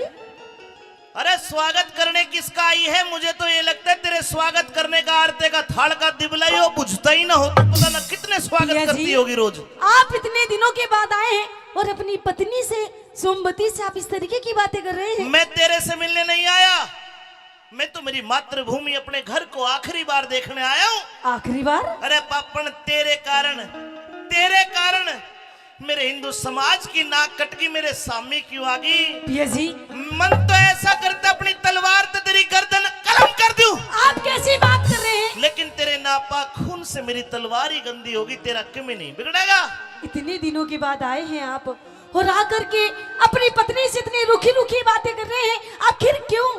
अरे स्वागत करने किसका आई है? मुझे तो ये लगता है तेरे स्वागत करने का आरते का थाल का दिबला ही हो, बुझता ही ना हो। तो पता ना कितने स्वागत भैया जी, करती होगी रोज। आप इतने दिनों के बाद आए हैं और अपनी पत्नी से, सोमवती से आप इस तरीके की बातें कर रहे हैं। मैं तेरे से मिलने नहीं आया, मैं तो मेरी मातृभूमि, अपने घर को आखिरी बार देखने आया हूँ। आखिरी बार? अरे पापण, तेरे कारण, तेरे कारण मेरे हिंदू समाज की नाक कटगी, मेरे सामी क्यों आ गई? पिया जी। मन तो ऐसा करता अपनी तलवार ते तेरी गर्दन कलम कर दूं। आप कैसी बात कर रहे हैं? लेकिन तेरे नापाक खून से मेरी तलवार ही गंदी होगी, तेरा किमी नहीं बिगड़ेगा। इतने दिनों के बाद आए हैं आप और आकर के अपनी पत्नी से इतनी रूखी रूखी बातें कर रहे हैं, आखिर क्यों?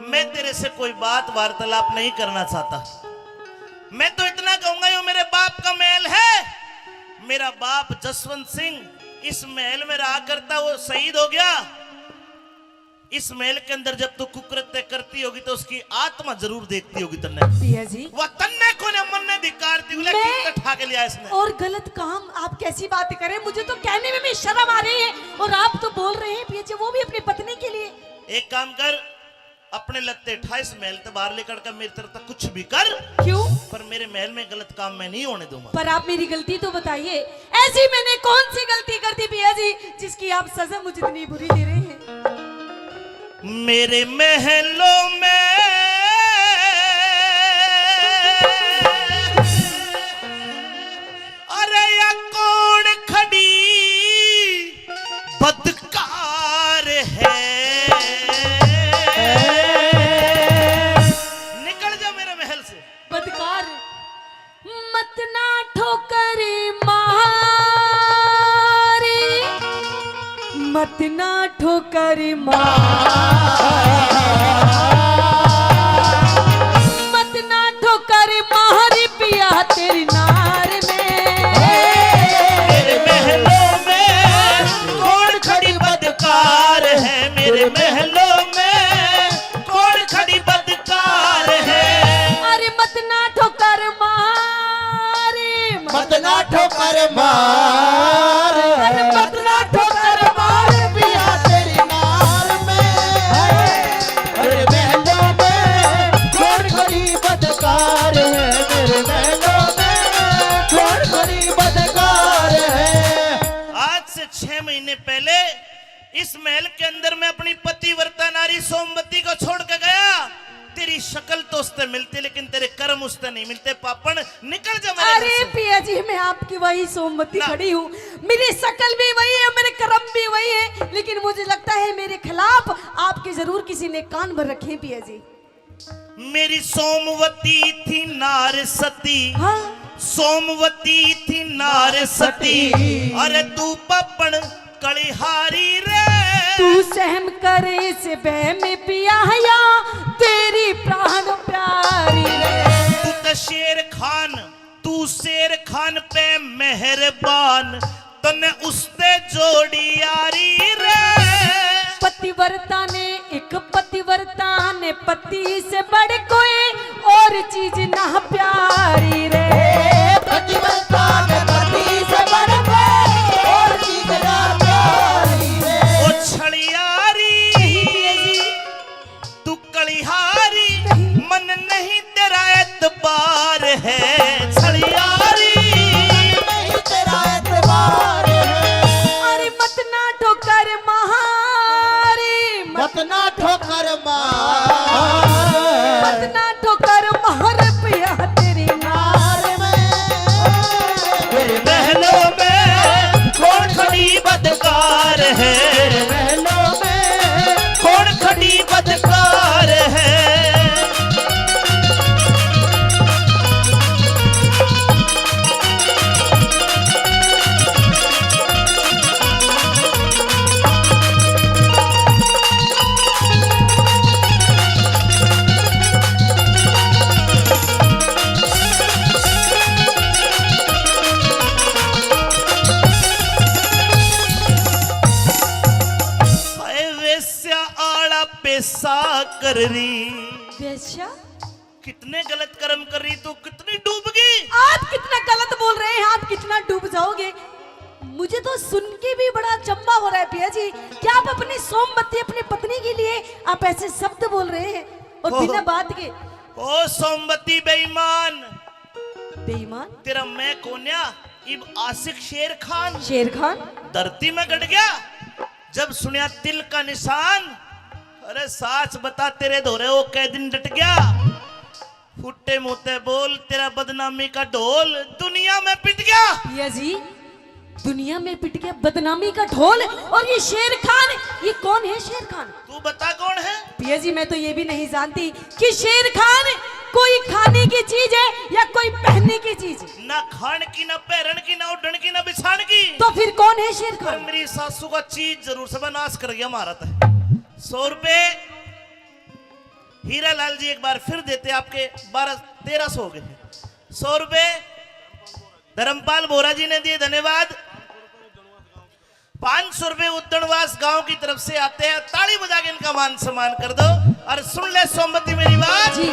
मैं तेरे से कोई बात वार्तालाप नहीं करना चाहता। मैं तो इतना कहूंगा, यो मेरे बाप का महल है। मेरा बाप जसवंत सिंह इस महल में रहा करता, वो शहीद हो गया। इस महल के अंदर जब तू कुकृत्य करती होगी तो उसकी आत्मा जरूर देखती होगी तन्ने। पिया जी। वह तन्ने को ने मन ने धिक्कार दी, बोले, मैं कितना ठा के लिया इसने। और गलत काम, आप कैसी बात करें, मुझे तो कहने में भी शर्म आ रही है और आप तो बोल रहे हैं पिया जी, वो भी अपनी पत्नी के लिए। एक काम कर, अपने लत्ते ठा इस महल ते बाहर निकल कर मेरी तरफ तक कुछ भी कर। क्यों? पर मेरे महल में गलत काम मैं नहीं होने दूंगा। पर आप मेरी गलती तो बताइए, ऐसी मैंने कौन सी गलती कर दी पिया जी, जिसकी आप सजा मुझे इतनी बुरी दे रहे हैं? मेरे महलों में, अरे या कौन खड़ी बदकार है। निकल जा मेरे महल से। बदकार। मत ना ठोकर मारी, मत ना ठोकर मारी, मत ना ठोकर मारी पिया तेरी नार में। मेरे महलों में कौन खड़ी बदकार है, मेरे महलों में कौन खड़ी बदकार है। अरे मत ना ठोकर मारे, मत ना ठोकर मार। अरे मत ना ठोकर मार पिया तेरी नार में। अरे महलों में कौन खड़ी बदकार है, मेरे महलों में कौन खड़ी बदकार है। आज से छह महीने पहले इस महल के अंदर मैं अपनी पतिव्रता नारी सोमवती को छोड़ के गया। तेरी शक्ल तो उससे मिलती, लेकिन तेरे कर्म उससे नहीं मिलते। पापण, निकल जा मेरे घर से। अरे पिया जी, मैं आपकी वही सोमवती खड़ी हूँ। मेरी शक्ल भी वही है, मेरे कर्म भी वही है, लेकिन मुझे लगता है मेरे खिलाफ आपके जरूर किसी ने कान भर रखे हैं पिया जी। मेरी सोमवती थी नार सती। हाँ। सोमवती थी नार सती। अरे तू पापण कलिहारी रे। तू सहम करे से बह में पिया या तेरी प्राण प्यारी रे। तू तो शेर खान, तू तू शेर खान पे मेहरबान, तन्ने उसते जोड़ी यारी रे। पतिव्रता ने, एक पतिव्रता ने पति से बढ़ कोई और चीज ना प्यारी रे। पतिव्रता ने पति से बढ़ कोई और चीज ना प्यारी रे। ओ छलियारी, तू कलिहारी, मन नहीं तेरा एतबार है। छलियारी, नहीं तेरा एतबार है। अरे मत ना ठोकर मारी, मत ना ठोकर मार। मत ना ठोकर मार पिया तेरी नार में। तेरे महलों में कौन खड़ी बदकार है? तेरे महलों में कौन खड़ी बदकार है? हाय वेश्या आला पेशा कर रही। वेश्या? कितने गलत कर्म कर रही तू, कितनी डूब गई। आप कितना गलत बोल रहे हैं, आप कितना डूब जाओगे। मुझे तो सुन के भी बड़ा अचंभा हो रहा है पिया जी, क्या आप अपनी सोमवती, अपनी पत्नी के लिए आप ऐसे शब्द बोल रहे हैं और ओहो। बिना बात के। ओ सोमवती बेईमान। बेईमान? तेरा मैं कोन्या, इब आशिक शेर खान। शेर खान? धरती में गड़ गया, जब सुनया तिल का निशान। अरे साच बता, तेरे धोरे वो कै दिन डट गया? फुट्टे मुंह ते बोल, तेरा बदनामी का ढोल दुनिया में पिट गया। पिया जी, दुनिया में पिट गया बदनामी का ढोल। और ये शेर खान, ये कौन है शेर खान? तू बता कौन है? पिया जी, मैं तो ये भी नहीं जानती कि शेर खान कोई खाने की चीज है या कोई पहनने की चीज। ना खान की, ना पहरन की, ना उड़न की, ना बिछान की। तो फिर कौन है शेर खान? मेरी सासू का चीज जरूर से नाश कर गया महाराज। सौ रुपए हीरा लाल जी एक बार फिर देते, आपके बारह, तेरह सौ हो गए हैं। सौ रुपए धर्मपाल बोरा जी ने दिए, धन्यवाद। पाँच सौ रुपए उद्दणवास गांव की तरफ से आते हैं, ताली बजा के इनका मान सम्मान कर दो। और सुन ले सोमवती मेरी बात जी।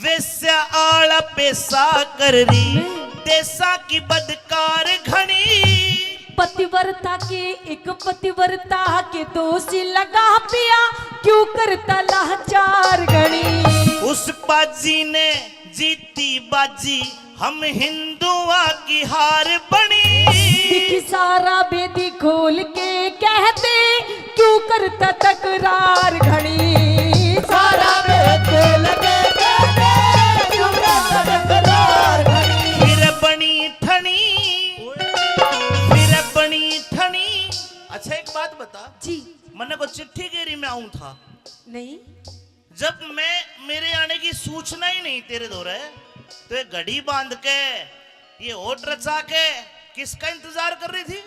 वेश्या आला पेशा कर रही, देशा की बदकार घणी। पतिव्रता के, एक पतिव्रता के दोषी लगा पिया, क्यों करता लाचार घणी। उस पाजी ने जीती बाजी, हम हिंदुआ की हार बणी। दिख सारा भेद खोल के कहते, क्यों करता तकरार घणी। सारा भेद खोल के कहते, क्यों करता तकरार घणी। फिर बणी ठणी, फिर बणी ठणी। अच्छा, एक बात बता जी। मन्ने को चिट्ठी गेरी मैं आऊं था। नहीं। जब मैं, मेरे आने की सूचना ही नहीं तेरे धोरे, तो ये घड़ी बांध के, ये होठ रचा के किसका इंतजार कर रही थी?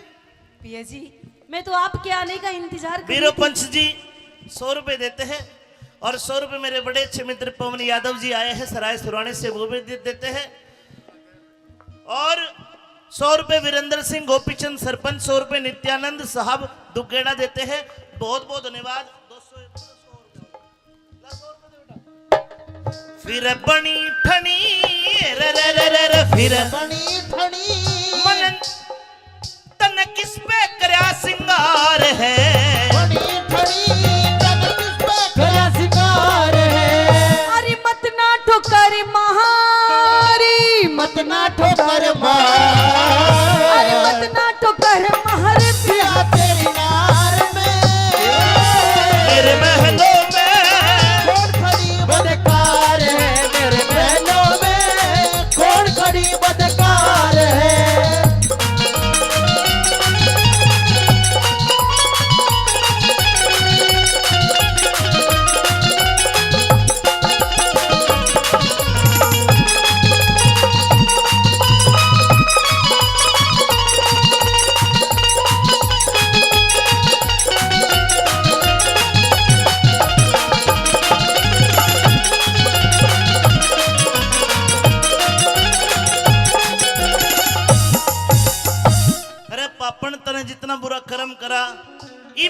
पिया जी, मैं तो आपके आने का इंतजार कर रही थी। वीरो पंच जी सौ रुपए देते हैं और सौ रुपए मेरे बड़े अच्छे मित्र पवन यादव जी आए हैं सराय सुराने से, वो भी दे देते हैं। और सौ रुपए वीरेंद्र सिंह गोपीचंद सरपंच, सौ रुपए नित्यानंद साहब दुगेड़ा देते हैं। बहुत बहुत धन्यवाद। फिर बणी ठणी, रे रे रे रे रे, फिर बणी ठणी। मन तन किस पे करया सिंगार है? ठणी ठणी, तन किस पे करया सिंगार है? अरे मत ना ठोकर मारी, मत ना ठोकर मार। अरे मत ना ठोकर मार। पिया तेरी नार में, मेरे महलों में कौन खड़ी बदकार है? मेरे महलों में कौन खड़ी बदकार है?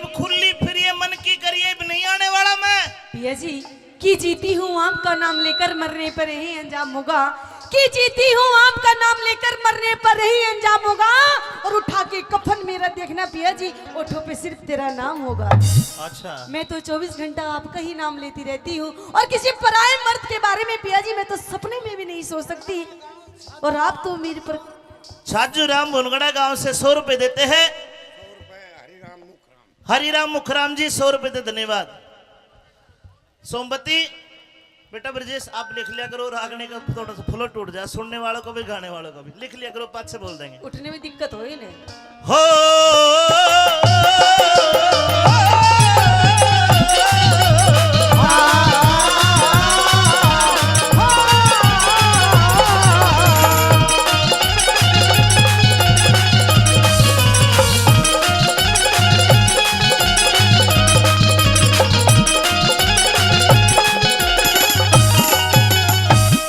खुली फिरिए मन की करिए, भी नहीं आने वाला मैं। पिया जी, की जीती हूँ आपका नाम लेकर मरने पर यही अंजाम होगा, की जीती हूँ आपका नाम लेकर मरने पर यही अंजाम होगा। और उठा के कफन मेरा देखना पिया जी, ओठों पे सिर्फ तेरा नाम होगा। अच्छा। मैं तो चौबीस घंटा आपका ही नाम लेती रहती हूँ और किसी पराए मर्द के बारे में पिया जी मैं तो सपने में भी नहीं सोच सकती। और आप तो मेरे पर छाजू राम भुनगड़ा गांव से सौ रुपए देते हैं। हरिराम मुखराम जी, सौ रुपए दे, धन्यवाद। सोमवती, बेटा ब्रजेश, आप लिख लिया करो, रागनी का थोड़ा सा flow टूट जाए, सुनने वालों को भी, गाने वालों को भी। लिख लिया करो, पाछे बोल देंगे। उठने में दिक्कत हो ही नहीं। हो।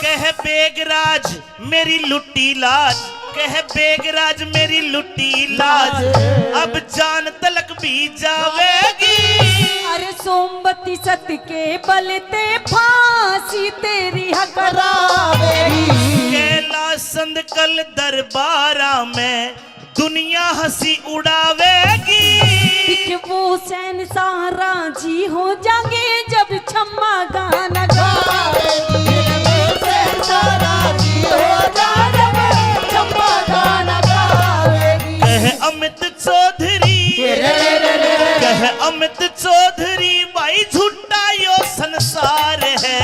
कह बेगराज मेरी लुट्टी लाज, कह बेगराज मेरी लुट्टी लाज, अब जान तलक भी जावेगी। अरे सोमवती सत के बल ते फांसी तेरी हकरावेगी। कैलाश संद कल दरबारा में दुनिया हंसी उड़ावेगी। दिख वो शहंशाह राजी हो जाएंगे जब छम्मा गाना गावेगी। शहंशाह राजी हो जाएंगे जब छम्मा गाना गावेगी। कह अमित चौधरी, कह अमित चौधरी भाई झूठा यो संसार है।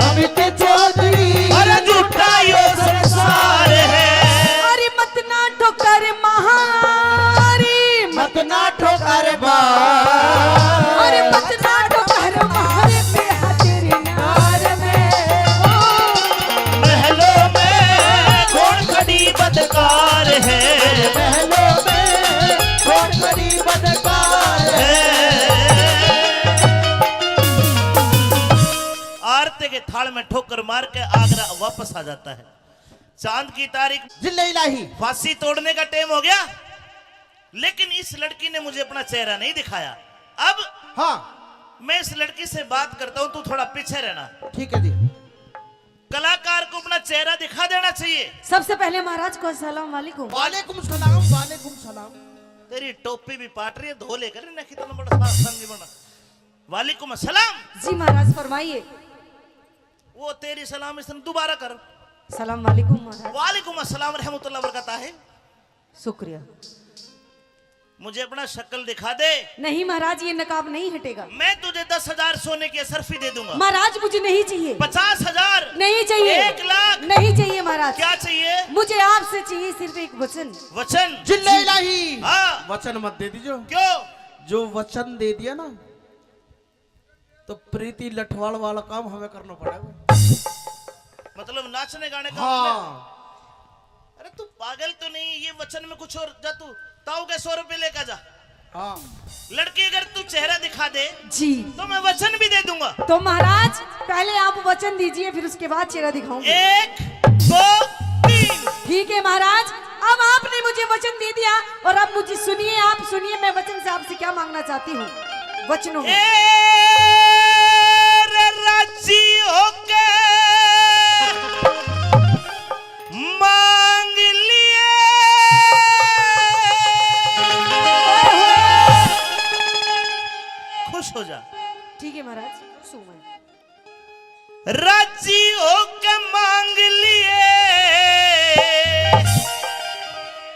अमित चौधरी। अरे झूठा यो संसार है। अरे मत ना ठोकर मारी, मत ना ठोकर मारी। अरे मत ना ठोकर मारी, पे हाथ तेरे नार में। ओ। महलों में कौन खड़ी बदकार है। महलों में कौन खड़ी बदकार है। आरती के थाल में ठोकर मार के आगरा वापस आ जाता है। चांद की तारीख। जिल्ले इलाही। फांसी तोड़ने का टाइम हो गया, लेकिन इस लड़की ने मुझे अपना चेहरा नहीं दिखाया। अब हाँ। मैं इस लड़की से बात करता हूँ, तू थोड़ा पीछे रहना। ठीक है जी। कलाकार को अपना चेहरा दिखा देना चाहिए। सबसे पहले महाराज को अस्सलाम वालेकुम। वालेकुम सलाम, वालेकुम सलाम। तेरी टोपी भी पाट रही है, धो लेकर ना, कितना बड़ा सा संग बना। वालेकुम अस्सलाम। जी महाराज, फरमाइए। वो तेरी सलाम इसने दोबारा कर। सलाम वालेकुम महाराज। वालेकुम अस्सलाम रहमतुल्लाह बरकत है। शुक्रिया। मुझे अपना शक्ल दिखा दे। नहीं महाराज, ये नकाब नहीं हटेगा। मैं तुझे दस हजार सोने की अशरफी दे दूंगा। महाराज, मुझे नहीं चाहिए। पचास हजार? नहीं चाहिए। एक लाख? नहीं चाहिए महाराज। क्या चाहिए? मुझे आपसे चाहिए सिर्फ एक वचन। वचन? जिल्ले इलाही। हाँ। वचन मत दे दीजिए। क्यों? जो वचन दे दिया ना, तो प्रीति लठवाल वाला काम हमें करना पड़ेगा। मतलब नाचने गाने का हाँ। हमने? अरे तू पागल तो नहीं, ये वचन में कुछ और, जा तू ताऊ के सौ रुपए लेकर जा। हाँ। लड़की अगर तू चेहरा दिखा दे जी। तो मैं वचन भी दे दूंगा। तो महाराज पहले आप वचन दीजिए, फिर उसके बाद चेहरा दिखाऊंगी। एक, दो, तीन। ठीक है महाराज, अब आपने मुझे वचन दे दिया और अब मुझे सुनिए, आप सुनिए, मैं वचन से आपसे क्या मांगना चाहती हूँ। वचनों में ए रे राजी होके मांग लिए। खुश हो जा। ठीक है महाराज, खुश हूँ मैं। राजी होके मांग लिए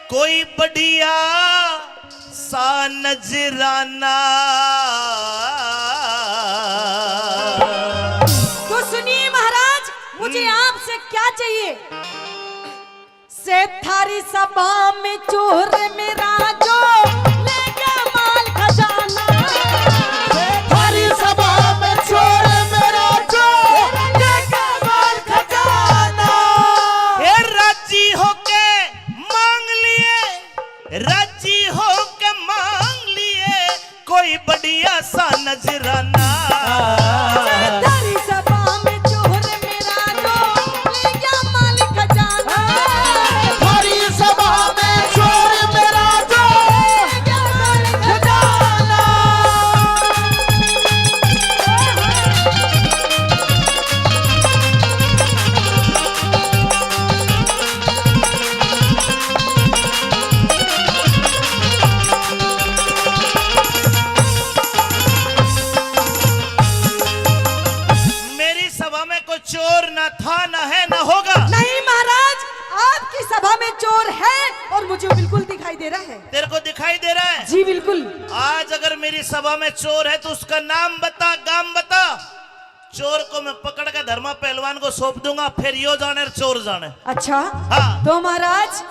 कोई बढ़िया सा नजराना। तो सुनिए महाराज, मुझे हम्म। आपसे क्या चाहिए? से थारी सभा में चोर मेरा जो ले गया माल खजाना। से थारी सभा में चोर मेरा जो ले गया माल खजाना। हे राजी होके मांग लिए, राजी होके मांग लिए, कोई बढ़िया सा नजराना। थारी सभा में चोर मेरा जो ले गया माल खजाना। थारी सभा में चोर मेरा जो ले गया माल खजाना। और है, और मुझे बिल्कुल दिखाई दे रहा है। तेरे को दिखाई दे रहा है? जी बिल्कुल। आज अगर मेरी सभा में चोर है तो उसका नाम बता, गाम बता। चोर को मैं पकड़ के धर्मा पहलवान को सौंप दूंगा, फिर यो जाने और चोर जाने। अच्छा। हाँ। तो महाराज,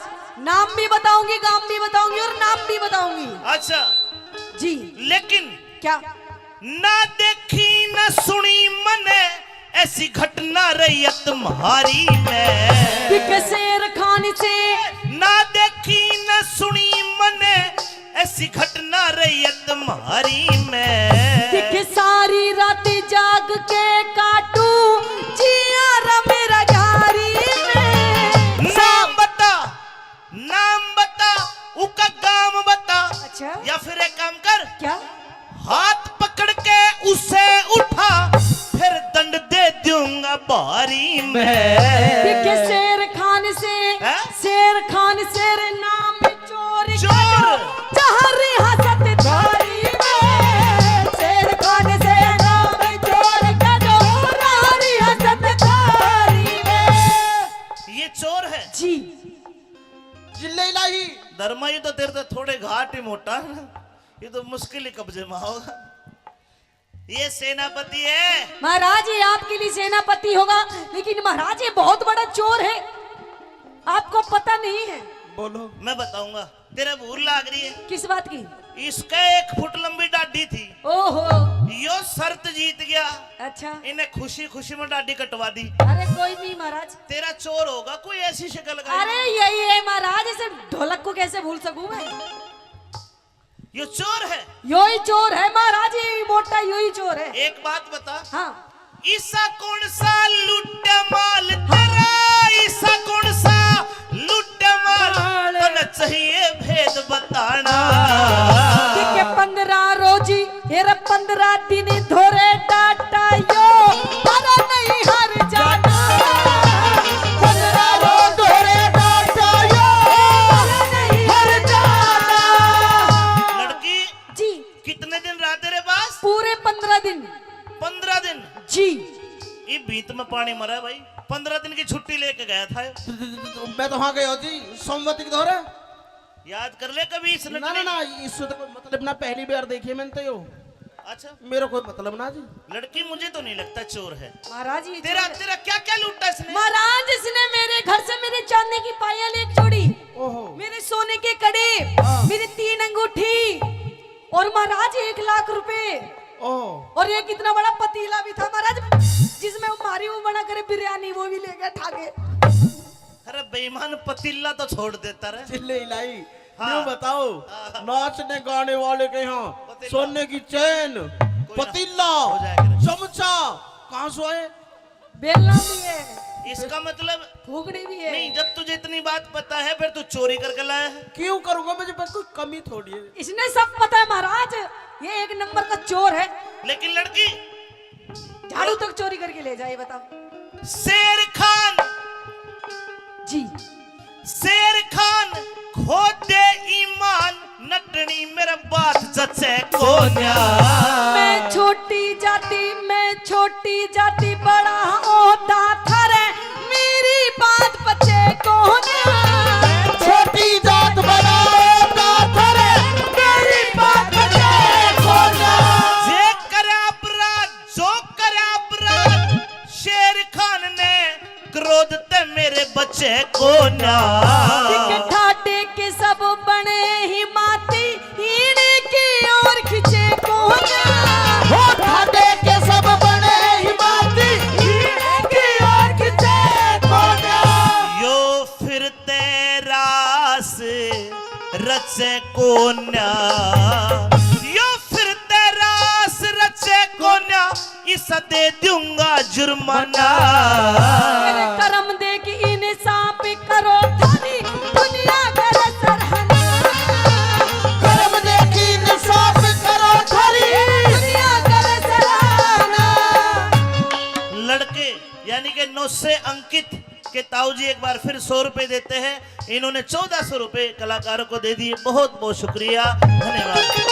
नाम भी बताऊंगी, गाम भी बताऊंगी और नाम भी बताऊंगी। अच्छा। जी। लेकिन क्या? ना देखी ना सुनी मने ऐसी घटना रैयत म्हारी में। दिखे शेर खान से। ना देखी ना सुनी मने ऐसी घटना रैयत म्हारी में। दिखे सारी रात जाग के काटू जिया रा मेरा जारी में। नाम बता, नाम बता, उका गाम बता। अच्छा। या फिर एक काम कर। क्या? हाथ पकड़ के उसे उठा, फिर दंड दे दूंगा भारी मैं। दिखे शेर खान से, हैं? शेर खान शेर नाम चोर चोर। का दो, जहाँ रियासत थारी में। शेर खान से नाम चोर का दो, जहाँ रियासत थारी में। ये चोर है। जी। जिल्ले इलाही। धर्मा, ये तो तेरे तो थोड़े घाट ही मोटा है ना, ये तो मुश्किल ही कब्जे में होगा। ये सेनापति है। महाराज, ये आपके लिए सेनापति होगा, लेकिन महाराज, ये बहुत बड़ा चोर है, आपको पता नहीं है। बोलो। मैं बताऊंगा, तेरे भूल लाग रही है। किस बात की? इसका एक फुट लंबी डाडी थी। ओहो। यो शर्त जीत गया। अच्छा। इन्हें खुशी खुशी में डाडी कटवा दी। अरे कोई नहीं महाराज। तेरा चोर होगा कोई ऐसी शक्ल का। अरे यही है महाराज, इसे ढोलक को कैसे भूल सकूं मैं? यो चोर है। यो ही चोर है महाराज, ये मोटा यो ही चोर है। एक बात बता। हाँ। ईसा कौन सा लुट्टा माल तेरा, ईसा कौन सा लुट्टा माल, माल। तने चाहिए भेद बताना। ठीक है, पंद्रह रोजी, ये रे पंद्रह दिन धोरे डाटा यो, अरे नहीं हर जाना। पंद्रह रोज धोरे डाटा यो, अरे नहीं हर जाना। लड़की, जी। कितने दिन रहा तेरे पास? पूरे पंद्रह दिन। पंद्रह दिन? जी। ये भीत में पानी मरा है भाई, पंद्रह दिन की छुट्टी लेके गया था। मैं तो वहां गया जी, सोमवती के दौरे। याद कर ले कभी इस ना, ना, लड़की ना, इससे तो कोई मतलब ना, पहली बार देखी है मैंने तो यो। अच्छा। मेरा कोई मतलब ना जी। लड़की मुझे तो नहीं लगता चोर है। महाराज, ये तेरा, चोर है। तेरा क्या क्या लूटा इसने? महाराज, इसने मेरे घर से मेरे चांदी की पायल एक जोड़ी, ओहो। मेरे सोने के कड़े, हाँ। मेरी तीन अंगूठी, और महाराज एक लाख रुपए, ओहो। और एक इतना बड़ा पतीला भी था महाराज, जिसमें वो मारी वो बना करे बिरयानी, वो भी ले गया ठा के। अरे बेईमान, पतीला तो छोड़ देता रे। जिल्ले इलाही, हाँ। यूं बताओ, हाँ। नाचने गाने वाले के यहाँ पतीला। सोने की चेन, कोई ना। पतीला, हो जाएगा रे। चमचा, कहाँ से आए? बेलना भी है। इसका मतलब फूकनी भी है। नहीं, जब तुझे इतनी बात पता है, फिर तू चोरी करके लाया है। क्यों करूंगा, मुझे बस कोई कमी थोड़ी है। इसने सब पता है महाराज, ये एक नंबर का चोर है। लेकिन लड़की झाड़ू तक चोरी करके ले जाए, बताओ। शेर खान। जी। शेर खान खो दे ईमान, नटनी मेरा बात जचे कोन्या। मैं छोटी जाति, मैं छोटी जाति, बड़ा ओहदा थारे, मेरी बात पचे कोन्या। छोटी जात, बड़ा ओहदा थारे, मेरी बात पचे कोन्या। जे करे अपराध, जो करे अपराध, शेर खान ने क्रोध ते मेरे बचे कोन्या। ठीक ठाटे के सब बने ही माती, इनकी ओर खिंचे कोन्या। हो ठाटे के सब बने ही माती, इनकी ओर खिंचे कोन्या। यो फिर ते रास रचे कोन्या, यो फिर ते रास रचे कोन्या, इसा दे दूंगा जुर्माना। मेरे कर्म देख इंसाफ करो थारी, दुनिया करे सराहना। कर्म देख इंसाफ करो थारी, दुनिया करे सराहना। लड़के यानी कि नौ से अंकित के ताऊ जी एक बार फिर सौ रुपए देते हैं। इन्होंने चौदह सौ रुपए कलाकारों को दे दिए। बहुत बहुत शुक्रिया, धन्यवाद।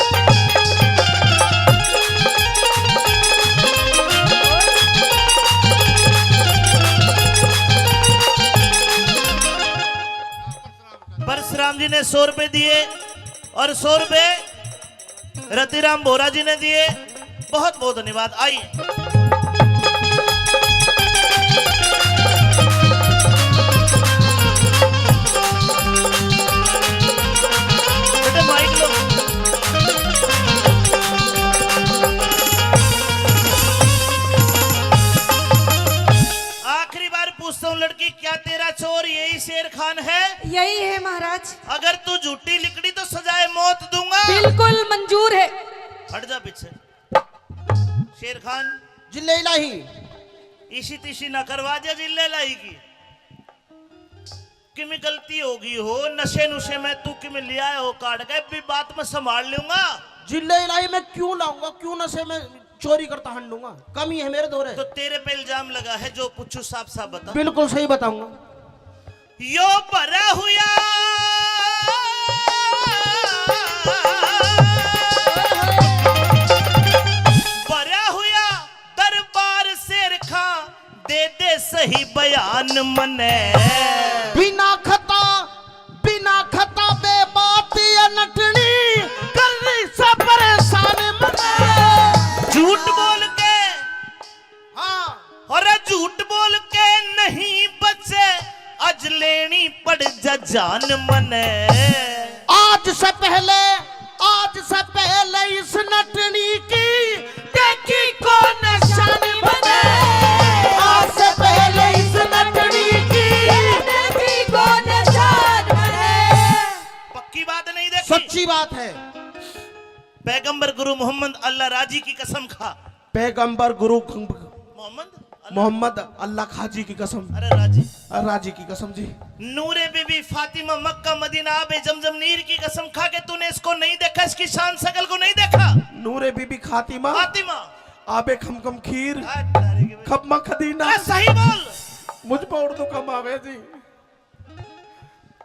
ने सौ रुपए दिए और सौ रुपए रतिराम बोरा जी ने दिए। बहुत बहुत धन्यवाद। आइए। बेटे माइक लो। आखिरी बार पूछता हूँ लड़की, क्या तेरा चोर यही शेर खान है? यही है महाराज। अगर तू झूठी लिकड़ी तो सजाए मौत दूंगा। बिल्कुल मंजूर है। हट जा पीछे। शेर खान। जिल्ले इलाही। इसी तिसी ना करवा दिया जिल्ले इलाही की। किमें गलती होगी हो, नशे नुशे में तू किमें ले आया हो काट के, भी बात मैं संभाल लूंगा। जिल्ले इलाही मैं क्यों लाऊंगा, क्यों नशे में चोरी करता हंडूंगा? कमी है मेरे धोरे। तो तेरे पे इल्जाम लगा है, जो पूछू साफ साफ बता। बिल्कुल सही बताऊंगा। यो भरा हुआ, भरा हुआ दरबार शेर खां, दे दे सही बयान मने। बिना खता, बिना खता बे बात ये नटनी, कर रही से परेशान मने। झूठ बोल के, हाँ। अरे झूठ बोल के नहीं बचे, आज लेनी पड़ जा जान मने। आज से पहले, आज से पहले इस नटनी की देखी कौन शान मने। आज से पहले इस नटनी की देखी कौन शान मने। पक्की बात नहीं देखी? सच्ची बात है। पैगंबर गुरु मोहम्मद अल्लाह राजी की कसम खा। पैगंबर गुरु खं-, मोहम्मद अल्लाह, मोहम्मद अल्लाह खाजी की कसम। अरे राजी। अरे राजी की कसम जी। नूरे बीबी फातिमा मक्का मदीना आबे जमजम नीर की कसम खा के तूने इसको नहीं देखा, इसकी शान शकल को नहीं देखा। नूरे बीबी खातिमा। फातिमा। आबे खमखम खीर। आ, तारे के खपमा खदीना। आ, सही बोल। मुझ पर उर्दू कम आवे जी।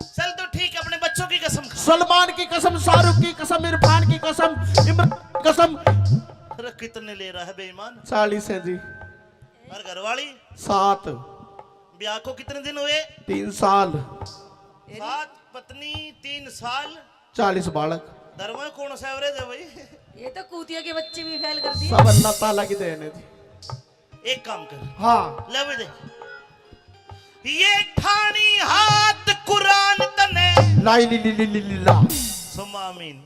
चल तो ठीक है, अपने बच्चों की कसम खा। सलमान की कसम, शाहरुख की कसम, इरफान की कसम, इमरान की कसम। अरे कितने ले रहा है बेईमान? चालीस है जी। और घरवाली? सात। ब्याह को कितने दिन हुए? तीन साल। सात, पत्नी, तीन साल। चालीस बालक। धर्म में कौन सा एवरेज है भाई? ये तो कूतिया के बच्चे भी फेल कर दिए। सब अल्लाह ताला की देन है जी। एक काम कर। हाँ। ले भी दे। ये ठानी हाथ कुरान तने। लाई ली ली ली ली ली ला। सुम्मा आमीन।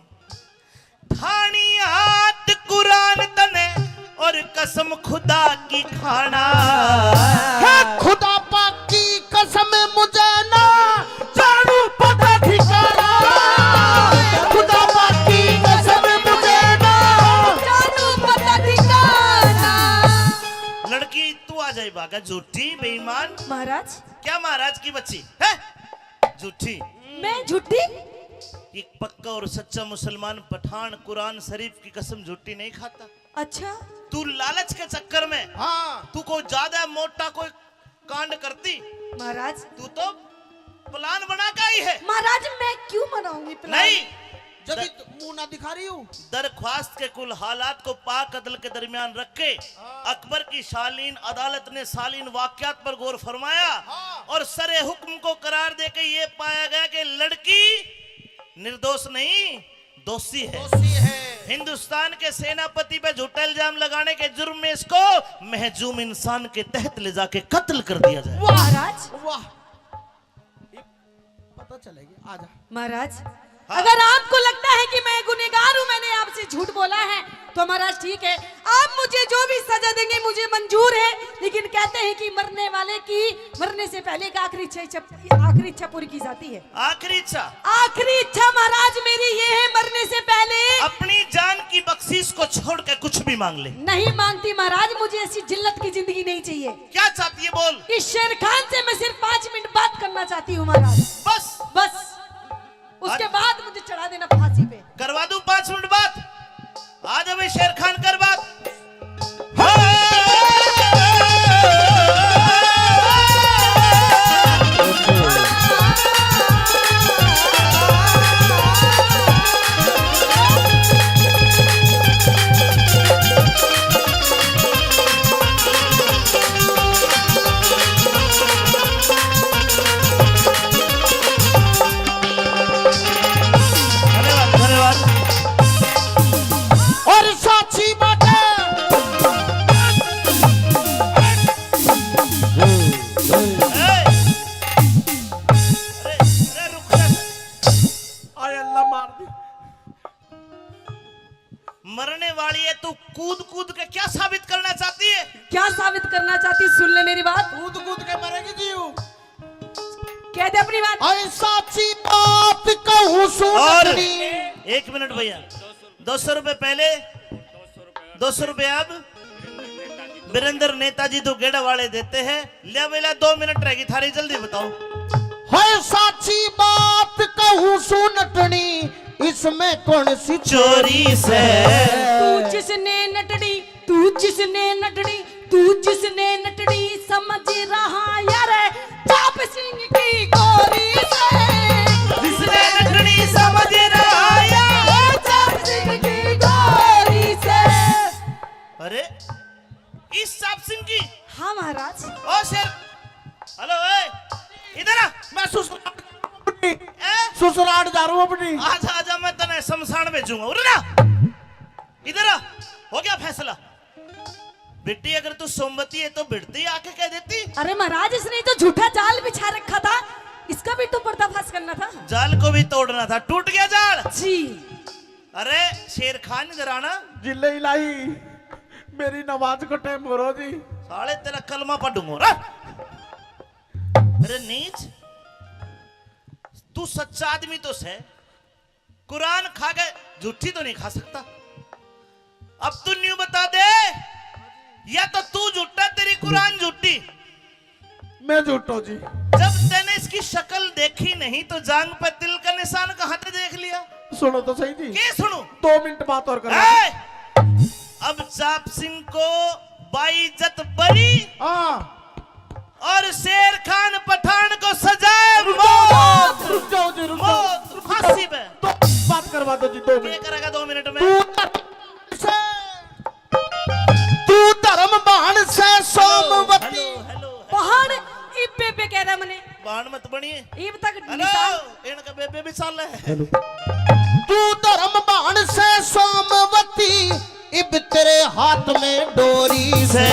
ठानी हाथ कुरान तने और कसम खुदा की खाना। है खुदा पाक की कसम मुझे ना जानू पता ठिकाना। खुदा पाक की कसम मुझे ना जानू पता ठिकाना। लड़की तू आ जाए भागा, झूठी बेईमान। महाराज। क्या महाराज की बच्ची है? झूठी। मैं झूठी? एक पक्का और सच्चा मुसलमान पठान कुरान शरीफ की कसम झूठी नहीं खाता। अच्छा। तू लालच के चक्कर में, हाँ। तू कोई ज्यादा मोटा कोई कांड करती। महाराज। तू तो प्लान बना के आई है। महाराज, मैं क्यों बनाऊंगी प्लान? नहीं। जब दर-, मुंह ना दिखा रही हूँ। दरख्वास्त के कुल हालात को पाक अदल के दरमियान रख के हाँ। अकबर की शालीन अदालत ने शालीन वाकयात पर गौर फरमाया हाँ। और सरे हुक्म को करार देके ये पाया गया कि लड़की निर्दोष नहीं, दोषी है। दोषी है। हिंदुस्तान के सेनापति पे झूठा इल्जाम लगाने के जुर्म में इसको महजूम इंसान के तहत ले जाके कत्ल कर दिया जाए। वाह, महाराज। वाह। ये पता चलेगी। आजा। महाराज, हाँ। अगर आपको लगता है कि मैं गुनहगार हूँ, मैंने आपसे झूठ बोला है, तो महाराज ठीक है, आप मुझे जो भी सजा देंगे मुझे मंजूर है, लेकिन कहते हैं कि मरने वाले की मरने से पहले एक आखिरी इच्छा, इच्छा, आखिरी इच्छा पूरी की जाती है। आखिरी इच्छा? आखिरी इच्छा महाराज मेरी ये है, मरने से पहले अपनी जान की बख्शीश को छोड़ के कुछ भी मांग ले। नहीं मांगती महाराज, मुझे ऐसी जिल्लत की जिंदगी नहीं चाहिए। क्या चाहती है बोल। इस शेर खान से मैं सिर्फ पाँच मिनट बात करना चाहती हूँ महाराज। बस। बस। उसके बाद मुझे चढ़ा देना फांसी पे। करवा दूं पाँच मिनट बात। आ जा भाई शेर खान, कर बात। तू कूद कूद के क्या साबित करना चाहती है? क्या साबित करना चाहती, सुन ले मेरी बात। कूद कूद के मरेगी जीव। कह दे अपनी बात। अरे साची बात कहूँ सू और नथनी। एक मिनट भैया, दो सौ रुपए पहले, दो सौ रुपए अब। वीरेंद्र नेताजी तो गेड़ा वाले देते हैं। ले बेला, दो मिनट रहेगी थारी, जल्दी बताओ। है साची बात कहूँ सू नटनी, इसमें कौन सी चोरी से? तू जिसने नटनी, तू जिसने नटनी, तू जिसने नटनी समझ रहा यार, चाप सिंह की गोरी से। जिसने नटनी समझ रहा यार, चाप सिंह की गोरी से। अरे, इस चाप सिंह की? हाँ महाराज। ओ शेर, हेलो, ए, इधर आ। मैं ससुराल अपनी, ए? ससुराल जा रहा हूँ अपनी। आजा, आजा, मैं तने शमशान भेजूंगा। उरे ना, इधर आ। हो गया फैसला। बेटी, अगर तू सोमवती है तो भिड़ती आके कह देती। अरे महाराज, इसने तो झूठा जाल बिछा रखा था, इसका भी तो पर्दाफाश करना था। जाल को भी तोड़ना था, टूट गया जाल। जी। अरे शेर खान, इधर आना। जिले इलाही, मेरी नमाज को टाइम करो जी। साले तेरा कलमा पढ़ूंगा रे। अरे नीच, तू सच्चा आदमी तो सै, कुरान खा के झूठी तो नहीं खा सकता। अब तू न्यू बता दे, या तो तू झूठा, तेरी कुरान झूठी। मैं झूठो जी। जब तैने इसकी शक्ल देखी नहीं तो जांग पे तिल का निशान कहाँ से देख लिया? सुनो तो सही जी। के सुनू? दो मिनट बात और करो। ए! अब चाप सिंह को बाइज्जत बरी। हाँ। और शेर खान पठान को सजाए रुक जाओ, मौत। रुक जाओ जी, रुक जाओ। मौत, फांसी पे। तो बात करवा दो जी, दो मिनट। क्या करेगा दो मिनट में? तू धर्म से, तू धर्म भाण से सोमवती। Hello, hello, hello. भाण, इब बेबे कह रहा मने। भाण मत बनिए। इब तक हेलो, निशान। इनका बेबे भी चाल है। हेलो। तू धर्म भाण से सोमवती, इब तेरे हाथ में डोरी से।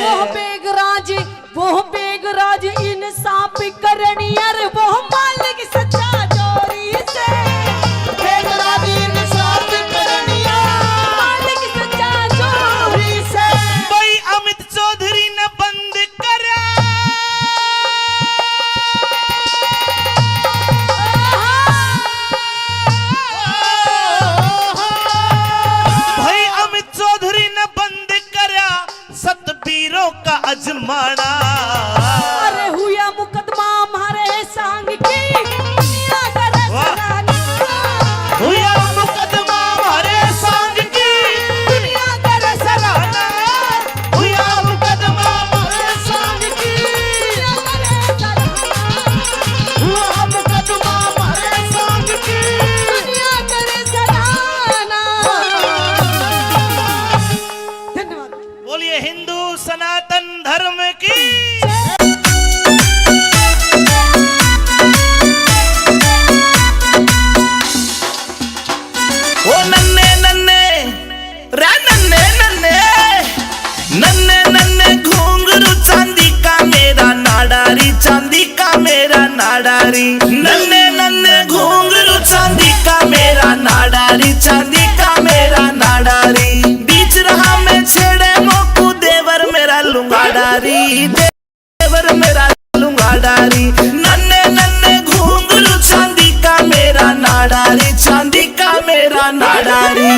वो बेगराज, वो बेगराज इंसाफ करनी, अरे वो मालिक सच्चा चोरी से। बेगराज इंसाफ करनी, मालिक सच्चा चोरी से। भाई अमित चौधरी ने बंद करया। भाई अमित चौधरी ने बंद करया सतबीरों का अजमाना। अरे हुआ मुकदमा म्हारे सांग की, दुनिया करे वाह। सराहना। हुआ मुकदमा म्हारे सांग की, दुनिया करे सराहना। हुआ मुकदमा म्हारे सांग की, दुनिया करे सराहना। हुआ मुकदमा म्हारे सांग की, दुनिया करे सराहना। धन्यवाद। बोलिए हिंदू सनातन धर्म की। ओ नन्ने नन्ने, रे नन्ने नन्ने, नन्ने नन्ने घुंघरू चांदी का मेरा नाड़ा री, चांदी का मेरा नाड़ा री। नन्ने नन्ने घुंघरू चांदी का मेरा नाड़ा री, चांदी का मेरा नाड़ा री। बीच रहा में छेड़े मोकू देवर मेरा लुंगाड़ा री, देवर मेरा लुंगाड़ा री। नन्ने नन्ने घुंघरू चांदी का मेरा नाड़ा री, चांदी का मेरा नाड़ा री।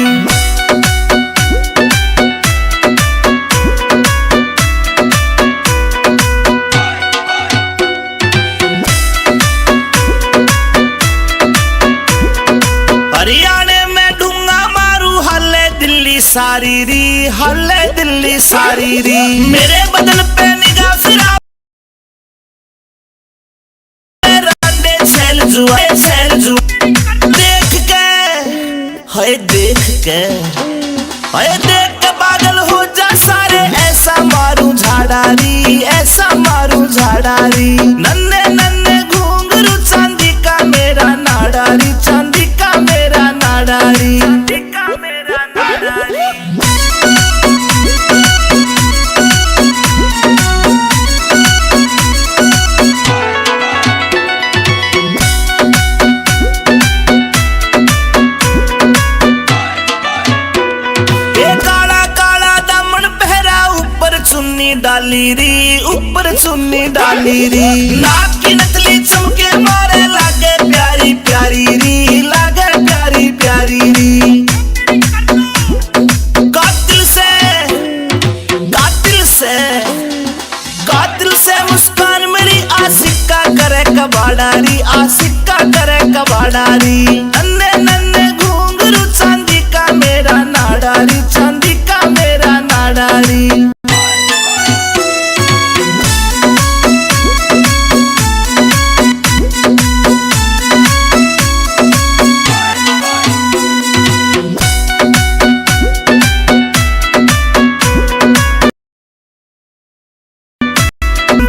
हरियाणे में ढूंगा मारू, हल्ले दिल्ली सारी री, हल्ले दिल्ली सारी री। मेरे बदन पे निगाह फिरा, रांडे छैल जुआ, छैल जु। देख के, हाय देख के, हाय देख के पागल हो जा सारे। ऐसा मारू झाड़ा री, ऐसा मारू झाड़ा री। नन्ने नन्ने घुंघरू चांदी का मेरा नाड़ा री, चांदी का मेरा नाड़ा री। एक चुन्नी डाली री, ऊपर चुन्नी डाली री। नाक की नथली चमके मारे, लागे प्यारी प्यारी री, लागे प्यारी प्यारी री। कातिल से, कातिल से, कातिल से मुस्कान मेरी, आशिका करे कबाड़ा री, आशिका करे कबाड़ा री। नन्हे नन्हे घुंघरू चांदी का मेरा नाड़ा री, चांदी का मेरा नाड़ा री।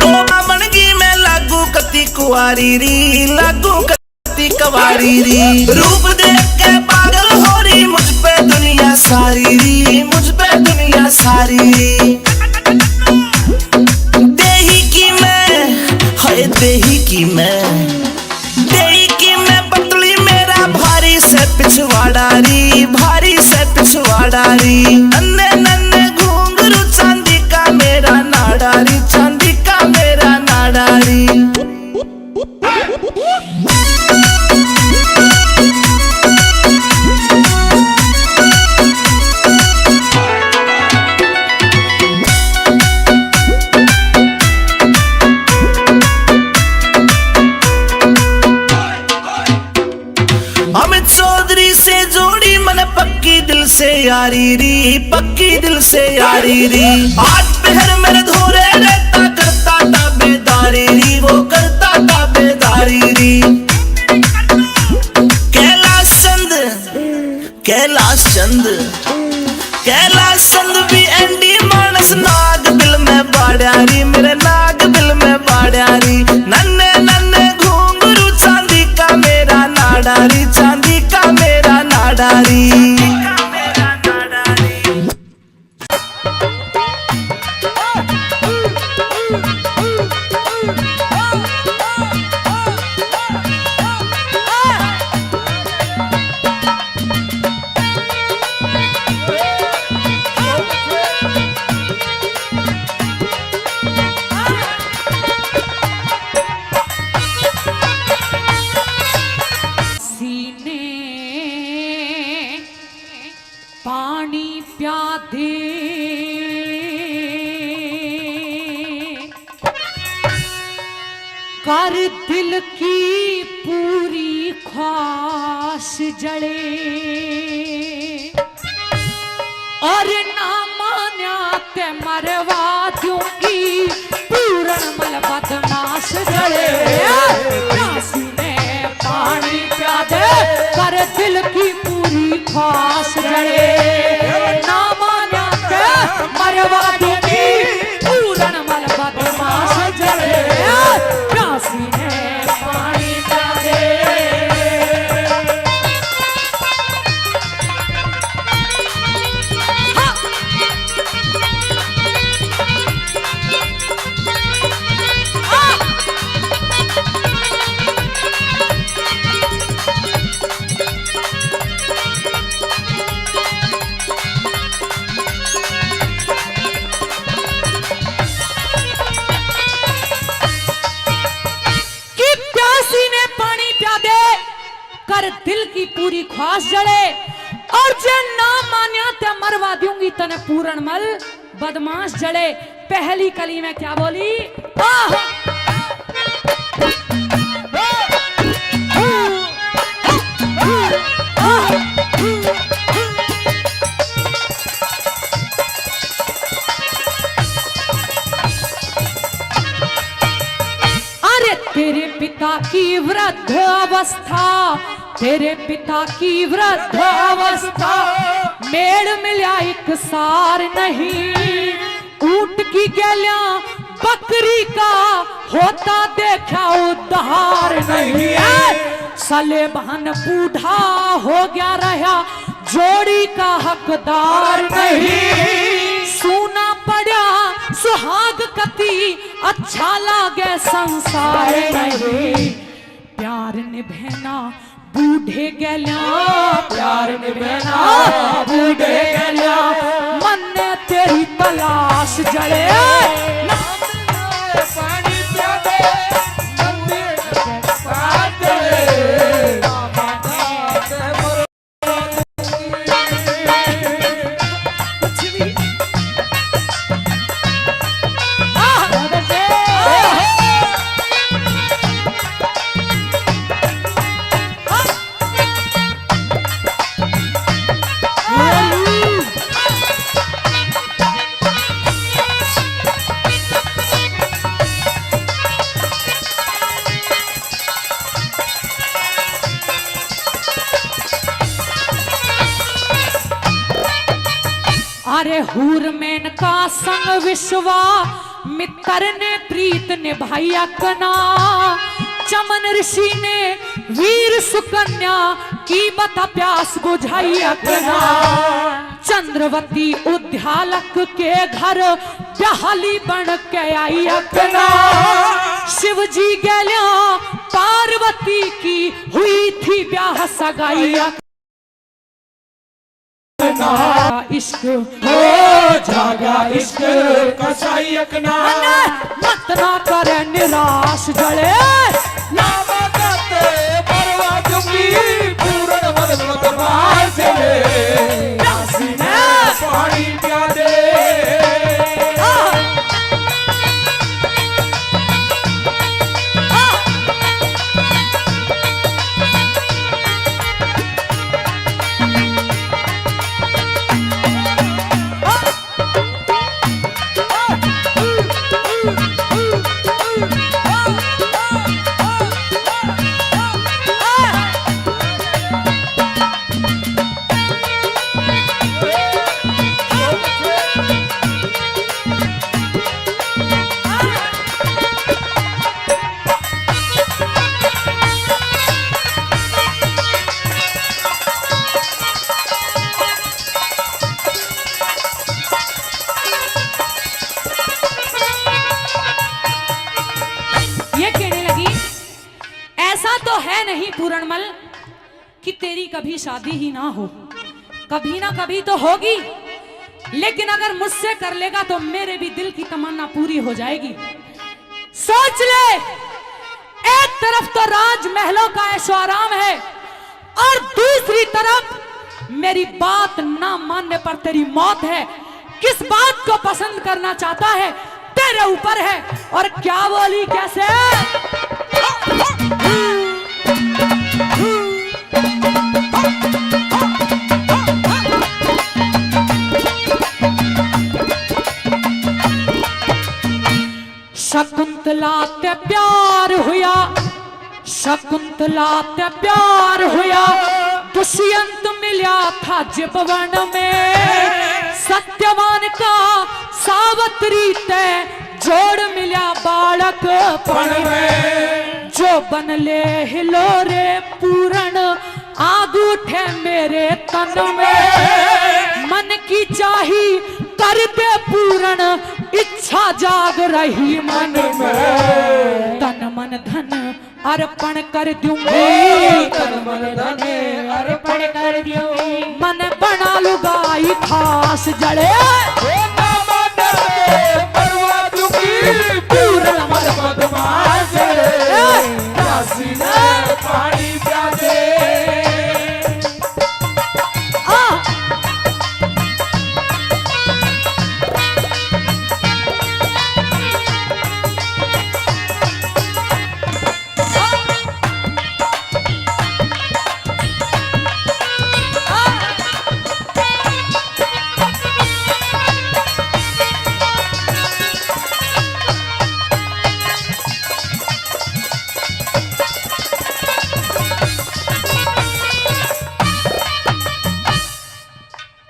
दो बनगी मैं लागू कती कुआरी री, लागू कती कवारी री। रूप देख के पागल हो री मुझ पे दुनिया सारी री, मुझ पे दुनिया सारी री। देही की मैं, हाय देही की मैं, देही की मैं पतली मेरा भारी से पिछवाड़ा री, भारी से पिछवाड़ा री। नन्हे नन्हे घुंघरू चांदी का मेरा नाड़ा री, चांदी का मेरा नाड़ा री। अमित चौधरी से जोड़ी मन पक्की दिल से यारी री, पक्की दिल से यारी री। आज पहर मेरे धोरे रहता करता ताबेदारी री, वो करता ताबेदारी री। कैलाश चंद, कैलाश चंद, कैलाश चंद भी एंडी मानस नाग दिल में बाड़ा री, मेरे नाग दिल में बाड़ा री। नन्हे नन्हे घुंघरू चांदी का मेरा नाड़ा री, चांदी का मेरा नाड़ा री। सीने पानी प्यादे कर दिल की पूरी ख्वास जले। और ना मान्या ते मरवा दूंगी पूरण मल बदमाश जले। प्यासी ने पानी प्यादे कर दिल की पूरी ख्वास जले। ना मान्या ते मरवा दूंगी पूरण मल बदमाश जले। प्यासी ने पानी प्यादे। कि प्यासी ने पानी प्यादे कर दिल की पूरी ख्वास जले, और जे ना मान्या ते मरवा दूंगी तने पूरण मल बदमाश जले। पहली कली में क्या बोली? आह! अरे तेरे पिता की वृद्ध अवस्था, तेरे पिता की वृद्ध अवस्था, मेल मिला एक सार नहीं। ऊंट की गैल्या बकरी का होता देखा उद्धार नहीं है। सलेमान बूढ़ा हो गया रहा, जोड़ी का हकदार नहीं। सूना पड़ा सुहाग कती अच्छा लागे संसार नहीं। प्यार निभैना बूढ़े गैल्या, प्यार निभैना बूढ़े गैल्या। मन्ने तेरी लाश जले। अरे हूर मेनका संग विश्वामित्र ने प्रीत निभाई अकना। चमन ऋषि ने वीर सुकन्या की बता प्यास बुझाई अकना। चंद्रवती उद्यालक के घर ब्याहली बन के आई अकना। शिव जी गैल्या पार्वती की हुई थी ब्याह सगाई अकना। इश्क हो जागा इश्क कसाई अकना। मत ना करे निराश जले। ना मदद मरवा दूंगी पूर्ण मदद मत मार जले। राशि में पानी प्या दे। ये कहने लगी, ऐसा तो है नहीं पूरणमल कि तेरी कभी शादी ही ना हो, कभी ना कभी तो होगी, लेकिन अगर मुझसे कर लेगा तो मेरे भी दिल की तमन्ना पूरी हो जाएगी। सोच ले, एक तरफ तो राजमहलों का ऐशो आराम है और दूसरी तरफ मेरी बात ना मानने पर तेरी मौत है। किस बात को पसंद करना चाहता है, तेरे ऊपर है। और क्या बोली, कैसे? शकुंतला ते प्यार हुआ, शकुंतला ते प्यार हुआ, दुष्यंत मिल्या था जिपवन में। सत्यवान का सावित्री ते जोड़ मिल्या बालकपण में। जो बन ले हिलोरे पूरण आग उठे मेरे तन में। मन की चाही कर दे पूरण, इच्छा जाग रही मन में। तन मन धन अर्पण कर दूंगी। तन मन धन अर्पण कर दूंगी। मन बना लुगाई खास जले। ओ ना मानते मरवा दूंगी। पूर्ण मत बदमाश जले। राशि में पानी प्या दे। आ।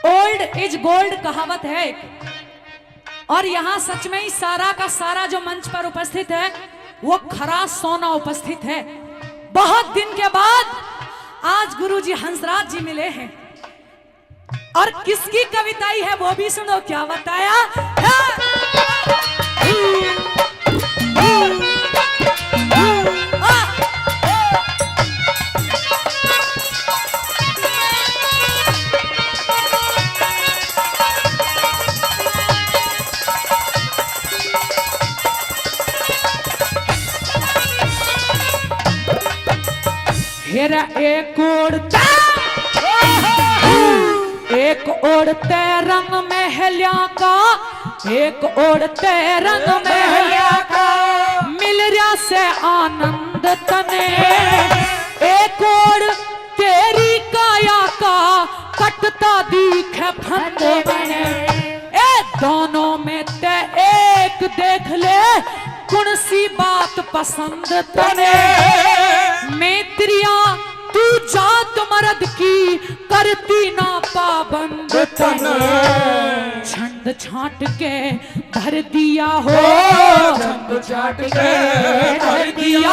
Old is gold कहावत है एक। और यहाँ सच में ही सारा का सारा जो मंच पर उपस्थित है, वो खरा सोना उपस्थित है। बहुत दिन के बाद आज गुरुजी हंसराज जी मिले हैं। और किसकी कविताई है, वो भी सुनो, क्या बताया? तेरा एक ओढ़ते, एक ओढ़ते रंग महलिया का, एक ओढ़ते रंग महलिया का, मिल रहा से आनंद तने। एक ओढ़ तेरी काया का, कटता दिखे फंद मने। ए दोनों में ते एक देख ले, कौन सी बात पसंद तने? मेत्रिया, तू जात मर्द की, करती ना पाबंद तने। छंड छांट के भर दिया हो, छंड छांट के भर दिया।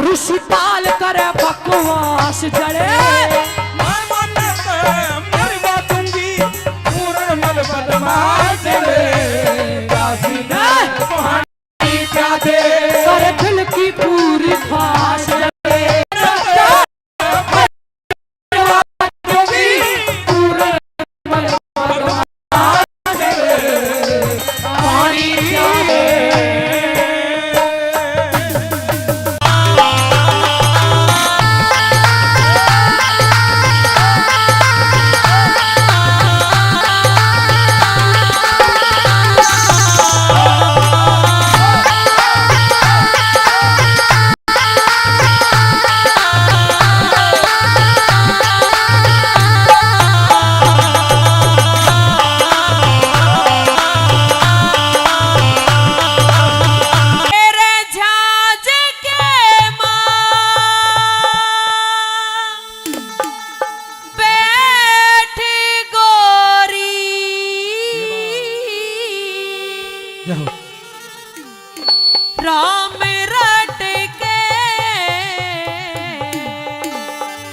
ऋषि पाल करे बकवास जड़े। मैं मन पे मरवा दूंगी, पूर्ण मल बदमाश रे। दासी ने कहानी क्या दे? कर दिल की पूरी ख्वाहिश रे। मेरे झाज के माँ बैठ गोरी। जय हो। राम रट के,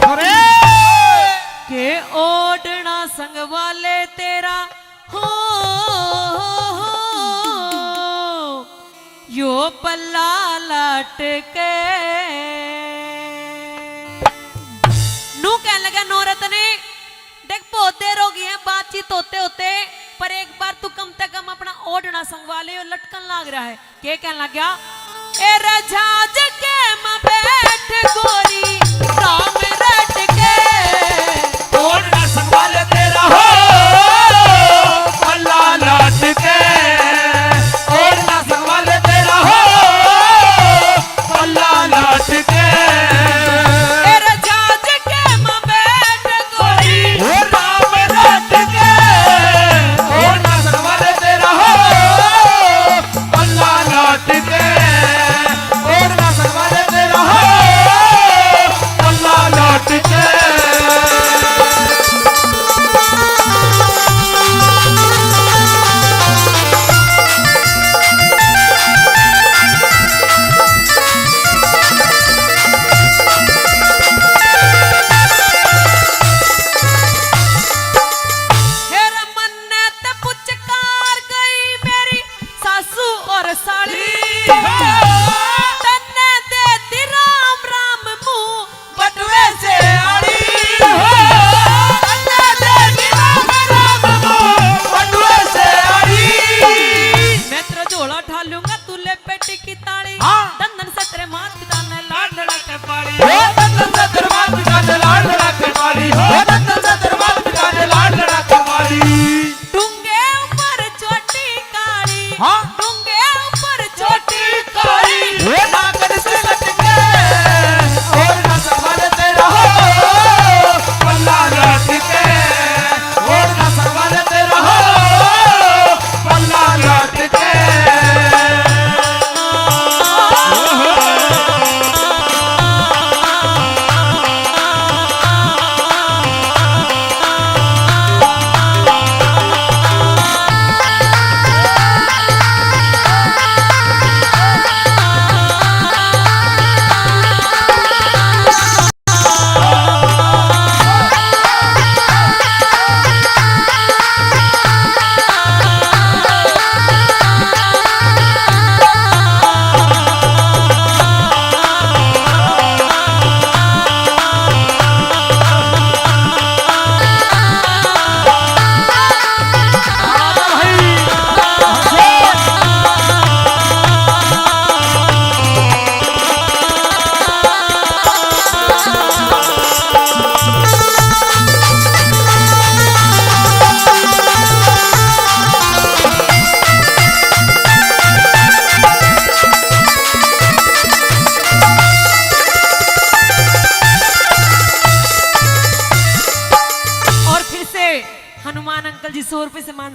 अरे! के ओढ़ना संग वाले तेरा हो, यो पल्ला लटके। नू कहने लगा नौरत ने, देख, बहुत देर हो गई है बातचीत होते होते, पर एक बार तू कम से कम अपना ओढ़ना संगवा ले, यो लटकन लाग रहा है। के कहने लग गया? ए रे झाज के में बैठ गोरी, राम रट के। ओढ़ना संगवा ले तेरा हो, पल्ला लटके। ओढ़ना संगवा ले तेरा हो, पल्ला लटके। ए रे झाज के में बैठ गोरी, ओ राम रट के। ओढ़ना संगवा ले तेरा हो, पल्ला लटके। ओढ़ना संगवा ले तेरा हो, पल्ला लटके। हेर मन्ने ते पुचकार गई मेरी सासू और साली। तन्ने दे दी राम राम मुंह बटुए से आड़ी। तन्ने दे दी राम राम मुंह बटुए से आड़ी। मैं तेरा झोला ठा लूंगा, तू ले पेटी की ताली। हाँ। दंदन से तेरे मात पिता ने लाड लड़ा के पाली। ओ दंदन से तेरे मात पिता ने लाड लड़ा के पाली। ओ दंदन से तेरे मात पिता ने लाड लड़ा के पाली। डूंगे ऊपर चोटी काली। हाँ। डूंगे ऊपर चोटी काली।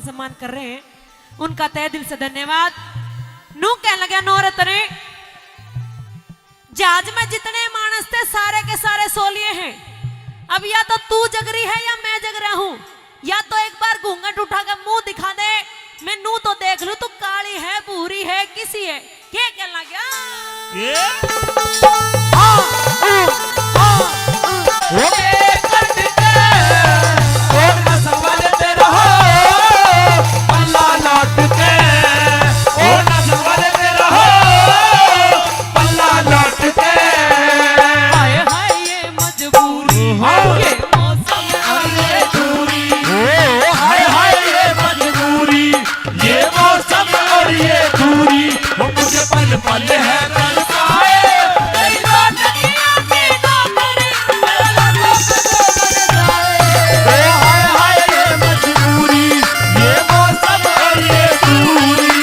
सम्मान कर रहे हैं, उनका तहे दिल से धन्यवाद। नू कहन लग्या, नौरत ने, जहाज में जितने मानस थे, सारे के सारे सो लिए हैं। अब या तो तू जग रही है या मैं जग रहा हूँ, या तो एक बार घूंघट उठा के मुंह दिखा दे, मैं नू तो देख लूं, तू काली है, भूरी है, किसी है। के कहन लग गया? ये? हाँ, ऊ, हाँ, ऊ। ओ, ए, कट के, ओ, नस वाले ते रहो, पल्ला लौट के, ओ, नस वाले ते रहो, पल्ला लौट के। हाय, हाय, ये मजबूरी, हाँ। ये मौसम और ये दूरी। ओ, हाय, हाय, ये मजबूरी। ये मौसम और ये दूरी, वो मुझे पल पल है तरसाए। तेरी बात की आंखें ना करें, मेरा लफ्ज़ तो बन जाए। ओ हाय हाय ये मजबूरी, ये मौसम और ये दूरी।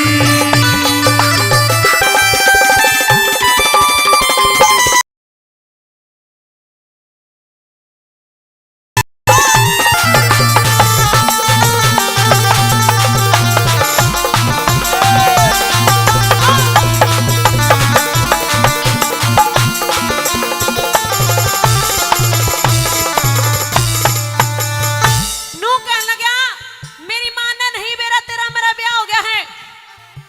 नू कहने लगा, मेरी माँ ने नहीं बेरा, तेरा मेरा ब्याह हो गया है।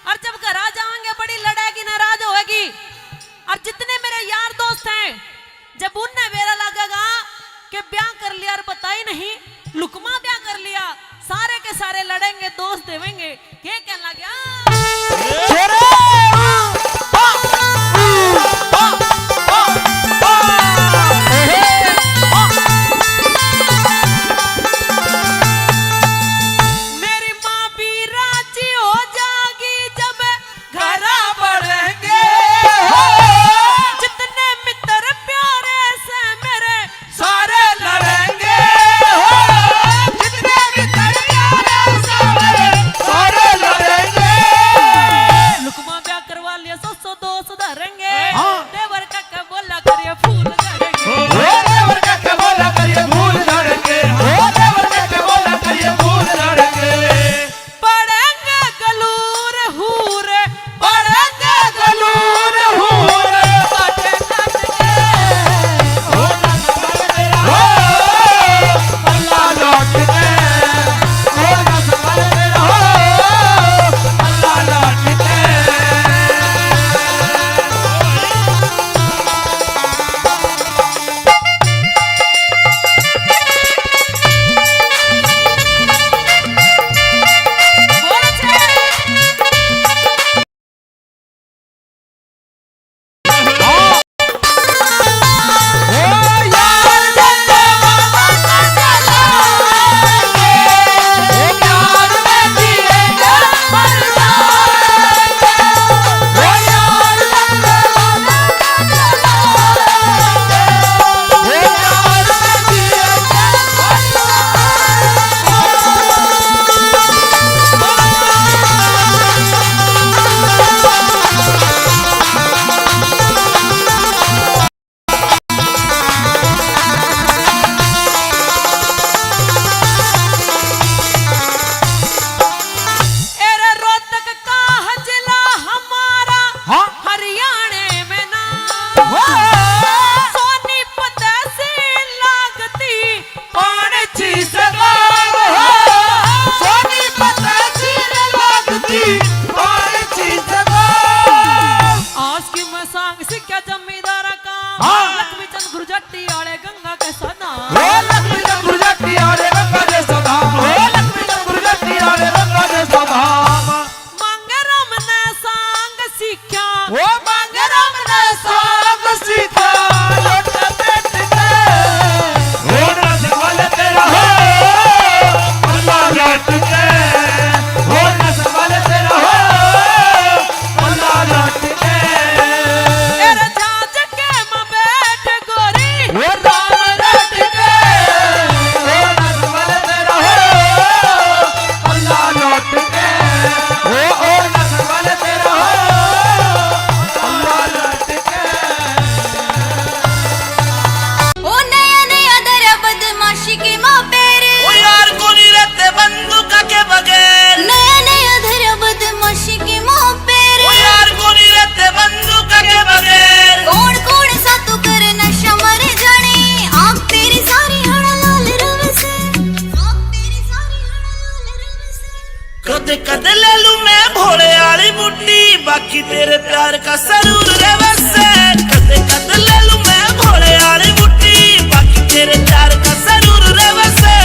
और जब घर आ जाएंगे, बड़ी लड़ेगी, नाराज होएगी। और जितने मेरे यार दोस्त हैं, जब उनने बेरा लगेगा कि ब्याह कर लिया और बताई नहीं, लुकमा ब्याह कर लिया, सारे के सारे लड़ेंगे, दोष देवेंगे। के कहन लग गया? मेरी माँ भी राजी हो जाएगी जब घरा बढ़ेंगे हो। जितने मित्र प्यारे से मेरे सारे लड़ेंगे हो। जितने मित्र प्यारे से मेरे सारे लड़ेंगे। कद ले लूं मैं भोले आली मुट्ठी, बाकी तेरे प्यार का सरूर रहवे से। कद, कद ले लूं मैं भोले आली मुट्ठी, बाकी तेरे प्यार का सरूर रहवे से।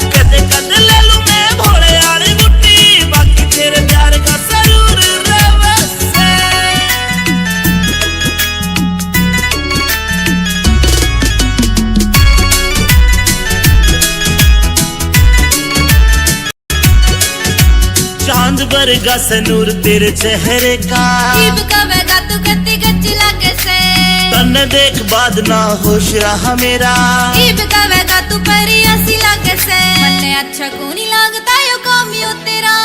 कद, कद ले लूं मैं भोले आली मुट्ठी, बाकी तेरे प्यार का सरूर रहवे से। चांद बरगा से नूर तेरे चेहरे का। इब कवेगा तू कत्ती गच्ची लागे से। तन्ने देख बाद ना होश रहा मेरा। इब कवेगा तू परी ऐसी लागे से। मन्ने अच्छा कोनी लागता यो कामियो तेरा।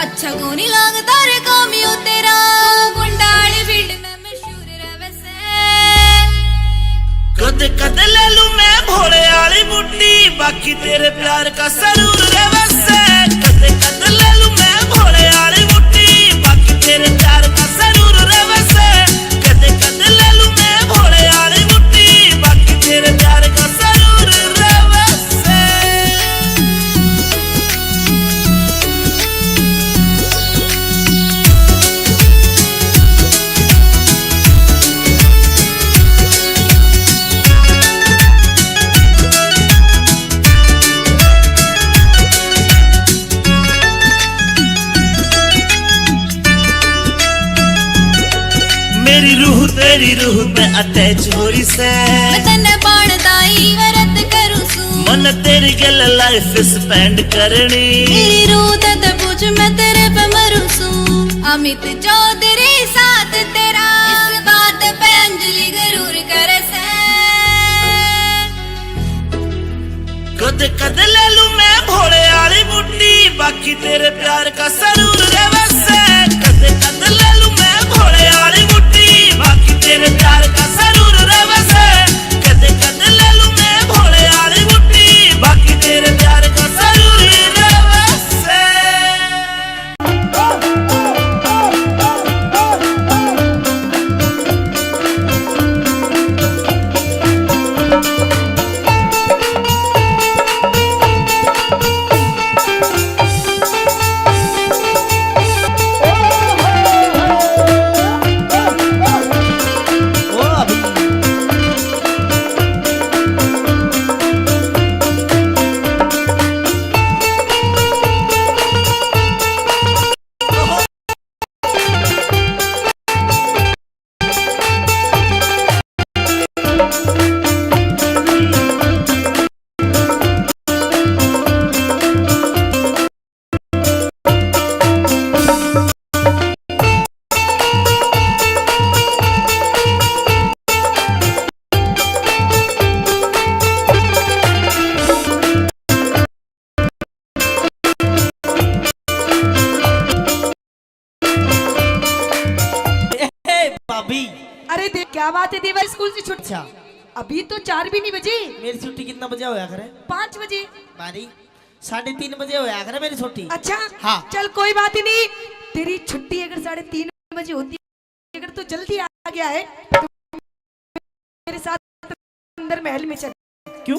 अच्छा कोनी लागता रे कामियो तेरा। तू गुंडाली फील्ड में मशहूर रहवे से। कद, कद ले लूं मैं भोले आली मुट्ठी, बाकी तेरे प्यार का सरूर रहवे से। कद, कद ले लूं मैं भोले आली मुट्ठी, बाकी तेरे प्यार का सरूर रहवे से। कद, कद ले लूं मैं भोले आली मुट्ठी, बाकी तेरे प्यार का सरूर रहवे से। मेरी रूह तेरी रूह ते अटैच हो रही से। मैं तन्ने बाण दाई व्रत करूं सूं। मन तेरी गल लाइफ स्पेंड करनी। मेरी रूह ते, ते पूछ मैं तेरे पे मरूं सूं। अमित चौधरी साथ तेरा, इस बात पे अंजलि गरूर करे से। कद, कद ले लूं मैं भोले आली मुट्ठी, बाकी तेरे प्यार का सरूर रहवे से। कद, कद ले लूं मैं भोले आली मुट्ठी, बाकी तेरे प्यार का सरूर रहवे से। कद, कद ले लूं मैं भोले आली मुट्ठी, बाकी तेरे प्यार का सरूर रहवे से। ए, भाभी। अरे देख, क्या बात है देवर, स्कूल से छुट्टी। अच्छा। अभी तो चार भी नहीं बजी। मेरी छुट्टी कितना बजे होया करे? पाँच बजे। बारी, साढ़े तीन बजे होया करे मेरी छुट्टी। अच्छा। हाँ। चल कोई बात ही नहीं, तेरी छुट्टी अगर साढ़े तीन बजे होती, अगर तू जल्दी आ गया है तो मेरे साथ अंदर महल में चल। क्यों?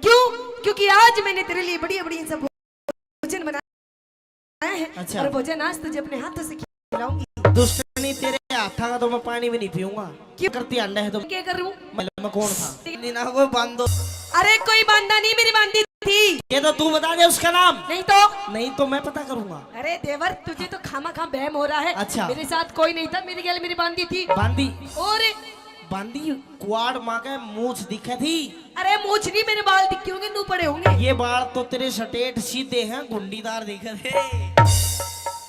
क्यों? क्योंकि आज मैंने तेरे लिए बढ़िया बढ़िया सब भोजन बनाया है। अच्छा। और भोजन आज तुझे अपने हाथों से खिलाऊंगी। दुश्मनी, तेरे हाथा का तो मैं पानी भी नहीं पीऊंगा। क्यों? करती अंडा है तो क्या करूं? मैं, मैं कौन था? नहीं ना, वो बांधो। अरे कोई बांधा नहीं, मेरी बांधी थी। ये तो तू बता दे उसका नाम। नहीं तो? नहीं तो मैं पता करूंगा। अरे देवर, तुझे तो खामा खा बहम हो रहा है। अच्छा। मेरे साथ कोई नहीं था, मेरी गैल मेरी बांधी थी। बांधी? और बांधी कुआड़ माँ के मूछ दिखे थी। अरे मूछ नहीं, मेरे बाल दिखे होंगे, नू पड़े होंगे। ये बाल तो तेरे स्ट्रेट सीधे हैं, घुंडीदार दिखे थे।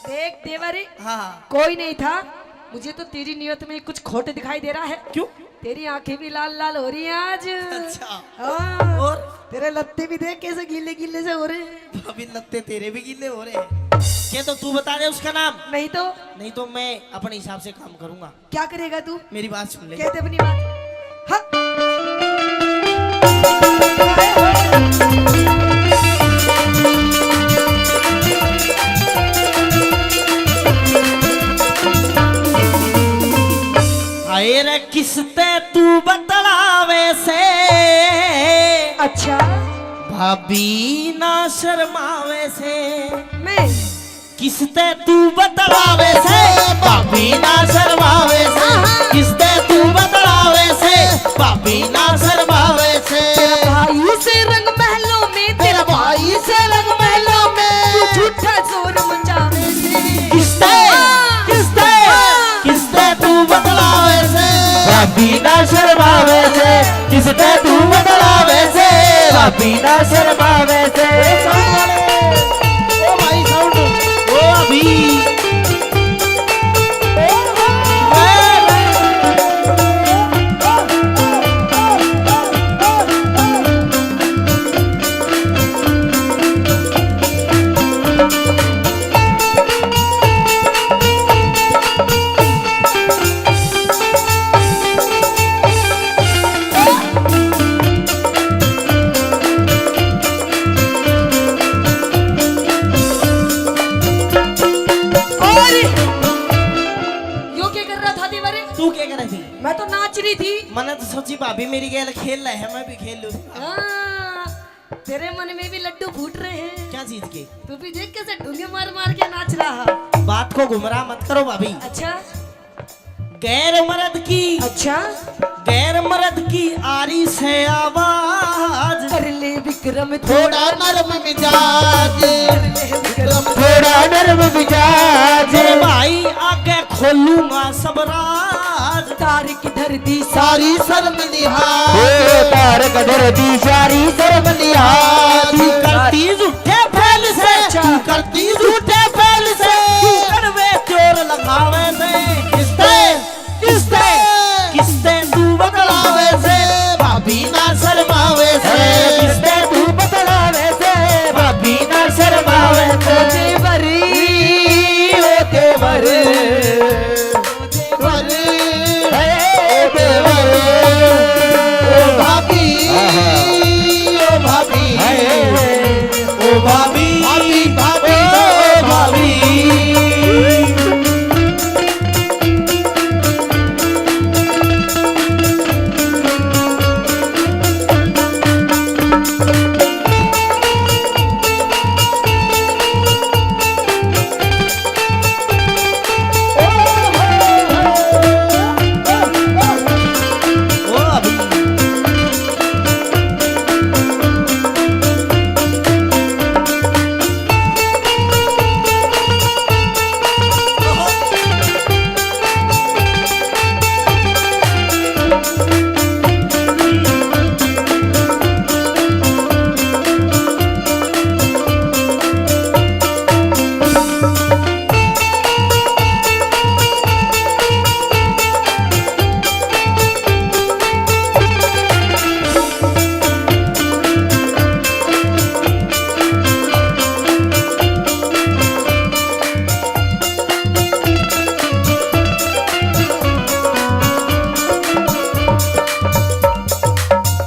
देख देवर, हाँ। कोई नहीं था, मुझे तो तेरी नियत में कुछ खोट दिखाई दे रहा है। क्यों? तेरी आंखें भी लाल लाल हो रही हैं आज। अच्छा। हाँ। और? तेरे लत्ते भी देख कैसे गीले गीले से हो रहे हैं। भाभी, लत्ते तेरे भी गीले हो रहे हैं। क्या तो तू बता दे उसका नाम। नहीं तो? नहीं तो मैं अपने हिसाब से काम करूंगा। क्या करेगा तू? मेरी बात सुन ले। कहते अपनी बात। हाँ। हाय रे किसते तू बतलावे से। अच्छा। भाभी ना शर्मावे से। मैं किसते तू बतलावे से, भाभी ना शर्मावे से। किसते तू बतलावे से, भाभी ना शर्मावे से। तेरा भाई से रंग महलों में, तेरा भाई से रंग महलों में। तू झूठा शोर मचावे से। किसते, हाँ। किसते, हाँ। किसते तू बतलावे से, भाभी ना शर्मावे से। किसते तू बतलावे से, भाभी ना शर्मावे से। ए, साउंड वाले, ओ भाई, साउंड, ओ अभी। और यो क्या कर रहा था देवर? तू क्या कर रही थी? मैं तो नाच रही थी। मैंने तो सोची भाभी मेरी गेल खेल रहे है, मैं भी खेल लूँ। हाँ, तेरे मन में भी लड्डू फूट रहे हैं। क्या चीज के? तू भी देख कैसे ढूंगे मार मार के नाच रहा। बात को गुमराह मत करो भाभी। अच्छा। गैर मर्द की, अच्छा। गैर मर्द की आ रही से आवाज। कर ले विक्रम थोड़ा नरम मिजाज। कर ले विक्रम थोड़ा नरम मिजाज। मेरे भाई आगे खोलूंगा सब राज। तारक धर दी सारी शर्म लिहाज। ओ तारक धर दी सारी शर्म लिहाज। तू करती झूठे फैल से, अच्छा। तू करती झूठे फैल से। तू कड़वे चोर लगावे से। किसते, किसते, किसते तू बतलावे से, भाभी ना शर्मावे से। किसते तू बतलावे से, भाभी ना शर्मावे से। ओ देवर, ओ देवर। देवर, हे देवर, ओ भाभी, ओ भाभी, ओ भाभी, भाभी, भाभी, ओ भाभी।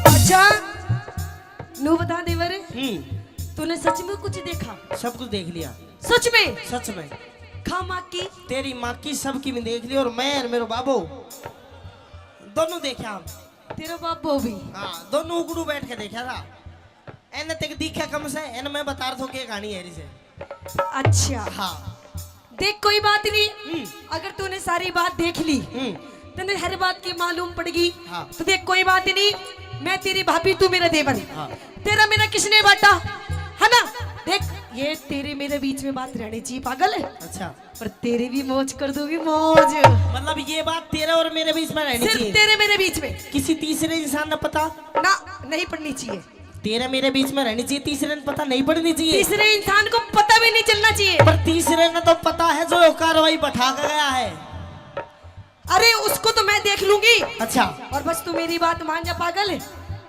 अच्छा, नू बता देवर, हम्म। तूने सच में कुछ देखा? सब कुछ देख लिया। सच में? सच में। खा माँ की? तेरी माँ की, सबकी भी देख ली, और मैं और मेरो बाबू दोनों देखा हम। तेरा बाबू भी? हाँ, दोनों उगड़ू बैठ के देखा था। एने तक दिखा कम से, एने मैं बता रहा था के कहानी है इसे। अच्छा। हाँ। देख, कोई बात नहीं, हम्म। अगर तूने सारी बात देख ली, हम्म। तूने हर बात की मालूम पड़ गई, हाँ। तो देख, कोई बात नहीं, मैं तेरी भाभी, तू मेरा देवर। हाँ। तेरा मेरा किसने बांटा, है ना? देख, ये तेरे मेरे बीच में बात रहनी चाहिए, पागल है? अच्छा। पर तेरी भी मौज कर दूंगी, मौज। मतलब, ये बात तेरे और मेरे बीच में रहनी सिर्फ चाहिए? तेरे मेरे बीच में। किसी तीसरे इंसान ने पता? ना, नहीं पड़नी चाहिए। तेरे मेरे बीच में रहनी चाहिए, तीसरे ने पता नहीं पड़नी चाहिए। तीसरे इंसान को पता भी नहीं चलना चाहिए। पर तीसरे ने तो पता है जो कार्रवाई बैठा के गया है। अरे, उसको तो मैं देख लूंगी। अच्छा। और बस तू मेरी बात मान जा पागल,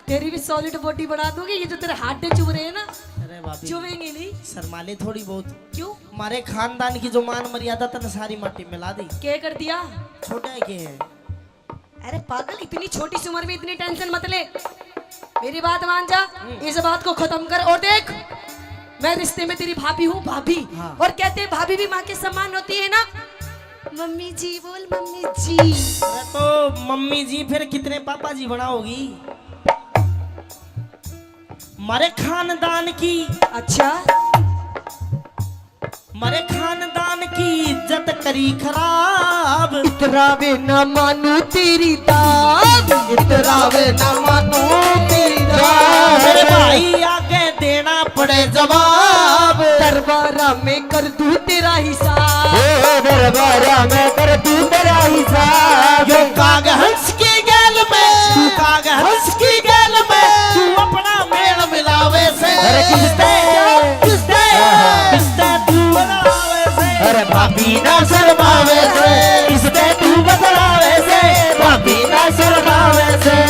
तेरी भी सॉलिड बॉडी बना दूंगी। ये जो तेरे हाथ चुभ रहे हैं ना, अरे भाभी, चुभेंगे नहीं। शर्मा ले थोड़ी बहुत। क्यों? हमारे खानदान की जो मान मर्यादा तने सारी माटी मिला दी। क्या कर दिया? छोटा है के है? अरे पागल, इतनी छोटी सी उम्र में इतनी टेंशन मत ले, मेरी बात मान जा। हम्म। इस बात को खत्म कर। और देख, मैं रिश्ते में तेरी भाभी हूँ, भाभी। हाँ। और कहते हैं, भाभी भी माँ के समान होती है ना। मम्मी जी बोल, मम्मी जी। अरे तो मम्मी जी फिर कितने पापा जी बनाओगी? मारे खानदान की। अच्छा। मारे खानदान की इज्जत करी खराब। इतरावे ना मानू तेरी दाब। इतरावे ना मानू तेरी दाब। मेरे भाई आगे देना पड़े जवाब। दरबारा में कर दूं तेरा हिसाब। ओ दरबारा में कर दूं तेरा हिसाब। यो काग हंस की गैल में, तू काग हंस की गैल में, तू अपना मेल मिलावे से। अरे किसते? किसते? किसते तू बदलावे से? अरे भाभी ना शर्मावे से, किसते तू बदलावे से? भाभी ना शर्मावे से।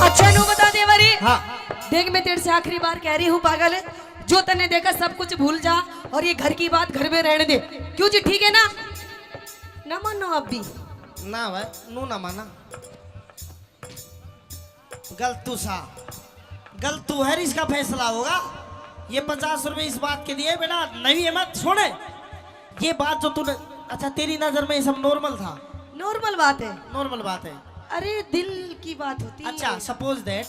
अच्छा, नू बता दे बारी। हाँ। देख, मैं तेरे से आखिरी बार कह रही हूँ पागल, जो तन्ने देखा सब कुछ भूल जा और ये घर की बात घर में रहने दे। क्यों जी, ठीक है ना? ना मानो आप भी। ना भाई, नू ना माना। गलतू सा, गलतू है, इसका फैसला होगा। ये पचास रुपए इस बात के दिए बेटा, नहीं है मत सुने। ये बात जो तूने, अच्छा, तेरी नजर में ये सब नॉर्मल था? नॉर्मल बात है। नॉर्मल बात है। अरे, दिल की बात होती है। अच्छा, suppose that,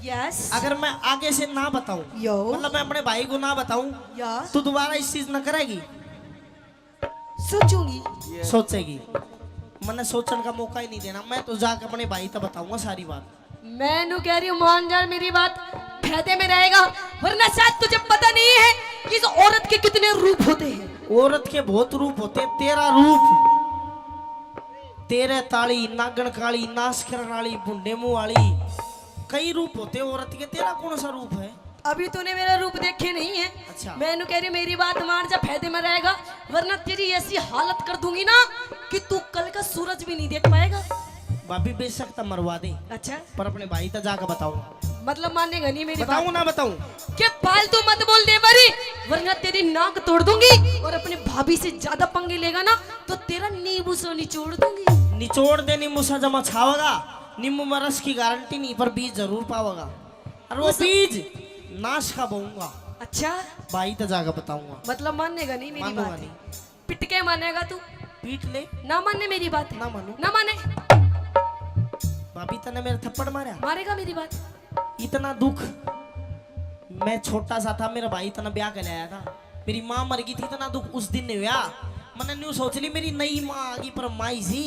यस। अगर मैं आगे से ना बताऊं, यो। मतलब मैं अपने भाई को ना बताऊं, यस। तो दोबारा इस चीज ना करेगी? सोचूंगी। सोचेगी? मन्ने सोचण का मौका ही नहीं देना। मैं तो जाके अपने भाई तक बताऊंगा सारी बात। मैं नू कह रही हूँ, मान जा मेरी बात, फायदे में रहेगा, वरना शायद तुझे पता नहीं है कि इस औरत के कितने रूप होते हैं। औरत के बहुत रूप होते हैं। तेरा रूप, तेरे ताली, नागण काली, नाश करण वाली, भुंडे मुंह वाली, कई रूप होते हैं औरत के। तेरा कौन सा रूप है? अभी तूने मेरा रूप देखे नहीं है। अच्छा। मैं नू कह रही, मेरी बात मान जा, फायदे में रहेगा, वरना तेरी ऐसी हालत कर दूंगी ना कि तू कल का सूरज भी नहीं देख पाएगा। भाभी, बेशक तो मरवा दे। अच्छा। पर अपने भाई तक जाकर बताऊंगा। मतलब मानेगा नहीं मेरी बात? बताऊं ना बताऊं? के फालतू मत बोल दे बारी, वरना तेरी नाक तोड़ दूंगी, और अपने भाभी से ज्यादा पंगे लेगा ना तो तेरा नींबू सा निचोड़ दूंगी। निचोड़ दे नींबू सा, जमा छावेगा। नींबू में रस की गारंटी नहीं, पर बीज जरूर पावेगा। और वो उस बीज नाश का बोऊंगा। अच्छा। भाई तो जाकर बताऊंगा। मतलब मानेगा नहीं मेरी बात? मानूंगा नहीं। पिट के मानेगा तू? पीट ले। ना माने मेरी बात? ना मानू। ना माने। भाभी, तने मेरे थप्पड़ मारा? मारेगा मेरी बात? इतना दुख, मैं छोटा सा था, मेरा भाई इतना ब्याह कर आया था, मेरी माँ मर गई थी, इतना दुख उस दिन नहीं हुआ। मैंने न्यू सोच ली, मेरी नई माँ आ गई, पर माँ ही सी।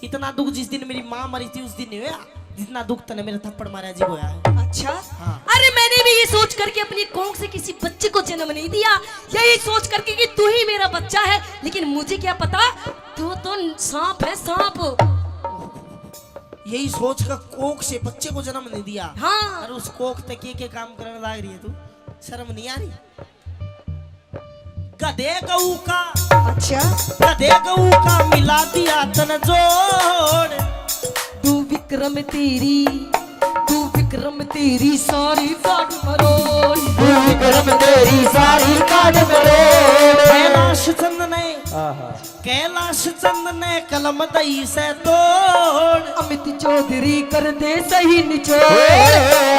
इतना दुख जिस दिन मेरी माँ मरी थी, उस दिन नहीं हुआ, जितना दुख तने मेरे थप्पड़ मारा जी होया है। अच्छा। हाँ। अरे, मैंने भी ये सोच करके अपनी कोख से किसी बच्चे को जन्म नहीं दिया, यही सोच करके कि तू ही मेरा बच्चा है, लेकिन मुझे क्या पता तू तो सांप है, सांप। यही सोच का कोख से बच्चे को जन्म नहीं दिया। हाँ। और उस कोख तक के, के काम करने लाग रही है तू, शर्म नहीं आ रही? गधे गऊ का, अच्छा। गधे गऊ का मिला दिया तन जोड़। तू विक्रम तेरी, तू विक्रम तेरी सारी काट मरोड़। तू विक्रम तेरी सारी काट मरोड़। कैलाश चंद ने, आहा। कैलाश चंद ने कलम दई से तोड़। अमित चौधरी कर दे सही निचोड़।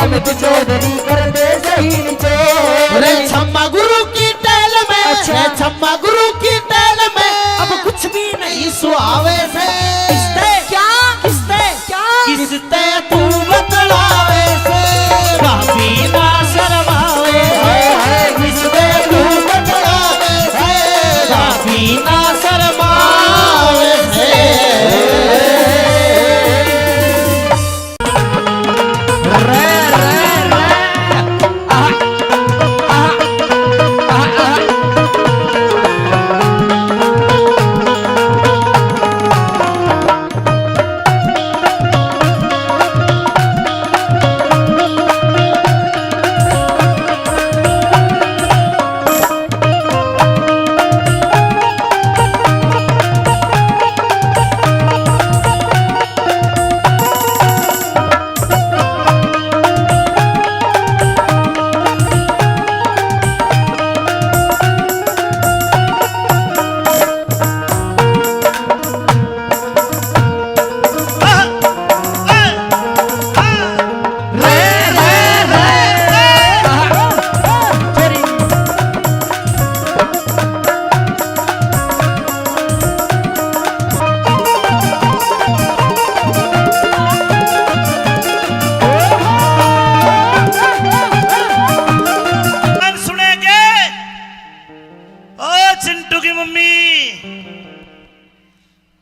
अमित चौधरी कर दे सही निचोड़। रे छम्मा गुरु की टहल में, अच्छा। रे छम्मा गुरु की टहल में, अब कुछ भी नहीं सुहावे से। किसते? क्या? किसते? क्या? किसते तू बतलावे से? भाभी ना शर्मावे से। किसते तू बतलावे से? भाभी ना शर्मावे से।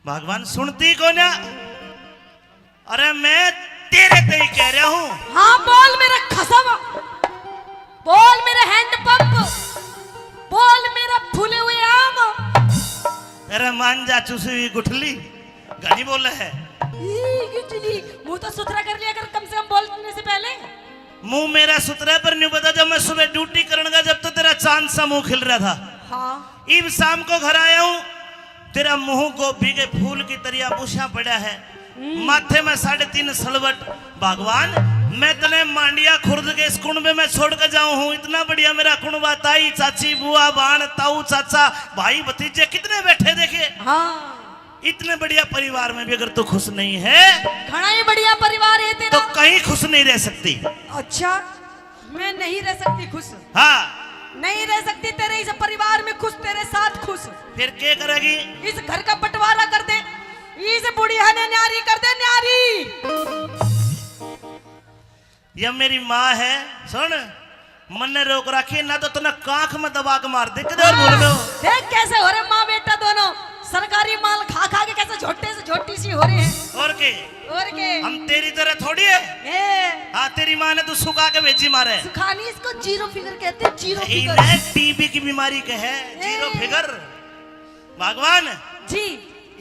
भगवान सुनती को ना। अरे मैं तेरे ते ही कह रहा हूँ। हाँ, बोल मेरे खसम, बोल मेरे हैंड पंप, बोल मेरा फूले हुए आम। अरे मान जा चुसी हुई गुठली, घणी बोले है। ई गुठली, मुंह तो सुथरा कर लिया कर, कम से कम बोलने से पहले। मुंह मेरा सुथरा है, पर न्यू बता, जब मैं सुबह ड्यूटी करण गया, जब तो तेरा चांद सा मुंह खिल रहा था। हाँ। इब शाम को घर आया हूँ, तेरा मुंह गोभी के फूल की तरिया बुशा पड़ा है, हम्म। माथे में साढ़े तीन सलवट। भगवान, मैं तने मांडिया खुर्द के इस कुणबे में छोड़ के जाऊं हूँ। इतना बढ़िया मेरा कुणबा, ताई, चाची, बुआ, बाण, ताऊ, चाचा, भाई, भतीजे कितने बैठे देखे। हाँ। इतने बढ़िया परिवार में भी अगर तू खुश नहीं है, घणा ही बढ़िया परिवार है तेरा। तो कहीं खुश नहीं रह सकती। अच्छा, मैं नहीं रह सकती खुश। हाँ। नहीं रह सकती तेरे इस परिवार में खुश, तेरे साथ खुश। फिर क्या करेगी? इस घर का बंटवारा कर दे, इस बुढ़िया ने न्यारी कर दे, न्यारी। या मेरी माँ है, सुन, मन्ने रोक रखी है, ना तो तन्ने कांख में दबा के मार दे, किधर बोल रहे हो? देख कैसे हो रहे माँ बेटा दोनों, सरकारी माल खा खा के कैसे झोटे से झोटी सी हो रहे हैं। और के? और के? हम तेरी तरह थोड़ी है। ए। हाँ, तेरी माँ ने तो सुखा के भेजी मारे। सुखानी, इसको जीरो फिगर कहते हैं, जीरो फिगर। इन्हें टीबी की बीमारी के है, जीरो ए। फिगर। भगवान जी।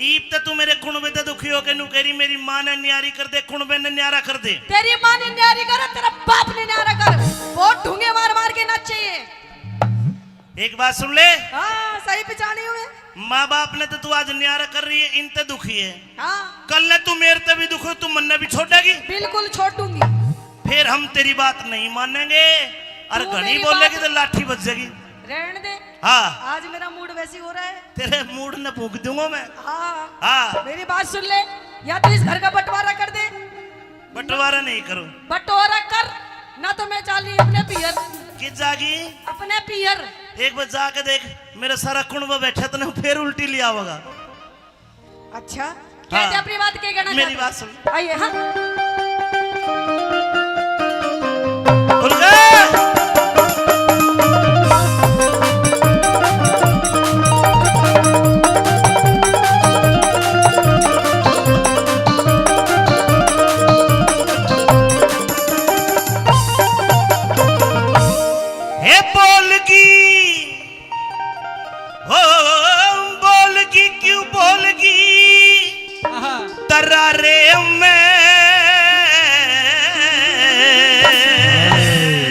ईब तो तू मेरे कुणबे ते दुखी होके नू कह रही, मेरी माँ ने न्यारी कर दे, कुणबे ने न्यारा कर दे। तेरी माँ ने न्यारी करे, तेरा बाप ने न्यारा कर। बहुत ढूंगे मार मार के नाचे ये। एक बात सुन ले। हाँ, सही पहचानी हुए। माँ बाप ने तो तू आज न्यारा कर रही है, इन ते दुखी है। हाँ। कल ने तू मेरे ते भी दुखी हो, तू मन्ने भी छोड़ेगी? बिल्कुल छोड़ूंगी। फिर हम तेरी बात नहीं मानेंगे। और तू घणी मेरी बोलेगी बात तो लाठी बज जाएगी। रहने दे। हाँ। आज मेरा मूड वैसे ही हो रहा है। तेरे मूड ने फूंक दूंगा मैं। हाँ। हाँ। मेरी बात सुन ले, या तो इस घर का बंटवारा कर दे। बंटवारा नहीं करूँ। बंटवारा कर, ना तो मैं चाली अपने पियर। किस जागी? अपने पियर। एक बार जाके देख, मेरा सारा कुणबा बैठा, तने फिर उल्टी ले आवेगा। अच्छा, क्या हाँ। थे अपनी बात, क्या कहना मेरी चाहते हो? बात सुन। आइए, हाँ। खुल गए। हे बोल की हो बोलगी, क्यों बोलगी आहा। तरारे में।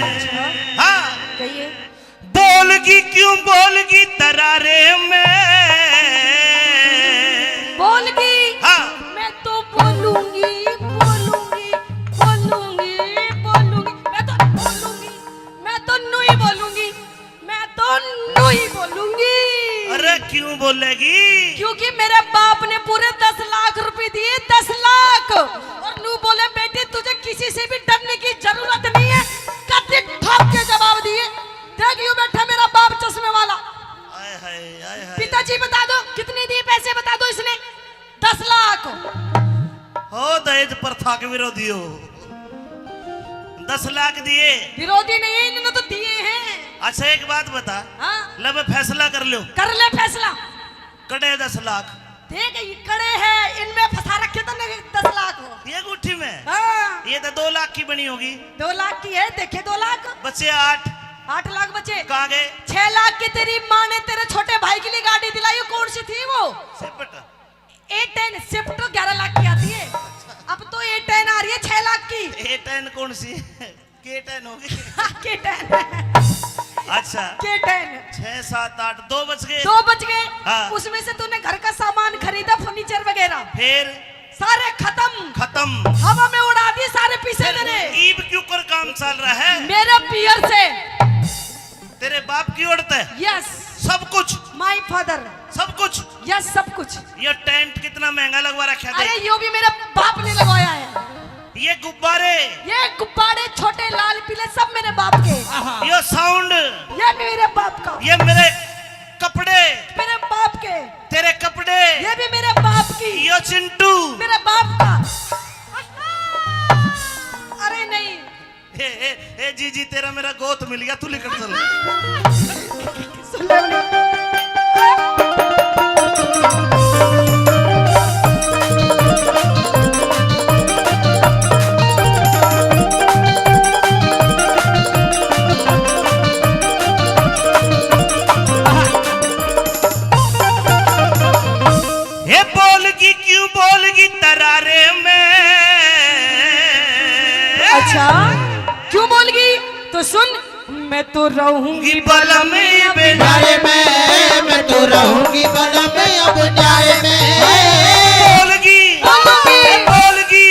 अच्छा। हाँ। कहिए। बोलगी, क्यों बोलगी तरारे में। बोलगी। हाँ। मैं तो बोलूंगी, बोलूंगी, बोलूंगी, बोलूंगी। मैं तो बोलूंगी, मैं तो न्यू ही बोलूंगी। मैं तो न्यू ही बोलूंगी। अरे क्यों बोलेगी? क्योंकि मेरे बाप ने पूरे दस लाख रुपए दिए, दस लाख। और न्यू बोले, बेटी तुझे किसी से भी डरने की जरूरत नहीं है। कत्ती ठोक के जवाब दिए। देख यूं बैठा मेरा बाप चश्मे वाला। आय हाय, आय हाय। पिताजी बता दो कितने दिए पैसे, बता दो इसने। दस लाख। हो दहेज प्रथा के विरोधी हो। दस लाख दिए। विरोधी नहीं है, इन्होंने तो दिए हैं। अच्छा एक बात बता। हाँ। ले बे फैसला कर लो। कर ले फैसला। कड़े दस लाख। देख ये कड़े हैं, इनमें फंसा रखे तो नहीं दस लाख हो। ये गुट्ठी में? हाँ। ये तो दो लाख की बनी होगी। दो लाख की है, देखे दो लाख। बचे आठ। आठ लाख बचे। कहाँ गए? छह लाख की तेरी माँ ने तेरे छोटे भाई के लिए गाड़ी दिलाई, कौन सी थी वो? सेपट। ए टेन, स्विफ्ट तो ग्यारह लाख की आती है, अब तो ए टेन आ रही है छह लाख की। ए टेन कौन सी? के टेन होगी। के टेन। अच्छा। के टेन। छह, सात, आठ, दो बच गए। दो बच गए। हाँ। उसमें से तूने घर का सामान खरीदा, फर्नीचर वगैरह। फिर? सारे खत्म। खत्म। हवा में उड़ा दिए सारे पैसे फिर तेरे। ईब क्यों कर काम चल रहा है? मेरे पियर से। तेरे बाप की ओर तै? यस। सब कुछ? My father. सब कुछ? यस, सब कुछ। ये टेंट कितना महंगा लगवा रखा है, अरे देख। यो भी मेरे बाप ने लगवाया है। ये गुब्बारे? ये गुब्बारे छोटे लाल पीले सब मेरे बाप के। आहा। ये साउंड? ये भी मेरे बाप का। ये मेरे कपड़े? मेरे बाप के। तेरे कपड़े? ये भी मेरे बाप की। ये चिंटू? मेरे बाप का। अरे नहीं। ए, ए, ए, जीजी, तेरा मेरा गोत मिल गया, तू लिकड़ चल। सुन ले बोले। बोलगी तरारे में। अच्छा, क्यों बोलगी? तो सुन, मैं तो रहूंगी बलम अब न्यारे में, मैं तो रहूंगी बलम अब न्यारे में। बोलगी, बोलगी, बोलगी,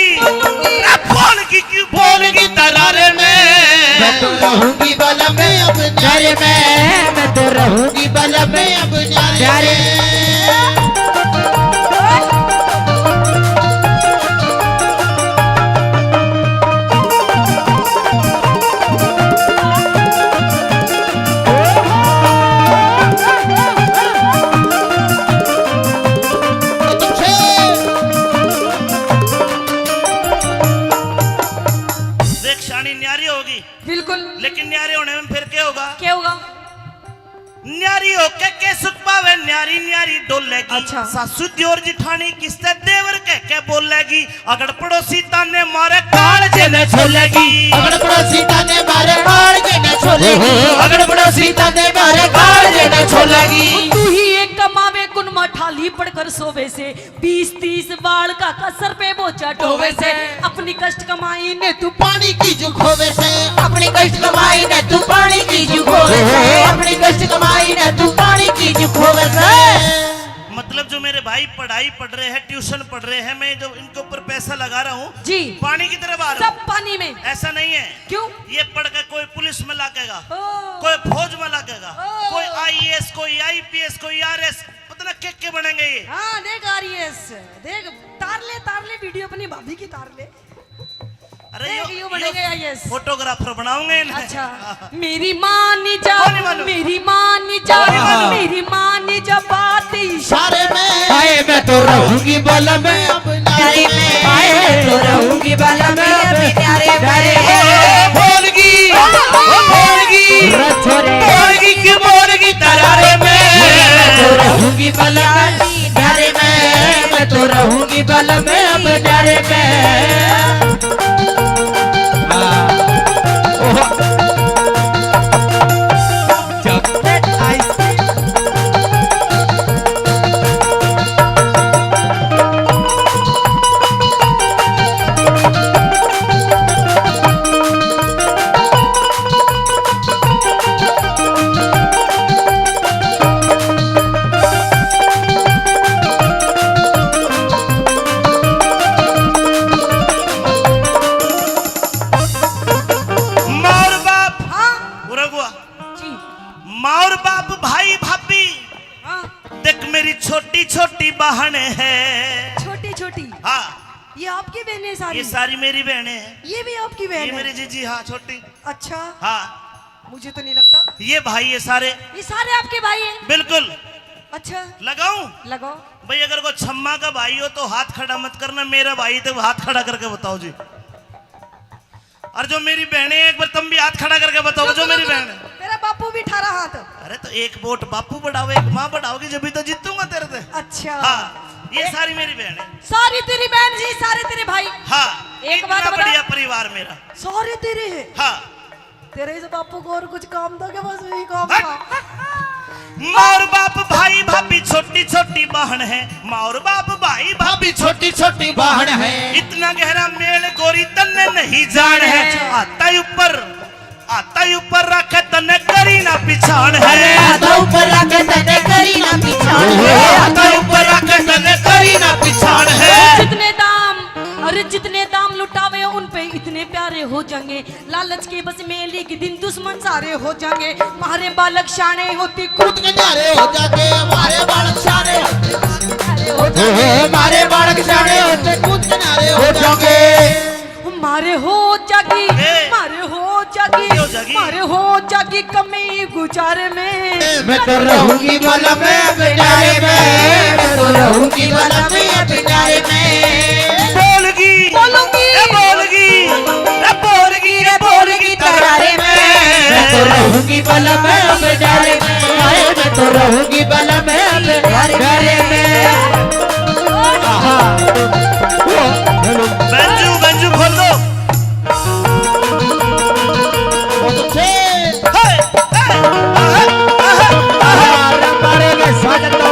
बोलगी, क्यों बोलगी तरारे में? मैं तो रहूंगी बलम अब न्यारे में, मैं तो रहूंगी बलम अब न्यारे में। देख, शानी न्यारी होगी। बिल्कुल। लेकिन न्यारे होने में फिर क्या होगा? क्या होगा? न्यारी होके के सुख पावे, न्यारी न्यारी डोलेगी। अच्छा। सासू दियोर जिठानी किसते देवर कह के बोलेगी। अगड़ पड़ोसी ताने मारे कालजे ने छोलेगी। अगड़ पड़ोसी ताने मारे कालजे ने छोलेगी। अगड़ पड़ोसी ताने मारे कालजे ने छोलेगी। तू ही एक कमावे, कुन मा ठाली पड़कर सोवे से। बीस तीस बालका का सर पे बोझा ढोवे से। अपनी कष्ट कमाई ने तू पानी की जू खोवे से। अपनी कष्ट कमाई ने तू पानी की जू खोवे से। अपनी कष्ट कमाई ने तू पानी की जू खोवे से। मतलब, जो मेरे भाई पढ़ाई पढ़ रहे हैं, ट्यूशन पढ़ रहे हैं, मैं जो इनके ऊपर पैसा लगा रहा हूँ, जी। पानी की तरह बहा रहा हूँ। सब पानी में। ऐसा नहीं है। क्यों? ये पढ़ के कोई पुलिस में लागेगा, ओ। कोई फौज में लागेगा, ओ। कोई आईएएस, कोई आईपीएस, कोई आरएस, पता ना के के बनेंगे ये। हाँ, देख आरएएस, देख, तार ले, तार ले, वीडियो अपनी भाभी की तार ले। अरे देख, यो, यूं यो बनेंगे आईएएस। फोटोग्राफर बनाऊंगे इन्हें। अच्छा। मेरी माँ ने जा, कौन नहीं मानू? मेरी माँ ने जा, कौन नहीं मानू? मेरी माँ ने जा बात इशारे में। हाय, मैं तो रहूंगी बलम अब न्यारे में। हाय, मैं तो रहूंगी बलम अब न्यारे में। बोलगी, बोलगी, बोलगी की बोलगी तरारे में। मैं तो रहूंगी बलम न्यारे में, मैं तो रहूंगी बलम अब न्यारे में। हाँ। ओहो। जब तक आइस माँ और बाप। हाँ। पूरा हुआ। जी। माँ और बाप, भाई भाभी। हाँ। देख, मेरी छोटी छोटी बहन है। छोटी छोटी? हाँ। ये आपकी बहनें सारी? ये सारी मेरी बहनें हैं। ये भी आपकी बहन ये है? मेरी जीजी, हाँ, छोटी। अच्छा। हाँ। मुझे तो नहीं लगता। ये भाई, ये सारे। ये सारे आपके भाई हैं? बिल्कुल। अच्छा। लगाऊं? लगाओ। भाई, अगर कोई छम्मा का भाई हो तो हाथ खड़ा मत करना, मेरा भाई तो हाथ खड़ा करके बताओ जी। और जो मेरी बहनें हैं, एक बार तुम भी हाथ खड़ा करके बताओ, जो मेरी बहन है। मेरा बापू भी अठारह हाथ। अरे, तो एक वोट बापू बढ़ाओ, एक माँ बढ़ाओगी, जब भी तो जीतूंगा तेरे से। अच्छा। हाँ, ये सारी मेरी बहन है। सारी तेरी बहन जी, सारे तेरे भाई। हाँ, एक बात बता। बढ़िया परिवार मेरा। सारे तेरे हैं? हाँ। तेरे इस बापू को और कुछ काम था क्या? बस यही काम था। माँ और बाप, भाई भाभी, छोटी छोटी बहन है। माँ और बाप, भाई भाभी, छोटी छोटी बहन है। इतना गहरा मेल गोरी तन्ने नहीं जान है। अच्छा। आता ही ऊपर, आता ही ऊपर रखे तन्ने करी ना पिछाण है। अरे, आता ऊपर रखे तन्ने करी ना पिछाण है। आता ऊपर रखे तन्ने करी ना पिछाण है। जितने दाम, अरे, जितने दाम लुटावे उन पे इतने प्यारे हो जाएंगे। लालच के बस में एक दिन दुश्मन सारे हो जाएंगे। मारे बालक शाणे होती कूद के न्यारे हो जाएंगे। मारे बालक शाणे होते कूद के न्यारे हो जाएंगे। मारे बालक शाणे होते कूद के न्यारे हो जाएंगे। मारे हो जागी, ए। मारे हो जागी, मारे हो जागी कमी गुजारे में। मैं तो रहूंगी बलम अब न्यारे में, मैं तो रहूंगी बलम अब न्यारे में। बोलगी, बोलूंगी। ए बोलगी, ए बोलगी, ए बोलगी तरारे में। मैं तो रहूंगी बलम अब न्यारे में, हाय, मैं तो रहूंगी बलम अब न्यारे में। आहा। ओ, हेलो। बंजू, बंजू खोल दो। बहुत अच्छे। हे, हे, आहा, आहा, आहा। अरे, अरे, अरे, साजन लो।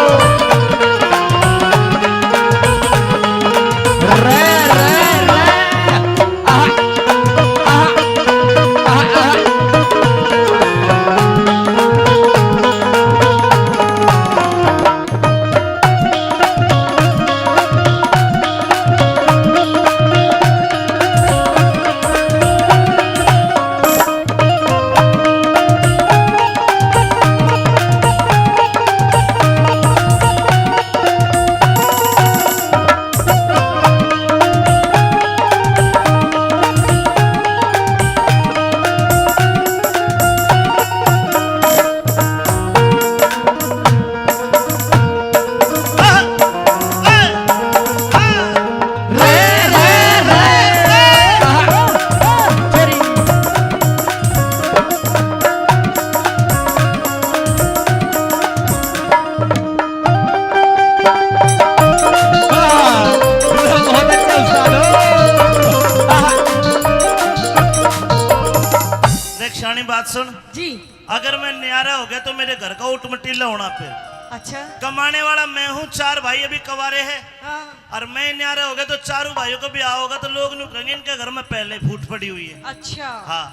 सुन जी। अगर मैं न्यारा हो गया तो मेरे घर का उठमटीला होना पे। अच्छा। कमाने वाला मैं हूँ, चार भाई अभी कवारे हैं। हाँ। और मैं न्यारा हो गया तो चारों भाइयों को ब्याह होगा तो लोग न्यू कहेंगे, "इनके घर में पहले फूट पड़ी हुई है।" अच्छा। हाँ।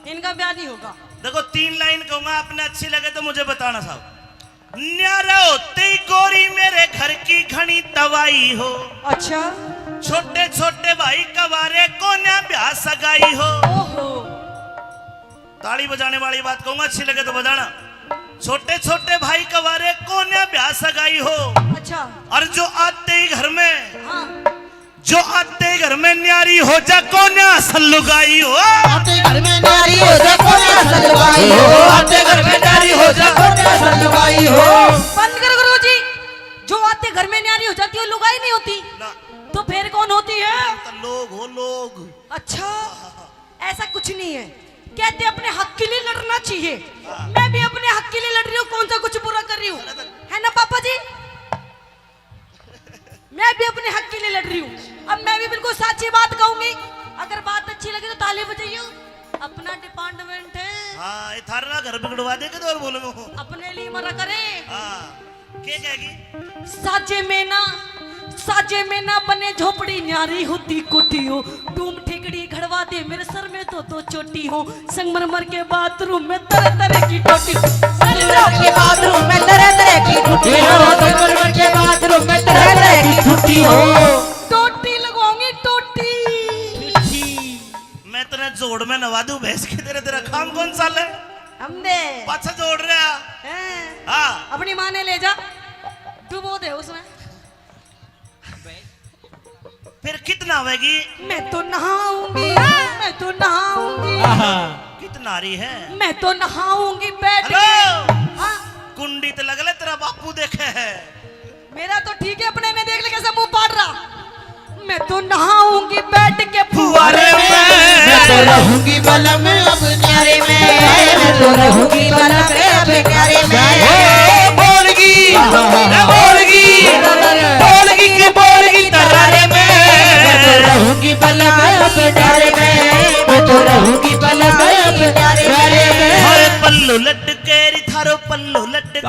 इनका ब्याह नहीं होगा। देखो, तीन लाइन कहूंगा, आपने अच्छी लगे तो मुझे बताना साहब। न्यारा होते ही गोरी मेरे घर की घणी तबाही हो। अच्छा। छोटे छोटे भाई कवारे कोन्या ब्याह सगाई हो। ओहो। ताली बजाने वाली बात कहूंगा, अच्छी लगे तो बजाना। छोटे छोटे भाई कवारे कोन्या ब्याह सगाई हो। अच्छा। और जो आते ही घर में, हाँ। जो आते ही घर में न्यारी हो जा कोन्या असल लुगाई हो। आते घर में न्यारी हो जा कोन्या असल लुगाई हो। आते घर में न्यारी हो जा कोन्या असल लुगाई हो। बंद करो गुरुजी, जो आते घर में न्यारी हो जाती है, लुगाई नहीं होती। ना। तो फिर कौन होती है? तो लोग हो, लोग। अच्छा। ऐसा कुछ नहीं है। कहते अपने हक के लिए लड़ना चाहिए। मैं भी अपने हक के लिए लड़ रही हूँ, कौन सा कुछ बुरा कर रही हूँ, है ना पापा जी? मैं भी अपने हक के लिए लड़ रही हूँ। अब मैं भी बिल्कुल साची बात कहूंगी, अगर बात अच्छी लगी तो ताली बजाइयो। अपना डिपार्टमेंट है। हाँ, ये थारे ना घर बिगड़वा दे के तो और बोलोगे। अपने लिए मरा करे। हाँ। के कहेगी? साजे में ना, साजे में ना बने झोपड़ी, न्यारी होती कोठी हो। डूम ठेकड़ी घड़वा दे, मेरे सर में तो दो चोटी हो। संगमरमर के बाथरूम में तरह तरह की टोटी। संगमरमर के बाथरूम में तरह तरह की टोटी हो। संगमरमर के बाथरूम में तरह तरह की टोटी हो। टोटी लगवाऊंगी, टोटी। मैं तेरे जोड़ में नवा दूं भैंस की, तेरे, तेरा काम कौन सा ले? हम दे। पाछा जोड़ रहा। हैं? हाँ। अपनी माँ ने ले जा, डुबो दे उसमें। फिर कित नहावेगी? मैं तो नहाऊंगी, मैं तो नहाऊंगी। आहा। कित नहा रही है? मैं तो नहाऊंगी बैठ के। हेलो। हाँ। कुंडी तो लग ले, तेरा बापू देखे है। मेरा तो ठीक है, अपने ने देख ले कैसे मुंह पाड़ रहा। मैं तो नहाऊंगी बैठ के फुहारे में। मैं तो रहूंगी बलम अब न्यारे में। मैं तो रहूंगी बलम अब न्यारे में। ओ बोलगी, ए बोलगी, बोलगी के बोलगी तरारे में। मैं तो रहूंगी बलम अब न्यारे में। मैं तो रहूंगी बलम अब न्यारे में। हर पल्लू लटके री थारो पल्लू लटके।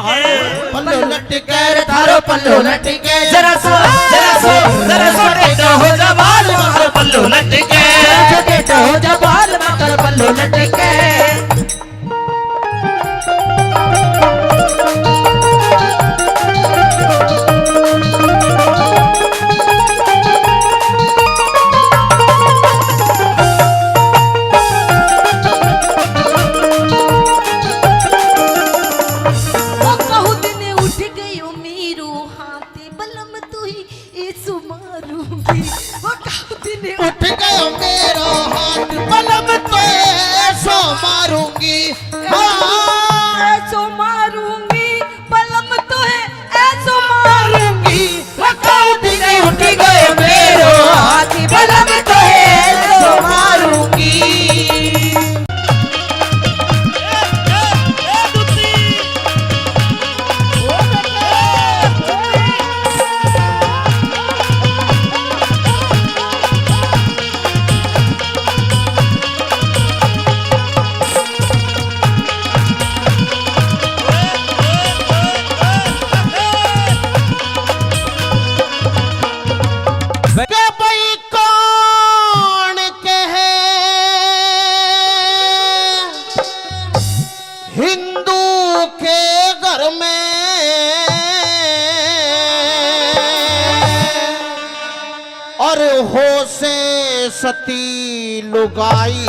पल्लो लटके रे थारो पल्लो लटके। जरा सो, जरा सो, जरा सो टेढ़ा हो जा बाल मारो पल्लो लटके। जरा सो टेढ़ा हो जा बाल मारो पल्लो लटके। वो कहू दिन उठ गयो मेरो हाथ, बलम तू ही ऐसो मारूंगी। वो कहू दिन उठ गयो मेरो हाथ, बलम तो ऐसो मारूंगी। हाँ। ऐसो मारूंगी, बलम तो है ऐसो मारूंगी। वो कहू दिन उठ गयो मेरो हाथ, बलम तो है ऐसो मारूंगी। के भाई कौन कहे हिंदू के घर में और हो से सती लुगाई।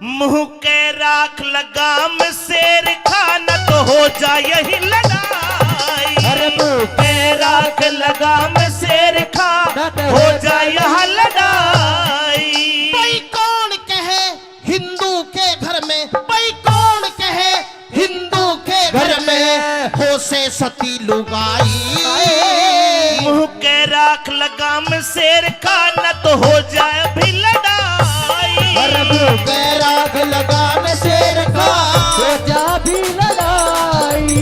मुंह के राख लगाम शेर खा, न तो हो जा यही लड़ाई। अरे मुंह के राख लगाम शेर खा, न तो हो जा यह लड़ाई। भाई कौन कहे हिंदू के घर में, भाई कौन कहे हिंदू के घर में हो से सती लुगाई। मुंह के राख लगाम शेर का, न तो हो जाए भी लड़ाई। अरे मुंह के राख लगाम शेर का, हो जा भी लड़ाई।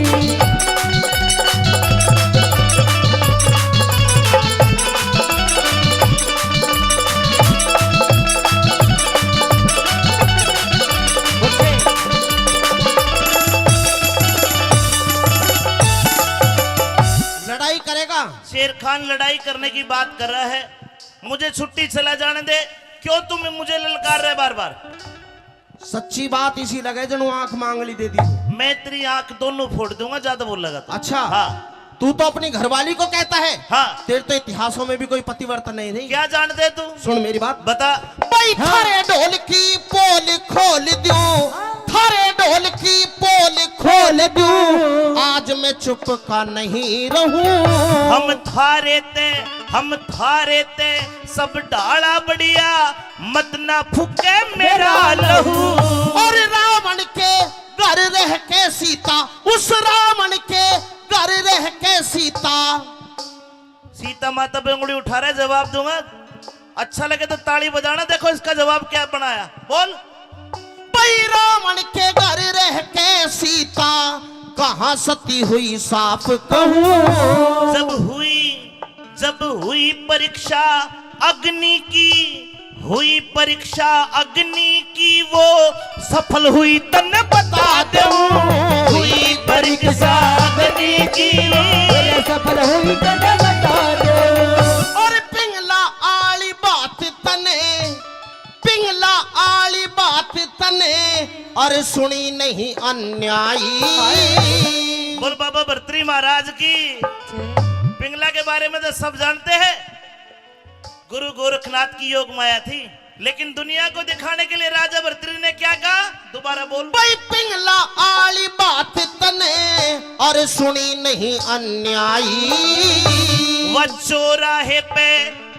शेर खान लड़ाई करने की बात कर रहा है, मुझे छुट्टी चला जाने दे। क्यों तुम मुझे ललकार रहे बार बार? सच्ची बात इसी लगे जणु आंख मांगली दे दी। मैं तेरी आंख दोनों फोड़ दूंगा, ज्यादा बोलेगा तो। अच्छा। हाँ। तू तो अपनी घरवाली को कहता है। हाँ। तेरे तो इतिहासों में भी कोई पतिव्रता नहीं रही। क्या जानते तू? सुन मेरी बात। बता। भाई, हाँ। थारे ढोल की पोल खोल दूं, थारे ढोल की पोल खोल दूं, आज मैं चुप का नहीं रहूं। हम थारे ते, हम थारे ते सब ढाला बढ़िया, मत ना फूके मेरा लहू। और रावण के घर रह के सीता, उस रावण के घर रह के सीता। सीता माता पे उंगली उठा रहे, जवाब दूंगा। अच्छा लगे तो ताली बजाना। देखो इसका जवाब क्या बनाया, बोल। भाई, रावण के घर रह के सीता कहाँ सती हुई साफ कहूँ। जब हुई, जब हुई परीक्षा अग्नि की, हुई परीक्षा अग्नि की वो सफल हुई तन्ने बता दूं। हुई परीक्षा अग्नि की। बोले सफल हुई तन्ने बता दूं। और पिंगला आली बात तने, पिंगला आली बात तने और सुनी नहीं अन्यायी। बोल बाबा भरतरी महाराज की। पिंगला के बारे में तो सब जानते हैं। गुरु गोरखनाथ की योग माया थी, लेकिन दुनिया को दिखाने के लिए राजा भरतरी ने क्या कहा? दोबारा बोल। भाई पिंगला आली बात तने और सुनी नहीं अन्यायी। वह चौराहे पे,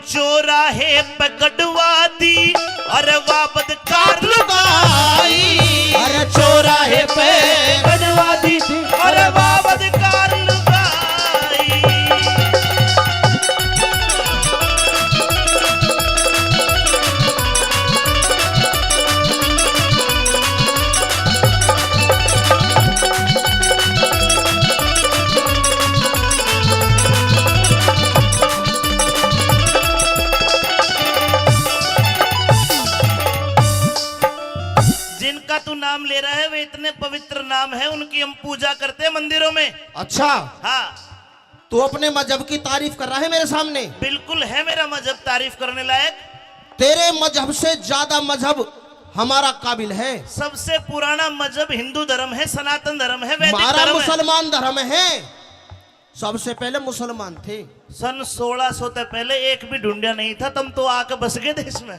चौराहे पे गड़वा दी, अरे वापद कार लुगाई। अरे चौराहे पे गड़वा दी थी, अरे वापद कार लुगाई। जिनका तू नाम ले रहा है, वे इतने पवित्र नाम है, उनकी हम पूजा करते हैं मंदिरों में। अच्छा। हाँ। तू अपने मजहब की तारीफ कर रहा है मेरे सामने? बिल्कुल है मेरा मजहब तारीफ करने लायक। तेरे मजहब से ज्यादा मजहब हमारा काबिल है। सबसे पुराना मजहब हिंदू धर्म है, सनातन धर्म है, वैदिक हमारा धर्म है। मुसलमान धर्म है। सबसे पहले मुसलमान थे। सन सोलह सौ से पहले एक भी ढूंढा नहीं था, तुम तो आके बस गए देश में।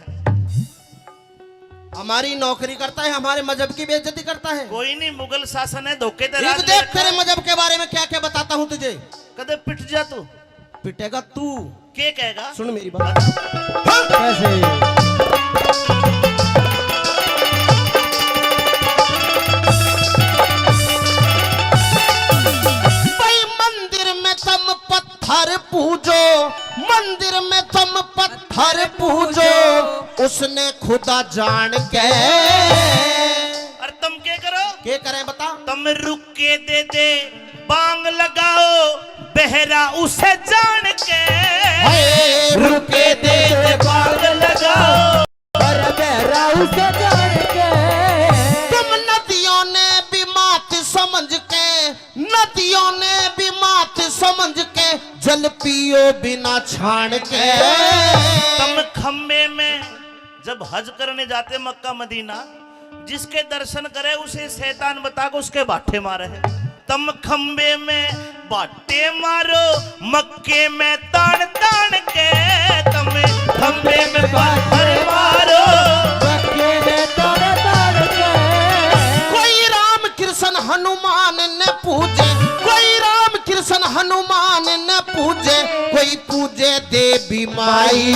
हमारी नौकरी करता है, हमारे मजहब की बेइज्जती करता है। कोई नहीं, मुगल शासन है, धोखे ते इब राज देख, ले रखा तेरे है। मजहब के बारे में क्या क्या बताता हूँ तुझे। कदे पिट जा तू। पिटेगा तू। के कहेगा? सुन मेरी बात। हाँ? कैसे? भाई मंदिर में तुम पत्थर पूजो, मंदिर में तुम पत्थर पूजो, उसने खुदा जान के। और तुम के करो? के करें बता? तुम रुक के दे दे, बांग लगाओ, बहरा उसे जान के। हाय, रुके दे दे बांग लगाओ। और बहरा उसे जान के। तुम नदियों ने भी मात समझ के, नदियों ने भी मात समझ के, जल पियो बिना छान के। तुम खम्बे में जब हज करने जाते मक्का मदीना, जिसके दर्शन करे उसे शैतान बता के उसके बाटे मारे। तम खम्बे में बाटे मारो, मक्के में तान तान के। तम खम्बे में बाटे मारो, मक्के में तान तान के। कोई राम कृष्ण हनुमान न पूजे, कोई राम कृष्ण हनुमान न पूजे, कोई पूजे देवी माई।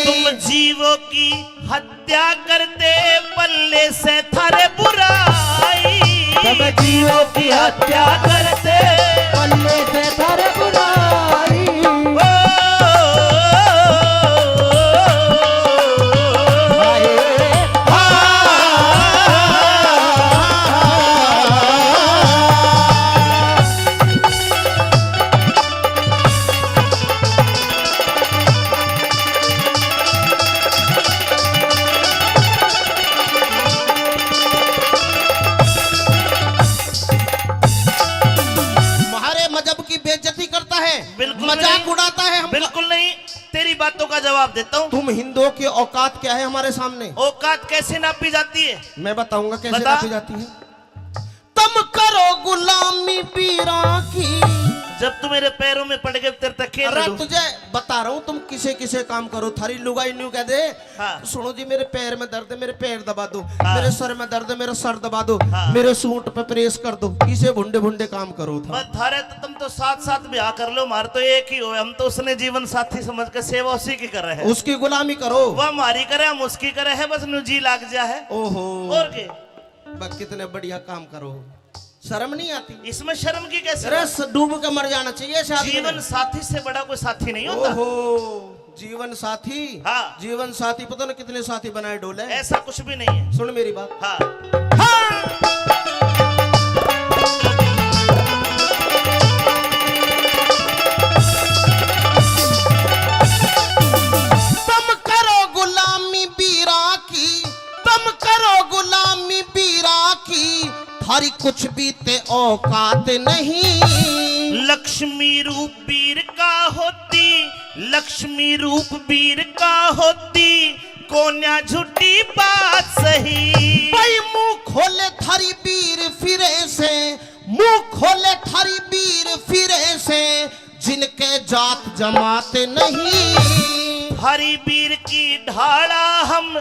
तुम जीवों की हत्या करते पल्ले से थारे बुराई। तुम जीवों की हत्या करते पल्ले से थारे बुराई। ओ, हाय। हमारे मजहब की बेइज्जती करता है, बिल्कुल मजाक नहीं। उड़ाता है हमका। बिल्कुल नहीं। तेरी बातों का जवाब देता हूँ। तुम हिंदुओं की औकात क्या है हमारे सामने? औकात कैसे नापी जाती है? मैं बताऊंगा कैसे बता। नापी जाती है। तुम करो गुलामी पीरा की। जब तू मेरे पैरों में पड़ गए, तेरे तक खेल अरे लूं। तुझे बता रहा हूँ, तुम किसे किसे काम करो। थारी लुगाई न्यू कह दे, हाँ। सुनो जी, मेरे पैर में दर्द है, मेरे पैर दबा दो, हाँ। मेरे सर में दर्द है, मेरा सर दबा दो, हाँ। मेरे सूट पे प्रेस कर दो, इसे भुंडे भुंडे काम करो था। बस थारे तो, तुम तो साथ साथ ब्याह कर लो, मार तो एक ही हो, हम तो उसने जीवन साथी समझ के सेवा उसी की कर रहे हैं। उसकी गुलामी करो। वह हमारी करे, हम उसकी करे है, बस न्यू जी लाग जा है। ओहो। और के? बस कितने बढ़िया काम करो। शर्म नहीं आती? इसमें शर्म की कैसे अरे, बात? स-, डूब के मर जाना चाहिए ऐसे आदमी जीवन ने। साथी से बड़ा कोई साथी नहीं होता। ओहो, जीवन साथी? हाँ। जीवन साथी पता ना कितने साथी बनाए डोले। ऐसा कुछ भी नहीं है। सुन मेरी बात। हाँ। हाँ। तुम करो गुलामी बीरा की, तुम करो गुलामी बीरा की, थारी कुछ भी ते औकात नहीं। लक्ष्मी रूप बीर का होती, लक्ष्मी रूप बीर का होती, कोन्या झूठी बात सही। भाई मुंह खोले थारी बीर फिरे से, मुंह खोले थारी बीर फिरे से, जिनके जात जमात नहीं। थारी बीर की ढाला हम,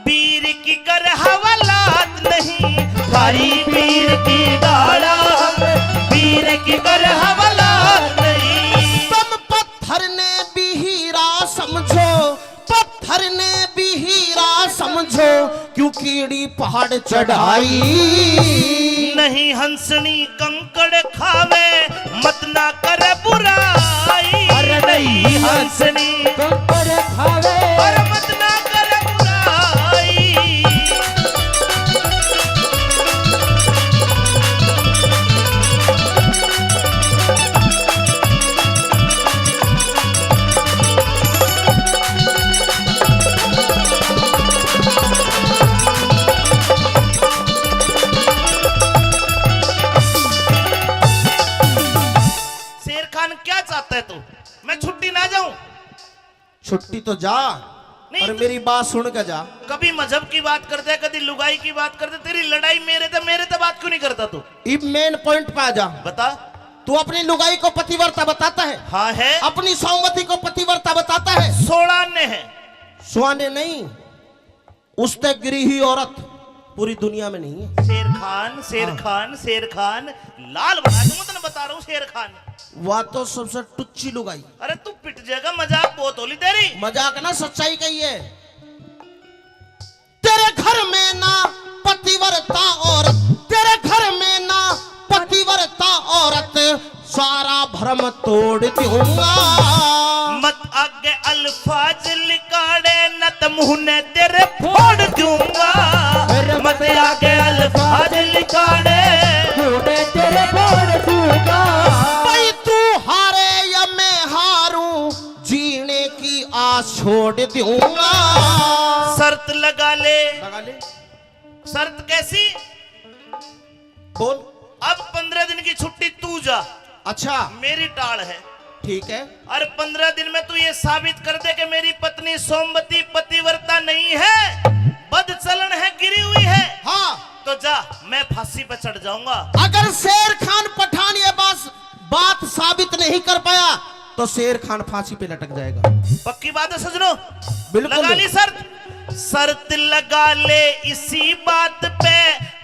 बीर की कर हवालात नहीं। थारी बीर की ढाला हम, बीर की कर हवालात नहीं। तुम पत्थर ने भी हीरा समझो, पत्थर ने भी हीरा समझो, क्यों कीड़ी पहाड़ चढ़ाई। नहीं हंसनी कंकड़ खावे, मत ना कर बुराई। अरे नहीं हंसनी कंकड़ खावे। अरे मत ना कर बुराई। शेर खान, क्या चाहता है तू? मैं छुट्टी ना जाऊं? छुट्टी तो जा, नहीं पर तो मेरी बात सुन के जा। कभी मजहब की बात कर दे, कभी लुगाई की बात कर दे, तेरी लड़ाई मेरे ते, मेरे ते बात क्यों नहीं करता तू? इब मेन पॉइंट पे आ जा। बता। तू अपनी लुगाई को पतिव्रता बताता है? हाँ है। अपनी सौमती को पतिव्रता बताता है? सोलह आने हैं। सुहाने नहीं, उससे गिरी हुई औरत पूरी दुनिया में नहीं है। शेर खान, शेर हाँ। खान, शेर खान, लाल बना दूंगा, तने बता रहा हूँ शेर खान। वह तो सबसे टुच्ची लुगाई। अरे तू पिट जाएगा, मजाक बहुत होली तेरी। मजाक ना, सच्चाई कही है। तेरे घर में ना पतिव्रता औरत, तेरे घर में ना पतिव्रता औरत, सारा भरम तोड़ दूंगा। मत आगे अल्फाज लिकाड़े, न त मुंह ने तेरे फोड़ दूंगा। मत आगे अल्फाज लिकाड़े, मुंह ने तेरे फोड़ दूंगा। भाई तू हारे या मैं हारूं, जीने की आस छोड़ दूंगा। शर्त लगा ले। लगा ले। शर्त कैसी? बोल। अब पन्द्रह दिन की छुट्टी तू जा। अच्छा। मेरी टाल है। ठीक है। और पन्द्रह दिन में तू ये साबित कर दे कि मेरी पत्नी सोमवती पतिव्रता नहीं है, बदचलन है, गिरी हुई है। हाँ। तो जा, मैं फांसी पे चढ़ जाऊंगा। अगर शेर खान पठान ये बात, बात साबित नहीं कर पाया तो शेर खान फांसी पे लटक जाएगा। पक्की बात है सजनों? बिल्कुल। लगा ली शर्त? शर्त लगा ले इसी बात पे,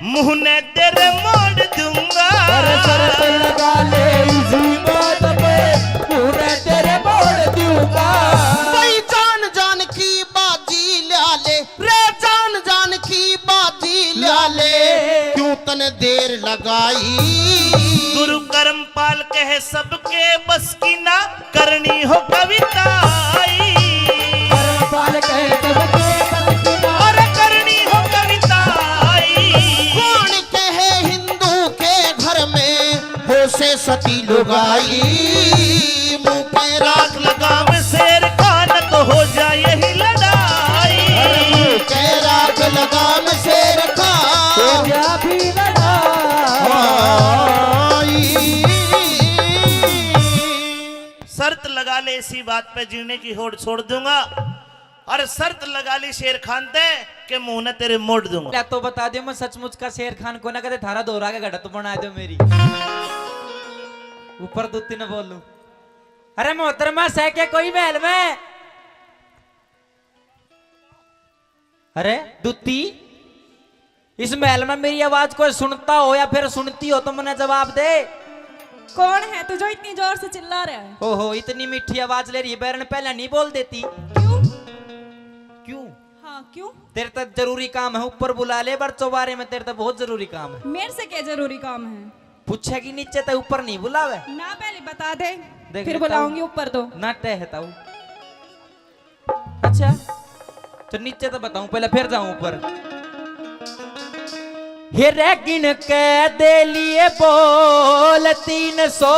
मुंह ने तेरे मोड़ दूंगा। अरे शर्त लगा ले इसी बात पे, मुंह ने तेरे मोड़ दूंगा। भाई जान जान की बाजी ला ले, रे जान जान की बाजी ला ले, क्यों तने देर लगाई। गुरु कर्मपाल कहे सबके बस की ना, करनी हो कविताई। कर्मपाल कहे सबके बस की ना। अरे करनी हो कविताई। कौन कहे हिंदू के घर में हो से सती लुगाई। मुंह पे राख लगाम शेर खान तो हो जाए ही लड़ाई। अरे मुंह पे राख लगाम शेर खान हो जा भी लड़ाई। शर्त लगा ले इसी बात पे, जीने की होड़ छोड़ दूंगा। और शर्त लगा ली शेर खान ते के मुंह ने तेरे मोड़ दूंगा। ले तो बता दे, मैं सचमुच का शेर खान को ना, कदे थारा दोहरा के घड़ा तो बना दो मेरी। ऊपर दो तीन बोलूं। अरे मोहतरमा, सह के कोई महल में? अरे दूती, इस महल में मेरी आवाज कोई सुनता हो या फिर सुनती हो तो मन्ने जवाब दे। कौन है तू जो इतनी जोर से चिल्ला रहा है? ओहो, इतनी मीठी आवाज ले रही है, बैरन पहले नहीं बोल देती। क्यों? क्यों? हाँ, क्यों? तेरे तक जरूरी काम है, ऊपर बुला ले, पर चौबारे में तेरे तक बहुत जरूरी काम है। मेरे से क्या जरूरी काम है? पूछेगी नीचे तक, ऊपर नहीं बुलावे। ना, पहले बता दे, देख फिर लेता हूँ। बुलाऊंगी ऊपर तो। ना टहता हूँ। अच्छा, तो नीचे तो बताऊं, पहले फिर जाऊं ऊपर। हे रे गिन के दे लिए बोल तीन सौ।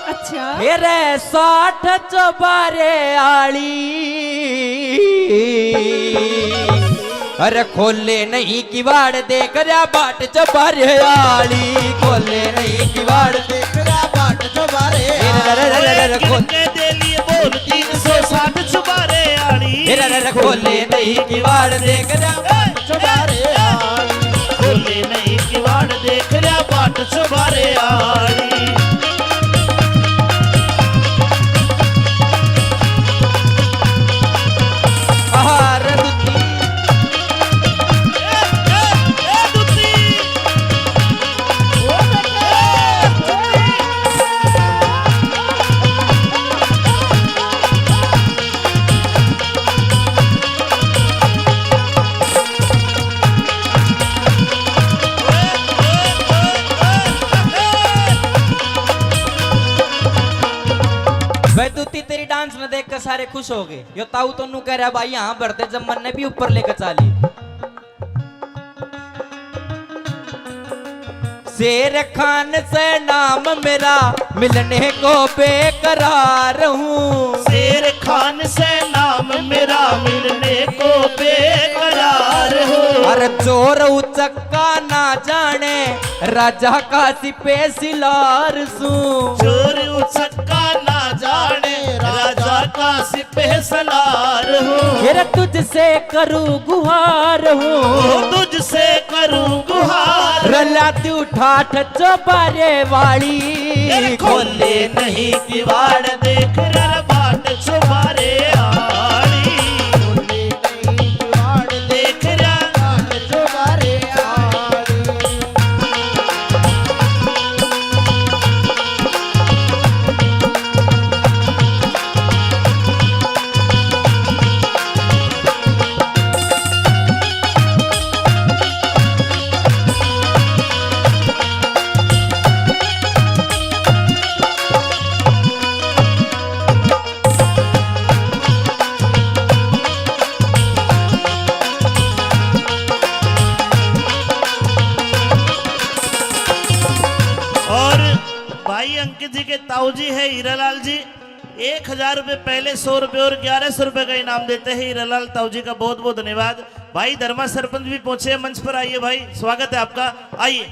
अच्छा। हे रे साठ चौबारे आली। अरे खोले नहीं किवाड़ देख रहा बाट चौबारे आली, खोले नहीं किवाड़ देख रहा बाट चौबारे आली। अरे, अरे, अरे, अरे, अरे, खोल। के दे लिए बोल तीन सौ साठ चौबारे आली। अरे, अरे, अरे, खोले नहीं किवाड़ देख रहा बाट चौबारे आली। खोले नहीं किवाड़ देख रहा बाट चौबारे आली। आहा, रे दुखी। भाई दूती, तेरी डांस में देख के सारे खुश हो गए। यो ताऊ तो नू कह रहा, भाई यहाँ भरते जब मन ने भी ऊपर लेकर चाली। शेर खान से नाम मेरा, मिलने को बेकरार हूँ। शेर खान से नाम मेरा, मिलने को बेकरार हूँ। अरे चोर उचक्का ना जाने, राजा का सिपे सिलार सूं। चोर उचक्का ना जाने, राजा का सिपे सलार हूँ। तेरा तुझसे करूँ गुहार हूँ। ओ तुझसे करूँ गुहार। रला तू ठाठ चौबारे वाली। तेरे खोले नहीं किवाड़ देख रहा बाट चौबारे आली। खोले नहीं किवाड़ देख रहा बाट चौबारे आली। और भाई अंकित जी के ताऊ जी है हीरालाल जी, एक हजार रुपए पहले, सौ रुपए और ग्यारह सौ रुपए का इनाम देते हैं हीरालाल ताऊ जी का। बहुत बहुत धन्यवाद। भाई धर्मा सरपंच भी पहुंचे हैं मंच पर, आइए भाई, स्वागत है आपका, आइए।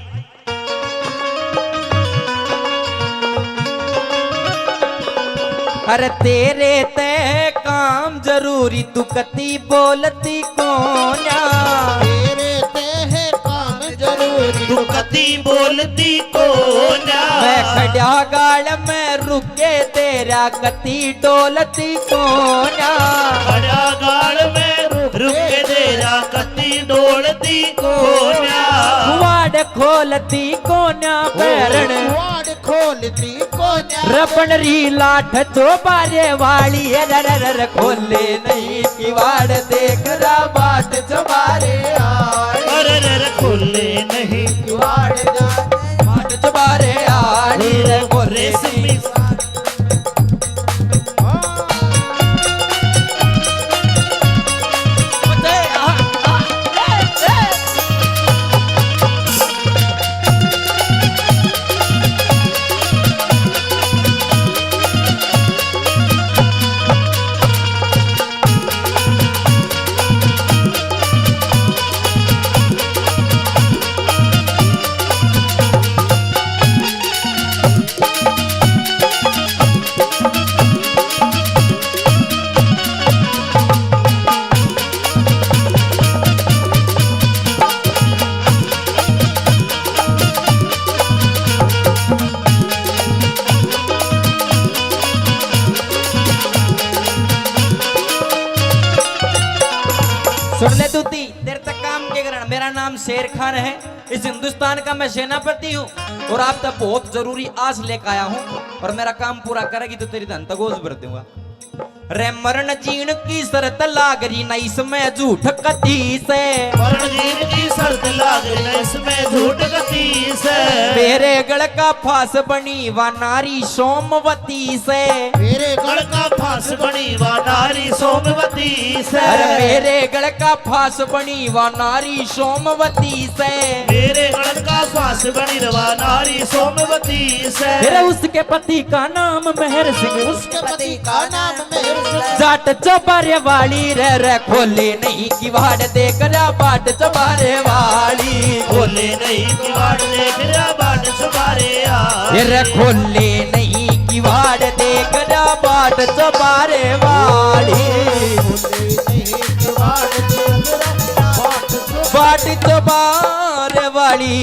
अरे तेरे ते काम जरूरी, तू कती बोलती कोन्या। तेरे ते है काम जरूरी, तू कती बोलती कोन्या। मैं खड़ा गाल में रुके तेरा कती डोलती कोन्या। खड़ा गाल में रुके तेरा कती डोलती कोन्या। वाड़ खोलती कोन्या ओ, बैरण। वाड़ खोलती कोन्या। रबण री लाठ चौबारे वाली, अरे, अरे, अरे, खोले नहीं किवाड़ देख रहा बाट चौबारे आली। अरे, अरे, अरे, खोले नहीं किवाड़ जा, बाट चौबारे आली रे, खोले रेशमी। शेर खान है, इस हिंदुस्तान का मैं सेनापति हूँ और आप तक बहुत जरूरी आस लेकर आया हूँ, और मेरा काम पूरा करेगी तो तेरी धन तक गोज भर दूंगा। रे मरण जीण की शर्त लाग रही ना इसमें झूठ कती से। मरण जीण की शर्त लाग रही ना इसमें झूठ कती से। मेरे गल का फांस बनी वा नारी सोमवती से। मेरे गल का फांस बनी वा नारी सोमवती से। अरे मेरे गल का फांस बनी वा नारी सोमवती से। मेरे गल का फांस बनी रवा नारी सोमवती से। फिर उसके पति का नाम मेहर सिंह। उसके पति का नाम मेहर सिंह। जाट चौबारे वाली रे, रे खोले नहीं किवाड़ देख रहा बाट चौबारे वाली। खोले नहीं किवाड़ देख रहा बाट चौबारे आ। ये रे खोले नहीं किवाड़ देख रहा बाट चौबारे वाली। खोले नहीं किवाड़ देख रहा बाट बाट चौबारे वाली।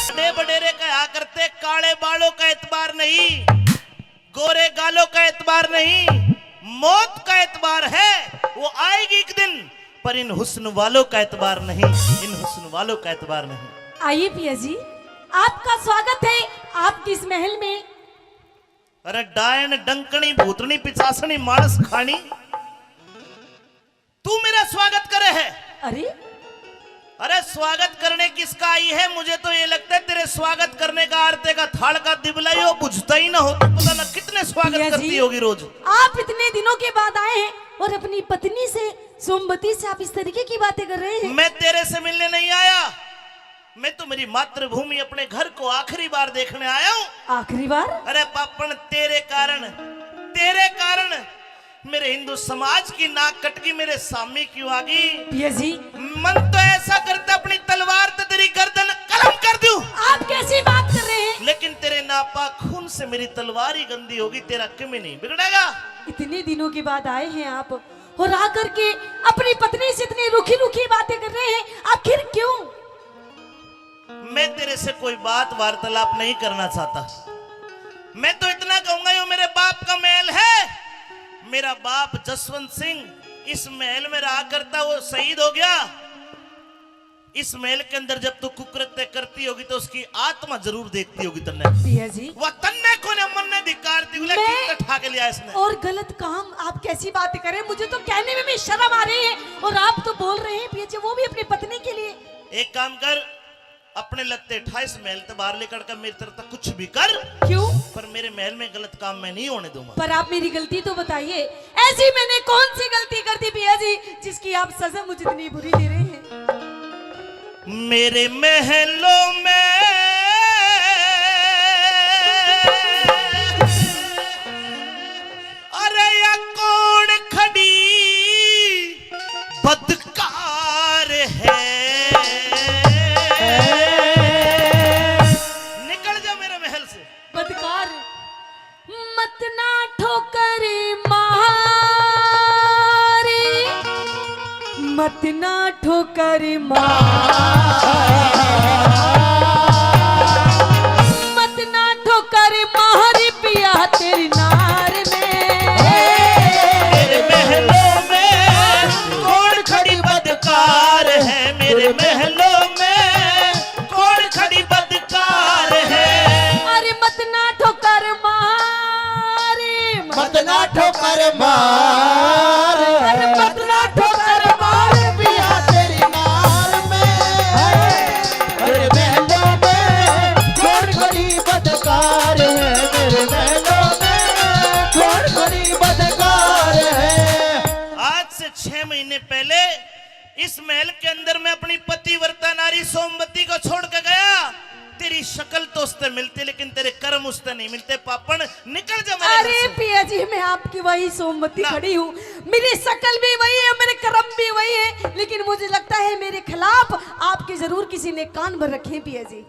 बड़े बडेरे कहा करते, काले बालों का एतबार नहीं, गोरे गालों का एतबार नहीं, मौत का एतबार है, वो आएगी एक दिन, पर इन हुस्न वालों का एतबार नहीं, इन हुस्न वालों का एतबार नहीं। आइए पिया जी, आपका स्वागत है आपके इस महल में। अरे डायन, डंकनी, भूतनी, पिचासनी, मानस खानी, तू मेरा स्वागत करे है। अरे, अरे स्वागत करने किसका आई है? मुझे तो ये लगता है तेरे स्वागत करने का आरते का थाल का दिबला ही हो, बुझता ही ना हो, तो पता ना कितने स्वागत भैया जी, करती होगी रोज। आप इतने दिनों के बाद आए हैं और अपनी पत्नी से, सोमवती से आप इस तरीके की बातें कर रहे हैं। मैं तेरे से मिलने नहीं आया, मैं तो मेरी मातृभूमि, अपने घर को आखिरी बार देखने आया हूँ। आखिरी बार? अरे पापण, तेरे कारण, तेरे कारण मेरे हिंदू समाज की नाक कटकी, मेरे सामी क्यों आ गई? पिया जी। मन तो ऐसा करता अपनी तलवार तो तेरी गर्दन कलम कर दूं। आप कैसी बात कर रहे हैं? लेकिन तेरे नापाक खून से मेरी तलवार ही गंदी होगी, तेरा किमी नहीं बिगड़ेगा। इतने दिनों के बाद आए हैं आप और आकर के अपनी पत्नी से इतनी रूखी रूखी बातें कर रहे हैं, आखिर क्यों? मैं तेरे से कोई बात वार्तालाप नहीं करना चाहता। मैं तो इतना कहूंगा, यो मेरे बाप का महल है। मेरा बाप जसवंत सिंह इस महल में रहा करता, वो शहीद हो गया। इस महल के अंदर जब तू कुकृत्य करती होगी तो उसकी आत्मा जरूर देखती होगी तन्ने। पिया जी। वह तन्ने को ने मन ने धिक्कार दी, बोले, मैं कितना ठा के लिया इसने। और गलत काम, आप कैसी बात करें, मुझे तो कहने में भी शर्म आ रही है और आप तो बोल रहे हैं पिया जी, वो भी अपनी पत्नी के लिए। एक काम कर, अपने लत्ते ठा इस महल ते बाहर लेकर के मेरी तरफ तक कुछ भी कर। क्यों? पर मेरे महल में गलत काम मैं नहीं होने दूंगा। पर आप मेरी गलती तो बताइए, ऐसी मैंने कौन सी गलती कर दी पिया जी, जिसकी आप सजा मुझे इतनी बुरी दे रहे हैं? मेरे महलों में, अरे या कौन खड़ी बदकार है। निकल जा मेरे महल से। बदकार। मत ना ठोकर मारी, मत ना ठोकर मारी, मत ना ठोकर मारी पिया तेरी नार में। मेरे महलों में कौन खड़ी बदकार है, मेरे महलों में कौन खड़ी बदकार है। अरे मत ना ठोकर मार, मत ना ठोकर मार, अरे मत ना ठोकर मार पिया तेरी नार में। अरे महलों में कौन खड़ी बदकार है, मेरे महलों में कौन खड़ी बदकार है। आज से छह महीने पहले इस महल के अंदर मैं अपनी पतिव्रता नारी सोमवती को छोड़ के गया। तेरी शक्ल तो उससे मिलती, लेकिन तेरे कर्म उससे नहीं मिलते। पापण, निकल जा मेरे घर से। अरे पिया जी, मैं आपकी वही सोमवती खड़ी हूँ। मेरी शक्ल भी वही है, मेरे कर्म भी वही है, लेकिन मुझे लगता है मेरे खिलाफ आपके जरूर किसी ने कान भर रखे हैं पिया जी।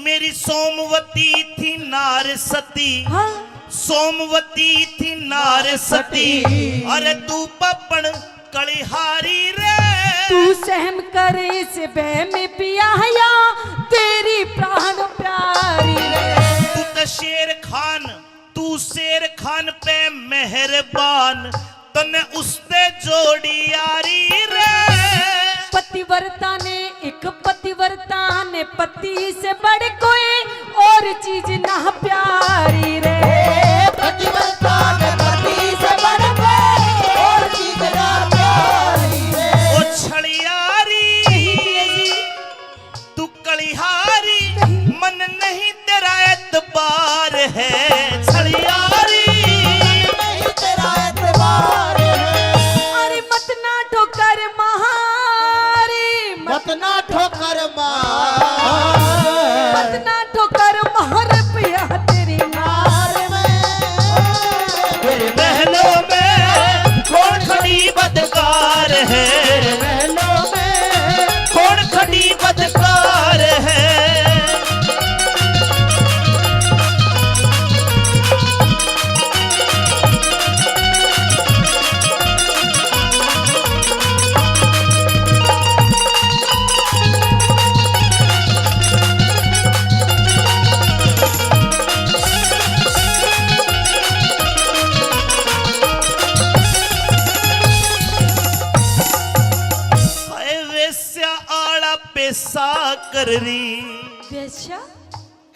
मेरी सोमवती थी नार सती। हाँ। सोमवती थी नार सती। अरे तू पापण कलिहारी रे। तू सहम कर इस बह में पिया या तेरी प्राण प्यारी रे। तू तो शेर खान, तू शेर खान पे मेहरबान, तन्ने उसते जोड़ी यारी रे। पतिव्रता ने, एक पतिव्रता ने पति से बढ़ कोई और चीज ना प्यारी रे। ए, पतिव्रता ने पति से बढ़ कोई और चीज ना प्यारी रे। ओ छलियारी, तू कलिहारी, मन नहीं तेरा एतबार है, छलियारी। नहीं तेरा एतबार है। अरे मत ना ठोकर मारी, मत मत ना ठोकर मार। मत ना ठोकर मार पिया तेरी नार में। तेरे महलों में कौन खड़ी बदकार है? तेरे महलों में कौन खड़ी बदकार है? हाय वेश्या आला पेशा कर रही। वेश्या?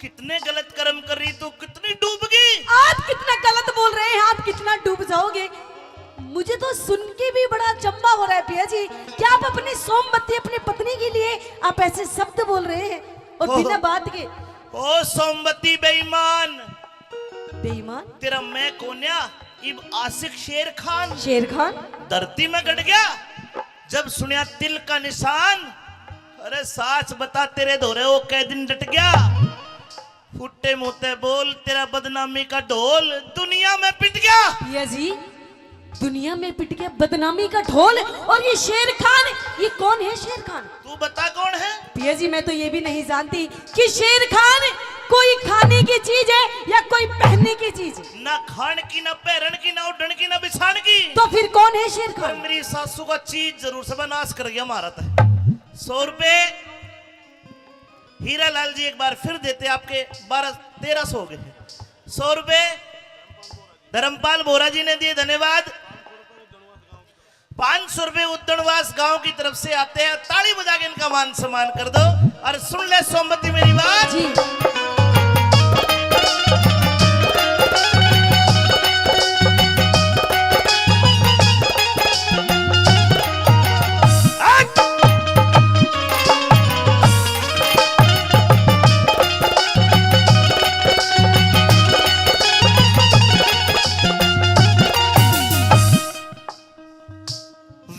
कितने गलत कर्म कर रही तू, कितनी डूब गई। आप कितना गलत बोल रहे हैं, आप कितना डूब जाओगे। मुझे तो सुन के भी बड़ा अचंभा हो रहा है पिया जी, क्या आप अपनी सोमवती, अपनी पत्नी के लिए आप ऐसे शब्द बोल रहे हैं और ओह। बिना बात के। ओ सोमवती बेईमान। बेईमान? तेरा मैं कोन्या, इब आशिक शेर खान। शेर खान? धरती में गड़ गया, जब सुनिया तिल का निशान। अरे साच बता, तेरे धोरे वो कै दिन डट गया? फुट्टे मुंह ते बोल, तेरा बदनामी का ढोल दुनिया में पिट गया। पिया जी, दुनिया में पिट गया बदनामी का ढोल। और ये शेर खान, ये कौन है शेर खान? तू बता कौन है? पिया जी, मैं तो ये भी नहीं जानती कि शेर खान कोई खाने की चीज है या कोई पहनने की चीज है। ना खान की, ना पहरन की, ना उड़न की, ना बिछान की। तो फिर कौन है शेर पर खान? मेरी सासू का चीज जरूर से नाश कर गया महाराज। सौ रुपए हीरा लाल जी एक बार फिर देते, आपके बारह, तेरह सौ हो गए हैं। सौ रुपए धर्मपाल बोरा जी ने दिए, धन्यवाद। पाँच सौ रुपए उद्दणवास गांव की तरफ से आते हैं, ताली बजा के इनका मान सम्मान कर दो। और सुन ले सोमवती मेरी बात। जी।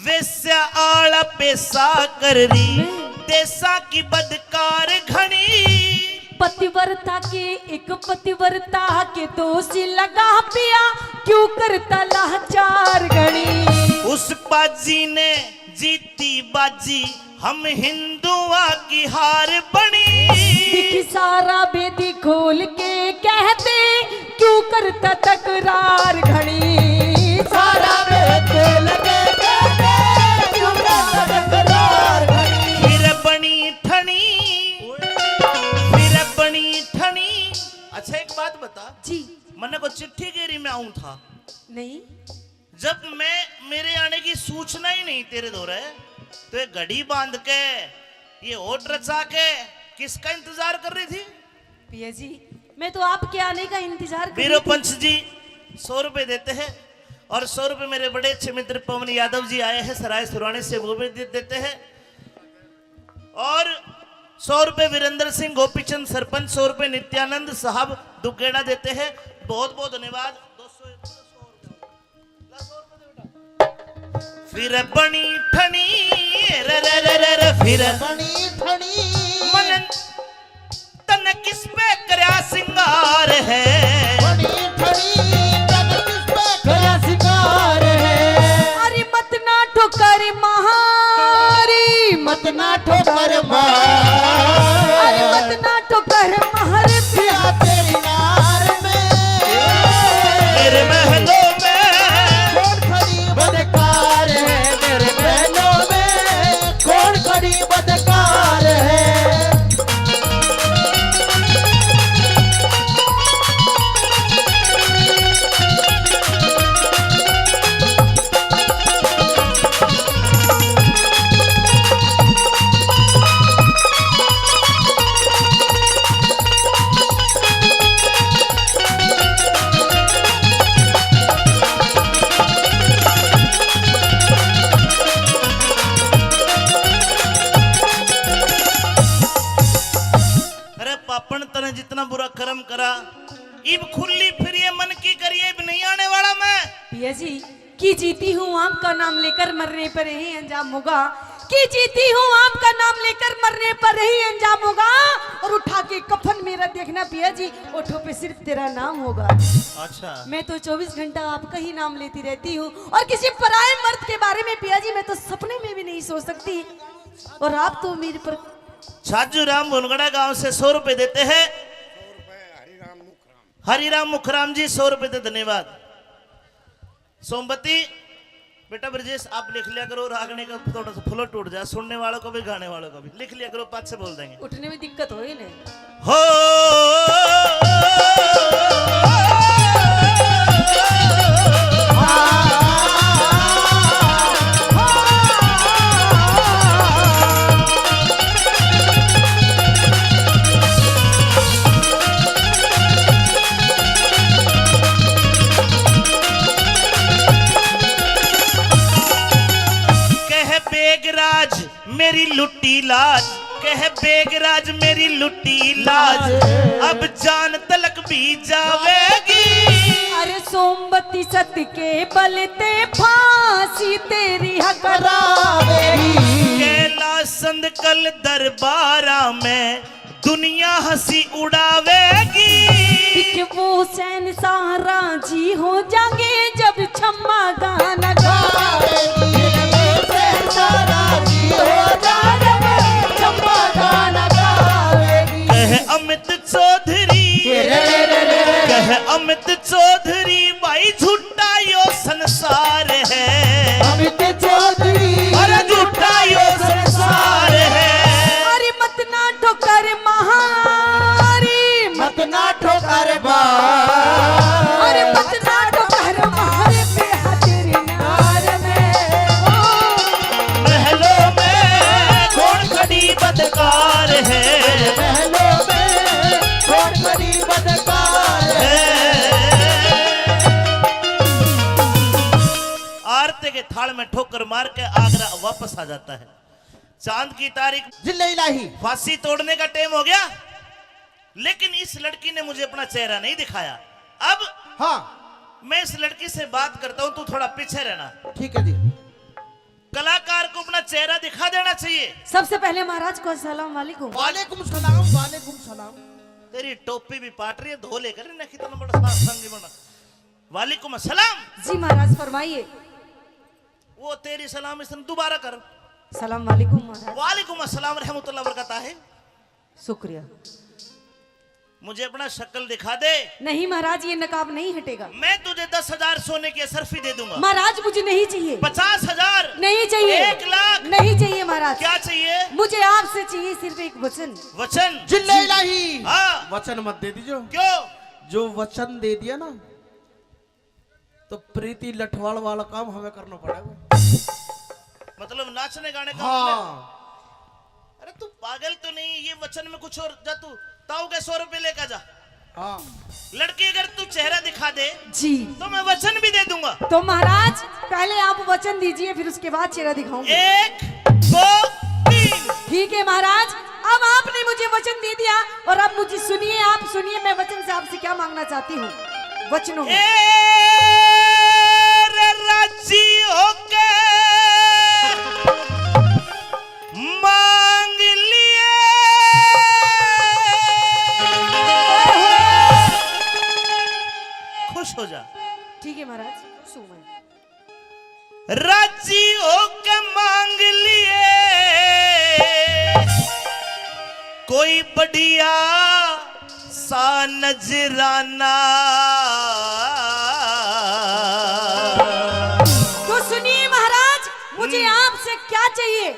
वेश्या आला पेशा कर रही, देशा की बदकार घणी। पतिव्रता के, एक पतिव्रता के दोष लगा पिया, क्यों करता लाचार घणी। उस पाजी ने जीती बाजी, हम हिंदुआ की हार बणी। दिख सारा बेदी खोल के कहते, क्यों करता तकरार घणी। सारा बेदी खोल के कहते, क्यों करता तकरार घणी। फिर बणी ठणी, फिर बणी ठणी। अच्छा, एक बात बता। जी। मन्ने को चिट्ठी गेरी में आऊं था। नहीं। जब मैं, मेरे आने की सूचना ही नहीं तेरे धोरे, तो ये घड़ी बांध के, ये ओट रचा के किसका इंतजार कर रही थी? पिया जी, मैं तो आपके आने का इंतजार कर रही थी। पंच जी सौ रुपए देते हैं और सौ रुपए मेरे बड़े अच्छे मित्र पवन यादव जी आए हैं सराय सुरानी से, वो भी दे देते हैं। और सौ रुपए वीरेंद्र सिंह गोपीचंद सरपंच, सौ रुपए नित्यानंद साहब दुगेड़ा देते हैं। बहुत बहुत धन्यवाद। फिर बणी ठणी, रे, रे, रे, रे, रे, फिर बणी ठणी। मन तन किस पे करया सिंगार है? बणी ठणी, तन किस पे करया सिंगार है? अरे मत ना ठोकर मारी, मत ना ठोकर मार। अरे मत ना ठोकर मार पिया तेरी नार में। मेरे महलों में कौन खड़ी बदकार है? मेरे महलों में कौन खड़ी बदकार है? पापण तने जितना बुरा कर्म करा, इब खुली फिर ये मन की करिए, इब नहीं आने वाला मैं। पिया जी, की जीती हूँ आपका नाम लेकर, मरने पर ही अंजाम होगा। की जीती हूँ आपका नाम लेकर, मरने पर ही अंजाम होगा। और उठा के कफन मेरा देखना पिया जी, ओठों पे सिर्फ तेरा नाम होगा। अच्छा। मैं तो चौबीस घंटा आपका ही नाम लेती रहती हूँ, और किसी पराए मर्द के बारे में पिया जी मैं तो सपने में भी नहीं सोच सकती। और आप तो मेरे पर छाजू राम भुनगड़ा गांव से सौ रुपए देते हैं। हरिराम मुखराम जी, सौ रुपए दे, धन्यवाद। सोमवती, बेटा ब्रजेश, आप लिख लिया करो, रागने का थोड़ा सा flow टूट जाए, सुनने वालों का भी, गाने वालों का भी। लिख लिया करो, पाछे बोल देंगे। उठने में दिक्कत हो ही नहीं। हो। कह बेगराज मेरी लुट्टी लाज, कह बेगराज मेरी लुट्टी लाज, अब जान तलक भी जावेगी। अरे सोमवती सत के बल ते फांसी तेरी हकरावेगी। कैलाश संद कल दरबारा में दुनिया हंसी उड़ावेगी। बिच वो शहंशाह राजी हो जाएंगे जब छम्मा गाना गावेगी। बिच वो शहंशाह राजी हो जाएंगे जब छम्मा गाना गावेगी। कह अमित चौधरी, कह अमित चौधरी भाई झूठा यो संसार है। अमित चौधरी। अरे झूठा यो संसार है। अरे मत ना ठोकर महारी। मत ना ठोकर बा। अरे मत ना ठोकर महारे पे हाजिर नार में। ओ। महलों में कौन खड़ी बदकार है। महलों में कौन खड़ी बदकार है। आरती के थाल में ठोकर मार के आगरा वापस आ जाता है। चांद की तारीख। जिल्ले इलाही। फांसी तोड़ने का टाइम हो गया, लेकिन इस लड़की ने मुझे अपना चेहरा नहीं दिखाया। अब हाँ। मैं इस लड़की से बात करता हूँ, तू थोड़ा पीछे रहना। ठीक है जी। कलाकार को अपना चेहरा दिखा देना चाहिए। सबसे पहले महाराज को अस्सलाम वालेकुम। वालेकुम सलाम, वालेकुम सलाम। तेरी टोपी भी पाट रही है, धो लेकर ना, कितना बड़ा सा संगी बना। वालेकुम अस्सलाम। जी महाराज, फरमाइए। वो तेरी सलाम, इसने दोबारा कर। सलाम वालेकुम महाराज। वालेकुम अस्सलाम रहमतुल्लाह बरकत है। शुक्रिया। मुझे अपना शक्ल दिखा दे। नहीं महाराज, ये नकाब नहीं हटेगा। मैं तुझे दस हजार सोने की अशरफी दे दूंगा। महाराज, मुझे नहीं चाहिए। पचास हजार। नहीं चाहिए। एक लाख। नहीं चाहिए महाराज। क्या चाहिए? मुझे आपसे चाहिए सिर्फ एक वचन। वचन? जिल्ले इलाही। हाँ। वचन मत दे दीजिए। क्यों? जो वचन दे दिया ना, तो प्रीति लठवाल वाला काम हमें करना पड़ेगा। मतलब नाचने गाने का हाँ। मतलब? अरे तू पागल तो नहीं, ये वचन में कुछ और, जा तू ताऊ के सौ रुपए लेकर जा। हाँ। लड़की अगर तू चेहरा दिखा दे जी। तो मैं वचन भी दे दूंगा। तो महाराज पहले आप वचन दीजिए, फिर उसके बाद चेहरा दिखाऊंगा। एक, दो, तीन। ठीक है महाराज, अब आपने मुझे वचन दे दिया और अब मुझे सुनिए, आप सुनिए, मैं वचन से आपसे क्या मांगना चाहती हूँ। वचनों में। ए रे राजी होके मांग लिए। खुश हो जा। ठीक है महाराज, खुश हूँ मैं। राजी होके मांग लिए कोई बढ़िया सा नजराना। तो सुनिए महाराज, मुझे हम्म। आपसे क्या चाहिए?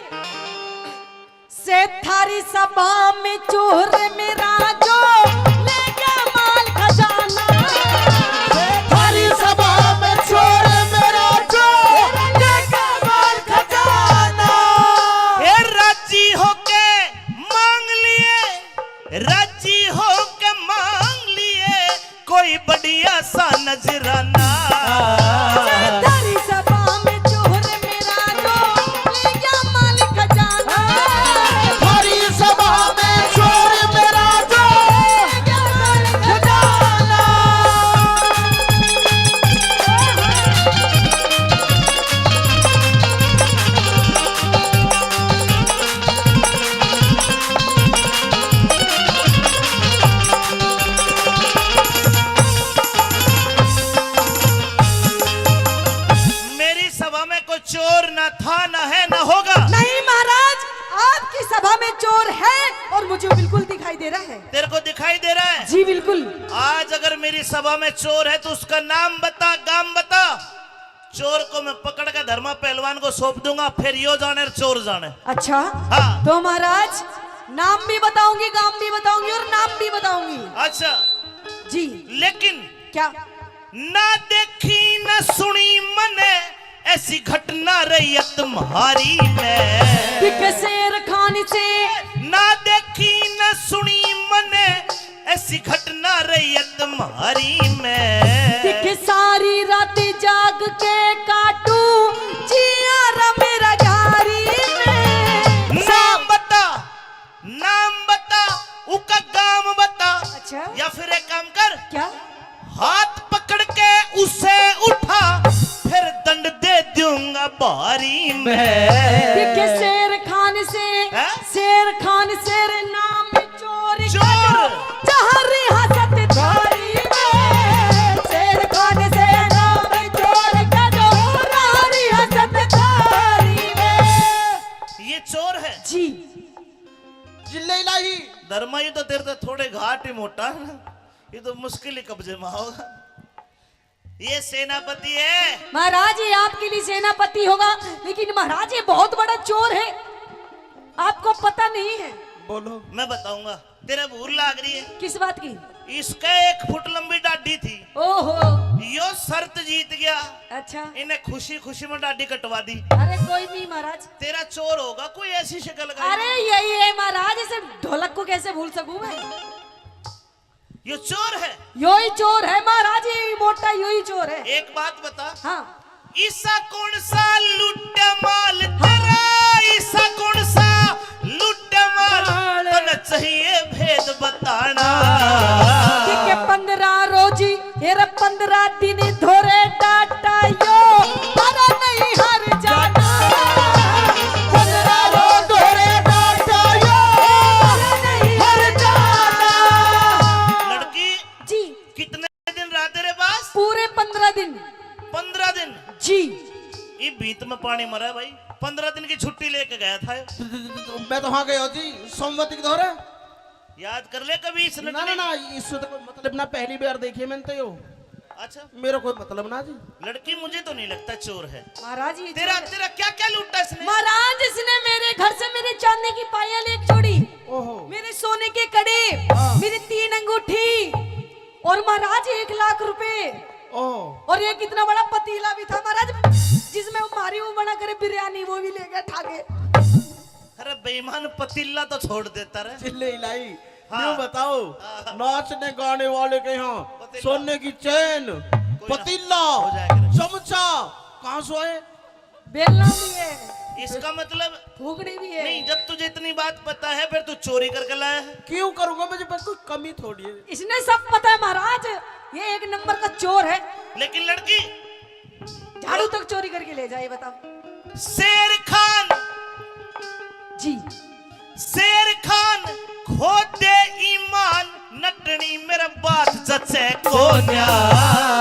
से थारी सभा में चोर मेरा जो ले गया माल खजाना। से थारी सभा में चोर मेरा जो ले गया माल खजाना। ए राजी होके मांग लिए, राजी होके मांग लिए, कोई बढ़िया सा नजराना। थारी सभा में चोर मेरा जो ले गया माल खजाना। थारी सभा में चोर मेरा जो दिखाई दे रहा है? जी बिल्कुल। आज अगर मेरी सभा में चोर है तो उसका नाम बता, गाम बता। चोर को मैं पकड़ के धर्मा पहलवान को सौंप दूंगा, फिर यो जाने और चोर जाने। अच्छा। हाँ। तो महाराज, नाम भी बताऊंगी, गाम भी बताऊंगी और नाम भी बताऊंगी। अच्छा। जी। लेकिन क्या? ना देखी ना सुनी मने ऐसी घटना रैयत म्हारी में। दिखे शेर खान से। ना देखी ना सुनी मने ऐसी घटना रैयत म्हारी में। दिखे सारी रात जाग के काटू जिया रा मेरा घारी में। नाम बता, नाम बता, उका गाम बता। अच्छा। या फिर एक काम कर, क्या? हाथ पकड़ के उसे उठा, फिर दंड दे दूंगा भारी मैं। दिखे शेर खान से, हैं? शेर खान शेर नाम चोर का चोर। जो जहर हसत थारी में। शेर खान से नाम चोर का जो जहर हसत थारी में। ये चोर है। जी। जिल्ले इलाही। धर्मा, ये तो तेरे तो थोड़े घाट ही मोटा है ना, ये तो मुश्किल ही कब्जे में होगा। ये सेनापति है। महाराज, ये आपके लिए सेनापति होगा, लेकिन महाराज, ये बहुत बड़ा चोर है, आपको पता नहीं है। बोलो। मैं बताऊंगा, तेरे भूल लाग रही है। किस बात की? इसका एक फुट लंबी डाडी थी। ओहो। यो शर्त जीत गया। अच्छा। इन्हें खुशी खुशी में डाडी कटवा दी। अरे कोई नहीं महाराज। तेरा चोर होगा कोई ऐसी शक्ल का। अरे यही है महाराज, इसे ढोलक को कैसे भूल सकूं मैं? यो चोर है। यो ही चोर है महाराज, यो ही मोटा, यो ही चोर है। एक बात बता। हाँ। ईसा कौन सा लुट्टा माल तेरा, ईसा कौन सा लुट्टा माल, तने चाहिए भेद बताना। ठीक है, पन्द्रह रोजी, ये रे पन्द्रह दिन धोरे डाटा यो, पर नहीं हर जाना। पन्द्रह रोज धोरे डाटा यो, पर नहीं हर जाना। लड़की, जी। कितने दिन रहा तेरे पास? पूरे पन्द्रह दिन। पन्द्रह दिन? जी। ये भीत में पानी मरा है भाई, पन्द्रह दिन की छुट्टी लेके गया था। मैं तो वहां गया जी, सोमवती के दौरे। याद कर ले कभी इसने ना, ना, नहीं। ना, इससे तो कोई मतलब ना, पहली बार देखी है मैंने तो यो। अच्छा। मेरा कोई मतलब ना जी। लड़की, मुझे तो नहीं लगता चोर है। महाराज, ये तेरा, चोर है। तेरा क्या क्या लूटा इसने? महाराज, इसने मेरे घर से मेरे चांदी की पायल एक जोड़ी, ओहो। मेरे सोने के कड़े, हाँ। मेरी तीन अंगूठी, और महाराज एक लाख रुपए। ओह। और एक इतना बड़ा पतीला भी था महाराज, जिसमें वो मारी वो बना करे बिरयानी, वो भी ले गए ठाके। अरे बेईमान, पतीला तो छोड़ देता रे। चिल्ले इलाई। हाँ। यूं बताओ, हाँ। नाचने गाने वाले के यहाँ पतीला। सोने की चेन, कोई ना। पतीला, हो जाएगा रे। चमचा, कहाँ से आए? बेलना भी है। इसका मतलब फूकनी भी है। नहीं, जब तुझे इतनी बात पता है, फिर तू चोरी करके लाया है। क्यों करूंगा, मुझे बस कोई कमी थोड़ी है। इसने सब पता है महाराज, ये एक नंबर का चोर है। लेकिन लड़की झाड़ू तक चोरी करके ले जाए, बताओ। शेर खान। जी। शेर खान खो दे ईमान, नटनी मेरा बात जचे कोन्या।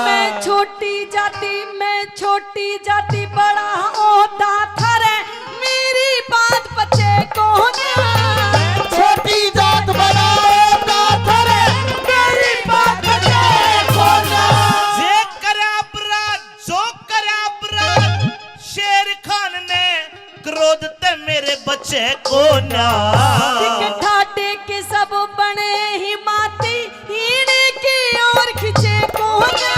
मैं छोटी जाति, मैं छोटी जाति, बड़ा ओहदा थारे, मेरी बात पचे कोन्या। छोटी जात, बड़ा ओहदा थारे, मेरी बात पचे कोन्या। जे करे अपराध, जो करे अपराध, शेर खान ने क्रोध ते मेरे बचे कोन्या। ठीक ठाटे के सब बने ही माती, हीने की ओर खिंचे कोन्या।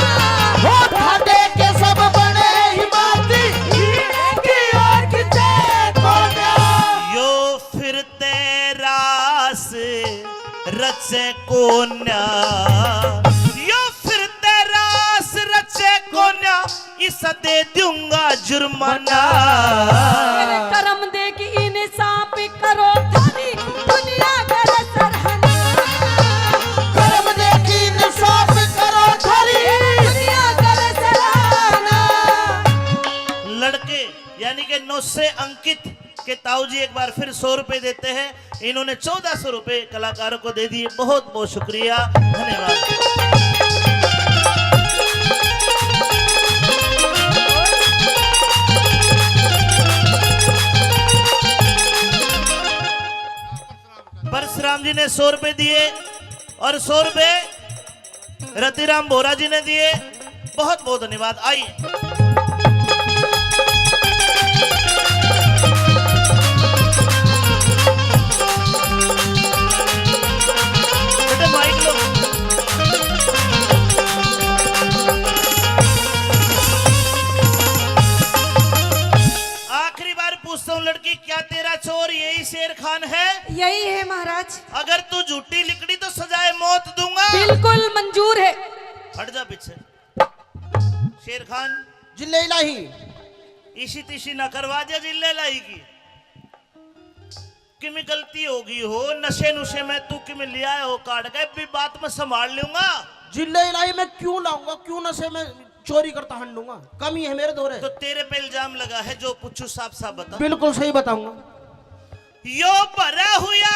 हो ठाटे के सब बने ही माती, हीने की ओर खिंचे कोन्या। यो फिर ते रास रचे कोन्या, यो फिर ते रास रचे कोन्या, इसा दे दूंगा जुर्माना। मेरे करम देख इंसाफ करो थारी दुनिया करे सराहना। करम देख इंसाफ करो थारी दुनिया करे सराहना। लड़के यानी कि नौ से अंकित के ताऊ जी एक बार फिर सौ रुपए देते हैं। इन्होंने चौदह सौ रुपए कलाकारों को दे दिए। बहुत बहुत शुक्रिया, धन्यवाद। परशुराम जी ने सौ रुपए दिए और सौ रुपए रतिराम बोरा जी ने दिए। बहुत बहुत धन्यवाद। आइए। बेटे, माइक लो। आखिरी बार पूछता हूँ लड़की, क्या तेरा चोर यही शेर खान है? यही है महाराज। अगर तू झूठी लिकड़ी तो सजाए मौत दूंगा। बिल्कुल मंजूर है। हट जा पीछे। शेर खान। जिल्ले इलाही। इसी तिसी ना करवा दिया जिल्ले इलाही की। किमी गलती हो गई हो, नशे नुशे में तू किमी ले आया हो काट के, भी बात मैं संभाल लूंगा। जिल्ले इलाही मैं क्यों लाऊंगा, क्यों नशे में चोरी करता हंडूंगा, कमी है मेरे धोरे। तो तेरे पे इल्जाम लगा है, जो पूछू साफ साफ बता। बिल्कुल सही बताऊंगा। यो भरा हुआ,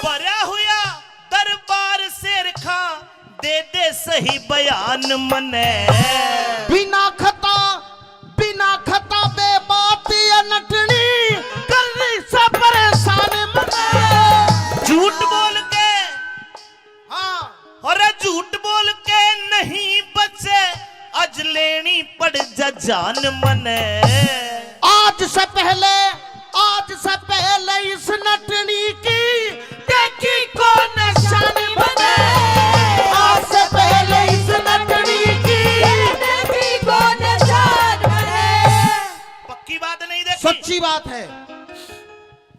भरा हुआ दरबार शेर खां, दे दे सही बयान मने। बिना खता, बिना खता बे बात ये नटनी, कर रही सा परेशान मने। झूठ बोल के, हाँ। अरे झूठ बोल के नहीं बचे, आज लेनी पड़ जा जान मने। आज से पहले, आज से पहले इस नटनी की देखी कौन निशान मने। आज से पहले इस नटनी की देखी कौन निशान मने। पक्की बात नहीं देखी। सच्ची बात है।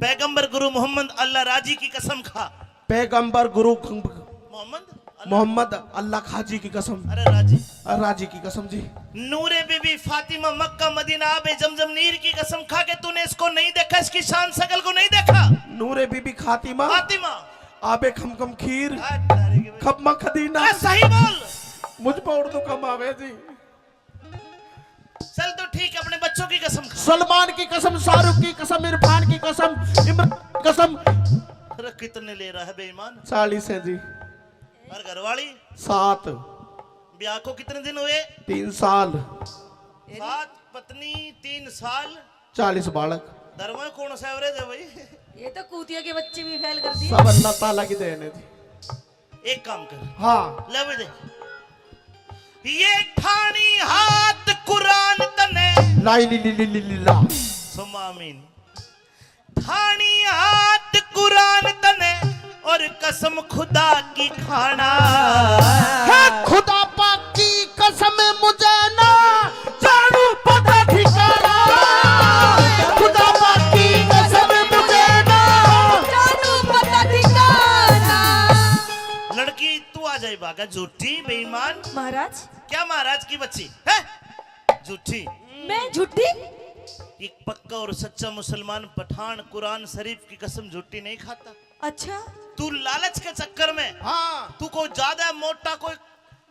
पैगंबर गुरु मोहम्मद अल्लाह राजी की कसम खा। पैगंबर गुरु मोहम्मद अल्लाह। मोहम्मद अल्लाह खाजी की कसम। अरे राजी। अरे राजी की कसम जी। नूरे बीबी फातिमा मक्का मदीना आबे जमजम नीर की कसम खा के तूने इसको नहीं देखा, इसकी शान शकल को नहीं देखा। नूरे बीबी खातिमा। फातिमा। आबे खमखम खीर। आ, तारे के खपमा खदीना। आ, सही बोल। मुझ पर उर्दू कम आवे जी। चल तो ठीक है, अपने बच्चों की कसम खा। सलमान की कसम, शाहरुख की कसम, इरफान की कसम, इमरान की कसम। अरे कितने ले रहा है बेईमान? चालीस है जी। और घरवाली? सात। ब्याह को कितने दिन हुए? तीन साल। सात पत्नी, तीन साल। चालीस बालक। धर्म में कौन सा एवरेज है भाई? ये तो कूतिया के बच्चे भी फेल कर दिए। सब अल्लाह ताला की देन है जी। एक काम कर। हाँ। ले भी दे। ये ठानी हाथ कुरान तने। लाई ली ली ली ली ली ला। सुम्मा आमीन। ठानी हाथ कुरान तने और कसम खुदा की खाना। है खुदा पाक की कसम मुझे ना जानू पता ठिकाना। खुदा पाक की कसम मुझे ना जानू पता ठिकाना। लड़की तू आ जाए भागा, झूठी बेईमान। महाराज। क्या महाराज की बच्ची है? झूठी। मैं झूठी? एक पक्का और सच्चा मुसलमान पठान कुरान शरीफ की कसम झूठी नहीं खाता। अच्छा। तू लालच के चक्कर में, हाँ। तू कोई ज्यादा मोटा कोई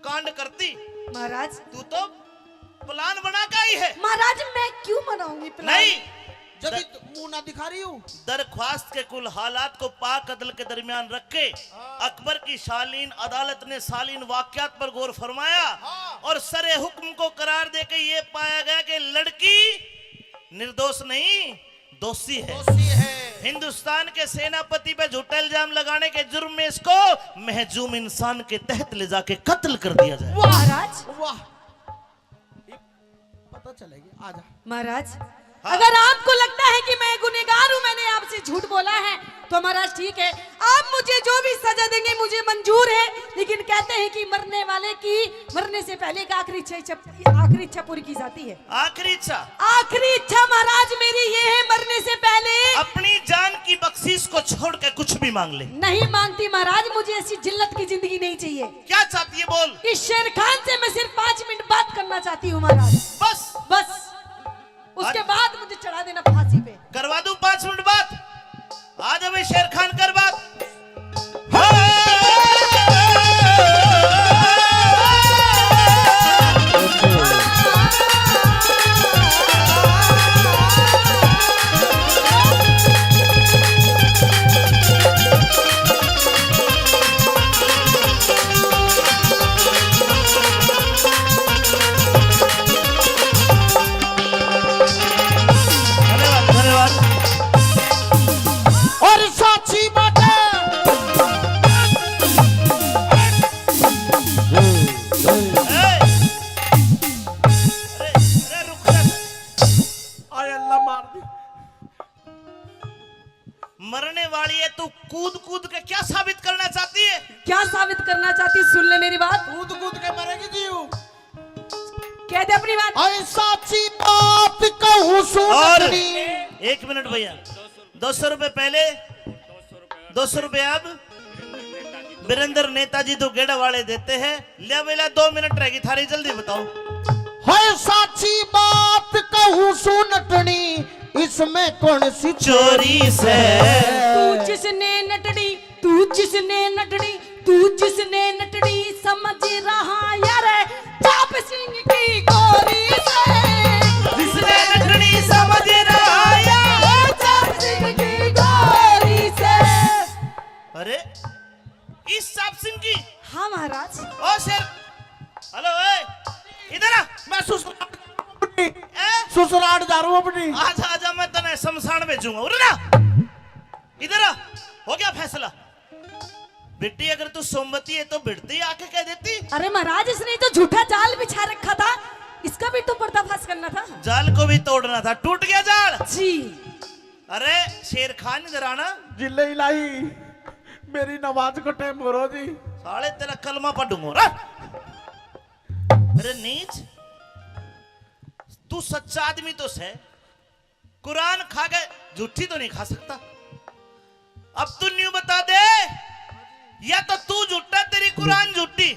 कांड करती। महाराज। तू तो प्लान बना के आई है। महाराज, मैं क्यों बनाऊंगी प्लान? नहीं। जब दर-, मुंह ना दिखा रही हूँ। दरख्वास्त के कुल हालात को पाक अदल के दरमियान रख के हाँ। अकबर की शालीन अदालत ने शालीन वाकयात पर गौर फरमाया हाँ। और सरे हुक्म को करार देके ये पाया गया कि लड़की निर्दोष नहीं, दोषी है। दोषी है। हिंदुस्तान के सेनापति पे झूठा इल्जाम लगाने के जुर्म में इसको महजूम इंसान के तहत ले जाके कत्ल कर दिया जाए। वाह महाराज। वाह। पता चलेगी, आ जा। महाराज, हाँ। अगर आपको लगता है कि मैं गुनहगार हूँ, मैंने आपसे झूठ बोला है, तो महाराज ठीक है, आप मुझे जो भी सजा देंगे मुझे मंजूर है, लेकिन कहते हैं कि मरने वाले की, मरने से पहले एक आखिरी इच्छा, इच्छा, आखिरी इच्छा पूरी की जाती है। आखिरी इच्छा? आखिरी इच्छा महाराज मेरी ये है, मरने से पहले अपनी जान की बख्शीश को छोड़ के कुछ भी मांग ले। नहीं मांगती महाराज, मुझे ऐसी जिल्लत की जिंदगी नहीं चाहिए। क्या चाहती है बोल। इस शेर खान से मैं सिर्फ पाँच मिनट बात करना चाहती हूँ महाराज। बस। बस। उसके बाद मुझे चढ़ा देना फांसी पे। करवा दूं पाँच मिनट बात। आ जा भाई शेर खान, कर बात। मरने वाली है, तू कूद कूद के क्या साबित करना चाहती है? क्या साबित करना चाहती, सुन ले मेरी बात। कूद कूद के मरेगी जी वो। कह दे अपनी बात। ऐ साची बात कहूँ सू और नटनी। एक मिनट भैया, दो सौ रुपए पहले, दो सौ रुपए अब। वीरेंद्र नेताजी तो गेड़ा वाले देते हैं। ले बेला, दो मिनट रहेगी थारी, जल्दी बताओ। है साची बात कहूँ सू नटनी, इसमें कौन सी चोरी से? तू जिसने नटनी, तू जिसने नटनी, तू जिसने नटनी समझ रहा यार, चाप सिंह की गोरी से। जिसने नटनी समझ रहा यार, चाप सिंह की गोरी से। अरे, इस चाप सिंह की? हाँ महाराज। ओ शेर, हेलो, ए, इधर आ। मैं ससुराल जा रहा हूँ अपनी। ए? ससुराल जा रहा हूँ अपनी। आजा, आजा, मैं तने शमशान भेजूंगा। उरे ना, इधर आ। हो गया फैसला। बेटी, अगर तू सोमवती है तो भिड़ती आके कह देती। अरे महाराज, इसने तो झूठा जाल बिछा रखा था, इसका भी तो पर्दाफाश करना था। जाल को भी तोड़ना था, टूट गया जाल। जी। अरे शेर खान, इधर आना। जिले इलाही, मेरी नमाज को टाइम हो रहा जी। साले तेरा कलमा पढ़ूंगा रे। अरे नीच, तू सच्चा आदमी तो सै, कुरान खा के झूठी तो नहीं खा सकता। अब तू न्यू बता दे, या तो तू झूठा, तेरी कुरान झूठी।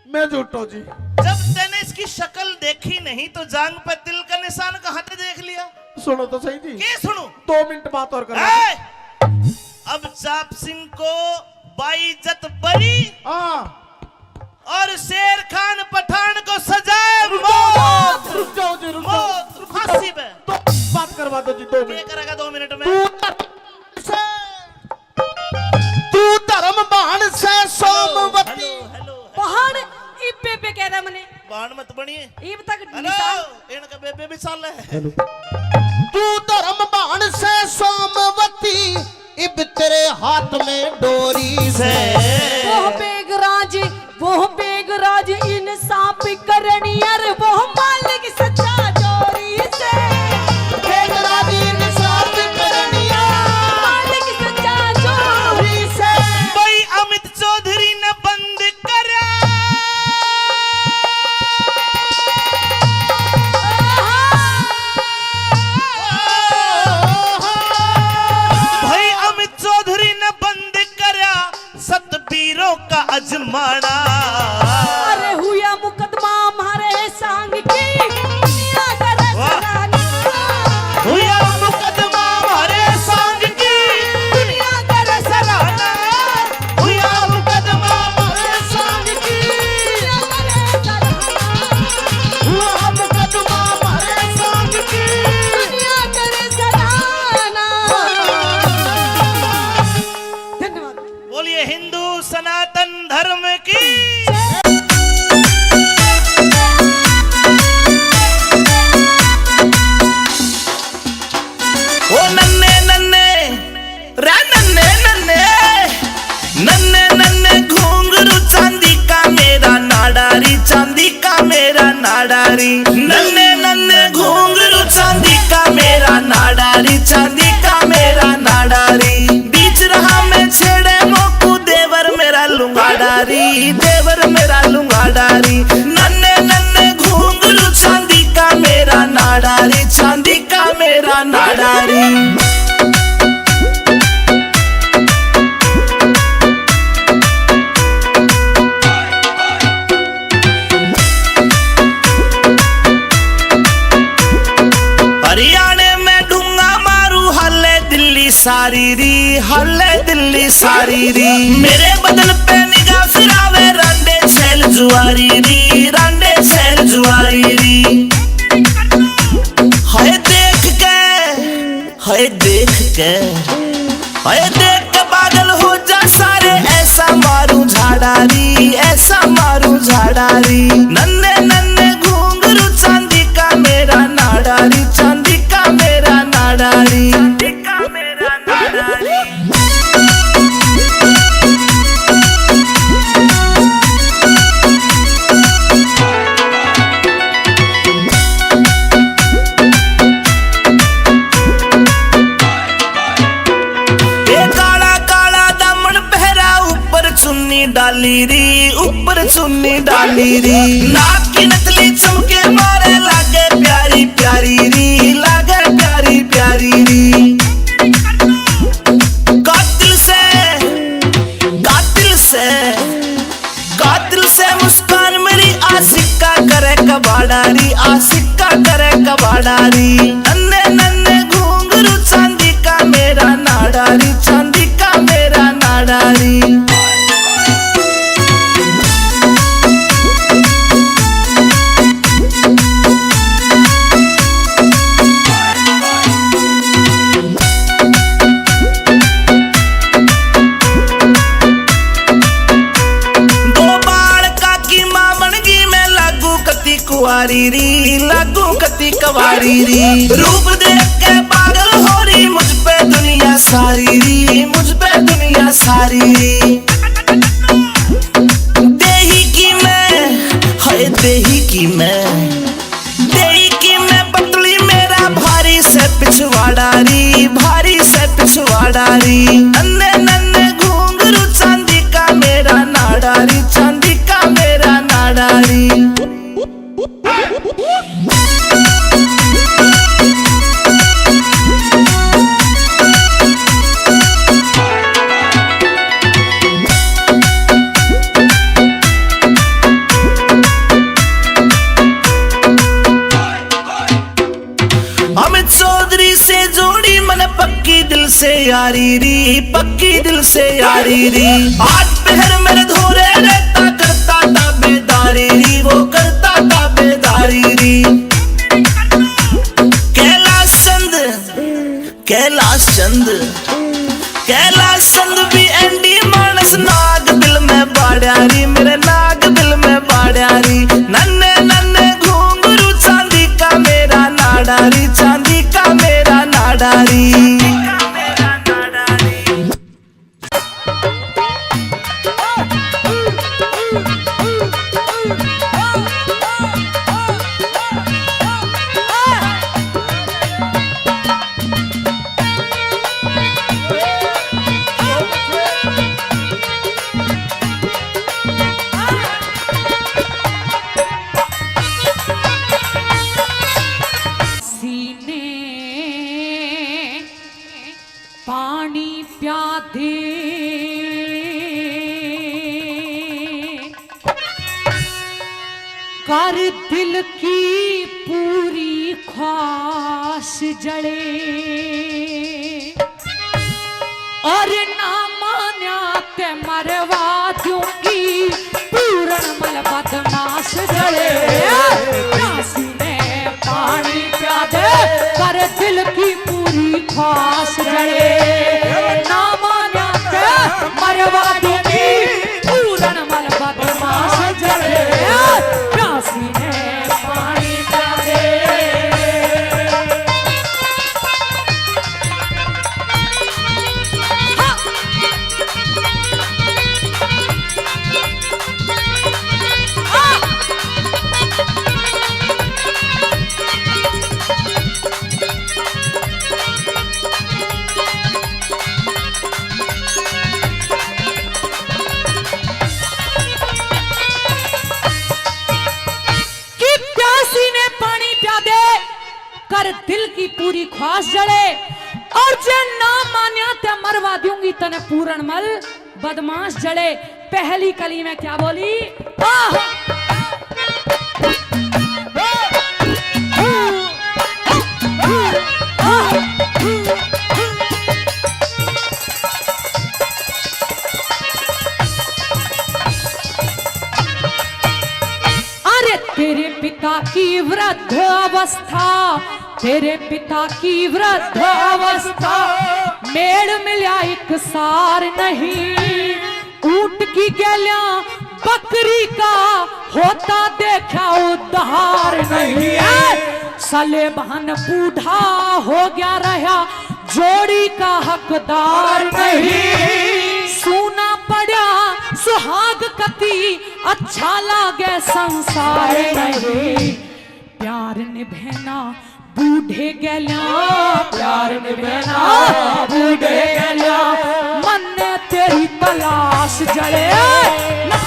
मैं झूठो जी। जब तैने इसकी शक्ल देखी नहीं तो जांग पे तिल का निशान कहाँ से देख लिया? सुनो तो सही जी। के सुनू? दो मिनट बात और करो। ए! अब चाप सिंह को बाइज्जत बरी। हाँ। और शेर खान पठान को सजाए मौत। रुक जाओ जी, रुक जाओ। मौत, फांसी पे। तो बात करवा दो जी, दो मिनट। क्या करेगा दो मिनट में? तू धर्म से, तू धर्म भान से सोमवती। Hello, hello, hello. भान इब्बे पे कह रहा मने। भान मत बनिए। इब तक हेलो, निशान। इनका बेबे भी साल है। हेलो। तू धर्म भान से सोमवती, इब तेरे हाथ में डोरी से। वो बेगराज, वो बेगराज इंसाफ करनी, अरे वो मालिक सच्चा जोरी से। बेगराज इंसाफ करनी, मालिक सच्चा जोरी से। भाई अमित चौधरी ने बंद करया। भाई अमित चौधरी ने बंद करया सतबीरों का अजमाना। अरे हुया मुकदमा म्हारे सांग की, दुनिया करे वाह। सराहना। हुया मुकदमा म्हारे सांग की, दुनिया करे सराहना। हुया मुकदमा म्हारे सांग की, दुनिया करे सराहना। हुआ मुकदमा म्हारे सांग की, दुनिया करे सराहना। धन्यवाद। बोलिए हिंदू सनातन धर्म की। ओ नन्ने नन्ने रे नन्ने नन्ने, नन्ने नन्ने घुंघरू चांदी का मेरा नाडारी, चांदी का मेरा नाडारी। नन्ने नन्ने घुंघरू चांदी का मेरा नाडारी, चांदी का मेरा नाडारी। बीच रहा में छेड़े मोकू देवर मेरा लुंगाडारी, देवर मेरा लुंगाडारी। नन्ने नन्ने घुंघरू चांदी का मेरा नाडारी, चांदी का मेरा नाडारी। हरियाणे में ढूंगा मारू, हल्ले दिल्ली सारी री, हल्ले दिल्ली सारी री। मेरे बदन पे निगाह फिरावे, रांडे छैल जुआरी री, रांडे छैल जुआरी री। हाय देख के, हाय देख के, हाय देख के पागल हो जा सारे। ऐसा मारू झाड़ारी, ऐसा मारू झाड़ारी। नन्ने नन्ने घुंघरू चांदी का मेरा नाडारी, चांदी का मेरा नाडारी। ली री, ऊपर चुन्नी डाली री। नाक की नथली चमके मारे, लागे प्यारी प्यारी री, लागे प्यारी प्यारी री। कातिल से, कातिल से, कातिल से मुस्कान मेरी, आशिक का करे कबाड़ा री, आशिक का करे कबाड़ा री। नन्ने नन्ने घुंघरू चांदी का मेरा नाड़ा री, चांदी का मेरा नाड़ा री। दो बालका की माँ बनगी मैं, लागू कती कुंवारी री, लागू कती कुंवारी री। रूप देख के पागल हो री, मुझ पे दुनिया सारी री, मुझ पे दुनिया सारी री। देही की मैं, हाय देही की मैं, देही की मैं पतली, मेरा भारी से पिछवाड़ा री, भारी से पिछवाड़ा री। नन्ने नन्ने घुंघरू चांदी का मेरा नाड़ा री, चांदी का मेरा नाड़ा री। अमित चौधरी से जोड़ी मन पक्की दिल से यारी री, पक्की दिल से यारी री। आज पहर मेरे धोरे रहता, करता ताबेदारी री, वो करता ताबेदारी री। कैलाश चंद, कैलाश चंद, कैलाश चंद भी एंडी मानस, नाग दिल में बाड़ा री, मेरे नाग दिल में बाड़ा री। नन्ने नन्ने घुंघरू चांदी का मेरा नाड़ा री, चांदी का मेरा नाड़ा री। सीने पानी प्यादे, कर दिल की पूरी ख्वाहिश जले। और ना मान्या ते मरवा दूंगी, पूरण मल बदमाश जले। प्यासी ने पानी प्यादे, कर दिल की पूरी ख्वाहिश जले। ना मान्या ते मरवा दूंगी, पूरण मल बदमाश जले। प्यासी ने पानी प्यादे। कि प्यासी ने पानी प्यादे, कर दिल की पूरी ख्वाहिश जले, और जे ना मान्या ते मरवा दूंगी तने पूरण मल बदमाश जले। पहली कली में क्या बोली? आह! अरे तेरे पिता की वृद्ध अवस्था, तेरे पिता की वृद्ध अवस्था, मेल मिल्या एक सार नहीं। ऊंट की गैल्या बकरी का होता देखा उद्धार नहीं है। सलेबहन बूढ़ा हो गया रहा, जोड़ी का हकदार नहीं। सूना पड़ा सुहाग कती, अच्छा लागे संसार नहीं। प्यार निभेना बूढ़े गैल्या, प्यार निभेना बूढ़े गैल्या। मन्ने तेरी तलाश जले, ना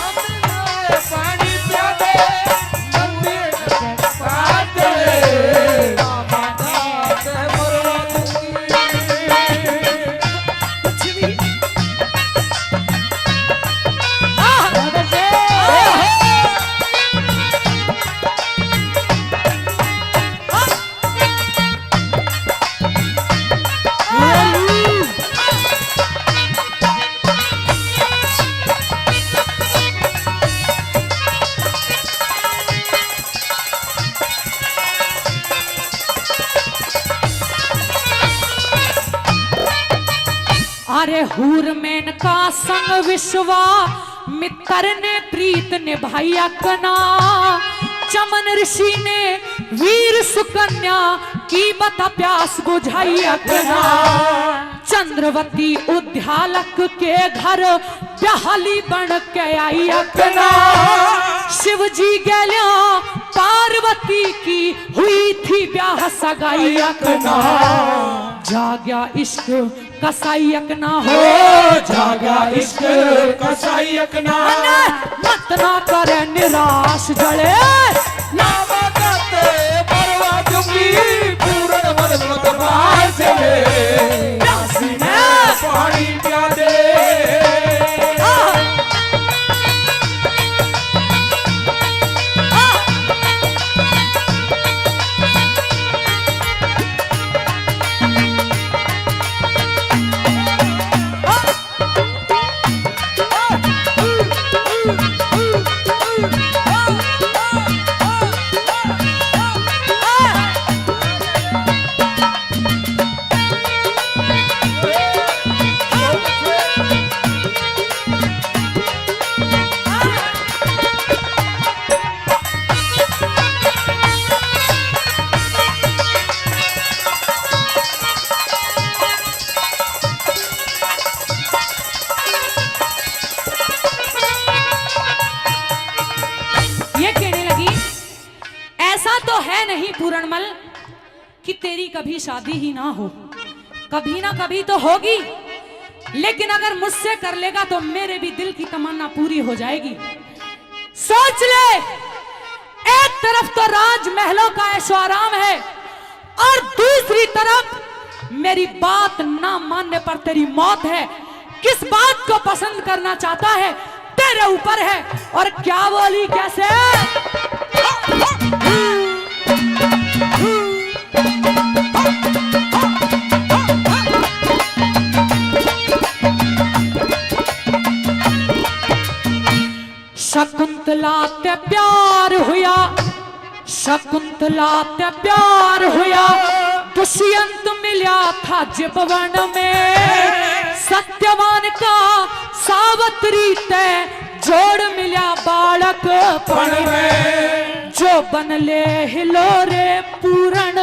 अरे हूर मेनका संग विश्वामित्र ने प्रीत निभाई अकना। चमन ऋषि ने वीर सुकन्या की बता प्यास बुझाई अकना। चंद्रवती उद्यालक के घर ब्याहली बन के आई अकना। शिव जी गैल्या पार्वती की हुई थी ब्याह सगाई अकना। जाग्या इश्क कसाई अकना हो। हो जागा इश्क कसाई अकना। मत ना करे निराश जले। ना मदद परवा दूंगी, पूर्ण मदद मत बाज ले। प्यासी ने पानी प्या दे। आह। आह। ये कहने लगी, ऐसा तो है नहीं पूरणमल कि तेरी कभी शादी ही ना हो, कभी ना कभी तो होगी, लेकिन अगर मुझसे कर लेगा तो मेरे भी दिल की तमन्ना पूरी हो जाएगी। सोच ले, एक तरफ तो राजमहलों का ऐशो आराम है और दूसरी तरफ मेरी बात ना मानने पर तेरी मौत है। किस बात को पसंद करना चाहता है, तेरे ऊपर है। और क्या बोली, कैसे? शकुंतला ते प्यार हुआ, शकुंतला ते प्यार हुआ, दुष्यंत मिल्या था जिब वन में। सत्यवान का सावत्री ते जोड़ मिल्या बालकपण में। जो बन ले हिलोरे पूरण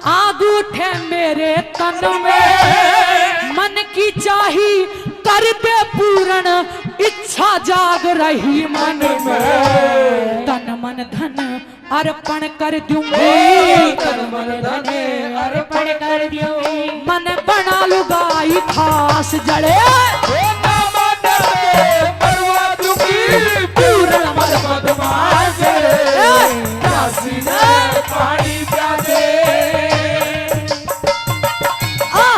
आग उठे मेरे तन में। मन की चाही कर दे पूरण, इच्छा जाग रही मन में। तन मन धन अर्पण कर दूंगी। ओ, तन मन धन अर्पण कर दूंगी। मन बना लुगाई खास जले। ओ, ना माने परवा दूंगी, पूर्ण मत बदमाश। ए! प्यासी ने पानी प्या दे। आ!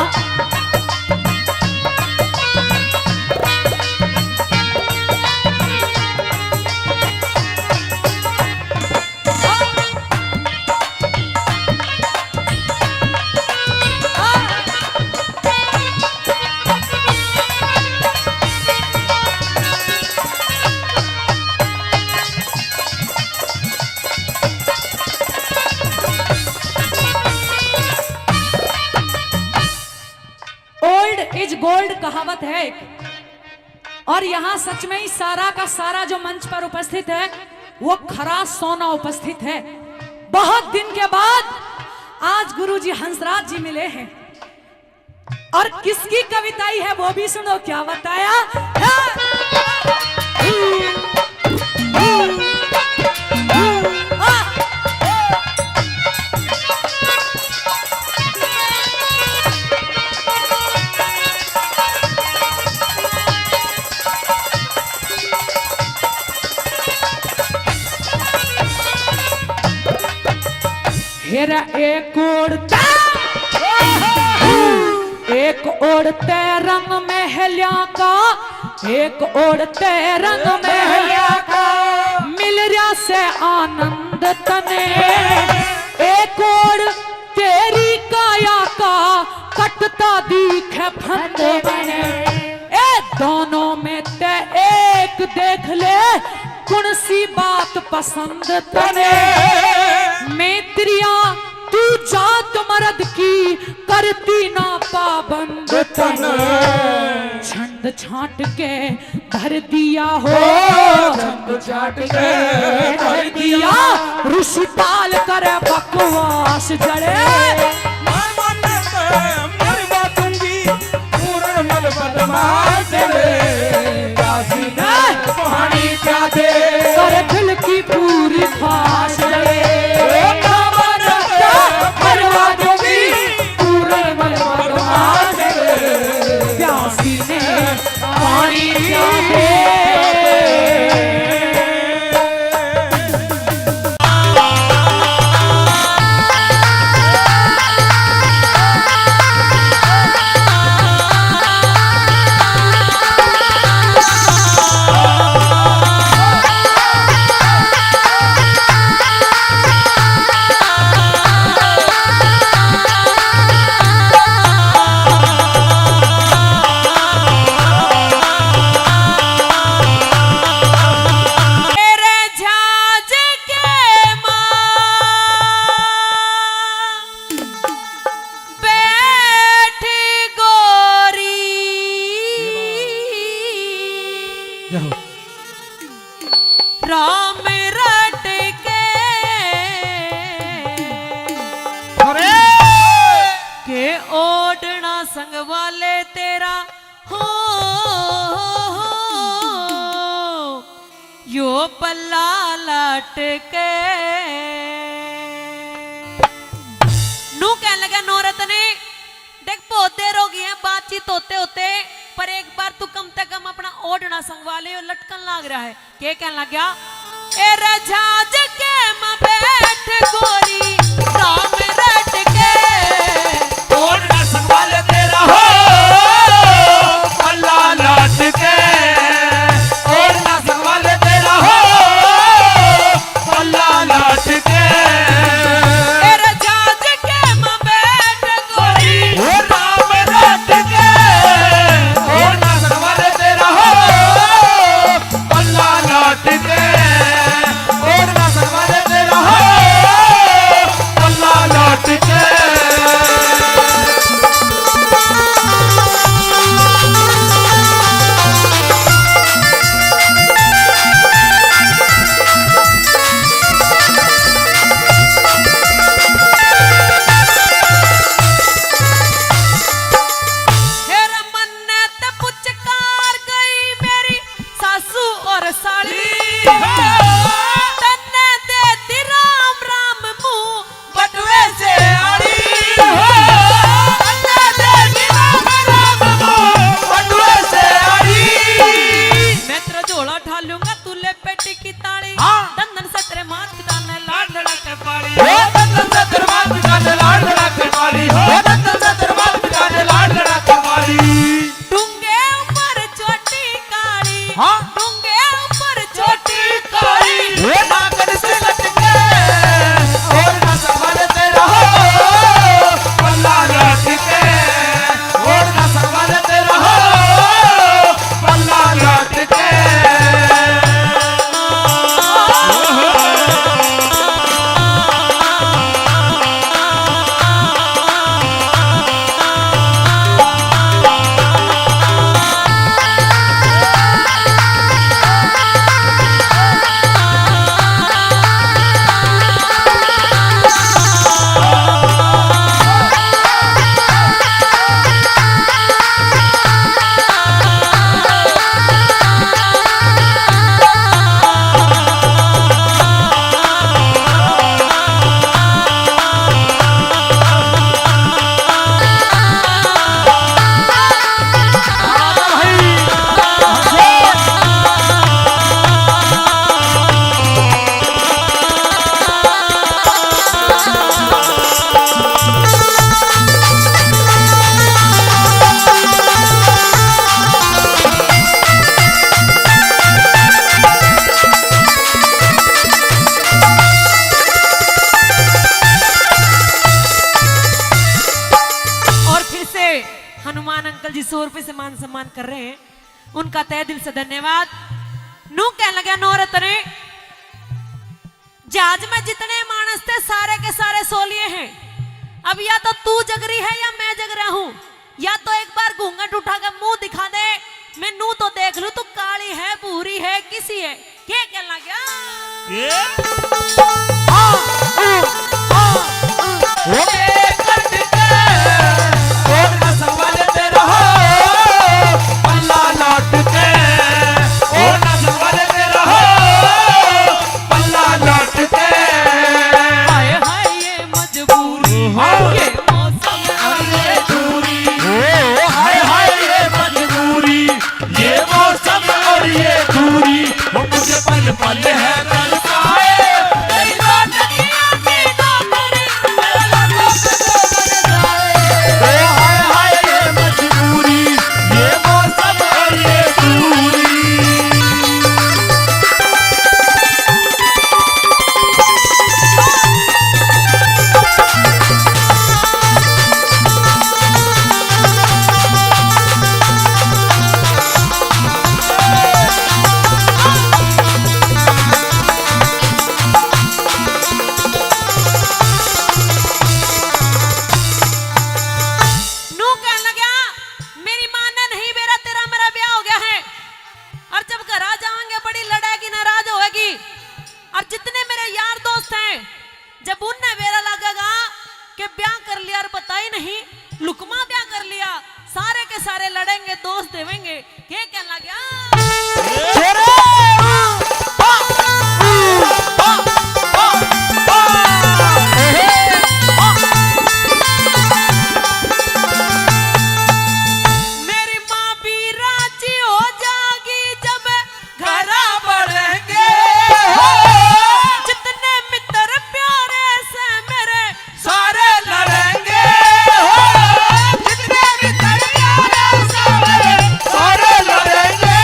Old is gold कहावत है एक, और यहाँ सच में ही सारा का सारा जो मंच पर उपस्थित है, वो खरा सोना उपस्थित है। बहुत दिन के बाद आज गुरुजी हंसराज जी मिले हैं, और किसकी कविताई है वो भी सुनो, क्या बताया। हेरा एक ओड़ ते, एक ओड़ ते रंग महलिया का, एक ओड़ ते रंग महलिया का, मिल रहा से आनंद तने। एक ओड़ तेरी काया का, कटता दीखे फंद बने। ए दोनों में ते एक देख ले, कौन सी बात पसंद तने। मैत्रिया तू जात मर्द की, करती ना पाबंद तने। छांट के धर दिया हो, छांट के धर दिया। ऋषि ताल करे बकवास जड़े। मैं मन पे मरवा दूंगी, पूर्ण मल बदमाश जड़े। काशी ने पानी प्यादे। कर दिल की पूरी ख्वाहिश जड़े। मैं मन पे मरवा दूंगी, पूर्ण मल बदमाश जड़े। प्यासी ने पानी प्यादे। तेरे झाज के माँ बैठी गोरी, राम रट के। अरे! के ओढ़ना संग वाले तेरा हो, यो पल्ला लटके। नू कहने लगा नौरत ने, देख, बहुत देर हो गई है बातचीत होते होते, पर एक बार तू कम से कम अपना ओढ़ना संगवा ले, यो लटकन लाग रहा है। के कहने लग गया? ए रे झाज के माँ बैठ गोरी, राम रट के। ओढ़ना संगवा ले तेरा हो, पल्ला लटके। ओढ़ना संगवा ले तेरा हो, पल्ला लटके। ए रे झाज के माँ बैठ गोरी। ओ राम रट के, ओढ़ना संगवा ले तेरा हो, पल्ला लटके। ओढ़ना संगवा ले तेरा हो, पल्ला लटके। फिर मन्ने ते पुचकार गई मेरी सासू और साली। तन्ने दे दी राम राम मुंह बटुए से आड़ी। तन्ने दे दी राम राम मुंह बटुए से आड़ी। मैं तेरा झोला ठा लूंगा, तू ले पेटी की ताली। हाँ। धन धन से तेरे माँ पिता ने लाड लड़ा के पाली। ओ धन धन से तेरे माँ पिता ने लाड लड़ा के पाली। ओ धन धन से तेरे माँ पिता ने लाड लड़ा के पाली। डूंगे ऊपर चोटी काली। हाँ। डूंगे ऊपर चोटी काली। ए नागन से लटके, ओढ़ना संगवा ले तेरा हो, पल्ला लटके। ओढ़ना संगवा ले तेरा हो, पल्ला लटके। और फिर से हनुमान अंकल जी सौ रुपए से मान सम्मान कर रहे हैं, उनका तहे दिल से धन्यवाद। नू कहने लगा नौरत ने, जहाज में जितने मानस थे, सारे के सारे सो लिए हैं। अब या तो तू जग रही है या मैं जग रहा हूं, या तो एक बार घूंघट उठा के मुंह दिखा दे। पूरी है किसी है? के कहना गया? ये? हाँ, हाँ, हाँ, हाँ। ओ, ए, कट के, ओ, नसवाले तेरा हो, पल्ला लाट के, ओ, नसवाले तेरा हो, पल्ला लाट के। हाय, हाय, ये मजबूरी, हाँ। ये मौसम और ये दूरी। ओ, हाय, हाय, ये मजबूरी, ये मौसम और ये दूरी, वो मुझे पल पल है तरसाए। तेरी बात की आंखें ना करी, मेरा लफ्ज़ तो बन जाए। ओ हाय हाय ये मजबूरी, ये मौसम और ये दूरी। नू कहने लगा, मेरी माँ ने नहीं बेरा, तेरा मेरा ब्याह हो गया है। और जब घर आ जाएंगे, बड़ी लड़ेगी, नाराज होएगी। और जितने मेरे यार दोस्त हैं, जब उनने बेरा लगेगा कि ब्याह कर लिया और बताई नहीं, लुकमा ब्याह कर लिया, सारे के सारे लड़ेंगे, दोष देवेंगे। के कहने लग गया? छोरे! मेरी माँ भी राजी हो जाएगी जब घरा बढ़ेंगे हो। जितने मित्र प्यारे से मेरे सारे लड़ेंगे हो। जितने मित्र प्यारे से मेरे सारे लड़ेंगे।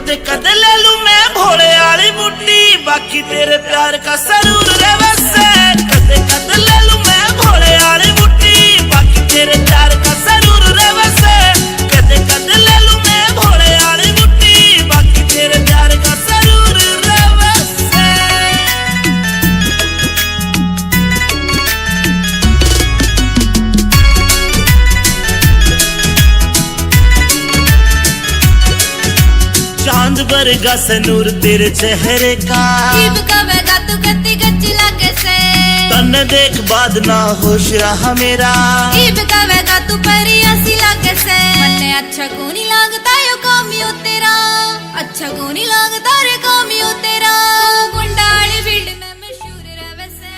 कद कद ले लूं मैं भोले आली बूटी, बाकी तेरे प्यार का सरूर रहवे से। कद कद ले लूं मैं भोले आली बूटी, बाकी तेरे प्यार का सरूर रहवे से। कद कद ले लूं मैं भोले आली बूटी, बाकी तेरे प्यार का सरूर रहवे से। चांद बरगा से नूर तेरे चेहरे का। इब कवेगा तू कत्ती गच्ची लागे से। तन्ने देख बाद ना होश रहा मेरा। इब कवेगा तू परी ऐसी लागे से। मन्ने अच्छा कोनी लागता यो कामियो तेरा। अच्छा कोनी लागता रे कामियो तेरा। गुंडाली फील्ड में मशहूर रहवे से।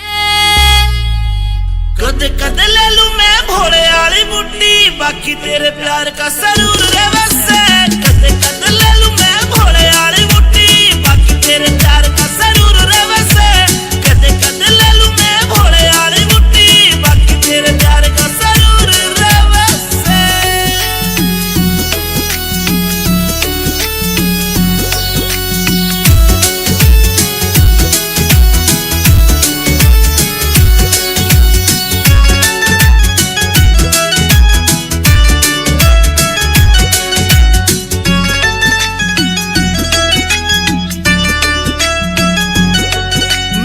कद कद ले लूं मैं भोले आली बूटी, बाकी तेरे प्यार का सरूर रहवे से। कद कद ले लूं मैं भोले आली बूटी, बाकी तेरे प्यार का सरूर रहवे से। कद कद ले लूं मैं भोले आली बूटी, बाकी तेरे प्यार का सरूर रहवे से।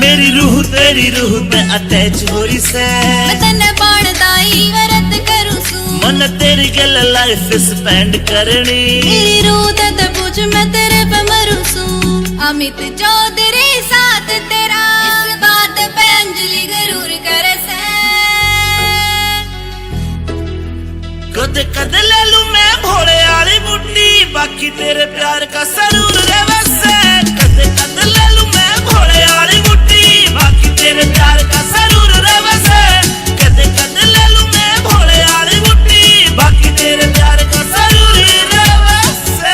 मेरी रूह तेरी रूह ते अटैच हो रही से। मैं तन्ने बाण दाई व्रत करूं सूं। मन तेरी गल लाइफ स्पेंड करनी। मेरी रूह ते, ते पूछ मैं तेरे पे मरूं सूं। अमित चौधरी साथ तेरा, इस बात पे अंजलि गरूर करे से। कद कद ले लूं मैं भोले आली बूटी, बाकी तेरे प्यार का सरूर रहवे से। कद कद ले लूं मैं भोले आली बूटी, बाकी तेरे प्यार का सरूर रहवे से। कद कद ले लूं मैं भोले आली बूटी, बाकी तेरे प्यार का सरूर रहवे से।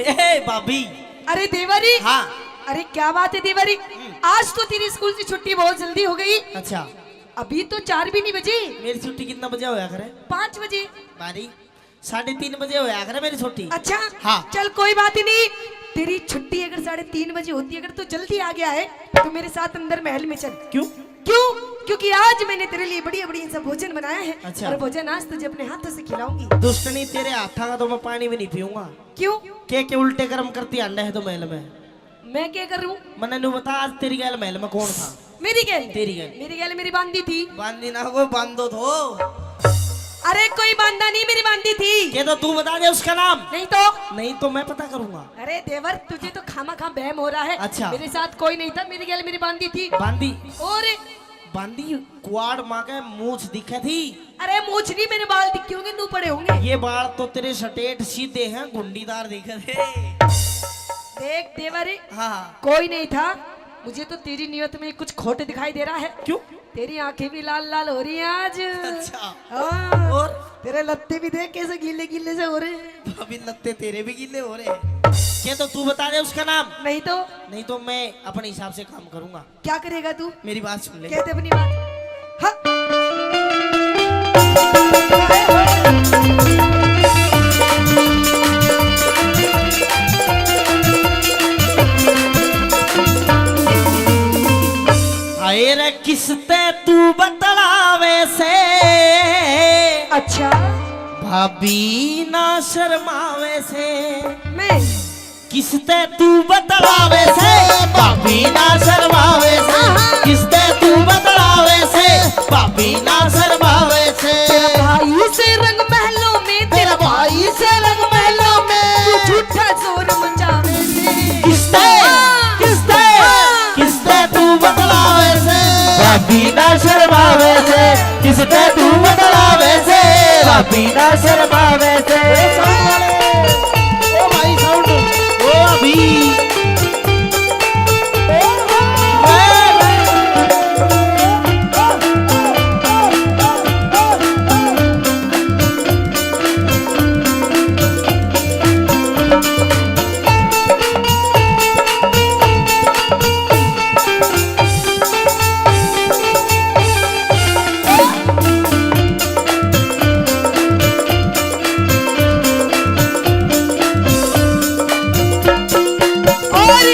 ए, भाभी। अरे देवरी। हाँ। अरे क्या बात है देवरी, हम्म। आज तो तेरी स्कूल की छुट्टी बहुत जल्दी हो गई। अच्छा। अभी तो चार भी नहीं बजे। मेरी छुट्टी कितना बजे होया करे? पाँच बजे। बारी, साढ़े तीन बजे होया करे मेरी छुट्टी। अच्छा। हाँ। चल कोई बात ही नहीं, तेरी छुट्टी अगर साढ़े तीन बजे होती, अगर तू जल्दी आ गया है तो मेरे साथ अंदर महल में चल। क्यों? क्यों? क्योंकि आज मैंने तेरे लिए बढ़िया बढ़िया सा भोजन बनाया है। अच्छा। और भोजन आज तुझे अपने हाथों से खिलाऊंगी। दुष्टनी, तेरे हाथा का तो मैं पानी भी नहीं पीऊंगा। क्यों? के के उल्टे कर्म करती आंडा है तो महल में। मैं क्या करूं? मन्ने न्यू बता, आज तेरी गैल महल में कौन था? मेरी गैल? तेरी गैल। मेरी गैल मेरी बांदी थी। बांदी ना, वो बांदो थो। अरे कोई बांदा नहीं, मेरी बांदी थी। ये तो तू बता दे उसका नाम। नहीं तो? नहीं तो मैं पता करूंगा। अरे देवर, तुझे तो खामा खा बहम हो रहा है। अच्छा। मेरे साथ कोई नहीं था, मेरी गैल मेरी बांदी थी। बांदी? और बांदी कुआड़ माँ के मूछ दिखे थी। अरे मूछ नहीं, मेरे बाल दिखे होंगे, नू पड़े होंगे। ये बाल तो तेरे स्ट्रेट सीधे हैं, गुंडीदार दिखे थे। देख देवर, हाँ। कोई नहीं था, मुझे तो तेरी नियत में कुछ खोट दिखाई दे रहा है। क्यों? तेरी आंखें भी लाल लाल हो रही हैं आज। अच्छा। हाँ। और? तेरे लत्ते भी देख कैसे गीले गीले से हो रहे हैं। भाभी, लत्ते तेरे भी गीले हो रहे हैं। क्या तो तू बता दे उसका नाम। नहीं तो? नहीं तो मैं अपने हिसाब से काम करूंगा। क्या करेगा तू? मेरी बात सुन ले। कहते अपनी बात। हाँ। हाय रे किसते तू बतलावे से। अच्छा। भाभी ना शर्मावे से। मैं किसते तू बतलावे से, भाभी ना शर्मावे से। किसते तू बतलावे से, भाभी ना शर्मावे से। तेरा भाई से रंग महलों में, तेरा भाई से रंग महलों में। तू झूठा शोर मचावे से। किसते, हाँ। किसते, हाँ। किसते तू बतलावे से, भाभी ना शर्मावे से। किसते तू बतलावे से, भाभी ना शर्मावे से। ओ भाई साउंड, ओ अभी। और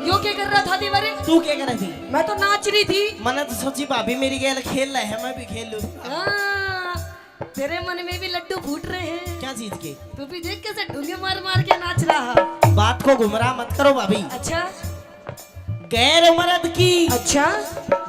यो क्या कर रहा था देवर? तू क्या कर रही थी? मैं तो नाच रही थी। मैंने तो सोची भाभी मेरी गेल खेल रहे है, मैं भी खेल लूं। हाँ, तेरे मन में भी लड्डू फूट रहे हैं। क्या चीज के? तू भी देख कैसे ढूंगे मार मार के नाच रहा। बात को गुमराह मत करो भाभी। अच्छा। गैर मर्द की, अच्छा।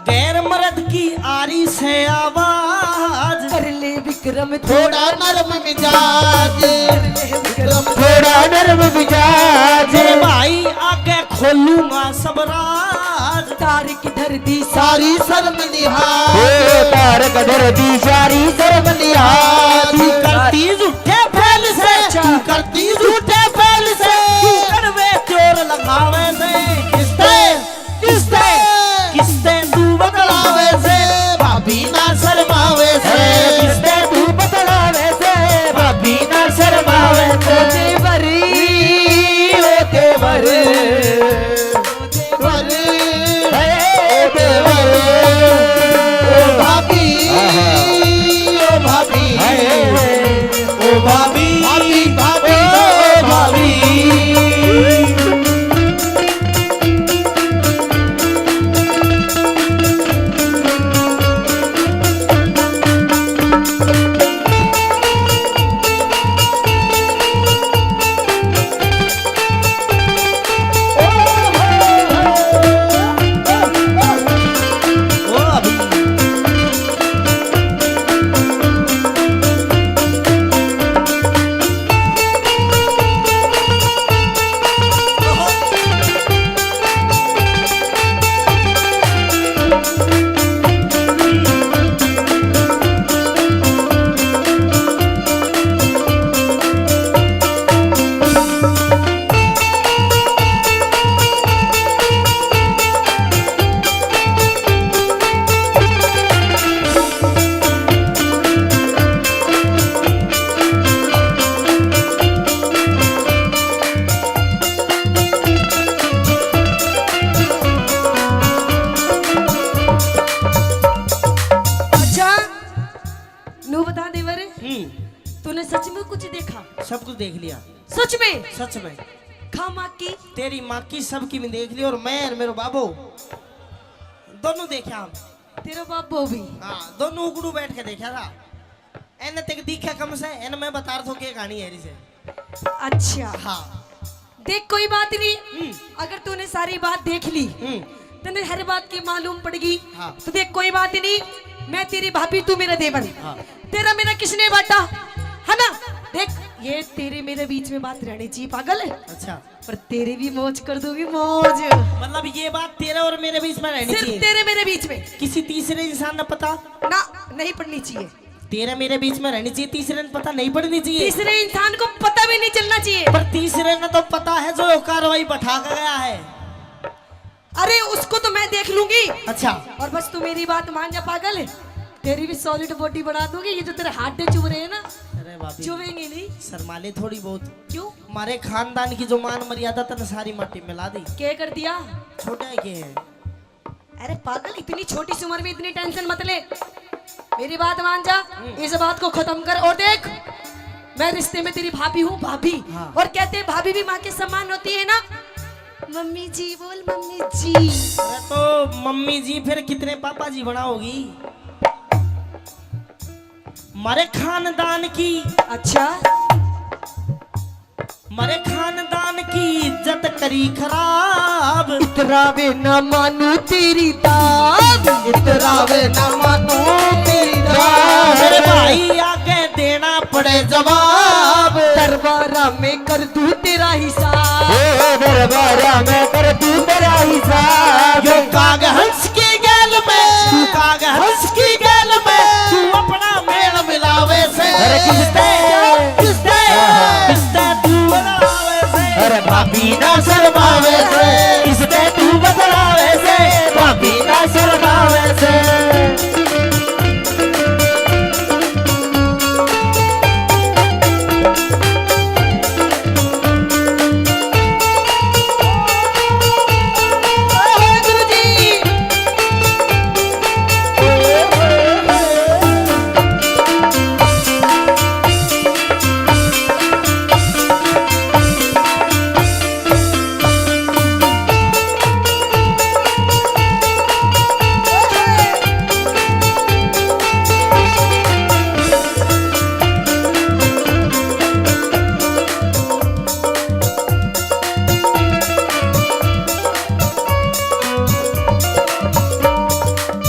गैर मर्द की आ रही से आवाज। कर ले विक्रम थोड़ा नरम मिजाज। कर ले विक्रम थोड़ा नरम मिजाज। मेरे भाई आगे खोलूंगा सब राज। तारक धर दी सारी शर्म लिहाज। ओ तारक धर दी सारी शर्म लिहाज। तू करती झूठे फैल से, अच्छा। तू करती झूठे फैल से। तू कड़वे चोर लगावे से। किसते, किसते, किसते तू बतलावे से, भाभी ना शर्मावे से। किसते तू बतलावे से, भाभी ना शर्मावे से। ओ देवरी, ओ देवर। देवर, हे देवर, ओ भाभी, ओ भाभी, ओ भाभी, भाभी, भाभी, ओ भाभी। अच्छा, नू बता देवर, हम्म। तूने सच में कुछ देखा? सब कुछ देख लिया। सच में? सच में। खा माँ की? तेरी माँ की, सबकी भी देख ली, और मैं और मेरो बाबो दोनों देखा हम। तेरा बाबो भी? हाँ, दोनों उगड़ू बैठ के देखा था। एने तक दिखा कम से, एने मैं बता रहा था के कहानी है इसे। अच्छा। हाँ। देख, कोई बात नहीं, हम्म। अगर तूने सारी बात देख ली, हम्म। तने हर बात की मालूम पड़गी, हाँ। तो देख, कोई बात नहीं, मैं तेरी भाभी, तू मेरा देवर। हाँ। तेरा मेरा किसने बांटा, है ना? देख, ये तेरे मेरे बीच में बात रहनी चाहिए, पागल है? अच्छा। पर तेरी भी मौज कर दूंगी, मौज। मतलब, ये बात तेरे और मेरे बीच में रहनी सिर्फ चाहिए? तेरे मेरे बीच में। किसी तीसरे इंसान ने पता? ना, नहीं पड़नी चाहिए। तेरे मेरे बीच में रहनी चाहिए, तीसरे ने पता नहीं पड़नी चाहिए। तीसरे इंसान को पता भी नहीं चलना चाहिए। पर तीसरे ने तो पता है जो कार्रवाई बैठा के गया है। अरे, उसको तो मैं देख लूंगी। अच्छा। और बस तू मेरी बात मान जा पागल, तेरी भी सॉलिड बॉडी बना दूंगी। ये जो तेरे हड्डे चुभ रहे हैं ना, अरे भाभी, चुभेंगे नहीं। शर्मा ले थोड़ी बहुत। क्यों? हमारे खानदान की जो मान मर्यादा तने सारी माटी मिला दी। क्या कर दिया? छोटा है के है? अरे पागल, इतनी छोटी सी उम्र में इतनी टेंशन मत ले, मेरी बात मान जा। हम्म। इस बात को खत्म कर। और देख, मैं रिश्ते में तेरी भाभी हूँ, भाभी। हाँ। और कहते हैं भाभी भी माँ के समान होती है ना। मम्मी जी बोल, मम्मी जी। अरे तो मम्मी जी फिर कितने पापा जी बनाओगी? मारे खानदान की। अच्छा। मारे खान तेरी खराब। इतरावे ना मानू तेरी दाब। इतरावे ना मानू तेरी दाब। मेरे भाई आगे देना पड़े जवाब। दरबारा में कर दूं तेरा हिसाब। ओ दरबारा में कर दूं तेरा हिसाब। यो काग हंस की गैल में, तू काग हंस की गैल में, तू अपना मेल मिलावे से। अरे किसते? किसते? किसते तू बदलावे से? अरे भाभी ना शर्मावे से, किसते तू बदलावे से? भाभी ना शर्मावे से।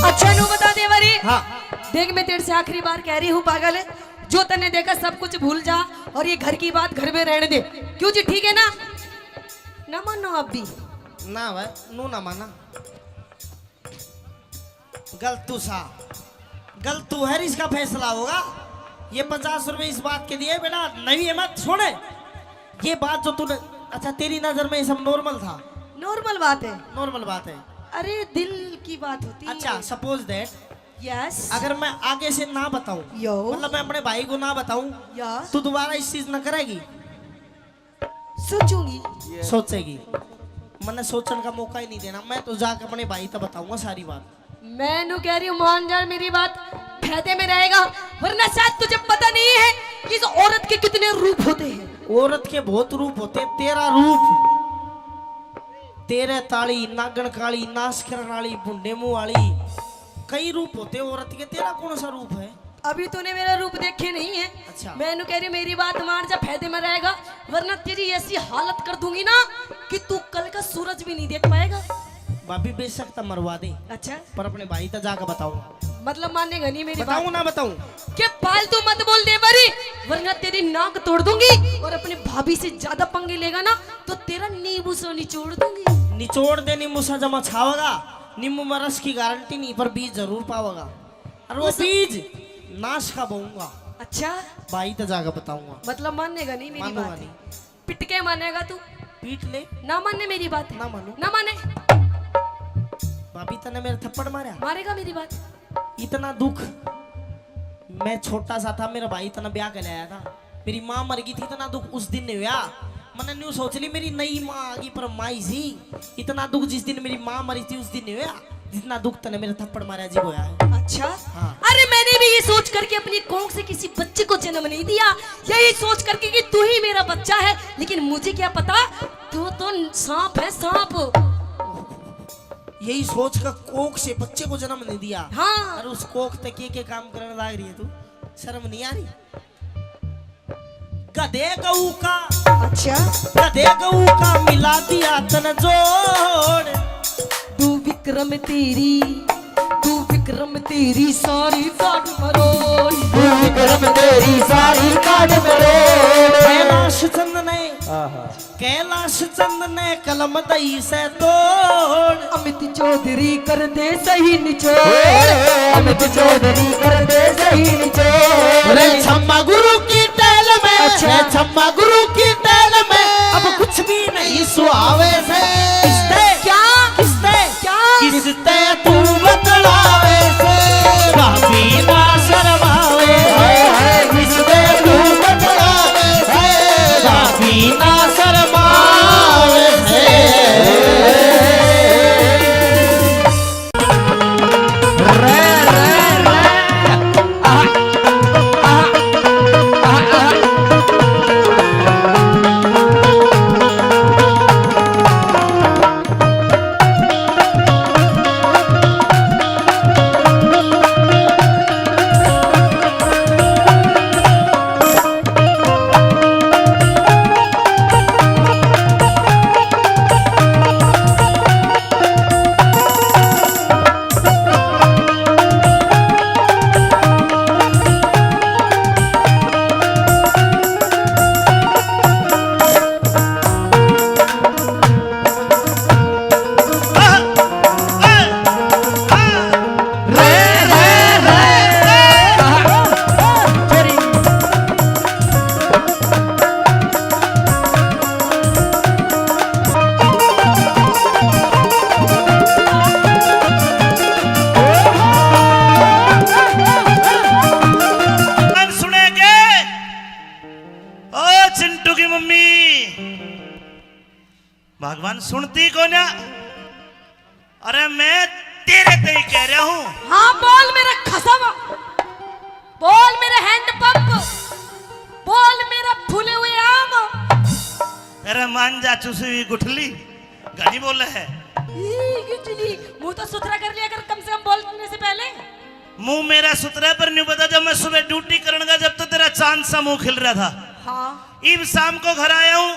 अच्छा, नू बता दे बारी। हाँ। देख, मैं तेरे से आखिरी बार कह रही हूँ, पागल, जो तन्ने देखा सब कुछ भूल जा और ये घर की बात घर में रहने दे। क्यों जी, ठीक है ना? ना मानो आप भी। ना भाई, नू ना माना। गलतू सा, गलतू है, इसका फैसला होगा। ये पचास रुपए इस बात के दिए बेटा, नहीं है मत सुने। ये बात जो तूने, अच्छा, तेरी नजर में ये सब नॉर्मल था? नॉर्मल बात है। नॉर्मल बात है। अरे, दिल की बात होती है। अच्छा, सपोज दैट, यस। अगर मैं आगे से ना बताऊं, यो। मतलब मैं अपने भाई को ना बताऊं, यस। तो दोबारा इस चीज ना करेगी? सोचूंगी। सोचेगी। मन्ने सोचण का मौका ही नहीं देना। मैं तो जाके अपने भाई तक बताऊंगा सारी बात। मैं नू कह रही हूँ, मान जा मेरी बात, फायदे में रहेगा, वरना शायद तुझे पता नहीं है इस औरत के कितने रूप होते हैं। औरत के बहुत रूप होते हैं। तेरा रूप, तेरे ताली, नागण काली, नाश करण वाली, भुंडे मुंह वाली, कई रूप होते हैं औरत के। तेरा कौन सा रूप है? अभी तूने मेरा रूप देखे नहीं है। अच्छा। मैं नू कह रही हूँ, मेरी बात मान जा, फायदे में रहेगा, वरना तेरी ऐसी हालत कर दूंगी ना कि तू कल का सूरज भी नहीं देख पाएगा। भाभी, बेशक तो मरवा दे। अच्छा। पर अपने भाई तक जाकर बताऊंगा। मतलब मानेगा नहीं मेरी बात? बताऊं ना बताऊं? के फालतू मत बोल दे बारी, वरना तेरी नाक तोड़ दूंगी, और अपनी भाभी से ज्यादा पंगे लेगा ना तो तेरा नींबू सा निचोड़ दूंगी। निचोड़ दे नींबू सा, जमा छावेगा। नींबू में रस की गारंटी नहीं, पर बीज जरूर पावेगा। और वो उस बीज नाश का बोऊंगा। अच्छा। भाई तो जाकर बताऊंगा। मतलब मानेगा नहीं मेरी बात? मानूंगा नहीं। पिट के मानेगा तू? पीट ले। ना माने मेरी बात? ना मानू। ना माने। भाभी, तने मेरे थप्पड़ मारा? मारेगा मेरी बात? इतना दुख, मैं छोटा सा था, मेरा भाई तने ब्याह के लाया था, मेरी माँ मर गई थी, इतना दुख उस दिन नहीं हुआ। मैंने न्यू सोच ली, मेरी नई माँ आ गई, पर माई सी, इतना दुख जिस दिन मेरी माँ मरी थी, उस दिन नहीं हुआ, जितना दुख तने मेरे थप्पड़ मारा जी होया है। अच्छा। हाँ। अरे, मैंने भी ये सोच करके अपनी कोख से किसी बच्चे को जन्म नहीं दिया, यही सोच करके कि तू ही मेरा बच्चा है, लेकिन मुझे क्या पता तू तो सांप है, सांप। यही सोच कर कोख से बच्चे को जन्म नहीं दिया। हाँ। और उस कोख तक के, के काम करने लाग रही है तू, शर्म नहीं आ रही? गधे गऊ का, अच्छा। गधे गऊ का मिला दिया तन जोड़। तू विक्रम तेरी, तू विक्रम तेरी सारी काट मरोड़। तू विक्रम तेरी सारी काट मरोड़। कैलाश चंद ने, आहा। कैलाश चंद ने कलम दई से तोड़। अमित चौधरी कर दे सही निचोड़। अमित चौधरी कर दे सही निचोड़। रे छम्मा गुरु की टैल में, अच्छा। रे छम्मा गुरु की टैल में, अब कुछ भी नहीं सुहावे से। किसते? क्या? किसते? क्या? किसते तू बतलावे से? भाभी ना शर्मावे से। किसते तू बतलावे से? भाभी ना शर्मावे से। चिंटू की मम्मी। भगवान सुनती को ना। अरे मैं तेरे ते ही कह रहा हूँ। हाँ, बोल मेरे खसम, बोल मेरे हैंडपंप, बोल मेरा फूले हुए आम। अरे मान जा चुसी हुई गुठली, घणी बोले है। ई, गुठली, मुंह तो सुथरा कर लिया कर कम से कम बोलने से पहले। मुंह मेरा सुथरा पर नहीं पता, जब मैं सुबह ड्यूटी करने का, जब तो तेरा चांद सा मुंह खिल रहा था। हाँ। इब शाम को घर आया हूँ,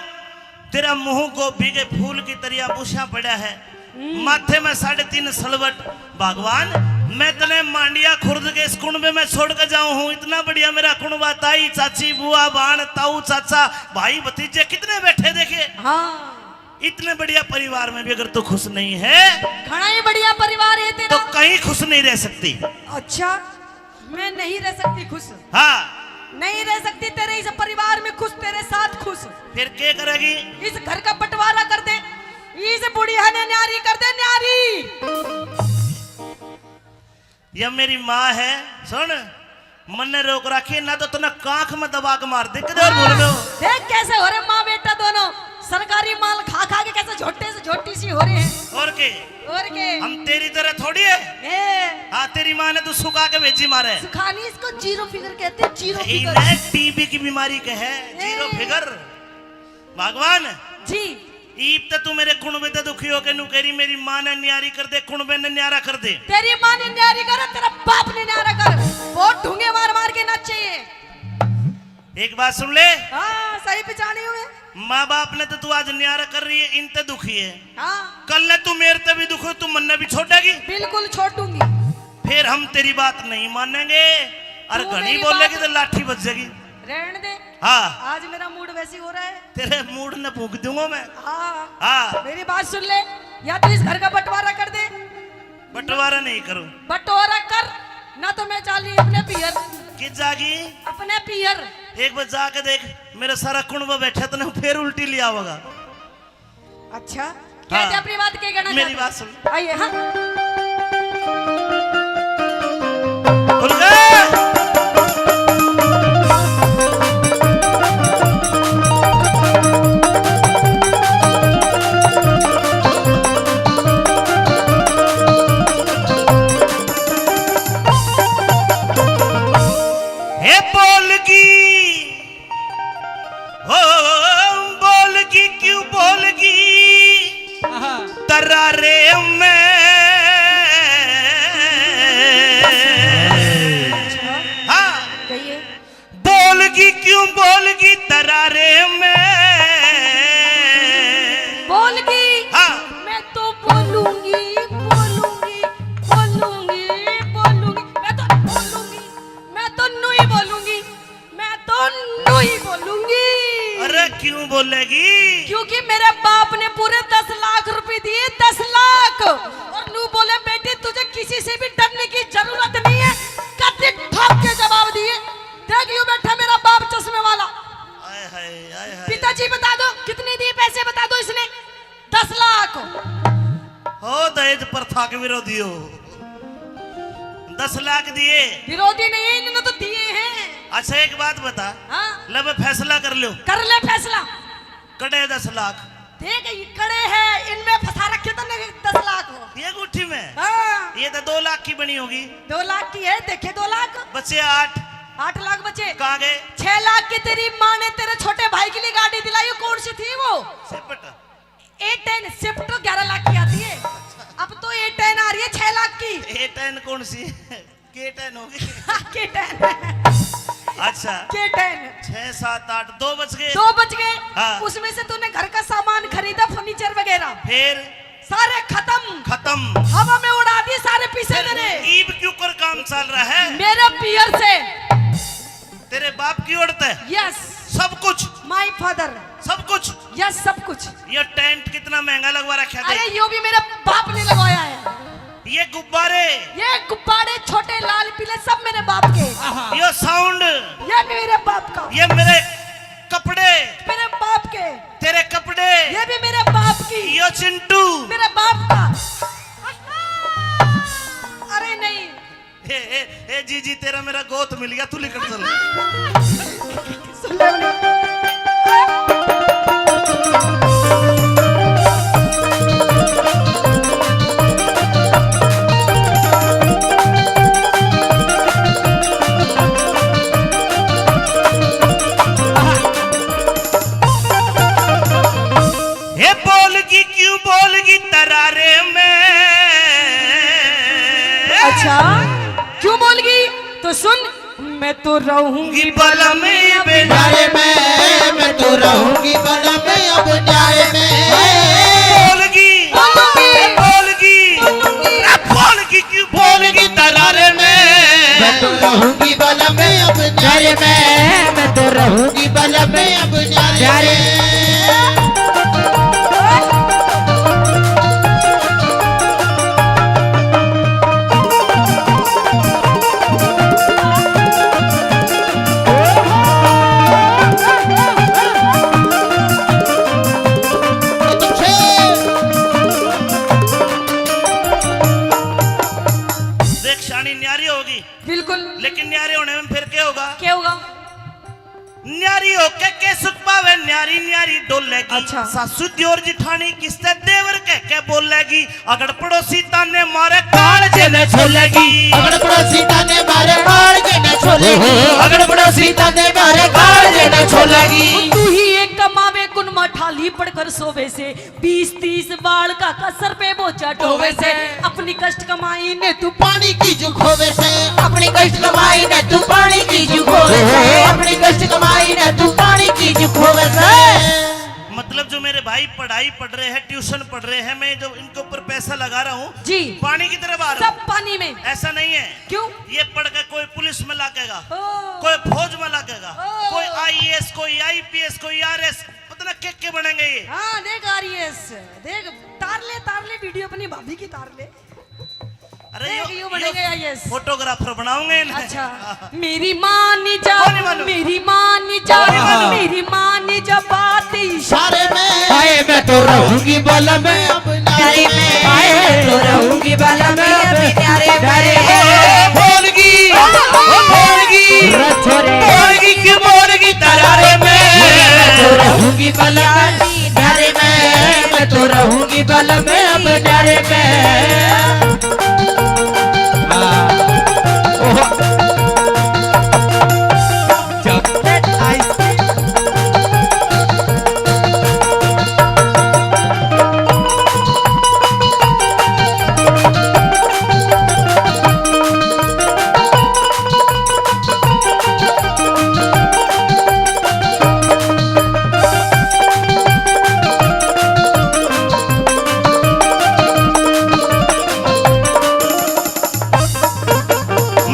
तेरा मुंह गोभी के फूल की तरिया बुशा पड़ा है, हम्म। माथे में साढ़े तीन सलवट। भगवान, मैं तने मांडिया खुर्द के इस कुणबे में छोड़ के जाऊं हूँ। इतना बढ़िया मेरा कुणबा, ताई, चाची, बुआ, बाण, ताऊ, चाचा, भाई, भतीजे कितने बैठे देखे। हाँ। इतने बढ़िया परिवार में भी अगर तू खुश नहीं है, घणा ही बढ़िया परिवार है तेरा। तो कहीं खुश नहीं रह सकती। अच्छा, मैं नहीं रह सकती खुश। हाँ। नहीं रह सकती तेरे इस परिवार में खुश, तेरे साथ खुश। फिर क्या करेगी? इस घर का बंटवारा कर दे, इस बुढ़िया ने न्यारी कर दे, न्यारी। या मेरी माँ है, सुन, मन्ने रोक रखी है, ना तो तन्ने कांख में दबा के मार दे, किधर बोल रहे हो? देख कैसे हो रहे माँ बेटा दोनों, सरकारी माल खा खा के कैसे झोटे से झोटी सी हो रहे हैं। और के? और के? हम तेरी तरह थोड़ी है। ए। हाँ, तेरी माँ ने तो सुखा के भेजी मारे। सुखानी इसको जीरो फिगर कहते हैं, जीरो यही फिगर। ने टीबी की बीमारी के है, जीरो ए। फिगर। भगवान। जी। ईब ते तू मेरे कुणबे ते दुखी होके नू कह रही, मेरी माँ ने न्यारी कर दे, कुणबे ने न्यारा कर दे। तेरी माँ ने न्यारी करे, तेरा बाप ने न्यारा कर। बहुत ढूंगे मार मार के नाचे ये। एक बात सुन ले। हाँ, सही पहचानी हूँ मैं। माँ बाप ने तो तू आज न्यारा कर रही है, इन ते दुखी है। हाँ। कल ने तू मेरे ते भी दुखी हो, तू मन्ने भी छोड़ेगी? बिल्कुल छोड़ूंगी। फिर हम तेरी बात नहीं मानेंगे। और तू घणी मेरी बोलेगी बात तो लाठी बज जाएगी। रहने दे। हाँ। आज मेरा मूड वैसे ही हो रहा है। तेरे मूड ने फूंक दूंगा मैं। हाँ। हाँ। मेरी बात सुन ले, या तो इस घर का बंटवारा कर दे। बंटवारा नहीं करूं। बंटवारा कर, ना तो मैं चाली अपने पियर। कित जागी? अपने पियर। एक बार जाके देख, मेरा सारा कुणबा बैठा, तने फिर उल्टी ले आवेगा। अच्छा, क्या हाँ। अपनी बात के कहना मेरी चाहते हो? बात सुन। आइए, हाँ। खुल गए। हे बोल की। ओ, बोलगी क्यों बोलगी आहा। तरारे में। हाँ। कहिए। बोलगी क्यों बोलगी तरारे में। बोलगी। हाँ। मैं तो बोलूंगी, बोलूंगी, बोलूंगी, बोलूंगी। मैं तो बोलूंगी, मैं तो नुई बोलूंगी। मैं तो नुई बोलूंगी। अरे क्यों बोलेगी? क्योंकि मेरे बाप ने पूरे दस लाख रुपए दिए, दस लाख। और नू बोले, बेटी तुझे किसी से भी डरने की जरूरत नहीं है। कत्ती ठोक के जवाब दिए। देख यूं बैठा मेरा बाप चश्मे वाला। आय हाय, आय हाय। पिताजी बता दो कितने दिए पैसे, बता दो इसने। दस लाख। हो दहेज प्रथा के विरोधी हो। दस लाख दिए। विरोधी नहीं है, इन्होंने तो दिए हैं। अच्छा एक बात बता। हाँ। ले बे फैसला कर लो। कर ले फैसला। कड़े दस लाख। देख ये कड़े हैं, इनमें फंसा रखे तूने दस लाख हो। ये गुट्ठी में? हाँ। ये तो दो लाख की बनी होगी। दो लाख की है, देखे दो लाख। बचे आठ। आठ लाख बचे। कहाँ गए? छह लाख की तेरी माँ ने तेरे छोटे भाई के लिए गाड़ी दिलाई, कौन सी थी वो? सेपट। ए टेन, स्विफ्ट तो ग्यारह लाख की आती है, अब तो ए टेन आ रही है छह लाख की। ए टेन कौन सी? के टेन होगी। के टेन। अच्छा। के टेन। छह, सात, आठ, दो बच गए। दो बच गए। हाँ। उसमें से तूने घर का सामान खरीदा, फर्नीचर वगैरह। फिर? सारे खत्म। खत्म। हवा में उड़ा दिए सारे पैसे तेरे। ईब के ऊपर काम चल रहा है। मेरे पियर से। तेरे बाप की ओर तै? Yes। सब कुछ? My father। सब कुछ? Yes, सब कुछ। ये टेंट कितना महंगा लगवा रखा था? अरे, यो भी मेरे बाप ने लगवाया है। ये गुब्बारे? ये गुब्बारे छोटे लाल पीले सब मेरे बाप के। ये साउंड? ये भी मेरे बाप का। ये मेरे कपड़े? मेरे बाप के। तेरे कपड़े? ये भी मेरे बाप की। ये चिंटू? मेरे बाप का। अरे नहीं, ए, ए, ए, जीजी, तेरा मेरा गोत मिल गया, तू लिकड़ चल। सुन ले, बोले, ए, रहूंगी बलम अब न्यारे में, मैं तो रहूंगी बलम अब न्यारे में। बोलगी, बोलगी, बोलगी, बोलगी क्यों बोलगी तरारे में? मैं तो रहूंगी बलम अब न्यारे में, मैं तो रहूंगी बलम अब न्यारे में। देख शानी, न्यारी होगी। बिल्कुल। लेकिन न्यारे होने में फिर क्या होगा? क्या होगा? न्यारी होके के सुख पावे, न्यारी न्यारी डोलेगी। अच्छा। सासू दियोर जिठानी किसते देवर के के बोलेगी? अगड़ पड़ोसी ताने मारे कालजे ने छोलेगी। अगड़ पड़ोसी ताने मारे कालजे ने छोलेगी। अगड़ पड़ोसी ताने मारे कालजे ने छोलेगी। तू ही एक कमावे, कुन माठाली पड़कर सोवे से, बीस तीस बालका का सर पे बोझा ढोवे से। अपनी कष्ट कमाई ने तू पानी की जू खोवे से। अपनी कष्ट कमाई ने तू पानी की जू खोवे से। अपनी कष्ट कमाई ने तू पानी की जू खोवे से। मतलब जो मेरे भाई पढ़ाई पढ़ रहे हैं, ट्यूशन पढ़ रहे हैं, मैं जो इनके ऊपर पैसा लगा रहा हूँ, जी। पानी की तरह बहा रहा हूँ। सब पानी में। ऐसा नहीं है। क्यों? ये पढ़ के कोई पुलिस में लागेगा, ओ। कोई फौज में लागेगा, ओ। कोई आईएएस, कोई आईपीएस, कोई आरएस, पता ना के के बनेंगे ये। हाँ, देख आरएएस, देख तार ले, तार ले, वीडियो अपनी भाभी की तार ले। अरे देख, यो, यो यो बनेंगे आईएएस। फोटोग्राफर बनाऊंगे इन्हें। अच्छा। मेरी माँ ने जा, कौन नहीं मानू? मेरी माँ ने जा, कौन नहीं मानू? मेरी माँ ने जा बात इशारे में। आए मैं तो रहूंगी बलम अब न्यारे में। आए मैं तो रहूंगी बलम अब न्यारे में। ओ, बोलगी, ओ, बोलगी, रे छोरे। बोलगी क्यों बोलगी तरारे में? मैं तो रहूंगी बलम न्यारे में, मैं तो रहूंगी बलम अब न्यारे में। हाँ। ओह। जब तक आइस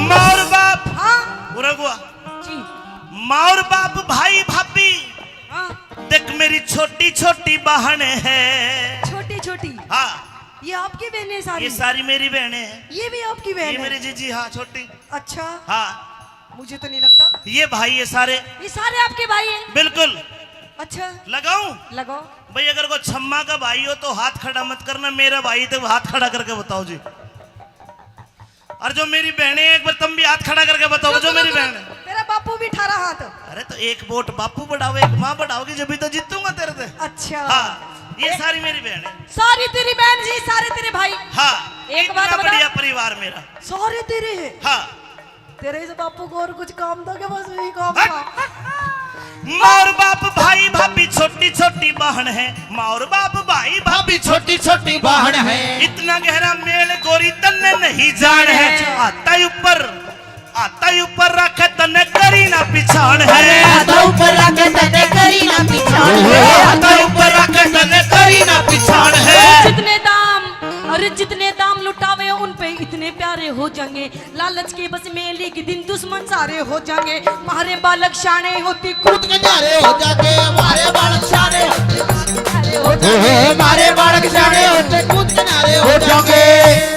माँ और बाप। हाँ। उरे हुआ। जी। माँ और बाप, भाई भाभी। हाँ। देख मेरी छोटी छोटी बहन है। छोटी छोटी? हाँ। ये आपकी बहनें सारी? ये सारी मेरी बहनें हैं। ये भी आपकी बहन ये है? मेरी जीजी, हाँ, छोटी। अच्छा। हाँ। मुझे तो नहीं लगता। ये भाई, ये सारे। ये सारे आपके भाई हैं? बिल्कुल। अच्छा। लगाऊं? लगाओ। भाई, अगर कोई छम्मा का भाई हो तो हाथ खड़ा मत करना, मेरा भाई तो हाथ खड़ा करके बताओ जी। और जो मेरी बहनें हैं, एक बार तुम भी हाथ खड़ा करके बताओ, जो मेरी बहन है। मेरा बापू भी अठारह हाथ। अरे, तो एक वोट बापू बढ़ाओ, एक माँ बढ़ाओगी, जब भी तो जीतूंगा तेरे से। अच्छा। हाँ, ये ए- सारी मेरी बहन है। सारी तेरी बहन जी, सारे तेरे भाई। हाँ, एक बात इतना बता। बढ़िया परिवार मेरा। सारे तेरे हैं? हाँ। तेरे इस बापू को और कुछ काम था क्या? बस यही काम हट। था। माँ और बाप, भाई भाभी, छोटी छोटी बहन है। माँ और बाप, भाई भाभी, छोटी छोटी बहन है। इतना गहरा मेल गोरी तन्ने नहीं जान है। अच्छा। आता ही ऊपर, आता ही ऊपर रखे तन्ने करी ना पिछाण है। अरे आता ऊपर रखे तन्ने करी ना पिछाण है। आता ही ऊपर रखे तन्ने करी ना पिछाण है। जितने दाम, अरे जितने दाम लुटावे उन पे इतने प्यारे हो जाएंगे। लालच के बस में एक दिन दुश्मन सारे हो जाएंगे। मारे बालक शाणे होती कूद के न्यारे हो जाएंगे। मारे बालक शाणे होते कूद के न्यारे हो जाएंगे। मारे बालक शाणे होते कूद के न्यारे हो जाएंगे।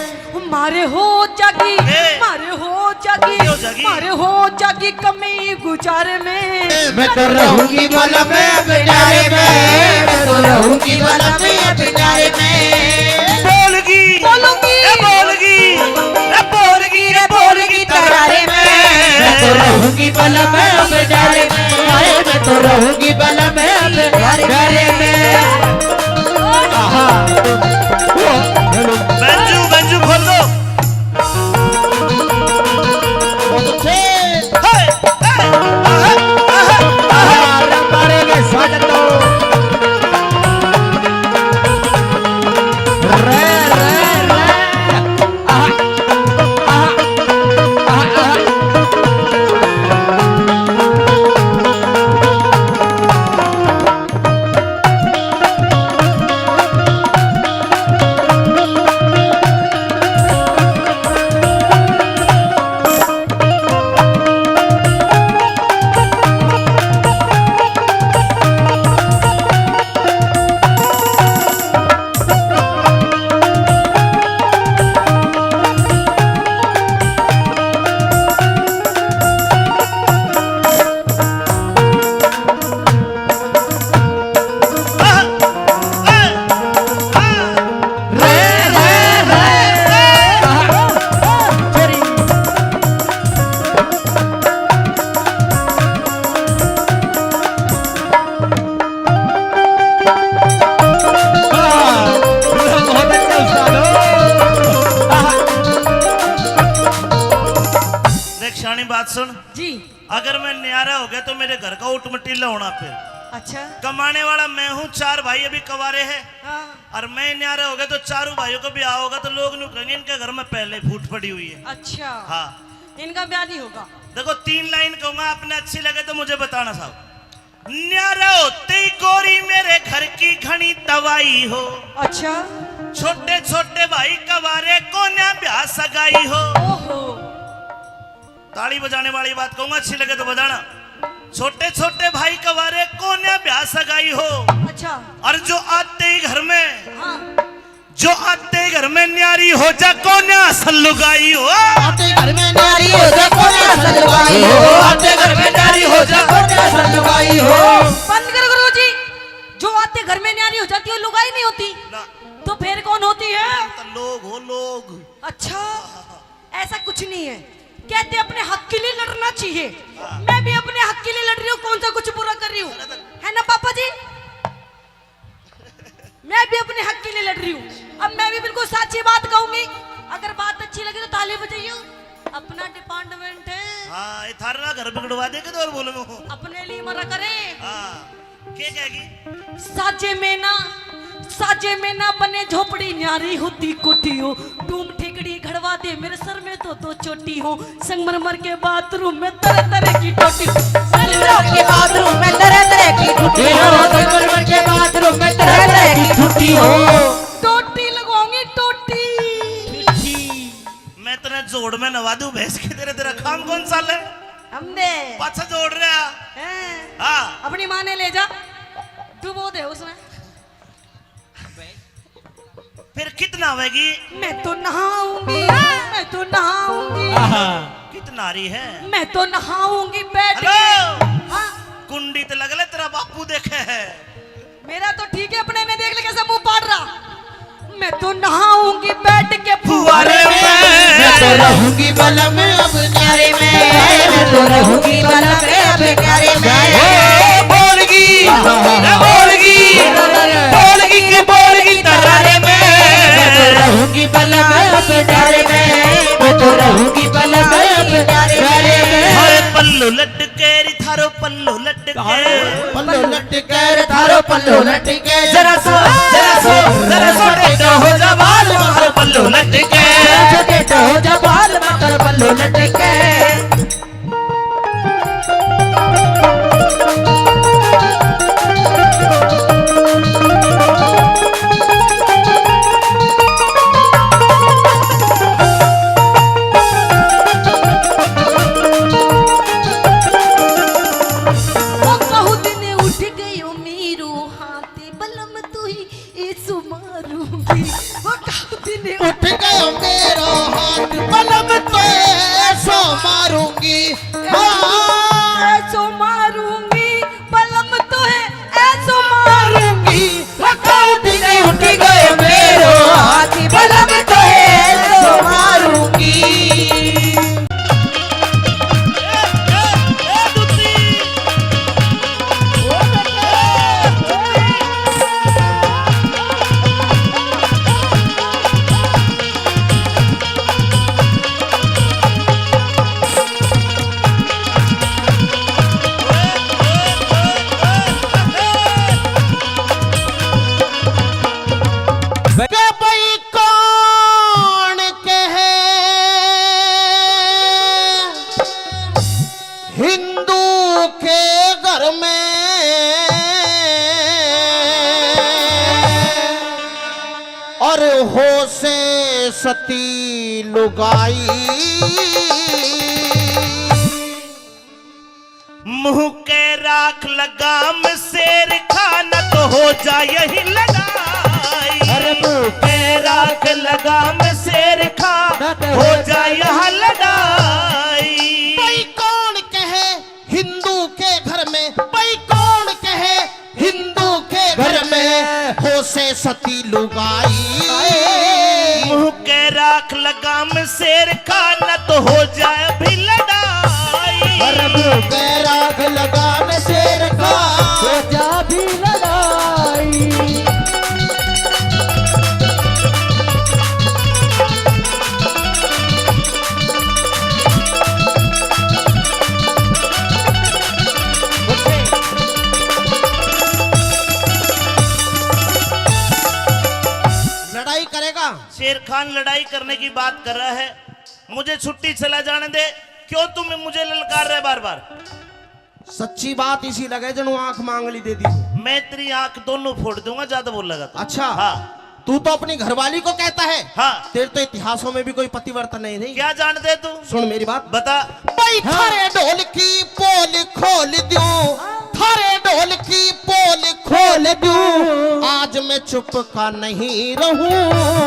मारे हो जागी, ए। मारे हो जागी, हो जागी? मारे हो जागी कमी गुजारे में। मैं तो रहूंगी बलम अब न्यारे में, मैं तो रहूंगी बलम अब न्यारे में। बोलगी, बोलूंगी। ए बोलगी, ए बोलगी, ए बोलगी तरारे में। मैं तो रहूंगी बलम अब न्यारे में, आए मैं तो रहूंगी बलम अब न्यारे में। आहा। ओ, हेलो। बंजू, बंजू खोल दो। बात सुन। जी। अगर मैं न्यारा हो गया तो मेरे घर का उठमटीला होना पे। अच्छा। कमाने वाला मैं हूँ, चार भाई अभी कवारे हैं। हाँ। और मैं न्यारा हो गया तो चारों भाइयों को ब्याह होगा तो लोग न्यू कहेंगे, "इनके घर में पहले फूट पड़ी हुई है।" अच्छा। हाँ। इनका ब्याह नहीं होगा। देखो, तीन लाइन कहूंगा, आपने अच्छी लगे तो मुझे बताना साहब। न्यारा होते ही गोरी मेरे घर की घणी तबाही हो। अच्छा। छोटे छोटे भाई कवारे कोन्या ब्याह सगाई हो। ओहो। ताली बजाने वाली बात कहूंगा, अच्छी लगे तो बजाना। छोटे छोटे भाई कवारे कोन्या ब्याह सगाई हो। अच्छा। और जो आते ही घर में, हाँ। जो आते ही घर में न्यारी हो जा कोन्या असल लुगाई हो। आते घर में न्यारी हो जा कोन्या असल लुगाई हो। आते घर में न्यारी हो जा कोन्या असल लुगाई हो। बंद करो गुरु जी, जो आते घर में न्यारी हो जाती हो, लुगाई नहीं होती ना। तो फिर कौन होती है? तो लोग हो, लोग। अच्छा। ऐसा कुछ नहीं है, कहते अपने हक के लिए लड़ना चाहिए। मैं भी अपने हक के लिए लड़ रही हूँ, कौन सा कुछ बुरा कर रही हूँ, है ना पापा जी? मैं भी अपने हक के लिए लड़ रही हूँ। अब मैं भी बिल्कुल साची बात कहूंगी, अगर बात अच्छी लगी तो ताली बजाइयो। अपना डिपार्टमेंट है। हाँ, ये थारा घर बिगड़वा दे के तो और बोलूंगा। अपने लिए मरा करे। हाँ। के कहेगी? साजे में ना, साजे में ना बने झोपड़ी, न्यारी होती कोठी हो। डूम ठेकड़ी घड़वा दे, मेरे सर में तो दो चोटी हो। संगमरमर के बाथरूम में तरह तरह की टोटी। संगमरमर के बाथरूम में तरह तरह की टोटी हो। संगमरमर के बाथरूम में तरह तरह की टोटी हो। टोटी लगवाऊंगी, टोटी। मैं तेरे जोड़ में नवा दूं भैंस की, तेरे, तेरा काम कौन सा है? हमने। पाछा जोड़ रहा। हैं? हाँ। अपनी माँ ने ले जा, डुबो दे उसमें। फिर कितना आवेगी? मैं तो नहाऊंगी, मैं तो नहाऊंगी। आहा। कितना रही है? मैं तो नहाऊंगी बैठ के। हेलो। हाँ। कुंडी तो लग ले, तेरा बापू देखे है। मेरा तो ठीक है, अपने ने देख ले कैसे मुंह पाड़ रहा। मैं तो नहाऊंगी बैठ के फुहारे में। मैं तो रहूंगी बलम अब न्यारे में। मैं तो रहूंगी बलम अब न्यारे में। ए बोलगी, ए बोलगी, बोलगी के बोलगी तरारे में। मैं तो रहूंगी बलम अब न्यारे में। मैं तो रहूंगी बलम अब न्यारे में। हर पल्लू लटके री थारो पल्लू लटके। पल्लो लटके रे थारो पल्लो लटके। जरा सो, जरा सो, जरा सो टेढ़ा हो जा बाल मार पल्लो लटके। जरा सो टेढ़ा हो जा बाल मार पल्लो लटके। वो कहू दिन उठ गयो मेरो हाथ, बलम तू ही ऐसो मारूंगी। वो कहू दिन उठ गयो मेरो हाथ, बलम तो ऐसो मारूंगी। हाँ। ऐसो मारूंगी, बलम तो है ऐसो मारूंगी। वो कहू दिन उठ गयो मेरो हाथ, बलम तो है ऐसो मारूंगी। के भाई कौन कहे हिंदू के घर में और हो से सती लुगाई। मुंह के राख लगाम शेर खा, न तो हो जा यही लड़ाई। अरे मुंह के राख लगाम शेर खा, न तो हो जा यहाँ लड़ाई। भाई कौन कहे हिंदू के घर में, भाई कौन कहे हिंदू के घर में हो से सती लुगाई। मुंह के राख लगाम शेर का, न तो हो जाए भी लड़ाई। अरे मुंह के राख लगाम शेर का, हो जा भी लड़ाई। शेर खान लड़ाई करने की बात कर रहा है, मुझे छुट्टी चला जाने दे। क्यों तुम मुझे ललकार रहे बार बार? सच्ची बात इसी लगे जणु आंख मांगली दे दी। मैं तेरी आंख दोनों फोड़ दूंगा, ज्यादा बोलेगा तो। अच्छा। हाँ। तू तो अपनी घरवाली को कहता है। हाँ। तेरे तो इतिहासों में भी कोई पतिव्रता नहीं रही। क्या जानते तू? सुन मेरी बात। बता। भाई, हाँ। थारे ढोल की पोल खोल दूं, थारे ढोल की पोल खोल दूं, आज मैं चुप का नहीं रहूं।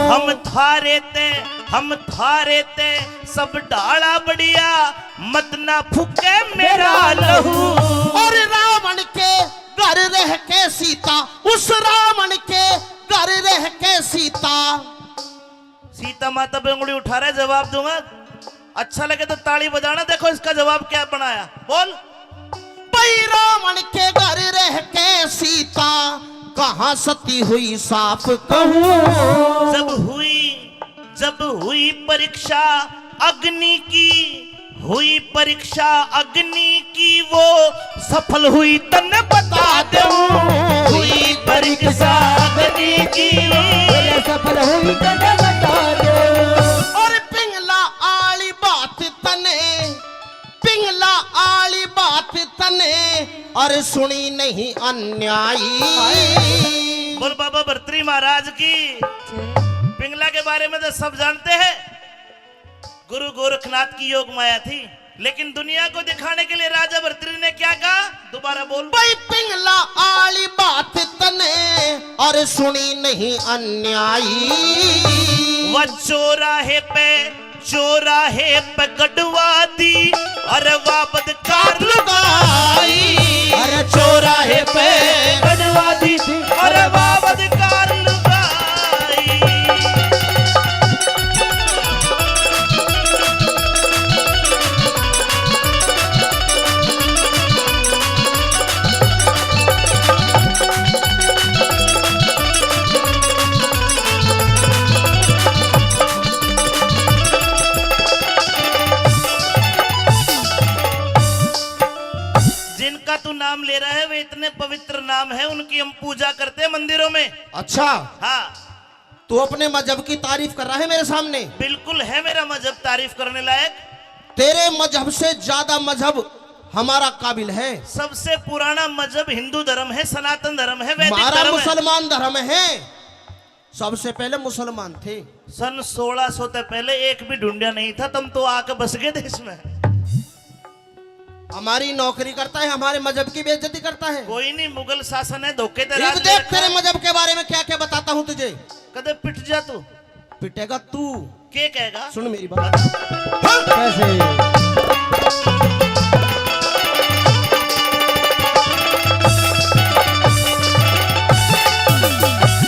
हम थारे ते, हम थारे ते सब ढाला बढ़िया, मत ना फूके मेरा लहू। और रावण के घर रह के सीता, उस रावण के घर रह के सीता। सीता माता पे उंगली उठा रहे, जवाब दूंगा। अच्छा लगे तो ताली बजाना, देखो इसका जवाब क्या बनाया। बोल। भाई, रावण के घर रह के सीता कहाँ सती हुई साफ कहूँ। जब हुई, जब हुई परीक्षा अग्नि की, हुई परीक्षा अग्नि की, वो सफल हुई तन्ने बता दूं। हुई परीक्षा अग्नि की, वो सफल हुई तन्ने बता दूं। और पिंगला आली बात तने, पिंगला आली बात तने, और सुनी नहीं अन्यायी। बोल बाबा भरतरी महाराज की। पिंगला के बारे में तो सब जानते हैं, गुरु गोरखनाथ की योग माया थी, लेकिन दुनिया को दिखाने के लिए राजा भरतरी ने क्या कहा? दोबारा बोल। भाई, पिंगला आली बात तने, और सुनी नहीं अन्यायी। वह चौराहे पे, चौराहे पे गड़वा दी, अरे वाह बदकार लुगाई। अरे चौराहे पे गड़वा दी थी, अरे वाह बदकार लुगाई। जिनका तू नाम ले रहा है, वे इतने पवित्र नाम है, उनकी हम पूजा करते हैं मंदिरों में। अच्छा। हाँ। तू अपने मजहब की तारीफ कर रहा है मेरे सामने? बिल्कुल है मेरा मजहब तारीफ करने लायक। तेरे मजहब से ज्यादा मजहब हमारा काबिल है। सबसे पुराना मजहब हिंदू धर्म है, सनातन धर्म है, वैदिक हमारा धर्म है। मुसलमान धर्म है। सबसे पहले मुसलमान थे। सन सोलह सौ से पहले एक भी ढूंढा नहीं था, तुम तो आके बस गए देश में। हमारी नौकरी करता है, हमारे मजहब की बेइज्जती करता है। कोई नहीं, मुगल शासन है, धोखे ते इब राज देख, ले रखा तेरे है। मजहब के बारे में क्या क्या बताता हूँ तुझे। कदे पिट जा तू। पिटेगा तू। के कहेगा? सुन मेरी बात। हाँ। कैसे?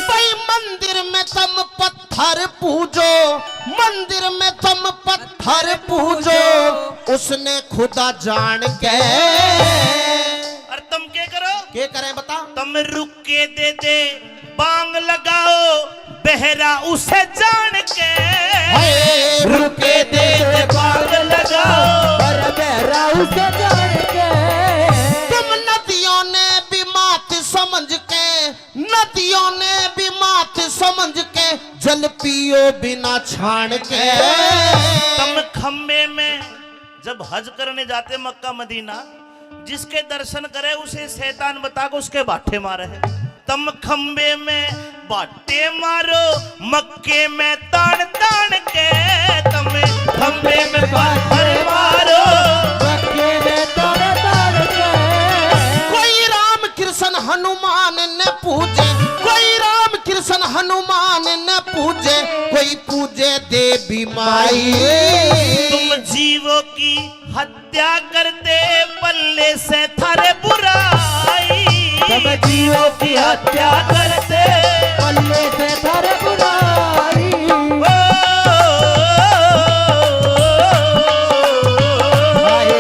भाई, मंदिर में तुम पत्थर पूजो, मंदिर में तुम पत्थर पूजो, उसने खुदा जान के। और तुम के करो? के करें बता? तुम रुक के दे दे बांग लगाओ, बहरा उसे जान के। हाय, रुके दे दे बांग लगाओ, और बहरा उसे जान के। तुम नदियों ने भी मात समझ के, नदियों ने भी मात समझ के, जल पियो बिना छान के। तुम खम्बे में जब हज करने जाते मक्का मदीना, जिसके दर्शन करे उसे शैतान बता के उसके भाटे मारे। तुम खम्बे में भाटे मारो, मक्के में तान तान के। तुम खम्बे में पत्थर मारो, मक्के में तान तान के। कोई राम कृष्ण हनुमान न पूजे, कोई राम कृष्ण हनुमान न पूजे, कोई पूजे देवी माई। तुम जीवों की हत्या करते, पल्ले से थारे बुराई। तुम जीवों की हत्या करते, पल्ले से थारे बुराई। ओ, हाय।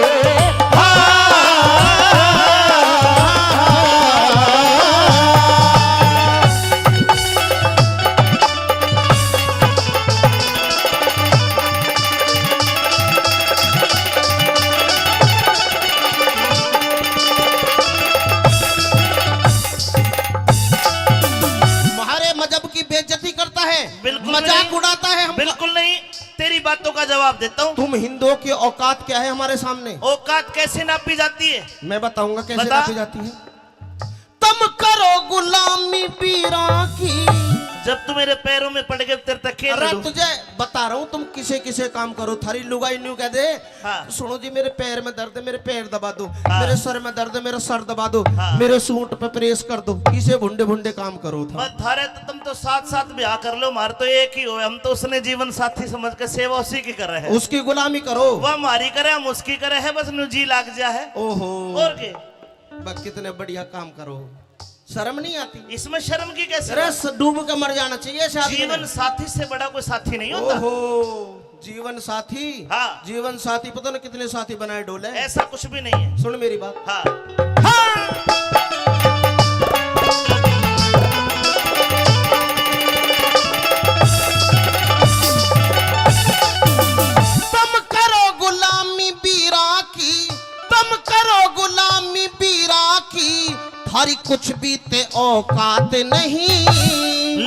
हमारे मजहब की बेइज्जती करता है। मजाक उड़ाता है हमका। बिल्कुल नहीं, तेरी बातों का जवाब देता हूँ। तुम हिंदुओं की औकात क्या है हमारे सामने? औकात कैसे नापी जाती है? मैं बताऊंगा कैसे बता। नापी जाती है। तुम करो गुलामी पीरा की। जब तू मेरे पैरों में पड़ गए, तेरे तक खेल अरे लूं। तुझे बता रहा हूँ, तुम किसे किसे काम करो, थारी लुगाई न्यू कह दे। हाँ। सुनो जी, मेरे पैर में दर्द है, मेरे पैर दबा दो। हाँ। मेरे सर में दर्द है, मेरा सर दबा दो। हाँ। मेरे सूट पे प्रेस कर दो। इसे भुंडे भुंडे काम करो था। बस थारे तो, तुम तो साथ साथ ब्याह कर लो, मार तो एक ही हो, हम तो उसने जीवन साथी समझ के सेवा उसी की कर रहे हैं। उसकी गुलामी करो। वह हमारी करे, हम उसकी करे है, बस न्यू जी लाग जा है। ओहो। और के? बस कितने बढ़िया काम करो, शर्म नहीं आती? इसमें शर्म की कैसी अरे, बात? स-, डूब के मर जाना चाहिए ऐसे आदमी जीवन ने। साथी से बड़ा कोई साथी नहीं होता। ओहो, जीवन साथी। हाँ। जीवन साथी पता ना कितने साथी बनाए डोले। ऐसा कुछ भी नहीं है। सुन मेरी बात। हाँ। हाँ। तुम करो गुलामी बीरा की, तुम करो गुलामी बीरा की, थारी कुछ भी ते औकात नहीं।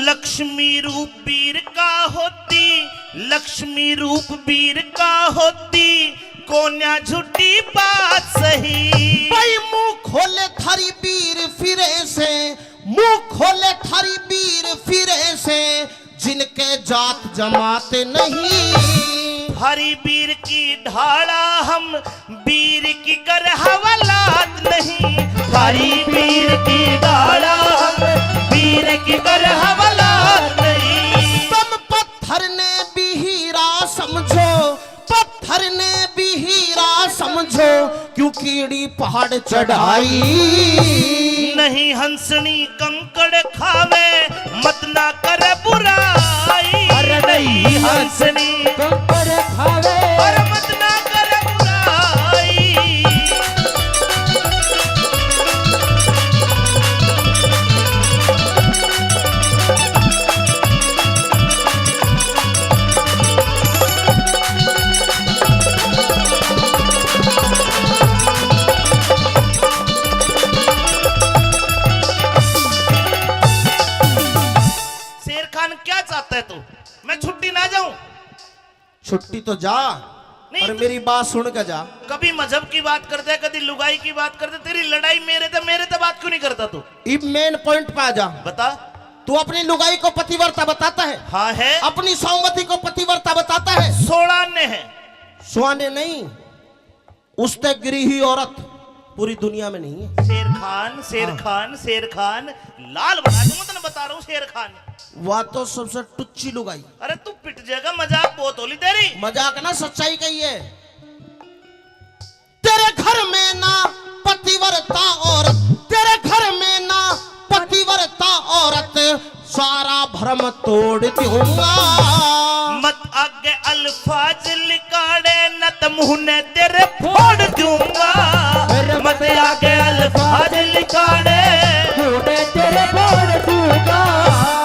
लक्ष्मी रूप बीर का होती, लक्ष्मी रूप बीर का होती, कोन्या झूठी बात सही। भाई मुंह खोले थारी बीर फिरे से, मुंह खोले थारी बीर फिरे से, जिनके जात जमात नहीं। थारी बीर की ढाला हम, बीर की कर हवालात नहीं। थारी बीर की ढाला हम, बीर की कर हवालात नहीं। तुम पत्थर ने भी हीरा समझो, पत्थर ने भी हीरा समझो, क्यों कीड़ी पहाड़ चढ़ाई। नहीं हंसनी कंकड़ खावे, मत ना कर बुराई। अरे नहीं हंसनी कंकड़ खावे। अरे मत ना कर बुराई। शेर खान, क्या चाहता है तू? मैं छुट्टी ना जाऊं? छुट्टी तो जा, नहीं पर तो मेरी बात सुन के जा। कभी मजहब की बात कर दे, कभी लुगाई की बात कर दे, तेरी लड़ाई मेरे ते, मेरे ते बात क्यों नहीं करता तू? इब मेन पॉइंट पे आ जा। बता। तू अपनी लुगाई को पतिव्रता बताता है? हाँ है। अपनी सौमती को पतिव्रता बताता है? सोलह आने हैं। सौ आने नहीं, उससे गरीही औरत पूरी दुनिया में नहीं है। शेर खान, शेर हाँ। खान, शेर खान, लाल बना दूंगा, तने बता रहा हूँ शेर खान। वह तो सबसे टुच्ची लुगाई। अरे तू पिट जाएगा, मजाक बहुत होली तेरी। मजाक ना, सच्चाई कही है। तेरे घर में ना पतिव्रता औरत, तेरे घर में ना पतिव्रता औरत, सारा भरम तोड़ दूंगा। मत आगे अल्फाज लिकाड़े, न त मुंह ने तेरे फोड़ दूंगा। मत आगे अल्फाज लिकाड़े, मुंह ने तेरे फोड़ दूंगा।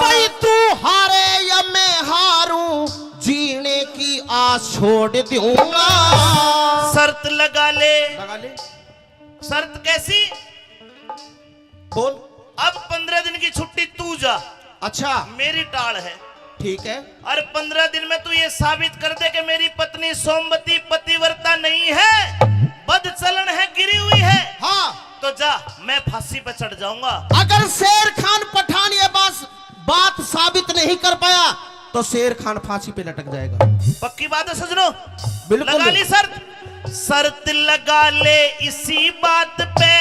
भाई तू हारे या मैं हारूं, जीने की आस छोड़ दूंगा। शर्त लगा ले। लगा ले। शर्त कैसी? बोल। अब पन्द्रह दिन की छुट्टी तू जा। अच्छा। मेरी टाल है। ठीक है। और पन्द्रह दिन में तू ये साबित कर दे कि मेरी पत्नी सोमवती पतिव्रता नहीं है, बदचलन है, गिरी हुई है। हाँ। तो जा, मैं फांसी पे चढ़ जाऊंगा। अगर शेर खान पठान ये बात, बात साबित नहीं कर पाया तो शेर खान फांसी पे लटक जाएगा। पक्की बात है सजनों? बिल्कुल। लगा ली शर्त? शर्त लगा ले इसी बात पे,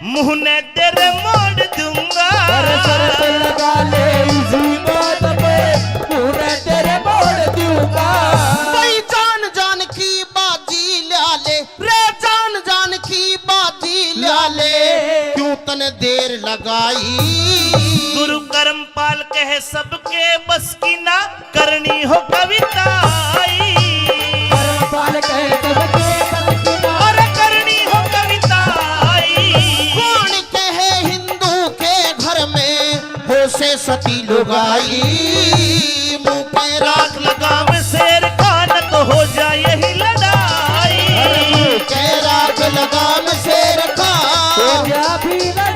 मुंह ने तेरे मोड़ दूंगा। अरे शर्त लगा ले इसी बात पे, मुंह ने तेरे मोड़ दूंगा। भाई जान जान की बाजी ला ले, रे जान जान की बाजी ला ले, क्यों तने देर लगाई। गुरु कर्मपाल कहे सबके बस की ना, करनी हो कविताई। कर्मपाल कहे सबके बस की ना। अरे करनी हो कविताई। कौन कहे हिंदू के घर में हो से सती लुगाई। मुंह पे राख लगाम शेर खान, तो हो जाए यही लड़ाई। मुंह पे राख लगाम शेर खान, हो जा भी लड़ाई।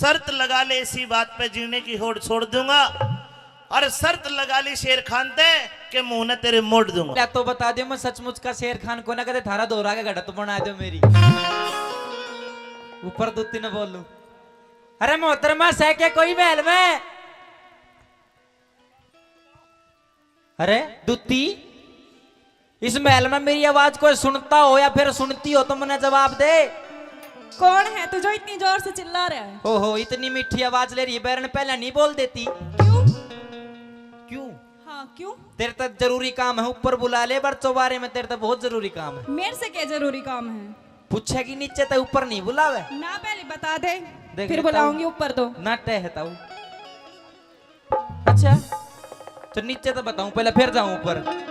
शर्त साले इसी बात पे जीने की होड़ छोड़ दूंगा। और शर्त लगा ली शेर खान ते के मुंह ने तेरे मोड़ दूंगा। ले तो बता दे, मैं सचमुच का शेर खान को ना, कदे थारा दोहरा के घड़ा तो बना दो मेरी। ऊपर दो तीन बोलूं। अरे मोहतरमा, सह के कोई महल में? अरे दूती, इस महल में मेरी आवाज कोई सुनता हो या फिर सुनती हो तो मन्ने जवाब दे। कौन है तू जो इतनी जोर से चिल्ला रहा है? ओहो, इतनी मीठी आवाज ले रही है, बैरन पहले नहीं बोल देती। क्यों? क्यों? हाँ, क्यों? तेरे तक जरूरी काम है, ऊपर बुला ले, बार चौबारे में तेरे तक बहुत जरूरी काम है। मेरे से क्या जरूरी काम है? पूछेगी नीचे तो ऊपर नहीं बुलावे। ना, पहले बता दे, देख फिर लेता हूँ। बुलाऊंगी ऊपर तो। ना टहता हूँ। अच्छा, तो नीचे तो बताऊं, पहले फिर जाऊं ऊपर।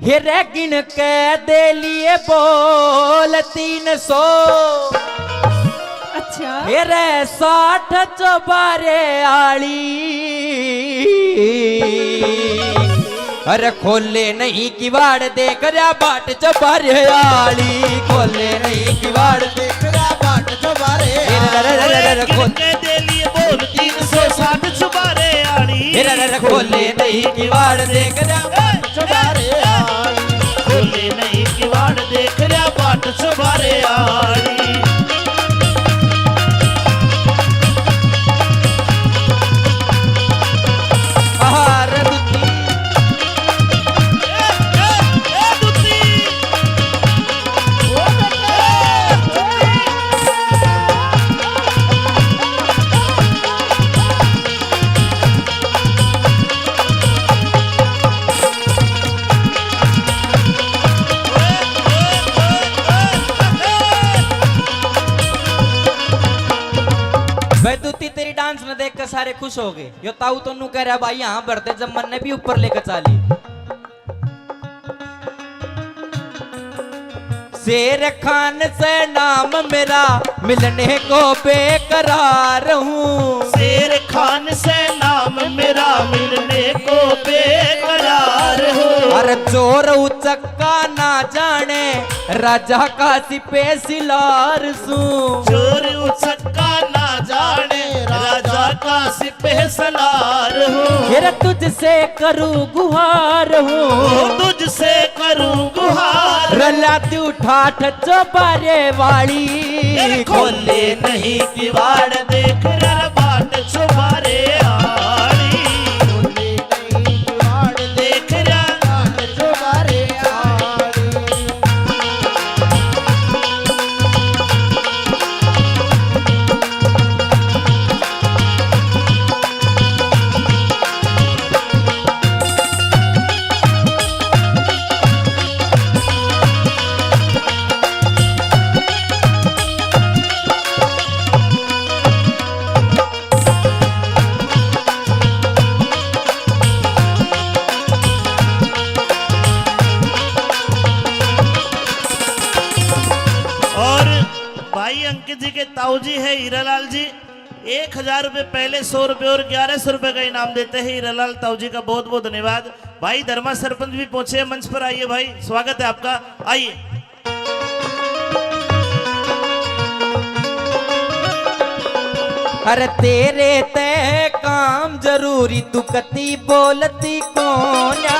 हे रे गिन के दे लिए बोल तीन सौ। अच्छा। हे रे साठ चौबारे आली। अरे खोले नहीं किवाड़ देख रहा बाट चौबारे आली, खोले नहीं किवाड़ देख रहा बाट चौबारे आली। अरे, अरे, अरे, अरे, अरे, खोल। के दे लिए बोल तीन सौ साठ चौबारे आली। अरे, अरे, अरे, खोले नहीं किवाड़ देख रहा बाट चौबारे आली। खोले नहीं किवाड़ देख रहा बाट चौबारे आली। आहा, रे दुखी। भाई दूती, तेरी डांस में देख के सारे खुश हो गए। यो ताऊ तो नू कह रहा, भाई यहाँ भरते जब मन ने भी ऊपर लेकर चाली। शेर खान से नाम मेरा, मिलने को बेकरार हूँ। शेर खान से नाम मेरा, मिलने को बेकरार हूँ। अरे चोर उचक्का ना जाने, राजा का सिपह सिलार सूं। चोर उचक्का ना जाने, राजा का सिपह सलार हूँ। फिर तुझसे करूँ गुहार हूँ। ओ, तुझसे करूँ गुहार। रला तू ठाठ चौबारे वाली। ए, खोले नहीं किवाड़ देख रहा बाट चौबारे आली। खोले नहीं किवाड़ देख रहा बाट चौबारे आली। और भाई अंकित जी के ताऊ जी है हीरालाल जी, एक हजार रुपए पहले, सौ रुपए और ग्यारह सौ रुपए का इनाम देते हैं हीरालाल ताऊ जी का। बहुत बहुत धन्यवाद। भाई धर्मा सरपंच भी पहुंचे हैं मंच पर, आइए भाई, स्वागत है आपका, आइए। अरे तेरे ते काम जरूरी, तू कती बोलती कोन्या।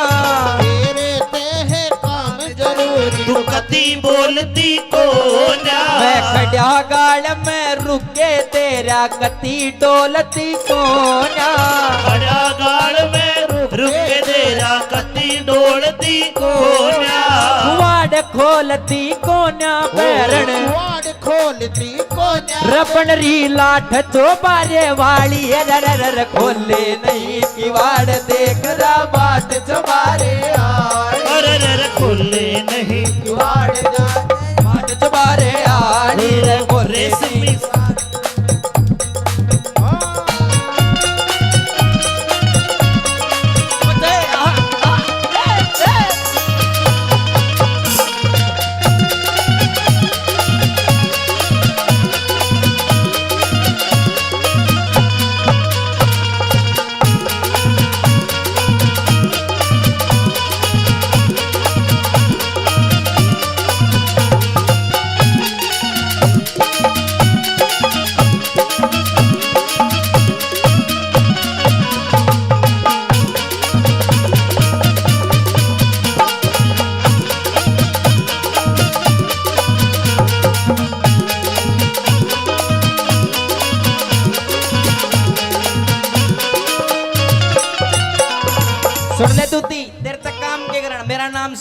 तेरे ते है काम जरूरी, तू कती बोलती कोन्या। मैं खड्या गाल में रुक के तेरा कती डोलती कोन्या। खड्या गाल में रुक के तेरा कती डोलती कोन्या। कुवाड़ खोलती कोन्या बैरण। कुवाड़ खोलती कोन्या। रबण री लाठ चौबारे वाली, अरे, अरे, अरे, खोले नहीं किवाड़ देख रहा बाट चौबारे आली। अरे, अरे, अरे, खोले नहीं किवाड़ जाने बाट चौबारे आली रे, खोले रेशमी।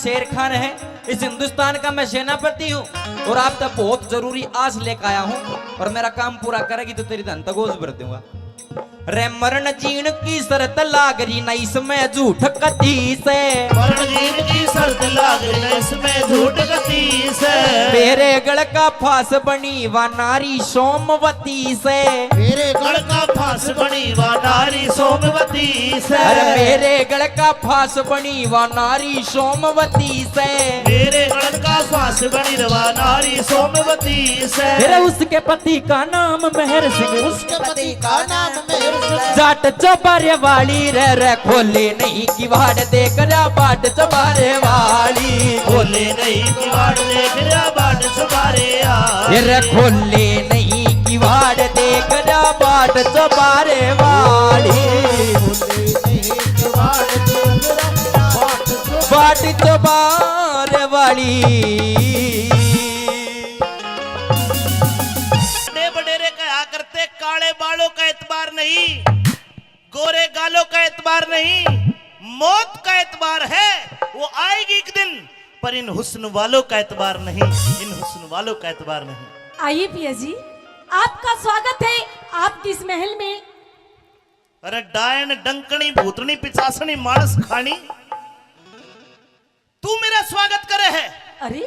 शेर खान है, इस हिंदुस्तान का मैं सेनापति हूँ और आप तक बहुत जरूरी आस लेकर आया हूँ, और मेरा काम पूरा करेगी तो तेरी धन तक गोज भर दूंगा। रे मरण जीण की शर्त लाग रही ना इसमें झूठ कती से। मरण जीण की शर्त लाग रही ना इसमें झूठ कती से। मेरे गल का फांस बनी वा नारी सोमवती से। मेरे गल का फांस बनी वा नारी सोमवती से। अरे मेरे गल का फांस बनी वा नारी सोमवती से। मेरे गल का फांस बनी रवा नारी सोमवती से। मेरे उसके पति का नाम मेहर सिंह। उसके पति का नाम मेहर सिंह। जाट चौबारे वाली रे, रे खोले नहीं किवाड़ देख रहा बाट चौबारे वाली। खोले नहीं किवाड़ देख रहा बाट चौबारे आ। ये रे खोले नहीं किवाड़ देख रहा बाट चौबारे वाली। खोले नहीं किवाड़ देख रहा बाट बाट चौबारे वाली। बड़े बडेरे कहा करते, काले बालों का एतबार नहीं, गोरे गालों का एतबार नहीं, मौत का एतबार है, वो आएगी एक दिन, पर इन हुस्न वालों का एतबार नहीं, इन हुस्न वालों का एतबार नहीं। आइए पिया जी, आपका स्वागत है आपकी इस महल में। अरे डायन, डंकनी, भूतनी, पिचासनी, मानस खानी, तू मेरा स्वागत करे है। अरे,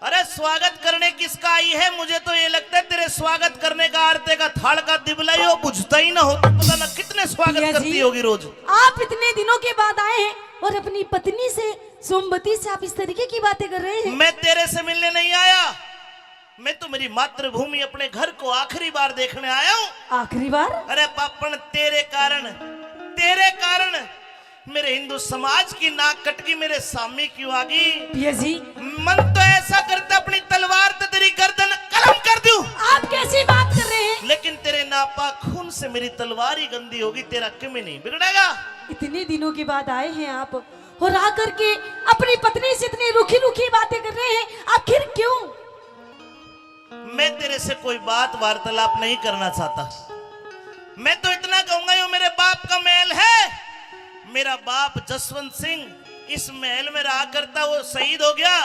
अरे स्वागत करने किसका आई है? मुझे तो ये लगता है तेरे स्वागत करने का आरते का थाल का दिबला ही हो, बुझता ही ना हो, तो पता ना कितने स्वागत पिया जी, करती होगी रोज। आप इतने दिनों के बाद आए हैं और अपनी पत्नी से, सोमवती से आप इस तरीके की बातें कर रहे हैं। मैं तेरे से मिलने नहीं आया, मैं तो मेरी मातृभूमि, अपने घर को आखिरी बार देखने आया हूँ। आखिरी बार? अरे पापण, तेरे कारण, तेरे कारण मेरे हिंदू समाज की नाक कटगी, मेरे सामी क्यों आगी? पिया जी। मन तो ऐसा करता अपनी तलवार ते तेरी गर्दन कलम कर दूं। आप कैसी बात कर रहे हैं? लेकिन तेरे नापाक खून से मेरी तलवार ही गंदी होगी, तेरा किमे नहीं बिगड़ेगा। इतने दिनों के बाद आए हैं आप और आकर के अपनी पत्नी से इतनी रूखी रूखी बातें कर रहे हैं, आखिर क्यों? मैं तेरे से कोई बात वार्तालाप नहीं करना चाहता। मैं तो इतना कहूंगा, यो मेरे बाप का महल है। मेरा बाप जसवंत सिंह इस महल में रहा करता, वो शहीद हो गया।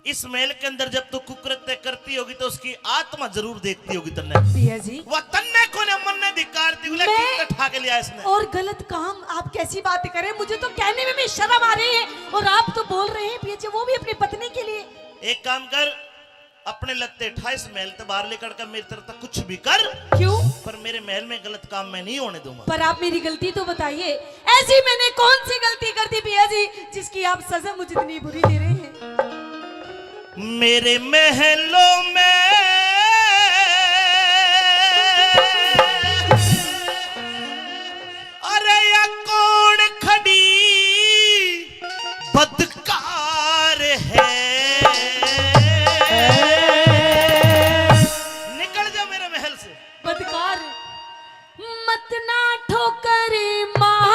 इस महल के अंदर जब तू कुकृत्य करती होगी तो उसकी आत्मा जरूर देखती होगी तन्ने। पिया जी। वह तन्ने को ने मन्ने धिक्कार दी, बोले, मैं कितना ठा के लिया इसने। और गलत काम, आप कैसी बातें करें, मुझे तो कहने में भी शर्म आ रही है और आप तो बोल रहे हैं पिया जी, वो भी अपनी पत्नी के लिए। एक काम कर, अपने लत्ते ठा इस महल ते बाहर निकल कर मेरी तरफ तक कुछ भी कर। क्यों? पर मेरे महल में गलत काम मैं नहीं होने दूंगा। पर आप मेरी गलती तो बताइए, ऐसी मैंने कौन सी गलती कर दी पिया जी, जिसकी आप सजा मुझे इतनी बुरी दे रहे हैं? मेरे महलों में, अरे या कौन खड़ी बदकार है। निकल जा मेरे महल से। बदकार। मत ना ठोकर मारी,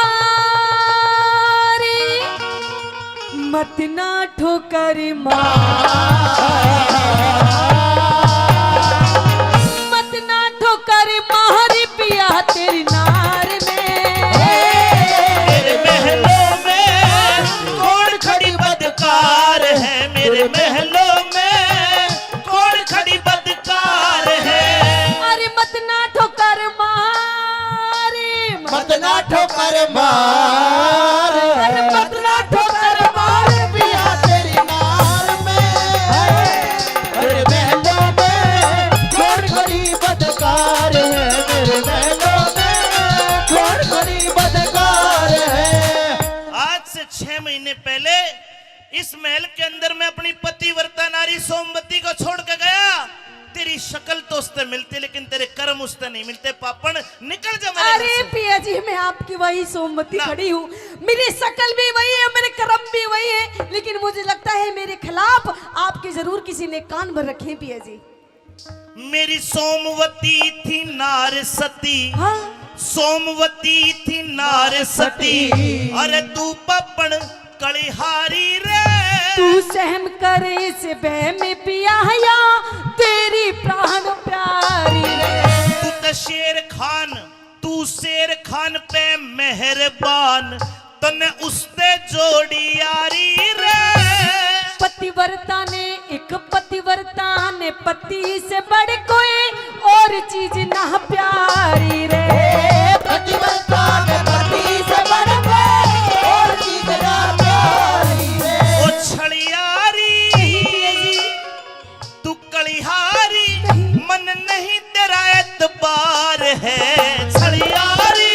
मत ना ठोकर मारी, मत ना ठोकर मारी पिया तेरी नार में। मेरे महलों में कौन खड़ी बदकार है, मेरे महलों में कौन खड़ी बदकार है। अरे मत ना ठोकर मार, मत ना ठोकर मार, अरे मत ना ठोकर मार पिया तेरी नार में। अरे महलों में कौन खड़ी बदकार है, मेरे महलों में कौन खड़ी बदकार है। आज से छह महीने पहले इस महल के अंदर मैं अपनी पतिव्रता नारी सोमवती को छोड़ के गया। तेरी शक्ल तो उससे मिलती, लेकिन तेरे कर्म उससे नहीं मिलते। पापण, निकल जा मेरे घर से। अरे पिया जी, मैं आपकी वही सोमवती खड़ी हूँ। मेरी शक्ल भी वही है, मेरे कर्म भी वही है, लेकिन मुझे लगता है मेरे खिलाफ आपके जरूर किसी ने कान भर रखे हैं पिया जी। मेरी सोमवती थी नार सती। हाँ। सोमवती थी नार सती। अरे तू पापण कलिहारी रे। तू सहम करे से बह में पिया या तेरी प्राण प्यारी रे। तू तो शेर खान, तू शेर खान पे मेहरबान, तन्ने उसते जोड़ी यारी रे। पतिव्रता ने, एक पतिव्रता ने पति से बढ़ कोई और चीज ना प्यारी रे। ए, पतिव्रता ने पति से बढ़ कोई और चीज ना प्यारी रे। ओ छलियारी, तू कलिहारी, मन नहीं तेरा एतबार है, छलियारी।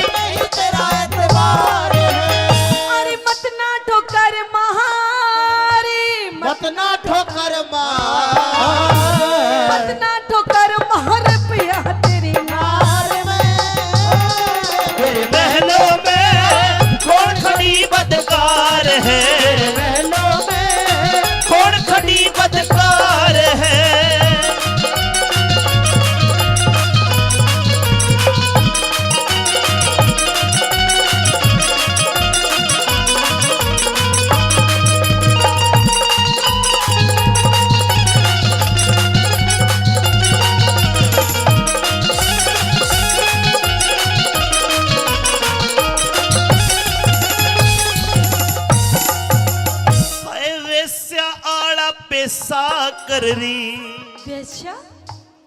नहीं तेरा एतबार है। अरे मत ना ठोकर मारी, मत मत ना ठोकर मार। मत ना ठोकर मार पिया तेरी नार में। तेरे महलों में कौन खड़ी बदकार है? महलों में कौन खड़ी बदकार है? हाय वेश्या आला पेशा कर रही। वेश्या?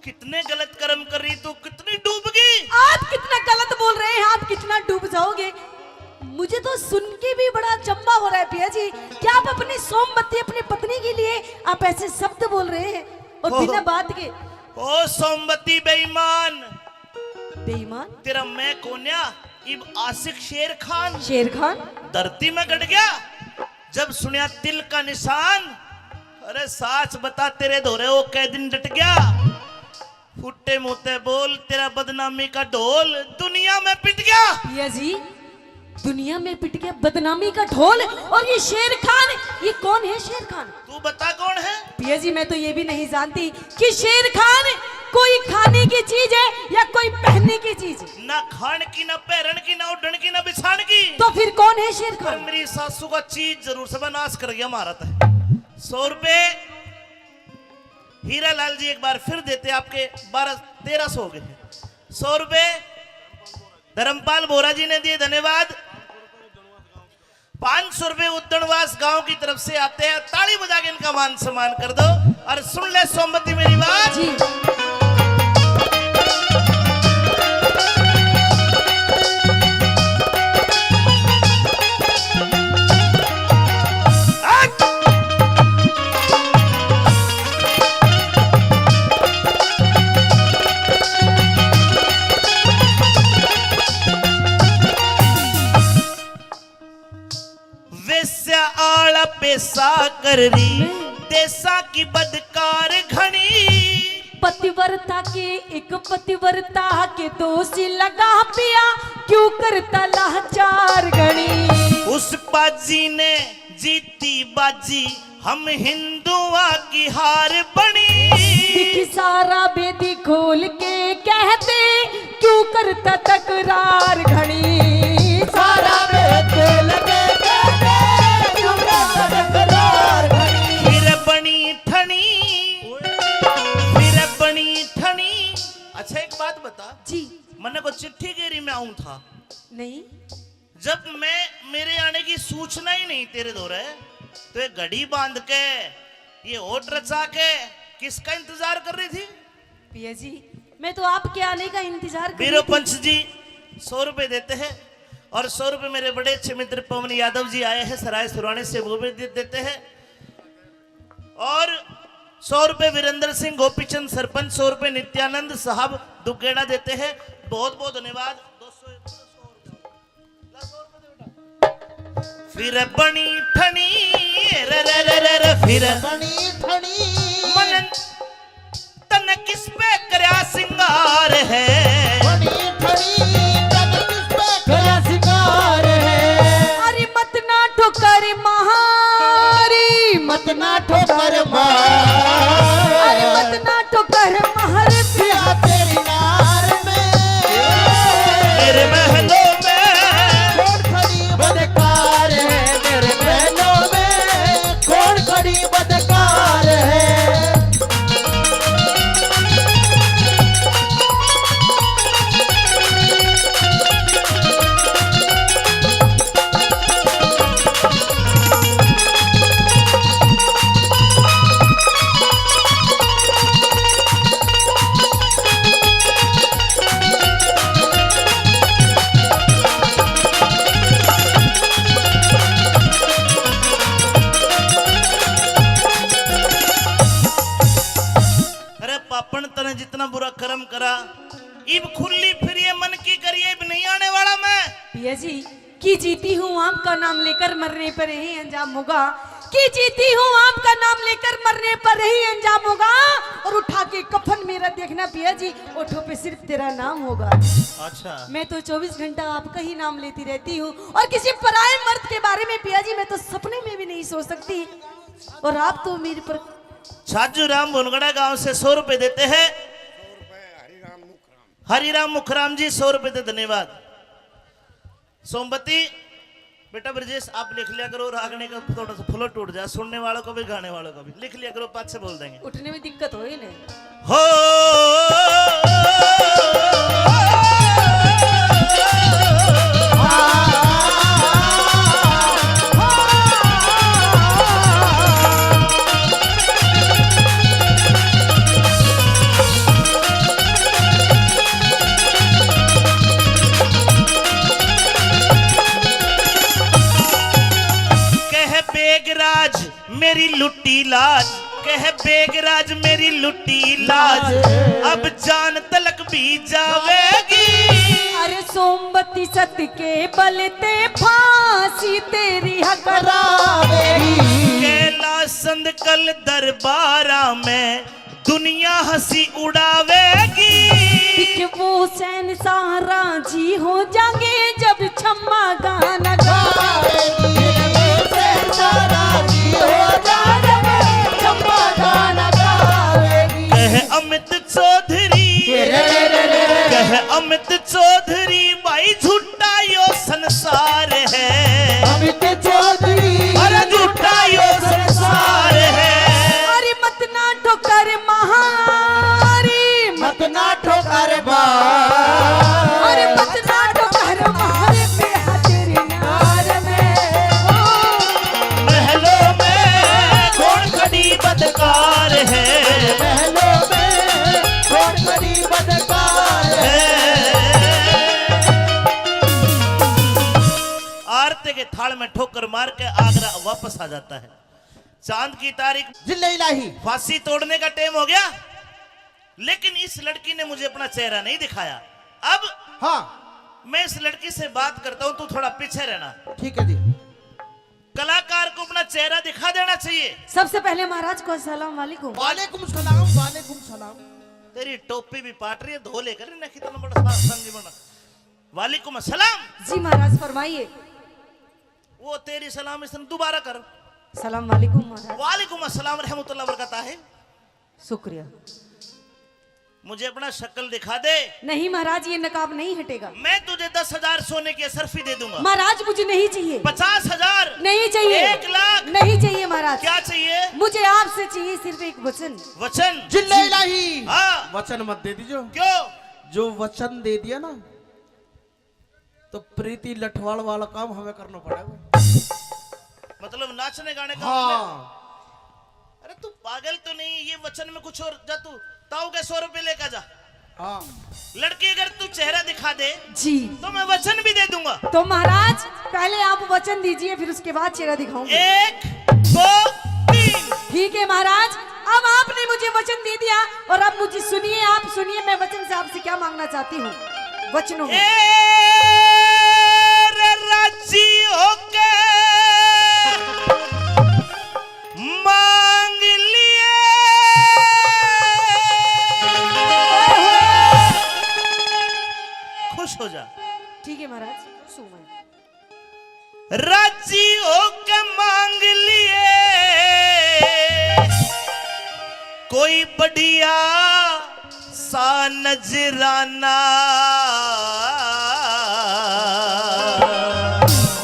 कितने गलत कर्म कर रही तू, कितनी डूबगी। आप कितना गलत बोल रहे हैं, आप कितना डूब जाओगे। मुझे तो सुन के भी बड़ा अचंभा हो रहा है पिया जी, क्या आप अपनी सोमवती, अपनी पत्नी के लिए आप ऐसे शब्द बोल रहे हैं और ओह। बिना बात के। ओ सोमवती बेईमान। बेईमान? तेरा मैं कोन्या, इब आशिक शेर खान। शेर खान? धरती में गड़ गया, जब सुनया तिल का निशान। अरे साच बता, तेरे धोरे वो कै दिन डट गया? फुट्टे मुंह ते बोल, तेरा बदनामी का ढोल दुनिया में पिट गया। पिया जी, दुनिया में पिट गया बदनामी का ढोल। और ये शेर खान, ये कौन है शेर खान? तू बता कौन है? पिया जी, मैं तो ये भी नहीं जानती कि शेर खान कोई खाने की चीज है या कोई पहनने की चीज। ना खान की, ना पहरन की, ना उड़न की, ना बिछान की। तो फिर कौन है शेर खान? पर मेरी सासू का चीज जरूर से नाश कर गया महाराज। सौ रुपए हीरा लाल जी एक बार फिर देते, आपके बारह, तेरह सौ हो गए हैं। सौ रुपए धर्मपाल बोरा जी ने दिए, धन्यवाद। पाँच सौ रुपए उद्दणवास गांव की तरफ से आते हैं, ताली बजा के इनका मान सम्मान कर दो। और सुन ले सोमवती मेरी बात। जी। वेश्या आला पेशा कर रही, मैं देशा की बदकार घणी। पतिव्रता के, एक पतिव्रता के दोषी लगा पिया, क्यों करता लाचार घणी। उस बाजी ने जीती बाजी, हम हिंदुआ की हार बणी। दिख सारा बेदी खोल के कहते, क्यों करता तकरार घणी। सारा बेदी खोल के कहते, क्यों करता तकरार घणी। फिर बणी ठणी, फिर बणी ठणी। अच्छा, एक बात बता। जी। मन्ने को चिट्ठी गेरी में आऊं था। नहीं। जब मैं, मेरे आने की सूचना ही नहीं तेरे धोरे, तो ये घड़ी बांध के, ये होठ रचा के किसका इंतजार कर रही थी? पिया जी, मैं तो आपके आने का इंतजार कर रही थी। पंच जी सौ रुपए देते हैं और सौ रुपए मेरे बड़े अच्छे मित्र पवन यादव जी आए हैं सराय सुराने से, वो भी दे देते हैं। और सौ रुपए वीरेंद्र सिंह गोपीचंद सरपंच, सौ रुपए नित्यानंद साहब दुगेड़ा देते हैं। बहुत बहुत धन्यवाद। फिर बणी ठणी, रे रे रे रे रे, फिर बणी ठणी। मन तन किस पे करया सिंगार है? बणी ठणी, तन किस पे करया सिंगार है? अरे मत ना ठोकर मारी, मत ना ठोकर मार। अरे मत ना ठोकर मार। पिया तेरी नार में, तेरे महलों में कौन खड़ी बदकार है? मेरे महलों में कौन खड़ी बदकार है? जितना बुरा कर्म करा, इब खुली फिरिए मन की करिए, इब नहीं आने वाला मैं। पिया जी, कि जीती हूँ आपका नाम लेकर, मरने पर यही अंजाम होगा। कि जीती हूँ आपका नाम लेकर, मरने पर यही अंजाम होगा। और उठा के कफन मेरा देखना पिया जी, ओठों पे सिर्फ तेरा नाम होगा। अच्छा। मैं तो चौबीस घंटा आपका ही नाम लेती रहती हूँ, और किसी पराए मर्द के बारे में पिया जी मैं तो सपने में भी नहीं सोच सकती। और आप तो मेरे पर छाजू राम भुनगड़ा गांव से सौ रुपए देते हैं। हरिराम मुखराम जी, सौ रुपए दे, धन्यवाद। सोमवती, बेटा ब्रजेश, आप लिख लिया करो, रागनी का थोड़ा सा flow टूट जाए, सुनने वालों को भी, गाने वालों को भी। लिख लिया करो, पाछे बोल देंगे। उठने में दिक्कत हो ही नहीं। हो। कह बेगराज मेरी लुट्टी लाज, कह बेगराज मेरी लुट्टी लाज, अब जान तलक भी जावेगी। अरे सोमवती सत के बल ते फांसी तेरी हकरावेगी। कैलाश संद कल दरबारा में दुनिया हंसी उड़ावेगी। बिक वो शहंशाह राजी हो जाएंगे जब छम्मा गाना गावेगी। बिक वो शहंशाह राजी हो जाएंगे जब छम्मा गाना गावेगी। कह अमित चौधरी, कह अमित चौधरी भाई झूठा यो संसार है। अमित चौधरी। अरे झूठा यो संसार है। अरे मत ना ठोकर मारी, मत ना ठोकर मार। अरे मत ना ठोकर मार पे हाजिर नार में। ओ। महलों में कौन खड़ी बदकार है। महलों में कौन खड़ी बदकार है। आरती के थाल में ठोकर मार के आगरा वापस आ जाता है। चांद की तारीख। जिल्ले इलाही। फांसी तोड़ने का टाइम हो गया, लेकिन इस लड़की ने मुझे अपना चेहरा नहीं दिखाया। अब हाँ। मैं इस लड़की से बात करता हूँ, तू थोड़ा पीछे रहना। ठीक है जी। कलाकार को अपना चेहरा दिखा देना चाहिए। सबसे पहले महाराज को अस्सलाम वालेकुम। वालेकुम सलाम, वालेकुम सलाम। तेरी टोपी भी पाट रही है, धो लेकर ना, कितना बड़ा सा संजीवन। वालेकुम अस्सलाम। जी महाराज, फरमाइए। वो तेरी सलाम, इसने दोबारा कर। सलाम वालेकुम महाराज। वालेकुम अस्सलाम रहमतुल्लाह बरकाता है। शुक्रिया। मुझे अपना शक्ल दिखा दे। नहीं महाराज, ये नकाब नहीं हटेगा। मैं तुझे दस हजार सोने की अशरफी दे दूंगा। महाराज, मुझे नहीं चाहिए। पचास हजार। नहीं चाहिए। एक लाख। नहीं चाहिए महाराज। क्या चाहिए? मुझे आपसे चाहिए सिर्फ एक वचन। वचन? जिल्ले इलाही। हाँ। वचन मत दे दीजिए। क्यों? जो वचन दे दिया ना, तो प्रीति लठवाल वाला काम हमें करना पड़ेगा। मतलब नाचने गाने का हाँ। हमने? अरे तू पागल तो नहीं, ये वचन में कुछ और, जा तू ताऊ के सौ रुपए लेकर जा। हाँ। लड़की अगर तू चेहरा दिखा दे जी। तो मैं वचन भी दे दूंगा। तो महाराज पहले आप वचन दीजिए, फिर उसके बाद चेहरा दिखाऊंगी। एक, दो, तीन। ठीक है महाराज, अब आपने मुझे वचन दे दिया और अब मुझे सुनिए, आप सुनिए, मैं वचन से आपसे क्या मांगना चाहती हूँ। वचनों में ए, रे राजी होके मांग लिए। खुश हो जा। ठीक है महाराज, खुश हूँ मैं। राजी होके मांग लिए कोई बढ़िया सा नजराना।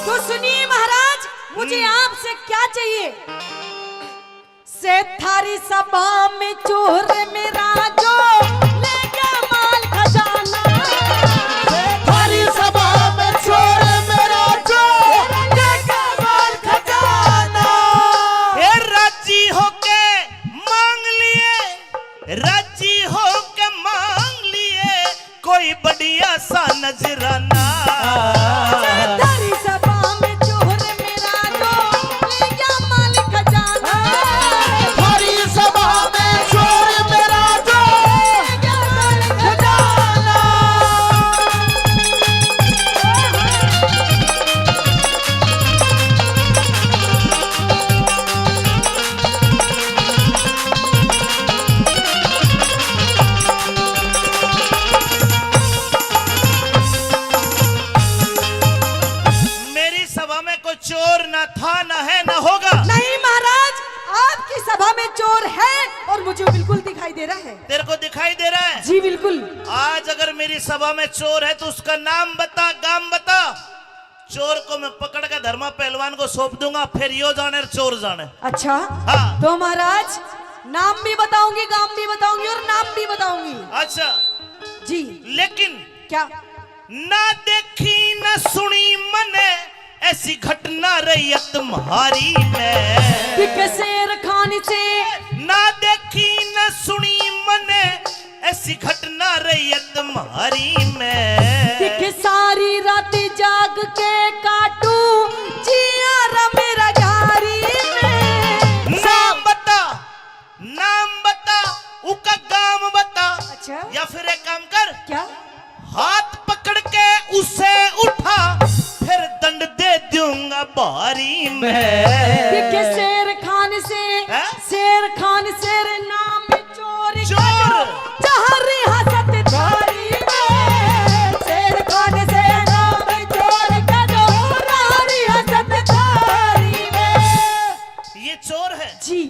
तो सुनिए महाराज, मुझे हम्म। आपसे क्या चाहिए? से थारी सभा में चोर मेरा जो ले गया माल खजाना। से थारी सभा में चोर मेरा जो ले गया माल खजाना। ए राजी होके मांग लिए, राजी होके मांग लिए कोई बढ़िया सा नजराना। थारी सभा में चोर मेरा जो ले गया माल खजाना। थारी सभा में चोर मेरा जो ले गया में चोर है और मुझे बिल्कुल दिखाई दे रहा है। तेरे को दिखाई दे रहा है? जी बिल्कुल। आज अगर मेरी सभा में चोर है तो उसका नाम बता, गाम बता। चोर को मैं पकड़ के धर्मा पहलवान को सौंप दूंगा, फिर यो जाने और चोर जाने। अच्छा। हाँ। तो महाराज, नाम भी बताऊंगी, गाम भी बताऊंगी और नाम भी बताऊंगी। अच्छा। जी। लेकिन क्या? ना देखी ना सुनी मने ऐसी घटना रही तुम्हारी में। दिखे शेर खान से। ना देखी ना सुनी मने ऐसी घटना रही तुम्हारी में। दिखे सारी रात जाग के काटू जिया रा मेरा गारी में। नाम बता, नाम बता, उका गाम बता। अच्छा। या फिर एक काम कर। क्या? हाथ पकड़ के उसे उठा, फिर दंड दे दूंगा भारी मैं। दिखे शेर खान से, हैं? शेर खान शेर नाम चोर चोर। करो, जहाँ रियासत थारी में। शेर खान से नाम चोर करो, जहाँ रियासत थारी में। ये चोर है। जी।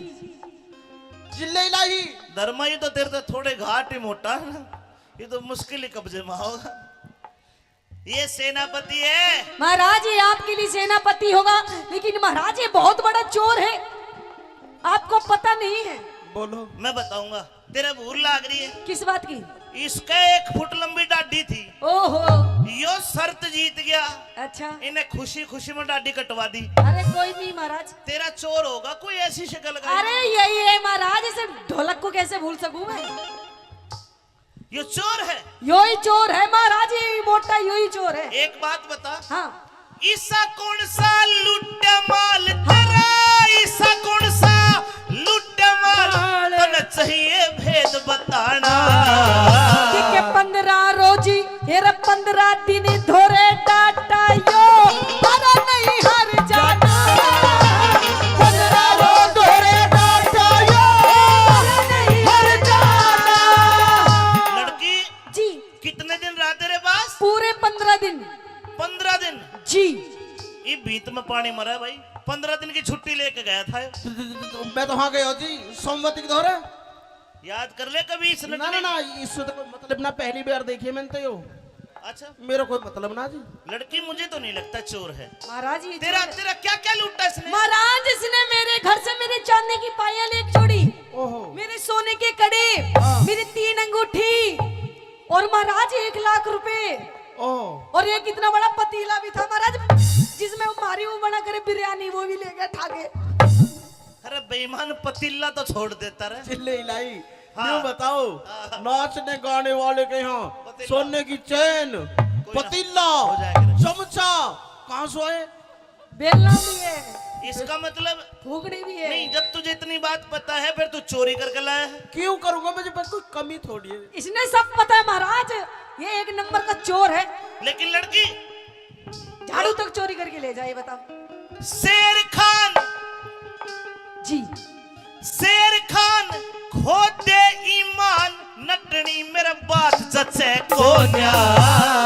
जिल्ले इलाही। धर्मा, ये तो तेरे से थोड़े घाट ही मोटा है ना, ये तो मुश्किल ही कब्जे में होगा। ये सेनापति है। महाराज, ये आपके लिए सेनापति होगा, लेकिन महाराज, ये बहुत बड़ा चोर है, आपको पता नहीं है। बोलो। मैं बताऊंगा, तेरे भूल लाग रही है। किस बात की? इसके एक फुट लंबी डाडी थी। ओहो। यो शर्त जीत गया। अच्छा। इन्हें खुशी खुशी में डाडी कटवा दी। अरे कोई नहीं महाराज। तेरा चोर होगा कोई ऐसी शक्ल का। अरे यही है महाराज, इसे ढोलक को कैसे भूल सकूं मैं? यो चोर है। यो ही चोर है महाराज, ये मोटा यो ही चोर है। एक बात बता। हाँ। ईसा कौन सा लुट्टा माल तेरा, ईसा कौन सा लुट्टा माल, माल। तने चाहिए भेद बताना। ठीक है, पन्द्रह रोजी, ये रे पन्द्रह दिन धोरे डाटा यो, अरे नहीं हर जाना। पन्द्रह रोज धोरे डाटा यो, अरे नहीं हर जाना। लड़की, जी। कितने दिन रहा तेरे पास? पूरे पन्द्रह दिन। पन्द्रह दिन? जी। ये भीत में पानी मरा है भाई, पन्द्रह दिन की छुट्टी लेके गया था। मैं तो वहां गया जी, सोमवती के दौरे। याद कर ले कभी इसने ना, ना, ना, इससे तो कोई मतलब ना, पहली बार देखी है मैंने तो यो। अच्छा। मेरा कोई मतलब ना जी। लड़की, मुझे तो नहीं लगता चोर है। महाराज, ये तेरा, चोर है। तेरा क्या क्या लूटा इसने? महाराज, इसने मेरे घर से मेरे चांदी की पायल एक जोड़ी, ओहो। मेरे सोने के कड़े, हाँ। मेरी तीन अंगूठी और महाराज एक लाख रुपए। ओहो। और एक इतना बड़ा पतीला भी था महाराज, जिसमें वो मारी वो बना करे बिरयानी, वो भी ले गया ठा के। अरे बेईमान, पतीला तो छोड़ देता रे। जिल्ले इलाही, हाँ। यूं बताओ, हाँ। नाचने गाने वाले के यहाँ पतीला। सोने की चेन, कोई ना। पतीला, हो जाएगा रे। चमचा, कहाँ से आए? बेलना भी है। इसका मतलब फूकनी भी है। नहीं, जब तुझे इतनी बात पता है, फिर तू चोरी करके लाया है। क्यों करूंगा, मुझे बस कोई कमी थोड़ी है। इसने सब पता है महाराज, ये एक नंबर का चोर है। लेकिन लड़की, झाड़ू तक चोरी करके ले जाए, बताओ। शेर खान। जी। शेर खान, खो दे ईमान, नटनी मेरा बात जचे कोन्या।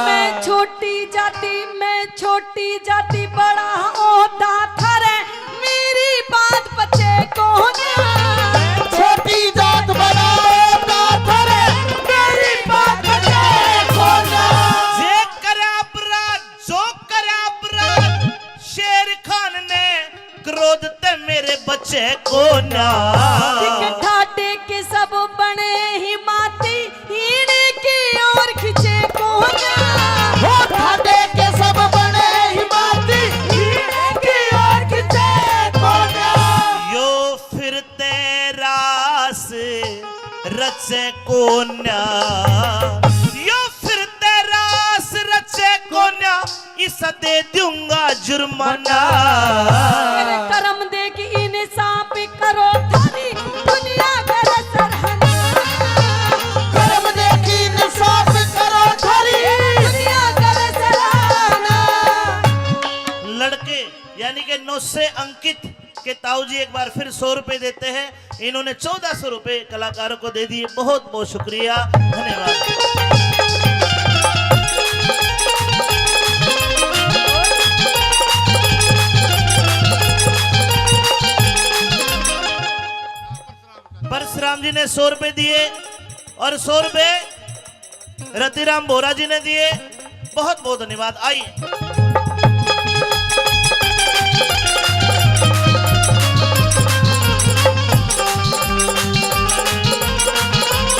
मैं छोटी जाति, मैं छोटी जाति, बड़ा ओहदा थारे, मेरी बात पचे कोन्या। छोटी जात, बड़ा ओहदा थारे, मेरी बात पचे कोन्या। जे करे अपराध, जो करे अपराध, शेर खान ने क्रोध ते मेरे बचे कोन्या। ठीक ठाटे के सब बने ही माती, इनकी ओर खिंचे कोन्या। हो ठाटे के सब बने ही माती, इनकी ओर खिंचे कोन्या। यो फिर ते रास रचे कोन्या, यो फिर ते रास रचे कोन्या, इसा दे दूंगा जुर्माना। तेरे कर्म देख इंसाफ करो थारी, दुनिया करे सराहना। कर्म देख इंसाफ करो थारी, दुनिया करे सराहना। लड़के यानी कि नौ से अंकित के ताऊ जी एक बार फिर सौ रुपए देते हैं। इन्होंने चौदह सौ रुपए कलाकारों को दे दिए। बहुत बहुत शुक्रिया, धन्यवाद। परशुराम जी ने सौ रुपए दिए और सौ रुपए रतिराम बोरा जी ने दिए। बहुत बहुत धन्यवाद। आइए।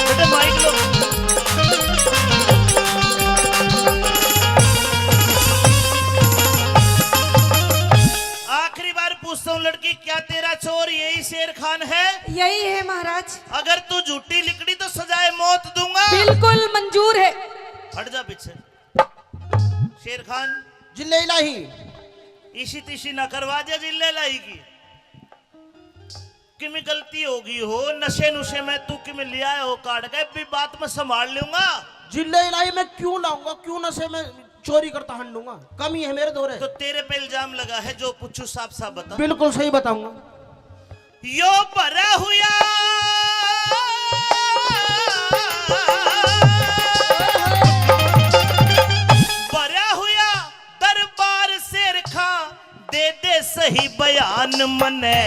बेटे माइक लो। आखिरी बार पूछता हूँ लड़की, क्या तेरा चोर यही शेर खान है? यही है महाराज। अगर तू झूठी लिकड़ी तो सजाए मौत दूंगा। बिल्कुल मंजूर है। हट जा पीछे। शेर खान। जिल्ले इलाही। इसी तिसी ना करवा दे जिल्ले इलाही की। किमी गलती होगी हो, नशे नुशे में तू किमी लिया हो काट के, भी बात में संभाल लूंगा। जिल्ले इलाही मैं क्यों लाऊंगा, क्यों नशे में चोरी करता हंडूंगा? कमी है मेरे धोरे। तो तेरे पे इल्जाम लगा है, जो पूछू साफ साफ बता। बिल्कुल सही बताऊंगा। यो भरा हुआ, भरा हुआ दरबार शेर खां दे दे सही बयान मने।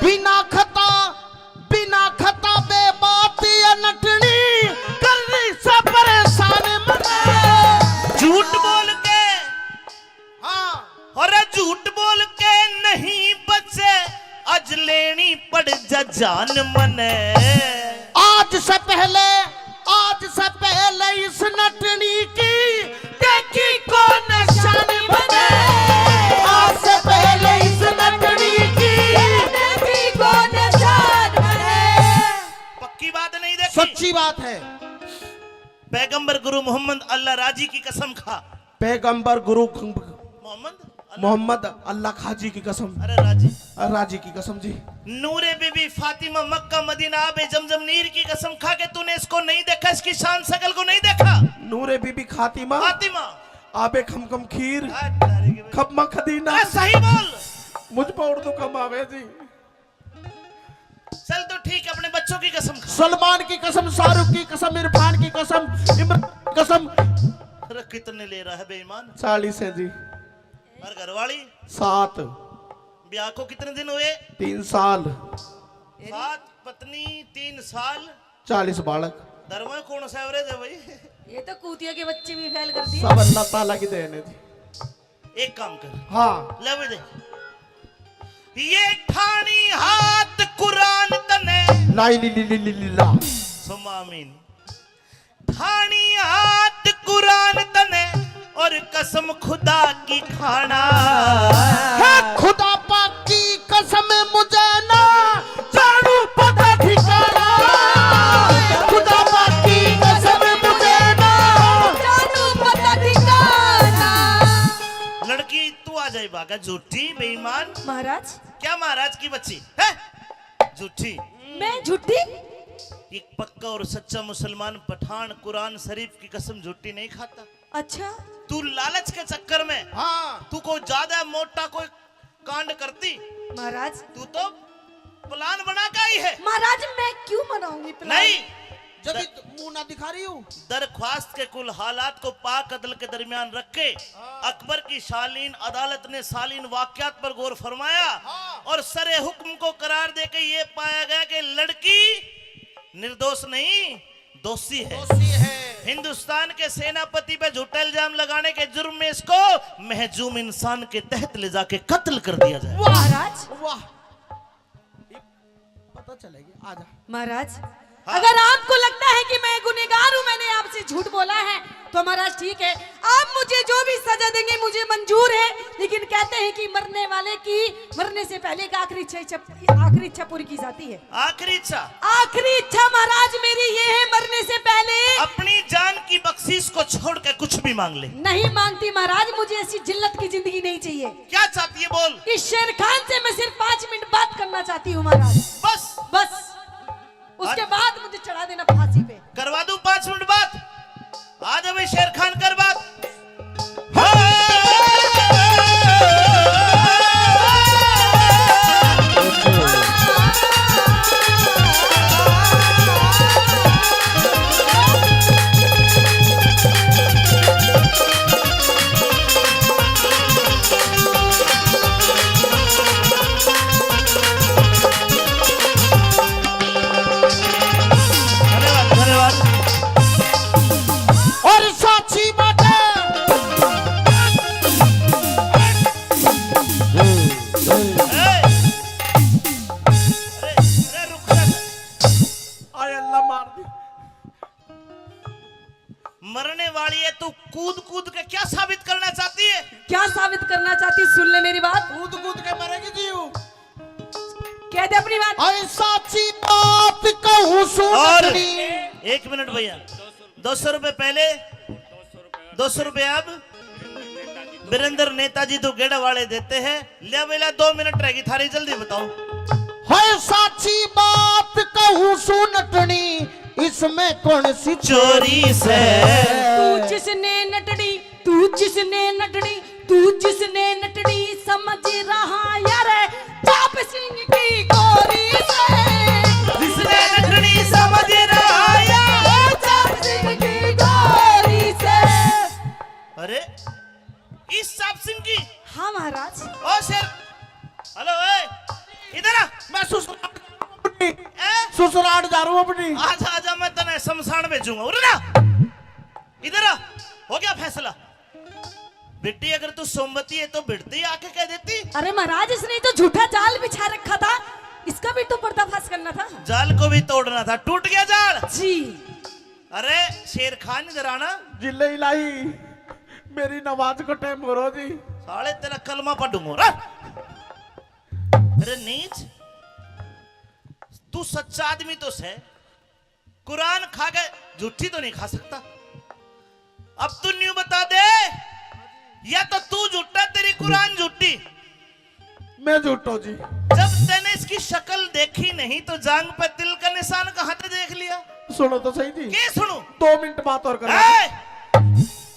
बिना खता, बिना खता बे बात ये नटनी कर रही से परेशान मने। झूठ बोल के, हाँ। अरे झूठ बोल के नहीं बचे, आज लेनी पड़ जा जान मने। आज से पहले, आज से पहले इस नटनी की देखी कौन शान मने। आज से पहले इस नटनी की देखी कौन शान मने। पक्की बात नहीं देखी? सच्ची बात है। पैगंबर गुरु मोहम्मद अल्लाह राजी की कसम खा। पैगंबर गुरु मोहम्मद अल्लाह। मोहम्मद अल्लाह खाजी की कसम। अरे राजी। अरे राजी की कसम जी। नूरे बीबी फातिमा मक्का मदीना आबे जमजम नीर की कसम खा के तूने इसको नहीं देखा, इसकी शान शकल को नहीं देखा। नूरे बीबी खातिमा। फातिमा। आबे खमखम खीर। आ, तारे के भाई। खपमा खदीना। आ, सही बोल। मुझ पर उर्दू कम आवे जी। चल तो ठीक, अपने बच्चों की कसम खा। सलमान की कसम, शाहरुख की कसम, इरफान की कसम, इमरान की कसम। अरे कितने ले रहा है बेईमान? चालीस है जी। और घरवाली? सात। ब्याह को कितने दिन हुए? तीन साल। सात पत्नी, तीन साल। चालीस बालक। धर्म में कौन सा एवरेज है भाई? ये तो कूतिया के बच्चे भी फेल कर दिए। सब अल्लाह ताला की देन है जी। एक काम कर। हाँ। ले भी दे। ये ठानी हाथ कुरान तने। लाई ली ली ली ली ली ला। सुम्मा आमीन। ठानी हाथ कुरान तने और कसम खुदा की खाना। है खुदा पाक की कसम मुझे ना जानू पता ठिकाना। खुदा पाक की कसम मुझे ना जानू पता ठिकाना। लड़की तू आ जाए भागा, झूठी बेईमान। महाराज। क्या महाराज की बच्ची है? झूठी। मैं झूठी? एक पक्का और सच्चा मुसलमान पठान कुरान शरीफ की कसम झूठी नहीं खाता। अच्छा। तू लालच के चक्कर में, हाँ। तू कोई ज्यादा मोटा कोई कांड करती। महाराज। तू तो प्लान बना के आई है। महाराज, मैं क्यों बनाऊंगी प्लान? नहीं। जब दर-, मुंह ना दिखा रही हूँ। दरख्वास्त के कुल हालात को पाक अदल के दरमियान रख के हाँ। अकबर की शालीन अदालत ने शालीन वाकयात पर गौर फरमाया हाँ। और सरे हुक्म को करार देके ये पाया गया कि लड़की निर्दोष नहीं, दोषी है। दोषी है। हिंदुस्तान के सेनापति पे झूठा इल्जाम लगाने के जुर्म में इसको महजूम इंसान के तहत ले जाके कत्ल कर दिया जाए। वाह महाराज। वाह। ये पता चलेगी। आजा। महाराज, हाँ। अगर आपको लगता है कि मैं गुनहगार हूँ, मैंने आपसे झूठ बोला है, तो महाराज ठीक है, आप मुझे जो भी सजा देंगे मुझे मंजूर है, लेकिन कहते हैं कि मरने वाले की मरने से पहले एक आखिरी इच्छा, इच्छा, आखिरी इच्छा पूरी की जाती है। आखिरी इच्छा? आखिरी इच्छा महाराज मेरी ये है, मरने से पहले अपनी जान की बख्शीश को छोड़ के कुछ भी मांग ले। नहीं मांगती महाराज, मुझे ऐसी जिल्लत की जिंदगी नहीं चाहिए। क्या चाहती है बोल। इस शेर खान से मैं सिर्फ पाँच मिनट बात करना चाहती हूँ महाराज। बस। बस। उसके बाद मुझे चढ़ा देना फांसी पे। करवा दूं पाँच मिनट बात। आ जा भाई शेर खान, कर बात। वाली है, तू कूद कूद के क्या साबित करना चाहती है? क्या साबित करना चाहती, सुन ले मेरी बात। कूद कूद के मरेगी जी वो। कह दे अपनी बात। अरे साची बात कहूँ सू और नटनी। एक मिनट भैया, दो सौ रुपए पहले, दो सौ रुपए अब। वीरेंद्र नेताजी तो गेड़ा वाले देते हैं। ले बेला, दो मिनट रहेगी थारी, जल्दी बताओ। है साची बात कहूँ सू नटनी, इसमें कौन सी चोरी से? तू जिसने नटनी, तू जिसने नटनी, तू जिसने नटनी समझ रहा यार, चाप सिंह की गोरी से। जिसने नटनी समझ रहा यार, चाप सिंह की गोरी से। अरे, इस चाप सिंह की? हाँ महाराज। ओ शेर, हेलो, ए, इधर आ। मैं ससुराल अपनी, ए? ससुराल जा रहा हूँ अपनी। आजा, आजा, मैं तने शमशान भेजूंगा। उरे ना, इधर आ। हो गया फैसला। बेटी, अगर तू सोमवती है तो भिड़ती आके कह देती। अरे महाराज, इसने तो झूठा जाल बिछा रखा था, इसका भी तो पर्दाफाश करना था। जाल को भी तोड़ना था, टूट गया जाल। जी। अरे शेर खान, इधर आना। जिले इलाही, मेरी नमाज को टाइम करो जी। साले तेरा कलमा पढ़ूंगा रे। अरे नीच, तू सच्चा आदमी तो सै, कुरान खा के झूठी तो नहीं खा सकता। अब तू न्यू बता दे, या तो तू झूठा, तेरी कुरान झूठी। मैं झूठो जी। जब तैने इसकी शक्ल देखी नहीं तो जांग पे तिल का निशान कहाँ से देख लिया? सुनो तो सही जी। के सुनू? दो मिनट बात और कर। ए!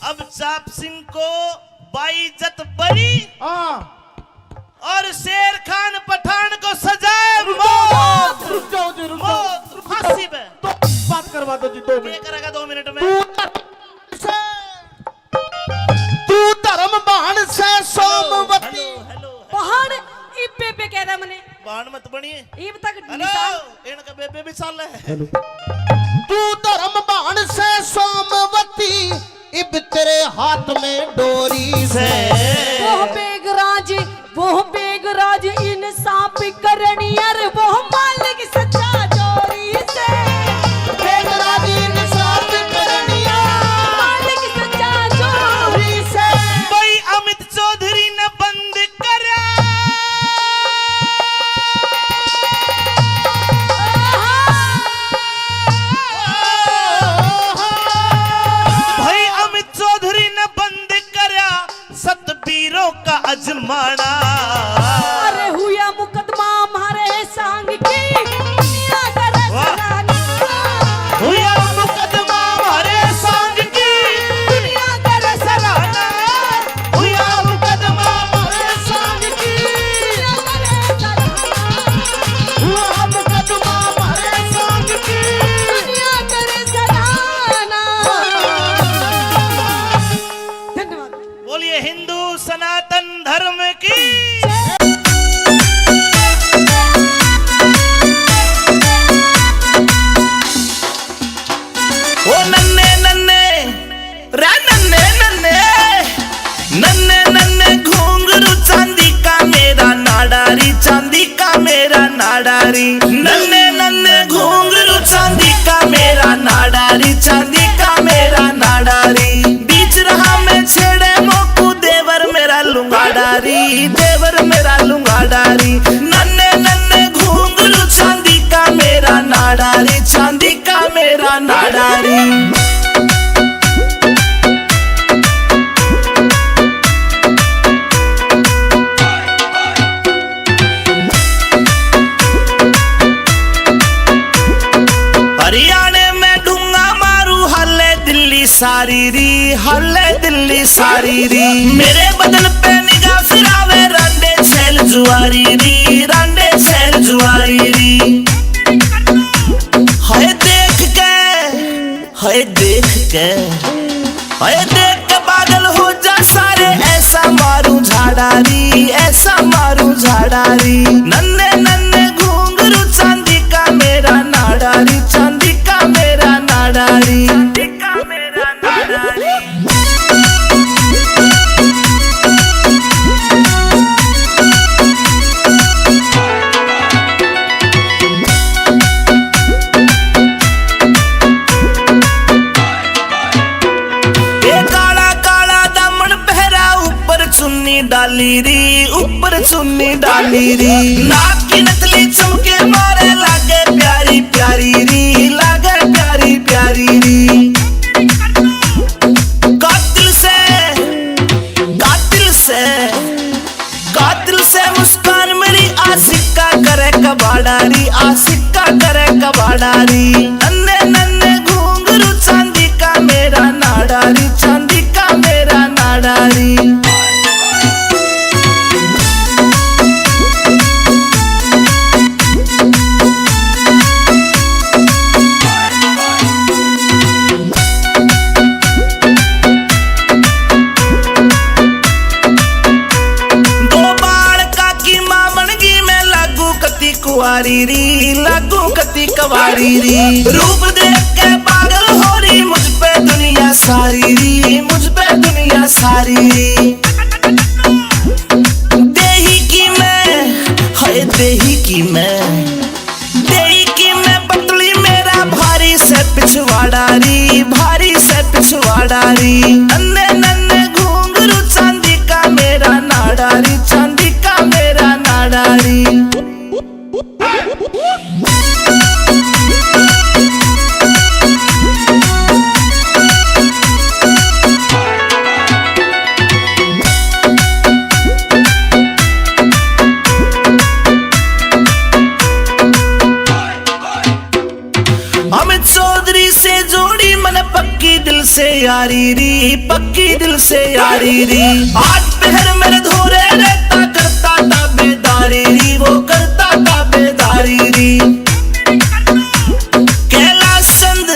अब चाप सिंह को बाइज्जत बरी। हाँ। और शेर खान पठान को सजाए मौत। रुक जाओ जी, रुक जाओ। मौत, फांसी पे। दो बात करवा दो जी, दो मिनट। क्या करेगा दो मिनट में? तू धर्म भाण से सोमवती। Hello, hello, hello. भाण, इब बेबे कह रहा मने। भाण मत बनिए। इब तक हेलो, निशान। इनका बेबे भी चाल है। हेलो। तू धर्म भाण से सोमवती, इब तेरे हाथ में डोरी से। वो बेगराज, वो बेगराज इंसाफ करनी, अरे वो मालिक सच्चा जोरी से। बेगराज इंसाफ करनी, मालिक सच्चा जोरी से। भाई अमित चौधरी ने बंद करया। भाई अमित चौधरी ने बंद करया सतबीरों का अजमाना। अरे हुआ मुकदमा म्हारे सांग की, दुनिया करे वाह। सराहना। हुआ मुकदमा म्हारे सांग की, दुनिया करे सराहना। हुआ मुकदमा म्हारे सांग की, दुनिया करे सराहना। हुआ मुकदमा म्हारे सांग की, दुनिया करे सराहना। धन्यवाद। बोलिए हिंदू सनातन धर्म की। ओ नन्ने नन्ने रे नन्ने नन्ने, नन्ने नन्ने घुंघरू चांदी का मेरा नाड़ा री, चांदी का मेरा नाड़ा री। नन्ने नन्ने घुंघरू चांदी का मेरा नाड़ा री, चांदी का मेरा नाड़ा री। बीच रहा मैं छेड़े मोकू देवर मेरा लुंगाड़ा री, देवर मेरा लुंगाड़ा री। नन्ने नन्ने घुंघरू चांदी का मेरा नाड़ा री, चांदी का मेरा नाड़ा री। हरियाणे में ढूंगा मारू, हल्ले दिल्ली सारी री, हल्ले दिल्ली सारी री। मेरे बदन पे निगाह फिरावे, रांडे छैल जुआरी री, रांडे छैल जुआरी री। हाय देख के, हाय देख के, हाय देख के पागल हो जा सारे। ऐसा मारू झाड़ा री, ऐसा मारू झाड़ा री। नन्ने नन्ने घुंघरू चांदी का मेरा नाड़ा री, चांदी का मेरा नाड़ा री। ली री, ऊपर चुन्नी डाली री। नाक की नथली चमके मारे, लागे प्यारी प्यारी री, लागे प्यारी प्यारी री। कातिल से, कातिल से, कातिल से मुस्कान मेरी, आशिक का करे कबाड़ा री, आशिक का करे कबाड़ा री। नन्ने नन्ने घुंघरू चांदी का मेरा नाड़ा री, चांदी का मेरा नाड़ा री। दो बालका की माँ बन गई मैं, लागू कती कुंवारी री, लागू कती कुंवारी री। रूप देख के पागल हो रही मुझ पे दुनिया सारी री, मुझ पे दुनिया सारी री। देही की मैं, हाय देही की मैं, देही की मैं पतली मेरा भारी से पिछवाड़ा री, भारी से पिछवाड़ा री। नन्ने नन्ने घुंघरू चांदी का मेरा नाड़ा री, चांदी का मेरा नाड़ा री। अमित चौधरी से जोड़ी मन पक्की दिल से यारी री, पक्की दिल से यारी री। आज पहर मेरे धोरे रहता, करता ताबेदारी री, वो करता ताबेदारी री। कैलाश चंद,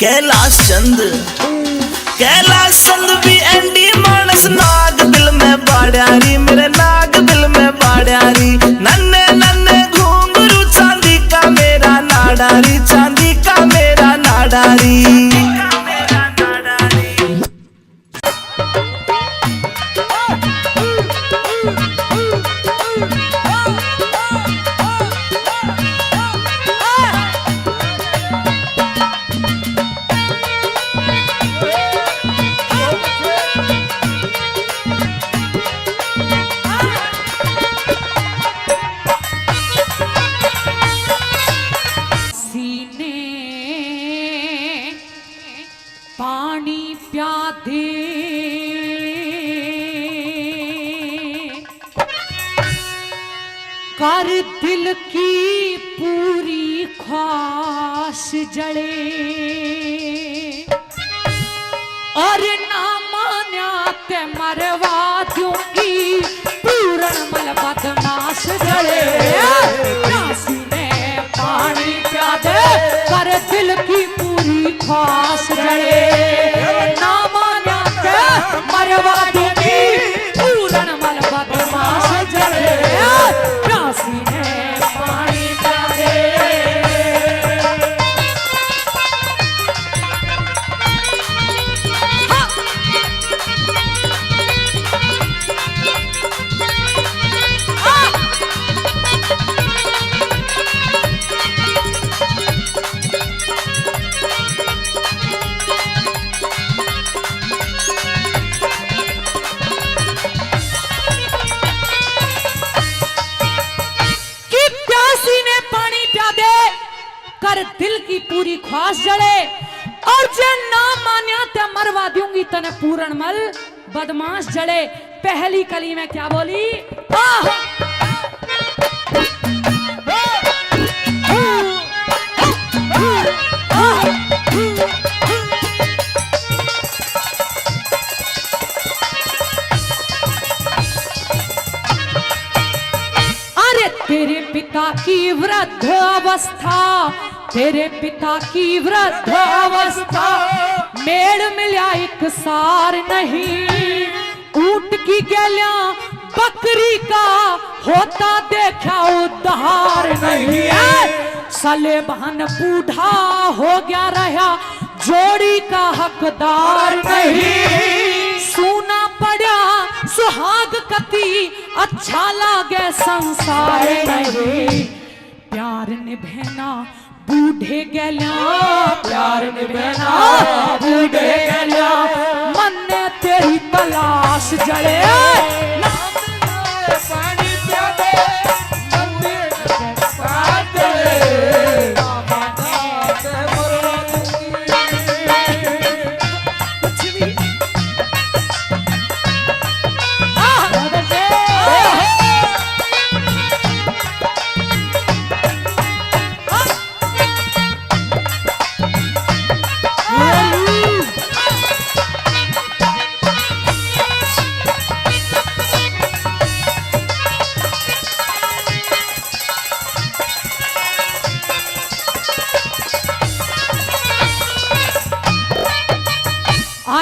कैलाश चंद, कैलाश चंद भी एंडी मानस, नाग दिल में बाड़ा री, मेरे नाग दिल में बाड़ा री। नन्ने नन्ने घुंघरू चांदी का मेरा नाड़ा री, चांदी का मेरा नाड़ा री। सीने पानी प्यादे, कर दिल की पूरी ख्वाहिश जले। और ना मान्या ते मरवा दूंगी, पूरण मल बदमाश जले। प्यासी ने पानी प्यादे, कर दिल की पूरी ख्वाहिश जले। ना मान्या ते मरवा दूंगी, पूरण मल बदमाश जले। प्यासी ने पानी प्यादे। कि प्यासी ने पानी प्यादे, कर दिल की पूरी ख्वाहिश जले, और जे ना मान्या ते मरवा दूंगी तने पूरण मल बदमाश जले। पहली कली में क्या बोली? आह! अरे तेरे पिता की वृद्ध अवस्था, तेरे पिता की वृद्ध अवस्था, मेल मिल्या एक सार नहीं। ऊंट की गेल्या बकरी का होता देखा उद्धार नहीं है। सलेबहन बूढ़ा हो गया रहा, जोड़ी का हकदार नहीं। सूना पड़ा सुहाग कती, अच्छा लागे संसार नहीं। प्यार निभेना बूढ़े गेल्या, प्यार निभेना बूढ़े गेल्या। मन्ने तेरी तलाश जले, ना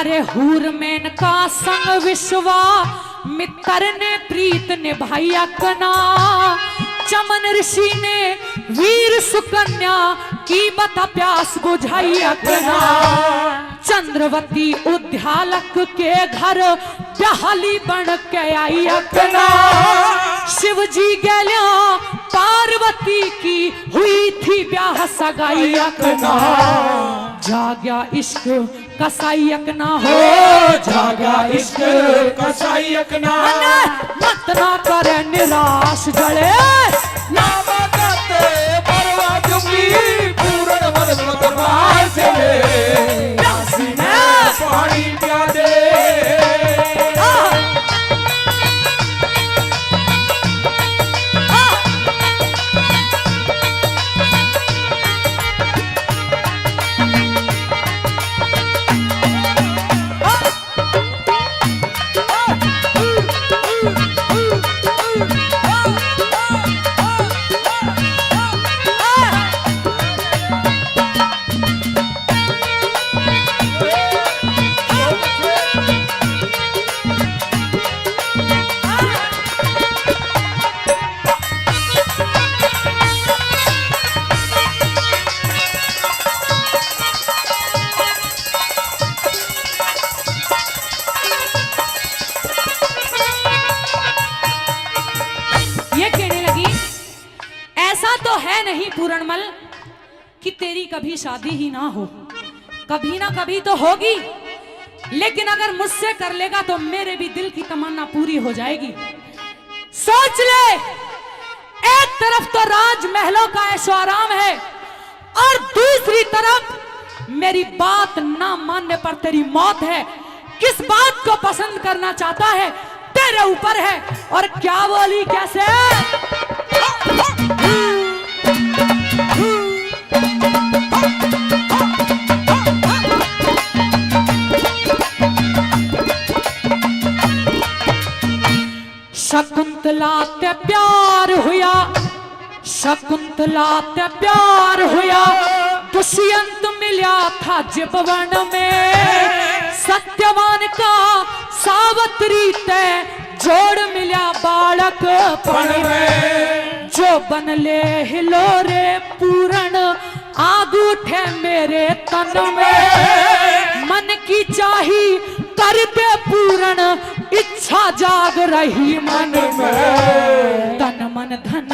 अरे हूर मेनका संग विश्वामित्र ने प्रीत निभाई अकना। चमन ऋषि ने वीर सुकन्या की बता प्यास बुझाई अकना। चंद्रवती उद्यालक के घर प्याली बन के आई अकना। शिव जी गैल्या पार्वती की हुई थी ब्याह सगाई अकना। जाग्या इश्क कसाई अकना हो। हो जाग्या इश्क कसाई अकना। मत ना करे निराश जले। ना मदद परवा चुकी पूर्ण मदद मत मार जले। प्यासी ने पानी प्या दे। आह। आह। ये कहने लगी, ऐसा तो है नहीं पूरणमल कि तेरी कभी शादी ही ना हो, कभी ना कभी तो होगी, लेकिन अगर मुझसे कर लेगा तो मेरे भी दिल की तमन्ना पूरी हो जाएगी। सोच ले, एक तरफ तो राजमहलों का ऐशो आराम है और दूसरी तरफ मेरी बात ना मानने पर तेरी मौत है। किस बात को पसंद करना चाहता है, तेरे ऊपर है। और क्या बोली, कैसे? शकुंतला ते प्यार हुआ, शकुंतला ते प्यार हुआ, दुष्यंत मिल्या था जिब वन में। सत्यवान का सावत्री ते जोड़ मिल्या बालकपण में। जो बन ले हिलोरे पूरण आग उठे मेरे तन में। मन की चाही कर दे पूरण, इच्छा जाग रही मन में। तन मन धन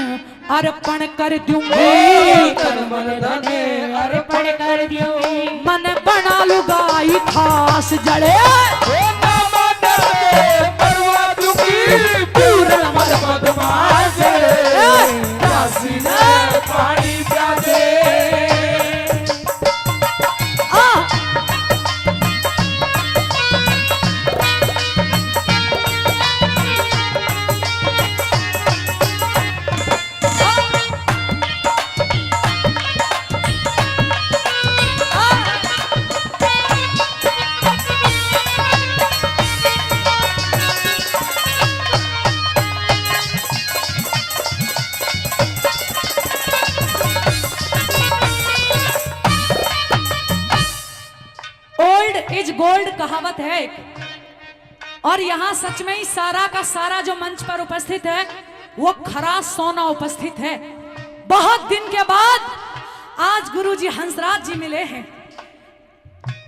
अर्पण कर दूंगी। ओ, तन मन धन अर्पण कर दूंगी। मन बना लुगाई खास जले। ओ, ना मानते परवा दूंगी, पूर्ण मन बदमाश जले। ए! प्यासी ने पानी प्या दे। आ! Old is gold कहावत है एक। और यहाँ सच में ही सारा का सारा जो मंच पर उपस्थित है, वो खरा सोना उपस्थित है। बहुत दिन के बाद आज गुरुजी हंसराज जी मिले हैं,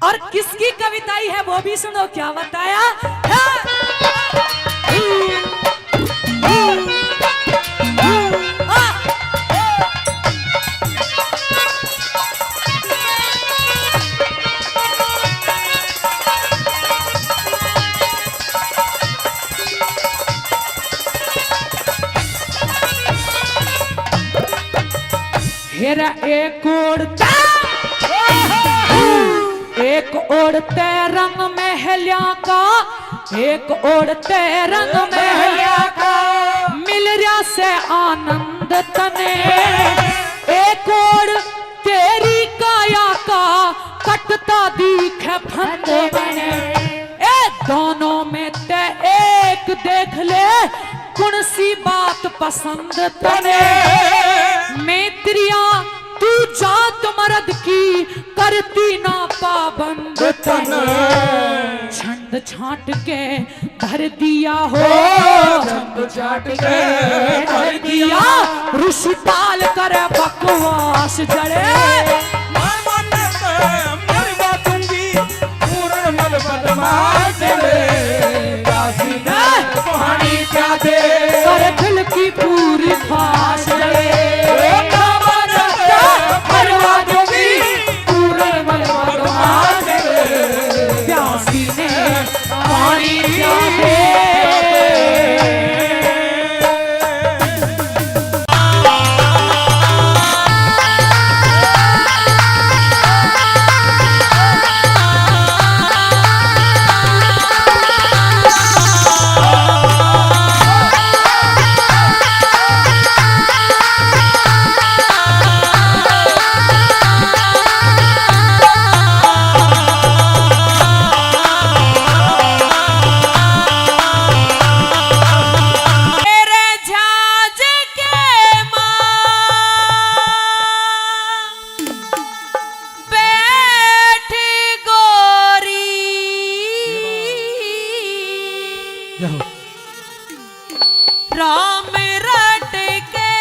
और किसकी कविताई है वो भी सुनो, क्या बताया है? हेरा एक ओड़ ते, एक ओड़ ते रंग महल्या का, एक ओड़ ते रंग महल्या का, मिल रहा से आनंद तने। एक ओड़ तेरी काया का कटता दीखे फंद बने। ए दोनों में ते एक देख ले, कौन सी बात पसंद तने। मैत्रिया तू जात मर्द की कर धरती ना पाबंद तन। छंद छांट के धर दिया हो, छंद छांट के धर दिया। ऋषि ताल करे बकवास जड़े। मैं मन से मरवा दूंगी, पूरण मल बदमाश रे। काशी में पानी प्यादे। कर दिल की पूरी ख्वाहिश रे। ओ बाबा जब मरवा दूंगी, पूरण मल बदमाश रे। प्यासी ने पानी प्यादे। तेरे झाज के माँ बैठी गोरी राम रट के।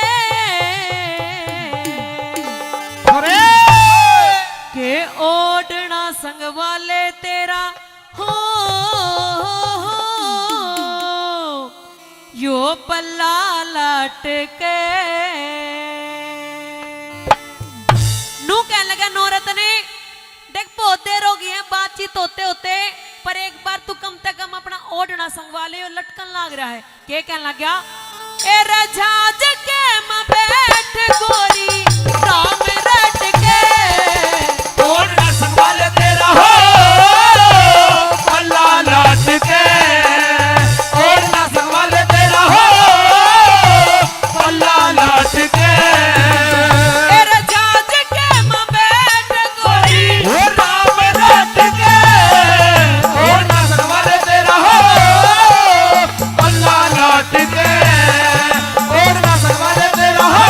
अरे! के ओढ़ना संग वाले तेरा हो, यो पल्ला लटके। नू कहने लगा नौरत ने, देख, बहुत देर हो गई है बातचीत होते होते, पर एक बार तू कम से कम अपना ओढ़ना संगवा ले, यो लटकन लाग रहा है। के कहने लग गया? ए रजाज के में बैठ गोरी, राम रट के। ओढ़ना संभाल तेरा हो, पल्ला लाट के। ओढ़ना संभाल तेरा हो, पल्ला लाट के। ए रजाज के में बैठ गोरी, ओ राम रट के। ओढ़ना संभाल तेरा हो, पल्ला लाट के, ओढ़ना संभाल तेरा हो,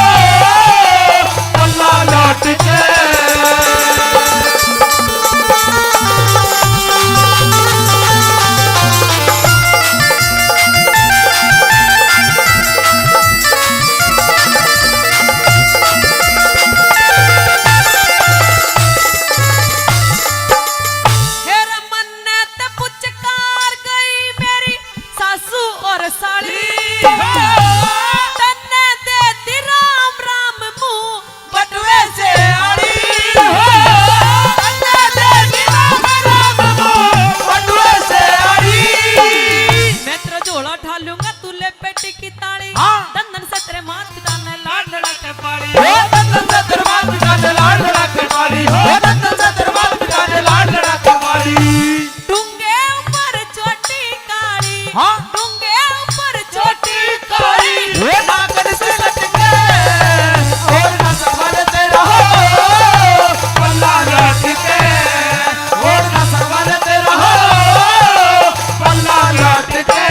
पल्ला लाट के। हेर मन्नत पुचकार गई मेरी सासू और साली, तन्ने दे दी राम राम मुंह बटुए से आड़ी। तन्ने दे दी राम राम मुंह बटुए से आड़ी। मैं तेरा झोला ठा लूंगा, तू ले पेटी की ताली। हाँ। धन धन से तेरे मात पिता ने लाड़ लड़ा के पाली। ओ धन धन से तेरे मात पिता ने लाड़ लड़ा के पाली। ओ धन धन से तेरे मात पिता ने लाड़ लड़ा के पाली। डूंगे ऊपर चोटी काली। हाँ। डूंगे ऊपर चोटी काली। ओ नागन से लटके, ओढ़ना संभाल तेरा हो, पल्ला लाट के, ओढ़ना संभाल तेरा हो, पल्ला लाट के।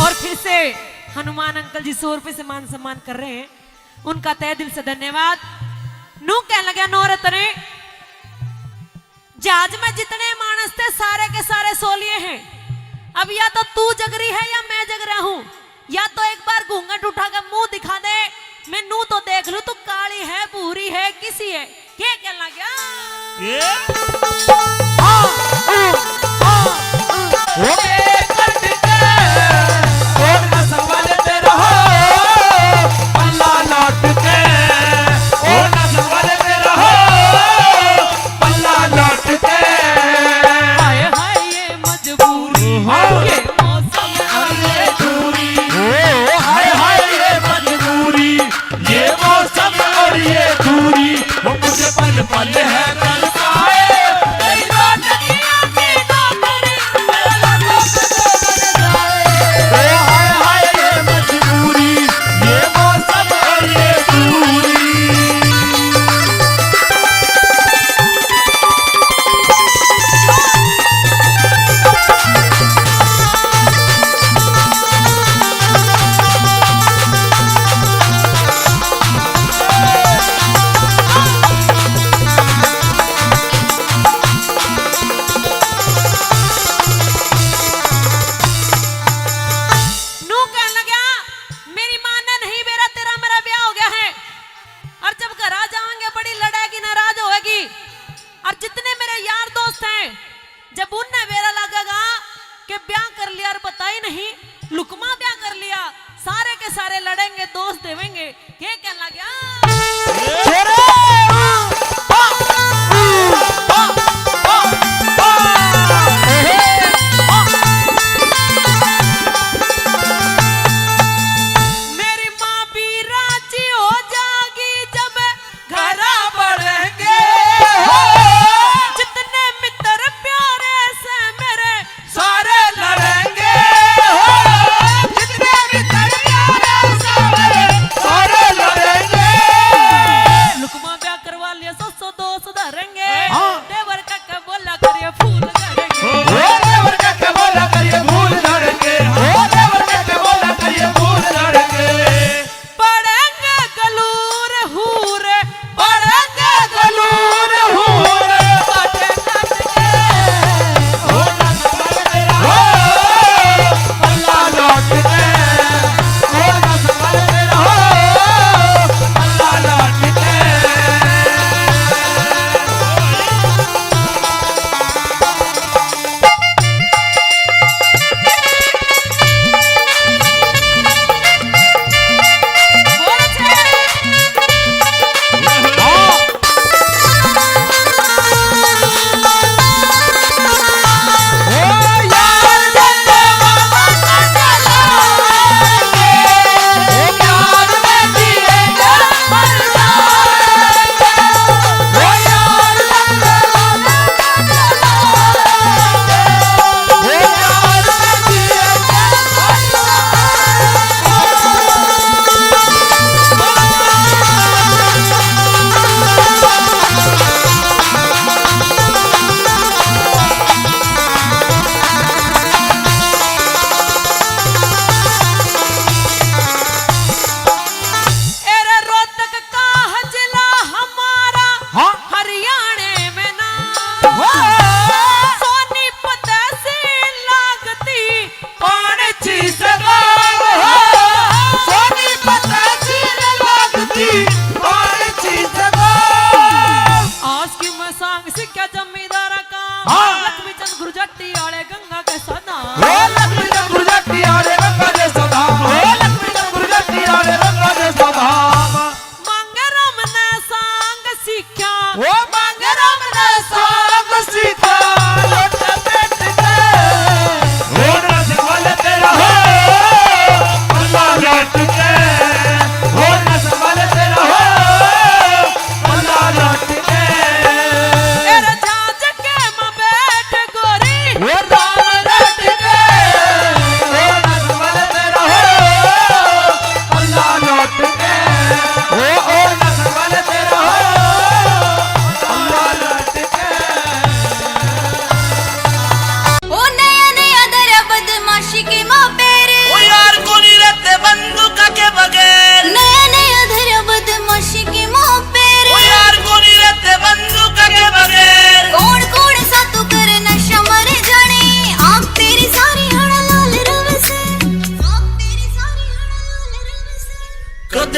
और फिर से हनुमान अंकल जी सौ रुपए से मान सम्मान कर रहे हैं, उनका तहे दिल से धन्यवाद। नू कहने लगा नौरत ने, जहाज में जितने मानस थे, सारे के सारे सो लिए हैं। अब या तो तू जग रही है या मैं जग रहा हूँ, या तो एक बार घूंघट उठा के मुंह दिखा दे, मैं नू तो देख लूं तू काली है, भूरी है, किसी है। के कहना गया? ये? हाँ, हाँ, हाँ। ओ बे कट के, ओ नसवाले ते रहो, पल्ला लौट के, ओ नसवाले ते रहो, पल्ला लौट के। हाय हाय ये मजबूरी, हाँ। ये मौसम और ये दूरी। ओ, हाय हाय ये मजबूरी, ये मौसम और ये दूरी, वो मुझे पल पल है तरसाए। तेरी बात की आंखें ना करें, मेरा लगा तो बन जाए। ओ हाय हाय ये मजबूरी, ये मौसम और ये दूरी। नू कहने लगा, मेरी माँ ने नहीं बेरा, तेरा मेरा ब्याह हो गया है, और जब घर आ जाएंगे बड़ी लड़ेगी, नाराज होएगी, और जितने मेरे यार दोस्त हैं, जब उनने बेरा लगेगा कि ब्याह कर लिया और बताई नहीं, लुकमा ब्याह कर लिया, सारे के सारे लड़ेंगे, दोष देवेंगे। के कहने लग गया? छोरे! मेरी माँ भी राजी हो जाएगी जब घरा बढ़ेंगे। हो, जितने मित्र प्यारे से मेरे सारे लड़ेंगे। हो, जितने मित्र प्यारे से मेरे सारे लड़ेंगे। लुकमा ब्याह करवा लिया, सौ सौ दो सुधारेंगे। हाँ। देवर का के बोला करिए फूल झड़ेंगे। ओ देवर का के बोला करिए फूल झड़ेंगे। ओ देवर का के बोला करिए फूल झड़ेंगे। पड़ेंगे गलूर हूर, पड़ेंगे गलूर हूर। ओ नसवाले ते रहो, पल्ला लौट के। ओ नसवाले ते रहो, पल्ला लौट के। एरे रोहतक का हजला हमारा, हाँ। हरियाणे में ना। हाँ। सोनीपत तहसील लागती पाणची सगाम हो। सोनीपत तहसील लागती पाणची सगाम। आज की मैं सांग सीख्या जमींदारा का। हाँ। लक्ष्मी चंद गुरजट्टी आले गंगा के सदा। ओ लक्ष्मी चंद गुरजट्टी आले गंगा के सदा। ओ लक्ष्मी चंद गुरजट्टी आले गंगा के सदा। मांगे राम ने सांग सीख्या। ओ मांगे राम ने सांग सीख्या। लोट पेट के। ओ नसवाले ते रहो।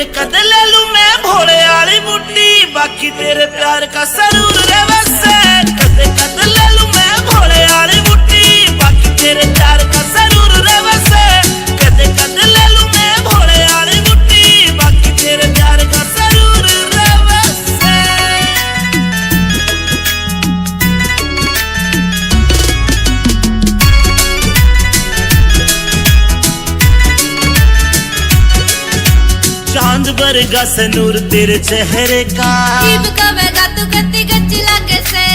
कद ले लूं मैं भोले आली बूटी, बाकी तेरे प्यार का सरूर रे वसे। कद, कद ले लूं मैं भोले आली बूटी, बाकी तेरे प्यार का सरूर रे वसे। कद, कद ले लूं मैं भोले आली बूटी, बाकी तेरे प्यार का सरूर रे वसे। चांद बरगा से नूर तेरे चेहरे का। इब कवेगा तू कत्ती गच्ची लागे से।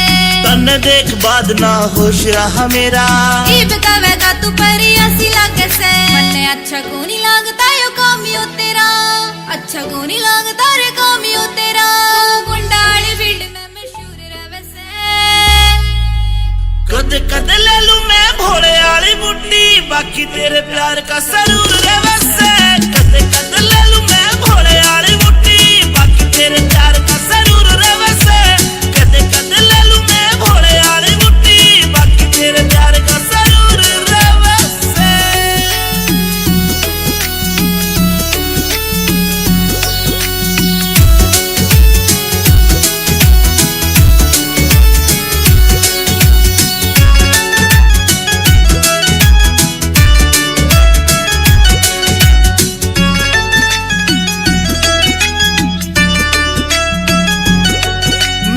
तन्ने देख बाद ना होश रहा मेरा। इब कवेगा तू परी ऐसी लागे से। मन्ने अच्छा कोनी लागता यो काम यो तेरा। अच्छा कोनी लागता रे काम यो तेरा। तू गुंडा आली फील्ड में मशहूर रहे से। कद कद ले लूं मैं भोले आली बूटी, बाकी तेरे प्यार का सरूर रे वसे। कद कद ले लूं मैं भोले आली बूटी, बाकी तेरे प्यार का सरूर रे वसे। कद कद ले लूं मैं भोले आली बूटी, बाकी तेरे प्यार का सरूर रे वसे।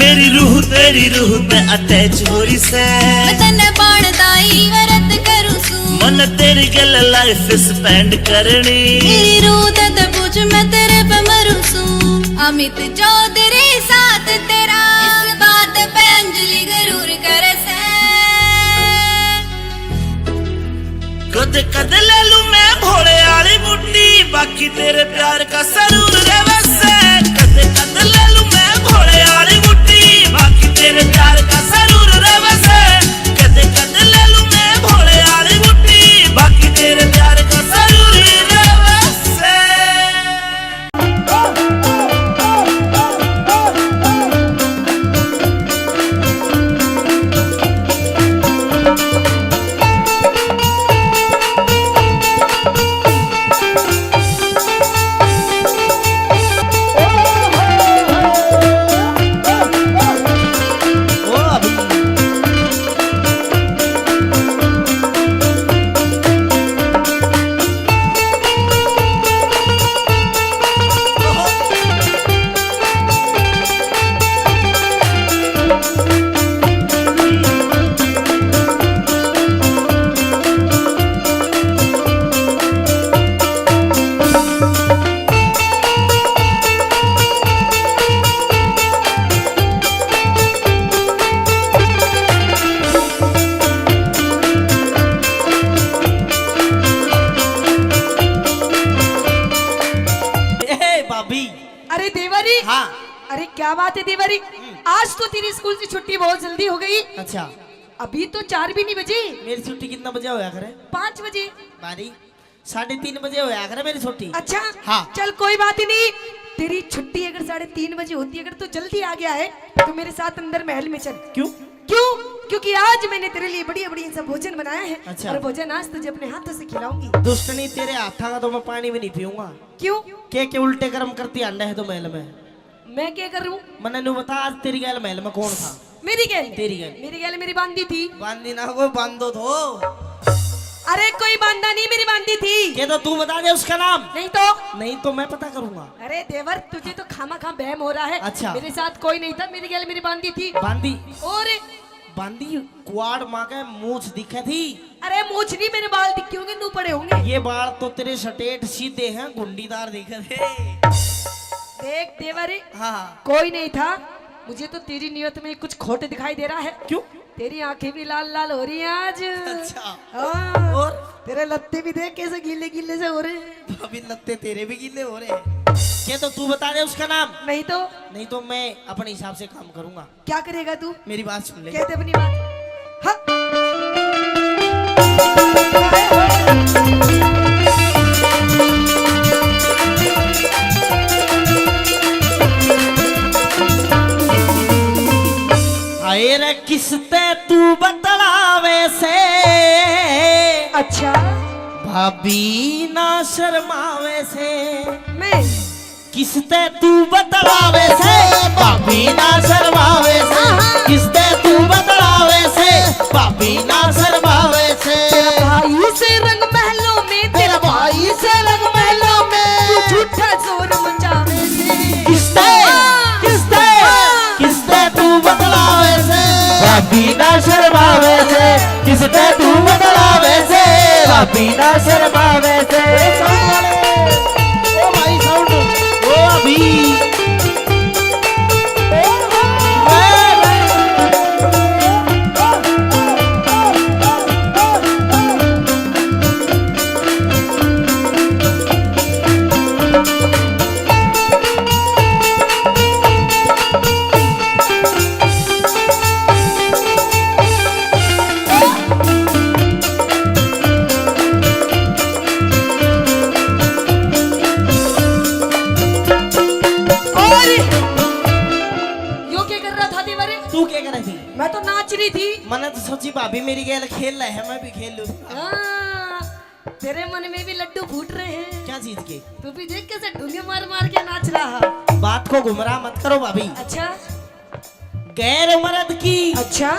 मेरी रूह तेरी रूह पे अटैच हो रही से। मैं तन्ने बाण दाई व्रत करूं सू। मन तेरी गल लाइफ स्पेंड करनी। मेरी रूह ते पूछ मैं तेरे पे मरूं सू। अमित चौधरी साथ तेरा, इस बात पे अंजलि गरूर करे से। कद कद ले लूं मैं भोले आली बूटी, बाकी तेरे प्यार का सरूर रे वसे। कद कद ले लूं मैं भोले आली बूटी, बाकी तेरे प्यार का सरूर रे वसे। कद कद ले लूं मैं भोले आली बूटी, बाकी तेरे प्यार का सरूर रे वसे। ए, भाभी। अरे देवरी। हाँ। अरे क्या बात है देवरी, हम्म। आज तो तेरी स्कूल की छुट्टी बहुत जल्दी हो गई। अच्छा। अभी तो चार भी नहीं बजे। मेरी छुट्टी कितना बजे होया करे? पाँच बजे। बारी, साढ़े तीन बजे होया करे मेरी छुट्टी। अच्छा। हाँ। चल कोई बात ही नहीं, तेरी छुट्टी अगर साढ़े तीन बजे होती, अगर तू जल्दी आ गया है तो मेरे साथ अंदर महल में चल। क्यों? क्यों? क्योंकि आज मैंने तेरे लिए बढ़िया बढ़िया सा भोजन बनाया है। अच्छा। और भोजन आज तुझे अपने हाथों से खिलाऊंगी। दुष्टनी, तेरे हाथा का तो मैं पानी भी नहीं पीऊंगा। क्यों? के के उल्टे कर्म करती आंडा है तो महल में। मैं क्या करूं? मन्ने न्यू बता, आज तेरी गैल महल में कौन था? मेरी गैल? तेरी गैल। मेरी गैल मेरी बांदी थी। बांदी ना, वो बांदो थो। अरे कोई बांदा नहीं, मेरी बांदी थी। ये तो तू बता दे उसका नाम। नहीं तो? नहीं तो मैं पता करूंगा। अरे देवर, तुझे तो खामा खा बहम हो रहा है। अच्छा। मेरे साथ कोई नहीं था, मेरी गैल मेरी बांदी थी। बांदी? और? बांदी कुआड़ माँ के मूछ दिखे थी। अरे मूछ नहीं, मेरे बाल दिखे होंगे, नू पड़े होंगे। ये बाल तो तेरे स्ट्रेट सीधे हैं, गुंडीदार दिखे थे। देख देवर, हाँ। कोई नहीं था, मुझे तो तेरी नियत में कुछ खोट दिखाई दे रहा है। क्यों? तेरी आंखें भी लाल लाल हो रही हैं आज। अच्छा। हाँ। और? तेरे लत्ते भी देख कैसे गीले गीले से हो रहे हैं। अभी लत्ते तेरे भी गीले हो रहे हैं। ये तो तू बता दे उसका नाम। नहीं तो? नहीं तो मैं अपने हिसाब से काम करूंगा। क्या करेगा तू? मेरी बात सुन ले। कहते अपनी बात। हाँ। हाय रे किसते तू बतलावे से? अच्छा। भाभी ना शर्मावे से? मैं किसते तू बतलावे से, भाभी ना शर्मावे से। किसते तू बतलावे से, भाभी ना शर्मावे से। तेरा भाई से रंग महलों में, तेरा भाई से रंग महलों में। तू झूठा शोर मचावे से। किसते, हाँ। किसते, हाँ। किसते तू बतलावे से, भाभी ना शर्मावे से। किसते तू बतलावे से, भाभी ना शर्मावे से। ए, साउंड वाले, ओ भाई, साउंड, ओ अभी। और यो क्या कर रहा था देवर? तू क्या कर रही थी? मैं तो नाच रही थी। मैंने तो सोची भाभी मेरी गेल खेल रहे हैं, मैं भी खेल लूँ। हाँ, तेरे मन में भी लड्डू फूट रहे हैं। क्या चीज के? तू भी देख कैसे ढूंगे मार मार के नाच रहा। बात को गुमराह मत करो भाभी। अच्छा। गैर मर्द की, अच्छा।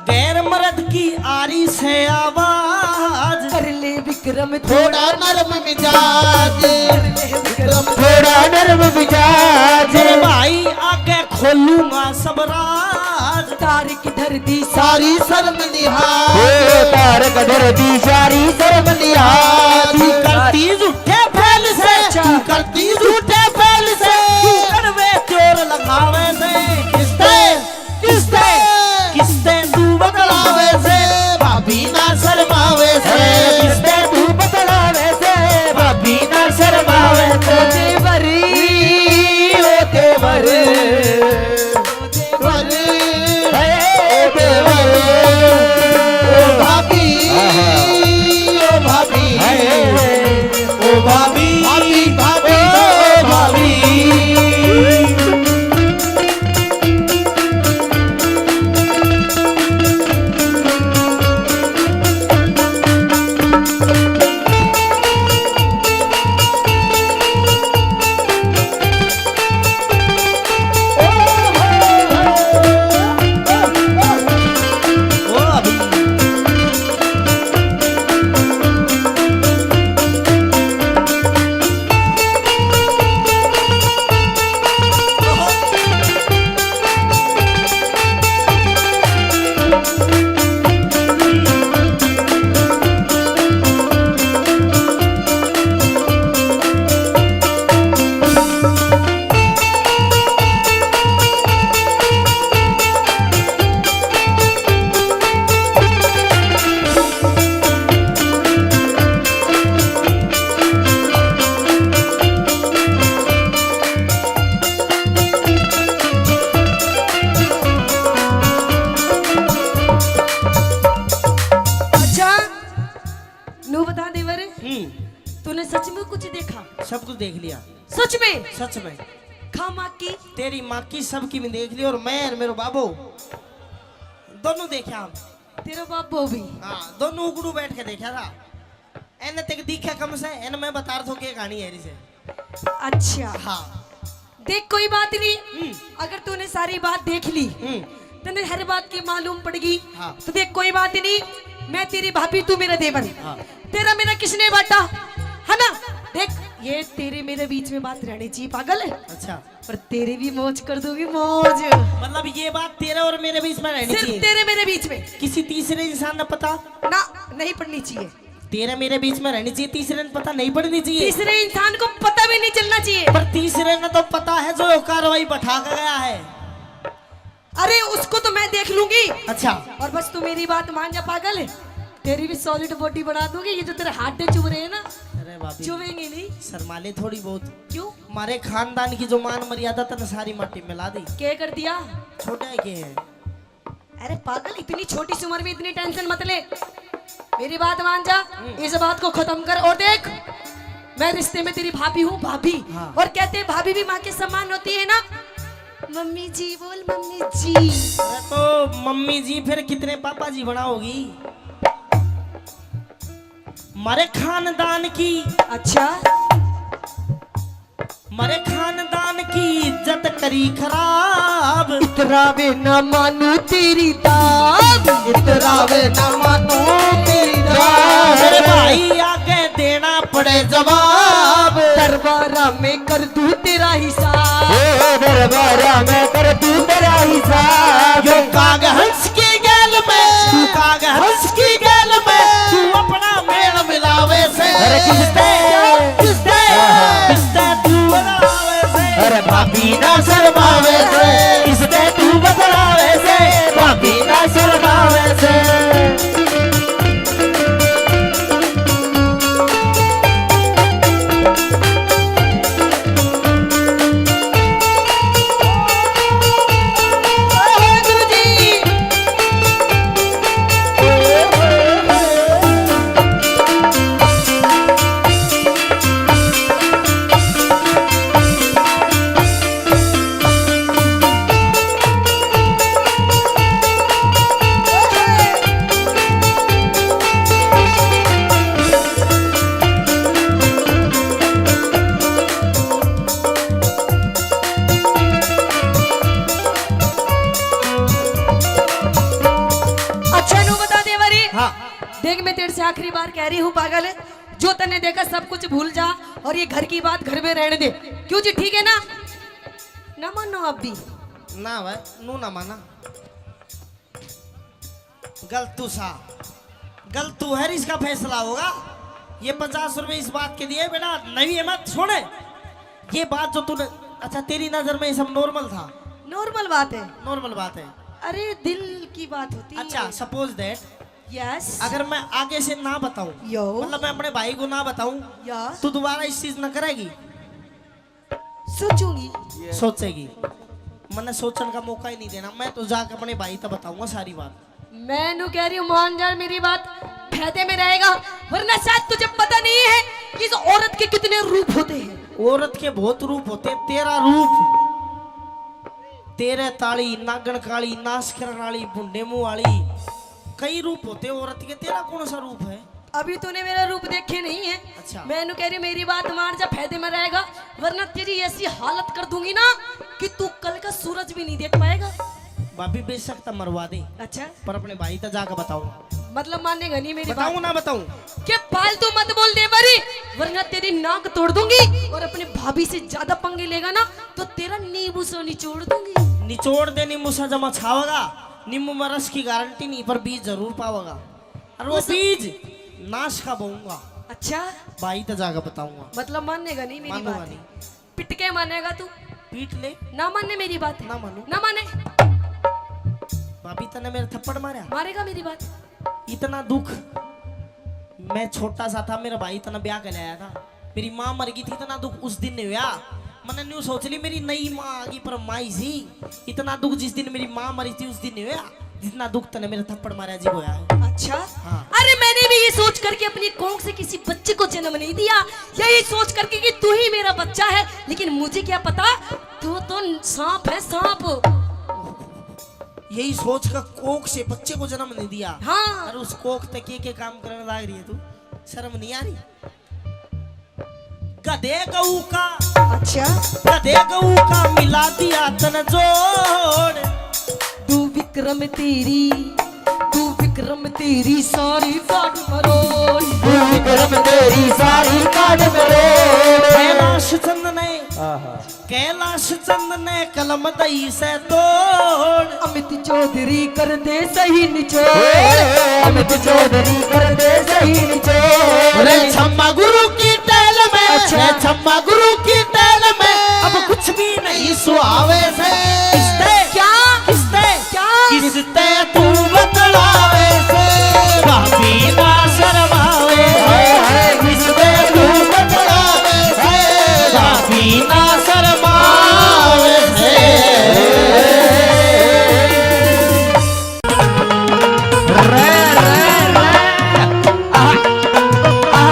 गैर मर्द की आ रही से आवाज। कर ले विक्रम थोड़ा नरम मिजाज। कर ले विक्रम थोड़ा नरम मिजाज। मेरे भाई आगे खोलूंगा सब राज। तारक धर दी सारी शर्म लिहाज। ओ तारक धर दी सारी शर्म लिहाज। तू करती झूठे फैल से, अच्छा। तू करती झूठे फैल से। तू कड़वे जोर लगावे से। किसते, किसते, किसते तू बतलावे से, भाभी ना शर्मावे से। किसते तू बतलावे से, भाभी ना शर्मावे से। ओ देवर, ओ देवर। देवर, हे देवर, ओ भाभी, ओ भाभी, ओ भाभी, भाभी, भाभी, ओ भाभी। अच्छा, नू बता देवर, हम्म। तूने सच में कुछ देखा? सब कुछ देख लिया। सच में? सच में। खा माँ की? तेरी माँ की, सबकी भी देख ली, और मैं और मेरो बाबो दोनों देखा हम। तेरा बाबो भी? हाँ, दोनों उगड़ू बैठ के देखा था। एने तक दिखा कम से, एने मैं बता रहा था के कहानी है इसे। अच्छा। हाँ। देख, कोई बात नहीं। हम्म। अगर तूने सारी बात देख ली, हम्म। तने हर बात की मालूम पड़ गई, हाँ। तो देख, कोई बात नहीं। मैं तेरी भाभी, तू मेरा देवर। हाँ। तेरा मेरा किसने बांटा, है ना? देख, ये तेरे मेरे बीच में बात रहनी चाहिए, पागल है। अच्छा। पर तेरी भी मौज कर दूंगी, मौज। मतलब, ये बात तेरे और मेरे बीच में रहनी सिर्फ चाहिए। तेरे मेरे बीच में। किसी तीसरे इंसान ने पता? ना, नहीं पड़नी चाहिए। तेरे मेरे बीच में रहनी चाहिए, तीसरे ने पता नहीं पड़नी चाहिए। तीसरे इंसान को पता भी नहीं चलना चाहिए। पर तीसरे ने तो पता है जो कार्रवाई बैठा के गया है। अरे, उसको तो मैं देख लूंगी। अच्छा। और बस तू मेरी बात मान जा पागल, तेरी भी सॉलिड बॉडी बना दूंगी। ये जो तेरे हाथ चुभ रहे हैं ना, अरे भाभी, चुभेंगे नहीं। शर्मा ले थोड़ी बहुत। क्यों? हमारे खानदान की जो मान मर्यादा तने सारी माटी मिला दी। क्या कर दिया? छोटा है के है? अरे पागल, इतनी छोटी सी उम्र में इतनी टेंशन मत ले, मेरी बात मान जा। हम्म। इस बात को खत्म कर। और देख, मैं रिश्ते में तेरी भाभी हूँ, भाभी। हाँ। और कहते हैं, भाभी भी माँ के समान होती है ना। मम्मी जी बोल, मम्मी जी। अरे तो मम्मी जी फिर कितने पापा जी बनाओगी? मारे खानदान की। अच्छा। हमारे खानदान की इज्जत करी खराब। इतरावे ना मानू तेरी दाब। इतरावे ना मानू तेरी दाब। मेरे भाई आगे देना पड़े जवाब। दरबारा में कर दूं तेरा हिसाब। ओ दरबारा में कर दूं तेरा हिसाब। यो काग हंस की गैल में, तू काग हंस की गैल में, तू अपना मेल मिलावे से। अरे किसते? किसते? किसते तू बदलावे से? अरे भाभी ना शर्मावे से। किसते तू बदलावे से? भाभी ना शर्मावे से। अच्छा, नू बता दे बारी। हाँ। देख, मैं तेरे से आखिरी बार कह रही हूँ पागल, जो तन्ने देखा सब कुछ भूल जा और ये घर की बात घर में रहने दे। क्यों जी, ठीक है ना? ना मानो आप भी। ना भाई, नू ना माना। गलतू सा, गलतू है, इसका फैसला होगा। ये पचास रुपए इस बात के दिए, बेटा, नवी है मत सुने। ये बात जो तूने, अच्छा, तेरी नजर में ये सब नॉर्मल था? नॉर्मल बात है। नॉर्मल बात है। अरे, दिल की बात होती है। अच्छा, suppose that, यस। अगर मैं आगे से ना बताऊं, यो। मतलब, मैं अपने भाई को ना बताऊं, यस। तो दोबारा इस चीज ना करेगी? सोचूंगी। सोचेगी? मन्ने सोचण का मौका ही नहीं देना। मैं तो जाके अपने भाई तक बताऊंगा सारी बात। मैं नू कह रही हूँ, मान जा मेरी बात, फायदे में रहेगा, वरना शायद तुझे पता नहीं है कि इस औरत के कितने रूप होते हैं। औरत के बहुत रूप होते हैं। तेरा रूप, तेरे ताली, नागण काली, नाश करण वाली, भुंडे मुंह वाली, कई रूप होते हैं औरत के। तेरा कौन सा रूप है? अभी तूने मेरा रूप देखे नहीं है। अच्छा। मैं नू कह रही हूँ, मेरी बात मान जा, फायदे में रहेगा, वरना तेरी ऐसी हालत कर दूंगी ना कि तू कल का सूरज भी नहीं देख पाएगा। भाभी, बेशक तो मरवा दे। अच्छा। पर अपने भाई तक जाकर बताऊंगा। मतलब, मानेगा नहीं मेरी बात? बताऊं ना बताऊं? के फालतू मत बोल दे बारी, वरना तेरी नाक तोड़ दूंगी। और अपने भाभी से ज्यादा पंगे लेगा ना, तो तेरा नींबू सा निचोड़ दूंगी। निचोड़ दे नींबू सा, जमा छावेगा। नींबू में रस की गारंटी नहीं, पर बीज जरूर पावेगा। और वो उस बीज नाश का बोऊंगा। अच्छा। भाई तो जाकर बताऊंगा। मतलब, मानेगा नहीं मेरी बात? मानूंगा नहीं। पिट के मानेगा तू? पीट ले। ना माने मेरी बात? ना मानू। ना माने। भाभी, तने मेरे थप्पड़ मारा? मारेगा मेरी बात? इतना दुख, मैं छोटा सा था, मेरा भाई इतना ब्याह कर लाया था, मेरी माँ मर गई थी, इतना दुख उस दिन नहीं हुआ। मैंने न्यू सोच ली, मेरी नई माँ आ गई, पर माँ ही सी। इतना दुख जिस दिन मेरी माँ मरी थी, उस दिन नहीं हुआ, जितना दुख तने मेरे थप्पड़ मारा जी होया है। अच्छा। हाँ। अरे, मैंने भी ये सोच करके अपनी कोख से किसी बच्चे को जन्म नहीं दिया, यही सोच करके कि तू ही मेरा बच्चा है, लेकिन मुझे क्या पता, तू तो सांप है, सांप। यही सोच का कोख से बच्चे को जन्म नहीं दिया। हाँ। और उस कोख तक के, के काम करने लाग रही है तू, शर्म नहीं आ रही? गधे गऊ का, अच्छा। गधे गऊ का मिला दिया तन जोड़। तू विक्रम तेरी, तू विक्रम तेरी सारी काट मरोड़। तू विक्रम तेरी सारी काट मरोड़। कैलाश चंद ने, आहा। कैलाश चंद ने कलम दई से तोड़। अमित चौधरी कर दे सही निचोड़। अमित चौधरी कर दे सही निचोड़। रे छम्मा गुरु की टैल में, अच्छा। रे छम्मा गुरु की टैल में, अब कुछ भी नहीं सुहावे से। किसते? क्या? किसते? क्या? किसते तू बतलावे से? भाभी ना शर्मावे से। किसते तू बतलावे से? भाभी ना शर्मावे से। रे, रे, रे। आहा, आहा।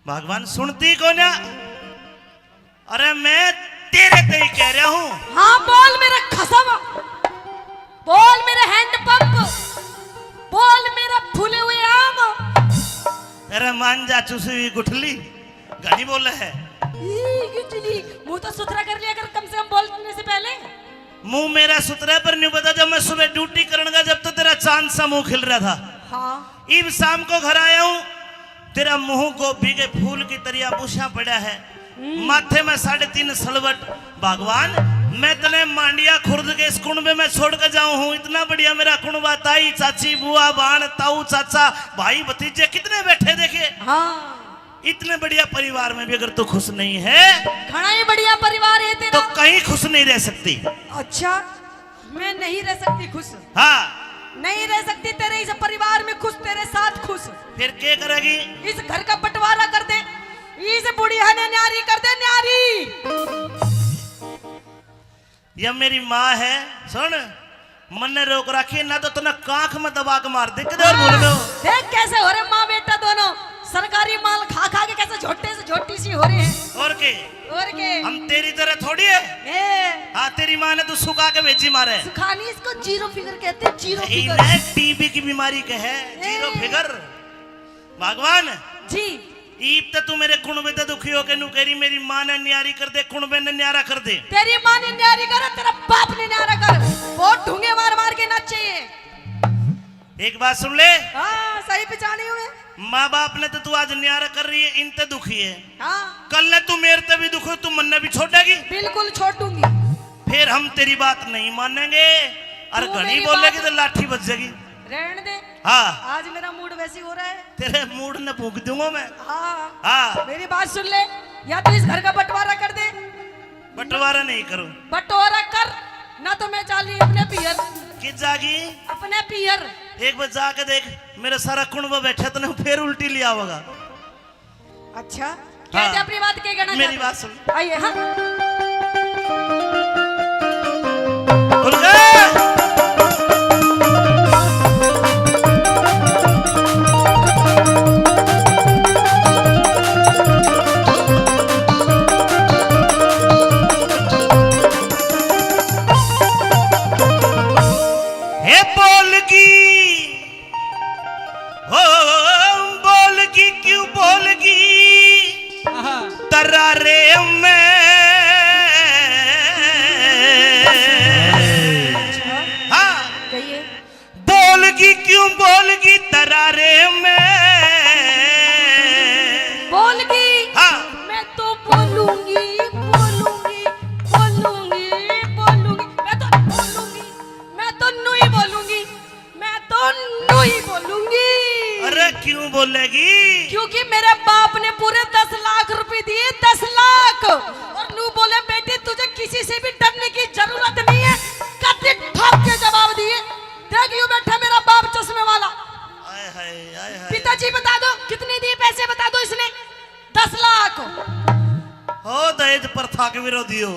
भगवान सुनती को ना। अरे मैं तेरे ते ही कह रहा हूँ। हाँ, बोल मेरे खसम, बोल मेरे हैंडपंप, बोल मेरा फूले हुए आम। अरे मान जा चुसी हुई गुठली, घणी बोले है। ई गुठली, मुंह तो सुथरा कर लिया कर कम से कम बोलने से पहले। मुंह मेरा सुथरा है, पर न्यू बता, जब मैं सुबह ड्यूटी करने का, जब तो तेरा चांद सा मुंह खिल रहा था। हाँ। इब शाम को घर आया हूँ, तेरा मुंह गोभी के फूल की तरिया बुशा पड़ा है, हम्म। माथे में साढ़े तीन सलवट। भगवान, मैं तने मांडिया खुर्द के इस कुणबे में छोड़ के जाऊं हूँ। इतना बढ़िया मेरा कुणबा, ताई, चाची, बुआ, बाण, ताऊ, चाचा, भाई, भतीजे कितने बैठे देखे। हाँ। इतने बढ़िया परिवार में भी अगर तू खुश नहीं है, घणा ही बढ़िया परिवार है तेरा। तो कहीं खुश नहीं रह सकती। अच्छा, मैं नहीं रह सकती खुश। हाँ। नहीं रह सकती तेरे इस परिवार में खुश, तेरे साथ खुश। फिर क्या करेगी? इस घर का बंटवारा कर दे, इस बुढ़िया ने न्यारी कर दे, न्यारी। या मेरी माँ है, सुन, मन्ने रोक रखी है, ना तो तन्ने कांख में दबा के मार दे, किधर भूल गए हो? देख कैसे हो रहे माँ बेटा दोनों, सरकारी माल खा खा के कैसे झोटे से झोटी सी हो रहे हैं। और के? और के? हम तेरी तरह थोड़ी है। ए। हाँ, तेरी माँ ने तो सुखा के भेजी मारे। सुखानी, इसको जीरो फिगर कहते हैं, जीरो फिगर। इन्हें टीबी की बीमारी कहे, जीरो ए। फिगर। भगवान जी। ईब तो तू मेरे कुणबे ते दुखी होके नू कह रही, मेरी माँ ने न्यारी कर दे, कुणबे ने न्यारा कर दे। तेरी माँ ने न्यारी करे, तेरा बाप ने न्यारा कर। बहुत ढूंगे मार मार के नाचे ये। एक बात सुन ले। हाँ, सही पहचानी हूँ मैं। माँ बाप ने तो तू आज न्यारा कर रही है, इन ते दुखी है। हाँ। कल ने तू मेरे ते भी दुखी हो, तू मन्ने भी छोड़ेगी? बिल्कुल छोड़ूंगी। फिर हम तेरी बात नहीं मानेंगे, और तू घणी मेरी बोलेगी बात तो लाठी बज जाएगी। रहने दे। हाँ। आज मेरा मूड वैसे ही हो रहा है। तेरे मूड ने फूंक दूंगा मैं। हाँ। हाँ। मेरी बात सुन ले, या तो इस घर का बंटवारा कर दे। बंटवारा नहीं करूं। बंटवारा कर, ना तो मैं चाली अपने पियर। कित जागी? अपने पियर। एक बार जाके देख, मेरा सारा कुणबा बैठा, तने फिर उल्टी ले आवेगा। अच्छा, कह दे हाँ। अपनी बात, के कहना मेरी चाहते? बात सुन। आइए, हाँ। खुल जा। हे बोलगी, हो बोलगी, क्यों बोलगी? आहा। तरारे में। अच्छा। हाँ। कहिए। बोलगी, क्यों बोलगी तरारे में? बोलगी। हाँ। मैं तो बोलूंगी, बोलूंगी, बोलूंगी, बोलूंगी। मैं तो बोलूंगी, मैं तो न्यू ही बोलूंगी। मैं तो न्यू ही बोलूंगी। अरे क्यों बोलेगी? क्योंकि मेरे बाप ने पूरे दस लाख रुपए दिए, दस लाख। और न्यू बोले, बेटी तुझे किसी से भी डरने की जरूरत नहीं है। कति ठोक के जवाब दिए। देख यूं बैठा मेरा बाप चश्मे वाला। हाय हाय, हाय हाय। पिताजी बता दो कितने दिए पैसे, बता दो इसने। दस लाख। हो दहेज प्रथा के विरोधी हो।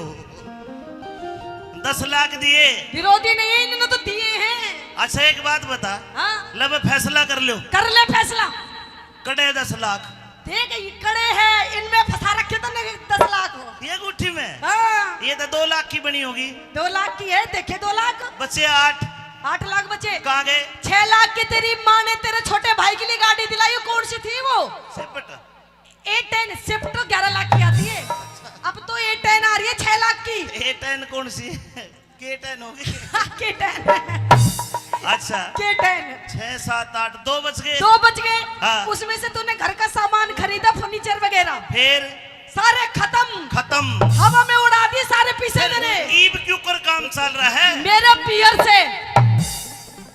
दस लाख दिए। विरोधी नहीं है, इन्होंने तो दिए हैं। अच्छा एक बात बता। हाँ। ले बे फैसला कर लो। कर ले फैसला। कड़े दस लाख। देख ये कड़े हैं, इनमें फंसा रखे तने दस लाख हो। ये गुट्ठी में? हाँ। ये तो दो लाख की बनी होगी। दो लाख की है, देखे दो लाख। बचे आठ। आठ लाख बचे। कहाँ गए? छह लाख की तेरी माँ ने तेरे छोटे भाई के लिए गाड़ी दिलाई, कौन सी थी वो? सेपट। ए टेन, स्विफ्ट तो ग्यारह लाख की आती है, अब तो ए टेन आ रही है छह लाख की। ए टेन कौन सी? के टेन होगी। के टेन। अच्छा। के टेन। छह, सात, आठ, दो बच गए। दो बच गए। हाँ। उसमें से तूने घर का सामान खरीदा, फर्नीचर वगैरह। फिर? सारे खत्म। खत्म। हवा में उड़ा दिए सारे पैसे फिर तेरे। ईब क्यों कर काम चल रहा है? मेरे पियर से।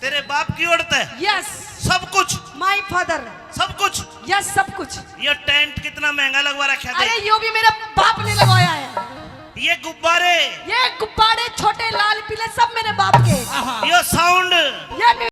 तेरे बाप की ओर तै? यस। सब कुछ? My father. सब कुछ? यस, सब कुछ। ये टेंट कितना महंगा लगवा रखा था? अरे, यो भी मेरे बाप ने लगवाया है। ये गुब्बारे? ये गुब्बारे छोटे लाल पीले सब मेरे बाप के। आहा। ये साउंड? ये